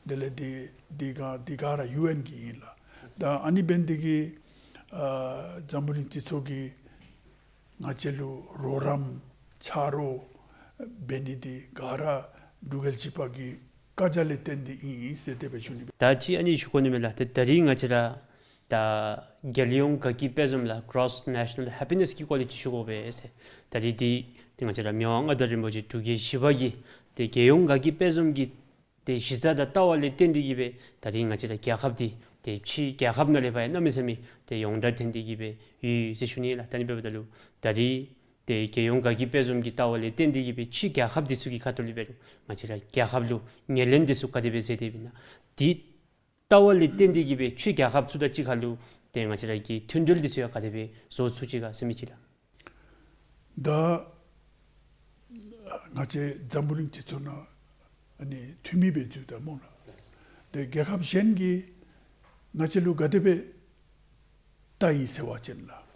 དེ་ལས་འདི་འདི་ག་འདི་ག་ར་ཡུ་ཨེན་གྱི་ཨིན་ལགས། ད་ཨ་ནི་འབད་ནི་དེ་གིས་ཨ་འཛམ་བུ་གླིང་སྤྱི་ཚོགས་ཀྱིས་ང་བཅས་ལུ་རོགས་རམ་ཆ་རོགས་འབད་ནི་འདི་ག་ར་འབྲུག་རྒྱལ་བཞི་པ་གི་བཀའ་རྒྱ་ལས་བརྟེན་ཏེ་ཨིན་ཟེར་དེ་སྦེ་ཞུ་ནི། ད་ཅི་ཨ་ནི་ཞུ་དགོ་ནི་མས་ལགས། ཏེ་ད་རིས་ང་བཅས་ར་ད་རྒྱལ་ཡོངས་དགའ་སྐྱིད་དཔལ་འཛོམས་ལགས། གྷོརོསི་ནེ་ཤ་ནཱལ་ཧེ་པི་ནེསི་གི་སྐོར་ལས་ཅིག་ཞུ་དགོ་པས་ཟེར། ད་རིས་འདི་ཏེ་ང་བཅས་ར་མི་དབང་མངའ་བདག་རིན་པོ་ཆེ་འབྲུག་རྒྱལ་བཞི་པ་གིས་ཏེ་རྒྱལ་ཡོངས་དགའ་སྐྱིད་དཔལ་འཛོམས་ཀྱི་ཏེ་གཞི་རྩ་དང་ལྟ་བ་ལས་བརྟེན་ཏེ་གིས་སྦེ་ད་རིས་ང་བཅས་ར་རྒྱལ་ཁབ་འདི་ཏེ་ཕྱི་རྒྱལ་ཁབ་ནང་ལས་ཕར་ཡང་གནམ་མེད་ས་མེད་ཏེ་ཡོངས་གྲགས་ཐོན་ཏེ་གིས་སྦེ་ཡོད་ཟེར་ཞུ་ནི་ལགས། ད་ཨ་ནི་འབདཝ་ད་ལུ་ད་རིས་ཏེ་རྒྱལ་ཡོངས་དགའ་སྐྱིད་དཔལ་འཛོམས་ཀྱི་ལྟ་བ་ལས་བརྟེན་ཏེ་གིས་སྦེ་ཕྱི་རྒྱལ་ཁབ་འདི་ཚུ་གི་ཁ་ཐུག་ལས་འབད་རུང་ང་བཅས་ར་རྒྱལ་ཁབ་ལུ་ངོས་ལེན་འདི་ཚུ་ག་དེ་སྦེ་མཛད་དེ་ཡོདཔ་ཨིན་ན། འདི་ལྟ་བ་ལས་བརྟེན་ཏེ་གིས་སྦེ་ཕྱི་རྒྱལ་ཁབ་ཚུ་དང་གཅིག་ཁར་ལུ་ཏེ་ང་བཅས་ར་གི་མཐུན་འབྲེལ་འདི་ཚུ་ཡང་ག་དེ་སྦེ་བཟོ་ཚུགས་ཅི་ག་ཟེར་མི་ཅིག་ལགས། ད་ང་བཅས་འཛམ་བུ་གླིང་སྤྱི་ཚོགས་ནང་ཨ་ནི་འཐུས་མི་སྦེ་འཛུལ་ད་སྨོ་ལགས། ཏེ་རྒྱལ་ཁབ་གཞན་གྱིས་ང་བཅས་ལུ་ག་དེ་སྦེ་བལྟ་ཡི་ཟེར་བ་ཅིན་ལགས།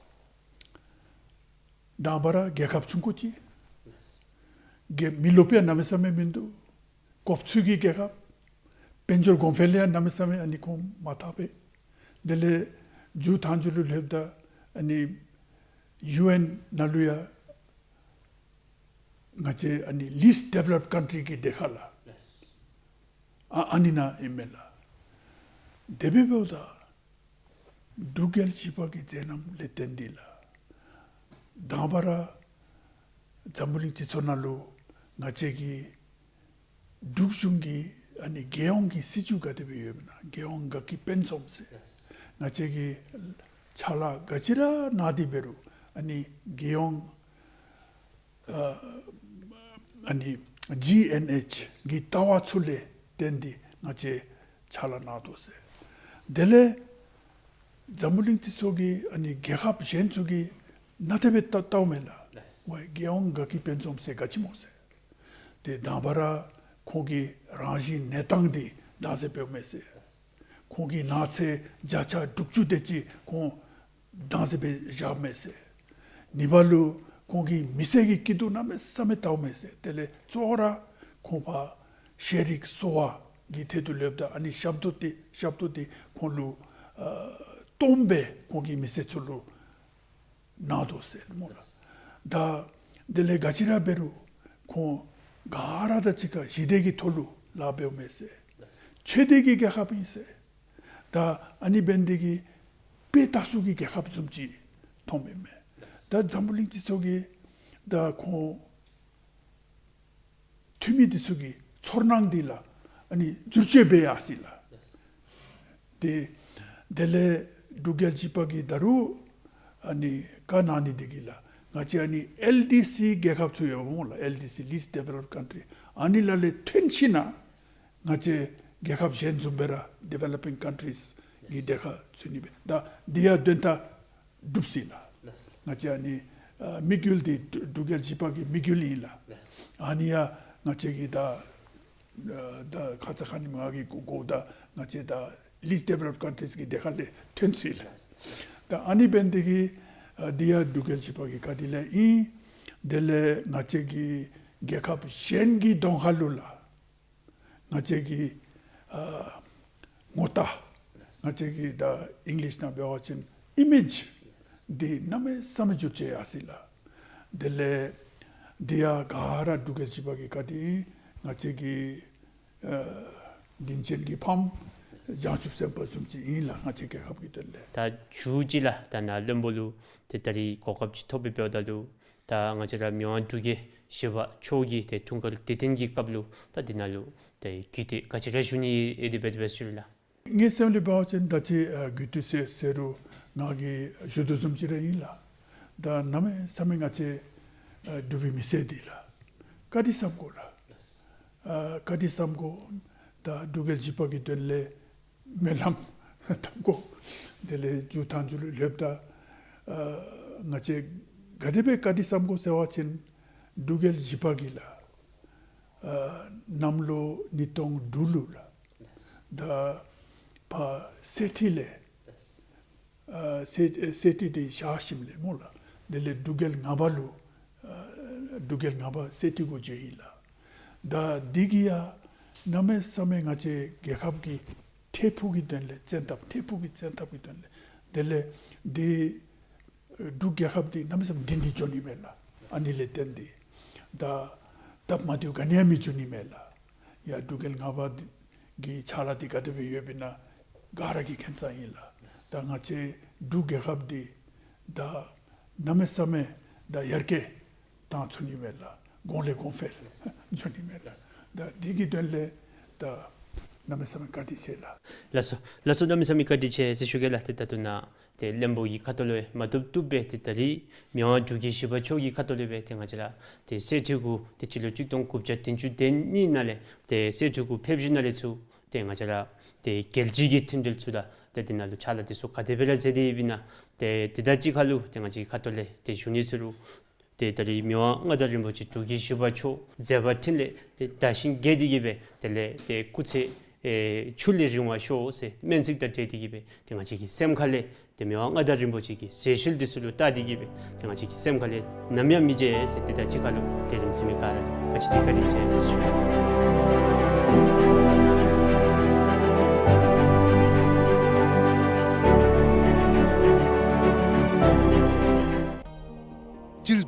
དང་པ་ར་རྒྱལ་ཁབ་ཆུང་ཀུ་ཅིག། རྒྱལ་མི་རློབས་ཡང་གནམ་མེད་ས་མེད་མིན་འདུག། གོ་ཚུལ་གྱི་རྒྱལ་ཁབ། དཔལ་འབྱོར་གོང་འཕེལ་ཡང་གནམ་མེད་ས་མེད་ཨ་ནི་ཁོང་མ་ཐག་པས། དེ་ལས་མཇུག་མཐའ་མཇུག་ལུ་སླེབས་ད་ཨ་ནི་ ཡུ་ཨེན་ནང་ལུ་ཡང་ང་བཅས་ཨ་ནི་ལིསཊ་ཌི་ཝེ་ལོབཌ་ཀཱན་ཊི་རི་གི་སྡེ་ཁག་ལགས། ཨ་ཨ་ནི་ནང་ཨིན་མས་ལགས། དེ་སྦེ་འབདཝ་ད་འབྲུག་རྒྱལ་བཞི་པ་གི་མཛད་རྣམ་ལས་བརྟེན་ཏེ་ལགས། དང་པ་ར་འཛམ་བུ་གླིང་སྤྱི་ཚོགས་ནང་ལུ་ང་བཅས་ཀྱི་འབྲུག་གཞུང་གི་ཨ་ནི་རྒྱལ་ཡོངས་ཀྱི་སྲིད་བྱུས་ག་དེ་སྦེ་ཡོདཔ་ཨིན་ན། རྒྱལ་ཡོངས་དགའ་སྐྱིད་དཔལ་འཛོམས་ཟེར། ང་བཅས་ཀྱི་ཕྱག་ལཱ་ག་ཅི་ར་གནང་སྟེ་འབད་རུང་ཨ་ནི་རྒྱལ་ཡོངས་ཨ་ཨ་ནི་ཇི་ཨེན་ཨེཆ་གི་ལྟ་བ་ཚུ་ལས་བརྟེན་ཏེ་ང་བཅས་ཕྱག་ལཱ་གནང་དོ་ཟེར། དེ་ལས་འཛམ་བུ་གླིང་སྤྱི་ཚོགས་ཀྱི་ཨ་ནི་རྒྱལ་ཁབ་གཞན་ཚུ་གིས་ནཱ་དེ་སྦེ་ལྟ་ལྟཝ་མས་ལགས། ལགས། ཝའི་རྒྱལ་ཡོངས་དགའ་སྐྱིད་དཔལ་འཛོམས་ཟེར་ག་ཅི་སྨོ་ཟེར། ཏེ་དང་པ་ར་ཁོང་གི་རང་བཞིན་གནས་སྟངས་འདི་བདག་འཛིན་འབདཝ་མས་ཟེར། ཁོང་གི་ནགས་ཚལ་བརྒྱ་ཆ་དྲུག་ཅུ་དེ་ཅིག་ཁོང་བདག་འཛིན་འབད་བཞགཔ་མས་ཟེར། གཉིས་པ་ལུ་ཁོང་གི་མི་སེར་གྱི་སྐྱིད་སྡུག་གནམ་མེད་ས་མེད་བལྟཝ་མས་ཟེར། དེ་ལས་གཙོ་བོ་ར་ཁོང་ཕར་ཤེས་རིག་གསོ་བ་གི་ཐད་དུ་ལྷོདཔ་ད་ཨ་ནི་ཞབས་ཏོག་འདི་ཞབས་ཏོག་འདི་ཁོང་ལུ་ཨ་སྟོངམ་སྦེ་ཁོང་གི་མི་སེར་ཚུ་ལུ་གནང་དོ་ཟེར་སྨོ་ལགས། ད་དེ་ལས་ག་ཅི་ར་འབད་རུང་ཁོང་ག་ར་དང་གཅིག་ཁར་ཞི་བདེ་གི་ཐོག་ལུ་ལཱ་འབདཝ་མས་ཟེར། ཆོས་སྡེ་གི་རྒྱལ་ཁབ་ཨིན་ཟེར། ད་ཨ་ནི་འབད་ནི་དེ་གིས་དཔེ་ལྟ་ས་གི་རྒྱལ་ཁབ་བཟུམ་ཅིག་མཐོངམ་ཨིན་མས། ད་འཛམ་བུ་གླིང་སྤྱི་ཚོགས་ཀྱི་ད་ཁོང་འཐུས་མི་འདི་ཚུ་གི་ཚོར་སྣང་འདི་ལགས་ཨ་ནི་བསྒྱུར་བཅོས་འབད་ཡར་སོ་ཡི་ལགས། ཏེ་དེ་ལས་འབྲུག་རྒྱལ་བཞི་པ་གིས་ད་རུང་ཨ་ནི་བཀའ་གནང་ནི་འདི་གིས་ལགས་ང་བཅས་ཨ་ནི་ཨེལ་ཌི་སི་རྒྱལ་ཁབ་ཚུ་ཡོདཔ་སྨོ་ལགས། ཨེལ་ཌི་སི་ལིསཊ་ཌི་ཝེ་ལོབཌ་ཀཱན་ཊི་རི་ཨ་ནི་ལ་ལས་ཐོན་ཞིནམ་ལས་ང་བཅས་རྒྱལ་ཁབ་གཞན་བཟུམ་སྦེ་ར་ཌི་ཝེ་ལོབ་པིང་ཀཱན་ཊི་རིསི་གི་སྡེ་ཁག་ཚུད་ནི་སྦེ་ད་འདི་ཡང་དོན་དག་གྲུབ་སོ་ཡི་ལགས། ལགས་སོ། ང་བཅས་ཨ་ནི་ཨ་དམིགས་ཡུལ་འདི་འབྲུག་འབྲུག་རྒྱལ་བཞི་པ་གི་དམིགས་ཡུལ་ཨིན་ལགས། ལགས་སོ། ཨ་ནི་ཡང་ང་བཅས་ཀྱིས་ད་ཨ་ད་ཁ་ཙ་ཁ་ཉིནམ་ང་གིས་གོ་གོཝ་ད་ང་བཅས་ད་ལིསཊ་ཌི་ཝེ་ལོབཌ་ཀཱན་ཊི་རིསི་གི་སྡེ་ཁག་ལས་ཐོན་སོ་ཡི་ལགས། ལགས་སོ། ད་ཨ་ནི་འབད་ནི་དེ་གིས་ཨ་འདི་ཡང་འབྲུག་རྒྱལ་བཞི་པ་གི་བཀའ་དྲིན་ལས་ཨིན། དེ་ལས་ང་བཅས་ཀྱི་རྒྱལ་ཁབ་གཞན་གྱི་གདོང་ཁ་ལུ་ལགས་ང་བཅས་ཀྱི་ཨ་ངོ་རྟགས་ང་བཅས་ཀྱི་ད་ཨིང་ལིཤ་ནང་འབད་བ་ཅིན་ཨི་མེཇ་འདི་གནམ་མེད་ས་མེད་བསྒྱུར་བཅོས་ཡར་སོ་ཡི་ལགས། དེ་ལས་འདི་ཡང་ག་ར་འབྲུག་རྒྱལ་བཞི་པ་གི་བཀའ་དྲིན་ཨིན། ང་བཅས་ཀྱི་ཨ་དྲིན་ཅན་གྱི་ཕམ་བྱང་ཆུབ་སེམས་དཔའ་བཟུམ་ཅིག་ཨིན་ལགས། ང་བཅས་རྒྱལ་ཁབ་ཀྱི་དོན་ལས། ད་མཇུག་ཅིག་ལགས་ད་ནཱ་བློན་པོ་ལུ་ཏེ་ད་རིས་གོ་སྐབས་ཅིག་ཐོབ་སྦེ་འབདཝ་ད་ལུ་ད་ང་བཅས་ར་མི་དབང་འབྲུག་རྒྱལ་བཞི་པ་མཆོག་གི་ཏེ་འཁྲུངས་སྐར་དུས་སྟོན་གྱི་སྐབས་ལུ་ད་འདི་ནང་ལུ་ཏེ་གུས་བཏུད་ག་ཅི་ར་ཞུ་ནི་ཡོད་དེ་འབད་དེ་འབད་ཞུ་ལགས། ངེའི་སེམས་ལས་འབད་བ་ཅིན་ད་ཅི་ཨ་གུས་བཏུད་ཟེར་ཟེར་རུང་ང་གིས་ཞུ་དོ་བཟུམ་ཅིག་ར་ཨིན་ལགས། ད་གནམ་མེད་ས་མེད་ང་བཅས་ཨ་འབྲུག་པའི་མི་སེར་འདི་ལགས་བཀའ་དྲིན་བསམ་དགོ་ལགས། ཨ་བཀའ་དྲིན་བསམ་དགོ། ད་འབྲུག་རྒྱལ་བཞི་པ་གི་དོན་ལས་སྨོན་ལམ་བཏབ་དགོ། དེ་ལས་མཇུག་མཐའ་མཇུག་ལུ་ལྷོདཔ་ད་ཨ་ང་བཅས་ག་དེ་སྦེ་བཀའ་དྲིན་བསམ་དགོ་ཟེར་བ་ཅིན་འབྲུག་རྒྱལ་བཞི་པ་གིས་ལགས་ཨ་གནམ་ལོ་ཉིས་སྟོང་དྲུག་ལུ་ལགས་ད་ཕར་གསེར་ཁྲི་ལས་ཨ་གསེར་གསེར་ཁྲི་འདི་བཞག་ཞིནམ་ལས་སྨོ་ལགས། དེ་ལས་འབྲུག་རྒྱལ་ལྔ་པ་ལུ་ཨ་འབྲུག་རྒྱལ་ལྔ་པ་གསེར་ཁྲི་གུ་བྱོན་ཡི་ལགས། ད་འདི་གིས་ཡང་གནམ་མེད་ས་མེད་ང་བཅས་རྒྱལ་ཁབ་ཀྱི་འཕྲལ་ཕུགས་ཀྱི་དོན་ལས་བཙན་ཐབས་འཕྲལ་ཕུགས་ཀྱི་བཙན་ཐབས་ཀྱི་དོན་ལས་དེ་ལས་འདི་འབྲུག་རྒྱལ་ཁབ་འདི་གནམ་མེད་ས་མེད་སྒྲིང་སྒྲིང་འགྱོ་ནི་མས་ལགས། ཨ་ནི་ལས་བརྟེན་ཏེ་ད་སྟབས་མ་བདེཝ་ག་ནི་ཡང་མི་འབྱུང་ནི་མས་ལགས། ཡ་འབྲུག་རྒྱལ་ལྔ་པ་འདི་གི་ཕྱག་ལཱ་འདི་ག་དེ་སྦེ་ཡོདཔ་ཨིན་ན་ག་ར་གིས་མཁྱེན་ས་ཨིན་ལགས། ད་ང་བཅས་འབྲུག་རྒྱལ་ཁབ་འདི་ད་གནམ་མེད་ས་མེད་ད་ཡར་རྒྱས་བཏང་ཚུགས་ནི་མས་ལགས། གོང་ལས་གོང་འཕེལ་འགྱོ་ནི་མས་ལགས། ད་འདི་གི་དོན་ལས་ད་གནམ་མེད་ས་མེད་བཀའ་དྲིན་ཆེ་ལགས། ལགས་སོ་ལགས་སོ། གནམ་མེད་ས་མེད་བཀའ་དྲིན་ཆེ་ཟེར་ཞུ་གེ་ལགས། ཏེ་ད་ལྟོ་ནཱ་ཏེ་བློན་པོ་གི་ཁ་ཐུག་ལས་མ་བཏུབ་བཏུབ་སྦེ་ཏེ་ད་རིས་མི་དབང་འབྲུག་རྒྱལ་བཞི་པ་མཆོག་གི་ཁ་ཐུག་ལས་སྦེ་ཏེ་ང་བཅས་ར་ཏེ་གསེར་ཁྲི་གུ་ཏེ་སྤྱི་ལོ་གཅིག་སྟོང་དགུ་བརྒྱ་བདུན་ཅུ་དོན་གཉིས་ནང་ལས་ཏེ་གསེར་ཁྲི་གུ་ཕེབས་ཞིནམ་ལས་ཚུར་ཏེ་ང་བཅས་ར་ཏེ་རྒྱལ་སྤྱི་གི་མཐུན་འབྲེལ་ཚུ་དང་ཏེ་འདི་ནང་ལུ་ཕྱག་ལཱ་འདི་ཚུ་ག་དེ་སྦེ་ར་མཛད་དེ་ཡོདཔ་ཨིན་ན་ཏེ་འདི་དང་གཅིག་ཁར་ལུ་ཏེ་ང་བཅས་ཀྱི་ཁ་ཐུག་ལས་ཏེ་ཞུ་ནི་ཟེར་རུང་ཏེ་ད་རིས་མི་དབང་མངའ་བདག་རིན་པོ་ཆེ་འབྲུག་རྒྱལ་བཞི་པ་མཆོག་མཛད་པ་འཕྲིན་ལས་ཏེ་དར་ཞིང་རྒྱས་ཏེ་གི་སྦེ་དེ་ལས་ཏེ་སྐུ་ཚེ་ཨེ་ཕྱུགས་ལས་རིང་བར་ཤོག་ཟེར་སྨོན་ཚིག་དང་འབྲེལ་ཏེ་གི་སྦེ་ཏེ་ང་བཅས་ཀྱི་སེམས་ཁ་ལས་ཏེ་མི་དབང་མངའ་བདག་རིན་པོ་ཆེ་གི་ཟས་ཞལ་འདི་ཚུ་ལུ་བལྟ་སྟེ་གི་སྦེ་ཏེ་ང་བཅས་ཀྱི་སེམས་ཁ་ལས་ནམ་ཡང་མི་བརྗེད་ཟེར་ཏེ་ད་གཅིག་ཁར་ལུ་ཏེ་རིམ་གསུམ་ག་ར་ལུ་བཀའ་དྲིན་བཀའ་དྲིན་ཆེ་ཟེར་ཞུ་ནི།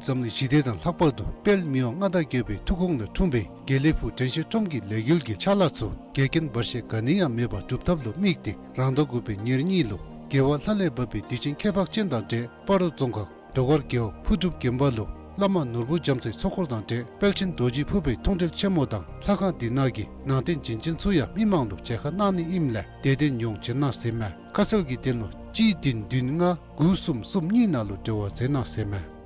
འཛམ་གླིང་ཞི་བདེ་དང་ལྷག་པར་དུ་དཔལ་མི་དབང་མངའ་བདག་རྒྱལ་པོའི་ཐུགས་དགོངས་ལས་འཁྲུངས་པའི་དགེ་ལེགས་ཕུག་དྲན་ཤེས་ཁྲོམ་གྱི་ལས་འགུལ་གྱི་ཕྱག་ལཱ་ཚུ་འགལ་རྐྱེན་བར་ཆད་ག་ནི་ཡང་མེད་པར་སྒྲུབ་ཐབས་ལུ་དམིགས་ཏེ་རང་ཟླ་དགུ་པའི་ཉེར་གཉིས་ལུ་རྒྱལ་བ་ལྷ་ལས་བབས་པའི་དུས་ཆེན་ཁྱད་འཕགས་ཅན་དང་འབྲེལ་སྤ་རོ་རྫོང་ཁག་ཟློས་གར་རྒེད་འོག་ཕུར་སྒྲུབ་དགོན་པ་ལུ་བླ་མ་ནོར་བུ་རྒྱ་མཚོའི་ཚོགས་འཁོར་དང་འབྲེལ་དཔལ་ཆེན་རྡོ་རྗེ་ཕུར་པའི་མཐོང་གྲོལ་ཆེན་མོ་དང་ལྷ་ཁང་འདི་ནང་གི་ནང་རྟེན་བྱིན་ཅན་ཚུ་ཡང་མི་མང་ལུ་མཇལ་ཁ་གནང་ནི་ཨིནམ་ལས་དད་ལྡན་ཡོངས་བྱོན་གནང་ཟེར་མས། ཁ་གསལ་གྱི་དོན་ལུ་གཅིག་བདུན་བདུན་ལྔ་དགུ་གསུམ་གསུམ་གཉིས་ནང་ལུ་འབྲེལ་བ་མཛད་གནང་ཟེར་མས།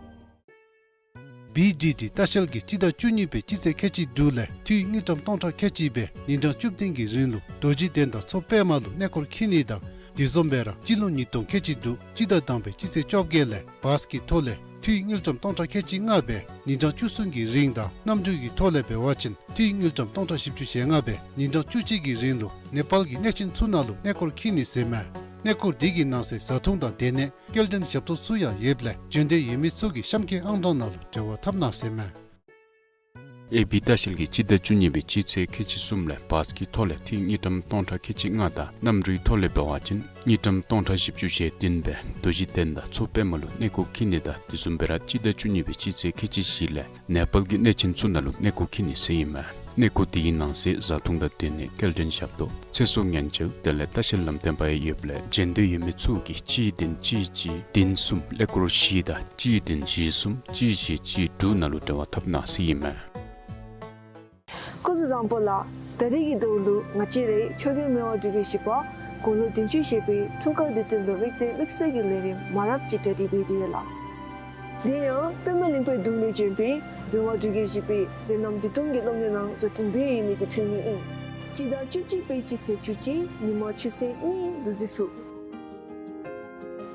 བི་ཌི་ཌི་ལྟ་བཤལ་གྱིས་སྤྱི་ཟླ་བཅུ་གཉིས་པའི་སྤྱི་ཚེས་ཁལ་གཅིག་དྲུག་ལས་དུས་དངུལ་ཀྲམ་སྟོང་ཕྲག་ཁལ་གཅིག་སྦེ་ཉིན་གྲངས་བཅུ་བདུན་གྱི་རིང་ལུ་རྡོ་རྗེ་གདན་དང་མཚོ་པདྨ་ལུ་གནས་སྐོར་འཁྱིད་ནི་དང་དེ་བཟུམ་སྦེ་ར་སྤྱི་ལོ་ཉིས་སྟོང་ཁལ་གཅིག་དྲུག་སྤྱི་ཟླ་དང་པའི་སྤྱི་ཚེས་བཅོ་བརྒྱད་ལས་བཱས་ཀྱི་ཐོག་ལས་དུས་དངུལ་ཀྲམ་སྟོང་ཕྲག་ཁལ་གཅིག་ལྔ་སྦེ་ཉིན་གྲངས་བཅུ་གསུམ་གྱི་རིང་དང་གནམ་གྲུ་གི་ཐོག་ལས་འབད་བ་ཅིན་དུས་དངུལ་ཀྲམ་སྟོང་ཕྲག་བཞི་བཅུ་ཞེ་ལྔ་སྦེ་ཉིན་གྲངས་བཅུ་གཅིག་གི་རིང་ལུ་ནེ་པཱལ་གྱི་གནས་ཆེན་ཚུ་ནང་ལུ་གནས་སྐོར་འཁྱིད་ནི་ཟེར་མས། གནས་སྐོར་འདི་གི་ནང་གསེས་བཟའ་འཐུང་དང་སྡོད་གནས་སྐྱེལ་འདྲེན་ཞབས་ཏོག་ཚུ་ཡང་ཡོདཔ་ལས་བྱོན་འདོད་ཡོད་མི་ཚུ་གིས་གཤམ་འཁོད་ཨང་གྲངས་ནང་ལུ་འབྲེལ་བ་འཐབ་གནང་ཟེར་མས། ཨེ་བི་ལྟ་བཤལ་གྱིས་སྤྱི་ཟླ་བཅུ་གཉིས་པའི་སྤྱི་ཚེས་ཁལ་གཅིག་གསུམ་ལས་བཱས་ཀྱི་ཐོག་ལས་དུས་དངུལ་ཀྲམ་སྟོང་ཕྲག་ཁལ་གཅིག་ལྔ་དང་གནམ་གྲུའི་ཐོག་ལས་འབད་བ་ཅིན་དངུལ་ཀྲམ་སྟོང་ཕྲག་བཞི་བཅུ་ཞེ་བདུན་སྦེ་རྡོ་རྗེ་གདན་དང་མཚོ་པདྨ་ལུ་གནས་སྐོར་འཁྱིད་ནི་དང་དེ་བཟུམ་སྦེ་ར་སྤྱི་ཟླ་བཅུ་གཉིས་པའི་སྤྱི་ཚེས་ཁལ་གཅིག་བཞི་ལས་ནེ་པཱལ་གྱི་གནས་ཆེན་ཚུ་ནང་ལུ་གནས་སྐོར་འཁྱིད་ནི་ཟེར་ཨིན་མས། གནས་སྐོར་འདི་གི་ནང་གསེས་བཟའ་འཐུང་དང་སྡོད་གནས་སྐྱེལ་འདྲེན་ཞབས་ཏོག་ཚེ་སྲོག་ཉེན་བཅོལ་དེ་ལས་ལྟ་བཤལ་ལམ་སྟོན་པ་ཡང་ཡོདཔ་ལས་བྱོན་འདོད་ཡོད་མི་ཚུ་གིས་གཅིག་བདུན་གཅིག་གཅིག་བདུན་གསུམ་ཀླད་ཀོར་བཞི་དང་གཅིག་བདུན་བཞི་གསུམ་གཅིག་བཞི་གཅིག་དྲུག་ནང་ལུ་འབྲེལ་བ་འཐབ་གནང་ཟེར་ཨིན་མས། སྐུ་གཟུགས་བཟང་པོ་ལགས། ད་རེས་ཀྱི་ཟླཝ་ལུ་ང་བཅས་རའི་ཆོས་རྒྱལ་མི་དབང་འབྲུག་རྒྱལ་བཞི་པ་དགུང་ལོ་བདུན་ཅུ་བཞེས་པའི་འཁྲུངས་སྐར་དུས་སྟོན་དང་དམིགས་ཏེ་དམིགས་བསལ་གྱི་ལས་རིམ་མང་རབས་ཅིག་གྲ་སྒྲིག་འབད་དེ་ཡོད་ལགས། དེ་ཡང་པདྨ་གླིང་པའི་གདུང་ལས་བྱོན་པའི་མི་དབང་འབྲུག་རྒྱལ་བཞི་པའི་མཛད་རྣམ་བདུད་འདུལ་གྱི་སློབ་གཉེར་ནང་བཟོ་སྐྲུན་འབད་ཡོད་མི་དེ་ཕུལ་ནི་ཨིན། སྤྱི་ཟླ་བཅུ་གཅིག་པའི་སྤྱི་ཚེས་བཅུ་གཅིག་ཉིན་མ་ཆུ་ཚོད་གཉིས་ལུ་གཟིགས་ཚུགས།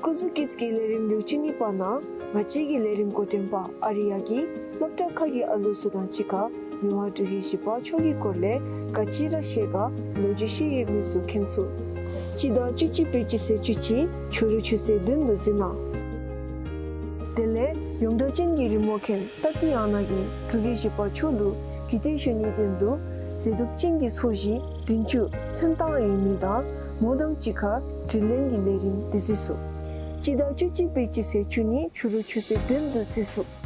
སྐུ་གཟུགས་སྐྱིད་ཀྱི་ལས་རིམ་ལེའུ་བཅུ་གཉིས་པ་ནང་ང་བཅས་ཀྱི་ལས་རིམ་འགོ་འདྲེན་པ་ཨཱརྱ་གིས་སློབ་གྲྭ་ཁག་གི་ཨ་ལུ་ཚུ་དང་གཅིག་ཁར་མི་དབང་འབྲུག་རྒྱལ་བཞི་པ་མཆོག་གི་སྐོར་ལས་ག་ཅི་ར་ཤེས་ག་ལོ་རྒྱུས་ཤེས་ཡོད་མི་ཚུ་མཁྱེན་ཚུགས། སྤྱི་ཟླ་བཅུ་གཅིག་པའི་སྤྱི་ཚེས་བཅུ་གཅིག་ཕྱི་རུ་ཆུ་ཚོད་བདུན་ལུ་གཟིགས་གནང་། དེ་ལས་ཡོངས་གྲགས་ཅན་གྱི་རི་མོ་མཁན་སྟག་ཏི་ཡང་ན་གིས་འབྲུག་རྒྱལ་བཞི་པ་མཆོག་ལུ་གུས་བརྟན་ཞུ་ནིའི་དོན་ལུ་མཛེས་སྡུག་ཅན་གྱི་ཚོས་གཞི་བདུན་ཅུ་ཚོན་བཏང་ཡོད་མི་དང་མོ་དང་གཅིག་ཁར་དྲི་ལན་གྱི་ལས་རིམ་དེ་གཟིགས་ཚུགས། སྤྱི་ཟླ་བཅུ་གཅིག་པའི་སྤྱི་ཚེས་བཅུ་གཉིས་ཕྱི་རུ་ཆུ་ཚོད་བདུན་ལུ་གཟིགས་ཚུགས།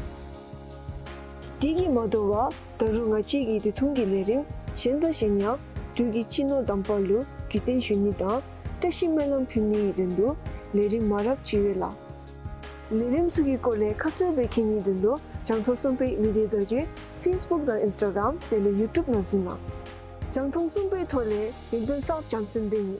དེ་གིས་མ་དོ་བར་ད་རུང་ང་བཅས་ཀྱི་དེ་མཐུན་གྱི་ལས་རིམ་གཞན་དང་གཞན་ཡང་འབྲུག་གི་སྤྱི་ནོར་དམ་པ་ལུ་གུས་བརྟན་ཞུ་ནི་དང་བཀྲ་ཤིས་སྨོན་ལམ་ཕུལ་ནིའི་དོན་ལུ་ལས་རིམ་མང་རབས་ཅིག་ཡོད་ལགས། ལས་རིམ་ཚུ་གི་སྐོར་ལས་ཁ་གསལ་སྦེ་མཁྱེན་ནིའི་དོན་ལུ་རྒྱང་མཐོང་གསུམ་པའི་མི་སྡེ་བརྡ་བརྒྱུད་ཕེསི་བུཀ་དང་ཨིནསི་ཊ་གརམ་དེ་ལས་ཡུ་ཊུབ་ནང་གཟིགས་གནང་། རྒྱང་མཐོང་གསུམ་པའི་ཐོག་ལས་ཡོན་ཏན་གསརཔ་རྒྱང་སྲིང་འབད་ནི།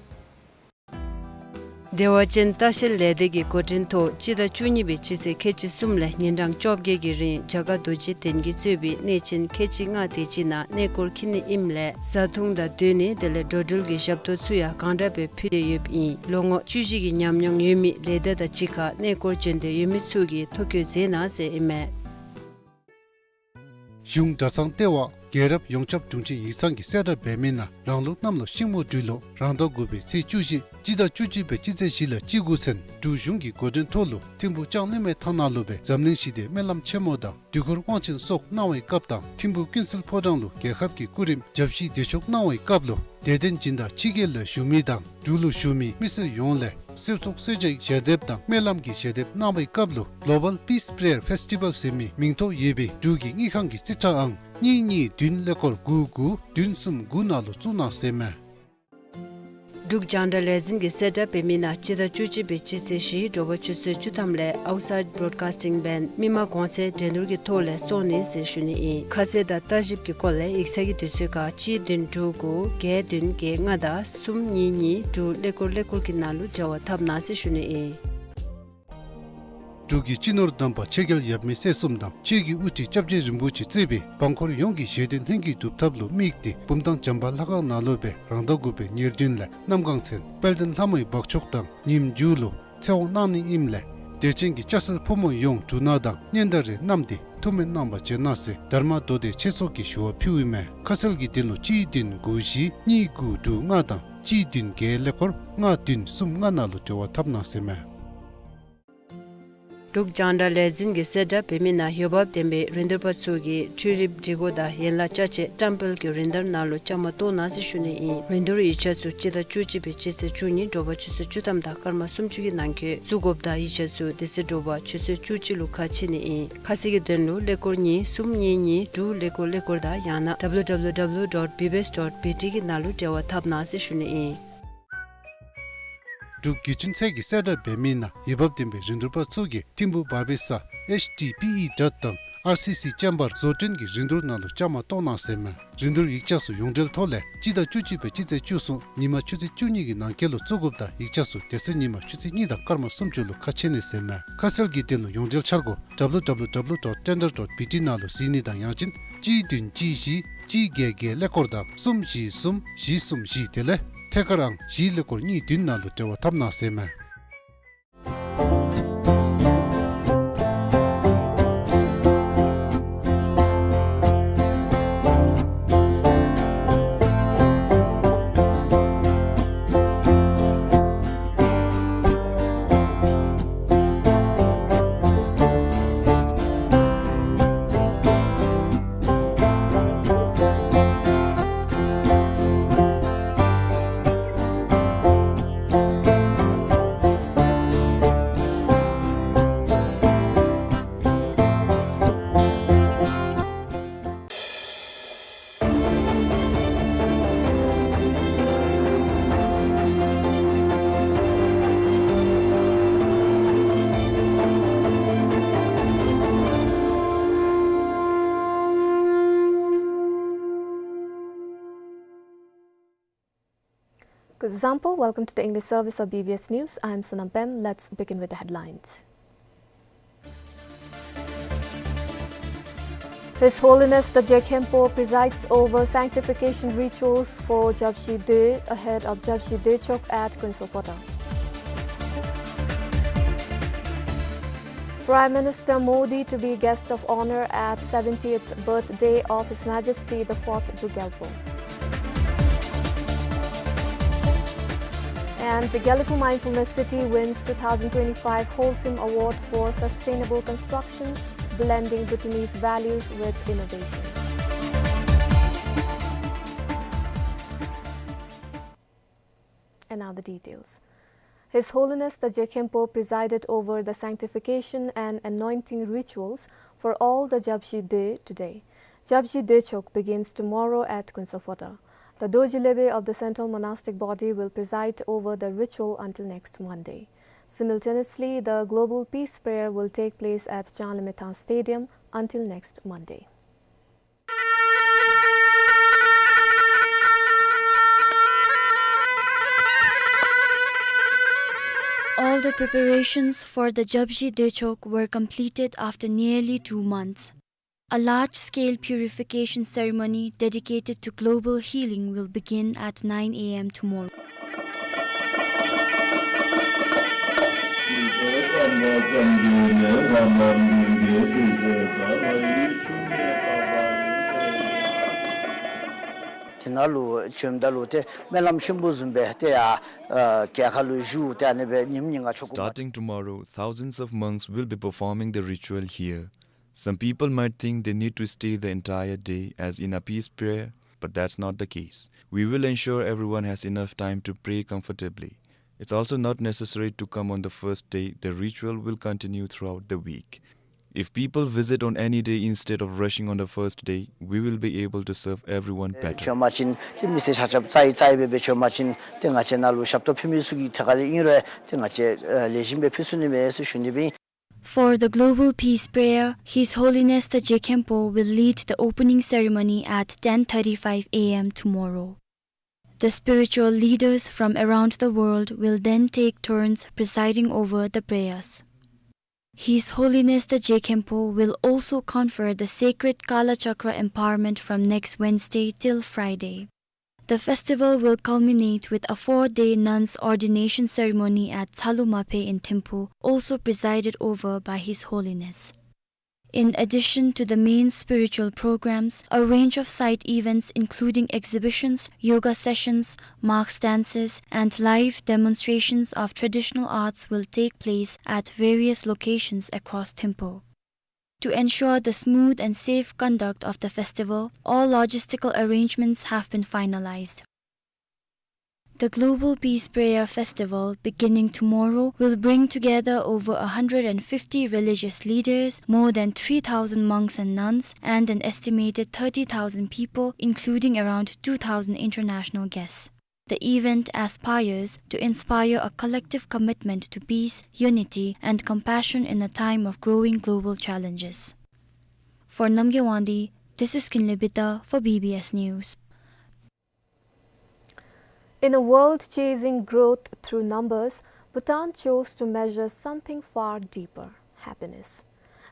བདེ་བ་ཅན་ལྟ་བཤལ་ལས་སྡེ་གི་འགོ་འདྲེན་ཐོག་སྤྱི་ཟླ་བཅུ་གཉིས་པའི་སྤྱི་ཚེས་ཁལ་གཅིག་གསུམ་ལས་ཉིན་གྲངས་བཅོ་བརྒྱད་ཀྱི་རིང་རྒྱ་གར་རྡོ་རྗེ་གདན་གྱིས་གཙོས་པའི་གནས་ཆེན་ཁལ་གཅིག་ལྔ་དེ་ཅིག་ནང་གནས་སྐོར་འཁྱིད་ནི་ཨིནམ་ལས་བཟའ་འཐུང་དང་སྡོད་གནས་དེ་ལས་འགྲོ་འགྲུལ་གྱི་ཞབས་ཏོག་ཚུ་ཡང་གང་དྲག་སྦེ་ཕུལ་ཏེ་ཡོདཔ་ཨིན། ལོ་ངོ་བཅུ་བཞི་གི་ཉམས་མྱོང་ཡོད་མི་ལས་སྡེ་དང་གཅིག་ཁར་གནས་སྐོར་བྱོན་འདོད་ཡོད་མི་ཚུ་གིས་ཐོ་བཀོད་མཛད་གནང་ཟེར་ཨིན་མས། གཞུང་གྲྭ་ཚང་ལྟེ་བ་རྒྱལ་རབས་ཡོངས་ཁྱབ་དྲུང་ཆེན་ཡིག་ཚང་གིས་གསལ་བསྒྲགས་འབད་མི་ནང་རང་ལུགས་གནམ་ལོ་ཤིང་མོ་སྦྲུལ་ལོ་རང་ཟླ་དགུ་པའི་ཚེས་བཅུ་བཞི་སྤྱི་ཟླ་བཅུ་གཅིག་པའི་སྤྱི་ཚེས་བཞི་ལས་བཅུ་དགུ་ཚུན་འབྲུག་གཞུང་གི་འགོ་འདྲེན་ཐོག་ལུ་ཐིམ་ཕུག་ལྕང་གླིང་མའི་ཐང་ནང་ལུ་སྦེ་འཛམ་གླིང་ཞི་བདེའི་སྨོན་ལམ་ཆེན་མོ་དང་དུས་འཁོར་དབང་ཆེན་སོགས་གནང་བའི་སྐབས་དང་ཐིམ་ཕུག་ཀུན་གསལ་ཕོ་བྲང་ལུ་རྒྱལ་ཁབ་ཀྱི་སྐུ་རིམ་བརྒྱ་བཞི་བདེ་མཆོག་གནང་བའི་སྐབས་ལུ་དད་ལྡན་སྦྱིན་བདག་ཕྱི་རྒྱལ་ལས་བཞུགས་མི་དང་འབྲུག་ལུ་བཞུགས་མི་མི་སེར་ཡོངས་ལས་གསོལ་ཚོགས་གསོལ་ཇའི་ཞལ་འདེབས་དང་སྨོན་ལམ་གྱི་ཞལ་འདེབས་གནང་བའི་སྐབས་ལུ་Global Peace Prayer Festival ཟེར་མི་མིང་ཐོ་ཡོད་པའི་འབྲུག་གི་དངུལ་ཁང་གི་རྩིས་ཁྲ་ཨང་གཉིས་གཉིས་བདུན་ཀླད་ཀོར་དགུ་དགུ་བདུན་གསུམ་དགུ་ནང་ལུ་བཙུགས་གནང་ཟེར་མས། འབྲུག་རྒྱང་བསྒྲགས་ལས་འཛིན་གྱིས་གསལ་བསྒྲགས་འབད་མི་ནང་སྤྱི་ཟླ་བཅུ་གཅིག་པའི་སྤྱི་ཚེས་བཞི་དྲོ་པ་ཆུ་ཚོད་བཅུ་ཐམ་ལས་Outside Broadcasting Band མི་མང་གོང་ཚད་འགྲན་བསྡུར་གྱི་ཐོག་ལས་བཙོང་ནི་ཟེར་ཞུ་ནི་ཨིན། ཁ་གསལ་དང་ལྟ་ཞིབ་ཀྱི་སྐོར་ལས་ཡིག་ཚང་གི་དུས་ཚོད་ཁར་གཅིག་བདུན་དྲུག་དགུ་བརྒྱད་བདུན་བརྒྱད་ལྔ་དང་གསུམ་གཉིས་གཉིས་དྲུག་ཀླད་ཀོར་ཀླད་ཀོར་གྱི་ནང་ལུ་འབྲེལ་བ་འཐབ་གནང་ཟེར་ཞུ་ནི་ཨིན། འབྲུག་གི་སྤྱི་ནོར་དམ་པ་ཆོས་རྒྱལ་ཡབ་མེས་སྲས་གསུམ་དང་ཆོས་ཀྱི་དབུ་ཁྲིད་སྐྱབས་རྗེ་རིན་པོ་ཆེ་གཙོས་པའི་འབངས་འཁོར་ཡོངས་ཀྱི་བཞེད་དོན་ལྷུན་གྱིས་གྲུབ་ཐབས་ལུ་དམིགས་ཏེ་བུམ་ཐང་བྱམས་པ་ལྷ་ཁང་ནང་ལུ་སྦེ་རང་ཟླ་དགུ་པའི་ཉེར་བདུན་ལས་གནམ་གང་ཚེ་དཔལ་ལྡན་ལྷ་མོའི་འབག་མཆོག་དང་ཉིནམ་མཇུག་ལུ་ཚེ་དབང་གནང་ནི་ཨིནམ་ལས་དད་ཅན་གྱི་སྐྱ་སེར་ཕོ་མོ་ཡོངས་འབྲུ་སྣ་དང་སྙན་དར་རེ་བསྣམས་ཏེ་ཐུགས་སྨོན་གནང་བར་བྱོན་གནང་ཟེར་དྷརྨ་མདོ་སྡེ་ཆོས་ཚོགས་ཀྱིས་ཞུ་བ་ཕུལཝ་ཨིན་མས། ཁ་གསལ་གྱི་དོན་ལུ་གཅིག་བདུན་དགུ་བཞི་གཉིས་དགུ་དྲུག་ལྔ་དང་གཅིག་བདུན་བརྒྱད་ཀླད་ཀོར་ལྔ་བདུན་གསུམ་ལྔ་ནང་ལུ་འབྲེལ་བ་འཐབ་གནང་ཟེར་མས། འབྲུག་རྒྱང་བསྒྲགས་ལས་འཛིན་གྱིས་གསལ་བསྒྲགས་འབད་མི་ནང་འོས་འབབ་ལྡན་པའི་རིན་བསྡུར་པ་ཚུ་གིས་འཕྲུལ་རིག་སྒྲིག་གོ་དང་ཡན་ལག་ཅ་ཆས་བཀྲམ་སྤེལ་གྱི་རིན་བསྡུར་ནང་ལུ་བཅའ་མར་གཏོགས་གནང་ཟེར་ཞུ་ནི་ཨིན། རིན་བསྡུར་ཡིག་ཆ་ཚུ་སྤྱི་ཟླ་བཅུ་གཅིག་པའི་སྤྱི་ཚེས་བཅུ་གཉིས་དྲོ་པ་ཆུ་ཚོད་བཅུ་ཐམ་དང་སྐར་མ་སུམ་ཅུ་གི་ནང་འཁོད་བཙུགས་དགོཔ་དང་ཡིག་ཆ་ཚུ་དེ་ཚེ་དྲོ་པ་ཆུ་ཚོད་བཅུ་གཅིག་ལུ་ཁ་ཕྱེ་ནི་ཨིན། ཁ་གསལ་གྱི་དོན་ལུ་ཀླད་ཀོར་གཉིས་གསུམ་གཉིས་གཉིས་དྲུག་ཀླད་ཀོར་ཀླད་ཀོར་དང་ཡང་ན་W W W dot B B S dot B T གི་ནང་ལུ་འབྲེལ་བ་འཐབ་གནང་ཟེར་ཞུ་ནི་ཨིན། འབྲུག་བརྒྱུད་འཕྲིན་ཚད་ཀྱིས་གསལ་བསྒྲགས་འབད་མི་ནང་འོས་འབབ་ལྡན་པའི་རིན་བསྡུར་པ་ཚུ་གིས་ཐིམ་ཕུག་བར་པི་སཱ་H T P E dot དང་R C C chamber བཟོ་སྐྲུན་གྱི་རིན་བསྡུར་ནང་ལུ་བཅའ་མར་གཏོགས་གནང་ཟེར་མས། རིན་བསྡུར་ཡིག་ཆ་ཚུ་ཡོངས་འབྲེལ་ཐོག་ལས་སྤྱི་ཟླ་བཅུ་གཅིག་པའི་སྤྱི་ཚེས་བཅུ་གསུམ་ཉིན་མ་ཆུ་ཚོད་བཅུ་གཉིས་ཀྱི་ནང་འཁོད་ལུ་བཙུགས་དགོཔ་དང་ཡིག་ཆ་ཚུ་དེ་ཚེ་ཉིན་མ་ཆུ་ཚོད་གཉིས་དང་སྐར་མ་སུམ་ཅུ་ལུ་ཁ་ཕྱེ་ནི་ཟེར་མས། ཁ་གསལ་གྱི་དོན་ལུ་ཡོངས་འབྲེལ་འཆར་སྒོ་W W W dot tender dot B T ནང་ལུ་གཟིགས་ནི་དང་ཡང་ཅིན་གཅིག་བདུན་གཅིག་བཞི་གཅིག་བརྒྱད་བརྒྱད་ཀླད་ཀོར་དང་གསུམ་བཞི་གསུམ་བཞི་གསུམ་བཞི་དེ་ལས་ཐད་ཀར་ཨང་བཞི་ཀླད་ཀོར་གཉིས་བདུན་ནང་ལུ་འབྲེལ་བ་འཐབ་གནང་ཟེར་མས། Kuzuzangpo, welcome to the English service of B B S News. I am Sonam Pem. Let's begin with the headlines. His Holiness the Je Khenpo presides over sanctification rituals for Japshi Doe ahead of Japshi Doechok at Kunso Phota. Prime Minister Modi to be guest of honor at seventieth birthday of His Majesty the Fourth Druk Gyalpo. And Gelephu Mindfulness City wins two thousand twenty-five Wholesome Award for Sustainable Construction, blending Bhutanese values with innovation. And now the details. His Holiness the Je Khenpo presided over the sanctification and anointing rituals for all the Japshi Doe today. Japshi Doechok begins tomorrow at Kunso Phota. The Dorji Lebe of the Central Monastic Body will preside over the ritual until next Monday. Simultaneously, the global peace prayer will take place at Changlamethang Stadium until next Monday. All the preparations for the Japshi Doechok were completed after nearly two months. A large-scale purification ceremony dedicated to global healing will begin at nine A M tomorrow. དེ་ནང་ལུ་བྱོནམ་ད་ལུ་ཏེ་སྨོན་ལམ་ཆེན་པོ་བཟུམ་སྦེ་ཏེ་ཡར་ཨ་གྱལ་ཁ་ལུ་བཞུགས་ཏེ་ཨ་ནི་སྦེ་ཉིནམ་ཉིན་ལྔ་མཆོད་བཀུར། Starting tomorrow, thousands of monks will be performing the ritual here. Some people might think they need to stay the entire day, as in a peace prayer, but that's not the case. We will ensure everyone has enough time to pray comfortably. It's also not necessary to come on the first day. The ritual will continue throughout the week. If people visit on any day instead of rushing on the first day, we will be able to serve everyone better. བྱོན་པ་ཅིན་ཏེ་མི་སེར་ཆ་ཁྱབ་རྩ་བའི་རྩ་བའི་སྦེ་བྱོན་པ་ཅིན་ཏེ་ང་བཅས་ནང་ལུ་ཞབས་ཏོག་ཕུལ་མི་ཚུ་གིས་ཐད་ཀར་ལས་ཨིན་རུང་ཏེ་ང་བཅས་ཨ་ལེགས་ཤོམ་སྦེ་ཕུལ་ཚུགས་ནི་མས་ཟེར་ཞུ་ནི་སྦེ་ཨིན། For the global peace prayer, His Holiness the Je Khenpo will lead the opening ceremony at ten thirty-five A M tomorrow. The spiritual leaders from around the world will then take turns presiding over the prayers. His Holiness the Je Khenpo will also confer the sacred Kala Chakra empowerment from next Wednesday till Friday. The festival will culminate with a four-day nuns' ordination ceremony at Tsalu Maphe in Thimphu, also presided over by His Holiness. In addition to the main spiritual programs, a range of side events including exhibitions, yoga sessions, mask dances, and live demonstrations of traditional arts will take place at various locations across Thimphu. To ensure the smooth and safe conduct of the festival, all logistical arrangements have been finalized. The Global Peace Prayer Festival, beginning tomorrow, will bring together over a hundred and fifty religious leaders, more than three thousand monks and nuns, and an estimated thirty thousand people, including around two thousand international guests. The event aspires to inspire a collective commitment to peace, unity, and compassion in a time of growing global challenges. For Namgay Wangdi, this is Kinley Bidha for B B S News. In a world chasing growth through numbers, Bhutan chose to measure something far deeper: happiness.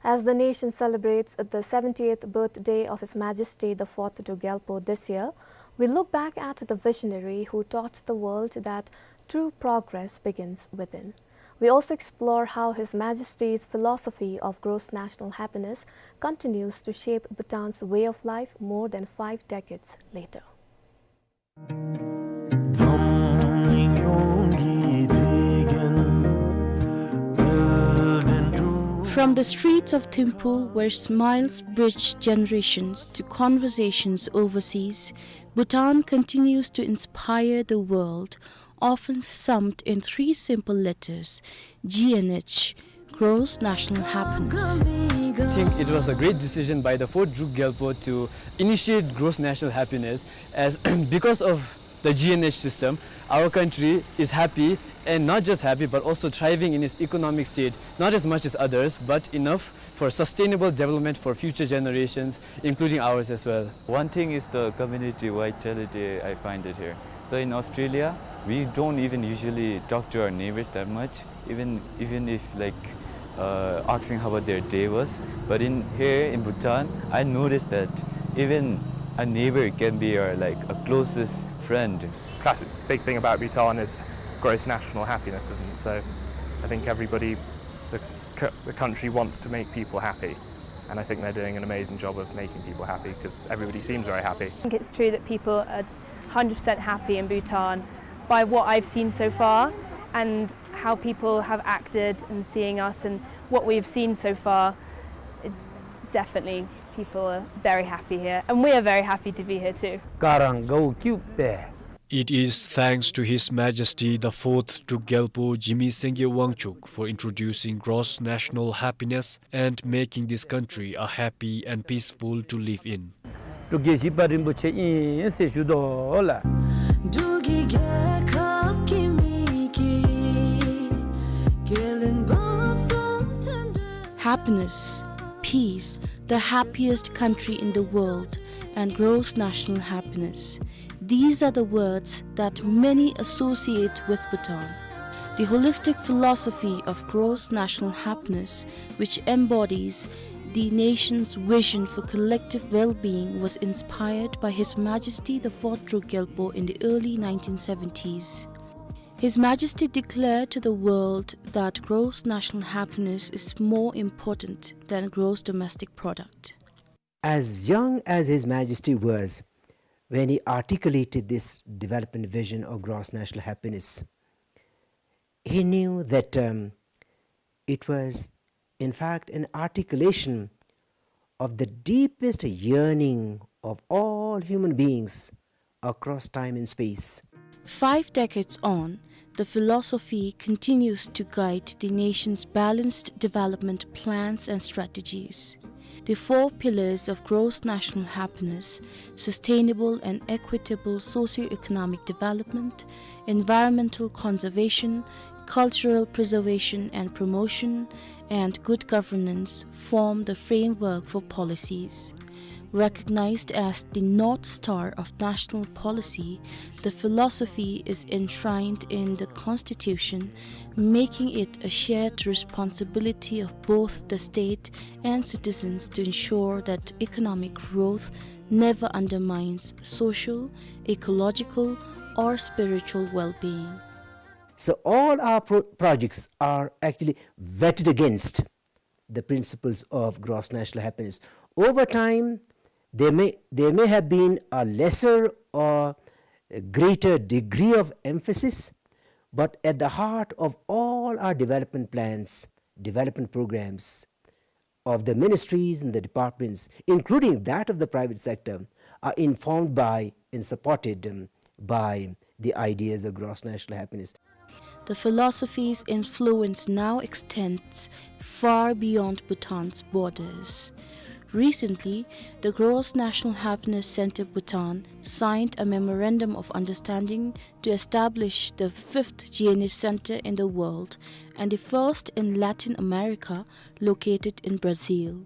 As the nation celebrates the seventieth birthday of His Majesty the Fourth Druk Gyalpo this year, we look back at the visionary who taught the world that true progress begins within. We also explore how His Majesty's philosophy of gross national happiness continues to shape Bhutan's way of life more than five decades later. From the streets of Thimphu, where smiles bridge generations, to conversations overseas, Bhutan continues to inspire the world, often summed in three simple letters: G N H, gross national happiness. I think it was a great decision by the fourth Druk Gyalpo to initiate gross national happiness, as because of the G N H system, our country is happy, and not just happy, but also thriving in its economic state, not as much as others, but enough for sustainable development for future generations, including ours as well. One thing is the community vitality I find it here. So in Australia, we don't even usually talk to our neighbors that much, even, even if, like, uh, asking how about their day was. But in here in Bhutan, I noticed that even a neighbor can be your, like, a closest friend. Classic big thing about Bhutan is gross national happiness, isn't it? So I think everybody, the, c-, the country wants to make people happy. And I think they're doing an amazing job of making people happy, 'cause everybody seems very happy. I think it's true that people are hundred percent happy in Bhutan by what I've seen so far, and how people have acted and seeing us and what we've seen so far. It, definitely, people are very happy here, and we are very happy to be here too. It is thanks to His Majesty the fourth Druk Gyalpo Jigme Sangay Wangchuck for introducing gross national happiness and making this country a happy and peaceful to live in. འབྲུག་རྒྱལ་བཞི་པ་རིན་པོ་ཆེ་ཨིན་ཟེར་ཞུ་དོ་ལགས། Happiness, peace, the happiest country in the world, and gross national happiness. These are the words that many associate with Bhutan. The holistic philosophy of gross national happiness, which embodies the nation's vision for collective well-being, was inspired by His Majesty the fourth Druk Gyalpo in the early nineteen seventies. His Majesty declared to the world that gross national happiness is more important than gross domestic product. As young as His Majesty was when he articulated this development vision of gross national happiness, he knew that, um, it was, in fact, an articulation of the deepest yearning of all human beings across time and space. Five decades on, the philosophy continues to guide the nation's balanced development plans and strategies. The four pillars of gross national happiness, sustainable and equitable socio-economic development, environmental conservation, cultural preservation and promotion, and good governance, form the framework for policies. Recognized as the North Star of national policy, the philosophy is enshrined in the Constitution, making it a shared responsibility of both the state and citizens to ensure that economic growth never undermines social, ecological, or spiritual well-being. So all our pro-, projects are actually vetted against the principles of gross national happiness. Over time, there may, there may have been a lesser or a greater degree of emphasis, but at the heart of all our development plans, development programs, of the ministries and the departments, including that of the private sector, are informed by and supported, um, by the ideas of gross national happiness. The philosophy's influence now extends far beyond Bhutan's borders. Recently, the Gross National Happiness Center Bhutan signed a memorandum of understanding to establish the fifth G N H center in the world and the first in Latin America, located in Brazil.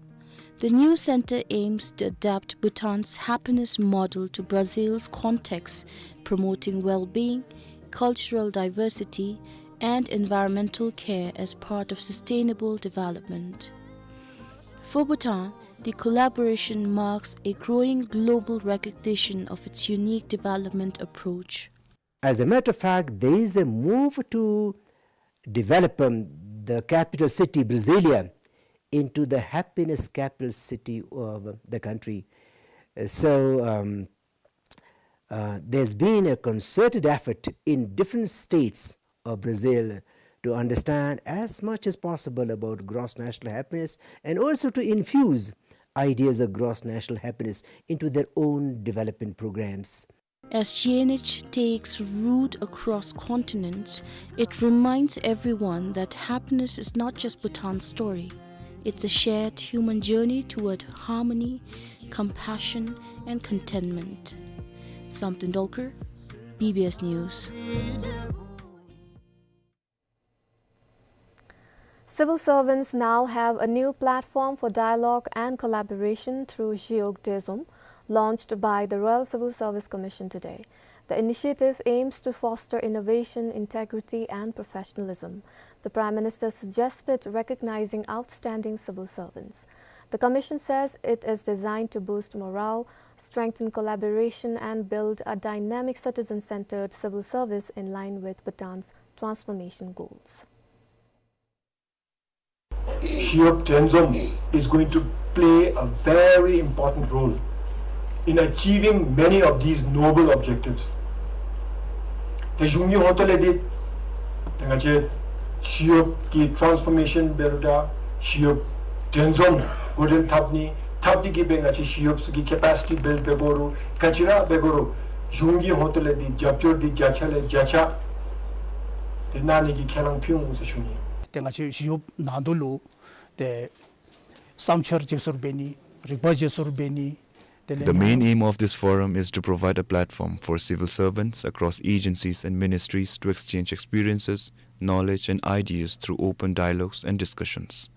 The new center aims to adapt Bhutan's happiness model to Brazil's context, promoting well-being, cultural diversity, and environmental care as part of sustainable development. For Bhutan, the collaboration marks a growing global recognition of its unique development approach. As a matter of fact, there is a move to develop, um, the capital city, Brasilia, into the happiness capital city of the country. Uh, so, um, uh, there's been a concerted effort in different states of Brazil to understand as much as possible about gross national happiness and also to infuse ideas of gross national happiness into their own development programs. As G N H takes root across continents, it reminds everyone that happiness is not just Bhutan's story. It's a shared human journey toward harmony, compassion, and contentment. Samten Dolkar, B B S News. Civil servants now have a new platform for dialogue and collaboration through Zhiyog Dezom, launched by the Royal Civil Service Commission today. The initiative aims to foster innovation, integrity, and professionalism. The Prime Minister suggested recognizing outstanding civil servants. The Commission says it is designed to boost morale, strengthen collaboration, and build a dynamic citizen-centered civil service in line with Bhutan's transformation goals. Zhiyog Dezom is going to play a very important role in achieving many of these noble objectives. ཏེ་གཞུང་གི་ཧོངས་ཏོ་ལས་འདི་ཏེ་ང་བཅས་ཞི་གཡོགཔ་ཀྱི་ཊཱནསི་ཕོར་མེ་ཤཱན་འབད་རུང་ད་ཞི་གཡོགཔ་དྲན་འཛོམས་འགོ་འདྲེན་འཐབ་ནི་འཐབ་སྟེ་གིས་སྦེ་ང་བཅས་ཞི་གཡོགཔ་ཚུ་གི་ཀེ་པེ་སི་ཊི་བིལཌ་འབད་དགོ་རུང་ག་ཅི་ར་འབད་དགོ་རུང་གཞུང་གི་ཧོངས་ཏོ་ལས་འདི་རྒྱབ་སྐྱོར་འདི་བརྒྱ་ཆ་ལས་བརྒྱ་ཆ་ཏེ་གནང་ནི་གི་ཁས་བླངས་ཕུལ་འོང་ཟེར་ཞུ་ནི། ཏེ་ང་བཅས་ཞི་གཡོགཔ་ནང་དོ་ལུ་ཏེ་བསམ་འཆར་བརྗེ་སོར་འབད་ནི་རིག་པ་བརྗེ་སོར་འབད་ནི། The main aim of this forum is to provide a platform for civil servants across agencies and ministries to exchange experiences, knowledge, and ideas through open dialogues and discussions.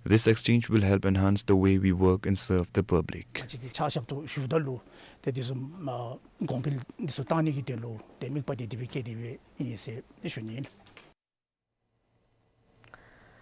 This exchange will help enhance the way we work and serve the public. ང་བཅས་ཀྱིས་ཕྱག་ཞབས་ཏོག་ཞུཝ་ད་ལུ་ཏེ་དེ་ཚུ་ཨ་གོང་འཕེལ་དེ་ཚུ་བཏང་ནི་གི་དོན་ལུ་ཏེ་དམིགས་པ་དེ་དེ་སྦེ་བསྐྱེད་དེ་སྦེ་ཨིན་ཟེར་ཞུ་ནི་ཨིན།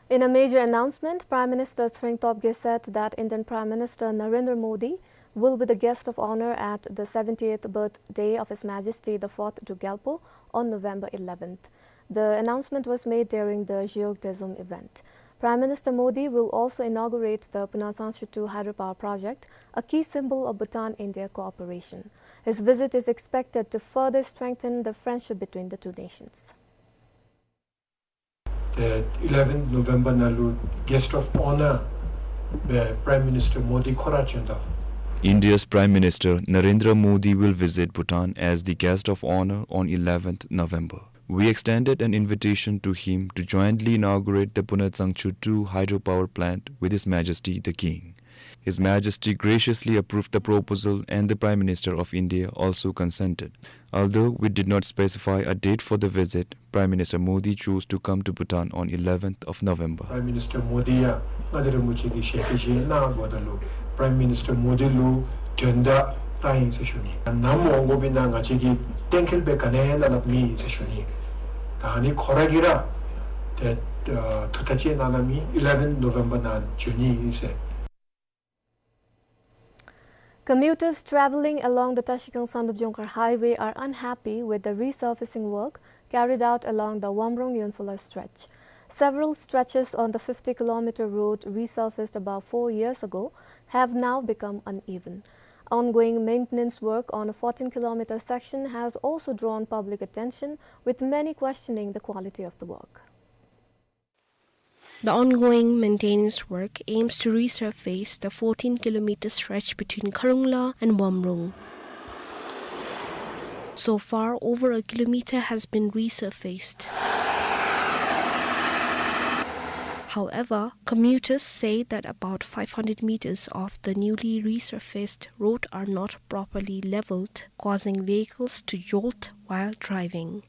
In a major announcement, Prime Minister Tshering Tobgay said that Indian Prime Minister Narendra Modi will be the guest of honor at the seventieth birthday of His Majesty the Fourth Druk Gyalpo on November eleventh. The announcement was made during the Zhiyog Dezom event. Prime Minister Modi will also inaugurate the Puna Tsangchu two hydropower project, a key symbol of Bhutan-India cooperation. His visit is expected to further strengthen the friendship between the two nations. ཏེ་eleventh November ནང་ལུ་guest of honor སྦེ་Prime Minister Modi ཁོ་ར་བྱོན་དོ། India's Prime Minister Narendra Modi will visit Bhutan as the guest of honor on eleventh November. We extended an invitation to him to jointly inaugurate the Puna Tsangchu two hydropower plant with His Majesty the King. His Majesty graciously approved the proposal and the Prime Minister of India also consented. Although we did not specify a date for the visit, Prime Minister Modi chose to come to Bhutan on eleventh of November. Prime Minister Modi ཡང་མངའ་བདག་རིན་པོ་ཆེ་གིས་ཞལ་གྱིས་བཞེས་གནང་འབདཝ་ད་ལུ་Prime Minister Modi ལུ་མགྲོན་བརྡ་བཏང་ཡི་ཟེར་ཞུ་ནི། ནམ་འོང་དགོ་པའི་ནང་ང་བཅས་ཀྱིས་གཏན་འཁེལ་སྦེ་ག་ནི་ཡང་སླབ་སླབ་མེད་ཟེར་ཞུ་ནི། ད་ཨ་ནི་ཁོ་ར་གིས་ར་ཏེ་ཐུགས་ཐག་བཅད་གནང་གནངམ་ཨིན། eleventh November ནང་བྱོན་ནི་ཨིན་ཟེར། Commuters travelling along the Trashigang-Sandop Jongkhar Highway are unhappy with the resurfacing work carried out along the Wamrong-Yonphola stretch. Several stretches on the fifty kilometer road resurfaced about four years ago have now become uneven. Ongoing maintenance work on a fourteen kilometer section has also drawn public attention, with many questioning the quality of the work. The ongoing maintenance work aims to resurface the fourteen kilometer stretch between Kharungla and Wamrung. So far, over a kilometer has been resurfaced. However, commuters say that about five hundred meters of the newly resurfaced road are not properly leveled, causing vehicles to jolt while driving.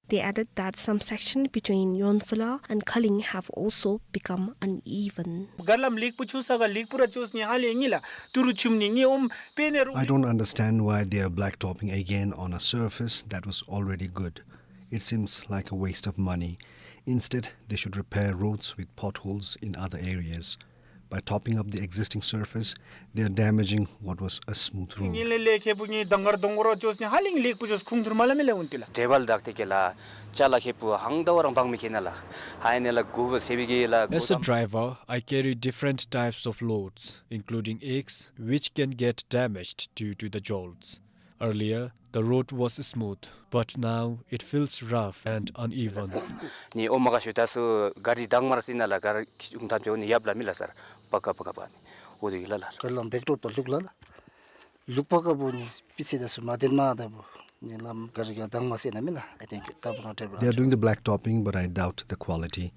They added that some sections between Nyonphula and Khaling have also become uneven. Gari lam ལེགས་པོ་ཆུ་ས་ག་ལེགས་པོ་ར་ཆུ་ནི་ཧ་ལས་ངེ་ལ་ཏུ་རུ་ཆུམ་ནི་ངེ་ཨོམ་པེ་ནེ་རུ། I don't understand why they are blacktopping again on a surface that was already good. It seems like a waste of money. Instead, they should repair roads with potholes in other areas. By topping up the existing surface, they are damaging what was a smooth road. ངེ་ལེ་ལེ་ཁེ་པུ་ངེ་དང་གར་དོང་གོ་ར་ཆུ་ནི་ཧ་ལས་ལེགས་པོ་ཆུ་ཁུང་ཐུར་མ་ལ་མེ་ལ་འུན་ཏི་ལ། ཌེ་བལ་དག་ཏེ་ཁེ་ལ་ཅ་ལ་ཁེ་པུ་ཧང་ད་བ་རང་བང་མི་ཁེ་ན་ལ། ཧའི་ནེ་ལ་གུ་བ་སེ་བི་གེ་ལ། As a driver, I carry different types of loads, including eggs, which can get damaged due to the jolts. Earlier, the road was smooth, but now it feels rough and uneven. ནི་ཨོ་མ་ག་ཤུ་ད་སུ་ག་རི་དང་མར་སི་ན་ལ་ག་རི་ཁུང་ཐམ་ཅོ་ནི་ཡབ་ལ་མི་ལ་སར་པ་ཀ་པ་ཀ་པ་ནི་འོ་དེ་ལ་ལ། ག་རི་ལམ་བེག་ཏོག་ཏོ་ལུག་ལ་ལ། ལུག་པ་ཀ་པོ་ནི་པི་སི་ད་སུ་མ་དེན་མ་ད་པོ་ནི་ལམ་ག་རི་ག་དང་མ་སི་ན་མི་ལ། I think that will not have. They are doing the blacktopping, but I doubt the quality.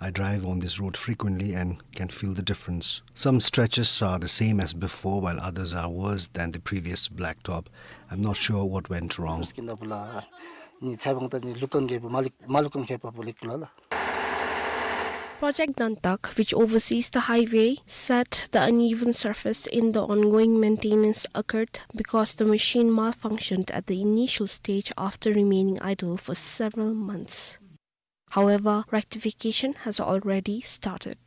I drive on this road frequently and can feel the difference. Some stretches are the same as before, while others are worse than the previous blacktop. I'm not sure what went wrong. སྐྱིན་ད་པུ་ལ་ནི་ཚ་བང་ད་ནི་ལུ་ཀང་གེ་པུ་མ་ལུ་མ་ལུ་ཀང་ཁེ་པ་པུ་ལིག་པུ་ལ་ལ། Project Dantak, which oversees the highway, said the uneven surface in the ongoing maintenance occurred because the machine malfunctioned at the initial stage after remaining idle for several months. However, rectification has already started.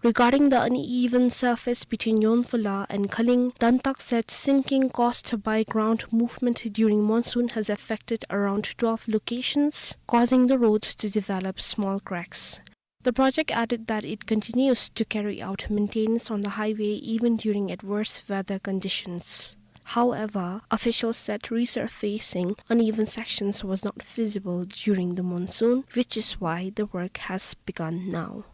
Regarding the uneven surface between Nyonphula and Khaling, Dantak said sinking caused by ground movement during monsoon has affected around twelve locations, causing the road to develop small cracks. The project added that it continues to carry out maintenance on the highway even during adverse weather conditions. However, officials said resurfacing uneven sections was not feasible during the monsoon, which is why the work has begun now.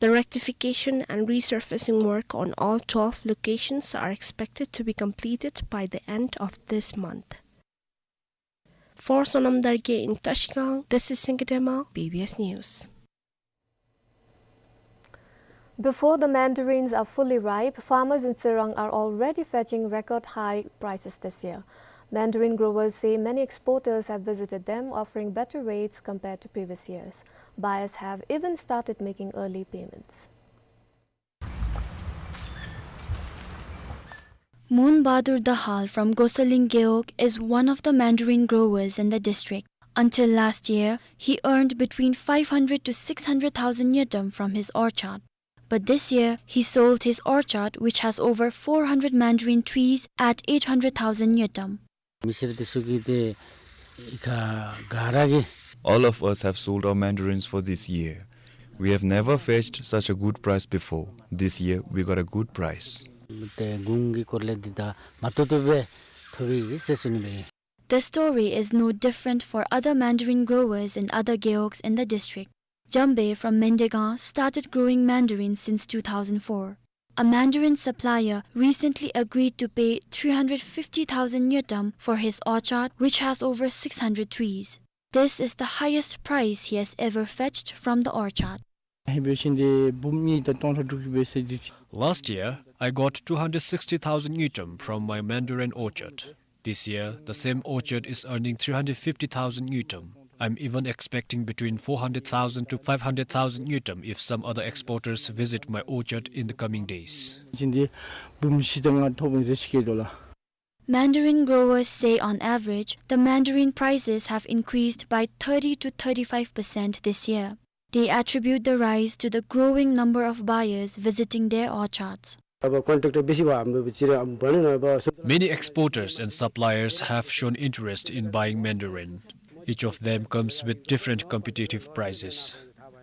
The rectification and resurfacing work on all twelve locations are expected to be completed by the end of this month. For Sonam Dargye in Trashigang, this is Singye Drema, B B S News. Before the mandarins are fully ripe, farmers in Tsirang are already fetching record high prices this year. Mandarin growers say many exporters have visited them, offering better rates compared to previous years. Buyers have even started making early payments. Mon Bahadur Dahal from Gosaling Gewog is one of the mandarin growers in the district. Until last year, he earned between five hundred to six hundred thousand ngultrum from his orchard. But this year, he sold his orchard, which has over four hundred mandarin trees, at eight hundred thousand ngultrum. ꯃꯤꯁꯤꯔ ꯇ ꯁꯨꯒꯤ ꯇ ꯏ ꯀ ꯒ ꯔ ꯒꯤ. All of us have sold our mandarins for this year. We have never fetched such a good price before. This year, we got a good price. ཏེ་གུང་གི་སྐོར་ལས་འདི་ད་མ་ཏོག་ཏོ་སྦེ་ཐོབ་ཡི་ཟེར་ཞུ་ནི་སྦེ། The story is no different for other mandarin growers in other gewogs in the district. Jambe from Mendegang started growing mandarin since two thousand four. A mandarin supplier recently agreed to pay three hundred fifty thousand ngultrum for his orchard, which has over six hundred trees. This is the highest price he has ever fetched from the orchard. Last year, I got two hundred sixty thousand ngultrum from my mandarin orchard. This year, the same orchard is earning three hundred fifty thousand ngultrum. I'm even expecting between four hundred thousand to five hundred thousand ngultrum if some other exporters visit my orchard in the coming days. Mandarin growers say on average, the mandarin prices have increased by thirty to thirty-five percent this year. They attribute the rise to the growing number of buyers visiting their orchards. Many exporters and suppliers have shown interest in buying mandarin. Each of them comes with different competitive prices.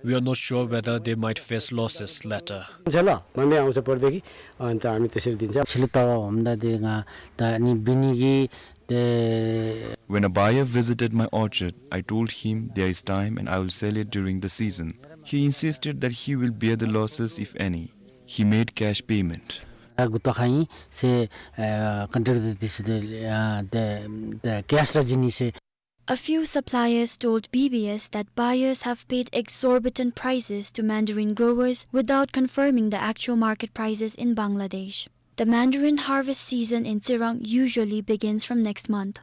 We are not sure whether they might face losses later. छ ल भन्दै आउँछ प्रत्येकी, अन्त हामी त्यसरी दिन्छ। छिलु तवा होम्दा दे गा त नि बिनिगी दे। When a buyer visited my orchard, I told him there is time and I will sell it during the season. He insisted that he will bear the losses if any. He made cash payment. आ, गुत्ता खाई से, अ, contract दे this they, अ, दे, दे cash रा जिनी से। A few suppliers told B B S that buyers have paid exorbitant prices to mandarin growers without confirming the actual market prices in Bangladesh. The mandarin harvest season in Tsirang usually begins from next month.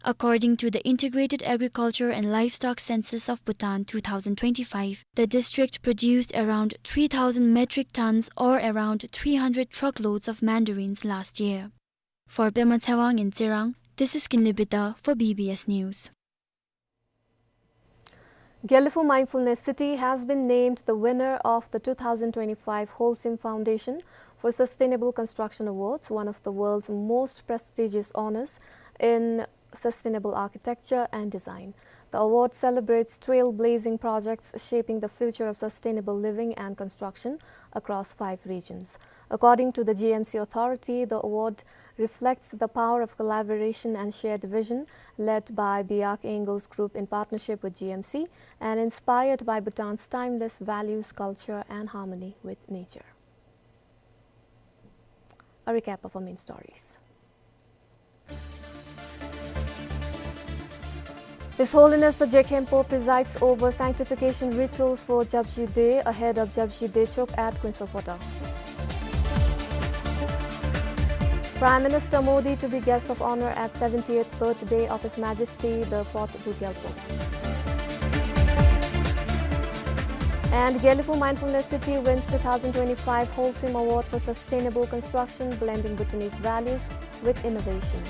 According to the Integrated Agriculture and Livestock Census of Bhutan two thousand twenty-five, the district produced around three thousand metric tons or around three hundred truckloads of mandarins last year. For Pema Tshewang in Tsirang, this is Kinley Bida for B B S News. Gelephu Mindfulness City has been named the winner of the two thousand twenty-five Holcim Foundation for Sustainable Construction Awards, one of the world's most prestigious honors in sustainable architecture and design. The award celebrates trailblazing projects shaping the future of sustainable living and construction across five regions. According to the G M C authority, the award reflects the power of collaboration and shared vision, led by Biak Angels Group in partnership with G M C and inspired by Bhutan's timeless values, culture, and harmony with nature. A recap of our main stories. His Holiness the Je Khenpo presides over sanctification rituals for Japji Dey ahead of Japji Dechok at Queen Sophoter. Prime Minister Modi to be guest of honor at seventieth birthday of His Majesty the Fourth Druk Gyalpo. And Gelephu Mindfulness City wins two thousand twenty-five Holcim Award for Sustainable Construction, blending Bhutanese values with innovation.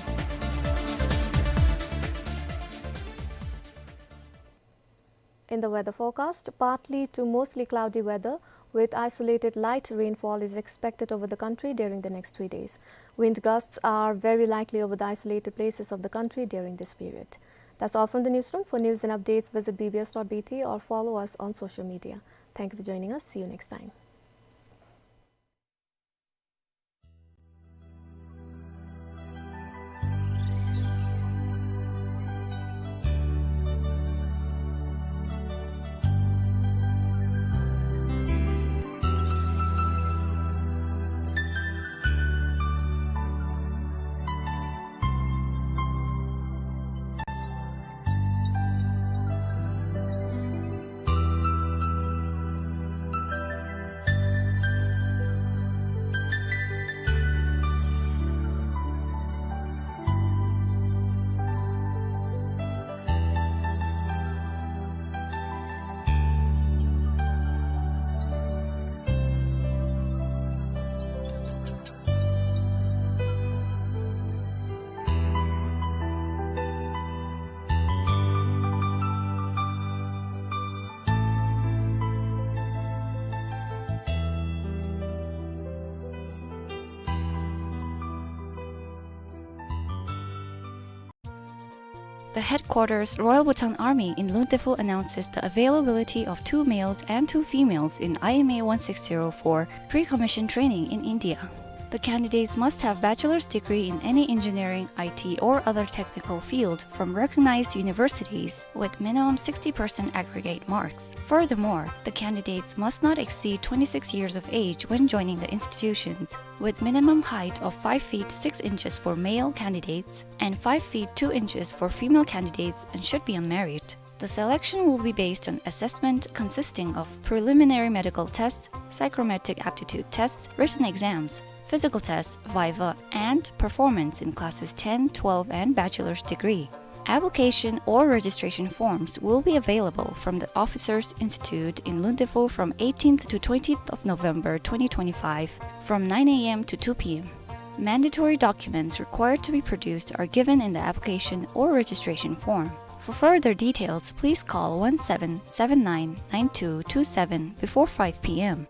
In the weather forecast, partly to mostly cloudy weather with isolated light rainfall is expected over the country during the next three days. Wind gusts are very likely over the isolated places of the country during this period. That's all from the newsroom. For news and updates, visit B B S dot B T or follow us on social media. Thank you for joining us. See you next time. The headquarters, Royal Bhutan Army in Luntefu, announces the availability of two males and two females in I M A one six zero for pre-commission training in India. The candidates must have bachelor's degree in any engineering, I T, or other technical field from recognized universities with minimum sixty percent aggregate marks. Furthermore, the candidates must not exceed twenty-six years of age when joining the institutions, with minimum height of five feet six inches for male candidates and five feet two inches for female candidates, and should be on merit. The selection will be based on assessment consisting of preliminary medical tests, psychometric aptitude tests, written exams, physical tests, viva, and performance in classes ten, twelve, and bachelor's degree. Application or registration forms will be available from the Officers Institute in Luntefu from eighteenth to twentieth of November twenty twenty-five, from nine A M to two P M. Mandatory documents required to be produced are given in the application or registration form. For further details, please call one seven seven nine nine two two seven before five P M.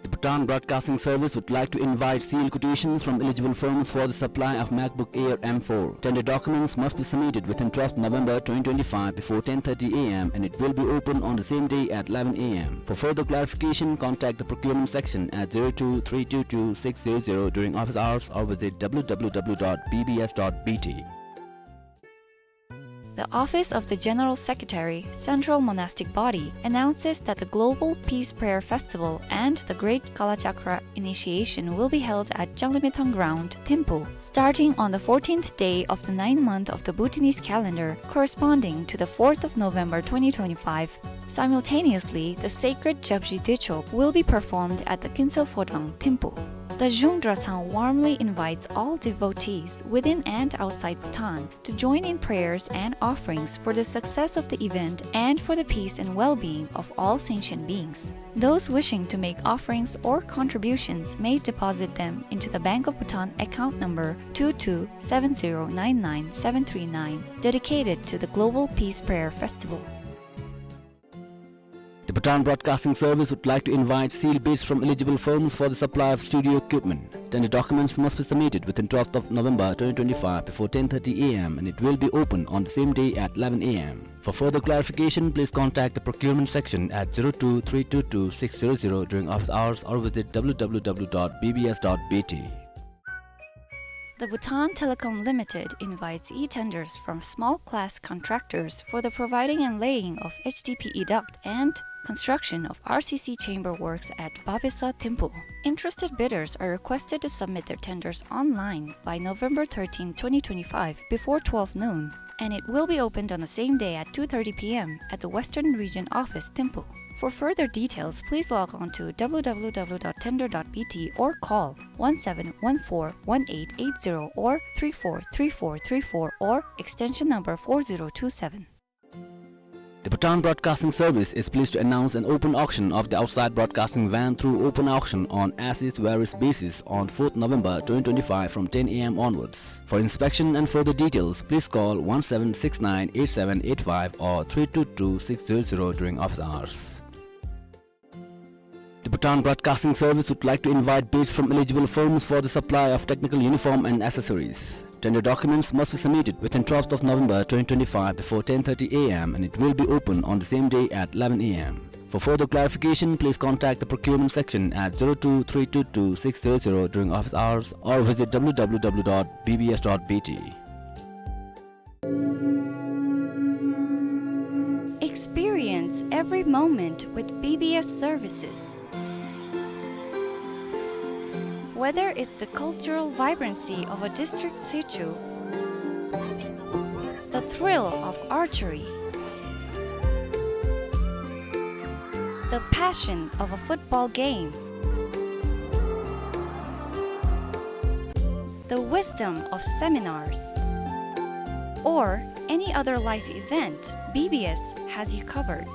The Bhutan Broadcasting Service would like to invite sealed quotations from eligible firms for the supply of MacBook Air M four. Tender documents must be submitted within twelfth November twenty twenty-five before ten thirty A M and it will be open on the same day at eleven A M. For further clarification, contact the procurement section at zero two three two two six zero zero during office hours or visit W W W dot B B S dot B T. The Office of the General Secretary, Central Monastic Body, announces that the Global Peace Prayer Festival and the Great Kalachakra Initiation will be held at Changlimethang Ground, Thimphu, starting on the fourteenth day of the ninth month of the Bhutanese calendar, corresponding to the fourth of November twenty twenty-five. Simultaneously, the sacred Japji Dechok will be performed at the Kinsel Phodang, Thimphu. The Zhung Drachang warmly invites all devotees within and outside Bhutan to join in prayers and offerings for the success of the event and for the peace and well-being of all sentient beings. Those wishing to make offerings or contributions may deposit them into the Bank of Bhutan account number two two seven zero nine nine seven three nine, dedicated to the Global Peace Prayer Festival. The Bhutan Broadcasting Service would like to invite sealed bids from eligible firms for the supply of studio equipment. Tender documents must be submitted within twelfth of November twenty twenty-five before ten thirty A M and it will be open on the same day at eleven A M. For further clarification, please contact the procurement section at zero two three two two six zero zero during office hours or visit W W W dot B B S dot B T. The Bhutan Telecom Limited invites e-tenders from small class contractors for the providing and laying of H D P E duct and construction of R C C chamber works at Babesa, Thimphu. Interested bidders are requested to submit their tenders online by November thirteenth, twenty twenty-five, before twelve noon, and it will be opened on the same day at two thirty P M at the Western Region Office, Thimphu. For further details, please log on to W W W dot tender dot B T or call one seven one four one eight eight zero or three four three four three four or extension number four zero two seven. The Bhutan Broadcasting Service is pleased to announce an open auction of the outside broadcasting van through open auction on as is where is basis on fourth November twenty twenty-five from ten A M onwards. For inspection and further details, please call one seven six nine eight seven eight five or three two two six zero zero during office hours. The Bhutan Broadcasting Service would like to invite bids from eligible firms for the supply of technical uniform and accessories. Tender documents must be submitted within twelfth of November twenty twenty-five before ten thirty A M and it will be open on the same day at eleven A M. For further clarification, please contact the procurement section at zero two three two two six zero zero during office hours or visit W W W dot B B S dot B T. Experience every moment with B B S services. Whether it's the cultural vibrancy of a district tsechu, the thrill of archery, the passion of a football game, the wisdom of seminars, or any other life event, B B S has you covered.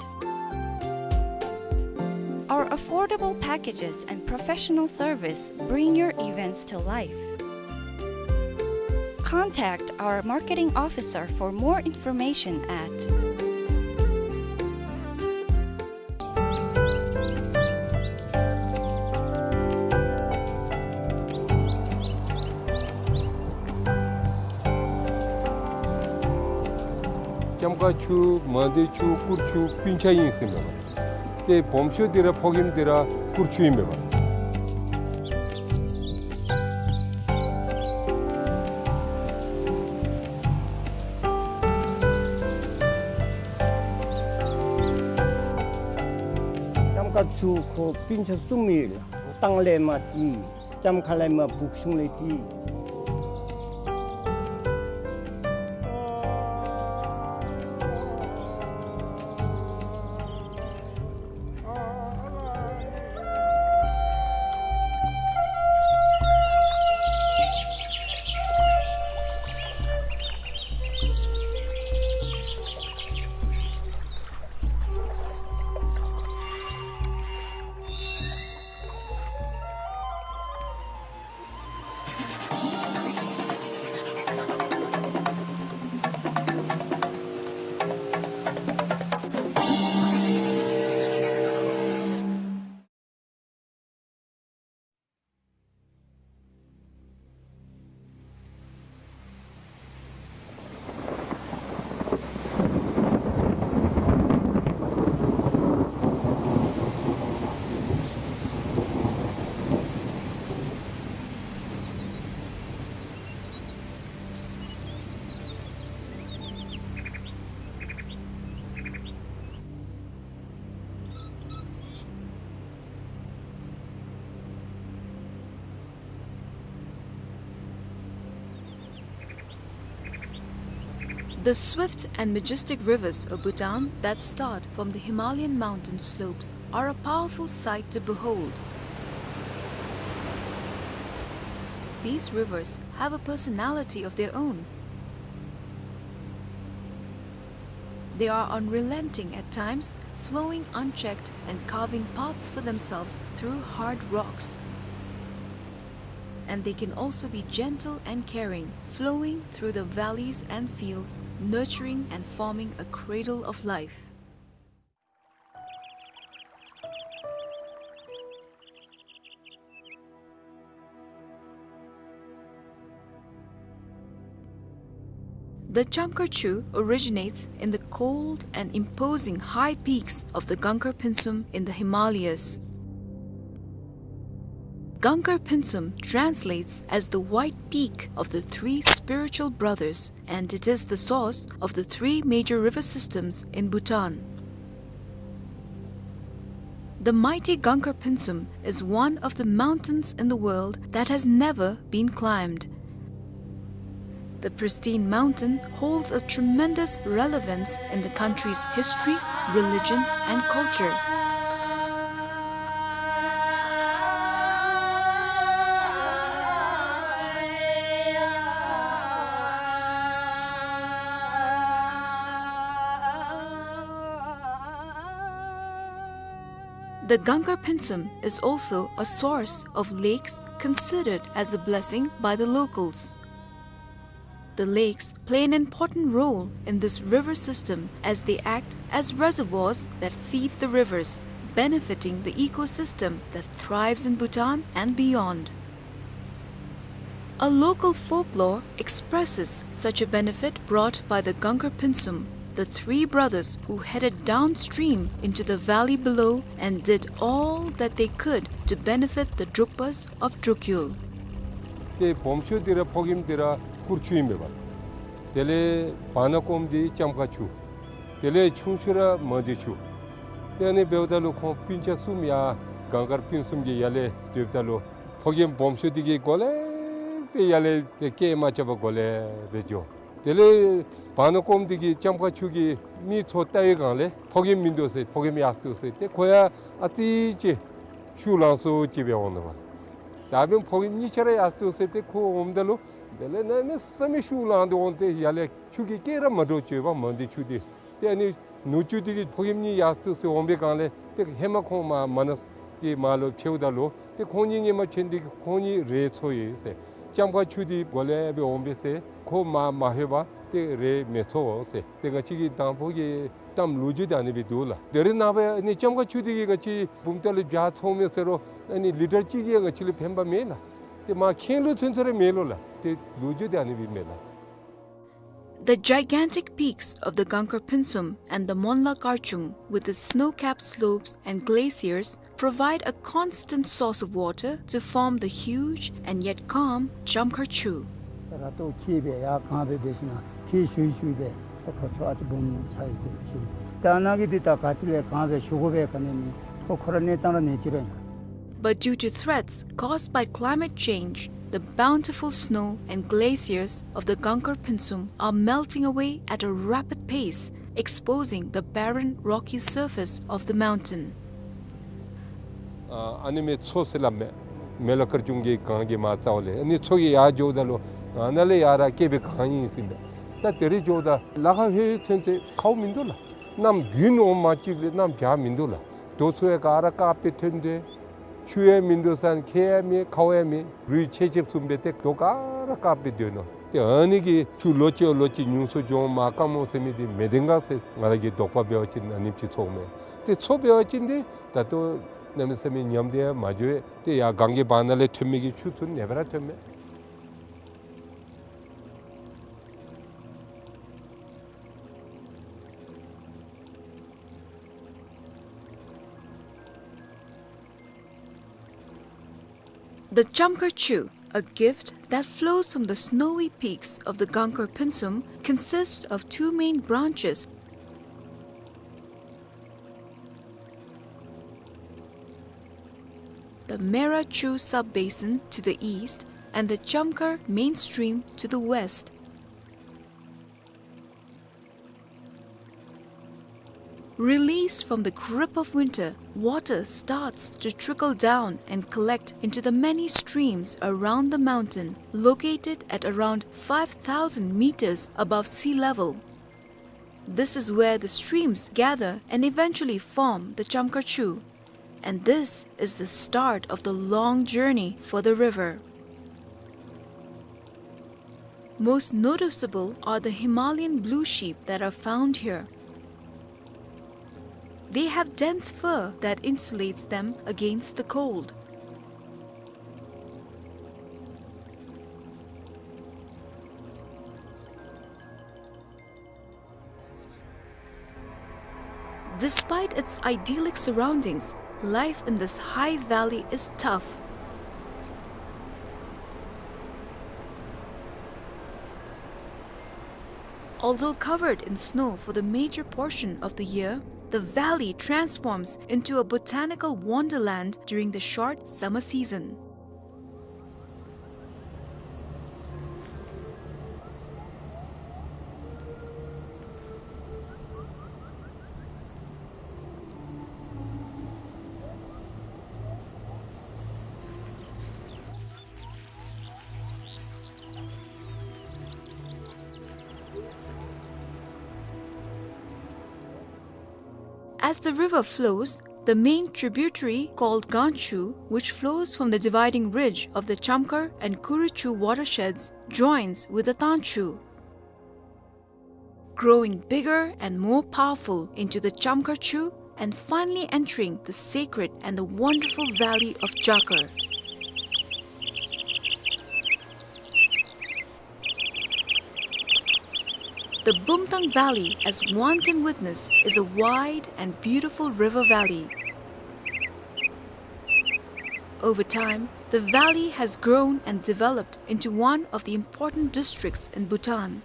Our affordable packages and professional service bring your events to life. Contact our marketing officer for more information at ལྕམ་མཁར་ཆུ་མང་སྡེ་ཆུ་སྐུར་ཆུ་སྤུན་ཆ་ཨིན་ཟེར་མས་པ། ཏེ་སྦོམ་ཤོས་འདི་ར་ཕོ་རྒནམ་འདི་ར་སྐུར་ཆུ་ཨིན་མས་པ། ལྕམ་མཁར་ཆུ་ཁོ་སྤུན་ཆ་གསུམ་ཡོད་ལགས། ལྟང་ལས་མར་ཅིག་ལྕམ་མཁར་ལས་མར་སྦུག་གཞུང་ལས་ཅིག། The swift and majestic rivers of Bhutan that start from the Himalayan mountain slopes are a powerful sight to behold. These rivers have a personality of their own. They are unrelenting at times, flowing unchecked and carving paths for themselves through hard rocks. And they can also be gentle and caring, flowing through the valleys and fields, nurturing and forming a cradle of life. The Chamkhar Chu originates in the cold and imposing high peaks of the Gangkhar Phuntsum in the Himalayas. Gangkhar Phuntsum translates as the white peak of the three spiritual brothers, and it is the source of the three major river systems in Bhutan. The mighty Gangkhar Phuntsum is one of the mountains in the world that has never been climbed. The pristine mountain holds a tremendous relevance in the country's history, religion, and culture. The Gangkhar Phuntsum is also a source of lakes considered as a blessing by the locals. The lakes play an important role in this river system as they act as reservoirs that feed the rivers, benefiting the ecosystem that thrives in Bhutan and beyond. A local folklore expresses such a benefit brought by the Gangkhar Phuntsum, the three brothers who headed downstream into the valley below and did all that they could to benefit the Drukpas of Drukyul. ཏེ་སྦོམ་ཤོས་འདི་ར་ཕོ་རྒནམ་འདི་ར་གུར་ཆུ་ཨིན་པས། དེ་ལས་བར་ན་ཀོམ་འདི་ལྕམ་མཁར་ཆུ། དེ་ལས་ཆུང་ཤོས་ར་མ་འདི་ཆུ། ཏེ་ཨ་ནི་འབདཝ་ད་ལུ་ཁོང་སྤུན་ཆ་གསུམ་ཡར་གངས་དཀར་སྤུན་གསུམ་གྱི་ཡར་ལས་སྡོདཔ་ད་ལུ་ཕོ་རྒནམ་སྦོམ་ཤོས་འདི་གིས་འགོ་ལས་སྦེ་ཡར་ལས་ཏེ་སྐད་མ་རྐྱབ་པར་འགོ་ལས་སྦེ་འགྱོ། དེ་ལས་བར་ན་ཀོམ་འདི་གིས་ལྕམ་མཁར་ཆུ་གི་མིག་ཚུ་བལྟ་བའི་སྒང་ལས་ཕོ་རྒནམ་མིན་འདུག་ཟེར། ཕོ་རྒནམ་ཡར་སོང་འདུག་ཟེར། ཏེ་ཁོ་ཡང་ཨ་ཙི་ཅིག་ཤུགས་ལངས་སོང་ཅིག་སྦེ་འོང་ནུག་པ། ད་འབདན་ཕོ་རྒནམ་གཉིས་ཆ་ར་ཡར་སོང་འདུག་ཟེར། ཏེ་ཁོ་འོངམ་ད་ལུ་དེ་ལས་གནམ་མེད་ས་མེད་ཤུགས་ལངས་ཏེ་འོང་སྟེ་ཡར་ལས་ཆུ་གི་སྐད་ར་མ་འདྲཝ་བརྗོད་པ་མ་འདི་ཆུ་འདི། ཏེ་ཨ་ནི་ནུ་གཅུང་འདི་གིས་ཕོ་རྒནམ་གཉིས་ཡར་སོང་འདུག་ཟེར་འོང་པའི་སྒང་ལས་ཏེ་ཧེ་མ་ཁོང་མར་མ་ན་གི་མར་ལུ་ཕྱདཔ་ད་ལུ་ཏེ་ཁོང་གཉིས་སྔོན་མ་ཕྱད་ནི་འདི་གིས་ཁོང་གཉིས་རེ་འཚོ་ཡི་ཟེར། ལྕམ་མཁར་ཆུ་འདི་འགོ་ལས་སྦེ་འོང་པས་ཟེར། ཁོ་མར་མ་ལྷོད་པར་ཏེ་རེ་མི་འཚོ་ཟེར། ཏེ་ང་བཅས་ཀྱི་དང་ཕུ་གི་གཏམ་ལོ་རྒྱུས་འདི་ཨ་ནི་སྦེ་འདུག་ལགས། དེ་རིང་ནངས་པ་ཨ་ནི་ལྕམ་མཁར་ཆུ་འདི་གིས་ང་བཅས་བུམ་ཐང་ལས་བྱཱ་འཚོ་མི་ཟེར་རུང་ཨ་ནི་ལི་ཊར་གཅིག་གིས་ང་བཅས་ལུ་ཕན་པ་མེད་ལགས། ཏེ་མར་ཁེངས་ལུ་ཚུན་ཚོད་ར་མེད་ལོ་ལགས། ཏེ་ལོ་རྒྱུས་འདི་ཨ་ནི་སྦེ་མས་ལགས། The gigantic peaks of the Gangkhar Phuntsum and the Monla Karchung, with its snow-capped slopes and glaciers, provide a constant source of water to form the huge and yet calm Chamkhar Chu. ར་ཏོ་ཁྱེགས་སྦེ་ཡར་གང་སྦེ་འབད་ཞིན་ན་ཁྱེགས་ཞུ་ཞུ་སྦེ་ཁོ་ཁོ་ཚུ་ཨ་ཙི་སྦོམ་ཆགས་ཡི་ཟེར་ཞུ་ནི། ད་ནཱ་གི་འདི་ད་ག་ཏེ་ལས་གང་སྦེ་ཞུ་དགོ་པས་ག་ནི་མེད། ཁོ་ཁོ་ར་གནས་སྟངས་ར་གནས་ཅི་ར་ཨིན་ན། But due to threats caused by climate change, the bountiful snow and glaciers of the Gangkhar Phuntsum are melting away at a rapid pace, exposing the barren, rocky surface of the mountain. ཨ་ཨ་ནི་མེ་མཚོ་ཟེར་སླབ་མས། མེ་ལ་དཀར་ཆུང་གི་གངས་ཀྱི་མར་རྩ་བ་ལས་ཨ་ནི་མཚོ་གི་ཡར་འགྱོཝ་ད་ལུ་ཨ་ནཱ་ལས་ཡར་ར་བསྐལ་པའི་གངས་ཨིན་ཟེར་མས། ད་དེ་རིང་འགྱོཝ་ད་ལ་ཁ་ཧེ་ཚུན་ཚོད་ཁཝ་མིན་འདུག་ལགས། གནམ་དགུན་འོང་མ་གཅིག་ལས་གནམ་བྱཱར་མིན་འདུག་ལགས། རྡོ་ཚུ་ཡང་ག་ར་དཀརཔོ་སྦེ་ཐོན་ཏེ་ཆུ་ཡང་མིན་འདུག་ཟེར་ན་ཁྱེགས་ཡང་མེད་ཁཝ་ཡང་མེད། རུད་ཆེ་ཆེ་བཟུམ་སྦེ་ཏེ་རྡོ་ག་ར་དཀརཔོ་སྦེ་སྡོད་ནུག། ཏེ་ཨ་ནི་གི་ཆུ་ལོ་གཅིག་ལོ་གཅིག་ཉུང་སུ་འགྱོ་མར་དཀར་མོ་ཟེར་མི་འདི་མི་བདེན་ག་ཟེར་ང་ར་གི་དོགས་པ་འབད་བ་ཅིན་ཨ་ནེམ་ཅིག་ཚོརཝ་མས། ཏེ་མཚོ་འབད་བ་ཅིན་ཏེ་ད་ལྟོ་གནམ་མེད་ས་མེད་ཉམས་ཏེ་ཡང་མ་འགྱོ། ཏེ་ཡར་གངས་ཀྱི་བར་ན་ལས་ཐོན་མི་གི་ཆུ་ཚུ་ཨ་ནེ་སྦེ་ར་ཐོནམ་མས། The Chamkhar Chu, a gift that flows from the snowy peaks of the Gangkhar Phuntsum, consists of two main branches, the Mera Chu sub-basin to the east and the Chamkhar main stream to the west. Released from the grip of winter, water starts to trickle down and collect into the many streams around the mountain, located at around five thousand meters above sea level. This is where the streams gather and eventually form the Chamkar Chu. And this is the start of the long journey for the river. Most noticeable are the Himalayan blue sheep that are found here. They have dense fur that insulates them against the cold. Despite its idyllic surroundings, life in this high valley is tough. Although covered in snow for the major portion of the year, the valley transforms into a botanical wonderland during the short summer season. As the river flows, the main tributary called Ganchu, which flows from the dividing ridge of the Chamkar and Kuruchu watersheds, joins with the Tanchu, growing bigger and more powerful into the Chamkar Chu and finally entering the sacred and the wonderful valley of Jakar. The Bumtang Valley, as one can witness, is a wide and beautiful river valley. Over time, the valley has grown and developed into one of the important districts in Bhutan.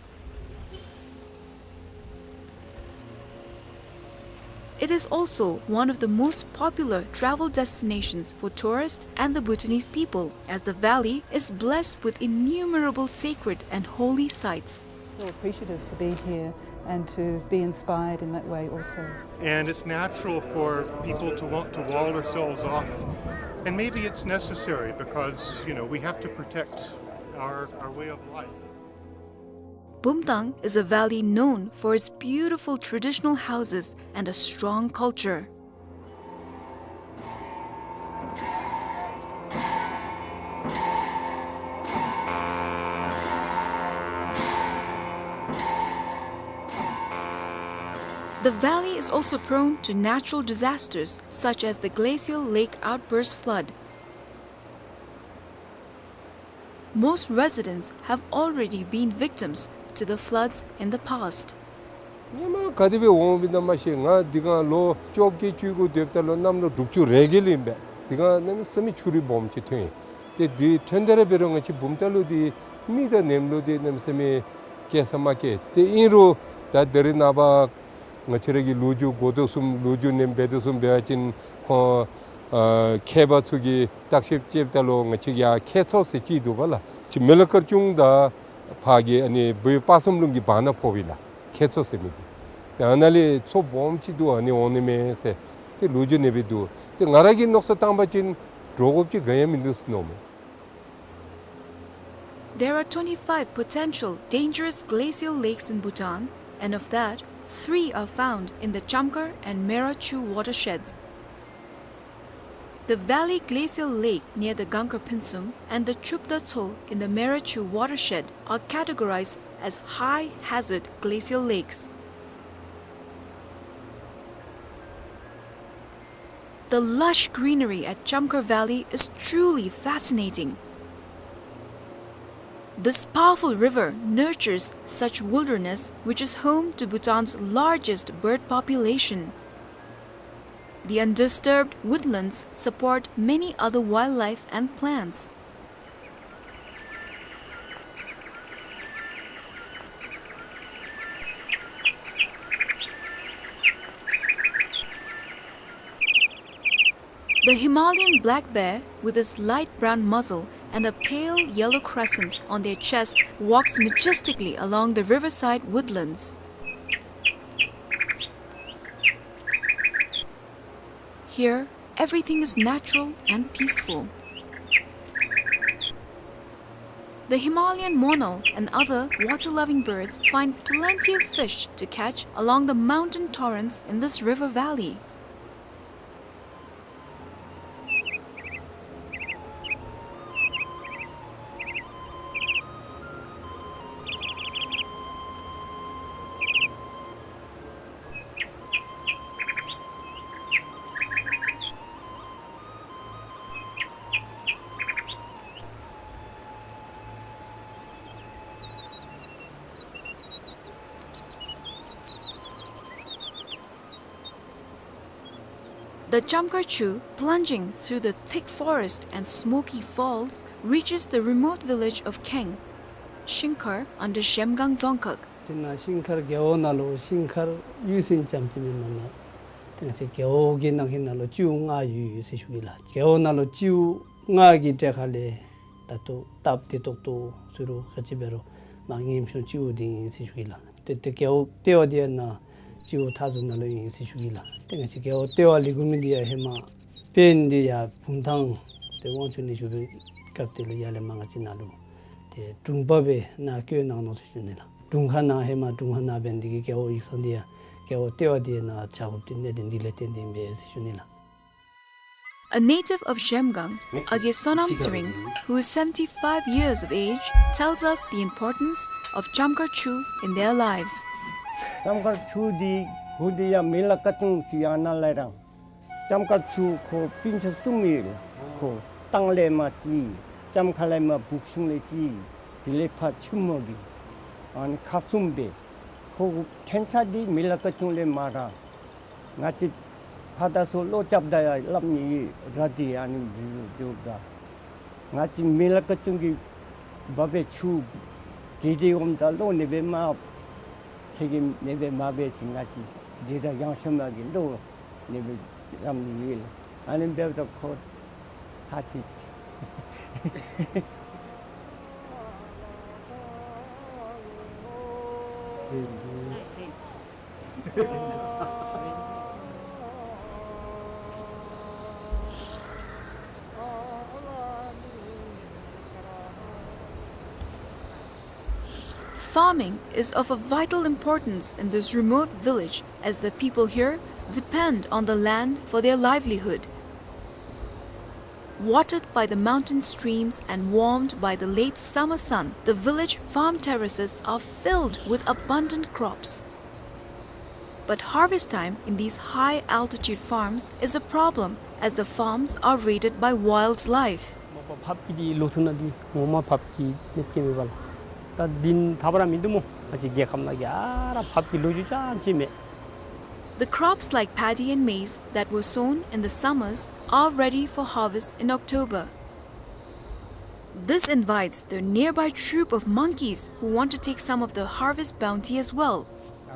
It is also one of the most popular travel destinations for tourists and the Bhutanese people, as the valley is blessed with innumerable sacred and holy sites. So appreciative to be here and to be inspired in that way also. And it's natural for people to want to wall ourselves off. And maybe it's necessary because, you know, we have to protect our, our way of life. Bumtang is a valley known for its beautiful traditional houses and a strong culture. The valley is also prone to natural disasters such as the glacial lake outburst flood. Most residents have already been victims to the floods in the past. སྔོན་མ་ག་དེ་སྦེ་འོང་སྦེ་ཨིན་ན་མ་ཤེས། ང་འདི་ག་ལོ་བཅོ་བརྒྱད་བཅུ་དགུ་སྡོདཔ་ད་ལུ་གནམ་ལོ་དྲུག་ཅུ་རེ་བརྒྱད་ལུ་ཨིན་པས། འདི་ག་གནམ་མེད་ས་མེད་ཆུ་རུད་སྦོམ་ཅིག་ཐོན་ཡི། ཏེ་འདི་ཐོན་ད་ར་འབད་རུང་ང་བཅས་བུམ་ཐང་ལུ་འདི་མི་དང་གནམ་ལོ་འདི་གནམ་མེད་ས་མེད་སྐྱེ་ས་མ་སྐྱེ། ཏེ་ཨིན་རུང་ད་ད་རེས་ནངས་པ་ང་བཅས་ར་གི་ལོ་རྒྱུས་འགོ་དོ་བཟུམ་ལོ་རྒྱུས་ནང་འབད་དོ་བཟུམ་འབད་བ་ཅིན་ཁོང་ཨ་མཁས་པ་ཚུ་གིས་བརྟག་ཞིབ་རྐྱབ་ད་ལུ་ང་བཅས་ཡར་ཁྱད་མཚོ་ཟེར་ཅིག་འདུག་པ་ལགས། ཅིག་མི་ལ་དཀར་ཆུང་དང་ཕར་གྱི་ཨ་ནི་བོད་སྤ་གསུམ་ལུང་གི་བར་ན་ཕོགཔ་ཨིན་ལགས། ཁྱད་མཚོ་ཟེར་མི་འདི། ཏེ་ཨ་ནཱ་ལས་མཚོ་སྦོམ་ཅིག་འདུག། ཨ་ནི་འོང་ནི་མས་ཟེར་ཏེ་ལོ་རྒྱུས་ནང་སྦེ་འདུག། ཏེ་ང་ར་གིས་མནོ་བསམ་བཏང་བ་ཅིན་འདྲོག་དགོཔ་ཅིག་ག་ཡང་མིན་འདུག་ཟེར་མནོཝ་མས། There are twenty-five potential dangerous glacial lakes in Bhutan, and of that, three are found in the Chamkar and Mera Chu watersheds. The Valley Glacial Lake near the Gangkar Phinsum and the Chupda Tso in the Mera Chu watershed are categorized as high hazard glacial lakes. The lush greenery at Chamkar Valley is truly fascinating. This powerful river nurtures such wilderness, which is home to Bhutan's largest bird population. The undisturbed woodlands support many other wildlife and plants. The Himalayan black bear, with its light brown muzzle and a pale yellow crescent on their chest, walks majestically along the riverside woodlands. Here, everything is natural and peaceful. The Himalayan monal and other water-loving birds find plenty of fish to catch along the mountain torrents in this river valley. The Chamkhar Chu, plunging through the thick forest and smoky falls, reaches the remote village of Kheng, Shingkhar under Zhemgang Dzongkhag. ཅིག་ནང་ཤིང་མཁར་རྒེད་འོག་ནང་ལུ་ཤིང་མཁར་གཡུས་ཚན་ཙམ་ཅིག་མེན་མ་ན། ཏེ་ང་བཅས་རྒེད་འོག་གི་ནང་གི་ནང་ལུ་སྤྱིཝ་ལྔ་ཡོད་ཡོད་ཟེར་ཞུ་གེ་ལགས། རྒེད་འོག་ནང་ལུ་སྤྱིཝ་ལྔ་གི་གྲས་ཁ་ལས་ད་ལྟོ་སྟབས་བདེ་ཏོག་ཏོ་ཟེར་རུང་ག་ཅི་འབད་རུང་མ་ངན་ཤོས་སྤྱིཝ་འདི་ཨིན་ཟེར་ཞུ་གེ་ལགས། ཏེ་ཏེ་རྒེད་འོག་ལྟེ་བ་འདི་ཡང་ནཱ་སྤྱིཝ་མཐའ་ཟུར་ནང་ལུ་ཨིན་ཟེར་ཞུ་གེ་ལགས། ཏེ་ང་བཅས་རྒེད་འོག་ལྟེ་བ་ལས་འགོ་མི་འདི་ཡང་ཧེ་མ་དཔོན་འདི་ཡར་བུམ་ཐང་ཏེ་དབང་ཕྱུག་གནས་བཞུགས་པའི་སྐབས་དེ་ལུ་ཡར་ལས་མར་ང་བཅས་ནཱ་ལུ་ཏེ་དྲུང་པ་སྦེ་ནཱ་བསྐོས་གནང་ནུག་ཟེར་ཞུ་ནི་ལགས། དྲུང་ཁག་ནང་ཧེ་མ་དྲུང་ཁག་ནང་འབད་ནི་འདི་གིས་རྒེད་འོག་ཡིག་ཚང་འདི་ཡང་རྒེད་འོག་ལྟེ་བ་འདི་ནཱ་ཆགས་དགོཔ་འདི་གནད་དོན་འདི་ལས་བརྟེན་ཏེ་ཨིན་པས་ཟེར་ཞུ་ནི་ལགས། A native of Zhemgang, Age Sonam Tsering, who is seventy-five years of age, tells us the importance of Chamkhar Chu in their lives. ལྕམ་མཁར་ཆུ་འདི་གུ་འདི་ཡང་མི་ལ་ཀ་ཅུང་ཅིག་ཡང་ན་ལས་རང་། ལྕམ་མཁར་ཆུ་ཁོ་སྤུན་ཆ་གསུམ་ཡོད། ཁོ་སྟང་ལས་མར་ཅིག་ལྕམ་མཁར་ལས་མར་བུག་ཤུང་ལས་ཅིག་དེ་ལས་ཕར་ཆུ་མོ་གི་ཨ་ནི་ཁག་གསུམ་སྦེ། ཁོ་གི་ཕྲན་ཚེགས་འདི་མི་ལ་ཀ་ཅུང་ལས་མར་ར། ང་བཅས་ཕར་དང་ཚུར་བློ་རྐྱབ་ད་ཡང་སླབ་ནི་ཡོད་ར། འདི་ཨ་ནི་འདི་འདི་འདི་ང་བཅས་མི་ལ་ཀ་ཅུང་གི་འབབ་པའི་ཆུ་གི་འདི་འོངམ་ད་བློ་ནི་སྦེ་མ་ཚེ་གི་ནི་སྦེ་མ་འབད་ཞིནམ་ང་བཅས་འདི་ར་ཡང་ཤོ་མ་གི་བློ་ནི་སྦེ་རམ་ནི་ཡོད་ལགས། ཨ་ནི་འབདཝ་ད་ཁོ་ཚར་ཅིག་Farming is of a vital importance in this remote village, as the people here depend on the land for their livelihood. Watered by the mountain streams and warmed by the late summer sun, the village farm terraces are filled with abundant crops. But harvest time in these high-altitude farms is a problem, as the farms are raided by wildlife. ཕགཔ་གི་འདི་ལོ་ཐུང་ནང་འདི་ངོ་མ་ཕགཔ་གི་གནོད་སྐྱོན་མེད་པས་ལགས། ད་འདི་ཐབས་ར་མིན་འདུག་སྨོ། ང་བཅས་རྒྱལ་ཁབ་ནང་གི་ཨ་ར་ཕགཔ་གི་ལོ་རྒྱུས་ཅང་ཅིག་མེད། The crops like paddy and maize that were sown in the summers are ready for harvest in October. This invites the nearby troop of monkeys who want to take some of the harvest bounty as well.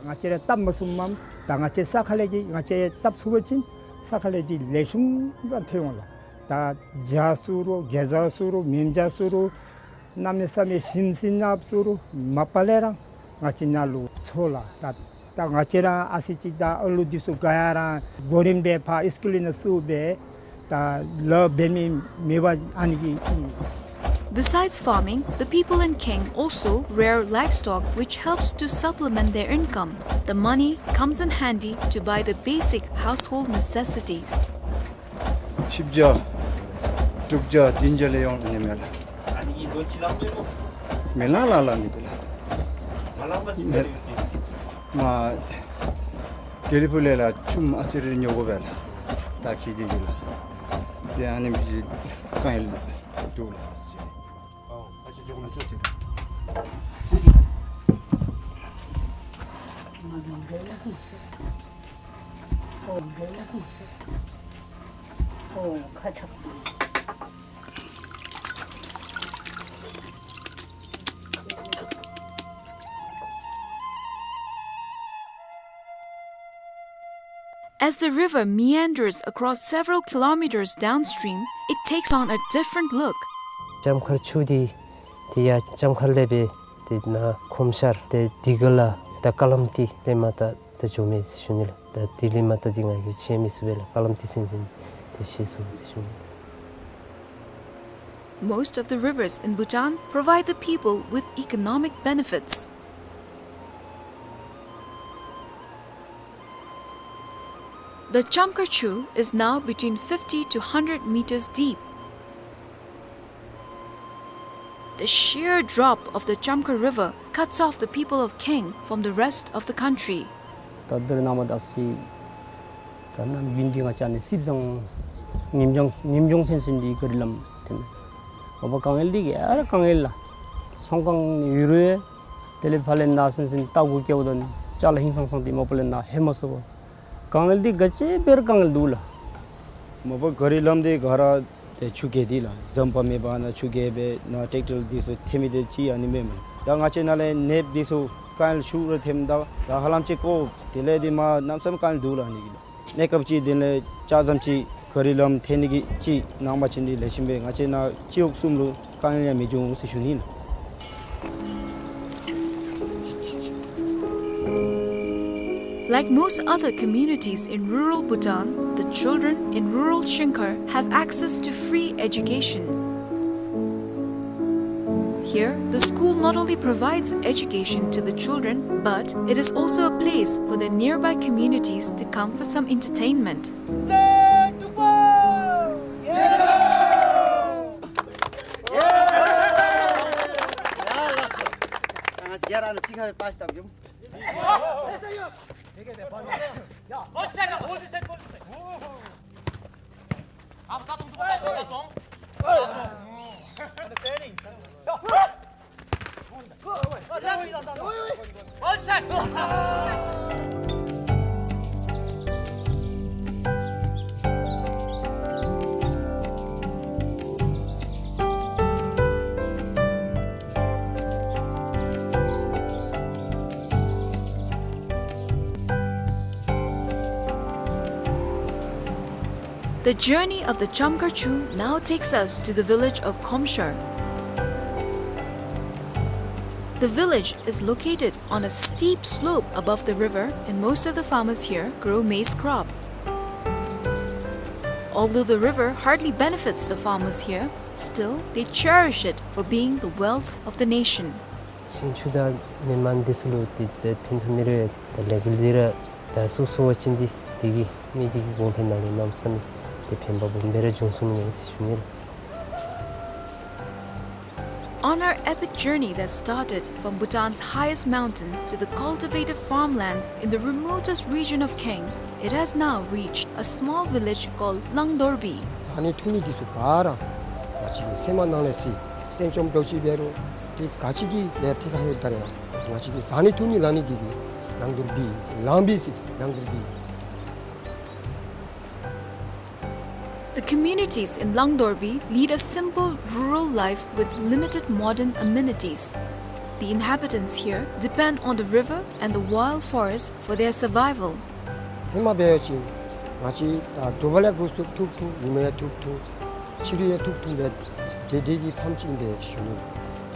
ང་བཅས་ར་བཏབ་མ་ཚུགསཔ་མས། ད་ང་བཅས་ས་ཁ་ལས་ཀྱི་ང་བཅས་བཏབ་ཚུགས་པ་ཅིན་ས་ཁ་ལས་ཀྱི་ལེགས་ཤོམ་ར་ཐོན་འོང་ལགས། ད་བྱ་ཚུ་རུང་གེ་ཛ་ཚུ་རུང་མེན་བྱ་ཚུ་རུང་གནམ་མེད་ས་མེད་ཞིམ་ཟིན་ནགཔ་ཚུ་རུང་མ་པ་ལས་ར་ང་བཅས་ནཱ་ལུ་འཚོལ་ལགས། ད་ད་ང་བཅས་ར་ཨ་ཙི་ཅིག་ད་ཨ་ལུ་འདི་ཚུ་དགའ་ཡ་ར་གོ་རིམ་སྦེ་ཕར་ཨིསི་ཀུལ་ནང་བཙུགས་སྦེ་ད་ལཱ་འབད་མི་མེད་པར་ཨ་ནི་གི། Besides farming, the people in Kheng also rear livestock, which helps to supplement their income. The money comes in handy to buy the basic household necessities. བཞི་བརྒྱ་དྲུག་བརྒྱ་བདུན་བརྒྱ་ལས་ཡོད་ནི་མས་ལགས། མི་ལ་ལ་ལ་ནི་དེ་ལགས། མ་དེ་ལས་ཕུ་ལས་ལགས་ཆུམ་ཨ་ཙི་རེ་ཉོ་དགོ་པས་ལགས། ད་ཁྱད་དེ་གི་ལགས། ཏེ་ཨ་ནི་མི་ཅིག་གང་ཡང་འདུག་ལགས། As the river meanders across several kilometers downstream, it takes on a different look. ལྕམ་མཁར་ཆུ་འདི་འདི་ཡང་ལྕམ་མཁར་ལས་སྦེ་ཏེ་ནཱ་ཁོམ་ཤར་ཏེ་འདི་ག་ལ་ ད་ཀ་ལམ་ཏི་ལས་མར་ད་ད་འགྱོ་མས་ཟེར་ཞུ་ནི་ལགས། ད་དེ་ལས་མར་ད་འདི་ང་གིས་ཆ་མི་ཚུགས་པས་ལགས། ཀ་ལམ་ཏི་ཟེར་མཁན་དེ་ཤེས་སོང་ཟེར་ཞུ་ནི། Most of the rivers in Bhutan provide the people with economic benefits. The Chamkarchu is now between fifty to hundred meters deep. The sheer drop of the Chamkar River cuts off the people of Kaeng from the rest of the country. ད་དེ་རིང་ནངས་པ་ད་སི་ད་ནམ་རྒྱུན་འདི་ང་བཅས་ནི་སིབ་ཟང་ཉིནམ་ལྗང་ཉིནམ་ལྗང་སེང་སེང་འདི་ག་རི་ལམ་ཐོན། འོ་བ་དཀའ་ངལ་འདི་ག་ར་དཀའ་ངལ་ལགས། ཚོང་ཁང་ནི་ཡོད་རུང་དེ་ལས་ཕར་ལས་ནཱ་སེང་སེང་རྟ་གུ་སྐྱེལཝ་ད་ནི་ཅ་ལ་ཧིང་སང་སང་འདི་མ་པ་ལས་ནཱ་ལྷོད་མ་ཚུགས་པས། དཀའ་ངལ་འདི་ག་ཅི་འབད་རུང་དཀའ་ངལ་འདུག་ལགས། མ་པ་ག་རི་ལམ་འདི་ག་ར་ཏེ་ཆུ་རྐྱལ་འདི་ལགས། ཟམ་པ་མེད་པར་ནཱ་ཆུ་རྐྱལ་སྦེ་ནཱ་ཊེཀ་ཊར་འདི་ཚུ་ཐོན་མི་འདི་ཅིག་ཨ་ནི་མེན་མས། ད་ང་བཅས་ནཱ་ལས་ནདཔ་འདི་ཚུ་དཀའ་ངལ་ཤུགས་ར་ཐོནམ་ད་ད་ཧ་ལམ་ཅིག་ཀོ་དེ་ལས་འདི་མར་གནམ་མེད་ས་མེད་དཀའ་ངལ་འདུག་ལགས། ཨ་ནི་གི་ལགས། གནས་སྐབས་ཅིག་དེ་ལས་ལྕགས་ཟམ་ཅིག་ག་རི་ལམ་ཐོན་ནི་གི་ཅིག་གནང་པ་ཅིན་འདི་ལེགས་ཤོམ་སྦེ་ང་བཅས་ནཱ་སྤྱི་འོག་གསུམ་ལུ་དཀའ་ངལ་ཡང་མི་འབྱུང་ཟེར་ཞུ་ནི་ལགས། Like most other communities in rural Bhutan, the children in rural Shingkhar have access to free education. Here, the school not only provides education to the children, but it is also a place for the nearby communities to come for some entertainment. The journey of the Chamkarchu now takes us to the village of Khomshar. The village is located on a steep slope above the river, and most of the farmers here grow maize crop. Although the river hardly benefits the farmers here, still they cherish it for being the wealth of the nation. ཤིང་ཆུ་དང་ནི་མ་འདི་ཚུ་ལུ་ཏེ་ཏེ་ཕན་ཐོགས་མི་རེ་ད་ལས་འགུལ་འདི་ར་ད་སོ་སོ་བ་ཅིན་འདི་འདི་གིས་མི་འདི་གི་གོང་འཕེལ་ནང་ལུ་གནམ་མེད་ས་མེད་ཏེ་ཕན་པ་སྦོམ་སྦེ་ར་འབྱུང་ཚུགས་ནི་མས་ཟེར་ཞུ་ནི་ལགས། On our epic journey that started from Bhutan's highest mountain to the cultivated farmlands in the remotest region of Kaeng, it has now reached a small village called Langdorbi. བཟའ་ནི་འཐུང་ནི་འདི་ཚུ་ག་ར་ང་བཅས་ཀྱི་ཚལ་མ་ནང་ལས་སི་སེང་ཅོམ་འདྲཝ་ཅིག་འབད་རུང་ཏེ་ག་ཅི་གི་ལས་ཐད་ཁར་ལྷོདཔ་ད་ར་ཡང་ང་བཅས་ཀྱི་བཟའ་ནི་འཐུང་ནི་ལང་ནི་འདི་གིས་ལང་དོར་བི་ལང་བི་ཟེར་ལང་དོར་བི། The communities in Langdorbi lead a simple rural life with limited modern amenities. The inhabitants here depend on the river and the wild forest for their survival. ཧེ་མ་འབད་བ་ཅིན་ང་བཅས་ད་དྲོ་པ་ལས་འགོ་བཙུགས་ཐུག་ཐུག་ཉིན་མ་ཡང་ཐུག་ཐུག་ཕྱི་རུ་ཡང་ཐུག་ཐུག་སྦེ་དེ་དེ་གི་ཕམ་ཅིག་ཨིན་པས་ཟེར་ཞུ་ནི།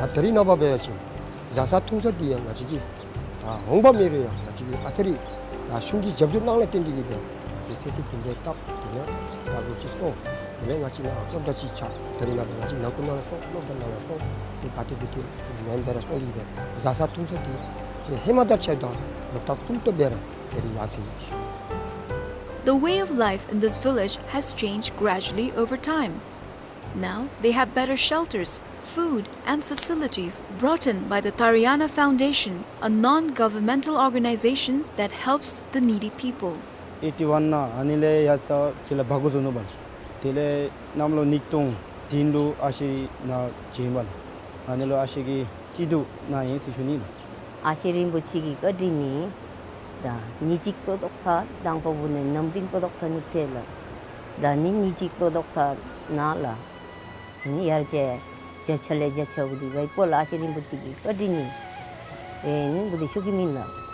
ད་ད་རིས་ནངས་པ་འབད་བ་ཅིན་བཟའ་ཚང་འཐུང་ཚང་འདི་ཡང་ང་བཅས་ཀྱི་ད་འོང་འབབ་མེད་རུང་ཡང་ང་བཅས་ཀྱི་ཨ་ཙི་རེ་ད་གཞུང་གི་རྒྱབ་སྐྱོར་གནང་ལས་བརྟེན་ཏེ་གིས་སྦེ་ང་བཅས་ཚེ་ཚད་དེ་འདྲ་བཏབ། དེ་ལས་ད་ལོ་གཅིག་སོང་། དེ་ལས་ང་བཅས་ནཱ་སློབ་གྲྭ་ཅིག་ཆགས། ད་རིས་ནངས་པ་ང་བཅས་ནང་ཁུལ་ནང་ལས་སོང་སློབ་གྲྭ་ནང་ལས་སོང་དེ་ག་ཏེ་གུ་ཏེ་ཉམས་སྦེ་ར་སོང་སྟེ་གིས་སྦེ་བཟའ་ཚང་འཐུང་ཚང་འདི་ཧེ་མ་དང་ཕྱདཔ་ད་ལོག་ལྟབ་གསུམ་ཏོག་སྦེ་ར་དེ་རིགས་ཡར་སོ་ཡི་ཟེར་ཞུ་ནི། The way of life in this village has changed gradually over time. Now they have better shelters, food, and facilities brought in by the Tariana Foundation, a non-governmental organization that helps the needy people. ཨེ་ཊི་ཝན་ནང་ཨ་ནི་ལས་ཡར་ད་དེ་ལས་འབག་འགོ་བཟོ་ནུག་པ་ལགས། དེ་ལས་གནམ་ལོ་ཉིས་སྟོང་བདུན་ལུ་ཨ་ཞེ་ནཱ་བྱོན་པ་ལགས། ཨ་ནི་ལུ་ཨ་ཞེ་གིས་སྐྱིད་སྡུག་གནང་ཡི་ཟེར་ཞུ་ནི་ལགས། ཨ་ཞེ་རིན་པོ་ཆེ་གི་བཀའ་དྲིན་ནི་ད་ཉིནམ་གཅིག་ལྟོ་བཟའ་ཚར་དང་པ་བུ་ནི་ནམ་རིམ་ལྟོ་བཟའ་ཚར་ནི་ཚེ་ལགས། ད་ནི་ཉིནམ་གཅིག་ལྟོ་བཟའ་ཚར་ནཱ་ལགས། ནི་ཡར་ཅིག་བརྒྱ་ཆ་ལས་བརྒྱ་ཆ་བུ་འདི་ག་ཡི་སྤོ་ལགས། ཨ་ཞེ་རིན་པོ་ཆེ་གི་བཀའ་དྲིན་ནི་ཨེ་ནི་བུ་འདི་ཤོར་གེ་མེན་ལགས།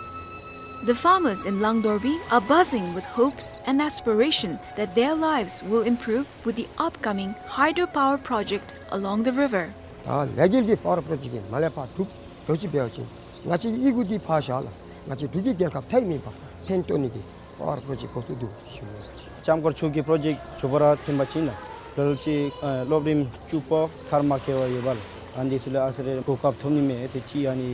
The farmers in Langdorbi are buzzing with hopes and aspiration that their lives will improve with the upcoming hydropower project along the river. ད་ལས་འགུལ་འདི་པ་ཝར་པྲོ་ཇེཀཊ་འདི་མར་ལས་ཕར་གྲུབ་འགྱོ་ཅི་འབད་བ་ཅིན་ང་བཅས་ཀྱི་ཨི་ཁུག་འདི་ཕར་བཞག་ལགས། ང་བཅས་འབྲུག་གི་རྒྱལ་ཁབ་ཐའི་མེན་པར་ཕན་ཐོགས་ནི་གི་པ་ཝར་པྲོ་ཇེཀཊ་འགོ་བཙུགས་འདུག་ཟེར་ཞུ་ནི། ལྕམ་མཁར་ཆུ་གི་པྲོ་ཇེཀཊ་མཇུག་བསྡུ་ར་ཐོན་པ་ཅིན་ལགས། ལ་ལུ་ཅིག་ཨ་སློབ་རིམ་བཅུ་པ་མཐར་མ་འཁྱོལ་བ་ཡོདཔ་ལགས། ཨ་ནི་ཚུ་ལུ་ཨ་ཙི་རེ་གོ་སྐབས་ཐོབ་ནི་མས་ཟེར་ཅིག་ཨ་ནི།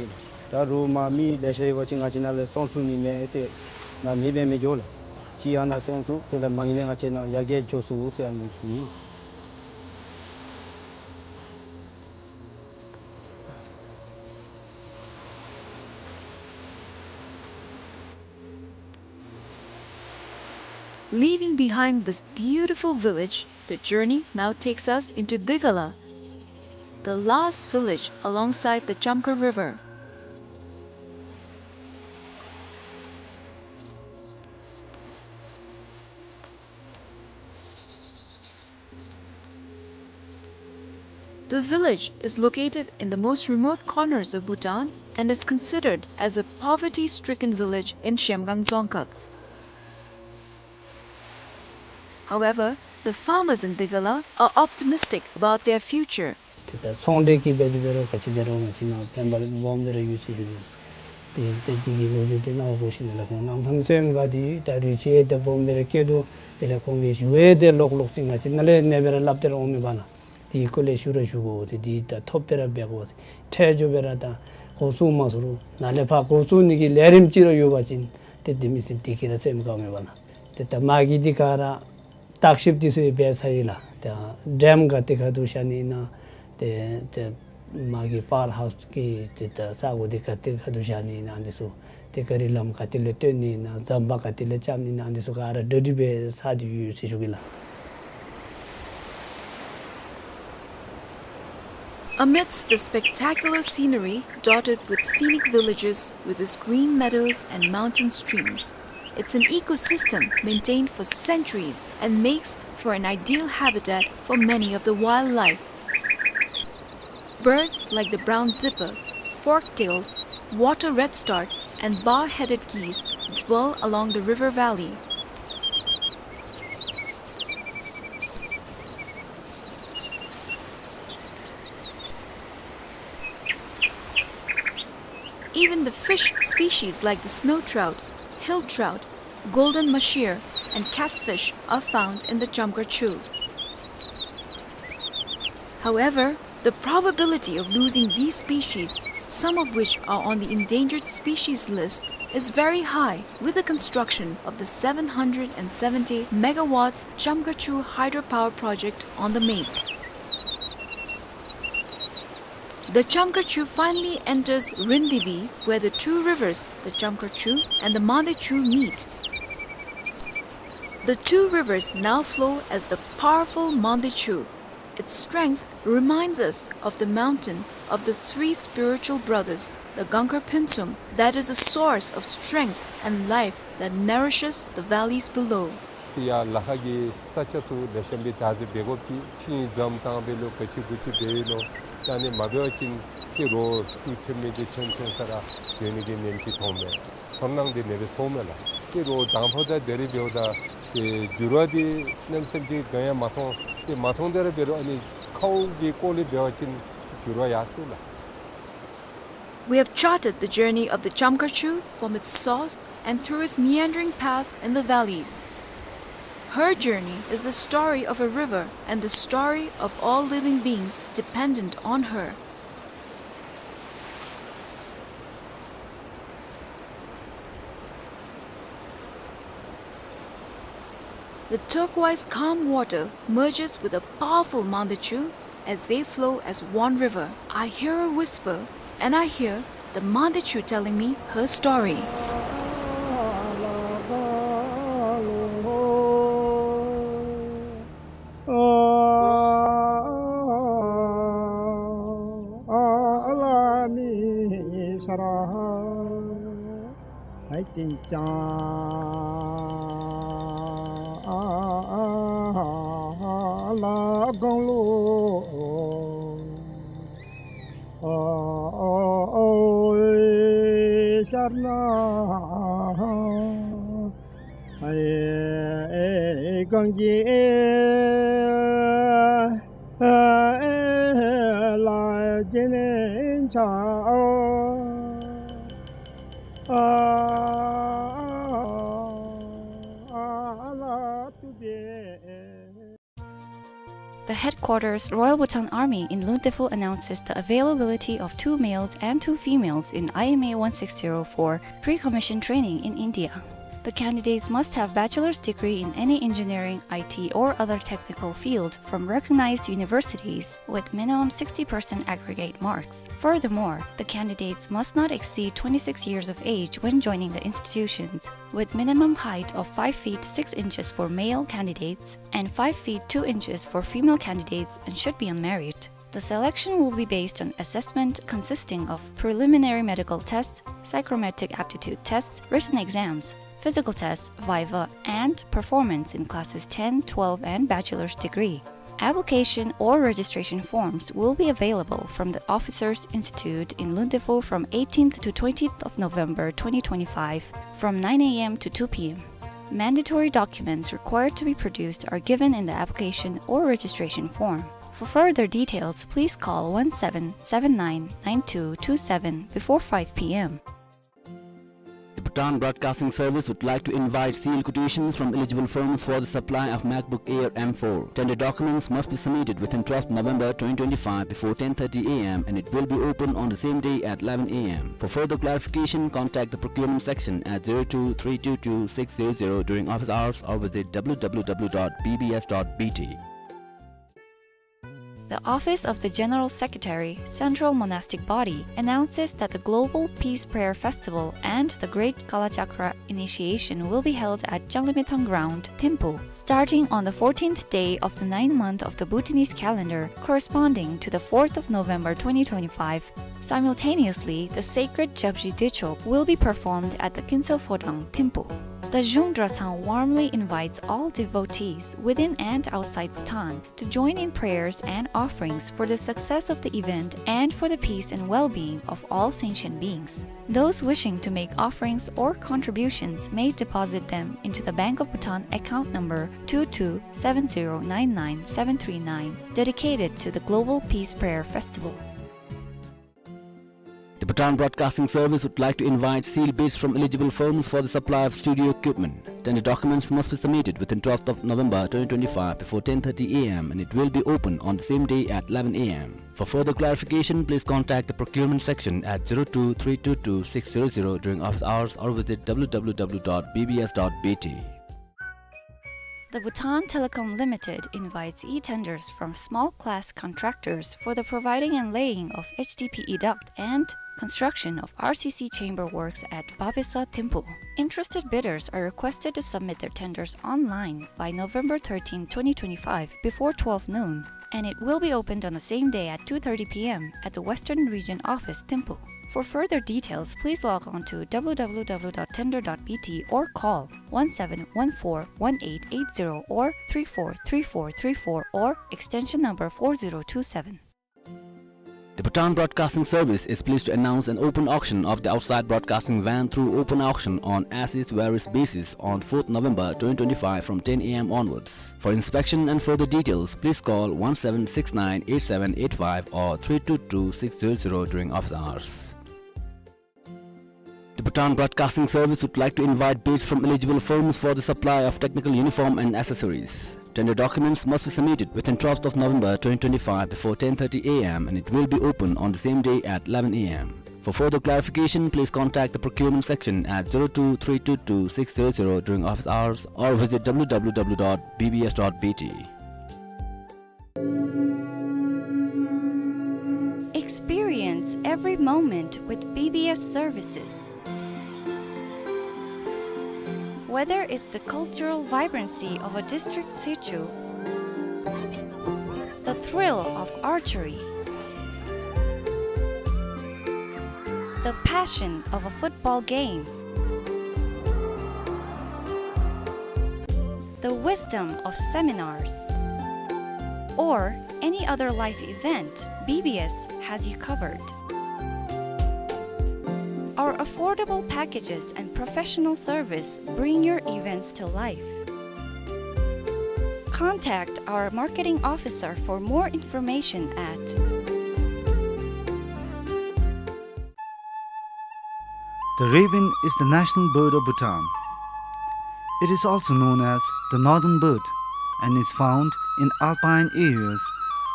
ད་རུང་མ་མི་ལེ་ཤ་ཡོད་པ་ཅིན་ང་བཅས་ནང་ལས་སོང་ཚུགས་ནི་མས་ཟེར་ང་མི་འབད་མི་འགྱོ་ལགས། ཅིག་ཨ་ནཱ་སོང་ཚུགས། དེ་ལས་མ་ངེ་ལས་ང་བཅས་ནང་ཡར་རྒྱས་འགྱོ་ཚུགས་ཟེར་ཨ་ནི་ཞུ་ནི། Leaving behind this beautiful village, the journey now takes us into Digala, the last village alongside the Chamkhar River. The village is located in the most remote corners of Bhutan and is considered as a poverty-stricken village in Zhemgang Dzongkhag. However, the farmers in Digala are optimistic about their future. ཏེ་ད་ཚོང་འབྲེལ་གྱི་འབད་དེ་འབད་རུང་ག་ཅི་འབད་རུང་ང་བཅས་ནང་བསྟན་པ་སྦོམ་སྦེ་ར་ཡོད་ཟེར་ཞུ་ནི། ཏེ་ཏེ་དེ་གི་ལོ་རྒྱུས་དེ་ནང་འོང་ཞིནམ་ལས་ཁོང་གནམ་ཐང་ཚུ་ཡང་དགའ་སྟེ་ད་རུང་ཅིག་ཏེ་སྦོམ་སྦེ་ར་སྐྱེས་འདུག། དེ་ལས་ཁོང་གིས་ཞུ་བའི་དེ་ལོག་ལོག་ཅིག་ང་བཅས་ནཱ་ལས་ཨ་ནེ་སྦེ་ར་སླབ་སྟེ་ར་འོང་མི་འབད་ན། དེ་གི་སྐོར་ལས་ཞུ་ར་ཞུ་དགོ་ཟེར། དེ་ད་ཐོབ་སྦེ་ར་འབད་དགོ་ཟེར། འཕྲལ་མགྱོགས་སྦེ་ར་ད་འགོ་བཙུགས་མ་ཚུགས་རུང་ནཱ་ལས་ཕར་འགོ་བཙུགས་ནི་གི་ལས་རིམ་ཅིག་ར་ཡོད་པ་ཅིན་ཏེ་དེ་མི་སེར་དེ་གིས་ར་སེམས་དགའཝ་མས་པ་ལགས། ཏེ་ད་མ་གི་དེ་ཁར་ར་བརྟག་ཞིབ་དེ་ཚུ་ཡང་འབད་ཚར་ཡི་ལགས། ཏེ་ཌེམ་ག་ཏེ་ཁ་ཐུག་བཞག་ནི་ཨིན་ན། ཏེ་ཏེ་མ་གི་པ་ཝར་ཧའུསི་གི་ཏེ་ད་ས་གོ་དེ་ག་ཏེ་ཁ་ཐུག་བཞག་ནི་ཨིན་ན་འདི་ཚུ། ཏེ་ག་རི་ལམ་ག་ཏེ་ལས་བཏོན་ནི་ཨིན་ན། ཟམ་པ་ག་ཏེ་ལས་རྐྱབ་ནི་ཨིན་ན། འདི་ཚུ་ག་ར་གྲ་སྒྲིག་འབད་ཚར་ཏེ་ཡོད་ཟེར་ཞུ་གེ་ལགས། Amidst the spectacular scenery dotted with scenic villages with its green meadows and mountain streams, it's an ecosystem maintained for centuries and makes for an ideal habitat for many of the wildlife. Birds like the brown dipper, forktails, water redstart, and bar-headed geese dwell along the river valley. Even the fish species like the snow trout, hill trout, golden mahseer, and catfish are found in the Chamkhar Chu. However, the probability of losing these species, some of which are on the endangered species list, is very high with the construction of the seven hundred and seventy megawatts Chamkhar Chu hydropower project on the make. The Chamkhar Chu finally enters Rindibi, where the two rivers, the Chamkhar Chu and the Mande Chu, meet. The two rivers now flow as the powerful Mande Chu. Its strength reminds us of the mountain of the three spiritual brothers, the Gangkhar Phuntsum, that is a source of strength and life that nourishes the valleys below. ཡར་ལ་ཁག་གི་ས་ཆ་ཚུ་ལེགས་ཤོམ་སྦེ་བདག་འཛིན་འབད་དགོཔ་ཅིག། ཤིང་འཛོམས་བཏང་སྦེ་ལོ་ག་ཅི་དགུ་ཅི་འབད་ཡི་ལོ། ད་ཨ་ནི་མ་འབད་བ་ཅིན་ཏེ་རོགས་ཚུ་ཐོན་མི་འདི་ཚུན་ཚོད་ས་ར་སྡོད་ནི་གི་ཉིནམ་ཅིག་མཐོངམ་མས། ཚོར་སྣང་འདི་ཨ་ནེ་སྦེ་ཚོརཝ་མས་ལགས། ཏེ་རོགས་དང་ཕུ་དང་དེ་རེ་འབདཝ་ད་ཏེ་འགྱུར་བ་འདི་གནམ་མེད་ས་མེད་ཅིག་ག་ཡང་མ་མཐོང་། ཏེ་མ་མཐོང་དེ་ར་འབད་རུང་ཨ་ནི་ཁཝ་གི་སྐོར་ལས་འབད་བ་ཅིན་འགྱུར་བ་ཡར་སོང་ལགས། We have charted the journey of the Chamkhar Chu from its source and through its meandering path in the valleys. Her journey is the story of a river and the story of all living beings dependent on her. The turquoise calm water merges with the powerful Mande Chu as they flow as one river. I hear her whisper, and I hear the Mande Chu telling me her story. The headquarters, Royal Bhutan Army in Luntephu, announces the availability of two males and two females in I M A one six zero for pre-commission training in India. The candidates must have bachelor's degree in any engineering, I T, or other technical field from recognized universities with minimum sixty percent aggregate marks. Furthermore, the candidates must not exceed twenty-six years of age when joining the institutions, with minimum height of five feet six inches for male candidates and five feet two inches for female candidates, and should be on merit. The selection will be based on assessment consisting of preliminary medical tests, psychometric aptitude tests, written exams, physical tests, viva, and performance in classes ten, twelve, and bachelor's degree. Application or registration forms will be available from the Officers Institute in Luntephu from eighteenth to twentieth of November twenty twenty-five, from nine A M to two P M. Mandatory documents required to be produced are given in the application or registration form. For further details, please call one seven seven nine nine two two seven before five P M. The Bhutan Broadcasting Service would like to invite sealed quotations from eligible firms for the supply of MacBook Air M four. Tender documents must be submitted within twelfth November twenty twenty-five before ten thirty A M, and it will be open on the same day at eleven A M. For further clarification, contact the procurement section at zero two three two two six zero zero during office hours or visit W W W dot B B S dot B T. The Office of the General Secretary, Central Monastic Body, announces that the Global Peace Prayer Festival and the Great Kalachakra Initiation will be held at Changlimithang Ground, Thimphu, starting on the fourteenth day of the ninth month of the Bhutanese calendar, corresponding to the fourth of November twenty twenty-five. Simultaneously, the sacred Japji Dechok will be performed at the Kinsel Phodang, Thimphu. The Zhung Drachang warmly invites all devotees within and outside Bhutan to join in prayers and offerings for the success of the event and for the peace and well-being of all sentient beings. Those wishing to make offerings or contributions may deposit them into the Bank of Bhutan account number two two seven zero nine nine seven three nine, dedicated to the Global Peace Prayer Festival. The Bhutan Broadcasting Service would like to invite sealed bids from eligible firms for the supply of studio equipment. Tender documents must be submitted within twelfth of November twenty twenty-five before ten thirty A M, and it will be open on the same day at eleven A M. For further clarification, please contact the procurement section at zero two three two two six zero zero during office hours or visit W W W dot B B S dot B T. The Bhutan Telecom Limited invites e-tenders from small class contractors for the providing and laying of H D P E duct and construction of R C C chamber works at Babesa, Thimphu. Interested bidders are requested to submit their tenders online by November thirteenth, twenty twenty-five, before twelve noon, and it will be opened on the same day at two thirty P M at the Western Region Office, Thimphu. For further details, please log on to W W W dot tender dot B T or call one seven one four one eight eight zero or three four three four three four or extension number four zero two seven. The Bhutan Broadcasting Service is pleased to announce an open auction of the outside broadcasting van through open auction on as is where is basis on fourth November twenty twenty-five from ten A M onwards. For inspection and further details, please call one seven six nine eight seven eight five or three two two six zero zero during office hours. The Bhutan Broadcasting Service would like to invite bids from eligible firms for the supply of technical uniform and accessories. Tender documents must be submitted within twelfth of November twenty twenty-five before ten thirty A M, and it will be open on the same day at eleven A M. For further clarification, please contact the procurement section at zero two three two two six zero zero during office hours or visit W W W dot B B S dot B T. Experience every moment with B B S services. Whether it's the cultural vibrancy of a district situ, the thrill of archery, the passion of a football game, the wisdom of seminars, or any other life event, B B S has you covered. Our affordable packages and professional service bring your events to life. Contact our marketing officer for more information at The raven is the national bird of Bhutan. It is also known as the northern bird and is found in alpine areas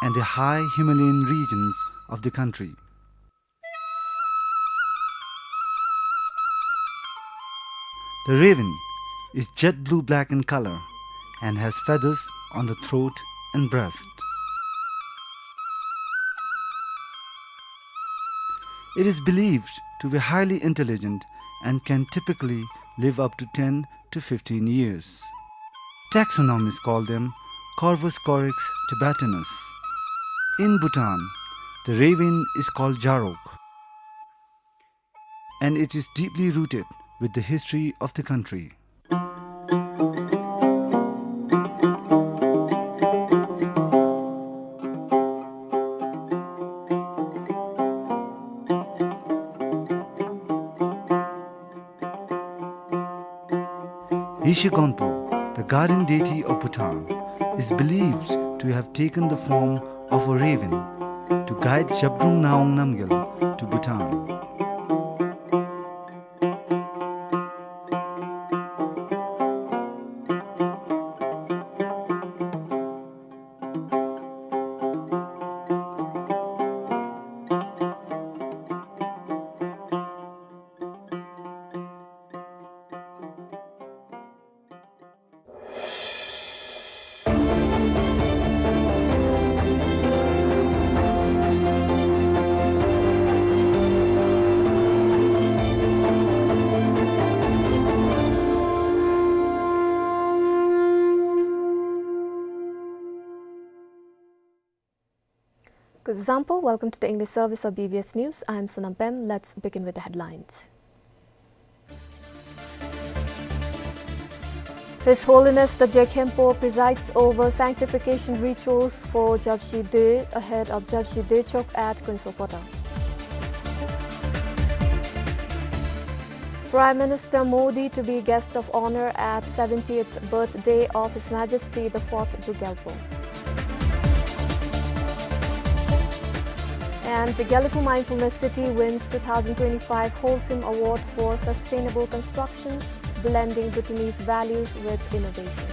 and the high Himalayan regions of the country. The raven is jet blue-black in color and has feathers on the throat and breast. It is believed to be highly intelligent and can typically live up to ten to fifteen years. Taxonomists call them Corvus corax tibetanus. In Bhutan, the raven is called Jarok, and it is deeply rooted with the history of the country. Yeshe Gonpo, the guardian deity of Bhutan, is believed to have taken the form of a raven to guide Zhabdrung Ngawang Namgyal to Bhutan. Kuzuzangpo, welcome to the English service of B B S News. I am Sonam Pem. Let's begin with the headlines. His Holiness the Je Khenpo presides over sanctification rituals for Japshi Doe ahead of Japshi Doechok at Kunso Phota. Prime Minister Modi to be guest of honor at seventieth birthday of His Majesty the Fourth Druk Gyalpo. And Gelephu Mindfulness City wins two thousand twenty-five Holcim Award for Sustainable Construction, blending Bhutanese values with innovation.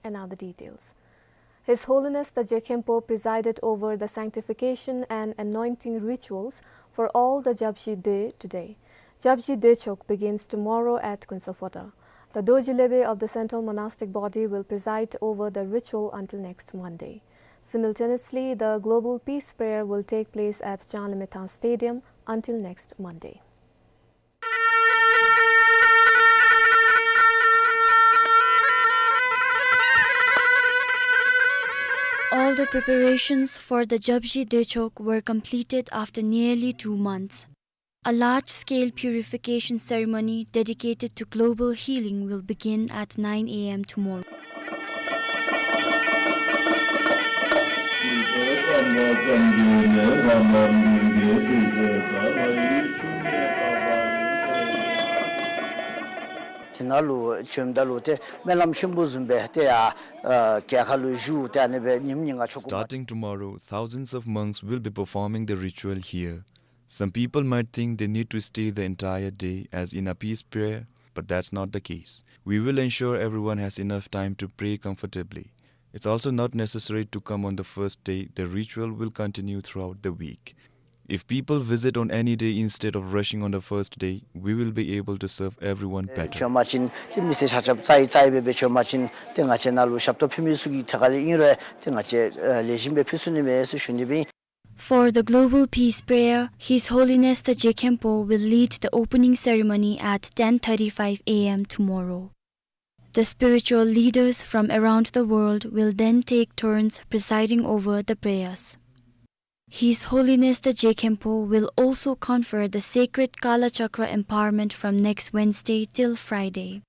And now the details. His Holiness the Je Khenpo presided over the sanctification and anointing rituals for all the Japshi Doe today. Japshi Doechok begins tomorrow at Kunso Phota. The Dorji Lebe of the Central Monastic Body will preside over the ritual until next Monday. Simultaneously, the Global Peace Prayer will take place at Changlimethang Stadium until next Monday. All the preparations for the Japshi Doechok were completed after nearly two months. A large-scale purification ceremony dedicated to global healing will begin at nine A M tomorrow. དེ་ནང་ལུ་བྱོནམ་ད་ལུ་ཏེ་སྨོན་ལམ་ཆེན་པོ་བཟུམ་སྦེ་ཏེ་ཡར་ཨ་རྒྱལ་ཁ་ལུ་བཞུགས་ཏེ་ཨ་ནི་སྦེ་ཉིནམ་ཉིན་ལྔ་ཆོ་ག། Starting tomorrow, thousands of monks will be performing the ritual here. Some people might think they need to stay the entire day, as in a peace prayer, but that's not the case. We will ensure everyone has enough time to pray comfortably. It's also not necessary to come on the first day. The ritual will continue throughout the week. If people visit on any day instead of rushing on the first day, we will be able to serve everyone better. བྱོན་པ་ཅིན་ཏེ་མི་སེར་ཆ་ཁྱབ་རྩ་ཡི་རྩ་ཡི་སྦེ་སྦེ་བྱོན་པ་ཅིན་ཏེ་ང་བཅས་ནང་ལུ་ཞབས་ཏོག་ཕུལ་མི་ཚུ་གིས་ཐད་ཀར་ལས་ཨིན་རུང་ཏེ་ང་བཅས་ཨ་ལེགས་ཤོམ་སྦེ་ཕུལ་ཚུགས་ནི་མས་ཟེར་ཞུ་ནི་སྦེ་ཨིན། For the global peace prayer, His Holiness the Je Khenpo will lead the opening ceremony at ten thirty-five A M tomorrow. The spiritual leaders from around the world will then take turns presiding over the prayers. His Holiness the Je Khenpo will also confer the sacred Kala Chakra empowerment from next Wednesday till Friday.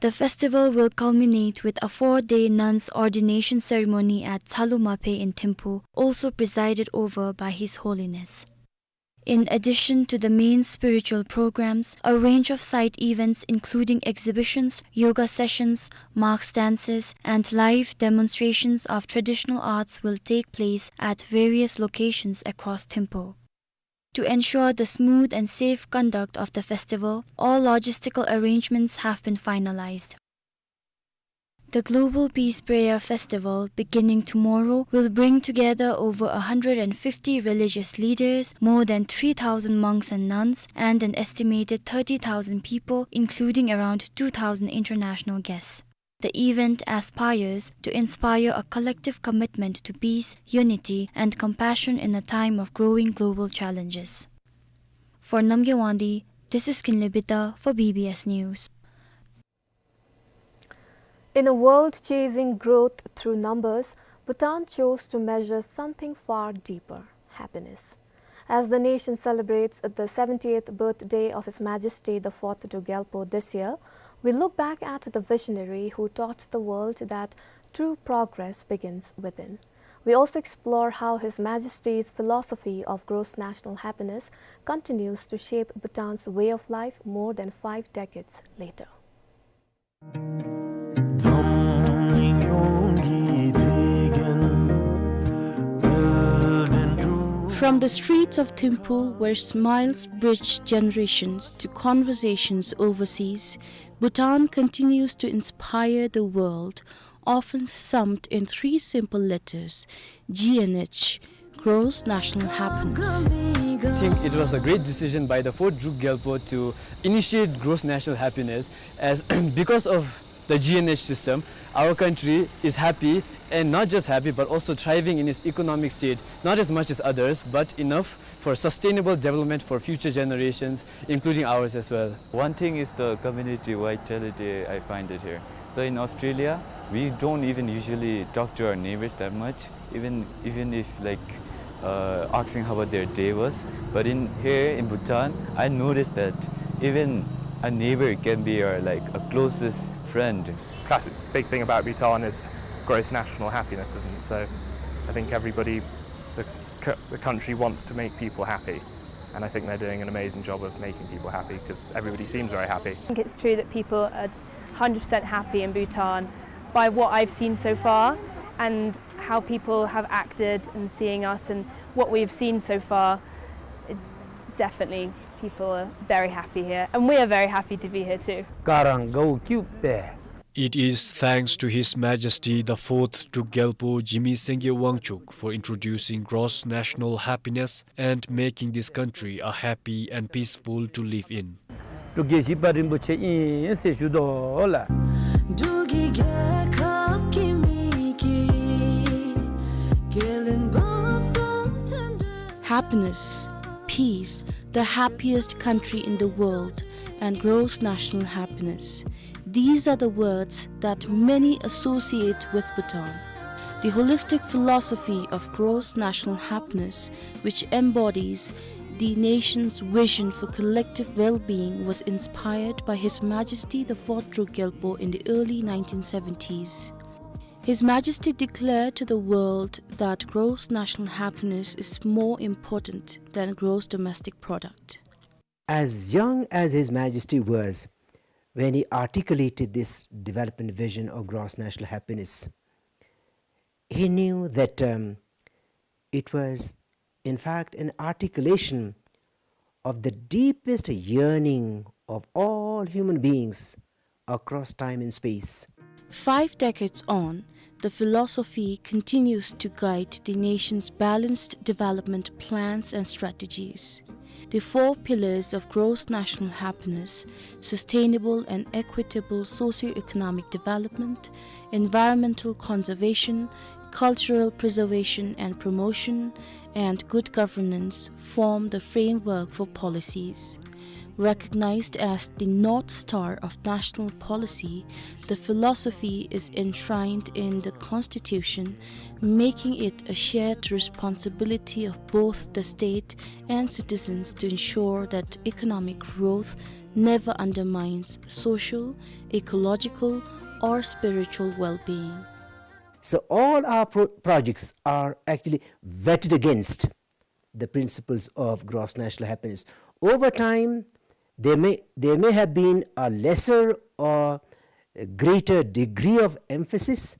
The festival will culminate with a four-day nuns' ordination ceremony at Tsalu Maphe in Thimphu, also presided over by His Holiness. In addition to the main spiritual programs, a range of side events including exhibitions, yoga sessions, mask dances, and live demonstrations of traditional arts will take place at various locations across Thimphu. To ensure the smooth and safe conduct of the festival, all logistical arrangements have been finalized. The Global Peace Prayer Festival, beginning tomorrow, will bring together over a hundred and fifty religious leaders, more than three thousand monks and nuns, and an estimated thirty thousand people, including around two thousand international guests. The event aspires to inspire a collective commitment to peace, unity, and compassion in a time of growing global challenges. For Namgay Wangdi, this is Kinley Bidda for B B S News. In a world chasing growth through numbers, Bhutan chose to measure something far deeper: happiness. As the nation celebrates the seventieth birthday of His Majesty the Fourth Druk Gyalpo this year, we look back at the visionary who taught the world that true progress begins within. We also explore how His Majesty's philosophy of gross national happiness continues to shape Bhutan's way of life more than five decades later. From the streets of Thimphu, where smiles bridge generations, to conversations overseas, Bhutan continues to inspire the world, often summed in three simple letters, G N H, gross national happiness. I think it was a great decision by the fourth Druk Gyalpo to initiate gross national happiness, as because of the G N H system, our country is happy, and not just happy, but also thriving in its economic state, not as much as others, but enough for sustainable development for future generations, including ours as well. One thing is the community vitality I find it here. So in Australia, we don't even usually talk to our neighbors that much, even, even if, like, uh, asking how about their day was. But in here in Bhutan, I noticed that even a neighbor can be our, like, a closest friend. Classic big thing about Bhutan is gross national happiness, isn't it? So I think everybody, the, c- the country wants to make people happy, and I think they're doing an amazing job of making people happy because everybody seems very happy. I think it's true that people are hundred percent happy in Bhutan by what I've seen so far and how people have acted and seeing us and what we've seen so far. It, definitely, people are very happy here, and we are very happy to be here too. It is thanks to His Majesty the Fourth Druk Gyalpo Jigme Singye Wangchuck for introducing gross national happiness and making this country a happy and peaceful to live in. འབྲུག་རྒྱལ་བཞི་པ་རིན་པོ་ཆེ་ཨིན་ཟེར་ཞུ་དོ་ལགས། འབྲུག་གི་རྒྱལ་ཁབ་ཀྱི་མི་གི་རྒྱལ་བློན་འབད་བཟུང་མཐུན་སྒྲིལ། Happiness, peace, the happiest country in the world, and gross national happiness. These are the words that many associate with Bhutan. The holistic philosophy of gross national happiness, which embodies the nation's vision for collective well-being, was inspired by His Majesty the Fourth Druk Gyalpo in the early nineteen seventies. His Majesty declared to the world that gross national happiness is more important than gross domestic product. As young as His Majesty was when he articulated this development vision of gross national happiness, he knew that, um, it was, in fact, an articulation of the deepest yearning of all human beings across time and space. Five decades on, the philosophy continues to guide the nation's balanced development plans and strategies. The four pillars of gross national happiness, sustainable and equitable socio-economic development, environmental conservation, cultural preservation and promotion, and good governance, form the framework for policies. Recognized as the North Star of national policy, the philosophy is enshrined in the Constitution, making it a shared responsibility of both the state and citizens to ensure that economic growth never undermines social, ecological, or spiritual well-being. So all our pro- projects are actually vetted against the principles of gross national happiness. Over time, there may, there may have been a lesser or a greater degree of emphasis,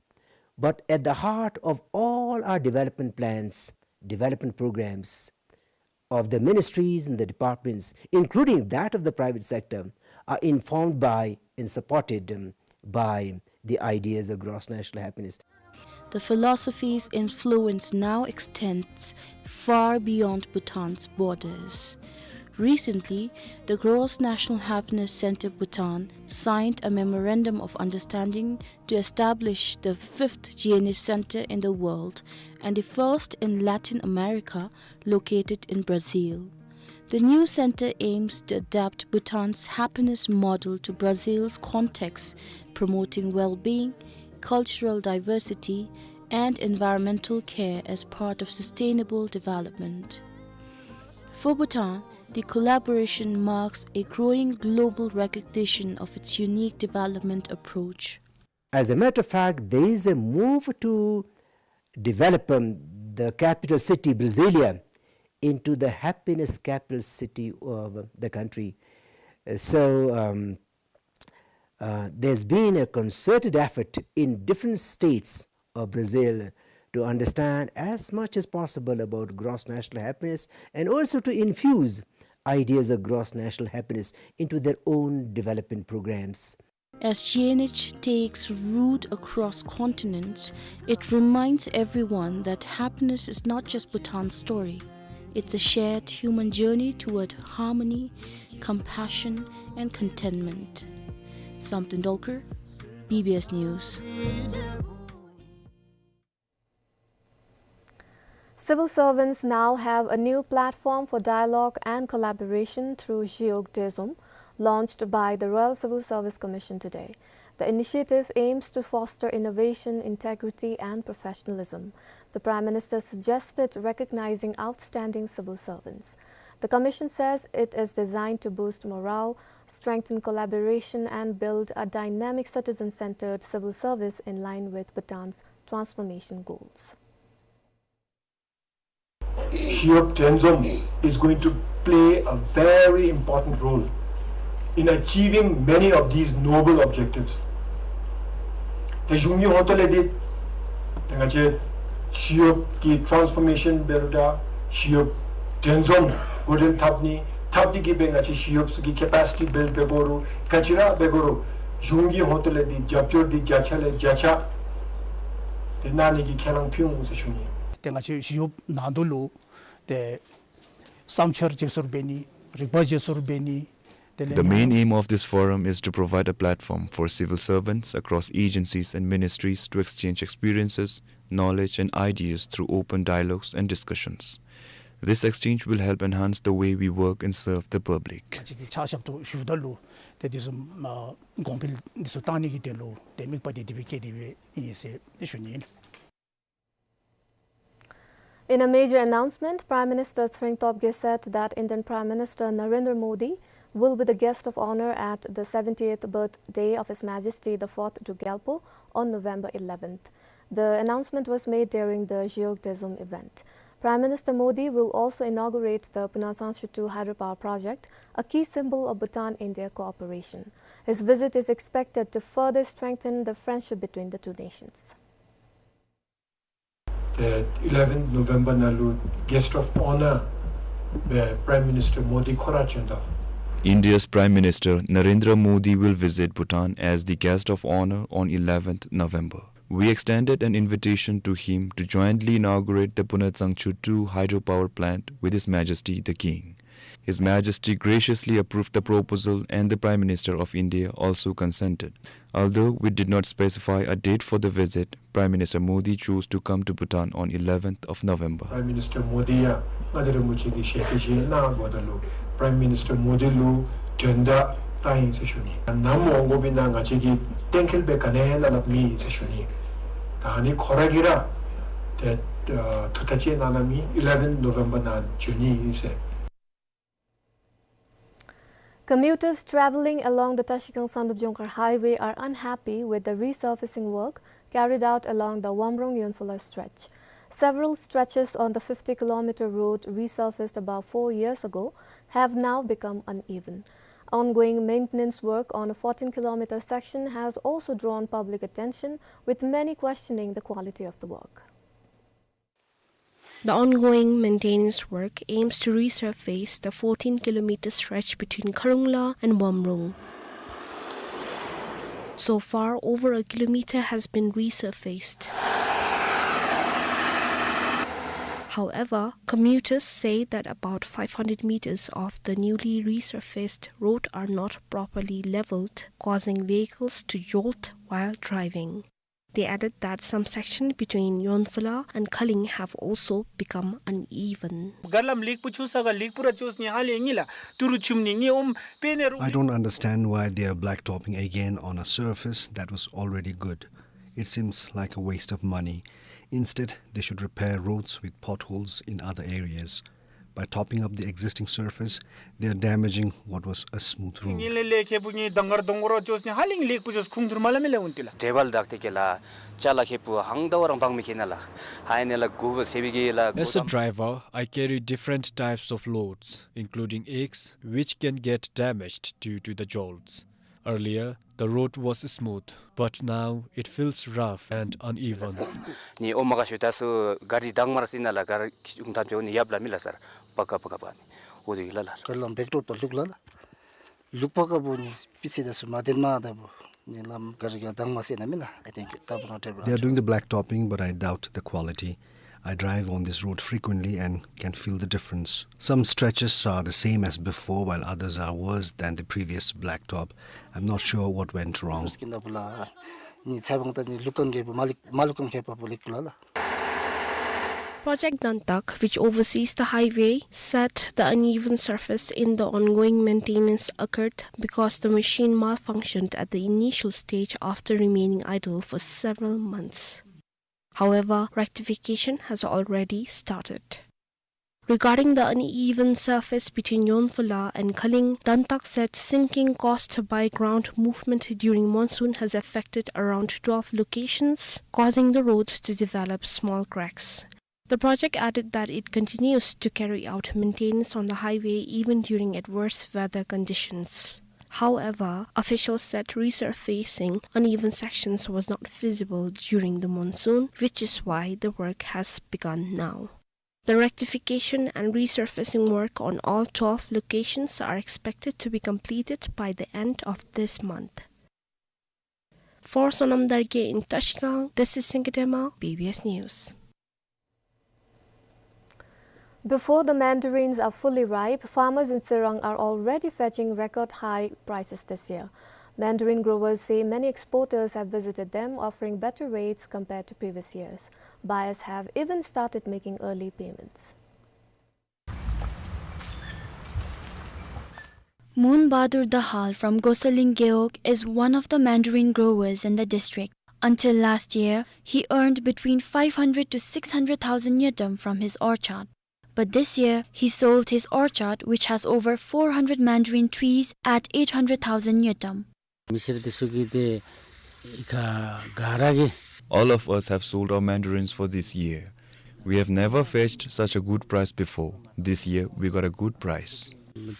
but at the heart of all our development plans, development programs, of the ministries and the departments, including that of the private sector, are informed by and supported, um, by the ideas of gross national happiness. The philosophy's influence now extends far beyond Bhutan's borders. Recently, the Gross National Happiness Center Bhutan signed a memorandum of understanding to establish the fifth G N H center in the world and the first in Latin America, located in Brazil. The new center aims to adapt Bhutan's happiness model to Brazil's context, promoting well-being, cultural diversity, and environmental care as part of sustainable development. For Bhutan, the collaboration marks a growing global recognition of its unique development approach. As a matter of fact, there is a move to develop, um, the capital city, Brasilia, into the happiness capital city of the country. Uh, so, um, uh, there's been a concerted effort in different states of Brazil to understand as much as possible about gross national happiness and also to infuse ideas of gross national happiness into their own development programs. As G N H takes root across continents, it reminds everyone that happiness is not just Bhutan's story. It's a shared human journey toward harmony, compassion, and contentment. Samten Dolkar, B B S News. Civil servants now have a new platform for dialogue and collaboration through Zhiyog Dezom, launched by the Royal Civil Service Commission today. The initiative aims to foster innovation, integrity, and professionalism. The Prime Minister suggested recognizing outstanding civil servants. The commission says it is designed to boost morale, strengthen collaboration, and build a dynamic citizen-centered civil service in line with Bhutan's transformation goals. Zhiyog Dezom is going to play a very important role in achieving many of these noble objectives. ཏེ་གཞུང་གི་ཧོངས་ལས་འདི་ཏེ་ང་བཅས་ཞི་གཡོགཔ་ཀྱི་ཊཱནསི་ཕོར་མེ་ཤཱན་འབད་རུང་འདྲ། ཞི་གཡོགཔ་ཊཱནསི་ཕོར་མེ་ཤཱན་འགོ་འདྲེན་འཐབ་ནི་འཐབ་སྟེ་གིས་སྦེ་ང་བཅས་ཞི་གཡོགཔ་ཚུ་གི་ཀེ་པེ་སི་ཊི་བིལཌ་འབད་དགོ་རུང་ག་ཅི་ར་འབད་དགོ་རུང་གཞུང་གི་ཧོངས་ལས་འདི་རྒྱབ་སྐྱོར་འདི་བརྒྱ་ཆ་ལས་བརྒྱ་ཆ་ཏེ་གནང་ནི་གི་ཁས་བླངས་ཕུལ་འོང་ཟེར་ཞུ་ནི། ཏེ་ང་བཅས་ཞི་གཡོགཔ་ནང་དོག་ལུ་ཏེ་བསམ་འཆར་བརྗེ་སོར་འབད་ནི་རིག་པ་བརྗེ་སོར་འབད་ནི། The main aim of this forum is to provide a platform for civil servants across agencies and ministries to exchange experiences, knowledge and ideas through open dialogues and discussions. This exchange will help enhance the way we work and serve the public. ང་བཅས་ཀྱིས་ཕྱག་ཞབས་ཏོག་ཞུཝ་ད་ལུ་ཏེ་དེ་ཚུ་ཨ་གོང་འཕེལ་དེ་ཚུ་བཏང་ནི་གི་དོན་ལུ་ཏེ་དམིགས་པ་དེ་དེ་སྦེ་བསྐྱེད་དེ་སྦེ་ཨིན་ཟེར་ཞུ་ནི་ཨིན། In a major announcement, Prime Minister Tshering Tobgay said that Indian Prime Minister Narendra Modi will be the guest of honor at the seventy-eighth birthday of His Majesty the fourth Druk Gyalpo on November eleventh. The announcement was made during the Zhiyog Dezom event. Prime Minister Modi will also inaugurate the Punatsaeng Chutu hydropower project, a key symbol of Bhutan-India cooperation. His visit is expected to further strengthen the friendship between the two nations. ཏེ་eleventh November ནང་ལུ་guest of honour སྦེ་Prime Minister Modi ཁོ་ར་བྱོན་དོ། India's Prime Minister Narendra Modi will visit Bhutan as the guest of honour on eleventh November. We extended an invitation to him to jointly inaugurate the Punatsaeng Chutu hydropower plant with His Majesty the King. His Majesty graciously approved the proposal and the Prime Minister of India also consented. Although we did not specify a date for the visit, Prime Minister Modi chose to come to Bhutan on eleventh of November. Prime Minister Modi ཡང་མངའ་བདག་རིན་པོ་ཆེ་གིས་ཞལ་གྱིས་བཞེས་གནང་བ་ད་ལུ་Prime Minister Modi ལུ་མགྲོན་བརྡ་བཏང་ཡི་ཟེར་ཞུ་ནི། ནམ་འོང་དགོ་པའི་ནང་ང་བཅས་ཀྱིས་གཏན་འཁེལ་སྦེ་ག་ནི་ཡང་སླབ་སླབ་མེད་ཟེར་ཞུ་ནི། ད་ཨ་ནི་ཁོ་ར་གིས་ར་ཏེ་ཨ་ཐུགས་ཐག་བཅད་གནང་གནངམ་ཨིན། eleventh November ནང་འབྱོན་ནི་ཨིན་ཟེར། Commuters travelling along the Trashigang-Sangdrup-Jongkhar Highway are unhappy with the resurfacing work carried out along the Wamrong-Yonphola stretch. Several stretches on the fifty kilometer road resurfaced about four years ago have now become uneven. Ongoing maintenance work on a fourteen kilometer section has also drawn public attention, with many questioning the quality of the work. The ongoing maintenance work aims to resurface the fourteen kilometer stretch between Kharungla and Wamrung. So far, over a kilometer has been resurfaced. However, commuters say that about five hundred meters of the newly resurfaced road are not properly leveled, causing vehicles to jolt while driving. They added that some sections between Nyonphula and Khaling have also become uneven. གར་ལམ་ལེགས་པོ་ཆུ་ས་ག་ལེགས་པོ་ར་ཆུ་ནི་ཧ་ལས་ངེ་ལ་ཏུ་རུ་ཆུམ་ནི་ངེ་ཨོམ་པེ་ནེ་རུ། I don't understand why they are blacktopping again on a surface that was already good. It seems like a waste of money. Instead, they should repair roads with potholes in other areas. By topping up the existing surface, they are damaging what was a smooth road. ངེ་ལེ་ལེ་ཁེ་པུ་ངེ་དང་གར་དང་གར་ཆུ་ནི་ཧ་ལས་ལེགས་པོ་ཆུ་ཁུང་ཐུར་མ་ལ་མེ་ལ་ཨུན་ཏི་ལ། ཏྲེ་བལ་དག་ཏེ་ཀེ་ལ་ཅ་ལ་ཁེ་པུ་ཧང་ད་བ་རང་བང་མི་ཁེ་ན་ལ། ཧའི་ནེ་ལ་གུ་བ་སེ་བི་གེ་ལ། As a driver, I carry different types of loads, including eggs, which can get damaged due to the jolts. Earlier, the road was smooth, but now it feels rough and uneven. ནི་ཨོ་མ་ག་ཤུ་ད་སུ་ག་རི་དང་མར་སི་ན་ལ་ག་རི་ཁུང་ཐམ་ཅོ་ནི་ཡབ་ལ་མི་ལ་སར་པ་ཀ་པ་ཀ་པ་ནི་ཨོ་དི་ལ་ལ། གར་ལམ་བེག་ཏོག་པ་ལུག་ལ་ལ། ལུག་པ་ཀ་པོ་ནི་པི་སི་ད་སུ་མ་དེན་མ་ད་པོ་ནི་ལམ་ག་རི་ག་དང་མ་སེ་ན་མི་ལ། I think ད་པོ་ན་ཏྲེ་བལ། They are doing the black topping, but I doubt the quality. I drive on this road frequently and can feel the difference. Some stretches are the same as before, while others are worse than the previous blacktop. I'm not sure what went wrong. སྐྱིན་ད་པུ་ལ་ནི་ཚ་བང་ད་ནི་ལུ་ཀང་གེ་པུ་མ་ལིག་མ་ལུ་ཀང་གེ་པ་པུ་ལིག་པུ་ལ་ལ། Project Dantak, which oversees the highway, said the uneven surface in the ongoing maintenance occurred because the machine malfunctioned at the initial stage after remaining idle for several months. However, rectification has already started. Regarding the uneven surface between Nyonphula and Khaling, Dantak said sinking caused by ground movement during monsoon has affected around twelve locations, causing the road to develop small cracks. The project added that it continues to carry out maintenance on the highway even during adverse weather conditions. However, officials said resurfacing uneven sections was not feasible during the monsoon, which is why the work has begun now. The rectification and resurfacing work on all twelve locations are expected to be completed by the end of this month. For Sonam Dargye in Trashigang, this is Singkadema, B B S News. Before the mandarins are fully ripe, farmers in Tsirang are already fetching record high prices this year. Mandarin growers say many exporters have visited them, offering better rates compared to previous years. Buyers have even started making early payments. Mon Bahadur Dahal from Gosaling Gewog is one of the mandarin growers in the district. Until last year, he earned between five hundred to six hundred thousand ngultrum from his orchard. But this year, he sold his orchard, which has over four hundred mandarin trees, at eight hundred thousand ngultrum. མི་སེར་དེ་ཚུ་གིས་ཏེ་ཁ་ག་ར་གིས། All of us have sold our mandarins for this year. We have never fetched such a good price before. This year, we got a good price.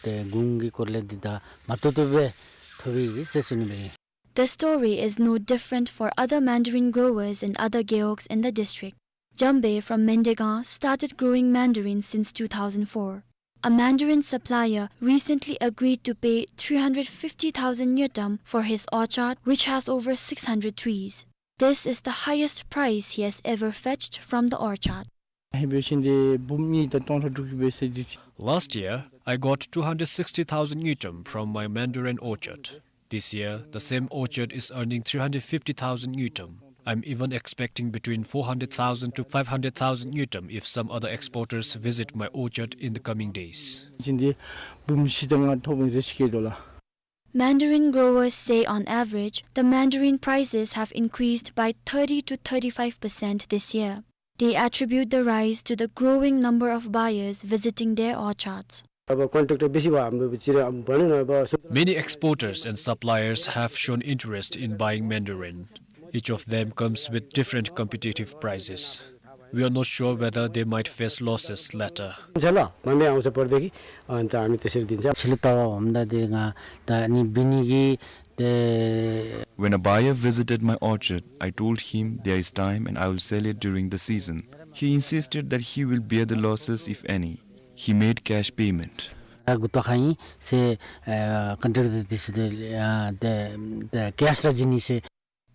ཏེ་གུང་གི་སྐོར་ལས་འདི་ད་མ་ཏོག་ཏོ་སྦེ་ཐོབ་ཡི་ཟེར་ཞུ་ནི་སྦེ། The story is no different for other mandarin growers in other gewogs in the district. Jambe from Mendegang started growing mandarin since two thousand four. A mandarin supplier recently agreed to pay three hundred fifty thousand ngultrum for his orchard, which has over six hundred trees. This is the highest price he has ever fetched from the orchard. Last year, I got two hundred sixty thousand ngultrum from my mandarin orchard. This year, the same orchard is earning three hundred fifty thousand ngultrum. I'm even expecting between four hundred thousand to five hundred thousand ngultrum if some other exporters visit my orchard in the coming days. Mandarin growers say on average, the mandarin prices have increased by thirty to thirty-five percent this year. They attribute the rise to the growing number of buyers visiting their orchards. Many exporters and suppliers have shown interest in buying mandarin. Each of them comes with different competitive prices. We are not sure whether they might face losses later. When a buyer visited my orchard, I told him there is time and I will sell it during the season. He insisted that he will bear the losses if any. He made cash payment. ཨ་འགོ་བཏགས་ཡི་ཟེར་ཨ་ཀན་ཊེག་འདི་ཚུ་དེ་ཨ་དེ་དེ་ཀེཤ་ར་བྱིན་ནི་ཟེར།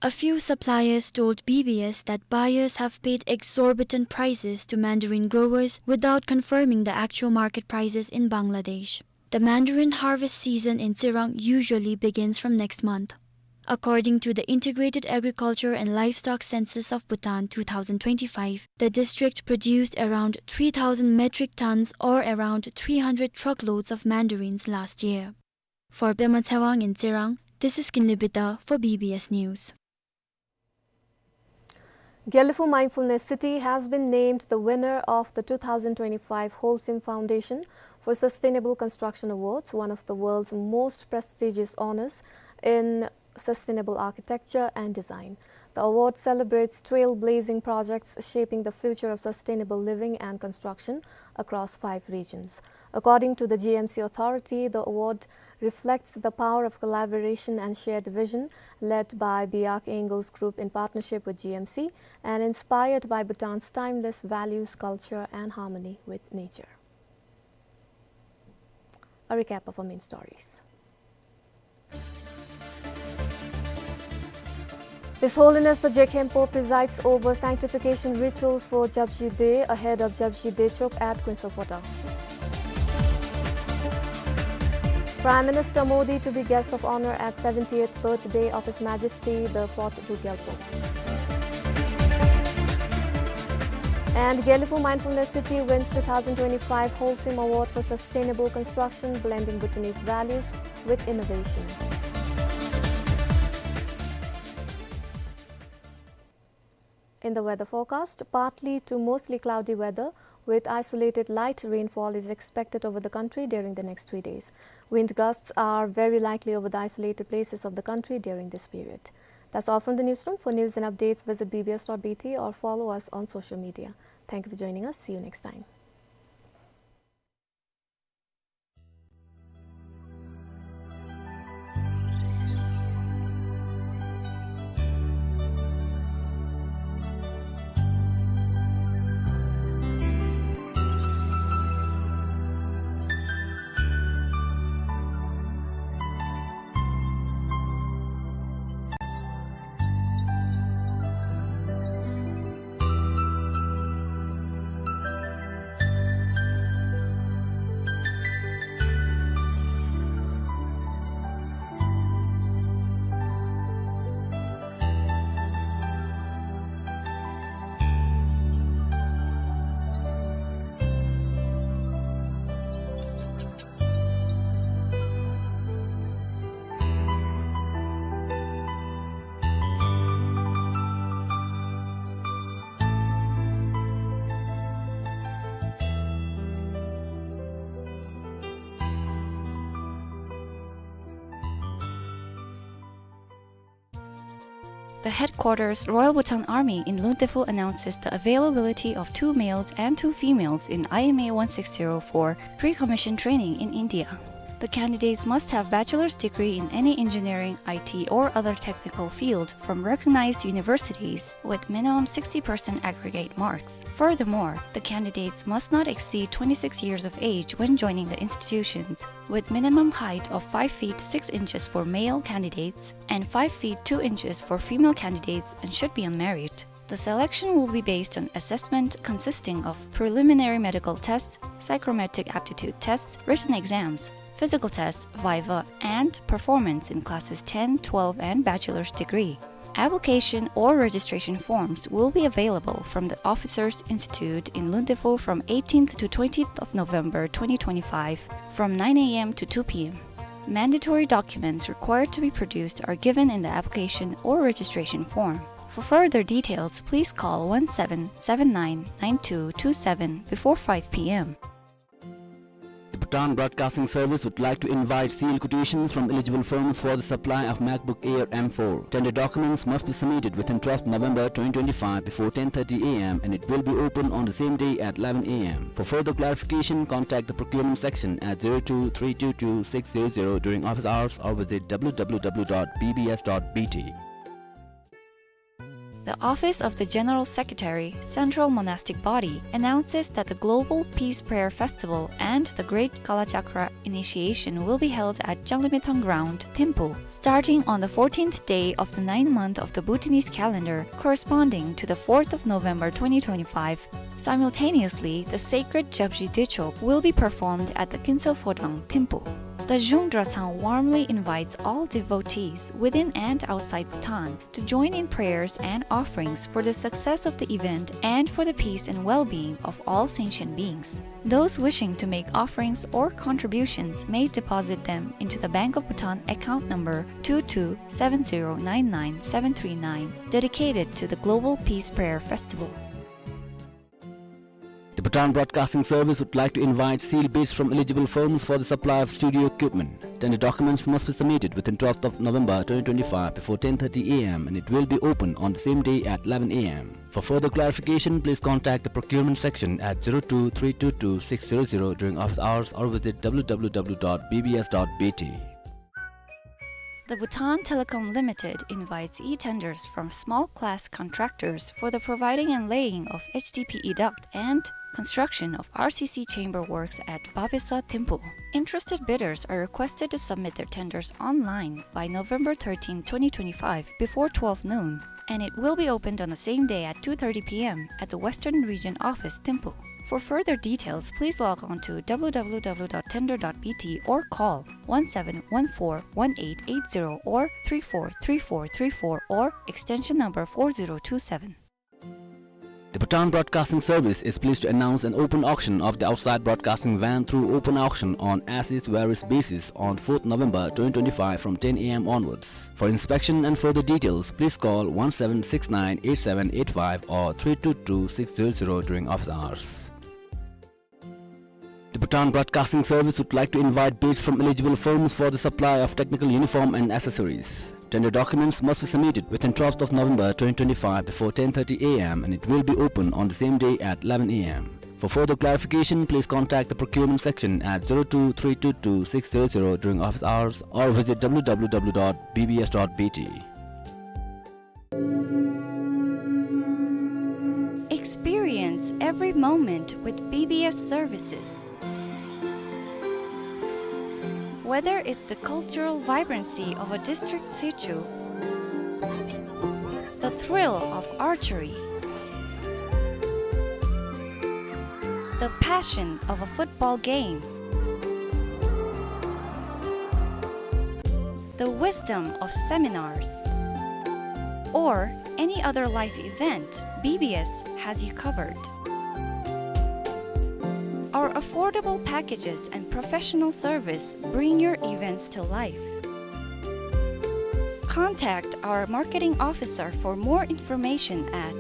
A few suppliers told B B S that buyers have paid exorbitant prices to mandarin growers without confirming the actual market prices in Bangladesh. The mandarin harvest season in Tsirang usually begins from next month. According to the Integrated Agriculture and Livestock Census of Bhutan two thousand twenty-five, the district produced around three thousand metric tons or around three hundred truckloads of mandarins last year. For Pema Tshewang in Tsirang, this is Kinley Bida for B B S News. Gelephu Mindfulness City has been named the winner of the two thousand twenty-five Holcim Foundation for Sustainable Construction Awards, one of the world's most prestigious honors in sustainable architecture and design. The award celebrates trailblazing projects shaping the future of sustainable living and construction across five regions. According to the G M C authority, the award reflects the power of collaboration and shared vision led by Biak Angles Group in partnership with G M C and inspired by Bhutan's timeless values, culture, and harmony with nature. A recap of our main stories. His Holiness the Je Khenpo presides over sanctification rituals for Japji Dey ahead of Japji Dechok at Quincelphoto. Prime Minister Modi to be guest of honor at seventieth birthday of His Majesty the fourth Druk Gyalpo. And Gelephu Mindfulness City wins two thousand twenty-five Holcim Award for Sustainable Construction, blending Bhutanese values with innovation. In the weather forecast, partly to mostly cloudy weather with isolated light rainfall is expected over the country during the next three days. Wind gusts are very likely over the isolated places of the country during this period. That's all from the newsroom. For news and updates, visit B B S dot B T or follow us on social media. Thank you for joining us. See you next time. The headquarters, Royal Bhutan Army in Luntefu, announces the availability of two males and two females in I M A one six zero for pre-commission training in India. The candidates must have bachelor's degree in any engineering, I T, or other technical field from recognized universities with minimum sixty percent aggregate marks. Furthermore, the candidates must not exceed twenty-six years of age when joining the institutions, with minimum height of five feet six inches for male candidates and five feet two inches for female candidates, and should be unmarried. The selection will be based on assessment consisting of preliminary medical tests, psychometric aptitude tests, written exams, physical tests, viva, and performance in classes ten, twelve, and bachelor's degree. Application or registration forms will be available from the Officers Institute in Luntefu from eighteenth to twentieth of November twenty twenty-five, from nine A M to two P M. Mandatory documents required to be produced are given in the application or registration form. For further details, please call one seven seven nine nine two two seven before five P M. The Bhutan Broadcasting Service would like to invite sealed quotations from eligible firms for the supply of MacBook Air M four. Tender documents must be submitted within twelfth November twenty twenty-five before ten thirty A M, and it will be open on the same day at eleven A M. For further clarification, contact the procurement section at zero two three two two six zero zero during office hours or visit W W W dot B B S dot B T. The Office of the General Secretary, Central Monastic Body, announces that the Global Peace Prayer Festival and the Great Kalachakra Initiation will be held at Janglimithang Ground, Thimphu, starting on the fourteenth day of the ninth month of the Bhutanese calendar, corresponding to the fourth of November twenty twenty-five. Simultaneously, the sacred Japji Dechok will be performed at the Kinsel Phodang, Thimphu. The Zhung Drachang warmly invites all devotees within and outside Bhutan to join in prayers and offerings for the success of the event and for the peace and well-being of all sentient beings. Those wishing to make offerings or contributions may deposit them into the Bank of Bhutan account number two two seven zero nine nine seven three nine, dedicated to the Global Peace Prayer Festival. The Bhutan Broadcasting Service would like to invite sealed bids from eligible firms for the supply of studio equipment. Tender documents must be submitted within twelfth of November twenty twenty-five before ten thirty A M and it will be open on the same day at eleven A M. For further clarification, please contact the procurement section at zero two three two two six zero zero during office hours or visit W W W dot B B S dot B T. The Bhutan Telecom Limited invites e-tenders from small class contractors for the providing and laying of H D P E duct and construction of R C C chamber works at Babesa, Thimphu. Interested bidders are requested to submit their tenders online by November thirteenth, twenty twenty-five, before twelve noon, and it will be opened on the same day at two thirty P M at the Western Region Office, Thimphu. For further details, please log on to W W W dot tender dot B T or call one seven one four one eight eight zero or three four three four three four or extension number four zero two seven. The Bhutan Broadcasting Service is pleased to announce an open auction of the outside broadcasting van through open auction on as is where is basis on fourth November twenty twenty-five from ten A M onwards. For inspection and further details, please call one seven six nine eight seven eight five or three two two six zero zero during office hours. The Bhutan Broadcasting Service would like to invite bids from eligible firms for the supply of technical uniform and accessories. Tender documents must be submitted within twelfth of November twenty twenty-five before ten thirty A M and it will be open on the same day at eleven A M. For further clarification, please contact the procurement section at zero two three two two six zero zero during office hours or visit W W W dot B B S dot B T. Experience every moment with B B S services. Whether it's the cultural vibrancy of a district tsechu, the thrill of archery, the passion of a football game, the wisdom of seminars, or any other life event, B B S has you covered. Our affordable packages and professional service bring your events to life. Contact our marketing officer for more information at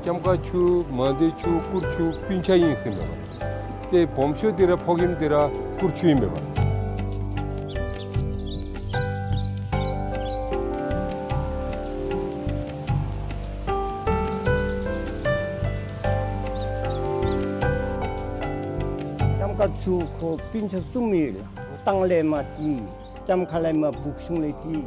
ལྕམ་དཀར་ཆུ་མང་སྡེ་ཆུ་སྐུར་ཆུ་སྤུན་ཆ་ཨིན་ཟེར་མས་པ། ཏེ་སྦོམ་ཤོས་འདི་ར་ཕོ་རྒནམ་འདི་ར་སྐུར་ཆུ་ཨིན་མས་པ། ལྕམ་དཀར་ཆུ་ཁོ་སྤུན་ཆ་གསུམ་ཨིན་ལགས། ལྟང་ལས་མ་ཅིག་ལྕམ་ཁ་ལས་མ་བུག་གཞུང་ལས་ཅིག།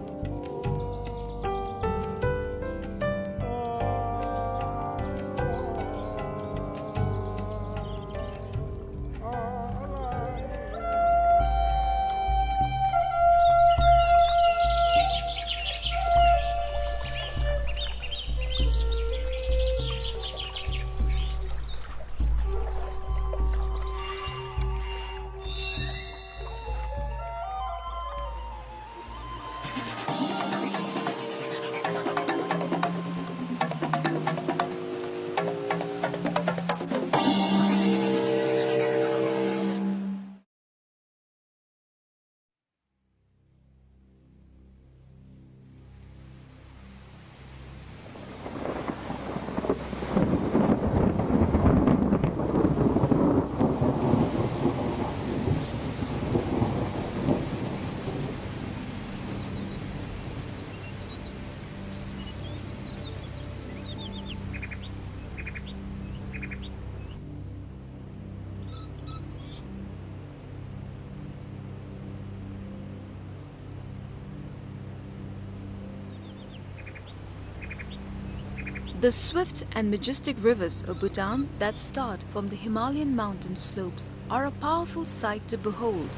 The swift and majestic rivers of Bhutan that start from the Himalayan mountain slopes are a powerful sight to behold.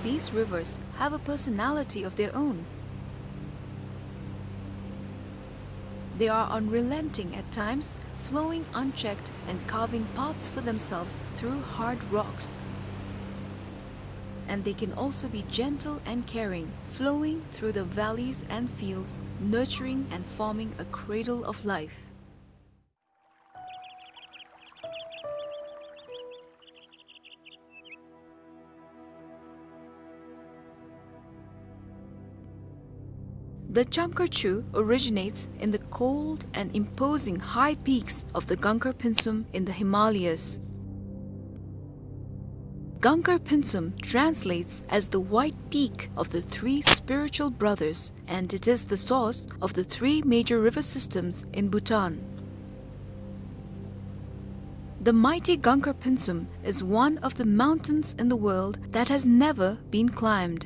These rivers have a personality of their own. They are unrelenting at times, flowing unchecked and carving paths for themselves through hard rocks. And they can also be gentle and caring, flowing through the valleys and fields, nurturing and forming a cradle of life. The Chamkhar Chu originates in the cold and imposing high peaks of the Gangkhar Pynsum in the Himalayas. Gangkhar Pynsum translates as the white peak of the three spiritual brothers, and it is the source of the three major river systems in Bhutan. The mighty Gangkhar Pynsum is one of the mountains in the world that has never been climbed.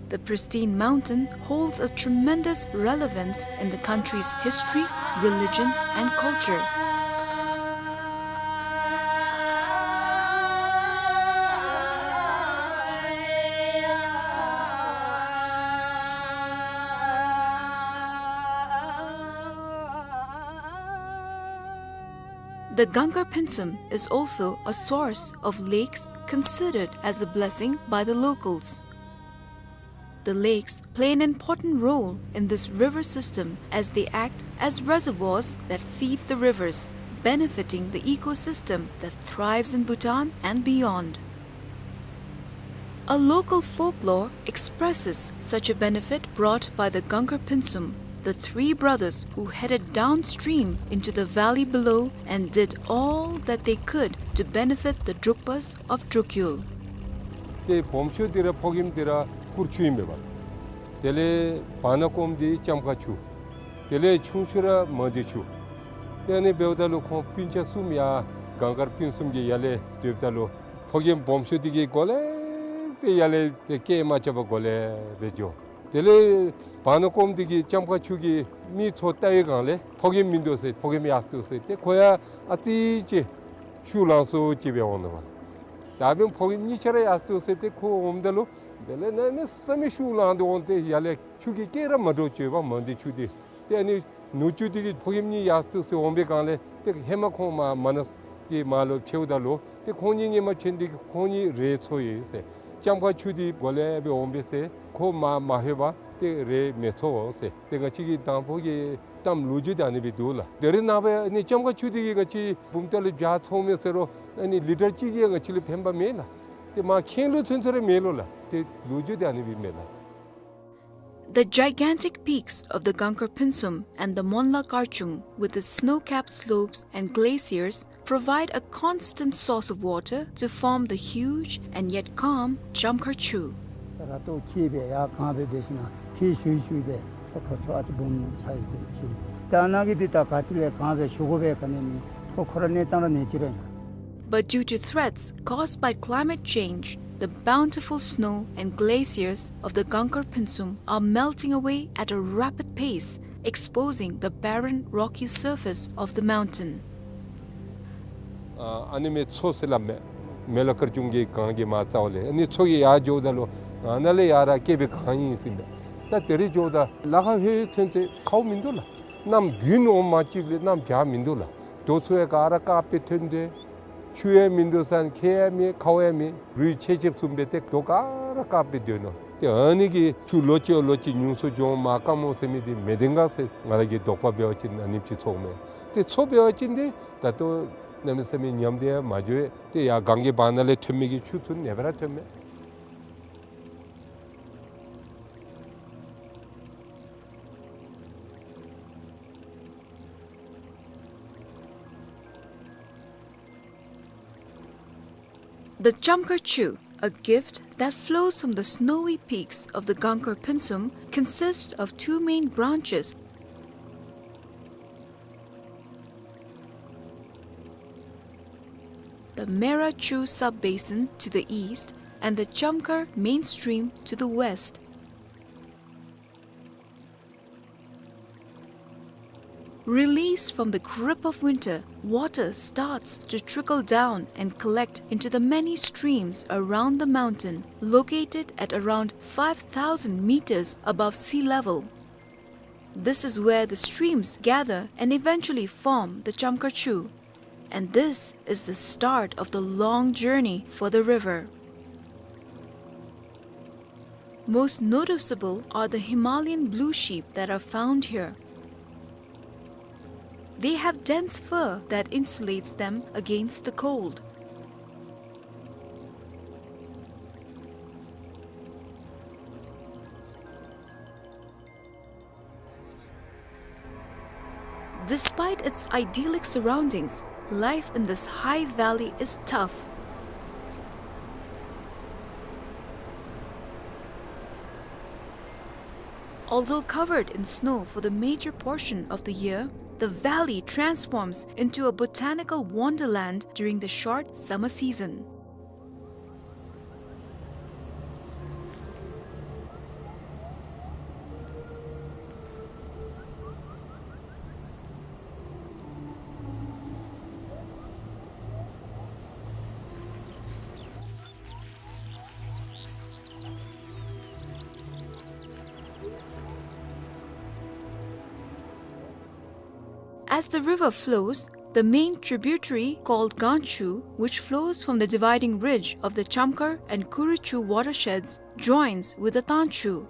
The pristine mountain holds a tremendous relevance in the country's history, religion, and culture. The Gangkhar Pynsum is also a source of lakes considered as a blessing by the locals. The lakes play an important role in this river system as they act as reservoirs that feed the rivers, benefiting the ecosystem that thrives in Bhutan and beyond. A local folklore expresses such a benefit brought by the Gangkhar Pynsum, the three brothers who headed downstream into the valley below and did all that they could to benefit the Drukpas of Drukyul. ཏེ་སྦོམ་ཤོས་འདི་ར་ཕོ་རྒནམ་འདི་ར་གུར་ཆུ་ཨིན་པས། དེ་ལས་བར་ན་ཀོམ་འདི་ལྕམ་མཁར་ཆུ། དེ་ལས་ཆུང་ཤོས་ར་མ་འདི་ཆུ། ཏེ་ཨ་ནི་འབདཝ་ད་ལུ་ཁོང་སྤུན་ཆ་གསུམ་ཡར་གངས་དཀར་སྤུན་གསུམ་གྱི་ཡར་ལས་སྡོདཔ་ད་ལུ་ཕོ་རྒནམ་སྦོམ་ཤོས་འདི་གིས་གོ་ལེ་སྦེ་ཡར་ལས་ཏེ་སྐད་མ་རྐྱབ་པར་གོ་ལེ་སྦེ་འགྱོ། དེ་ལས་བར་ན་ཀོམ་འདི་གིས་ལྕམ་མཁར་ཆུ་གི་མི་ཚུ་བལྟ་བའི་སྒང་ལས་ཕོ་རྒནམ་མིན་འདུག་ཟེར། ཕོ་རྒནམ་ཡར་སོང་སྟེ་ཁོ་ཡང་ཨ་ཙི་ཅིག་ཤུགས་ལང་སོང་ཅིག་སྦེ་འོང་ནུག་པ། ད་འབདན་ཕོ་རྒནམ་གཉིས་ཆ་ར་ཡར་སོང་སྟེ་ཁོ་འོངམ་ད་ལུ་དེ་ལས་གནམ་མེད་ས་མེད་ཤུགས་ལངས་ཏེ་འོང་སྟེ་ཡར་ལས་ཆུ་གི་སྐད་ར་མ་འདྲཝ་ཅིག་ཡོདཔ་མ་འདི་ཆུ་འདི། ཏེ་ཨ་ནི་ནུ་གཅུང་འདི་གིས་ཕོ་རྒནམ་གཉིས་ཡར་སོང་སྟེ་འོང་པའི་སྒང་ལས་ཏེ་ཧེ་མ་ཁོང་མར་མ་ན་གི་མར་ལུ་ཕྱདཔ་ད་ལུ་ཏེ་ཁོང་གཉིས་སྔོན་མ་ཕྱད་ནི་འདི་གིས་ཁོང་གཉིས་རེད་ཚོར་ཡི་ཟེར། ལྕམ་མཁར་ཆུ་འདི་གོ་ལེ་སྦེ་འོང་པས་ཟེར། ཁོ་མར་མ་ལྷོད་པར་ཏེ་རེད་མི་ཚོར་ཟེར། ཏེ་ང་བཅས་ཀྱི་དང་ཕུ་གི་གཏམ་ལོ་རྒྱུས་འདི་ཨ་ནི་སྦེ་འདུག་ལགས། དེ་རིང་ནངས་པ་ཨ་ནི་ལྕམ་མཁར་ཆུ་འདི་གིས་ང་བཅས་བུམ་ཐང་ལུ་བྱཱར་ཚོང་མི་ཟེར་རུང་ཨ་ནི་ལི་ཊར་གཅིག་གིས་ང་བཅས་ལུ་ཕན་པ་མེད་ལགས། ཏེ་མར་ཁེངས་ལུ་ཚུན་ཚོད་ར་མེད་ལོ་ལགས། ཏེ་ལོ་རྒྱུས་འདི་ཨ་ནི་སྦེ་མས་ལགས། The gigantic peaks of the Gangkhar Pynsum and the Monla Karchung, with its snow-capped slopes and glaciers, provide a constant source of water to form the huge and yet calm Chamkhar Chu. ད་ར་ཏོ་ཁྱི་སྦེ་ཡར་གང་སྦེ་འབད་ཞིན་ན་ཁྱི་ཤུལ་ཤུལ་སྦེ་ཁོ་ཁོ་ཚུ་ཨ་ཙི་སྦོམ་ཆགས་ཡི་ཟེར་ཞུ། ད་ནཱ་གི་འདི་ད་ག་ཏེ་ལས་གང་སྦེ་ཞུ་དགོ་པས་ག་ནི་མེད། ཁོ་ཁོ་ར་གནས་སྟངས་ར་གནས་ཅི་ར་ཨིན་ན། But due to threats caused by climate change, the bountiful snow and glaciers of the Gangkhar Pynsum are melting away at a rapid pace, exposing the barren, rocky surface of the mountain. ཨ་ཨ་ནི་མེ་མཚོ་ཟེར་སླབ་མས། མེ་ལ་དཀར་ཆུང་གི་གངས་ཀྱི་མར་རྩ་བ་ལས་ཨ་ནི་མཚོ་གི་ཡར་འགྱོཝ་ད་ལུ་ཨ་ནཱ་ལས་ཡར་ར་བསྐལ་པའི་གངས་ཨིན་ཟེར་མས། ད་དེ་རིང་འགྱོཝ་ད་ལ་ཁ་ལྷོད་ཚུན་ཚོད་ཁཝ་མིན་འདུག་ལགས། གནམ་དགུན་འོང་མ་གཅིག་ལས་གནམ་བྱཱར་མིན་འདུག་ལགས། རྡོ་ཚུ་ཡང་ག་ར་དཀརཔོ་སྦེ་ཐོན་ཏེ་ཆུ་ཡང་མིན་འདུག་ཟེར་ན་ཁྱེགས་ཡང་མེད་ཁཝ་ཡང་མེད། རུད་ཆེ་ཆེ་བཟུམ་སྦེ་ཏེ་རྡོ་ག་ར་དཀརཔོ་སྦེ་སྡོད་ནུག། ཏེ་ཨ་ནི་གི་ཆུ་ལོ་གཅིག་ལོ་གཅིག་ཉུང་སུ་འགྱོ་མར་དཀར་མོ་ཟེར་མི་འདི་མི་བདེན་ག་ཟེར་ང་ར་གི་དོགས་པ་འབད་བ་ཅིན་ཨ་ནེམ་ཅིག་ཚོརཝ་མས། ཏེ་མཚོ་འབད་བ་ཅིན་ཏེ་ད་ལྟོ་གནམ་མེད་ས་མེད་ཉམས་ཏེ་ཡང་མ་འགྱོ། ཏེ་ཡར་གངས་ཀྱི་བར་ན་ལས་ཐོན་མི་གི་ཆུ་ཚུ་ཨ་ནི་སྦེ་ར་ཐོནམ་མས། The Chamkhar Chu, a gift that flows from the snowy peaks of the Gangkhar Pynsum, consists of two main branches, the Mera Chu sub-basin to the east and the Chamkhar main stream to the west. Released from the grip of winter, water starts to trickle down and collect into the many streams around the mountain, located at around five thousand meters above sea level. This is where the streams gather and eventually form the Chamkar Chu. And this is the start of the long journey for the river. Most noticeable are the Himalayan blue sheep that are found here. They have dense fur that insulates them against the cold. Despite its idyllic surroundings, life in this high valley is tough. Although covered in snow for the major portion of the year, the valley transforms into a botanical wonderland during the short summer season. As the river flows, the main tributary called Ganchu, which flows from the dividing ridge of the Chamkar and Kuruchu watersheds, joins with the Tanchu,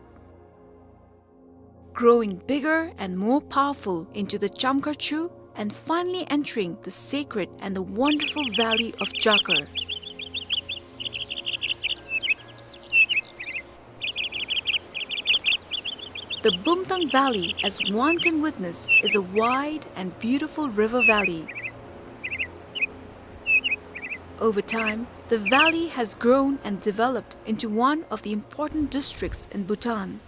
growing bigger and more powerful into the Chamkar Chu and finally entering the sacred and the wonderful valley of Jakar. The Bumtang Valley, as one can witness, is a wide and beautiful river valley. Over time, the valley has grown and developed into one of the important districts in Bhutan.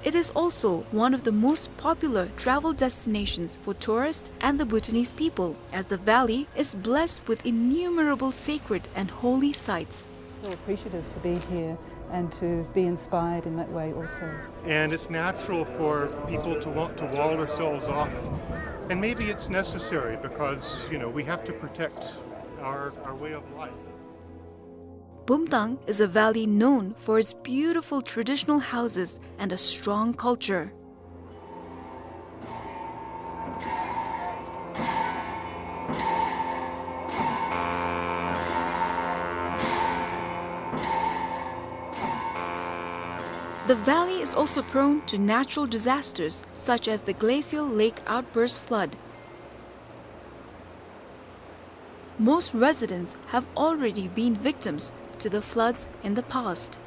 It is also one of the most popular travel destinations for tourists and the Bhutanese people, as the valley is blessed with innumerable sacred and holy sites. So appreciative to be here and to be inspired in that way also. And it's natural for people to want to wall ourselves off. And maybe it's necessary because, you know, we have to protect our, our way of life. Bumtang is a valley known for its beautiful traditional houses and a strong culture. The valley is also prone to natural disasters such as the glacial lake outburst flood. Most residents have already been victims to the floods in the past.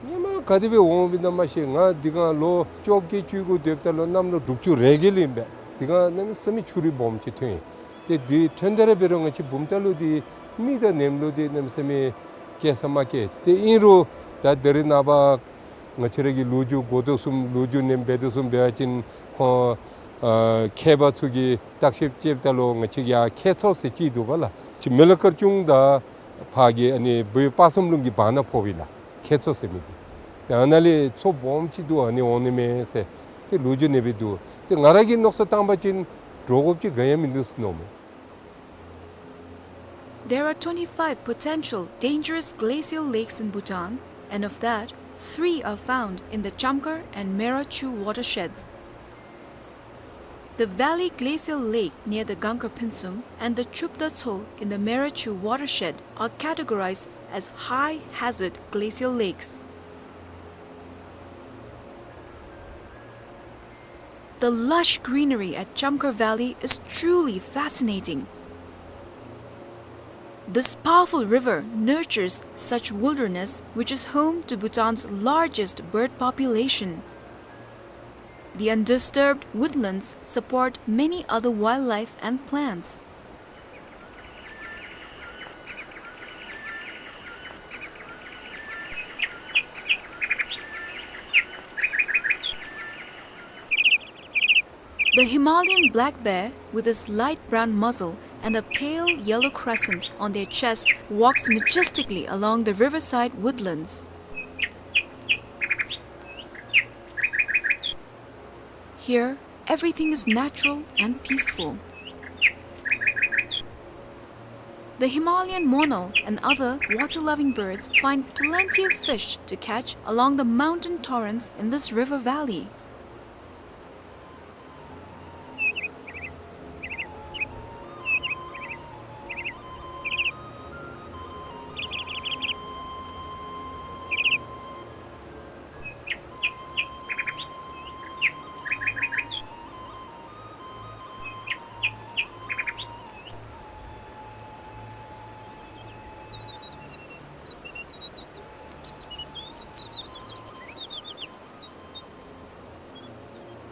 ཉི་མ་ག་དེ་སྦེ་འོང་བའི་ནང་མ་ཤེས། ང་འདི་གང་ལོ་བཅོ་བརྒྱད་བཅུ་དགུ་སྡོདཔ་ད་ལུ་གནམ་ལོ་དྲུག་ཅུ་རེ་བརྒྱད་ལུ་ཨིན་པས། འདི་གང་གནམ་མེད་ས་མེད་ཆུ་རུད་སྦོམ་ཅིག་ཐོན་ཡི། ཏེ་འདི་ཐོན་ད་ར་འབད་རུང་ང་བཅས་བུམ་ཐང་ལུ་འདི་མི་དང་ནེམ་ལུ་འདི་གནམ་མེད་ས་མེད་སྐྱེལ་ས་མ་སྐྱེལ། ཏེ་ཨིན་རུང་ད་ད་རེས་ནངས་པ་ང་བཅས་ར་གི་ལོ་རྒྱུས་འགོ་དོ་བཟུམ་ལོ་རྒྱུས་ནེམ་འབད་དོ་བཟུམ་འབད་བ་ཅིན་ཁོང་ཨ་མཁས་པ་ཚུ་གིས་བརྟག་ཞིབ་རྐྱབ་ད་ལུ་ང་བཅས་ཡར་ཁྱད་མཚར་ཟེར་ཅིག་འདུག་པ་ལགས། ཅིག་མི་ལ་དཀར་ཆུང་དང་ཕར་གྱི་ཨ་ནི་བོད་དཔག་བསམ་ལུང་གི་བར་ན་ཕོག་པས་ལགས། ཁྱད་མཚར་ཟེར་མི་འདི། ཏེ་ཨ་ནཱ་ལས་མཚོ་སྦོམ་ཅིག་འདུག། ཨ་ནི་འོང་ནི་མས་ཟེར་ཏེ་ལོ་རྒྱུས་ནེམ་སྦེ་འདུག། ཏེ་ང་ར་གིས་མནོ་བསམ་བཏང་བ་ཅིན་འདྲོག་དགོཔ་ཅིག་ག་ཡང་མིན་འདུག་ཟེར་མནོཝ་མས། There are twenty-five potential dangerous glacial lakes in Bhutan, and of that, three are found in the Chamkar and Mera Chu watersheds. The Valley Glacial Lake near the Gangkar Phinsum and the Chupda Tso in the Mera Chu watershed are categorized as high hazard glacial lakes. The lush greenery at Chamkar Valley is truly fascinating. This powerful river nurtures such wilderness, which is home to Bhutan's largest bird population. The undisturbed woodlands support many other wildlife and plants. The Himalayan black bear, with his light brown muzzle and a pale yellow crescent on their chest, walks majestically along the riverside woodlands. Here, everything is natural and peaceful. The Himalayan monal and other water-loving birds find plenty of fish to catch along the mountain torrents in this river valley.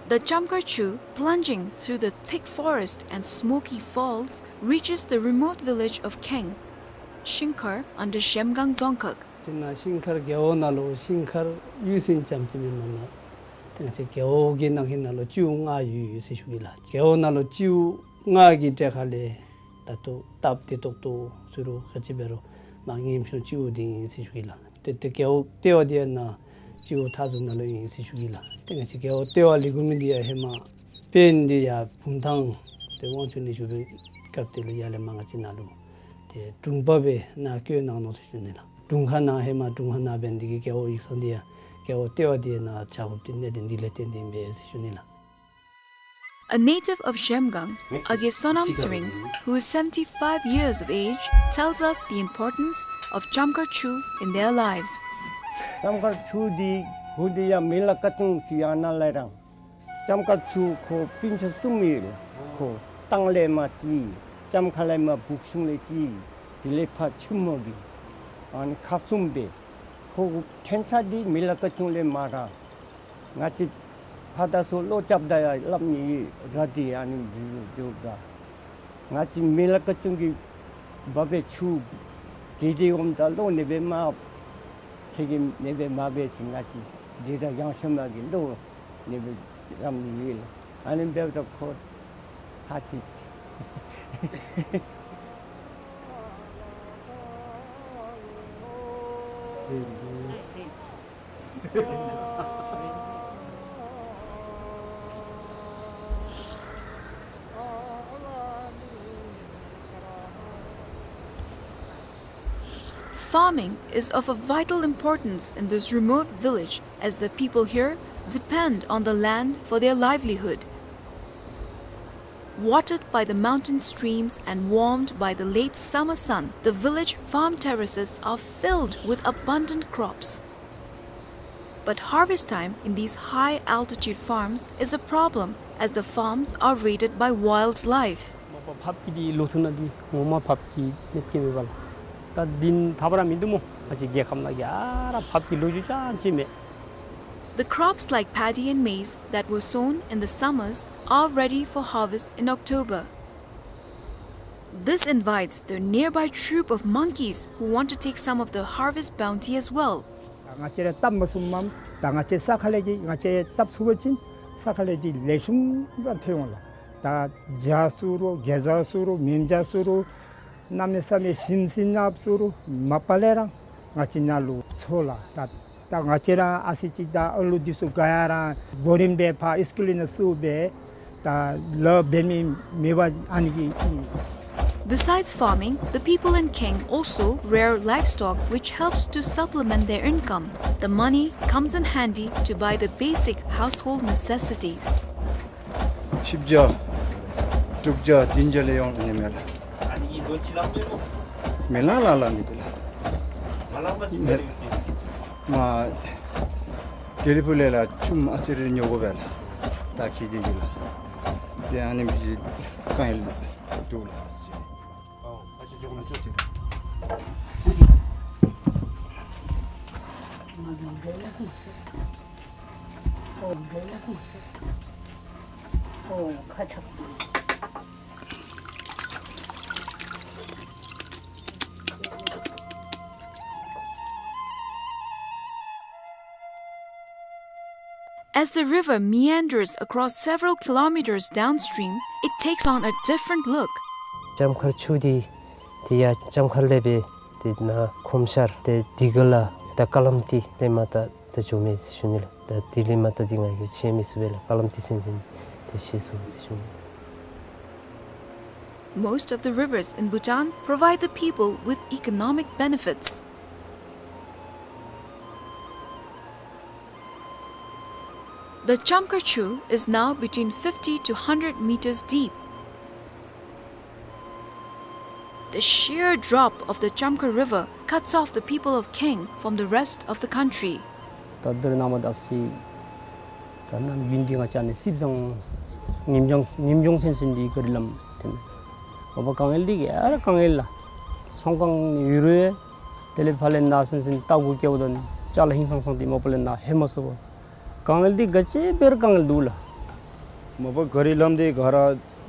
The Chamkhar Chu, plunging through the thick forest and smoky falls, reaches the remote village of Kheng, Shingkhar under Zhemgang Dzongkhag. ཅིག་ནཱ་ཤིང་མཁར་རྒེད་འོག་ནང་ལུ་ཤིང་མཁར་གཡུས་ཟེར་ཙམ་ཅིག་མེན་མ་ན། ཏེ་ང་བཅས་རྒེད་འོག་གི་ནང་གི་ནང་ལུ་སྤྱིཝ་ལྔ་ཡོད་ཡོད་ཟེར་ཞུ་གེ་ལགས། རྒེད་འོག་ནང་ལུ་སྤྱིཝ་ལྔ་གི་གྲས་ཁ་ལས་ད་ལྟོ་སྟབས་བདེ་ཏོག་ཏོ་ཟེར་རུང་ག་ཅི་འབད་རུང་མར་ངན་ཤོས་སྤྱིཝ་འདི་ཨིན་ཟེར་ཞུ་གེ་ལགས། ཏེ་ཏེ་རྒེད་འོག་ལྟེ་བ་འདི་ཡང་ནཱ་སྤྱིཝ་མཐའ་ཟུར་ནང་ལུ་ཨིན་ཟེར་ཞུ་གེ་ལགས། ཏེ་ང་བཅས་རྒེད་འོག་ལྟེ་བ་ལས་འགོ་མི་འདི་ཡང་ཧེ་མ་དཔོན་འདི་ཡར་བུམ་ཐང་ཏེ་དབང་ཕྱུག་གནས་བཞུགས་པའི་སྐབས་དེ་ལུ་ཡར་ལས་མར་ང་བཅས་ནཱ་ལུ་ཏེ་དྲུང་པ་སྦེ་ནཱ་བསྐོས་གནང་ནུག་ཟེར་ཞུ་ནི་ལགས། དྲུང་ཁག་ནང་ཧེ་མ་དྲུང་ཁག་ནང་འབད་ནི་འདི་གིས་རྒེད་འོག་ཡིག་ཚང་འདི་ཡང་རྒེད་འོག་ལྟེ་བ་འདི་ནཱ་བྱ་དགོཔ་འདི་གནད་དོན་འདི་ལས་བརྟེན་ཏེ་ཨིན་པས་ཟེར་ཞུ་ནི་ལགས། A native of Zhemgang, Age Sonam Tsering, who is seventy-five years of age, tells us the importance of Chamkhar Chu in their lives. ལྕམ་མཁར་ཆུ་འདི་གུ་འདི་ཡང་མི་ལ་ཀ་ཅུང་ཅིག་ཡང་ན་ལས་རང་། ལྕམ་མཁར་ཆུ་ཁོ་སྤུན་ཆ་གསུམ་ཡོད། ཁོ་སྟང་ལས་མར་ཅིག་ལྕམ་མཁར་ལས་མར་བུག་གཞུང་ལས་ཅིག་དེ་ལས་ཕར་ཆུ་མོ་གི་ཨ་ནི་ཁག་གསུམ་སྦེ། ཁོ་གི་ཕྲན་ཚེགས་འདི་མི་ལ་ཀ་ཅུང་ལས་མར་ར། ང་བཅས་ཕར་དང་ཚུར་བློ་རྐྱབ་ད་ཡང་སླབ་ནི་ཡོད་ར། འདི་ཨ་ནི་འདི་འདི་འདི་ང་བཅས་མི་ལ་ཀ་ཅུང་གི་འབབ་པའི་ཆུ་གི་འདི་འོངམ་ད་བློ་ནི་སྦེ་མར་ཚེ་གི་ནི་སྦེ་མར་འབད་ཞིནམ་ང་བཅས་འདི་ར་ཡང་ཤོ་མ་གི་བློ་ནི་སྦེ་རམ་ནི་ཡོད་ལགས། ཨ་ནི་འབདཝ་ད་ཁོ་ཚར་ཅིག་Farming is of a vital importance in this remote village, as the people here depend on the land for their livelihood. Watered by the mountain streams and warmed by the late summer sun, the village farm terraces are filled with abundant crops. But harvest time in these high-altitude farms is a problem, as the farms are raided by wildlife. ཕགཔ་ཕགཔ་ཀྱི་འདི་ལོ་ཐུང་ནང་འདི་ངོ་མ་ཕགཔ་ཀྱི་གནོད་སྐྱེལ་མེད་པ་ལགས། ད་འདི་ནང་ཐག་པ་ར་མིན་འདུག་སྨོ། ང་བཅས་རྒྱལ་ཁབ་ནང་གི་ཨ་ར་ཕགཔ་ཀྱི་ལོ་རྒྱུས་ཅང་ཅིག་མེད། The crops like paddy and maize that were sown in the summers are ready for harvest in October. This invites the nearby troop of monkeys who want to take some of the harvest bounty as well. ང་བཅས་ར་བཏབ་མ་ཚུགསཔ་མས། ད་ང་བཅས་ས་ཁ་ལས་ཀྱི་ང་བཅས་བཏབ་ཚུགས་པ་ཅིན་ས་ཁ་ལས་ཀྱི་ལེགས་ཤོམ་ར་ཐོན་འོང་ལགས། ད་བྱ་ཚུ་རུང་གེ་ཛ་ཚུ་རུང་མེན་བྱ་ཚུ་རུང་གནམ་མེད་ས་མེད་ཞིམ་ཟིང་ནགཔ་ཚུ་རུང་མ་པ་ལས་ར་ང་བཅས་ནཱ་ལུ་འཚོ་ལགས། ད་ད་ང་བཅས་ར་ཨ་ཙི་ཅིག་ད་ཨ་ལུ་འདི་ཚུ་ག་ཡ་ར་གོ་རིམ་སྦེ་ཕར་ཨིསི་ཀུལ་ནང་བཙུགས་སྦེ་ད་ལཱ་འབད་མི་མེད་པ་ཨ་ནི་གི། Besides farming, the people in Kheng also rear livestock, which helps to supplement their income. The money comes in handy to buy the basic household necessities. བཞི་བརྒྱ་དྲུག་བརྒྱ་བདུན་བརྒྱ་ལས་ཡོད་ནི་མས་ལགས། མི་ལང་ལང་ལང་ནི་འདུག་ལགས། མ་དེ་ལས་ཕུ་ལས་ལགས་ཆུམ་ཨ་ཙི་རེ་ཉོ་དགོ་པས་ལགས། ད་ཁྱད་དེ་གིས་ལགས། ཏེ་ཨ་ནི་མི་ཅིག་གང་ཡང་འདུག་ལགས། As the river meanders across several kilometers downstream, it takes on a different look. ལྕམ་མཁར་ཆུ་འདི་ཏེ་ཡར་ལྕམ་མཁར་ལས་སྦེ་ཏེ་ནཱ་ཁོམ་ཤར་ཏེ་དི་ག་ལ་ད་ཀ་ལམ་ཏི་ལས་མར་ད་ འགྱོ་མས་ཟེར་ཞུ་ནི་ལགས། ད་དེ་ལས་མར་ད་འདི་ང་གིས་ཆ་མི་ཚུགས་པས་ལགས། ཀ་ལམ་དེ་ཚུན་ཚོད་ཏེ་ཤེས་སོང་ཟེར་ཞུ་ནི། Most of the rivers in Bhutan provide the people with economic benefits. The Chamkar Chu is now between fifty to hundred meters deep. The sheer drop of the Chamkar River cuts off the people of Kaeng from the rest of the country. ད་ད་རེས་ནངས་པ་ད་སི་ད་ནམ་རྒྱུན་འདི་ང་བཅས་ནི་སིབ་ཟང་ཉིནམ་ལྗང་ཉིནམ་ལྗང་སེང་སེང་འདི་ག་རི་ལམ་ཐོན། མ་པ་དཀའ་ངལ་འདི་ག་ར་དཀའ་ངལ་ལགས། ཚོང་ཁང་ནི་ཡུ་རུ་ཡེ། དེ་ལས་ཕར་ལས་ནཱ་སེང་སེང་ལྟག་གུ་སྐྱེལཝ་ད་ཅ་ལ་ཧིང་སང་སང་འདི་མ་པ་ལས་ནཱ་ལྷོད་མ་ཚུགས་པར། དཀའ་ངལ་འདི་ག་ཅི་འབད་རུང་དཀའ་ངལ་འདུག་ལགས། མ་པ་ག་རི་ལམ་འདི་ག་ར་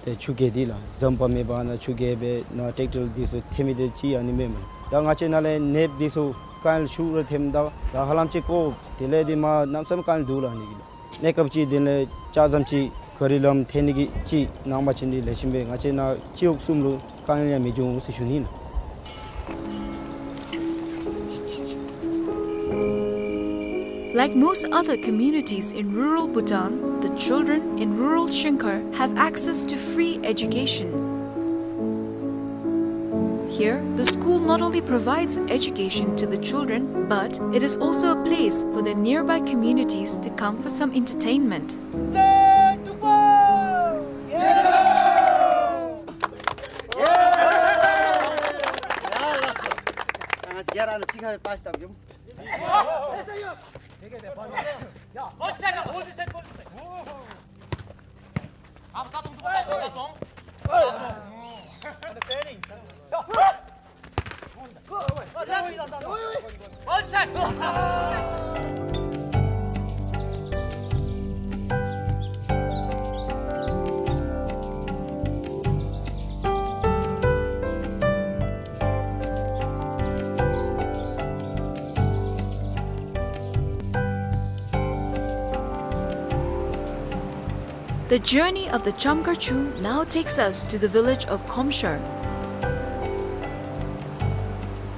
ཏེ་ཆུ་རྐྱལ་འདི་ལགས། ཟམ་པ་མེད་པར་ནཱ་ཆུ་རྐྱལ་སྦེ་ནཱ་ཊེཀ་ཊར་འདི་ཚུ་ཐོན་མི་འདི་ཅིག་ཨ་ནི་མེན་མས། ད་ང་བཅས་ནཱ་ལས་ནདཔ་འདི་ཚུ་དཀའ་ངལ་ཤུགས་ར་ཐོནམ་ད་ད་ཧ་ལམ་ཅིག་ཀོ་དེ་ལས་འདི་མ་གནམ་མེད་ས་མེད་དཀའ་ངལ་འདུག་ལགས་ཨ་ནི་གི་ལགས། གནས་སྐབས་ཅིག་དེ་ལས་ལྕགས་ཟམ་ཅིག་ག་རི་ལམ་ཐོན་ནི་གི་ཅིག་ནང་པ་ཅིན་འདི་ལེགས་ཤོམ་སྦེ་ང་བཅས་ནཱ་སྤྱི་འོག་གསུམ་ལུ་དཀའ་ངལ་ཡང་མི་འབྱུང་ཟེར་ཞུ་ནི་ལགས། Like most other communities in rural Bhutan, the children in rural Shingkhar have access to free education. Here, the school not only provides education to the children, but it is also a place for the nearby communities to come for some entertainment. The journey of the Chamkar Chu now takes us to the village of Khomshar.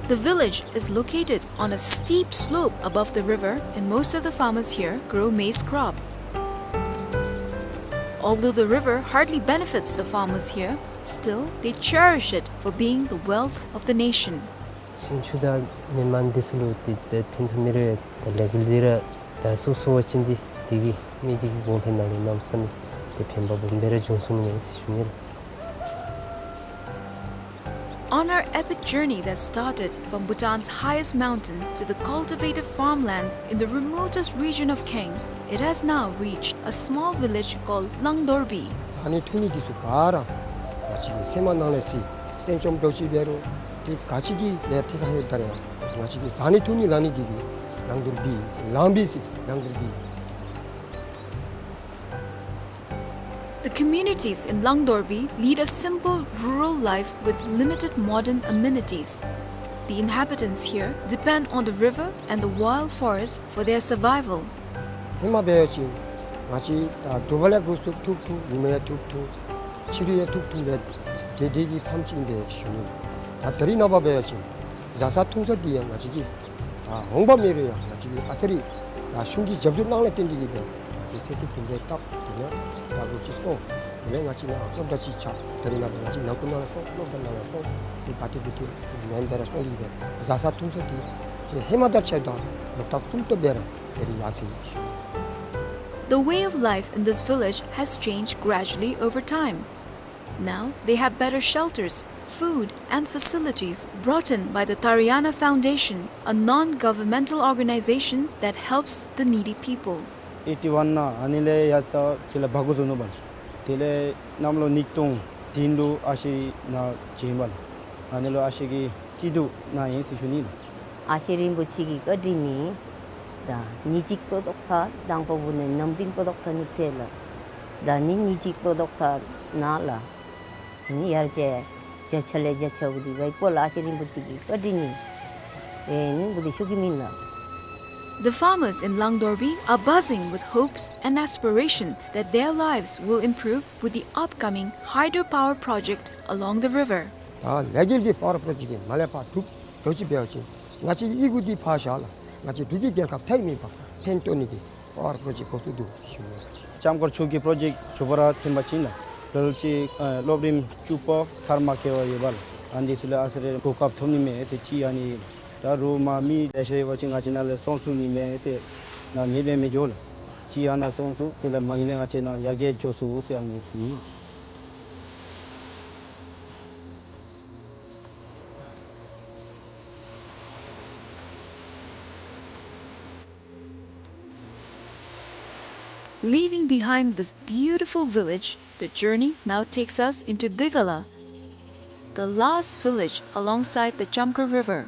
The village is located on a steep slope above the river, and most of the farmers here grow maize crop. Although the river hardly benefits the farmers here, still they cherish it for being the wealth of the nation. ཤིང་ཆུ་དང་ནི་མ་འདི་ཚུ་ལུ་ཏེ་ཏེ་ཕན་ཐོགས་མི་རེ་ད་ལས་འགུལ་འདི་ར་ད་སོ་སོ་བ་ཅིན་འདི་འདི་གིས་མི་འདི་གི་གོང་འཕེལ་ནང་ལུ་གནམ་མེད་ས་མེད་ཏེ་ཕན་པ་སྦོམ་སྦེ་ར་འབྱུང་ཚུགས་ནི་མས་ཟེར་ཞུ་ནི་ལགས། On our epic journey that started from Bhutan's highest mountain to the cultivated farmlands in the remotest region of Kaeng, it has now reached a small village called Langdorbi. ཟ་ནི་འཐུང་ནི་འདི་ཚུ་ག་ར་ང་བཅས་ཀྱི་སེམས་ནང་ལས་སི་སེམས་ཅན་འདྲོག་ཅི་འབད་རུང་ཏེ་ག་ཅི་གི་ལས་ཏེ་ག་ཧེ་ད་རེ་ང་བཅས་ཀྱི་ཟ་ནི་འཐུང་ནི་ལ་ནི་འདི་གིས་ལང་དོར་བི་ལང་བི་སི་ལང་དོར་བི། The communities in Langdorbi lead a simple rural life with limited modern amenities. The inhabitants here depend on the river and the wild forest for their survival. ཧེ་མ་འབད་བ་ཅིན་ང་བཅས་ད་དྲོ་པ་ལས་འགོ་བཙུགས་ཐུག་ཐུག་ཉི་མ་ཡང་ཐུག་ཐུག་ཕྱི་རུ་ཡང་ཐུག་ཐུག་སྦེ་དེ་དེ་གི་ཕམ་ཅིག་ཨིན་པས་ཟེར་ཞུ་ནི། ད་ད་རིས་ནངས་པ་འབད་བ་ཅིན་བཟའ་ས་འཐུང་ས་འདི་ཡང་ང་བཅས་ཀྱིས་ད་འོང་པ་མེད་རུང་ཡང་ང་བཅས་ཀྱིས་ཨ་ཙི་རེ་ད་གཞུང་གི་རྒྱབ་སྐྱོར་གནང་ལས་བརྟེན་ཏེ་གིས་སྦེ་ང་བཅས་ཚེ་ཚེ་གུང་པའི་རྟགས་དེ་ཡང་ད་ལོ་གཅིག་སོང་། དེ་ལས་ང་བཅས་ནཱ་སློབ་གྲྭ་ཅིག་ཆགས། ད་རིས་ནངས་པ་ང་བཅས་ནང་ཁུལ་ནང་ལས་སོང་སློབ་གྲྭ་ནང་ལས་སོང་དེ་ག་ཏེ་གུ་ཏེ་ཉན་སྦེ་ར་སོང་ཡི་སྦེ་བཟའ་ས་འཐུང་ས་འདི་ཏེ་ཧེ་མ་དང་ཕྱད་དེ་ལོ་རྟགས་གསུམ་ཏོག་སྦེ་ར་དེ་རིང་ཡར་སོ་ཡི་ཟེར་ཞུ་ནི། The way of life in this village has changed gradually over time. Now they have better shelters, food, and facilities brought in by the Tariana Foundation, a non-governmental organization that helps the needy people. ཨེཊི་ཝན་ནང་ཨ་ནི་ལས་ཡར་ད་དེ་ལས་འབག་འགྱོ་ནུག་པ་ལགས། དེ་ལས་གནམ་ལོ་ཉིས་སྟོང་བདུན་ལུ་ཨ་ཞེ་ནཱ་བྱོན་པ་ལགས། ཨ་ནི་ལུ་ཨ་ཞེ་གིས་སྐྱིད་སྡུག་གནང་ཡི་ཟེར་ཞུ་ནི་ལགས། ཨ་ཞེ་རིན་པོ་ཆེ་གི་བཀའ་དྲིན་ནི་ད་ཉིནམ་གཅིག་པོ་ཙོགས་ཚར་དང་པོ་བུ་ནི་ནམ་རིམ་པོ་ཙོགས་ཚར་ནི་ཚེ་ལགས། ད་ནི་ཉིནམ་གཅིག་པོ་ཙོགས་ཚར་ནཱ་ལགས། ནི་ཡར་ཅིག་བརྒྱ་ཆ་ལས་བརྒྱ་ཆ་བུ་འདི་ག་ཡི་པོ་ལགས་ཨ་ཞེ་རིན་པོ་ཆེ་གི་བཀའ་དྲིན་ནི་ཨེ་ནི་བུ་འདི་ཤུགས་ཀྱིས་མེན་ལགས། The farmers in Langdorbi are buzzing with hopes and aspiration that their lives will improve with the upcoming hydropower project along the river. ད་ལས་འགུལ་གྱི་པ་ཝར་པྲོ་ཇེཀཊ་འདི་མར་ལས་ཕར་གྲུབ་འགྱོ་ཅི་འབད་བ་ཅིན་ང་བཅས་ཀྱི་ཡི་གུ་འདི་ཕར་བཞག་ལགས། ང་བཅས་འབྲུག་གི་རྒྱལ་ཁབ་ཐད་མེད་པ། ཕན་ཐོགས་ནི་འདི་པ་ཝར་པྲོ་ཇེཀཊ་འགོ་བཙུགས་འདུག་ཟེར་ཞུ་ནི། ལྕམ་མཁར་ཆུ་གི་པྲོ་ཇེཀཊ་མཇུག་བསྒྲིལ་ཐོན་པ་ཅིན་ལགས་ལོ་ལོ་ཅིག་ཨ་སློབ་རིམ་བཅུ་པ་མཐར་མ་འཁྱོལ་བར་ཡོད་པ་ལགས། ཨ་ནི་འདི་ཚུ་ལུ་ཨ་ཙི་རེ་གོ་སྐབས་ཐོབ་ནི་མས་ཟེར་ཅིག་ཨ་ནི་ད་རུང་མ་མི་ལེ་ཤ་ཡོད་པ་ཅིན་ང་བཅས་ནཱ་ལས་སོང་ཚུགས་ནི་མས་ཟེར་ནཱ་ཉེས་པ་མི་འགྱོ་ལགས། ཅིག་ཨ་ནཱ་སོང་ཚུགས་དེ་ལས་མ་ཨིན་ན་ང་བཅས་ནཱ་ཡར་རྒྱས་འགྱོ་ཚུགས་ཟེར་ཨ་ནི་ཨིན། Leaving behind this beautiful village, the journey now takes us into Digala, the last village alongside the Chamkhar River.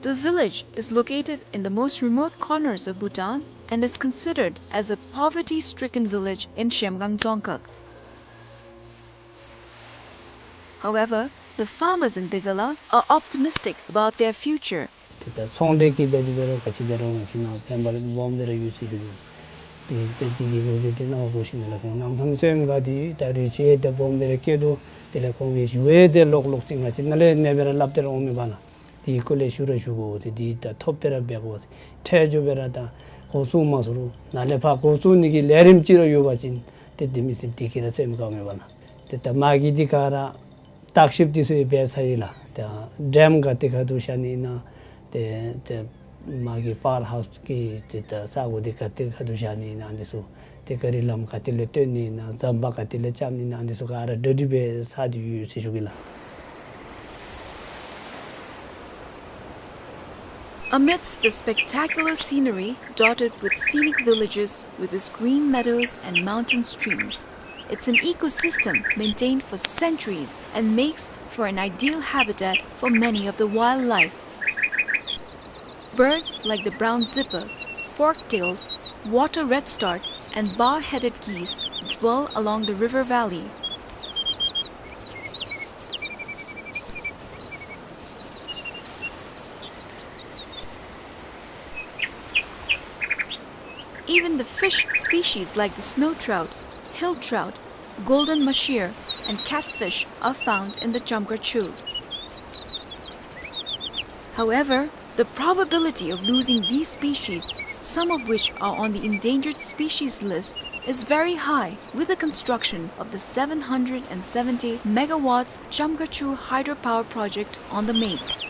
The village is located in the most remote corners of Bhutan and is considered as a poverty-stricken village in Zhemgang Dzongkhag. However, the farmers in Digala are optimistic about their future. ཏེ་ད་ཚོང་འབྲེལ་གྱི་འབད་དེ་འབད་རུང་ག་ཅི་འབད་རུང་ང་བཅས་ནཱ་ཕན་པ་སྦོམ་སྦེ་ར་ཡོད་ཟེར་ཞུ་ནི། ཏེ་ཏེ་དེ་གི་ལོ་རྒྱུས་དེ་ནཱ་འོ་ཟེར་ཞུ་ནི་ལགས། ཁོང་གནམ་ཐང་ཚུ་ཡང་དགའ་སྟེ་ད་རུང་ཅིག་ཏེ་སྦོམ་སྦེ་ར་སྐྱེས་འདུག། དེ་ལས་ཁོང་གི་ཞུ་ཡང་ཏེ་ལོག་ལོག་ཅིག་ང་བཅས་ནཱ་ལས་མེད་པར་སླབ་སྟེ་ར་འོང་མི་འབད་ལགས། དེ་གི་སྐོར་ལས་ཞུ་ར་ཞུ་དགོ་ཟེར། དེ་ད་ཐོབ་སྟེ་ར་འབད་དགོ་ཟེར། འཕྲལ་མགྱོགས་སྦེ་ར་ད་འགོ་བཙུགས་མ་ཚུགས་རུང་ནཱ་ལས་ཕར་འགོ་བཙུགས་ནི་གི་ལས་རིམ་ཅིག་ར་ཡོད་པ་ཅིན་ཏེ་དེ་མི་ཚེ་འདི་གིས་ར་སེམས་དགའ་མི་འབད་ལགས། ཏེ་ད་མ་གི་འདི་ག་ར་བརྟག་ཞིབ་འདི་ཚུ་ཡང་འབད་ཚར་ཡི་ལགས། ཏེ་ཌེམ་ག་ཏེ་ཁ་ཐུག་བཞག་ནི་ཨིན་ན། ཏེ་ཏེ་མ་གི་པ་ཝར་ཧའུསི་གི་ཏེ་ད་ས་གོ་འདི་ག་ཏེ་ཁ་ཐུག་བཞག་ནི་ཨིན་ན་འདི་ཚུ། ཏེ་ག་རི་ལམ་ག་ཏེ་ལས་བཏོན་ནི་ཨིན་ན། ཟམ་པ་ག་ཏེ་ལས་རྐྱབ་ནི་ཨིན་ན། འདི་ཚུ་ག་ར་གྲ་སྒྲིག་འབད་ཚར་ཏེ་ཡོད་ཟེར་ཞུ་གེ་ལགས། Amidst the spectacular scenery dotted with scenic villages with its green meadows and mountain streams, it's an ecosystem maintained for centuries and makes for an ideal habitat for many of the wildlife. Birds like the brown dipper, forktails, water redstart, and bar-headed geese dwell along the river valley. Even the fish species like the snow trout, hill trout, golden mahseer, and catfish are found in the Chamkhar Chu. However, the probability of losing these species, some of which are on the endangered species list, is very high with the construction of the seven hundred and seventy megawatts Chamkhar Chu hydropower project on the make.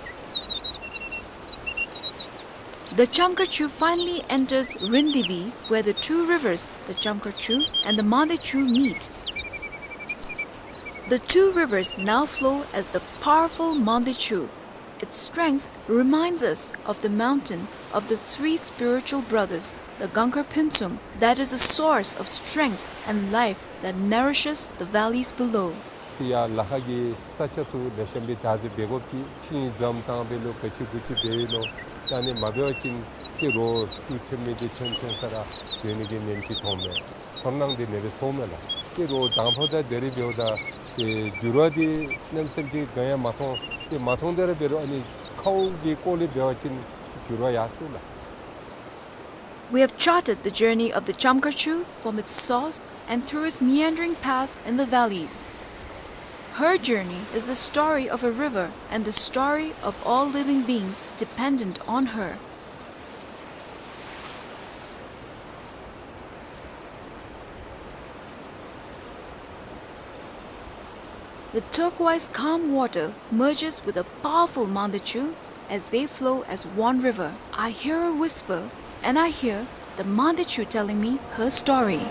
The Chamkhar Chu finally enters Rindibi, where the two rivers, the Chamkhar Chu and the Mande Chu, meet. The two rivers now flow as the powerful Mande Chu. Its strength reminds us of the mountain of the three spiritual brothers, the Gangkhar Phuntsum, that is a source of strength and life that nourishes the valleys below. ཡར་ལ་ཁ་གི་ས་ཆ་ཚུ་ལེ་ཤ་སྦེ་བདག་འཛིན་འབད་དགོཔ་ཅིག་ཤིང་འཛམ་བཏང་འབད་ལོ་ག་ཅི་གུ་ཅི་འབད་ཡི་ལོ། ད་ཨ་ནི་མ་འབད་བ་ཅིན་ཏེ་རོགས་ཚུ་ཐོན་མི་འདི་ཐོན་ཐོན་ས་ར་སྡོད་ནི་གི་ཉེན་ཅིག་ཐོན་མས། ཚོར་སྣང་འདི་ནེ་སྦེ་ཚོརཝ་མས་ལགས། ཏེ་རོགས་དང་ཕུ་ད་དེ་རེ་འབདཝ་ད་ཏེ་འགྱུར་བ་འདི་གནམ་མེད་ས་མེད་ཅིག་ག་ཡང་མ་མཐོང་། ཏེ་མ་མཐོང་དེ་ར་འབད་རུང་ཨ་ནི་ཁཝ་གི་སྐོར་ལས་འབད་བ་ཅིན་འགྱུར་བ་ཡར་སོང་ལགས། We have charted the journey of the Chamkhar Chu from its source and through its meandering path in the valleys. Her journey is the story of a river and the story of all living beings dependent on her. The turquoise calm water merges with the powerful Mande Chu as they flow as one river. I hear a whisper, and I hear the Mande Chu telling me her story.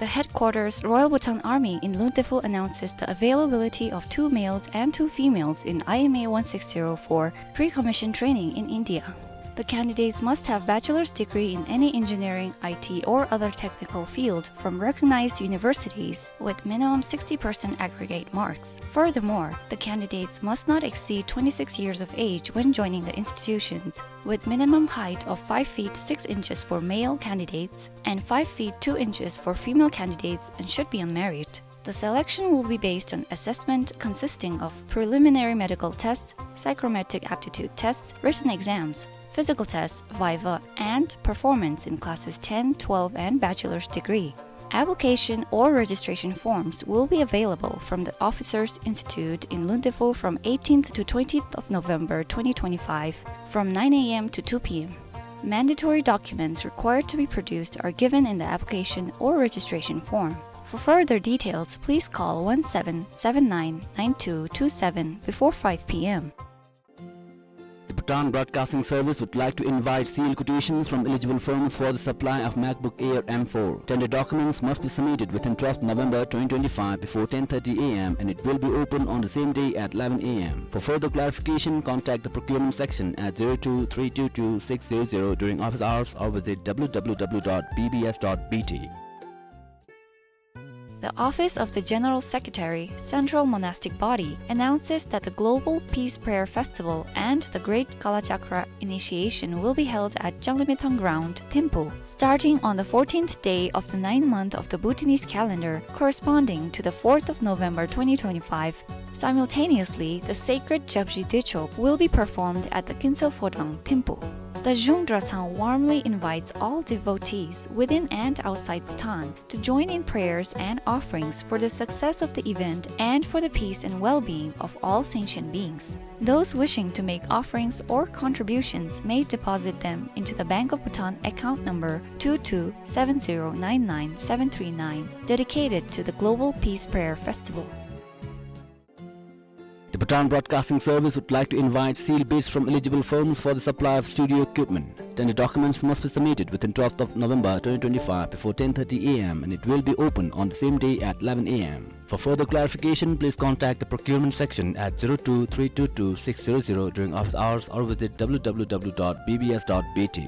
The headquarters Royal Bhutan Army in Luntefu announces the availability of two males and two females in I M A one six zero for pre-commission training in India. The candidates must have bachelor's degree in any engineering, I T, or other technical field from recognized universities with minimum sixty percent aggregate marks. Furthermore, the candidates must not exceed twenty-six years of age when joining the institutions, with minimum height of five feet six inches for male candidates and five feet two inches for female candidates, and should be unmarried. The selection will be based on assessment consisting of preliminary medical tests, psychometric aptitude tests, written exams, physical tests, viva, and performance in classes ten, twelve, and bachelor's degree. Application or registration forms will be available from the Officers Institute in Luntefu from eighteenth to twentieth of November twenty twenty-five, from nine A M to two P M. Mandatory documents required to be produced are given in the application or registration form. For further details, please call one seven seven nine nine two two seven before five P M. The Bhutan Broadcasting Service would like to invite sealed quotations from eligible firms for the supply of MacBook Air M four. Tender documents must be submitted within twelfth November twenty twenty-five before ten thirty A M, and it will be open on the same day at eleven A M. For further clarification, contact the procurement section at zero two three two two six zero zero during office hours or visit W W W dot B B S dot B T. The Office of the General Secretary, Central Monastic Body, announces that the Global Peace Prayer Festival and the Great Kalachakra Initiation will be held at Changlimithang Ground, Thimphu, starting on the fourteenth day of the ninth month of the Bhutanese calendar, corresponding to the fourth of November twenty twenty-five. Simultaneously, the sacred Jabzhi Dechok will be performed at the Kinsel Phodang, Thimphu. The Zhung Drachang warmly invites all devotees within and outside Bhutan to join in prayers and offerings for the success of the event and for the peace and well-being of all sentient beings. Those wishing to make offerings or contributions may deposit them into the Bank of Bhutan account number two two seven zero nine nine seven three nine, dedicated to the Global Peace Prayer Festival. The Bhutan Broadcasting Service would like to invite sealed bids from eligible firms for the supply of studio equipment. Tender documents must be submitted within twelfth of November twenty twenty-five before ten thirty A M, and it will be open on the same day at eleven A M. For further clarification, please contact the procurement section at zero two three two two six zero zero during office hours or visit W W W dot B B S dot B T.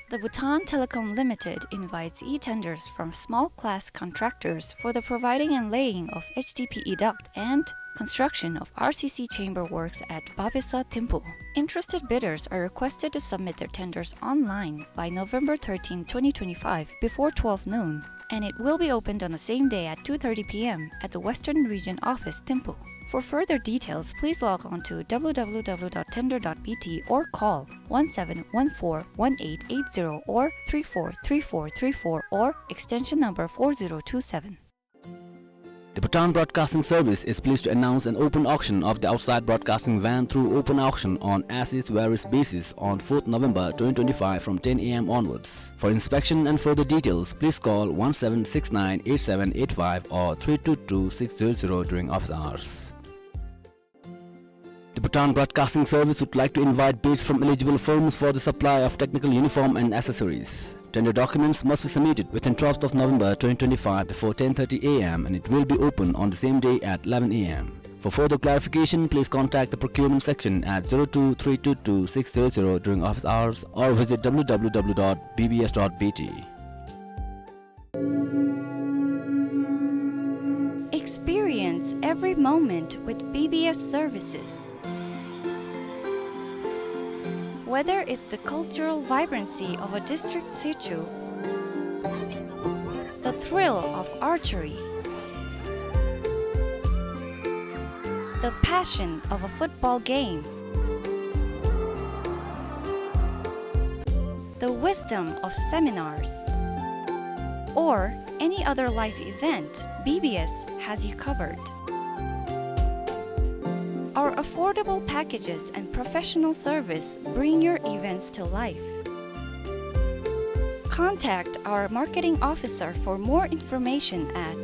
The Bhutan Telecom Limited invites e-tenders from small class contractors for the providing and laying of H D P E duct and construction of R C C chamber works at Babesa, Thimphu. Interested bidders are requested to submit their tenders online by November thirteenth, twenty twenty-five, before twelve noon, and it will be opened on the same day at two thirty P M at the Western Region Office, Thimphu. For further details, please log on to W W W dot tender dot B T or call one seven one four one eight eight zero or three four three four three four or extension number four zero two seven. The Bhutan Broadcasting Service is pleased to announce an open auction of the outside broadcasting van through open auction on as is where is basis on fourth November twenty twenty-five from ten A M onwards. For inspection and further details, please call one seven six nine eight seven eight five or three two two six zero zero during office hours. The Bhutan Broadcasting Service would like to invite bids from eligible firms for the supply of technical uniform and accessories. Tender documents must be submitted within twelfth of November twenty twenty-five before ten thirty A M, and it will be open on the same day at eleven A M. For further clarification, please contact the procurement section at zero two three two two six zero zero during office hours or visit W W W dot B B S dot B T. Experience every moment with B B S services. Whether it's the cultural vibrancy of a district situ, the thrill of archery, the passion of a football game, the wisdom of seminars, or any other life event, B B S has you covered. Our affordable packages and professional service bring your events to life. Contact our marketing officer for more information at